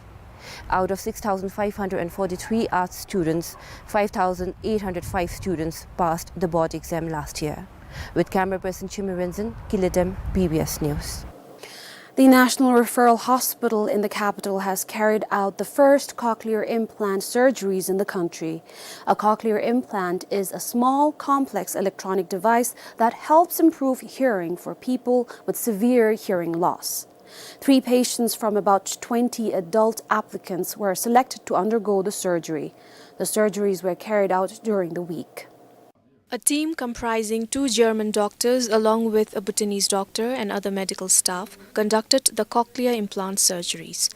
Out of six thousand five hundred and forty-three arts students, five thousand eight hundred five students passed the board exam last year. With camera person Chimi Renzin, Kiledem, B B S News. The National Referral Hospital in the capital has carried out the first cochlear implant surgeries in the country. A cochlear implant is a small, complex electronic device that helps improve hearing for people with severe hearing loss. Three patients from about twenty adult applicants were selected to undergo the surgery. The surgeries were carried out during the week. A team comprising two German doctors along with a Bhutanese doctor and other medical staff conducted the cochlear implant surgeries.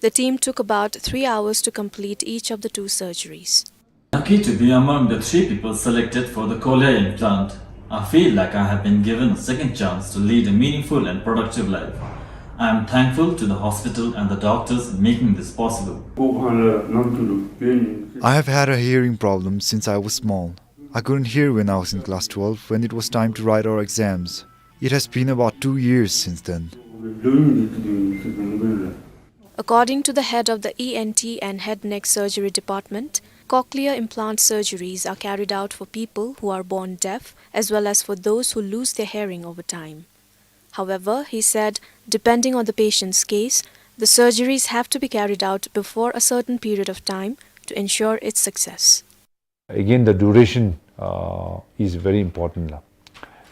The team took about three hours to complete each of the two surgeries. Lucky to be among the three people selected for the cochlear implant. I feel like I have been given a second chance to lead a meaningful and productive life. I am thankful to the hospital and the doctors in making this possible. I have had a hearing problem since I was small. I couldn't hear when I was in class twelve when it was time to write our exams. It has been about two years since then. According to the head of the E N T and head neck surgery department, cochlear implant surgeries are carried out for people who are born deaf as well as for those who lose their hearing over time. However, he said, depending on the patient's case, the surgeries have to be carried out before a certain period of time to ensure its success. Again, the duration, uh, is very important, la.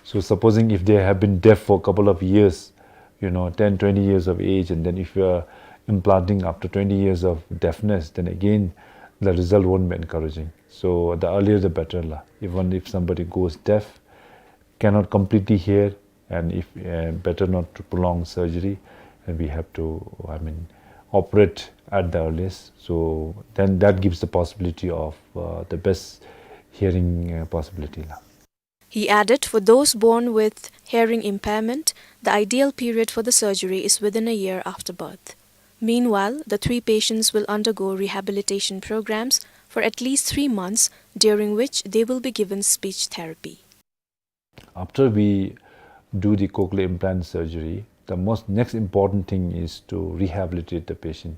So supposing if they have been deaf for a couple of years, you know, ten, twenty years of age, and then if you are implanting after twenty years of deafness, then again, the result won't be encouraging. So the earlier the better, la. Even if somebody goes deaf, cannot completely hear, and if, uh, better not to prolong surgery, and we have to, I mean, operate at the earliest. So then that gives the possibility of, uh, the best hearing, uh, possibility, la. He added, for those born with hearing impairment, the ideal period for the surgery is within a year after birth. Meanwhile, the three patients will undergo rehabilitation programs for at least three months, during which they will be given speech therapy. After we do the cochlear implant surgery, the most next important thing is to rehabilitate the patient,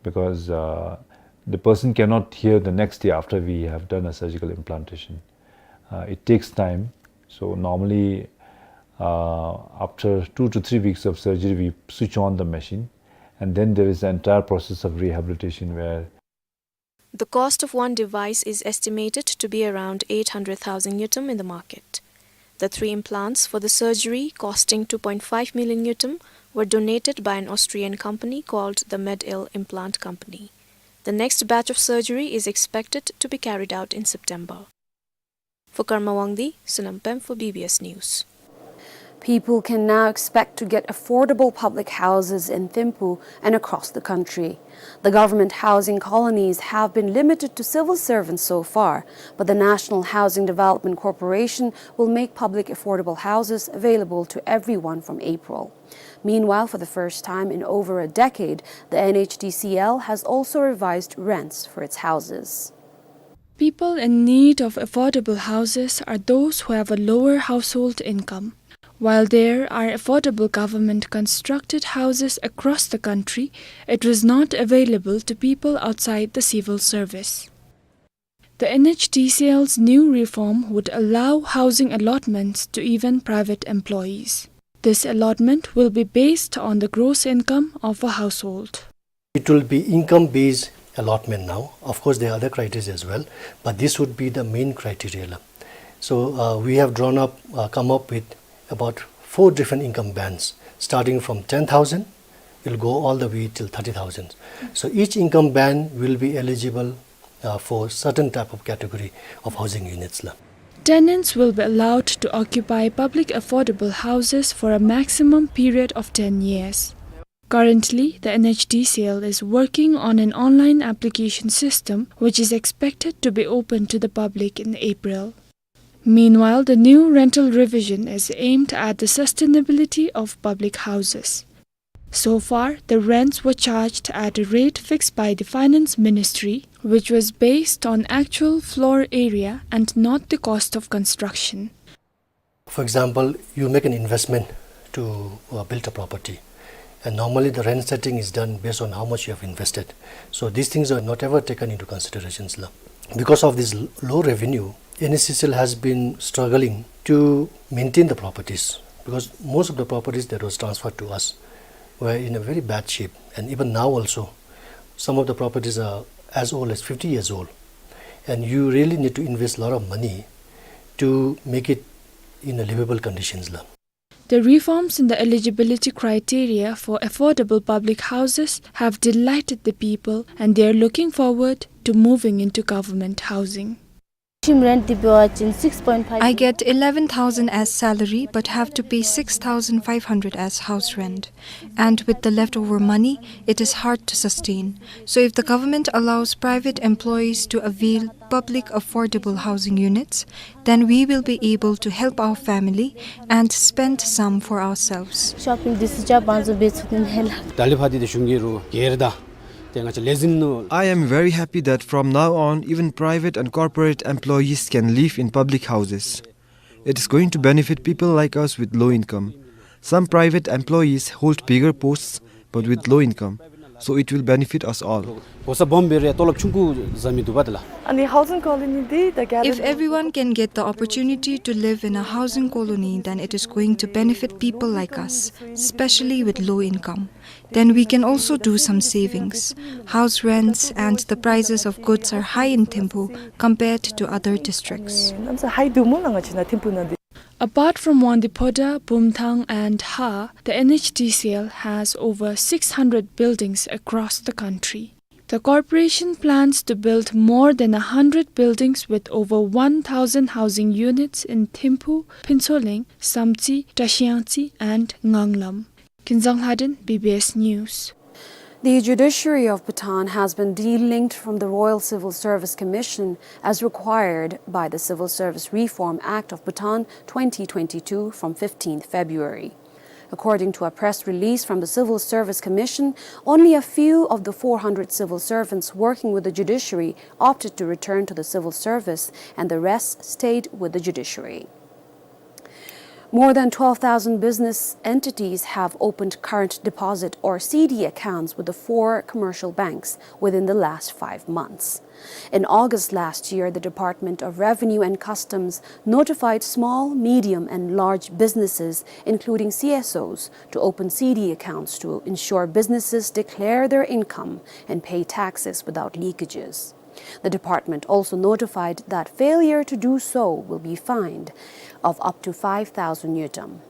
because, uh, the person cannot hear the next day after we have done a surgical implantation. Uh, it takes time. So normally, uh, after two to three weeks of surgery, we switch on the machine, and then there is the entire process of rehabilitation where The cost of one device is estimated to be around eight hundred thousand ngultrum in the market. The three implants for the surgery, costing two point five million ngultrum, were donated by an Austrian company called the Med-Ill Implant Company. The next batch of surgery is expected to be carried out in September. For Karma Wangdi, Sonam Pem for B B S News. People can now expect to get affordable public houses in Thimphu and across the country. The government housing colonies have been limited to civil servants so far, but the National Housing Development Corporation will make public affordable houses available to everyone from April. Meanwhile, for the first time in over a decade, the N H D C L has also revised rents for its houses. People in need of affordable houses are those who have a lower household income. While there are affordable government-constructed houses across the country, it was not available to people outside the civil service. The N H D C L's new reform would allow housing allotments to even private employees. This allotment will be based on the gross income of a household. It will be income-based allotment now. Of course, there are other criteria as well, but this would be the main criteria. So, uh, we have drawn up, uh, come up with about four different income bands, starting from ten thousand, it'll go all the way till thirty thousand. So each income band will be eligible, uh, for certain type of category of housing units la. Tenants will be allowed to occupy public affordable houses for a maximum period of ten years. Currently, the N H D C L is working on an online application system which is expected to be open to the public in April. Meanwhile, the new rental revision is aimed at the sustainability of public houses. So far, the rents were charged at a rate fixed by the Finance Ministry, which was based on actual floor area and not the cost of construction. For example, you make an investment to, uh, build a property, and normally the rent setting is done based on how much you have invested. So these things are not ever taken into considerations la. Because of this l-, low revenue, N H D C L has been struggling to maintain the properties, because most of the properties that was transferred to us were in a very bad shape, and even now also, some of the properties are as old as fifty years old, and you really need to invest a lot of money to make it in a livable conditions la. The reforms in the eligibility criteria for affordable public houses have delighted the people, and they are looking forward to moving into government housing. I get eleven thousand as salary but have to pay six thousand five hundred as house rent. And with the leftover money, it is hard to sustain. So if the government allows private employees to avail public affordable housing units, then we will be able to help our family and spend some for ourselves. Shopping this job also be to help. ད་ལས་ཕར་འདི་ཏེ་གཞུང་གི་རུ་སྒེར་དང་ཏེ་ང་བཅས་ལས་འཛིན་ནོ། I am very happy that from now on, even private and corporate employees can live in public houses. It is going to benefit people like us with low income. Some private employees hold bigger posts, but with low income, so it will benefit us all. གོ་ས་སྦོམ་སྦེ་ར་ཡང་ཏོ་ལོབ་ཆུང་ཀུ་ཟ་མི་འདུག་པ་ཏེ་ལགས། And the housing colony འདི་ད་ག་ར། If everyone can get the opportunity to live in a housing colony, then it is going to benefit people like us, especially with low income. Then we can also do some savings. House rents and the prices of goods are high in Thimphu compared to other districts. Apart from Wangdue Phodrang, Bumthang and Ha, the N H D C L has over six hundred buildings across the country. The corporation plans to build more than a hundred buildings with over one thousand housing units in Thimphu, Phuentsholing, Samtse, Tashiyangtse and Nganglam. Kinzang Lhadon, B B S News. The judiciary of Bhutan has been delinked from the Royal Civil Service Commission as required by the Civil Service Reform Act of Bhutan twenty twenty-two from fifteenth February. According to a press release from the Civil Service Commission, only a few of the four hundred civil servants working with the judiciary opted to return to the civil service, and the rest stayed with the judiciary. More than twelve thousand business entities have opened current deposit, or C D, accounts with the four commercial banks within the last five months. In August last year, the Department of Revenue and Customs notified small, medium, and large businesses, including C S Os, to open C D accounts to ensure businesses declare their income and pay taxes without leakages. The department also notified that failure to do so will be fined of up to five thousand ngultrum.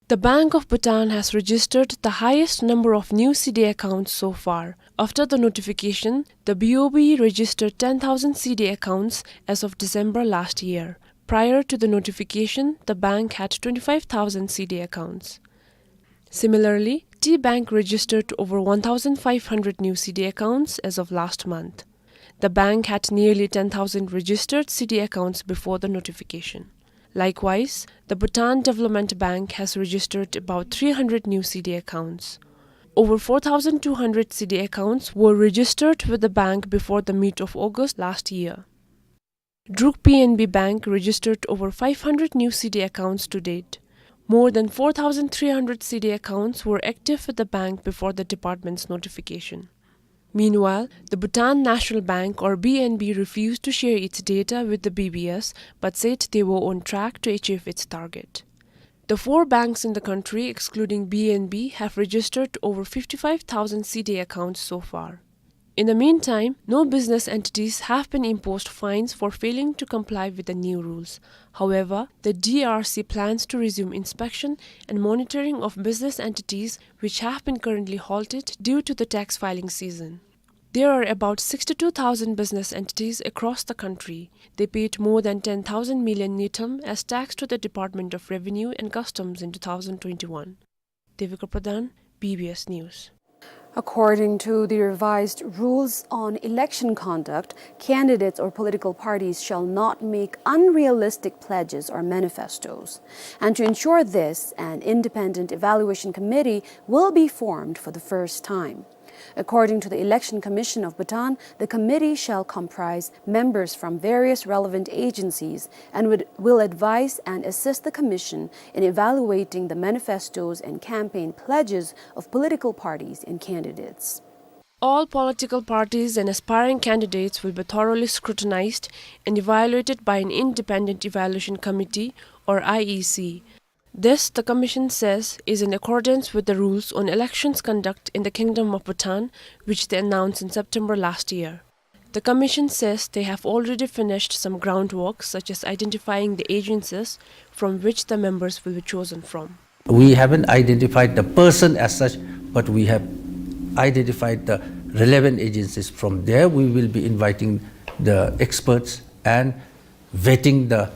The Bank of Bhutan has registered the highest number of new C D accounts so far. After the notification, the B O B registered ten thousand C D accounts as of December last year. Prior to the notification, the bank had twenty-five thousand C D accounts. Similarly, Tea Bank registered over one thousand five hundred new C D accounts as of last month. The bank had nearly ten thousand registered C D accounts before the notification. Likewise, the Bhutan Development Bank has registered about three hundred new C D accounts. Over four thousand two hundred C D accounts were registered with the bank before the mid of August last year. Druk B N B Bank registered over five hundred new C D accounts to date. More than four thousand three hundred C D accounts were active with the bank before the department's notification. Meanwhile, the Bhutan National Bank, or B N B, refused to share its data with the B B S, but said they were on track to achieve its target. The four banks in the country, excluding B N B, have registered over fifty-five thousand C D accounts so far. In the meantime, no business entities have been imposed fines for failing to comply with the new rules. However, the D R C plans to resume inspection and monitoring of business entities which have been currently halted due to the tax filing season. There are about sixty-two thousand business entities across the country. They paid more than ten thousand million ngultrum as tax to the Department of Revenue and Customs in two thousand twenty-one. Devika Pradhan, B B S News. According to the revised rules on election conduct, candidates or political parties shall not make unrealistic pledges or manifestos. And to ensure this, an independent evaluation committee will be formed for the first time. According to the Election Commission of Bhutan, the committee shall comprise members from various relevant agencies and would, will advise and assist the commission in evaluating the manifestos and campaign pledges of political parties and candidates. All political parties and aspiring candidates will be thoroughly scrutinized and evaluated by an independent evaluation committee, or I E C. This, the commission says, is in accordance with the rules on elections conduct in the Kingdom of Bhutan, which they announced in September last year. The commission says they have already finished some groundwork, such as identifying the agencies from which the members will be chosen from. We haven't identified the person as such, but we have identified the relevant agencies. From there, we will be inviting the experts and vetting the,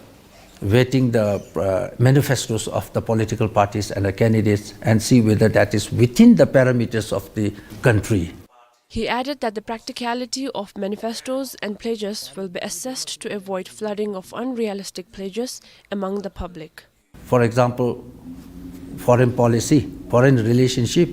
vetting the, uh, manifestos of the political parties and the candidates and see whether that is within the parameters of the country. He added that the practicality of manifestos and pledges will be assessed to avoid flooding of unrealistic pledges among the public. For example, foreign policy, foreign relationship,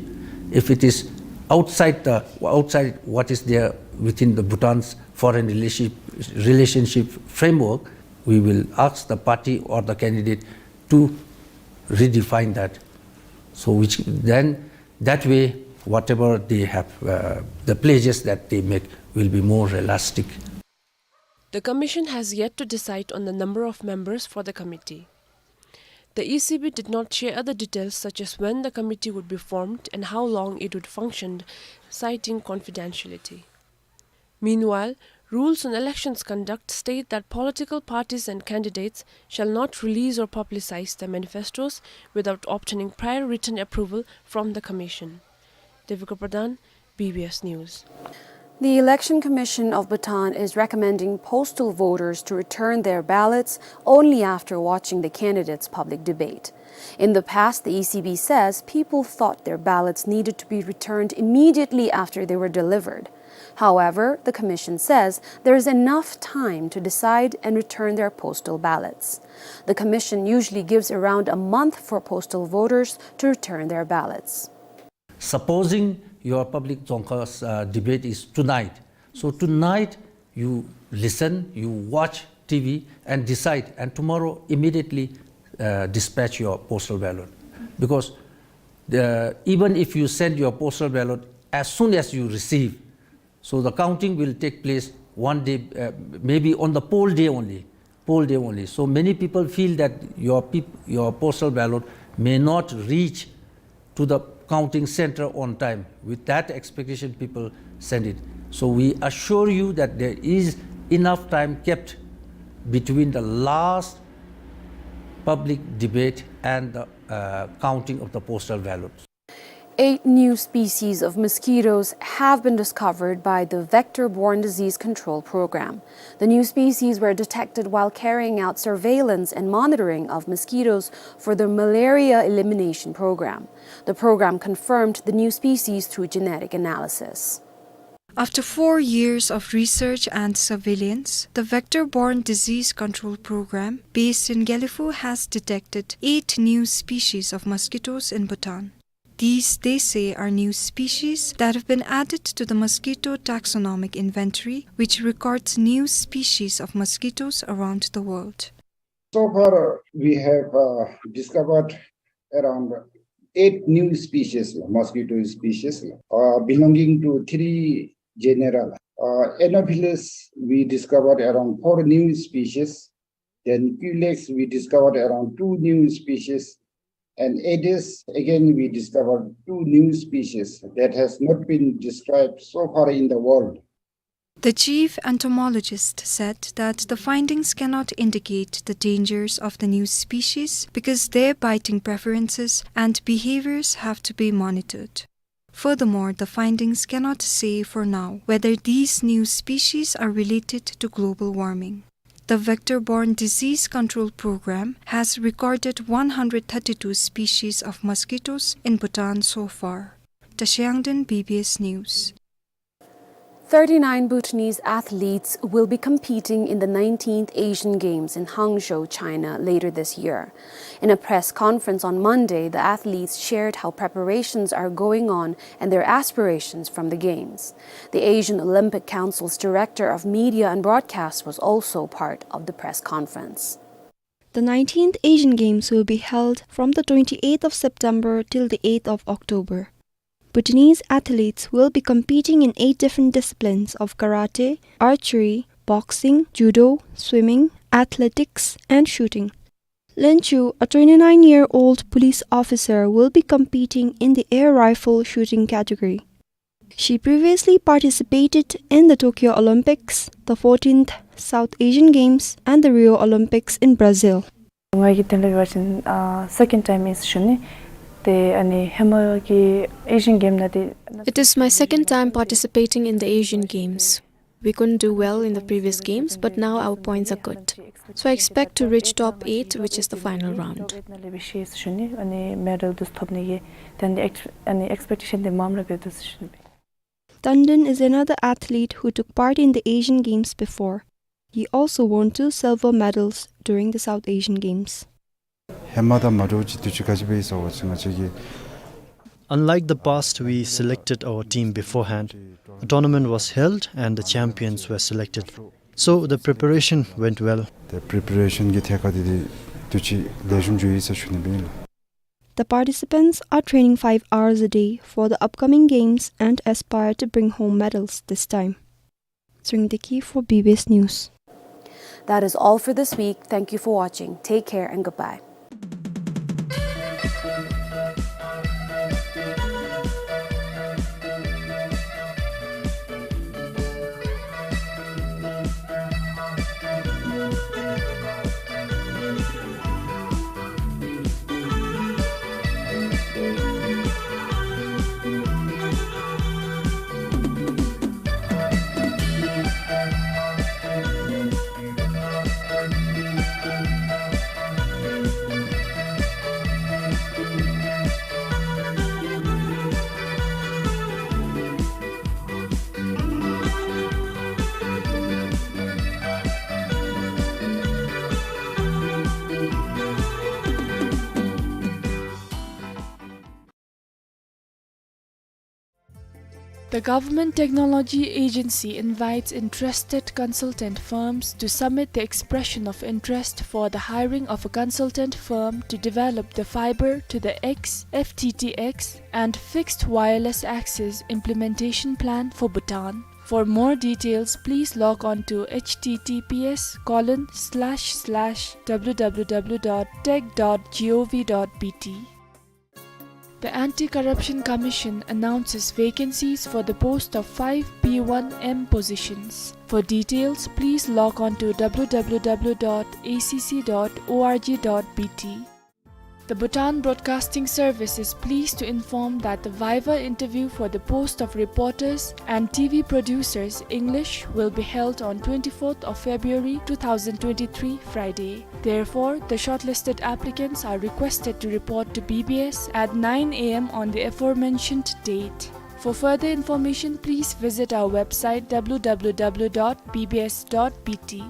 if it is outside the, outside what is there within the Bhutan's foreign relationship, relationship framework, we will ask the party or the candidate to redefine that. So which then, that way, whatever they have, uh, the pledges that they make will be more realistic. The commission has yet to decide on the number of members for the committee. The E C B did not share other details such as when the committee would be formed and how long it would function, citing confidentiality. Meanwhile, rules on elections conduct state that political parties and candidates shall not release or publicize their manifestos without obtaining prior written approval from the commission. Devika Pradhan, B B S News. The Election Commission of Bhutan is recommending postal voters to return their ballots only after watching the candidates' public debate. In the past, the E C B says people thought their ballots needed to be returned immediately after they were delivered. However, the commission says there is enough time to decide and return their postal ballots. The commission usually gives around a month for postal voters to return their ballots. Supposing your public dzongkha's, uh, debate is tonight, so tonight you listen, you watch T V and decide, and tomorrow immediately uh, dispatch your postal ballot. Because the, even if you send your postal ballot as soon as you receive, so the counting will take place one day, uh, maybe on the poll day only, poll day only. So many people feel that your peop-, your postal ballot may not reach to the counting center on time. With that expectation, people send it. So we assure you that there is enough time kept between the last public debate and the, uh, counting of the postal ballots. Eight new species of mosquitoes have been discovered by the Vector-Borne Disease Control Program. The new species were detected while carrying out surveillance and monitoring of mosquitoes for the malaria elimination program. The program confirmed the new species through genetic analysis. After four years of research and surveillance, the Vector-Borne Disease Control Program, based in Gelephu, has detected eight new species of mosquitoes in Bhutan. These, they say, are new species that have been added to the mosquito taxonomic inventory, which records new species of mosquitoes around the world. So far, we have, uh, discovered around eight new species, mosquito species, uh, belonging to three genera. Uh, Anopheles, we discovered around four new species. Then Culex, we discovered around two new species. And Aedes, again, we discovered two new species that has not been described so far in the world. The chief entomologist said that the findings cannot indicate the dangers of the new species because their biting preferences and behaviors have to be monitored. Furthermore, the findings cannot say for now whether these new species are related to global warming. The Vector-Borne Disease Control Program has recorded one hundred thirty-two species of mosquitoes in Bhutan so far. Tashi Yangden, B B S News. Thirty-nine Bhutanese athletes will be competing in the nineteenth Asian Games in Hangzhou, China, later this year. In a press conference on Monday, the athletes shared how preparations are going on and their aspirations from the Games. The Asian Olympic Council's Director of Media and Broadcast was also part of the press conference. The nineteenth Asian Games will be held from the twenty-eighth of September till the eighth of October. Bhutanese athletes will be competing in eight different disciplines of karate, archery, boxing, judo, swimming, athletics, and shooting. Lin Chu, a twenty-nine-year-old police officer, will be competing in the air rifle shooting category. She previously participated in the Tokyo Olympics, the fourteenth South Asian Games, and the Rio Olympics in Brazil. ང་གིས་དེ་ལས་འབད་བ་ཅིན་ཨ་second time ཨིན་ཟེར་ཞུ་ནི། ཏེ་ཨ་ནི་ཧེ་མ་གི་Asian Game ནང་འདི། It is my second time participating in the Asian Games. We couldn't do well in the previous games, but now our points are good. So I expect to reach top eight, which is the final round. ནང་ལས་འབད་ཤེས་ཟེར་ཞུ་ནི། ཨ་ནི་medal འདི་ཐོབ་ནི་གི་ཏེ་ཨ་ནི་ex- ཨ་ནི་expectation འདི་མངམ་ར་འབད་དོ་ཟེར་ཞུ་ནི་སྦེ། Tandon is another athlete who took part in the Asian Games before. He also won two silver medals during the South Asian Games. ཧེ་མ་དང་མ་འདྲཝ་ཅིག་དུས་ཅི་ག་ཅི་སྦེ་ཡོད་ཟེར་བ་ཅིན་ང་བཅས་ཀྱིས། Unlike the past, we selected our team beforehand. A tournament was held and the champions were selected. So the preparation went well. ཏེ་preparation གི་ཐད་ཁར་འདི་འདི་དུས་ཅི་ལེགས་ཤོམ་ཅིག་ཡོད་ཟེར་ཞུ་ནི་སྦེ་ཨིན་ལགས། The participants are training five hours a day for the upcoming games and aspire to bring home medals this time. Tsuringde Kyi for B B S News. That is all for this week. Thank you for watching. Take care and goodbye. The Government Technology Agency invites interested consultant firms to submit the expression of interest for the hiring of a consultant firm to develop the fiber to the X, F T T X, and fixed wireless access implementation plan for Bhutan. For more details, please log on to H T T P S colon slash slash W W W dot tech dot gov dot B T. The Anti-Corruption Commission announces vacancies for the post of five P one M positions. For details, please log on to W W W dot A C C dot org dot B T. The Bhutan Broadcasting Service is pleased to inform that the viva interview for the post of reporters and T V producers, English, will be held on twenty-fourth of February two thousand twenty-three, Friday. Therefore, the shortlisted applicants are requested to report to B B S at nine A M on the aforementioned date. For further information, please visit our website W W W dot B B S dot B T.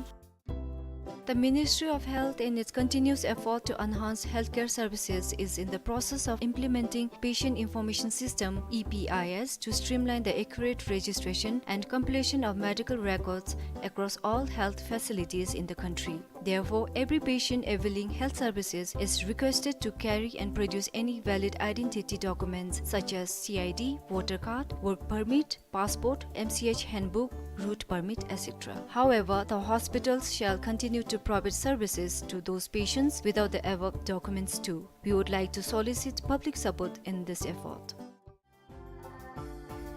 The Ministry of Health, in its continuous effort to enhance healthcare services, is in the process of implementing Patient Information System, E P I S, to streamline the accurate registration and completion of medical records across all health facilities in the country. Therefore, every patient availing health services is requested to carry and produce any valid identity documents such as C I D, voter card, work permit, passport, M C H handbook, route permit, et cetera. However, the hospitals shall continue to provide services to those patients without the above documents too. We would like to solicit public support in this effort.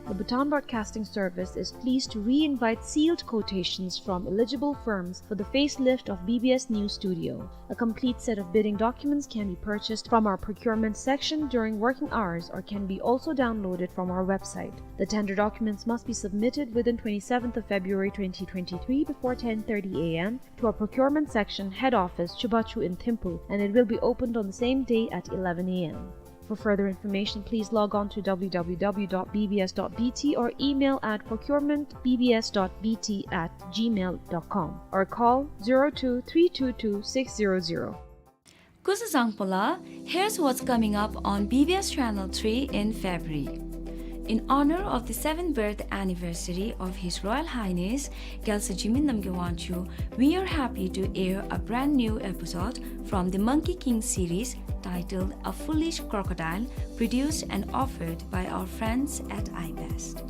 The Bhutan Broadcasting Service is pleased to re-invite sealed quotations from eligible firms for the facelift of B B S News Studio. A complete set of bidding documents can be purchased from our procurement section during working hours or can be also downloaded from our website. The tender documents must be submitted within twenty-seventh of February twenty twenty-three before ten thirty A M to our procurement section head office, Chubachu in Thimphu, and it will be opened on the same day at eleven A M. For further information, please log on to W W W dot B B S dot B T or email at procurement B B S dot B T at gmail dot com or call zero two three two two six zero zero. Kuzuzangpola, here's what's coming up on B B S Channel three in February. In honor of the seventh birth anniversary of His Royal Highness Gyaltswer Jigme Namgyal Wangchuck, we are happy to air a brand new episode from the Monkey King series titled A Foolish Crocodile, produced and offered by our friends at iBest.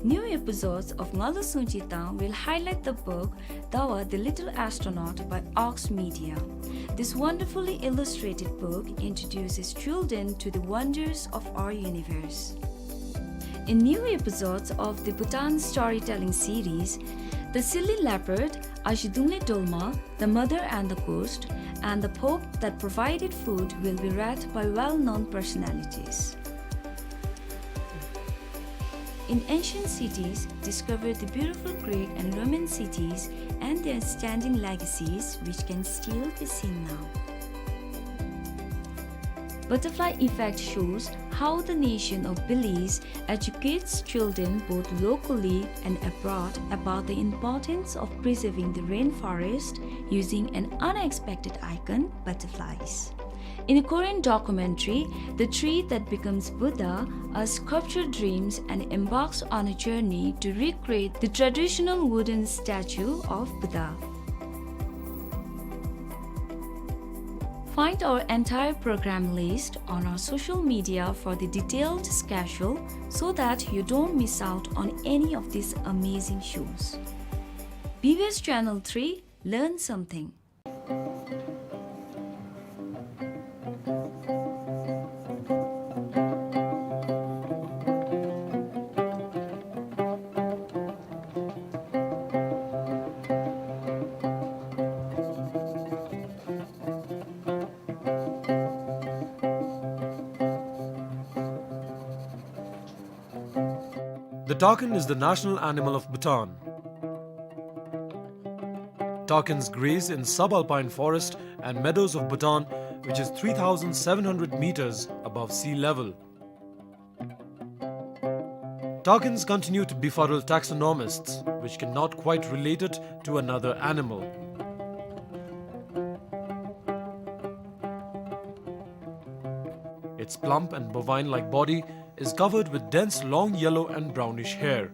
New episodes of Ngalu Sungji Tang will highlight the book Dawa the Little Astronaut by Ox Media. This wonderfully illustrated book introduces children to the wonders of our universe. In new episodes of the Bhutan storytelling series, The Silly Leopard, Azhidungle Dolma, The Mother and the Ghost, and The Pope That Provided Food will be read by well-known personalities. In ancient cities, discover the beautiful Greek and Roman cities and their standing legacies, which can still be seen now. Butterfly Effect shows how the nation of Belize educates children both locally and abroad about the importance of preserving the rainforest using an unexpected icon, butterflies. In a Korean documentary, The Tree That Becomes Buddha, a sculptor dreams and embarks on a journey to recreate the traditional wooden statue of Buddha. Find our entire program list on our social media for the detailed schedule so that you don't miss out on any of these amazing shows. B B S Channel three, learn something. The takin is the national animal of Bhutan. Takins graze in subalpine forest and meadows of Bhutan, which is three thousand seven hundred meters above sea level. Takins continue to befuddle taxonomists, which cannot quite relate it to another animal. Its plump and bovine-like body is covered with dense long yellow and brownish hair.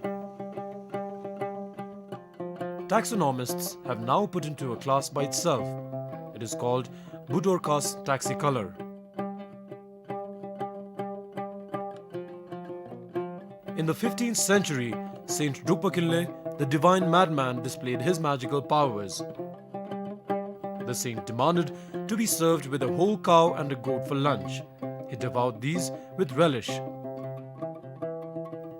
Taxonomists have now put into a class by itself. It is called Budorcas taxicolor. In the fifteenth century, Saint Drukpa Kinley, the divine madman, displayed his magical powers. The saint demanded to be served with a whole cow and a goat for lunch. He devoured these with relish.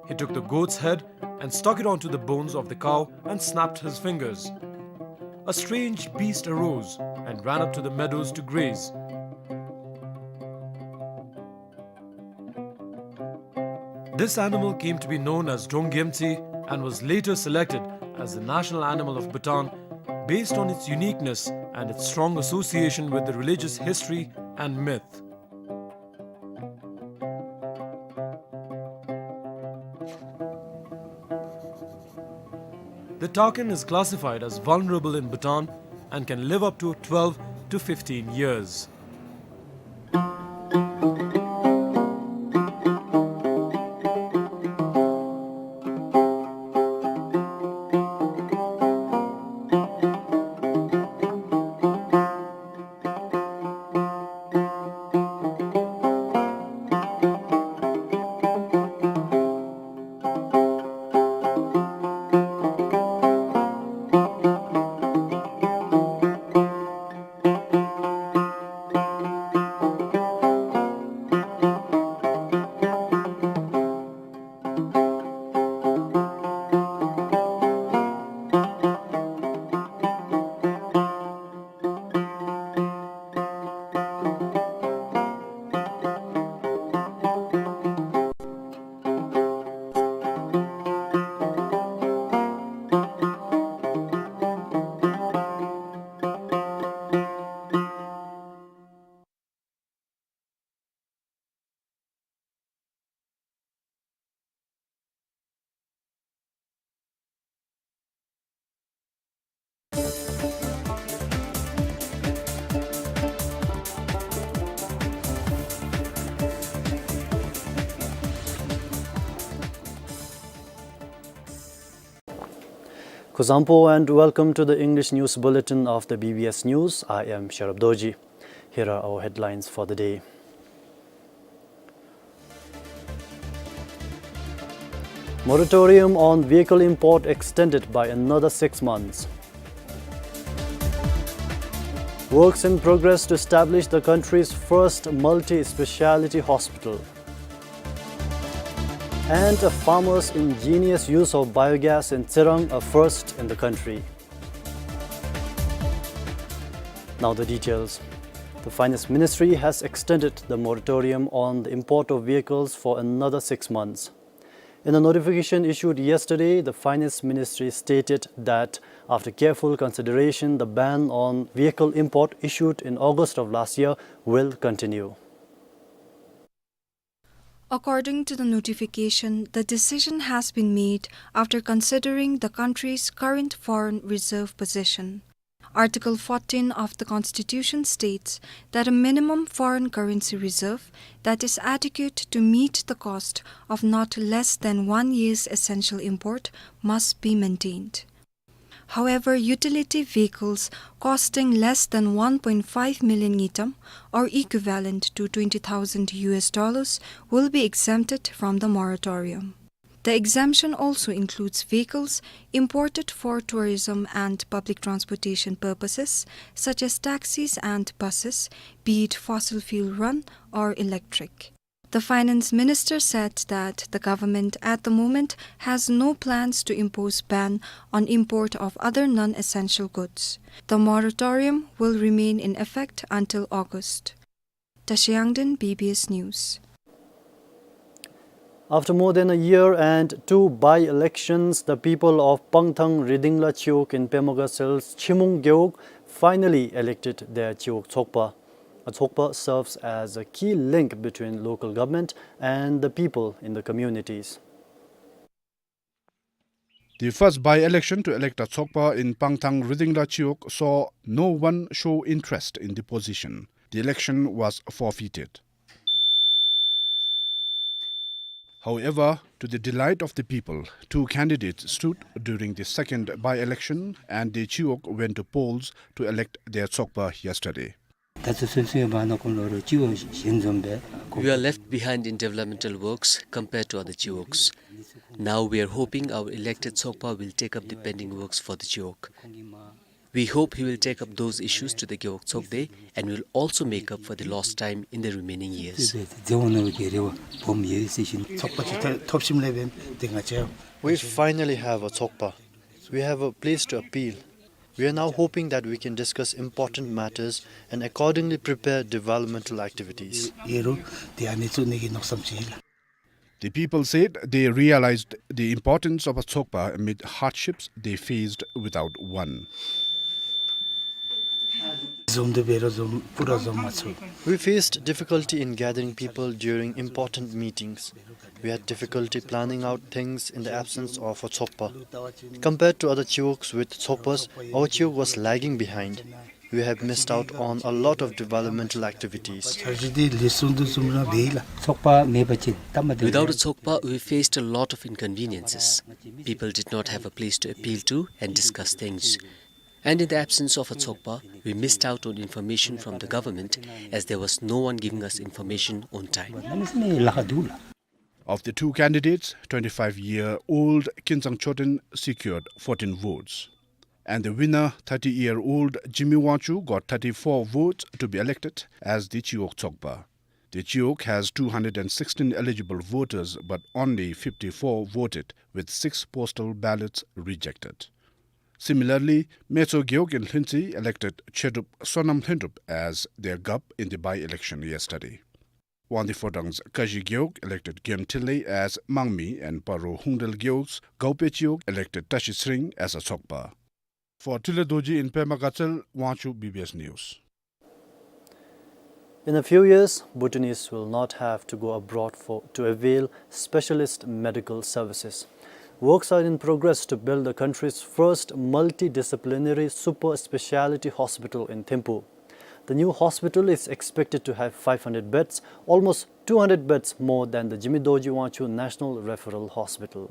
He took the goat's head and stuck it onto the bones of the cow and snapped his fingers. A strange beast arose and ran up to the meadows to graze. This animal came to be known as Dronggemtsi and was later selected as the national animal of Bhutan based on its uniqueness and its strong association with the religious history and myth. The takin is classified as vulnerable in Bhutan and can live up to twelve to fifteen years. Kuzuzangpo and welcome to the English news bulletin of the B B S News. I am Sharab Dorji. Here are our headlines for the day. Moratorium on vehicle import extended by another six months. Works in progress to establish the country's first multi-speciality hospital. And a farmer's ingenious use of biogas in Tsirang, a first in the country. Now the details. The Finance Ministry has extended the moratorium on the import of vehicles for another six months. In a notification issued yesterday, the Finance Ministry stated that after careful consideration, the ban on vehicle import issued in August of last year will continue. According to the notification, the decision has been made after considering the country's current foreign reserve position. Article fourteen of the Constitution states that a minimum foreign currency reserve that is adequate to meet the cost of not less than one year's essential import must be maintained. However, utility vehicles costing less than one point five million ngultrum, or equivalent to twenty thousand U S dollars, will be exempted from the moratorium. The exemption also includes vehicles imported for tourism and public transportation purposes, such as taxis and buses, be it fossil fuel run or electric. The finance minister said that the government at the moment has no plans to impose ban on import of other non-essential goods. The moratorium will remain in effect until August. Tashi Yangden, B B S News. After more than a year and two by-elections, the people of Pangthang Ridingla Chiwog in Pemogay Cell's Chimung Gewog finally elected their Chiwog Tsokpa. A Tsokpa serves as a key link between local government and the people in the communities. The first by-election to elect a Tsokpa in Pangthang Ridingla Chiwog saw no one show interest in the position. The election was forfeited. However, to the delight of the people, two candidates stood during the second by-election and the Chiwog went to polls to elect their Tsokpa yesterday. ད་ཚུན་ཚོད་སོང་ཡོད་པ་ན་ཁོང་ལོ་རོ་སྤྱི་འོག་གཞན་འཛོམས་པས། We are left behind in developmental works compared to other Chiwogs. Now we are hoping our elected Tsokpa will take up the pending works for the Chiwog. We hope he will take up those issues to the Gewog Tsokde and will also make up for the lost time in the remaining years. རྫོང་ནང་གི་རེ་བ་སྦོམ་ཡོད་ཟེར་ཞུ། ཚོགས་པ་ཅིག་ཐོབ་ཐོབ་ཞིནམ་ལས་འབདན་དེ་ང་བཅས། We finally have a Tsokpa. We have a place to appeal. We are now hoping that we can discuss important matters and accordingly prepare developmental activities. ཡོད་རུང་དེ་ཨ་ནི་བཙུགས་ནི་གི་མནོ་བསམ་ཅིག་ཡོད་ལགས། The people said they realized the importance of a Tsokpa amid hardships they faced without one. འཛོམས་འདུ་འབད་རུང་འཛོམས་པུ་ར་འཛོམས་མ་ཚུགས། We faced difficulty in gathering people during important meetings. We had difficulty planning out things in the absence of a Tsokpa. Compared to other Chiwogs with Tsokpas, our Chiwog was lagging behind. We have missed out on a lot of developmental activities. འཆར་གཞི་འདི་ལུས་ཟུངས་འདུ་འཛོམས་ར་འབད་ཡི་ལགས། ཚོགས་པ་མེད་པ་ཅིན་སྟབས་མ་བདེ། Without a Tsokpa, we faced a lot of inconveniences. People did not have a place to appeal to and discuss things. And in the absence of a Tsokpa, we missed out on information from the government as there was no one giving us information on time. Of the two candidates, twenty-five-year-old Kinzang Choten secured fourteen votes. And the winner, thirty-year-old Jigme Wangchuk, got thirty-four votes to be elected as the Chiwog Tsokpa. The Chiwog has two hundred and sixteen eligible voters, but only fifty-four voted, with six postal ballots rejected. Similarly, Metso Gewog in Lhuentse elected Chedrup Sonam Lhentrup as their gup in the by-election yesterday. Wangdue Phodrang's Kashi Gewog elected Gem Thinley as Mangmi and Paro Hungdrel Gewog's Gaope Chiwog elected Tashi Tsering as a Tsokpa. For Tule Dorji in Pema Gatshel, Wangchuk, B B S News. In a few years, Bhutanese will not have to go abroad for, to avail specialist medical services. Works are in progress to build the country's first multidisciplinary super speciality hospital in Thimphu. The new hospital is expected to have five hundred beds, almost two hundred beds more than the Jigme Dorji Wangchuk National Referral Hospital.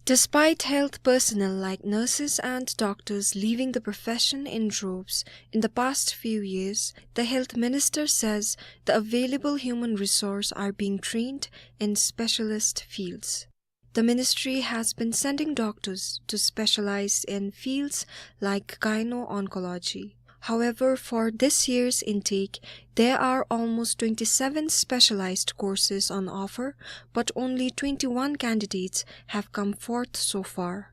Despite health personnel like nurses and doctors leaving the profession in droves in the past few years, the health minister says the available human resource are being trained in specialist fields. The ministry has been sending doctors to specialize in fields like gyno-oncology. However, for this year's intake, there are almost twenty-seven specialized courses on offer, but only twenty-one candidates have come forth so far.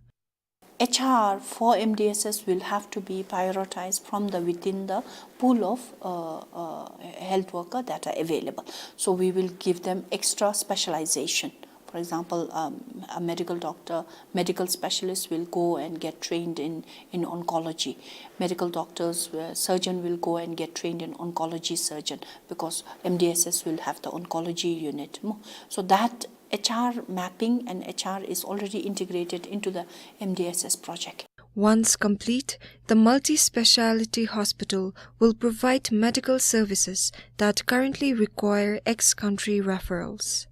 H R for M D S S will have to be prioritized from the within the pool of, uh, uh, health worker that are available. So we will give them extra specialization. For example, um, a medical doctor, medical specialist will go and get trained in, in oncology. Medical doctors, uh, surgeon will go and get trained in oncology surgeon because M D S S will have the oncology unit. Mo-, so that H R mapping and H R is already integrated into the M D S S project. Once complete, the multi-speciality hospital will provide medical services that currently require ex-country referrals.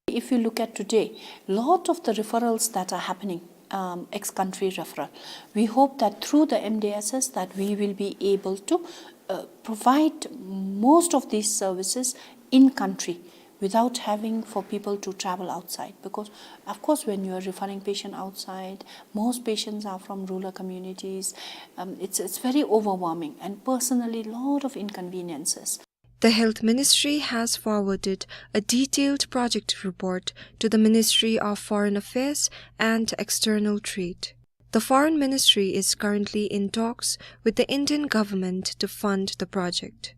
If you look at today, lot of the referrals that are happening, um, ex-country referral, we hope that through the M D S S that we will be able to, uh, provide most of these services in country without having for people to travel outside. Because, of course, when you are referring patient outside, most patients are from rural communities. Um, it's, it's very overwhelming and personally lot of inconveniences. The Health Ministry has forwarded a detailed project report to the Ministry of Foreign Affairs and External Trade. The Foreign Ministry is currently in talks with the Indian government to fund the project.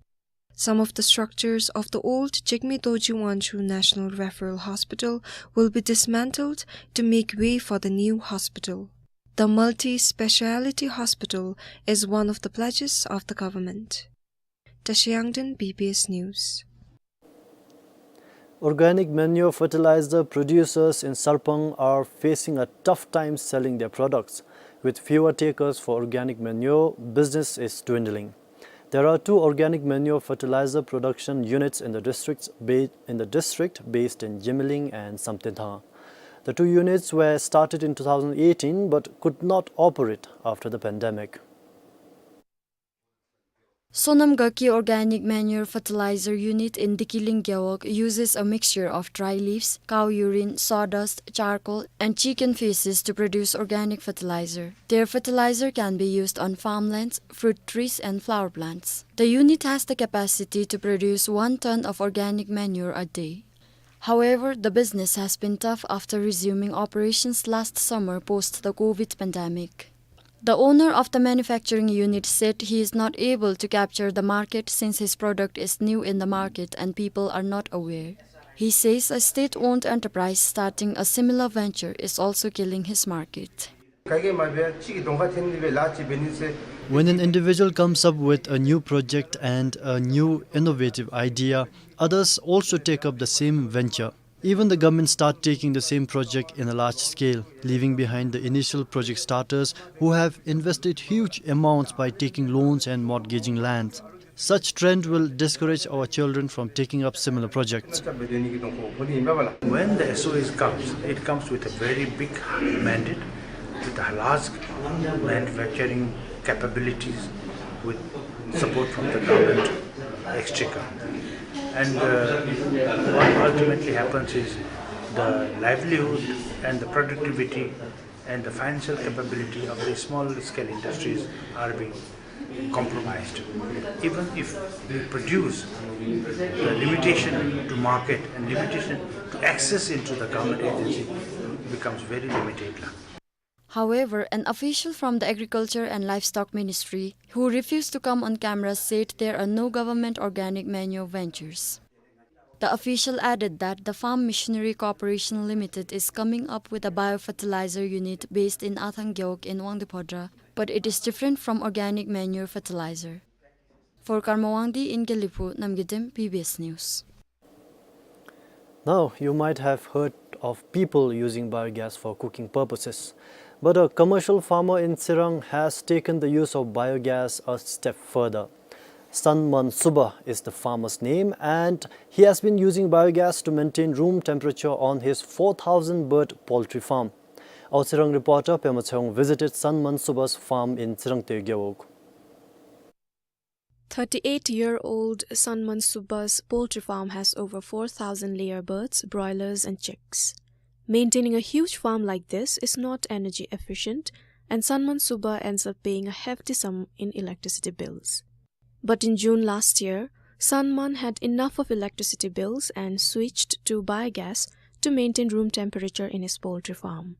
Some of the structures of the old Jigme Dorji Wangchuk National Referral Hospital will be dismantled to make way for the new hospital. The multi-speciality hospital is one of the pledges of the government. Tashi Yangden, B B S News. Organic manure fertilizer producers in Sarpang are facing a tough time selling their products. With fewer takers for organic manure, business is dwindling. There are two organic manure fertilizer production units in the districts ba-, in the district based in Yimiling and Samtenthang. The two units were started in two thousand eighteen but could not operate after the pandemic. Sonam Gaki Organic Manure Fertilizer Unit in Dikiling Gewog uses a mixture of dry leaves, cow urine, sawdust, charcoal, and chicken feces to produce organic fertilizer. Their fertilizer can be used on farmlands, fruit trees, and flower plants. The unit has the capacity to produce one ton of organic manure a day. However, the business has been tough after resuming operations last summer post the COVID pandemic. The owner of the manufacturing unit said he is not able to capture the market since his product is new in the market and people are not aware. He says a state-owned enterprise starting a similar venture is also killing his market. When an individual comes up with a new project and a new innovative idea, others also take up the same venture. Even the government start taking the same project in a large scale, leaving behind the initial project starters who have invested huge amounts by taking loans and mortgaging lands. Such trend will discourage our children from taking up similar projects. When the S O S comes, it comes with a very big mandate, with a large manufacturing capabilities, with support from the government exchequer. And, uh, what ultimately happens is the livelihood and the productivity and the financial capability of the small scale industries are being compromised. Even if we produce, the limitation to market and limitation to access into the government agency becomes very limited. However, an official from the Agriculture and Livestock Ministry, who refused to come on camera, said there are no government organic manure ventures. The official added that the Farm Machinery Corporation Limited is coming up with a biofertilizer unit based in Athang Gewog in Wangdue Phodrang, but it is different from organic manure fertilizer. For Karma Wangdi in Gelephu, Namgay Dem, B B S News. Now, you might have heard of people using biogas for cooking purposes, but a commercial farmer in Tsirang has taken the use of biogas a step further. Sanman Suba is the farmer's name, and he has been using biogas to maintain room temperature on his four thousand bird poultry farm. Our Tsirang reporter Pema Chayong visited Sanman Suba's farm in Tsirangte Gewog. Thirty-eight-year-old Sanman Suba's poultry farm has over four thousand layer birds, broilers, and chicks. Maintaining a huge farm like this is not energy efficient, and Sanman Suba ends up paying a hefty sum in electricity bills. But in June last year, Sanman had enough of electricity bills and switched to biogas to maintain room temperature in his poultry farm.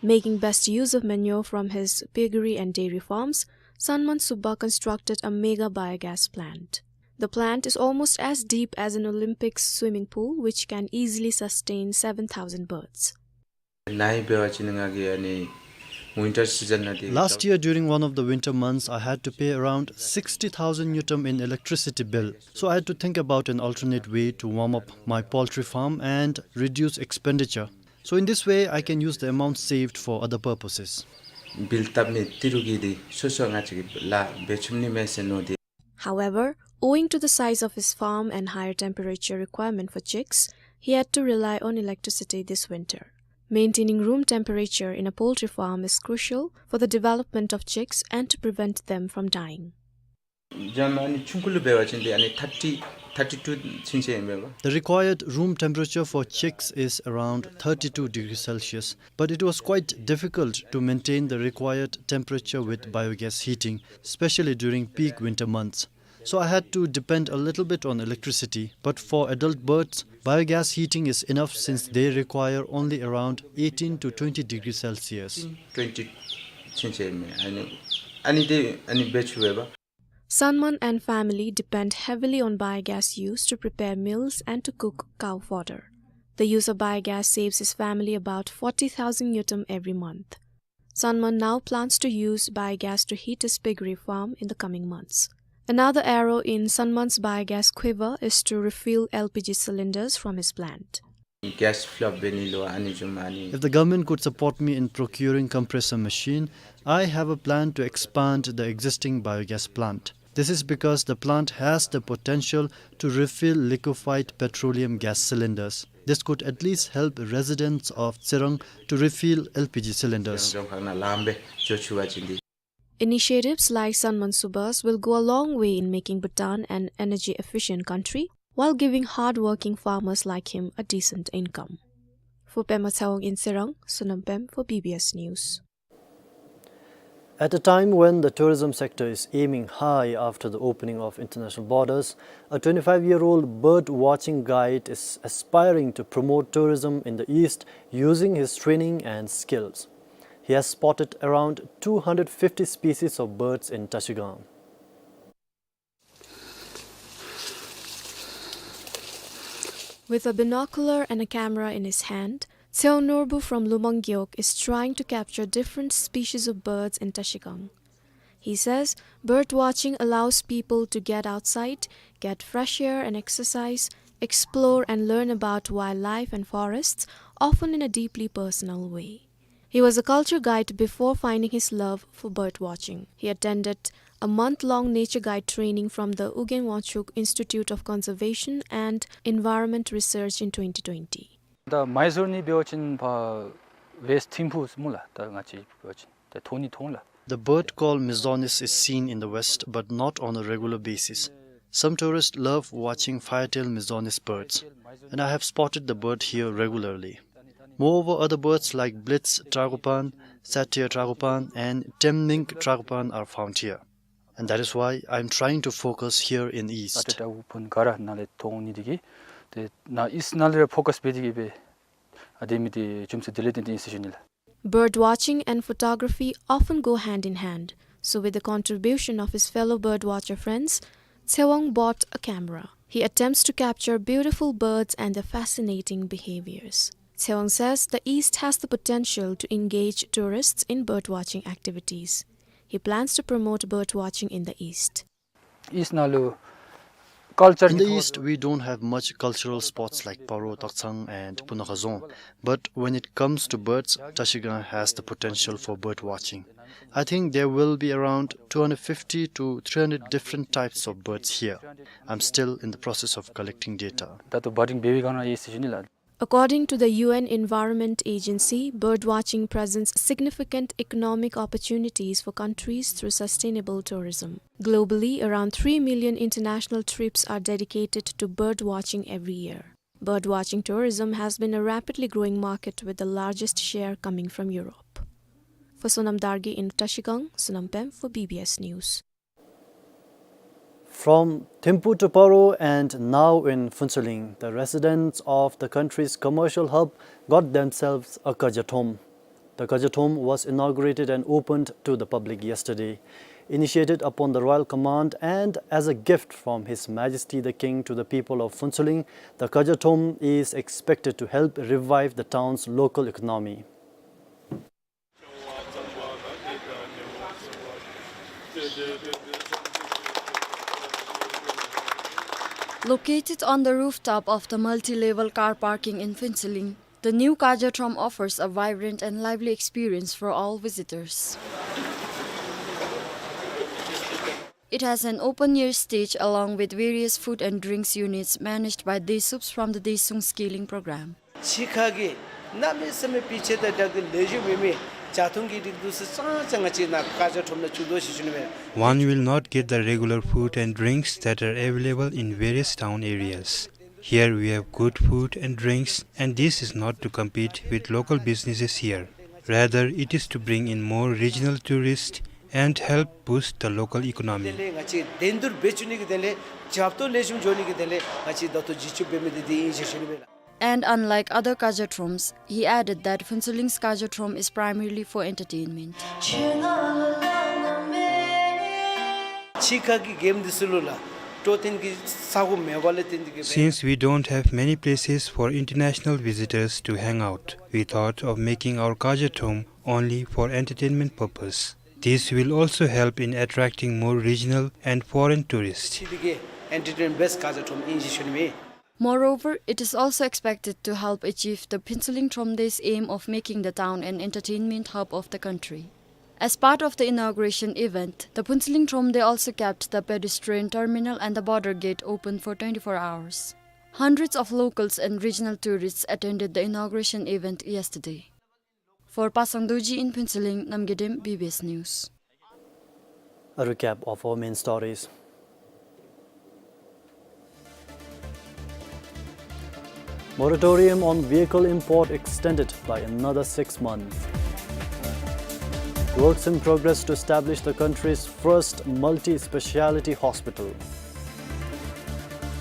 Making best use of manure from his piggery and dairy farms, Sanman Suba constructed a mega biogas plant. The plant is almost as deep as an Olympic swimming pool, which can easily sustain seven thousand birds. Nai bewa chini ngagi ani winter season nadi. Last year, during one of the winter months, I had to pay around sixty thousand ngultrum in electricity bill. So I had to think about an alternate way to warm up my poultry farm and reduce expenditure. So in this way, I can use the amount saved for other purposes. Bill tab ni tiru gidi, so so nga chigi la bechum ni mese no di. However, owing to the size of his farm and higher temperature requirement for chicks, he had to rely on electricity this winter. Maintaining room temperature in a poultry farm is crucial for the development of chicks and to prevent them from dying. Jam ani chungkulu bewa chindi ani thirty, thirty-two chinche bewa. The required room temperature for chicks is around thirty-two degrees Celsius, but it was quite difficult to maintain the required temperature with biogas heating, especially during peak winter months. So I had to depend a little bit on electricity, but for adult birds, biogas heating is enough since they require only around eighteen to twenty degrees Celsius. Twenty chinche me ani, ani de ani bechwe ba. Sanman and family depend heavily on biogas use to prepare meals and to cook cow fodder. The use of biogas saves his family about forty thousand ngultrum every month. Sanman now plans to use biogas to heat his piggery farm in the coming months. Another arrow in Sanman's biogas quiver is to refill L P G cylinders from his plant. Gas flow beni lo ani jum ani. If the government could support me in procuring compressor machine, I have a plan to expand the existing biogas plant. This is because the plant has the potential to refill liquefied petroleum gas cylinders. This could at least help residents of Tserang to refill L P G cylinders. Initiatives like Sanman Subas will go a long way in making Bhutan an energy-efficient country while giving hard-working farmers like him a decent income. For Pema Tshewang in Tserang, Sonam Pem for B B S News. At a time when the tourism sector is aiming high after the opening of international borders, a twenty-five-year-old bird watching guide is aspiring to promote tourism in the East using his training and skills. He has spotted around two hundred fifty species of birds in Trashigang. With a binocular and a camera in his hand, Tshewang Norbu from Lumang Gewog is trying to capture different species of birds in Trashigang. He says bird watching allows people to get outside, get fresh air and exercise, explore and learn about wildlife and forests, often in a deeply personal way. He was a culture guide before finding his love for bird watching. He attended a month-long nature guide training from the Ugyen Wangchuck Institute of Conservation and Environment Research in twenty twenty. ད་མའི་སོར་ནི་འབད་བ་ཅིན་ཕར་ཝེསཊ་ཐིམ་ཕུག་སྨོ་ལགས། ད་ང་བཅས་འབད་བ་ཅིན་ད་མཐོང་ནི་མཐོང་ལགས། The bird called Mizonis is seen in the west, but not on a regular basis. Some tourists love watching fire-tailed Mizonis birds, and I have spotted the bird here regularly. Moreover, other birds like Blitz tragopan, Satyr tragopan, and Temning tragopan are found here. And that is why I am trying to focus here in East. ད་ཏེ་ཏྲ་གུ་པན་ག་ར་ནཱ་ལས་མཐོང་ནི་འདི་གིས་ཏེ་ནཱ་ཨིསཊ་ནང་ལས་ར་ཕོ་ཀཱསི་འབད་དེ་གིས་སྦེ་ཨ་དེ་མི་དེ་རྒྱུ་མཚན་དེ་ལས་བརྟེན་ཏེ་ཨིན་ཟེར་ཞུ་ནི་ལགས། Bird watching and photography often go hand in hand, so with the contribution of his fellow bird watcher friends, Tshewang bought a camera. He attempts to capture beautiful birds and their fascinating behaviors. Tshewang says the East has the potential to engage tourists in bird watching activities. He plans to promote bird watching in the East. ཨིསཊ་ནང་ལུ་ཀལ་ཅར། In the East, we don't have much cultural spots like Paro, Takchang, and Punakha Dzong. But when it comes to birds, Trashigang has the potential for bird watching. I think there will be around two hundred fifty to three hundred different types of birds here. I'm still in the process of collecting data. ད་ལྟོ་བར་ཌིང་འབད་བའི་སྒང་ལས་ཨིན་ཟེར་ཞུ་ནི་ལགས། According to the U N Environment Agency, bird watching presents significant economic opportunities for countries through sustainable tourism. Globally, around three million international trips are dedicated to bird watching every year. Bird watching tourism has been a rapidly growing market, with the largest share coming from Europe. For Sonam Dargye in Trashigang, Sonam Pem for B B S News. From Thimphu to Paro and now in Phuentsholing, the residents of the country's commercial hub got themselves a Kajatrom. The Kajatrom was inaugurated and opened to the public yesterday. Initiated upon the royal command and as a gift from His Majesty the King to the people of Phuentsholing, the Kajatrom is expected to help revive the town's local economy. Located on the rooftop of the multi-level car parking in Phuentsholing, the new Kajatrom offers a vibrant and lively experience for all visitors. It has an open-air stage along with various food and drinks units managed by Desuups from the Desuung Scaling Program. ཕྱི་ཁ་གི་གནམ་མེད་ས་མེད་སྤུས་ཚད་དང་སྦྲགས་ཀྱི་ལེགས་ཤོམ་མེད་མི་ཇ་འཐུང་གི་རིགས་འདུག་ཟེར་ཙང་ཙང་ང་བཅས་ནཱ་ཀ་ཇ་ཁྲོམ་ནང་བཙུགས་དོ་ཟེར་ཞུ་ནི་མས། One will not get the regular food and drinks that are available in various town areas. Here we have good food and drinks, and this is not to compete with local businesses here. Rather, it is to bring in more regional tourists and help boost the local economy. དེ་ལས་ང་བཅས་འགྲན་བསྡུར་འབད་བཅུག་ནི་གི་དོན་ལས་རྒྱབ་ཏོ་ལེགས་ཤོམ་འགྱོ་ནི་གི་དོན་ལས་ང་བཅས་ད་ལྟོ་བྱེད་བཅུག་འབད་མི་འདི་འདི་ཨིན་ཟེར་ཞུ་ནི་མས་ལགས། And unlike other Kaja Troms, he added that Phuentsholing's Kaja Trom is primarily for entertainment. ཕྱི་ཁ་གི་མགྱོནམ་འདི་ཚུ་ལུ་ལགས་སྤྲོ་སྟོན་གྱི་ས་གོ་མེད་པ་ལས་བརྟེན་ཏེ་གིས་སྦེ། Since we don't have many places for international visitors to hang out, we thought of making our Kaja Trom only for entertainment purpose. This will also help in attracting more regional and foreign tourists. ཕྱི་འདི་གི་ཨེན་ཊར་ཊེན་མེནཊ་བེསཊ་ཀ་ཇ་ཁྲོམ་ཨིན་ཟེར་ཞུ་ནི་མས། Moreover, it is also expected to help achieve the Phuentsholing Thromde's aim of making the town an entertainment hub of the country. As part of the inauguration event, the Phuentsholing Thromde also kept the pedestrian terminal and the border gate open for twenty-four hours. Hundreds of locals and regional tourists attended the inauguration event yesterday. For Pasang Dorji in Phuentsholing, Namgay Dem, B B S News. A recap of our main stories. Moratorium on vehicle import extended by another six months. Works in progress to establish the country's first multi-speciality hospital.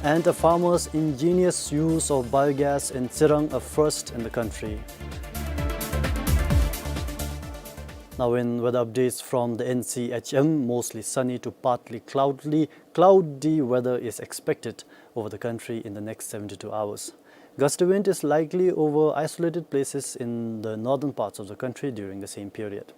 And a farmer's ingenious use of biogas in Tsirang, a first in the country. Now in weather updates from the N C H M, mostly sunny to partly cloudly, cloudy weather is expected over the country in the next seventy-two hours. Gusty wind is likely over isolated places in the northern parts of the country during the same period.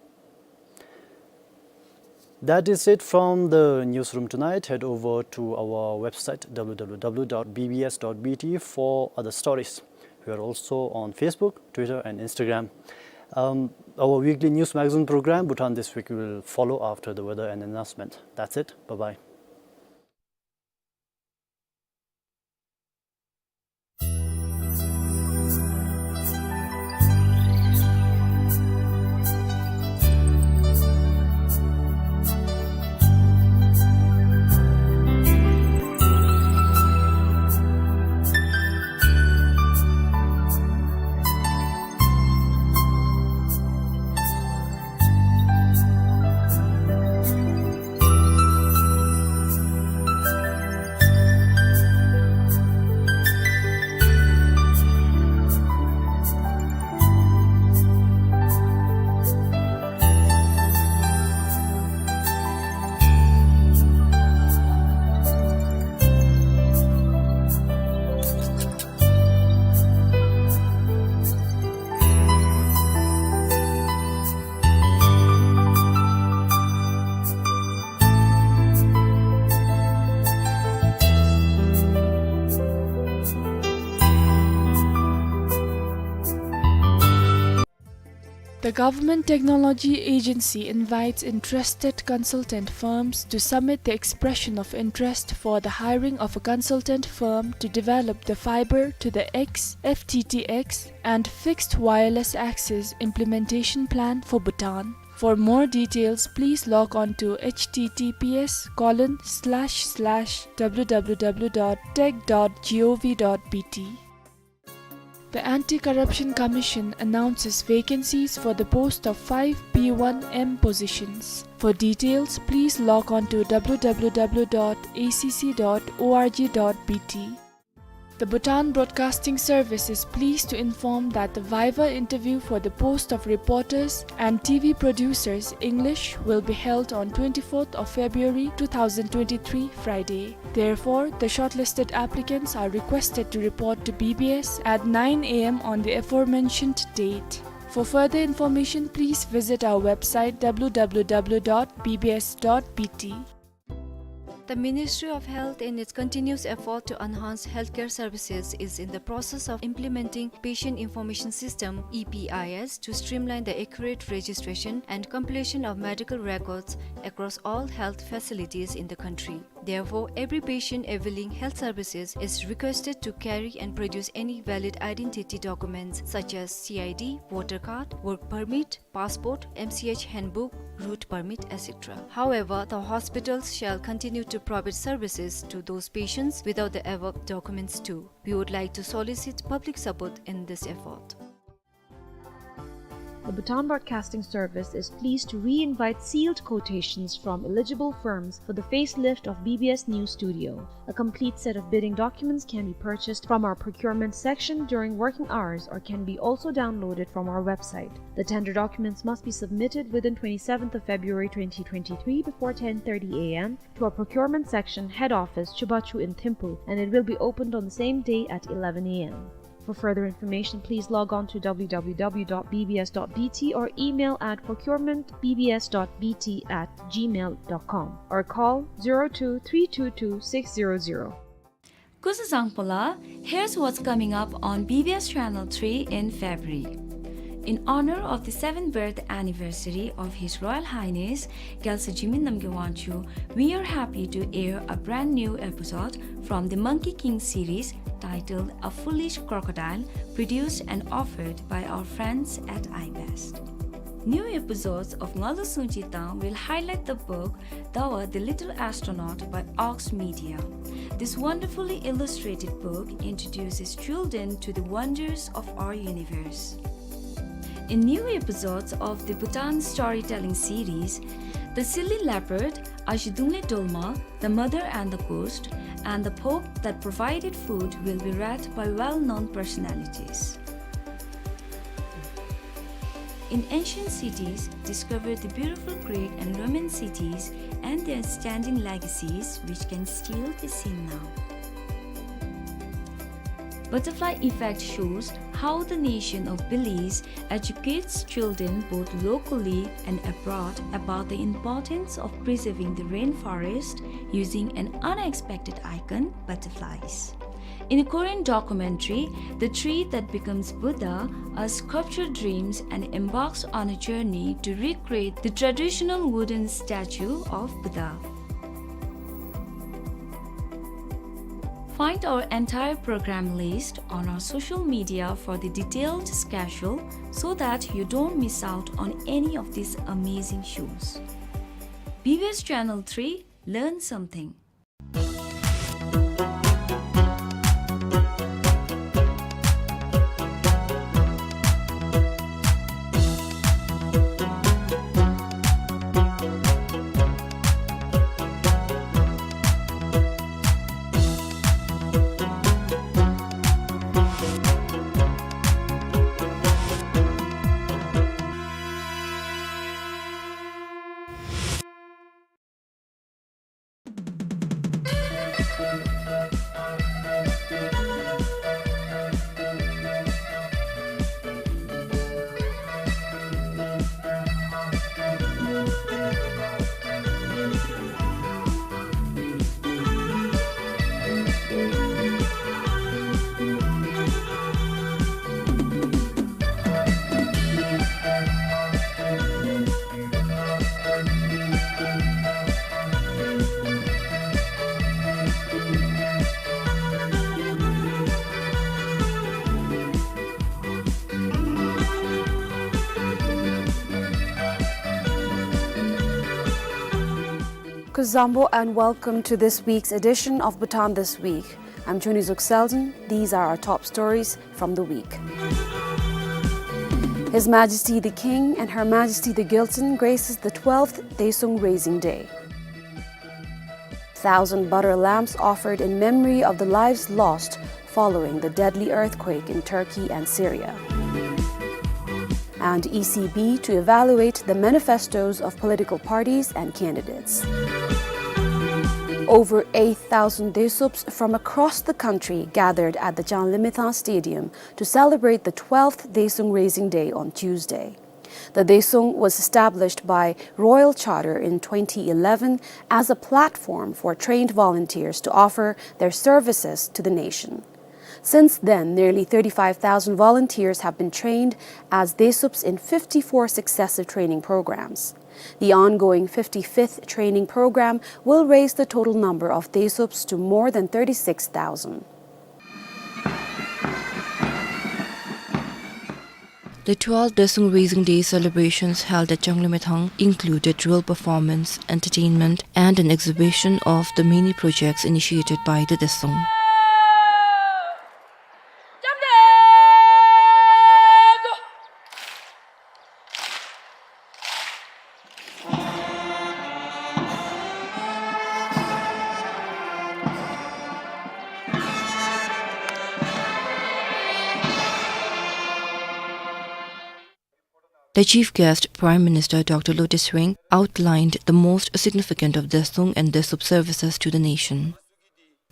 That is it from the newsroom tonight. Head over to our website, W W W dot B B S dot B T, for other stories. We are also on Facebook, Twitter, and Instagram. Um, our weekly news magazine program, Bhutan This Week, will follow after the weather and announcement. That's it. Bye-bye. The Government Technology Agency invites interested consultant firms to submit the expression of interest for the hiring of a consultant firm to develop the fiber to the X, F T T X, and fixed wireless access implementation plan for Bhutan. For more details, please log on to H T T P S colon slash slash W W W dot tech dot G O V dot B T. The Anti-Corruption Commission announces vacancies for the post of five P one M positions. For details, please log on to W W W dot A C C dot O R G dot B T. The Bhutan Broadcasting Service is pleased to inform that the viva interview for the post of reporters and T V producers, English, will be held on twenty-fourth of February two thousand twenty-three, Friday. Therefore, the shortlisted applicants are requested to report to B B S at nine A M on the aforementioned date. For further information, please visit our website, W W W dot B B S dot B T. The Ministry of Health, in its continuous effort to enhance healthcare services, is in the process of implementing Patient Information System, E P I S, to streamline the accurate registration and compilation of medical records across all health facilities in the country. Therefore, every patient availing health services is requested to carry and produce any valid identity documents such as C I D, voter card, work permit, passport, M C H handbook, route permit, et cetera. However, the hospitals shall continue to provide services to those patients without the above documents too. We would like to solicit public support in this effort. The Bhutan Broadcasting Service is pleased to re-invite sealed quotations from eligible firms for the facelift of B B S News Studio. A complete set of bidding documents can be purchased from our procurement section during working hours or can be also downloaded from our website. The tender documents must be submitted within twenty-seventh of February twenty twenty-three before ten thirty A M to our procurement section head office, Chubachu in Thimphu, and it will be opened on the same day at eleven A M. For further information, please log on to W W W dot B B S dot B T or email at procurement B B S dot B T at gmail dot com or call zero two three two two six zero zero. སྐུ་གཟུགས་བཟང་པོ་ལགས། Here's what's coming up on B B S Channel three in February. In honor of the seventh birth anniversary of His Royal Highness Kelsar Jigme Namgyal Wangchuck, we are happy to air a brand new episode from the Monkey King series titled A Foolish Crocodile, produced and offered by our friends at iBest. New episodes of Ngalu Sungji Tang will highlight the book Dawa the Little Astronaut by Ox Media. This wonderfully illustrated book introduces children to the wonders of our universe. In new episodes of the Bhutan storytelling series, The Silly Leopard, Azhidungle Dolma, The Mother and the Ghost, and The Pope That Provided Food will be read by well-known personalities. In ancient cities, discover the beautiful Greek and Roman cities and their standing legacies, which can still be seen now. Butterfly Effect shows how the nation of Belize educates children both locally and abroad about the importance of preserving the rainforest using an unexpected icon, butterflies. In a Korean documentary, The Tree That Becomes Buddha, a sculpture dreams and embarks on a journey to recreate the traditional wooden statue of Buddha. Find our entire program list on our social media for the detailed schedule so that you don't miss out on any of these amazing shows. B B S Channel three, learn something. Kuzuzangpo and welcome to this week's edition of Bhutan This Week. I'm Chunizuk Selden. These are our top stories from the week. His Majesty the King and Her Majesty the Gyaltsuen graces the twelfth Daesung Raising Day. Thousand butter lamps offered in memory of the lives lost following the deadly earthquake in Turkey and Syria. And E C B to evaluate the manifestos of political parties and candidates. Over eight thousand Daesops from across the country gathered at the Changlimithang Stadium to celebrate the twelfth Daesung Raising Day on Tuesday. The Daesung was established by Royal Charter in twenty eleven as a platform for trained volunteers to offer their services to the nation. Since then, nearly thirty-five thousand volunteers have been trained as Daesops in fifty-four successive training programs. The ongoing fifty-fifth training program will raise the total number of Daesops to more than thirty-six thousand. The twelfth Daesung Raising Day celebrations held at Changlimithang included drill performance, entertainment, and an exhibition of the many projects initiated by the Daesung. The chief guest, Prime Minister Doctor Lotay Tshering, outlined the most significant of Daesung and Daesop services to the nation.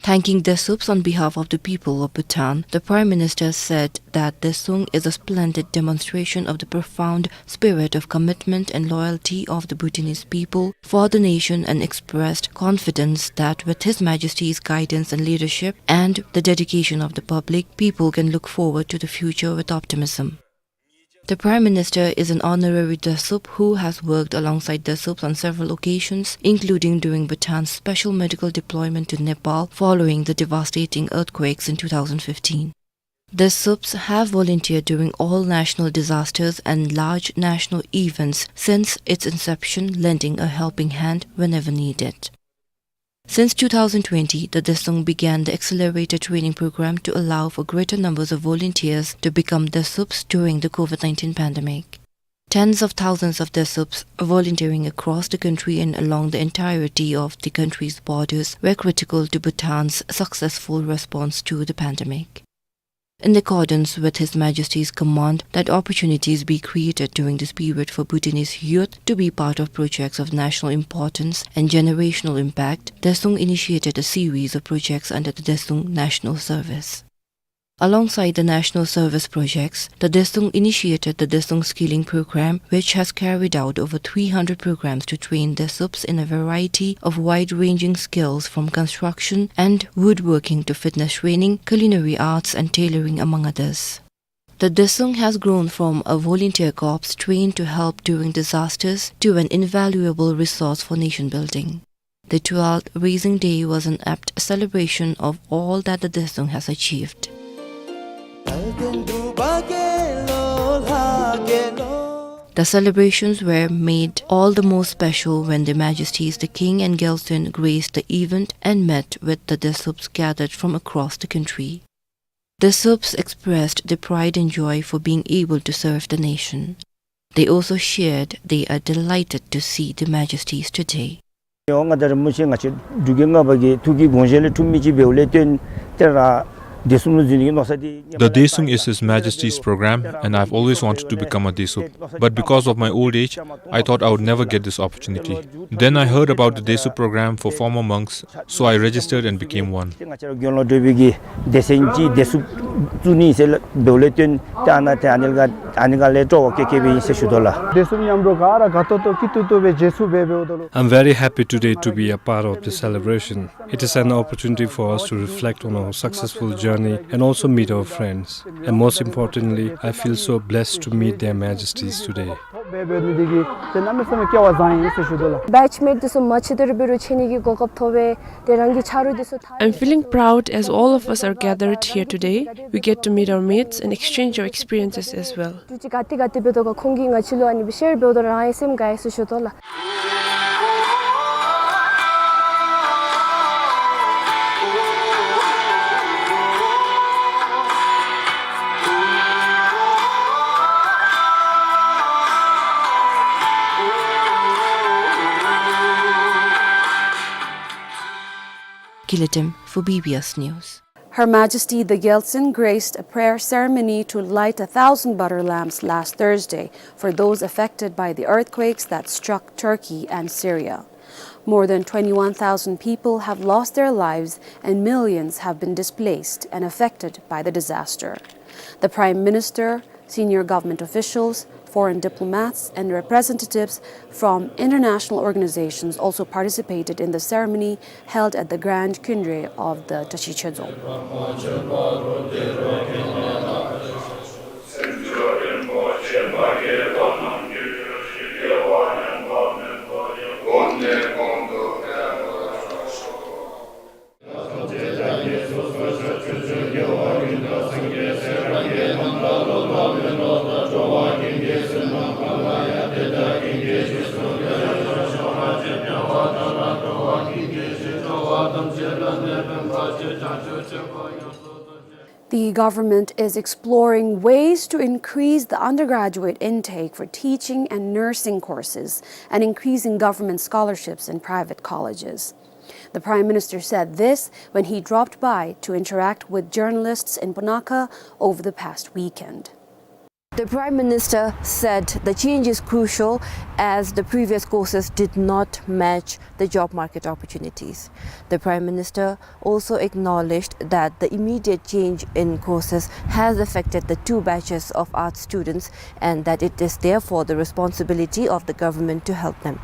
Thanking Desuups on behalf of the people of Bhutan, the Prime Minister said that Desung is a splendid demonstration of the profound spirit of commitment and loyalty of the Bhutanese people for the nation and expressed confidence that with His Majesty's guidance and leadership and the dedication of the public, people can look forward to the future with optimism. The Prime Minister is an honorary Desuup who has worked alongside Desuups on several occasions, including during Bhutan's special medical deployment to Nepal following the devastating earthquakes in two thousand fifteen. Desuups have volunteered during all national disasters and large national events since its inception, lending a helping hand whenever needed. Since two thousand twenty, the Desung began the accelerated training program to allow for greater numbers of volunteers to become Desuups during the COVID nineteen pandemic. Tens of thousands of Desuups volunteering across the country and along the entirety of the country's borders were critical to Bhutan's successful response to the pandemic. In accordance with His Majesty's command that opportunities be created during this period for Bhutanese youth to be part of projects of national importance and generational impact, Desung initiated a series of projects under the Desung National Service. Alongside the national service projects, the Desung initiated the Desung Skilling Program, which has carried out over three hundred programs to train Desuups in a variety of wide-ranging skills from construction and woodworking to fitness training, culinary arts and tailoring, among others. The Desung has grown from a volunteer corps trained to help during disasters to an invaluable resource for nation building. The twelfth Raising Day was an apt celebration of all that the Desung has achieved. The celebrations were made all the more special when Their Majesties the King and Gyaltsuen graced the event and met with the Desuups gathered from across the country. Desuups expressed their pride and joy for being able to serve the nation. They also shared they are delighted to see Their Majesties today. ང་དང་རིན་པོ་ཆེ་ང་བཅས་འབྲུག་རྒྱལ་ལྔ་པ་གི་ཐུགས་ཀྱི་དགོངས་བཞེད་ལས་འཁྲུངས་མི་ཅིག་འབདཝ་ལས་བརྟེན་ཏེ་ར་བདེ་སྲུང་ལུ་འཛུལ་ནི་གི་མནོ་བསམ་འདི། The Desung is His Majesty's program, and I've always wanted to become a Desuup. But because of my old age, I thought I would never get this opportunity. Then I heard about the Desuup program for former monks, so I registered and became one. ང་བཅས་ར་དགེ་སློང་གྲུབ་པའི་གི་སྡེ་ཚན་གྱི་བདེ་སྲུང་བཙུགས་ནི་ཟེར་འབདཝ་ལས་བརྟེན་ཏེ་ཨ་ནཱ་ཏེ་ཨ་ནི་ལས་ཨ་ནི་ལས་སྤྲོ་བ་བསྐྱེད་བསྐྱེདཔ་ཨིན་ཟེར་ཞུ་དོ་ལགས། བདེ་སྲུང་མཉམ་རོགས་ག་ར་དགའ་ཏོག་ཏོ་སྐྱིད་ཏོག་ཏོ་སྦེ་རྗེས་སུ་འབད་འབདཝ་ད་ལུ། I'm very happy today to be a part of the celebration. It is an opportunity for us to reflect on our successful journey and also meet our friends. And most importantly, I feel so blessed to meet Their Majesties today. འབད་འབདཝ་འདི་གིས་ཏེ་གནམ་མེད་ས་མེད་སྐལ་བ་བཟང་ཡི་ཟེར་ཞུ་དོ་ལགས། བེཆ་མེཊ་འདི་ཚུ་མ་ཕྱད་དེ་ར་འབད་རུང་ཕྱད་ནི་གི་གོ་སྐབས་ཐོབ་པས། ཏེ་རང་གི་ཆ་རོགས་འདི་ཚུ་ཐ། I'm feeling proud as all of us are gathered here today. We get to meet our mates and exchange our experiences as well. འདི་ཅིག་ག་ཏེ་ག་ཏེ་འབད་དོ་ག་ཁོང་གིས་ང་བཅས་ལུ་ཨ་ནི་སྦེ་ཤེར་འབདཝ་ད་རང་ཡང་སེམས་དགའ་ཡི་ཟེར་ཞུ་དོ་ལགས། Kilatim for B B S News. Her Majesty the Gyaltsuen graced a prayer ceremony to light a thousand butter lamps last Thursday for those affected by the earthquakes that struck Turkey and Syria. More than twenty-one thousand people have lost their lives and millions have been displaced and affected by the disaster. The Prime Minister, senior government officials, foreign diplomats, and representatives from international organizations also participated in the ceremony held at the Grand Khyundre of the Tashi Chhedzom. The government is exploring ways to increase the undergraduate intake for teaching and nursing courses and increasing government scholarships in private colleges. The Prime Minister said this when he dropped by to interact with journalists in Punakha over the past weekend. The Prime Minister said the change is crucial as the previous courses did not match the job market opportunities. The Prime Minister also acknowledged that the immediate change in courses has affected the two batches of arts students and that it is therefore the responsibility of the government to help them.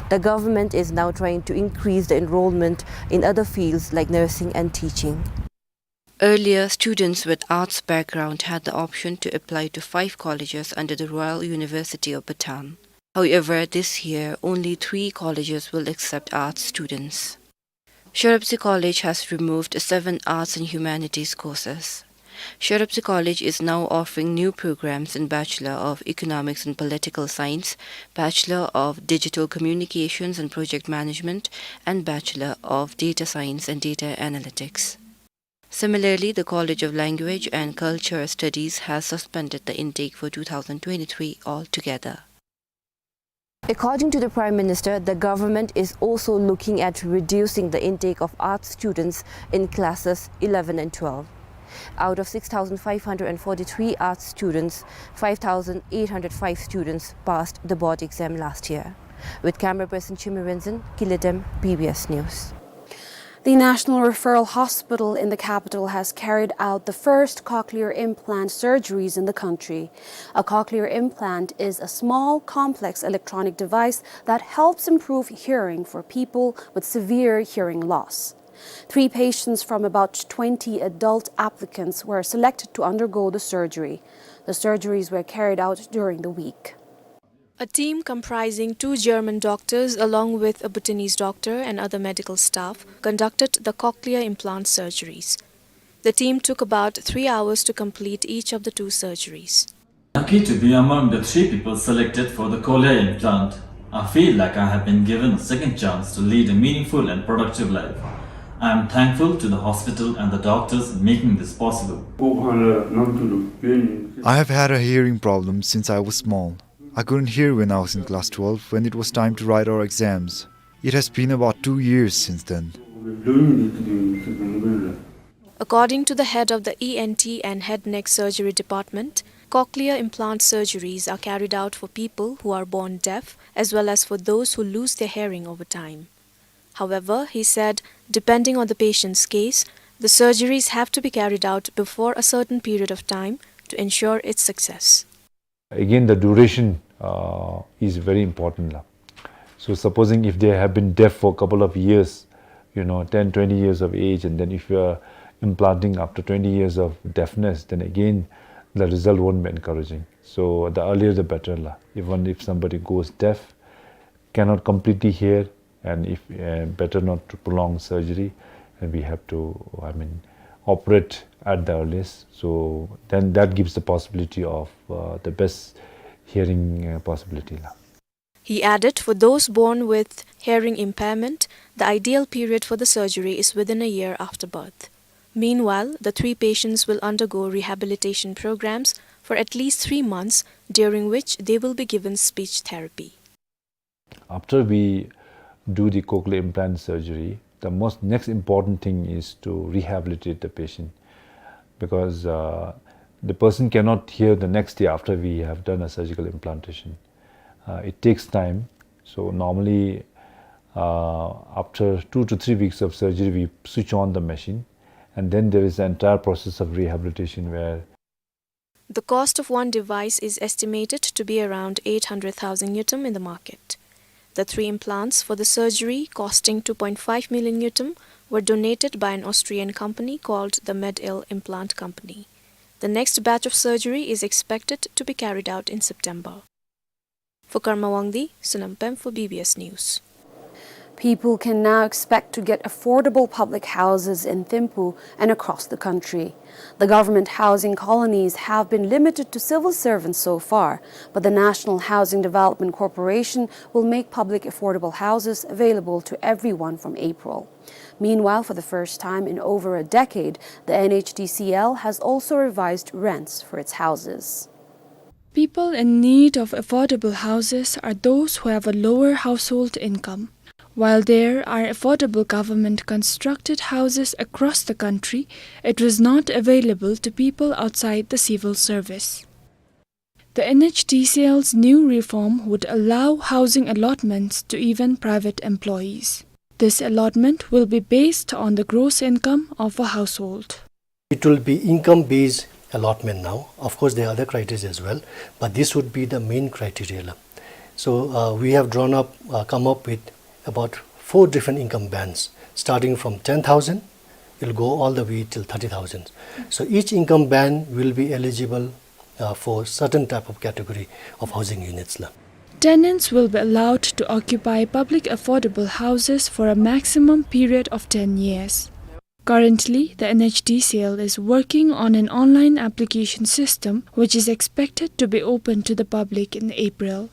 The government is now trying to increase the enrollment in other fields like nursing and teaching. Earlier, students with arts background had the option to apply to five colleges under the Royal University of Bhutan. However, this year, only three colleges will accept arts students. Sherabsi College has removed seven arts and humanities courses. Sherabsi College is now offering new programs in Bachelor of Economics and Political Science, Bachelor of Digital Communications and Project Management, and Bachelor of Data Science and Data Analytics. Similarly, the College of Language and Culture Studies has suspended the intake for two thousand twenty-three altogether. According to the Prime Minister, the government is also looking at reducing the intake of arts students in classes eleven and twelve. Out of six thousand five hundred and forty-three arts students, five thousand eight hundred five students passed the board exam last year. With camera person Chimui Renzin, Kiledem, B B S News. The National Referral Hospital in the capital has carried out the first cochlear implant surgeries in the country. A cochlear implant is a small, complex electronic device that helps improve hearing for people with severe hearing loss. Three patients from about twenty adult applicants were selected to undergo the surgery. The surgeries were carried out during the week. A team comprising two German doctors, along with a Bhutanese doctor and other medical staff, conducted the cochlear implant surgeries. The team took about three hours to complete each of the two surgeries. Lucky to be among the three people selected for the cochlear implant. I feel like I have been given a second chance to lead a meaningful and productive life. I am thankful to the hospital and the doctors making this possible. I have had a hearing problem since I was small. I couldn't hear when I was in class twelve when it was time to write our exams. It has been about two years since then. According to the head of the E N T and head neck surgery department, cochlear implant surgeries are carried out for people who are born deaf as well as for those who lose their hearing over time. However, he said, depending on the patient's case, the surgeries have to be carried out before a certain period of time to ensure its success. Again, the duration, uh, is very important, la. So supposing if they have been deaf for a couple of years, you know, ten, twenty years of age, and then if you are implanting after twenty years of deafness, then again, the result won't be encouraging. So the earlier the better, la. Even if somebody goes deaf, cannot completely hear, and if, uh, better not to prolong surgery, and we have to, I mean, operate at the earliest. So then that gives the possibility of, uh, the best hearing, uh, possibility, la. He added, for those born with hearing impairment, the ideal period for the surgery is within a year after birth. Meanwhile, the three patients will undergo rehabilitation programs for at least three months, during which they will be given speech therapy. After we do the cochlear implant surgery, the most next important thing is to rehabilitate the patient, because, uh, the person cannot hear the next day after we have done a surgical implantation. Uh, it takes time. So normally, uh, after two to three weeks of surgery, we switch on the machine, and then there is the entire process of rehabilitation where The cost of one device is estimated to be around eight hundred thousand ngultrum in the market. The three implants for the surgery, costing two point five million ngultrum, were donated by an Austrian company called the Med-Ill Implant Company. The next batch of surgery is expected to be carried out in September. For Karma Wangdi, Sonam Pem for B B S News. People can now expect to get affordable public houses in Thimphu and across the country. The government housing colonies have been limited to civil servants so far, but the National Housing Development Corporation will make public affordable houses available to everyone from April. Meanwhile, for the first time in over a decade, the N H D C L has also revised rents for its houses. People in need of affordable houses are those who have a lower household income. While there are affordable government-constructed houses across the country, it was not available to people outside the civil service. The N H D C L's new reform would allow housing allotments to even private employees. This allotment will be based on the gross income of a household. It will be income-based allotment now. Of course, there are other criteria as well, but this would be the main criteria la. So, uh, we have drawn up, uh, come up with about four different income bands, starting from ten thousand, it'll go all the way till thirty thousand. So each income band will be eligible, uh, for certain type of category of housing units la. Tenants will be allowed to occupy public affordable houses for a maximum period of ten years. Currently, the N H D C L is working on an online application system which is expected to be open to the public in April.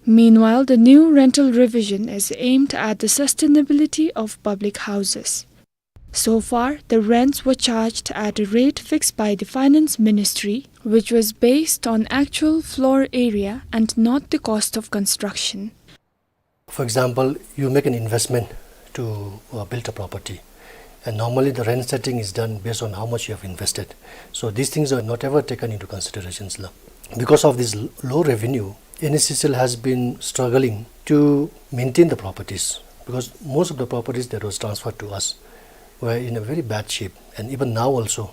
Meanwhile, the new rental revision is aimed at the sustainability of public houses. So far, the rents were charged at a rate fixed by the Finance Ministry, which was based on actual floor area and not the cost of construction. For example, you make an investment to, uh, build a property, and normally the rent setting is done based on how much you have invested. So these things are not ever taken into considerations la. Because of this l-, low revenue, N H D C L has been struggling to maintain the properties, because most of the properties that was transferred to us were in a very bad shape, and even now also,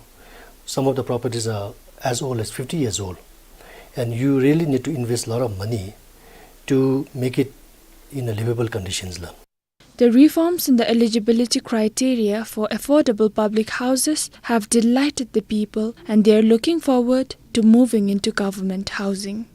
some of the properties are as old as fifty years old, and you really need to invest a lot of money to make it in a livable conditions la. The reforms in the eligibility criteria for affordable public houses have delighted the people, and they are looking forward to moving into government housing.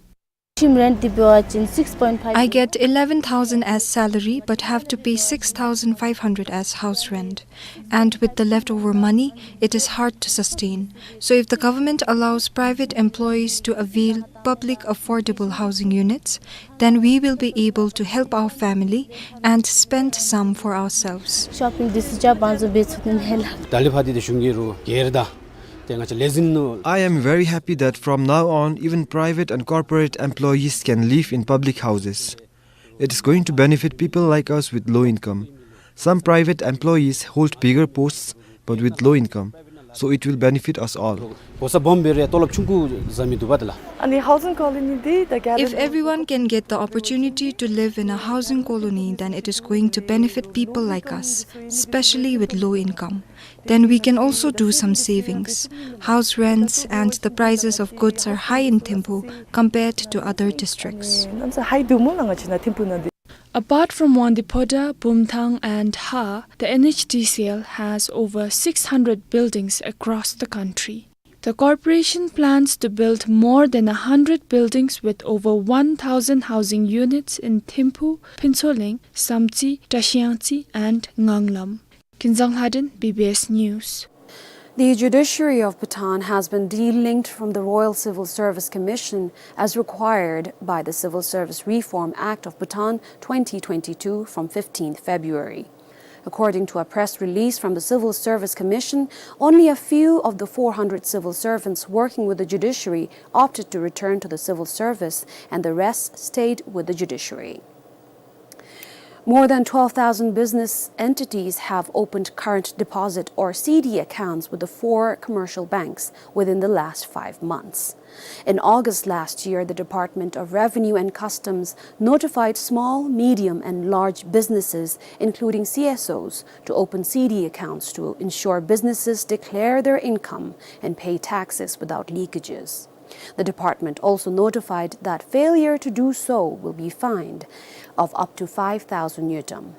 I get eleven thousand as salary but have to pay six thousand five hundred as house rent. And with the leftover money, it is hard to sustain. So if the government allows private employees to avail public affordable housing units, then we will be able to help our family and spend some for ourselves. Shopping this job also be to help. ད་ལས་ཕར་འདི་དེ་གཞུང་གི་རུ་སྒེར་དང་དེ་ང་ཚོ་ལས་འཛིན་ནོ། I am very happy that from now on, even private and corporate employees can live in public houses. It is going to benefit people like us with low income. Some private employees hold bigger posts, but with low income, so it will benefit us all. གོ་ས་སྦོམ་སྦེ་རེ་ཏོ་ལོབ་ཆུང་ཀུ་ཟ་མི་འདུག་པ་དེ་ལ། ཨ་ནི་housing colony འདི་ད་ག་རེ། If everyone can get the opportunity to live in a housing colony, then it is going to benefit people like us, especially with low income. Then we can also do some savings. House rents and the prices of goods are high in Thimphu compared to other districts. Apart from Wangdue Phodrang, Bumthang and Haa, the N H D C L has over six hundred buildings across the country. The corporation plans to build more than a hundred buildings with over one thousand housing units in Thimphu, Phuentsholing, Samtse, Tashiyangtse and Nganglam. Kinzang Lhaden, B B S News. The judiciary of Bhutan has been delinked from the Royal Civil Service Commission as required by the Civil Service Reform Act of Bhutan twenty twenty-two from fifteenth February. According to a press release from the Civil Service Commission, only a few of the four hundred civil servants working with the judiciary opted to return to the civil service, and the rest stayed with the judiciary. More than twelve thousand business entities have opened current deposit, or C D, accounts with the four commercial banks within the last five months. In August last year, the Department of Revenue and Customs notified small, medium, and large businesses, including C S Os, to open C D accounts to ensure businesses declare their income and pay taxes without leakages. The department also notified that failure to do so will be fined of up to five thousand ngultrum.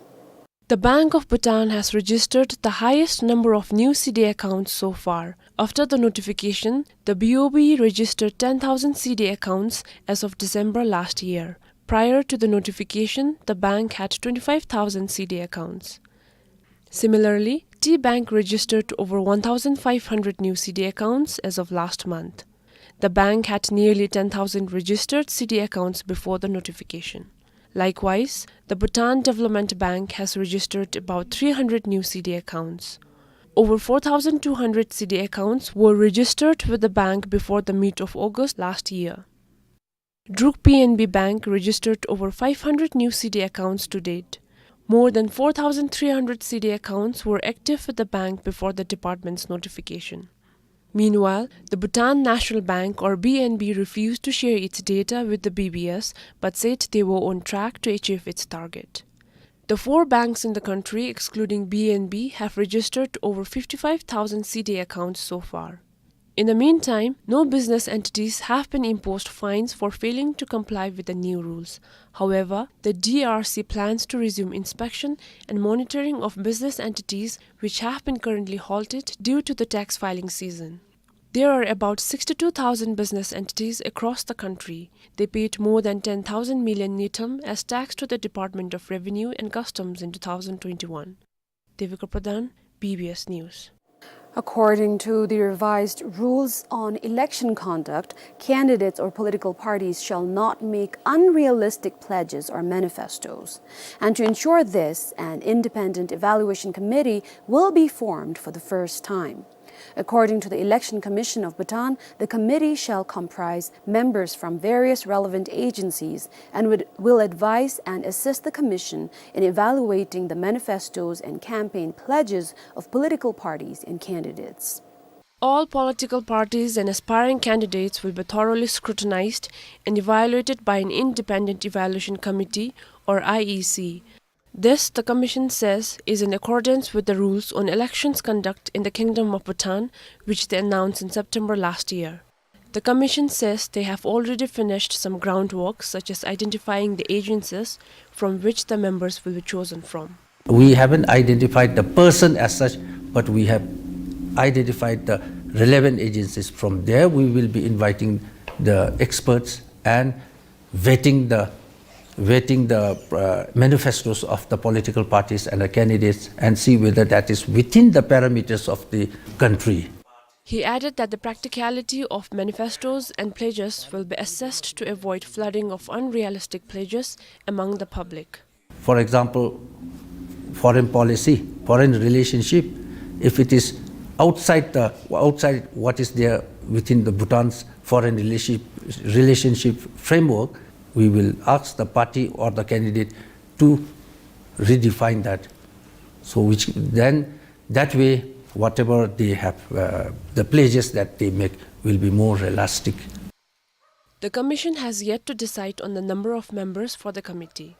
The Bank of Bhutan has registered the highest number of new C D accounts so far. After the notification, the B O B registered ten thousand C D accounts as of December last year. Prior to the notification, the bank had twenty-five thousand C D accounts. Similarly, Tea Bank registered over one thousand five hundred new C D accounts as of last month. The bank had nearly ten thousand registered C D accounts before the notification. Likewise, the Bhutan Development Bank has registered about three hundred new C D accounts. Over four thousand two hundred C D accounts were registered with the bank before the mid of August last year. Druk P N B Bank registered over five hundred new C D accounts to date. More than four thousand three hundred C D accounts were active with the bank before the department's notification. Meanwhile, the Bhutan National Bank, or B N B, refused to share its data with the B B S, but said they were on track to achieve its target. The four banks in the country, excluding B N B, have registered over fifty-five thousand C D A accounts so far. In the meantime, no business entities have been imposed fines for failing to comply with the new rules. However, the D R C plans to resume inspection and monitoring of business entities which have been currently halted due to the tax filing season. There are about sixty-two thousand business entities across the country. They paid more than ten thousand million ngultrum as tax to the Department of Revenue and Customs in two thousand twenty-one. Devika Pradhan, B B S News. According to the revised rules on election conduct, candidates or political parties shall not make unrealistic pledges or manifestos. And to ensure this, an independent evaluation committee will be formed for the first time. According to the Election Commission of Bhutan, the committee shall comprise members from various relevant agencies and would, will advise and assist the commission in evaluating the manifestos and campaign pledges of political parties and candidates. All political parties and aspiring candidates will be thoroughly scrutinized and evaluated by an independent evaluation committee, or I E C. This, the commission says, is in accordance with the rules on elections conduct in the Kingdom of Bhutan, which they announced in September last year. The commission says they have already finished some groundwork, such as identifying the agencies from which the members will be chosen from. We haven't identified the person as such, but we have identified the relevant agencies. From there, we will be inviting the experts and vetting the, vetting the, uh, manifestos of the political parties and the candidates and see whether that is within the parameters of the country. He added that the practicality of manifestos and pledges will be assessed to avoid flooding of unrealistic pledges among the public. For example, foreign policy, foreign relationship, if it is outside the, outside what is there within the Bhutan's foreign relationship, relationship framework, we will ask the party or the candidate to redefine that. So which then, that way, whatever they have, uh, the pledges that they make will be more realistic. The commission has yet to decide on the number of members for the committee.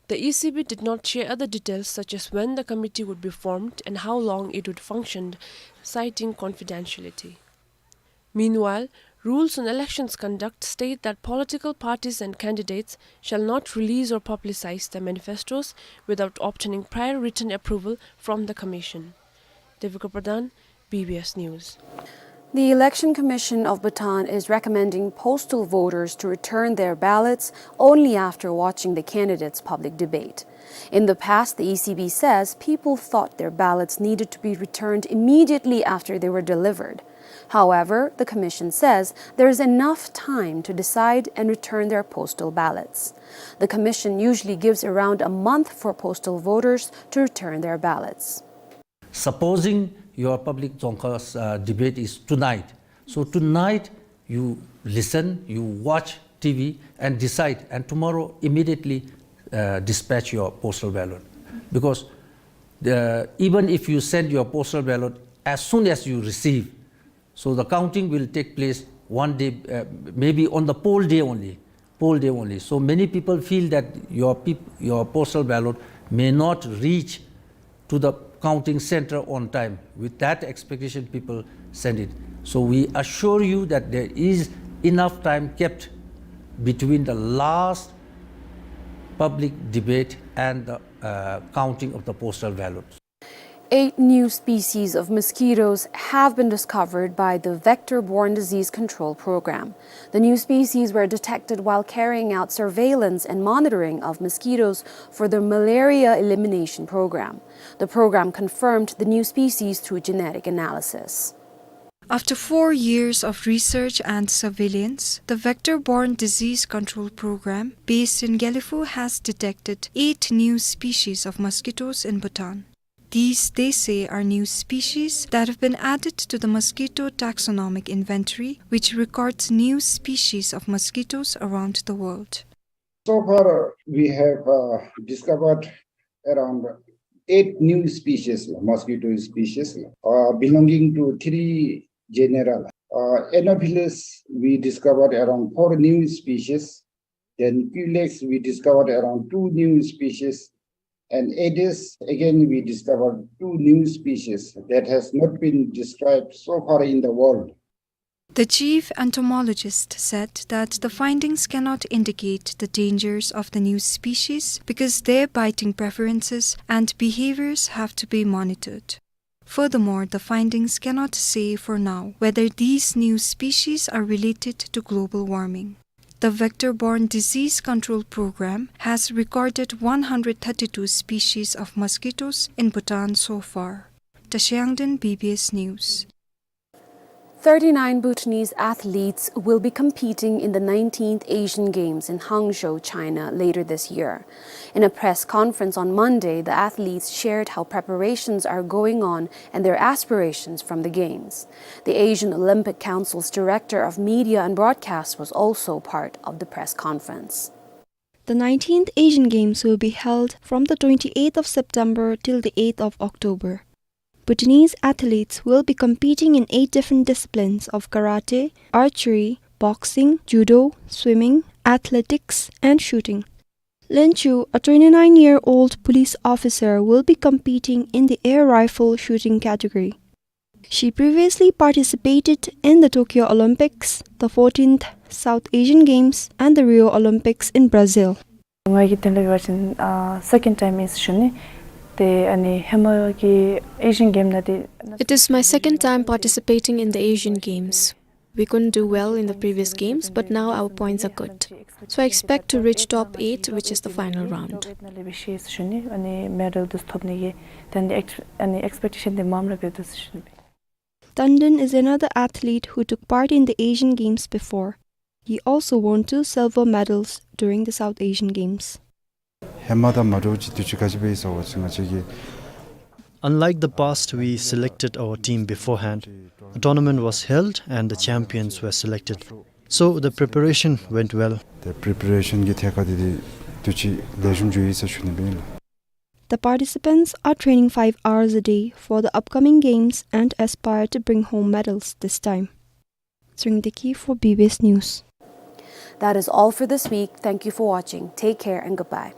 The E C B did not share other details such as when the committee would be formed and how long it would function, citing confidentiality. Meanwhile, rules on elections conduct state that political parties and candidates shall not release or publicize their manifestos without obtaining prior written approval from the commission. Devika Pradhan, B B S News. The Election Commission of Bhutan is recommending postal voters to return their ballots only after watching the candidates' public debate. In the past, the E C B says people thought their ballots needed to be returned immediately after they were delivered. However, the commission says there is enough time to decide and return their postal ballots. The commission usually gives around a month for postal voters to return their ballots. Supposing your public Dzongkhag's, uh, debate is tonight, so tonight you listen, you watch T V and decide, and tomorrow immediately, uh, dispatch your postal ballot. Because the, even if you send your postal ballot as soon as you receive, so the counting will take place one day, uh, maybe on the poll day only, poll day only. So many people feel that your peop-, your postal ballot may not reach to the counting center on time. With that expectation, people send it. So we assure you that there is enough time kept between the last public debate and the, uh, counting of the postal ballots. Eight new species of mosquitoes have been discovered by the Vector-Borne Disease Control Program. The new species were detected while carrying out surveillance and monitoring of mosquitoes for the Malaria Elimination Program. The program confirmed the new species through genetic analysis. After four years of research and surveillance, the Vector-Borne Disease Control Program, based in Gelephu, has detected eight new species of mosquitoes in Bhutan. These, they say, are new species that have been added to the Mosquito Taxonomic Inventory, which records new species of mosquitoes around the world. So far, we have, uh, discovered around eight new species, mosquito species, uh, belonging to three general. Uh, Anopheles, we discovered around four new species. Then Culex, we discovered around two new species. And Aedes, again, we discovered two new species that has not been described so far in the world. The chief entomologist said that the findings cannot indicate the dangers of the new species because their biting preferences and behaviors have to be monitored. Furthermore, the findings cannot say for now whether these new species are related to global warming. The vector-borne disease control program has recorded one hundred thirty-two species of mosquitoes in Bhutan so far. Tashiang Den, B B S News. Thirty-nine Bhutanese athletes will be competing in the nineteenth Asian Games in Hangzhou, China, later this year. In a press conference on Monday, the athletes shared how preparations are going on and their aspirations from the Games. The Asian Olympic Council's Director of Media and Broadcast was also part of the press conference. The nineteenth Asian Games will be held from the twenty-eighth of September till the eighth of October. Bhutanese athletes will be competing in eight different disciplines of karate, archery, boxing, judo, swimming, athletics, and shooting. Lin Chu, a twenty-nine-year-old police officer, will be competing in the air rifle shooting category. She previously participated in the Tokyo Olympics, the fourteenth South Asian Games, and the Rio Olympics in Brazil. ང་གིས་དེ་ལས་འབད་བ་ཅིན་ཨ་second time ཨིན་ཟེར་ཞུ་ནི། ཏེ་ཨ་ནི་ཧེ་མ་གི་Asian Game ནང་འདི། It is my second time participating in the Asian Games. We couldn't do well in the previous games, but now our points are good. So I expect to reach top eight, which is the final round. ནང་ལས་འབད་ཤེས་ཟེར་ཞུ་ནི། ཨ་ནི་medal འདི་ཐོབ་ནི་གི་ཏེ་ཨ་ནི་ཨེགས་ཨ་ནི་expectation འདི་མངམ་ར་འབད་དོ་ཟེར་ཞུ་ནི། Tandon is another athlete who took part in the Asian Games before. He also won two silver medals during the South Asian Games. ཧེ་མ་དང་མ་འདྲཝ་ཅིག་དུས་ཅི་ག་ཅི་འབད་ཡི་ཟེར་བ་ཅིན་ང་བཅས་ཀྱིས། Unlike the past, we selected our team beforehand. A tournament was held and the champions were selected. So the preparation went well. ཏེ་preparation གི་ཐད་ཁར་འདི་འདི་དུས་ཅི་ལེགས་ཤོམ་འགྱོ་ཡི་ཟེར་ཞུ་ནི་ཨིན་ལགས། The participants are training five hours a day for the upcoming games and aspire to bring home medals this time. Tsuringde Kyi for B B S News. That is all for this week. Thank you for watching. Take care and goodbye.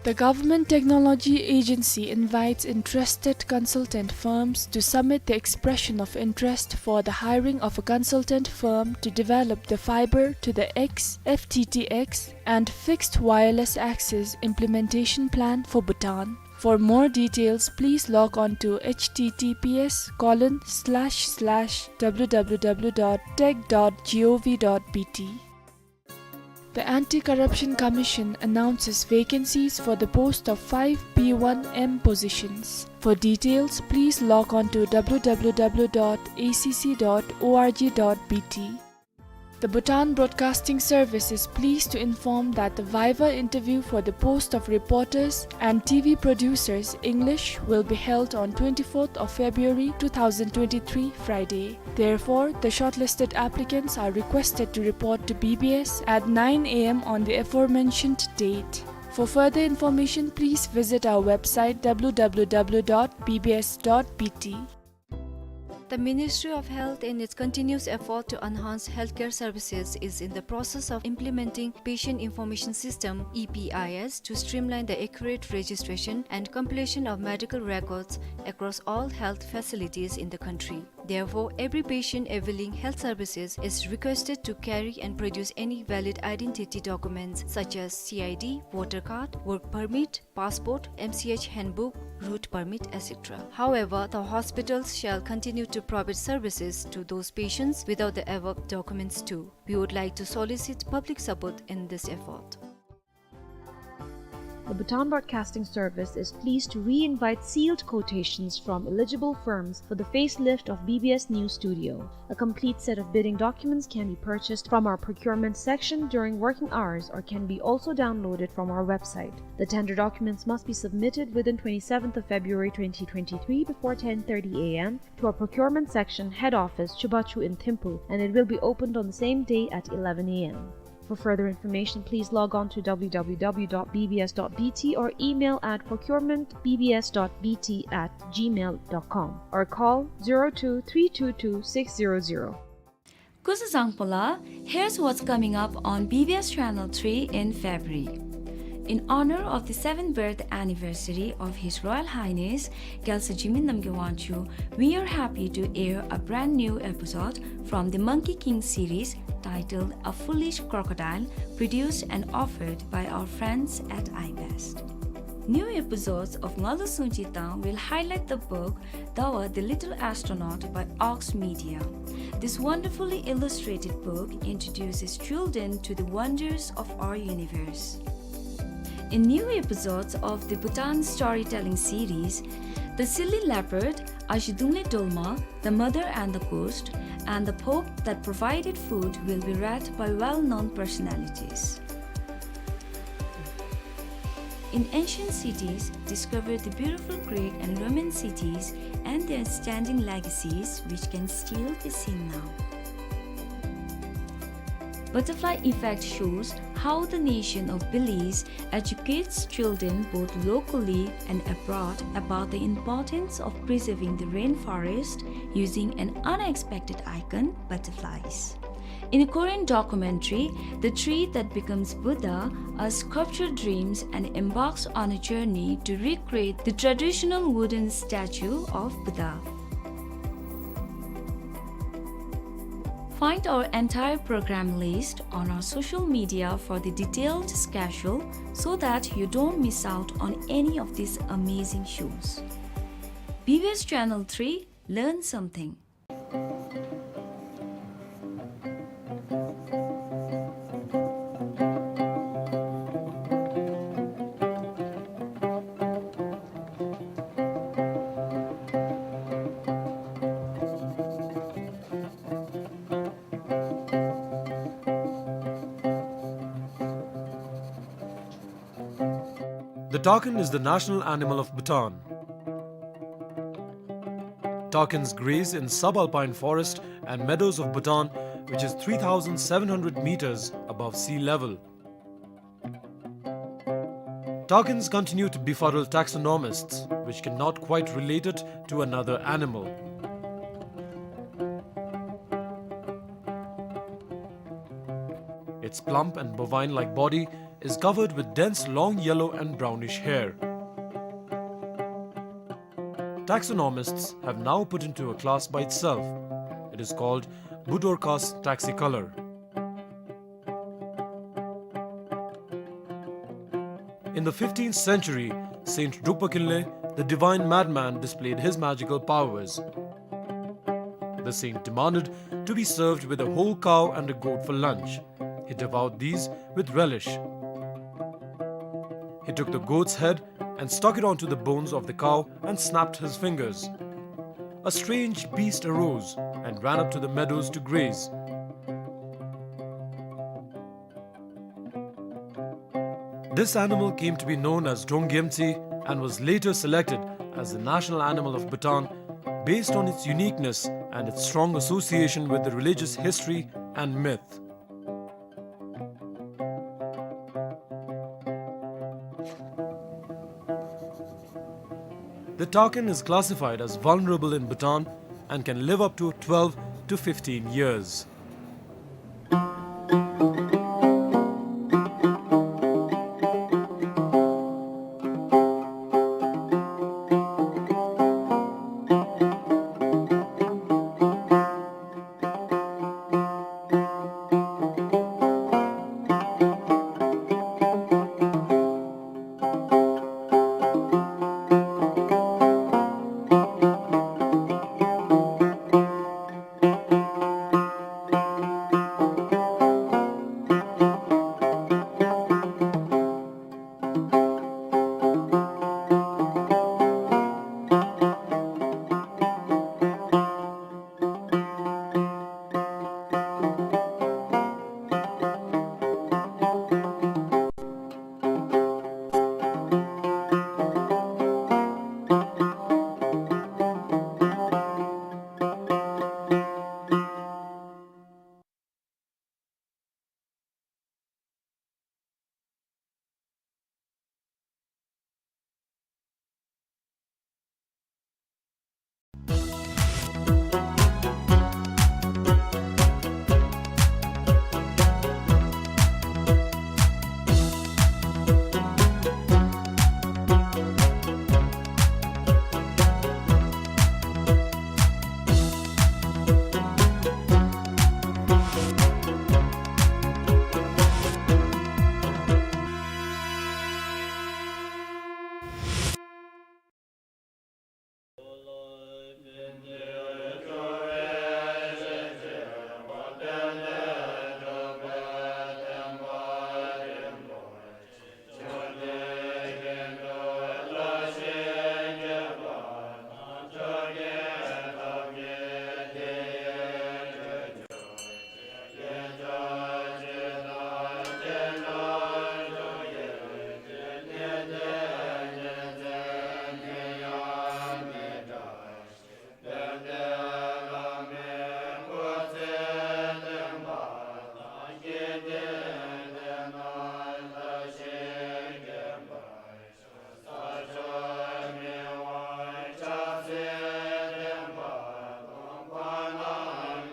The Government Technology Agency invites interested consultant firms to submit the expression of interest for the hiring of a consultant firm to develop the fiber to the X, F T T X, and fixed wireless access implementation plan for Bhutan. For more details, please log on to H T T P S colon slash slash W W W dot tech dot gov dot B T. The Anti-Corruption Commission announces vacancies for the post of five P one M positions. For details, please log on to W W W dot A C C dot org dot B T. The Bhutan Broadcasting Service is pleased to inform that the viva interview for the post of reporters and T V producers, English, will be held on twenty-fourth of February two thousand twenty-three, Friday. Therefore, the shortlisted applicants are requested to report to B B S at nine A M on the aforementioned date. For further information, please visit our website W W W dot B B S dot B T. The Ministry of Health, in its continuous effort to enhance healthcare services, is in the process of implementing Patient Information System, E P I S, to streamline the accurate registration and completion of medical records across all health facilities in the country. Therefore, every patient availing health services is requested to carry and produce any valid identity documents such as C I D, voter card, work permit, passport, M C H handbook, route permit, et cetera. However, the hospitals shall continue to provide services to those patients without the above documents too. We would like to solicit public support in this effort. The Bhutan Broadcasting Service is pleased to re-invite sealed quotations from eligible firms for the facelift of B B S News Studio. A complete set of bidding documents can be purchased from our procurement section during working hours or can be also downloaded from our website. The tender documents must be submitted within twenty-seventh of February twenty twenty-three before ten thirty A M to our procurement section head office, Chubachu in Thimphu, and it will be opened on the same day at eleven A M. For further information, please log on to W W W dot B B S dot B T or email at procurement B B S dot B T at gmail dot com or call zero two three two two six zero zero. Kuzuzangpola, here's what's coming up on B B S Channel three in February. In honor of the seventh birth anniversary of His Royal Highness Gyaltswer Jigme Namgyal Wangchuck, we are happy to air a brand new episode from the Monkey King series titled A Foolish Crocodile, produced and offered by our friends at iBest. New episodes of Ngalu Sungchi Tang will highlight the book Dawa the Little Astronaut by Ox Media. This wonderfully illustrated book introduces children to the wonders of our universe. In new episodes of the Bhutan storytelling series, The Silly Leopard, Ashi Dungle Dolma, The Mother and the Ghost, and The Pope That Provided Food will be read by well-known personalities. In ancient cities, discover the beautiful Greek and Roman cities and their standing legacies, which can still be seen now. Butterfly Effect shows how the nation of Belize educates children both locally and abroad about the importance of preserving the rainforest using an unexpected icon, butterflies. In a Korean documentary, The Tree That Becomes Buddha, a sculptor dreams and embarks on a journey to recreate the traditional wooden statue of Buddha. Find our entire program list on our social media for the detailed schedule so that you don't miss out on any of these amazing shows. B B S Channel three, learn something. The takin is the national animal of Bhutan. Takins graze in subalpine forest and meadows of Bhutan, which is three thousand seven hundred meters above sea level. Takins continue to befuddle taxonomists, which cannot quite relate it to another animal. Its plump and bovine-like body is covered with dense long yellow and brownish hair. Taxonomists have now put into a class by itself. It is called Budorcas taxicolor. In the fifteenth century, Saint Drukpa Kinley, the divine madman, displayed his magical powers. The saint demanded to be served with a whole cow and a goat for lunch. He devoured these with relish. He took the goat's head and stuck it onto the bones of the cow and snapped his fingers. A strange beast arose and ran up to the meadows to graze. This animal came to be known as Drongyemtsi and was later selected as the national animal of Bhutan based on its uniqueness and its strong association with the religious history and myth. The takin is classified as vulnerable in Bhutan and can live up to twelve to fifteen years.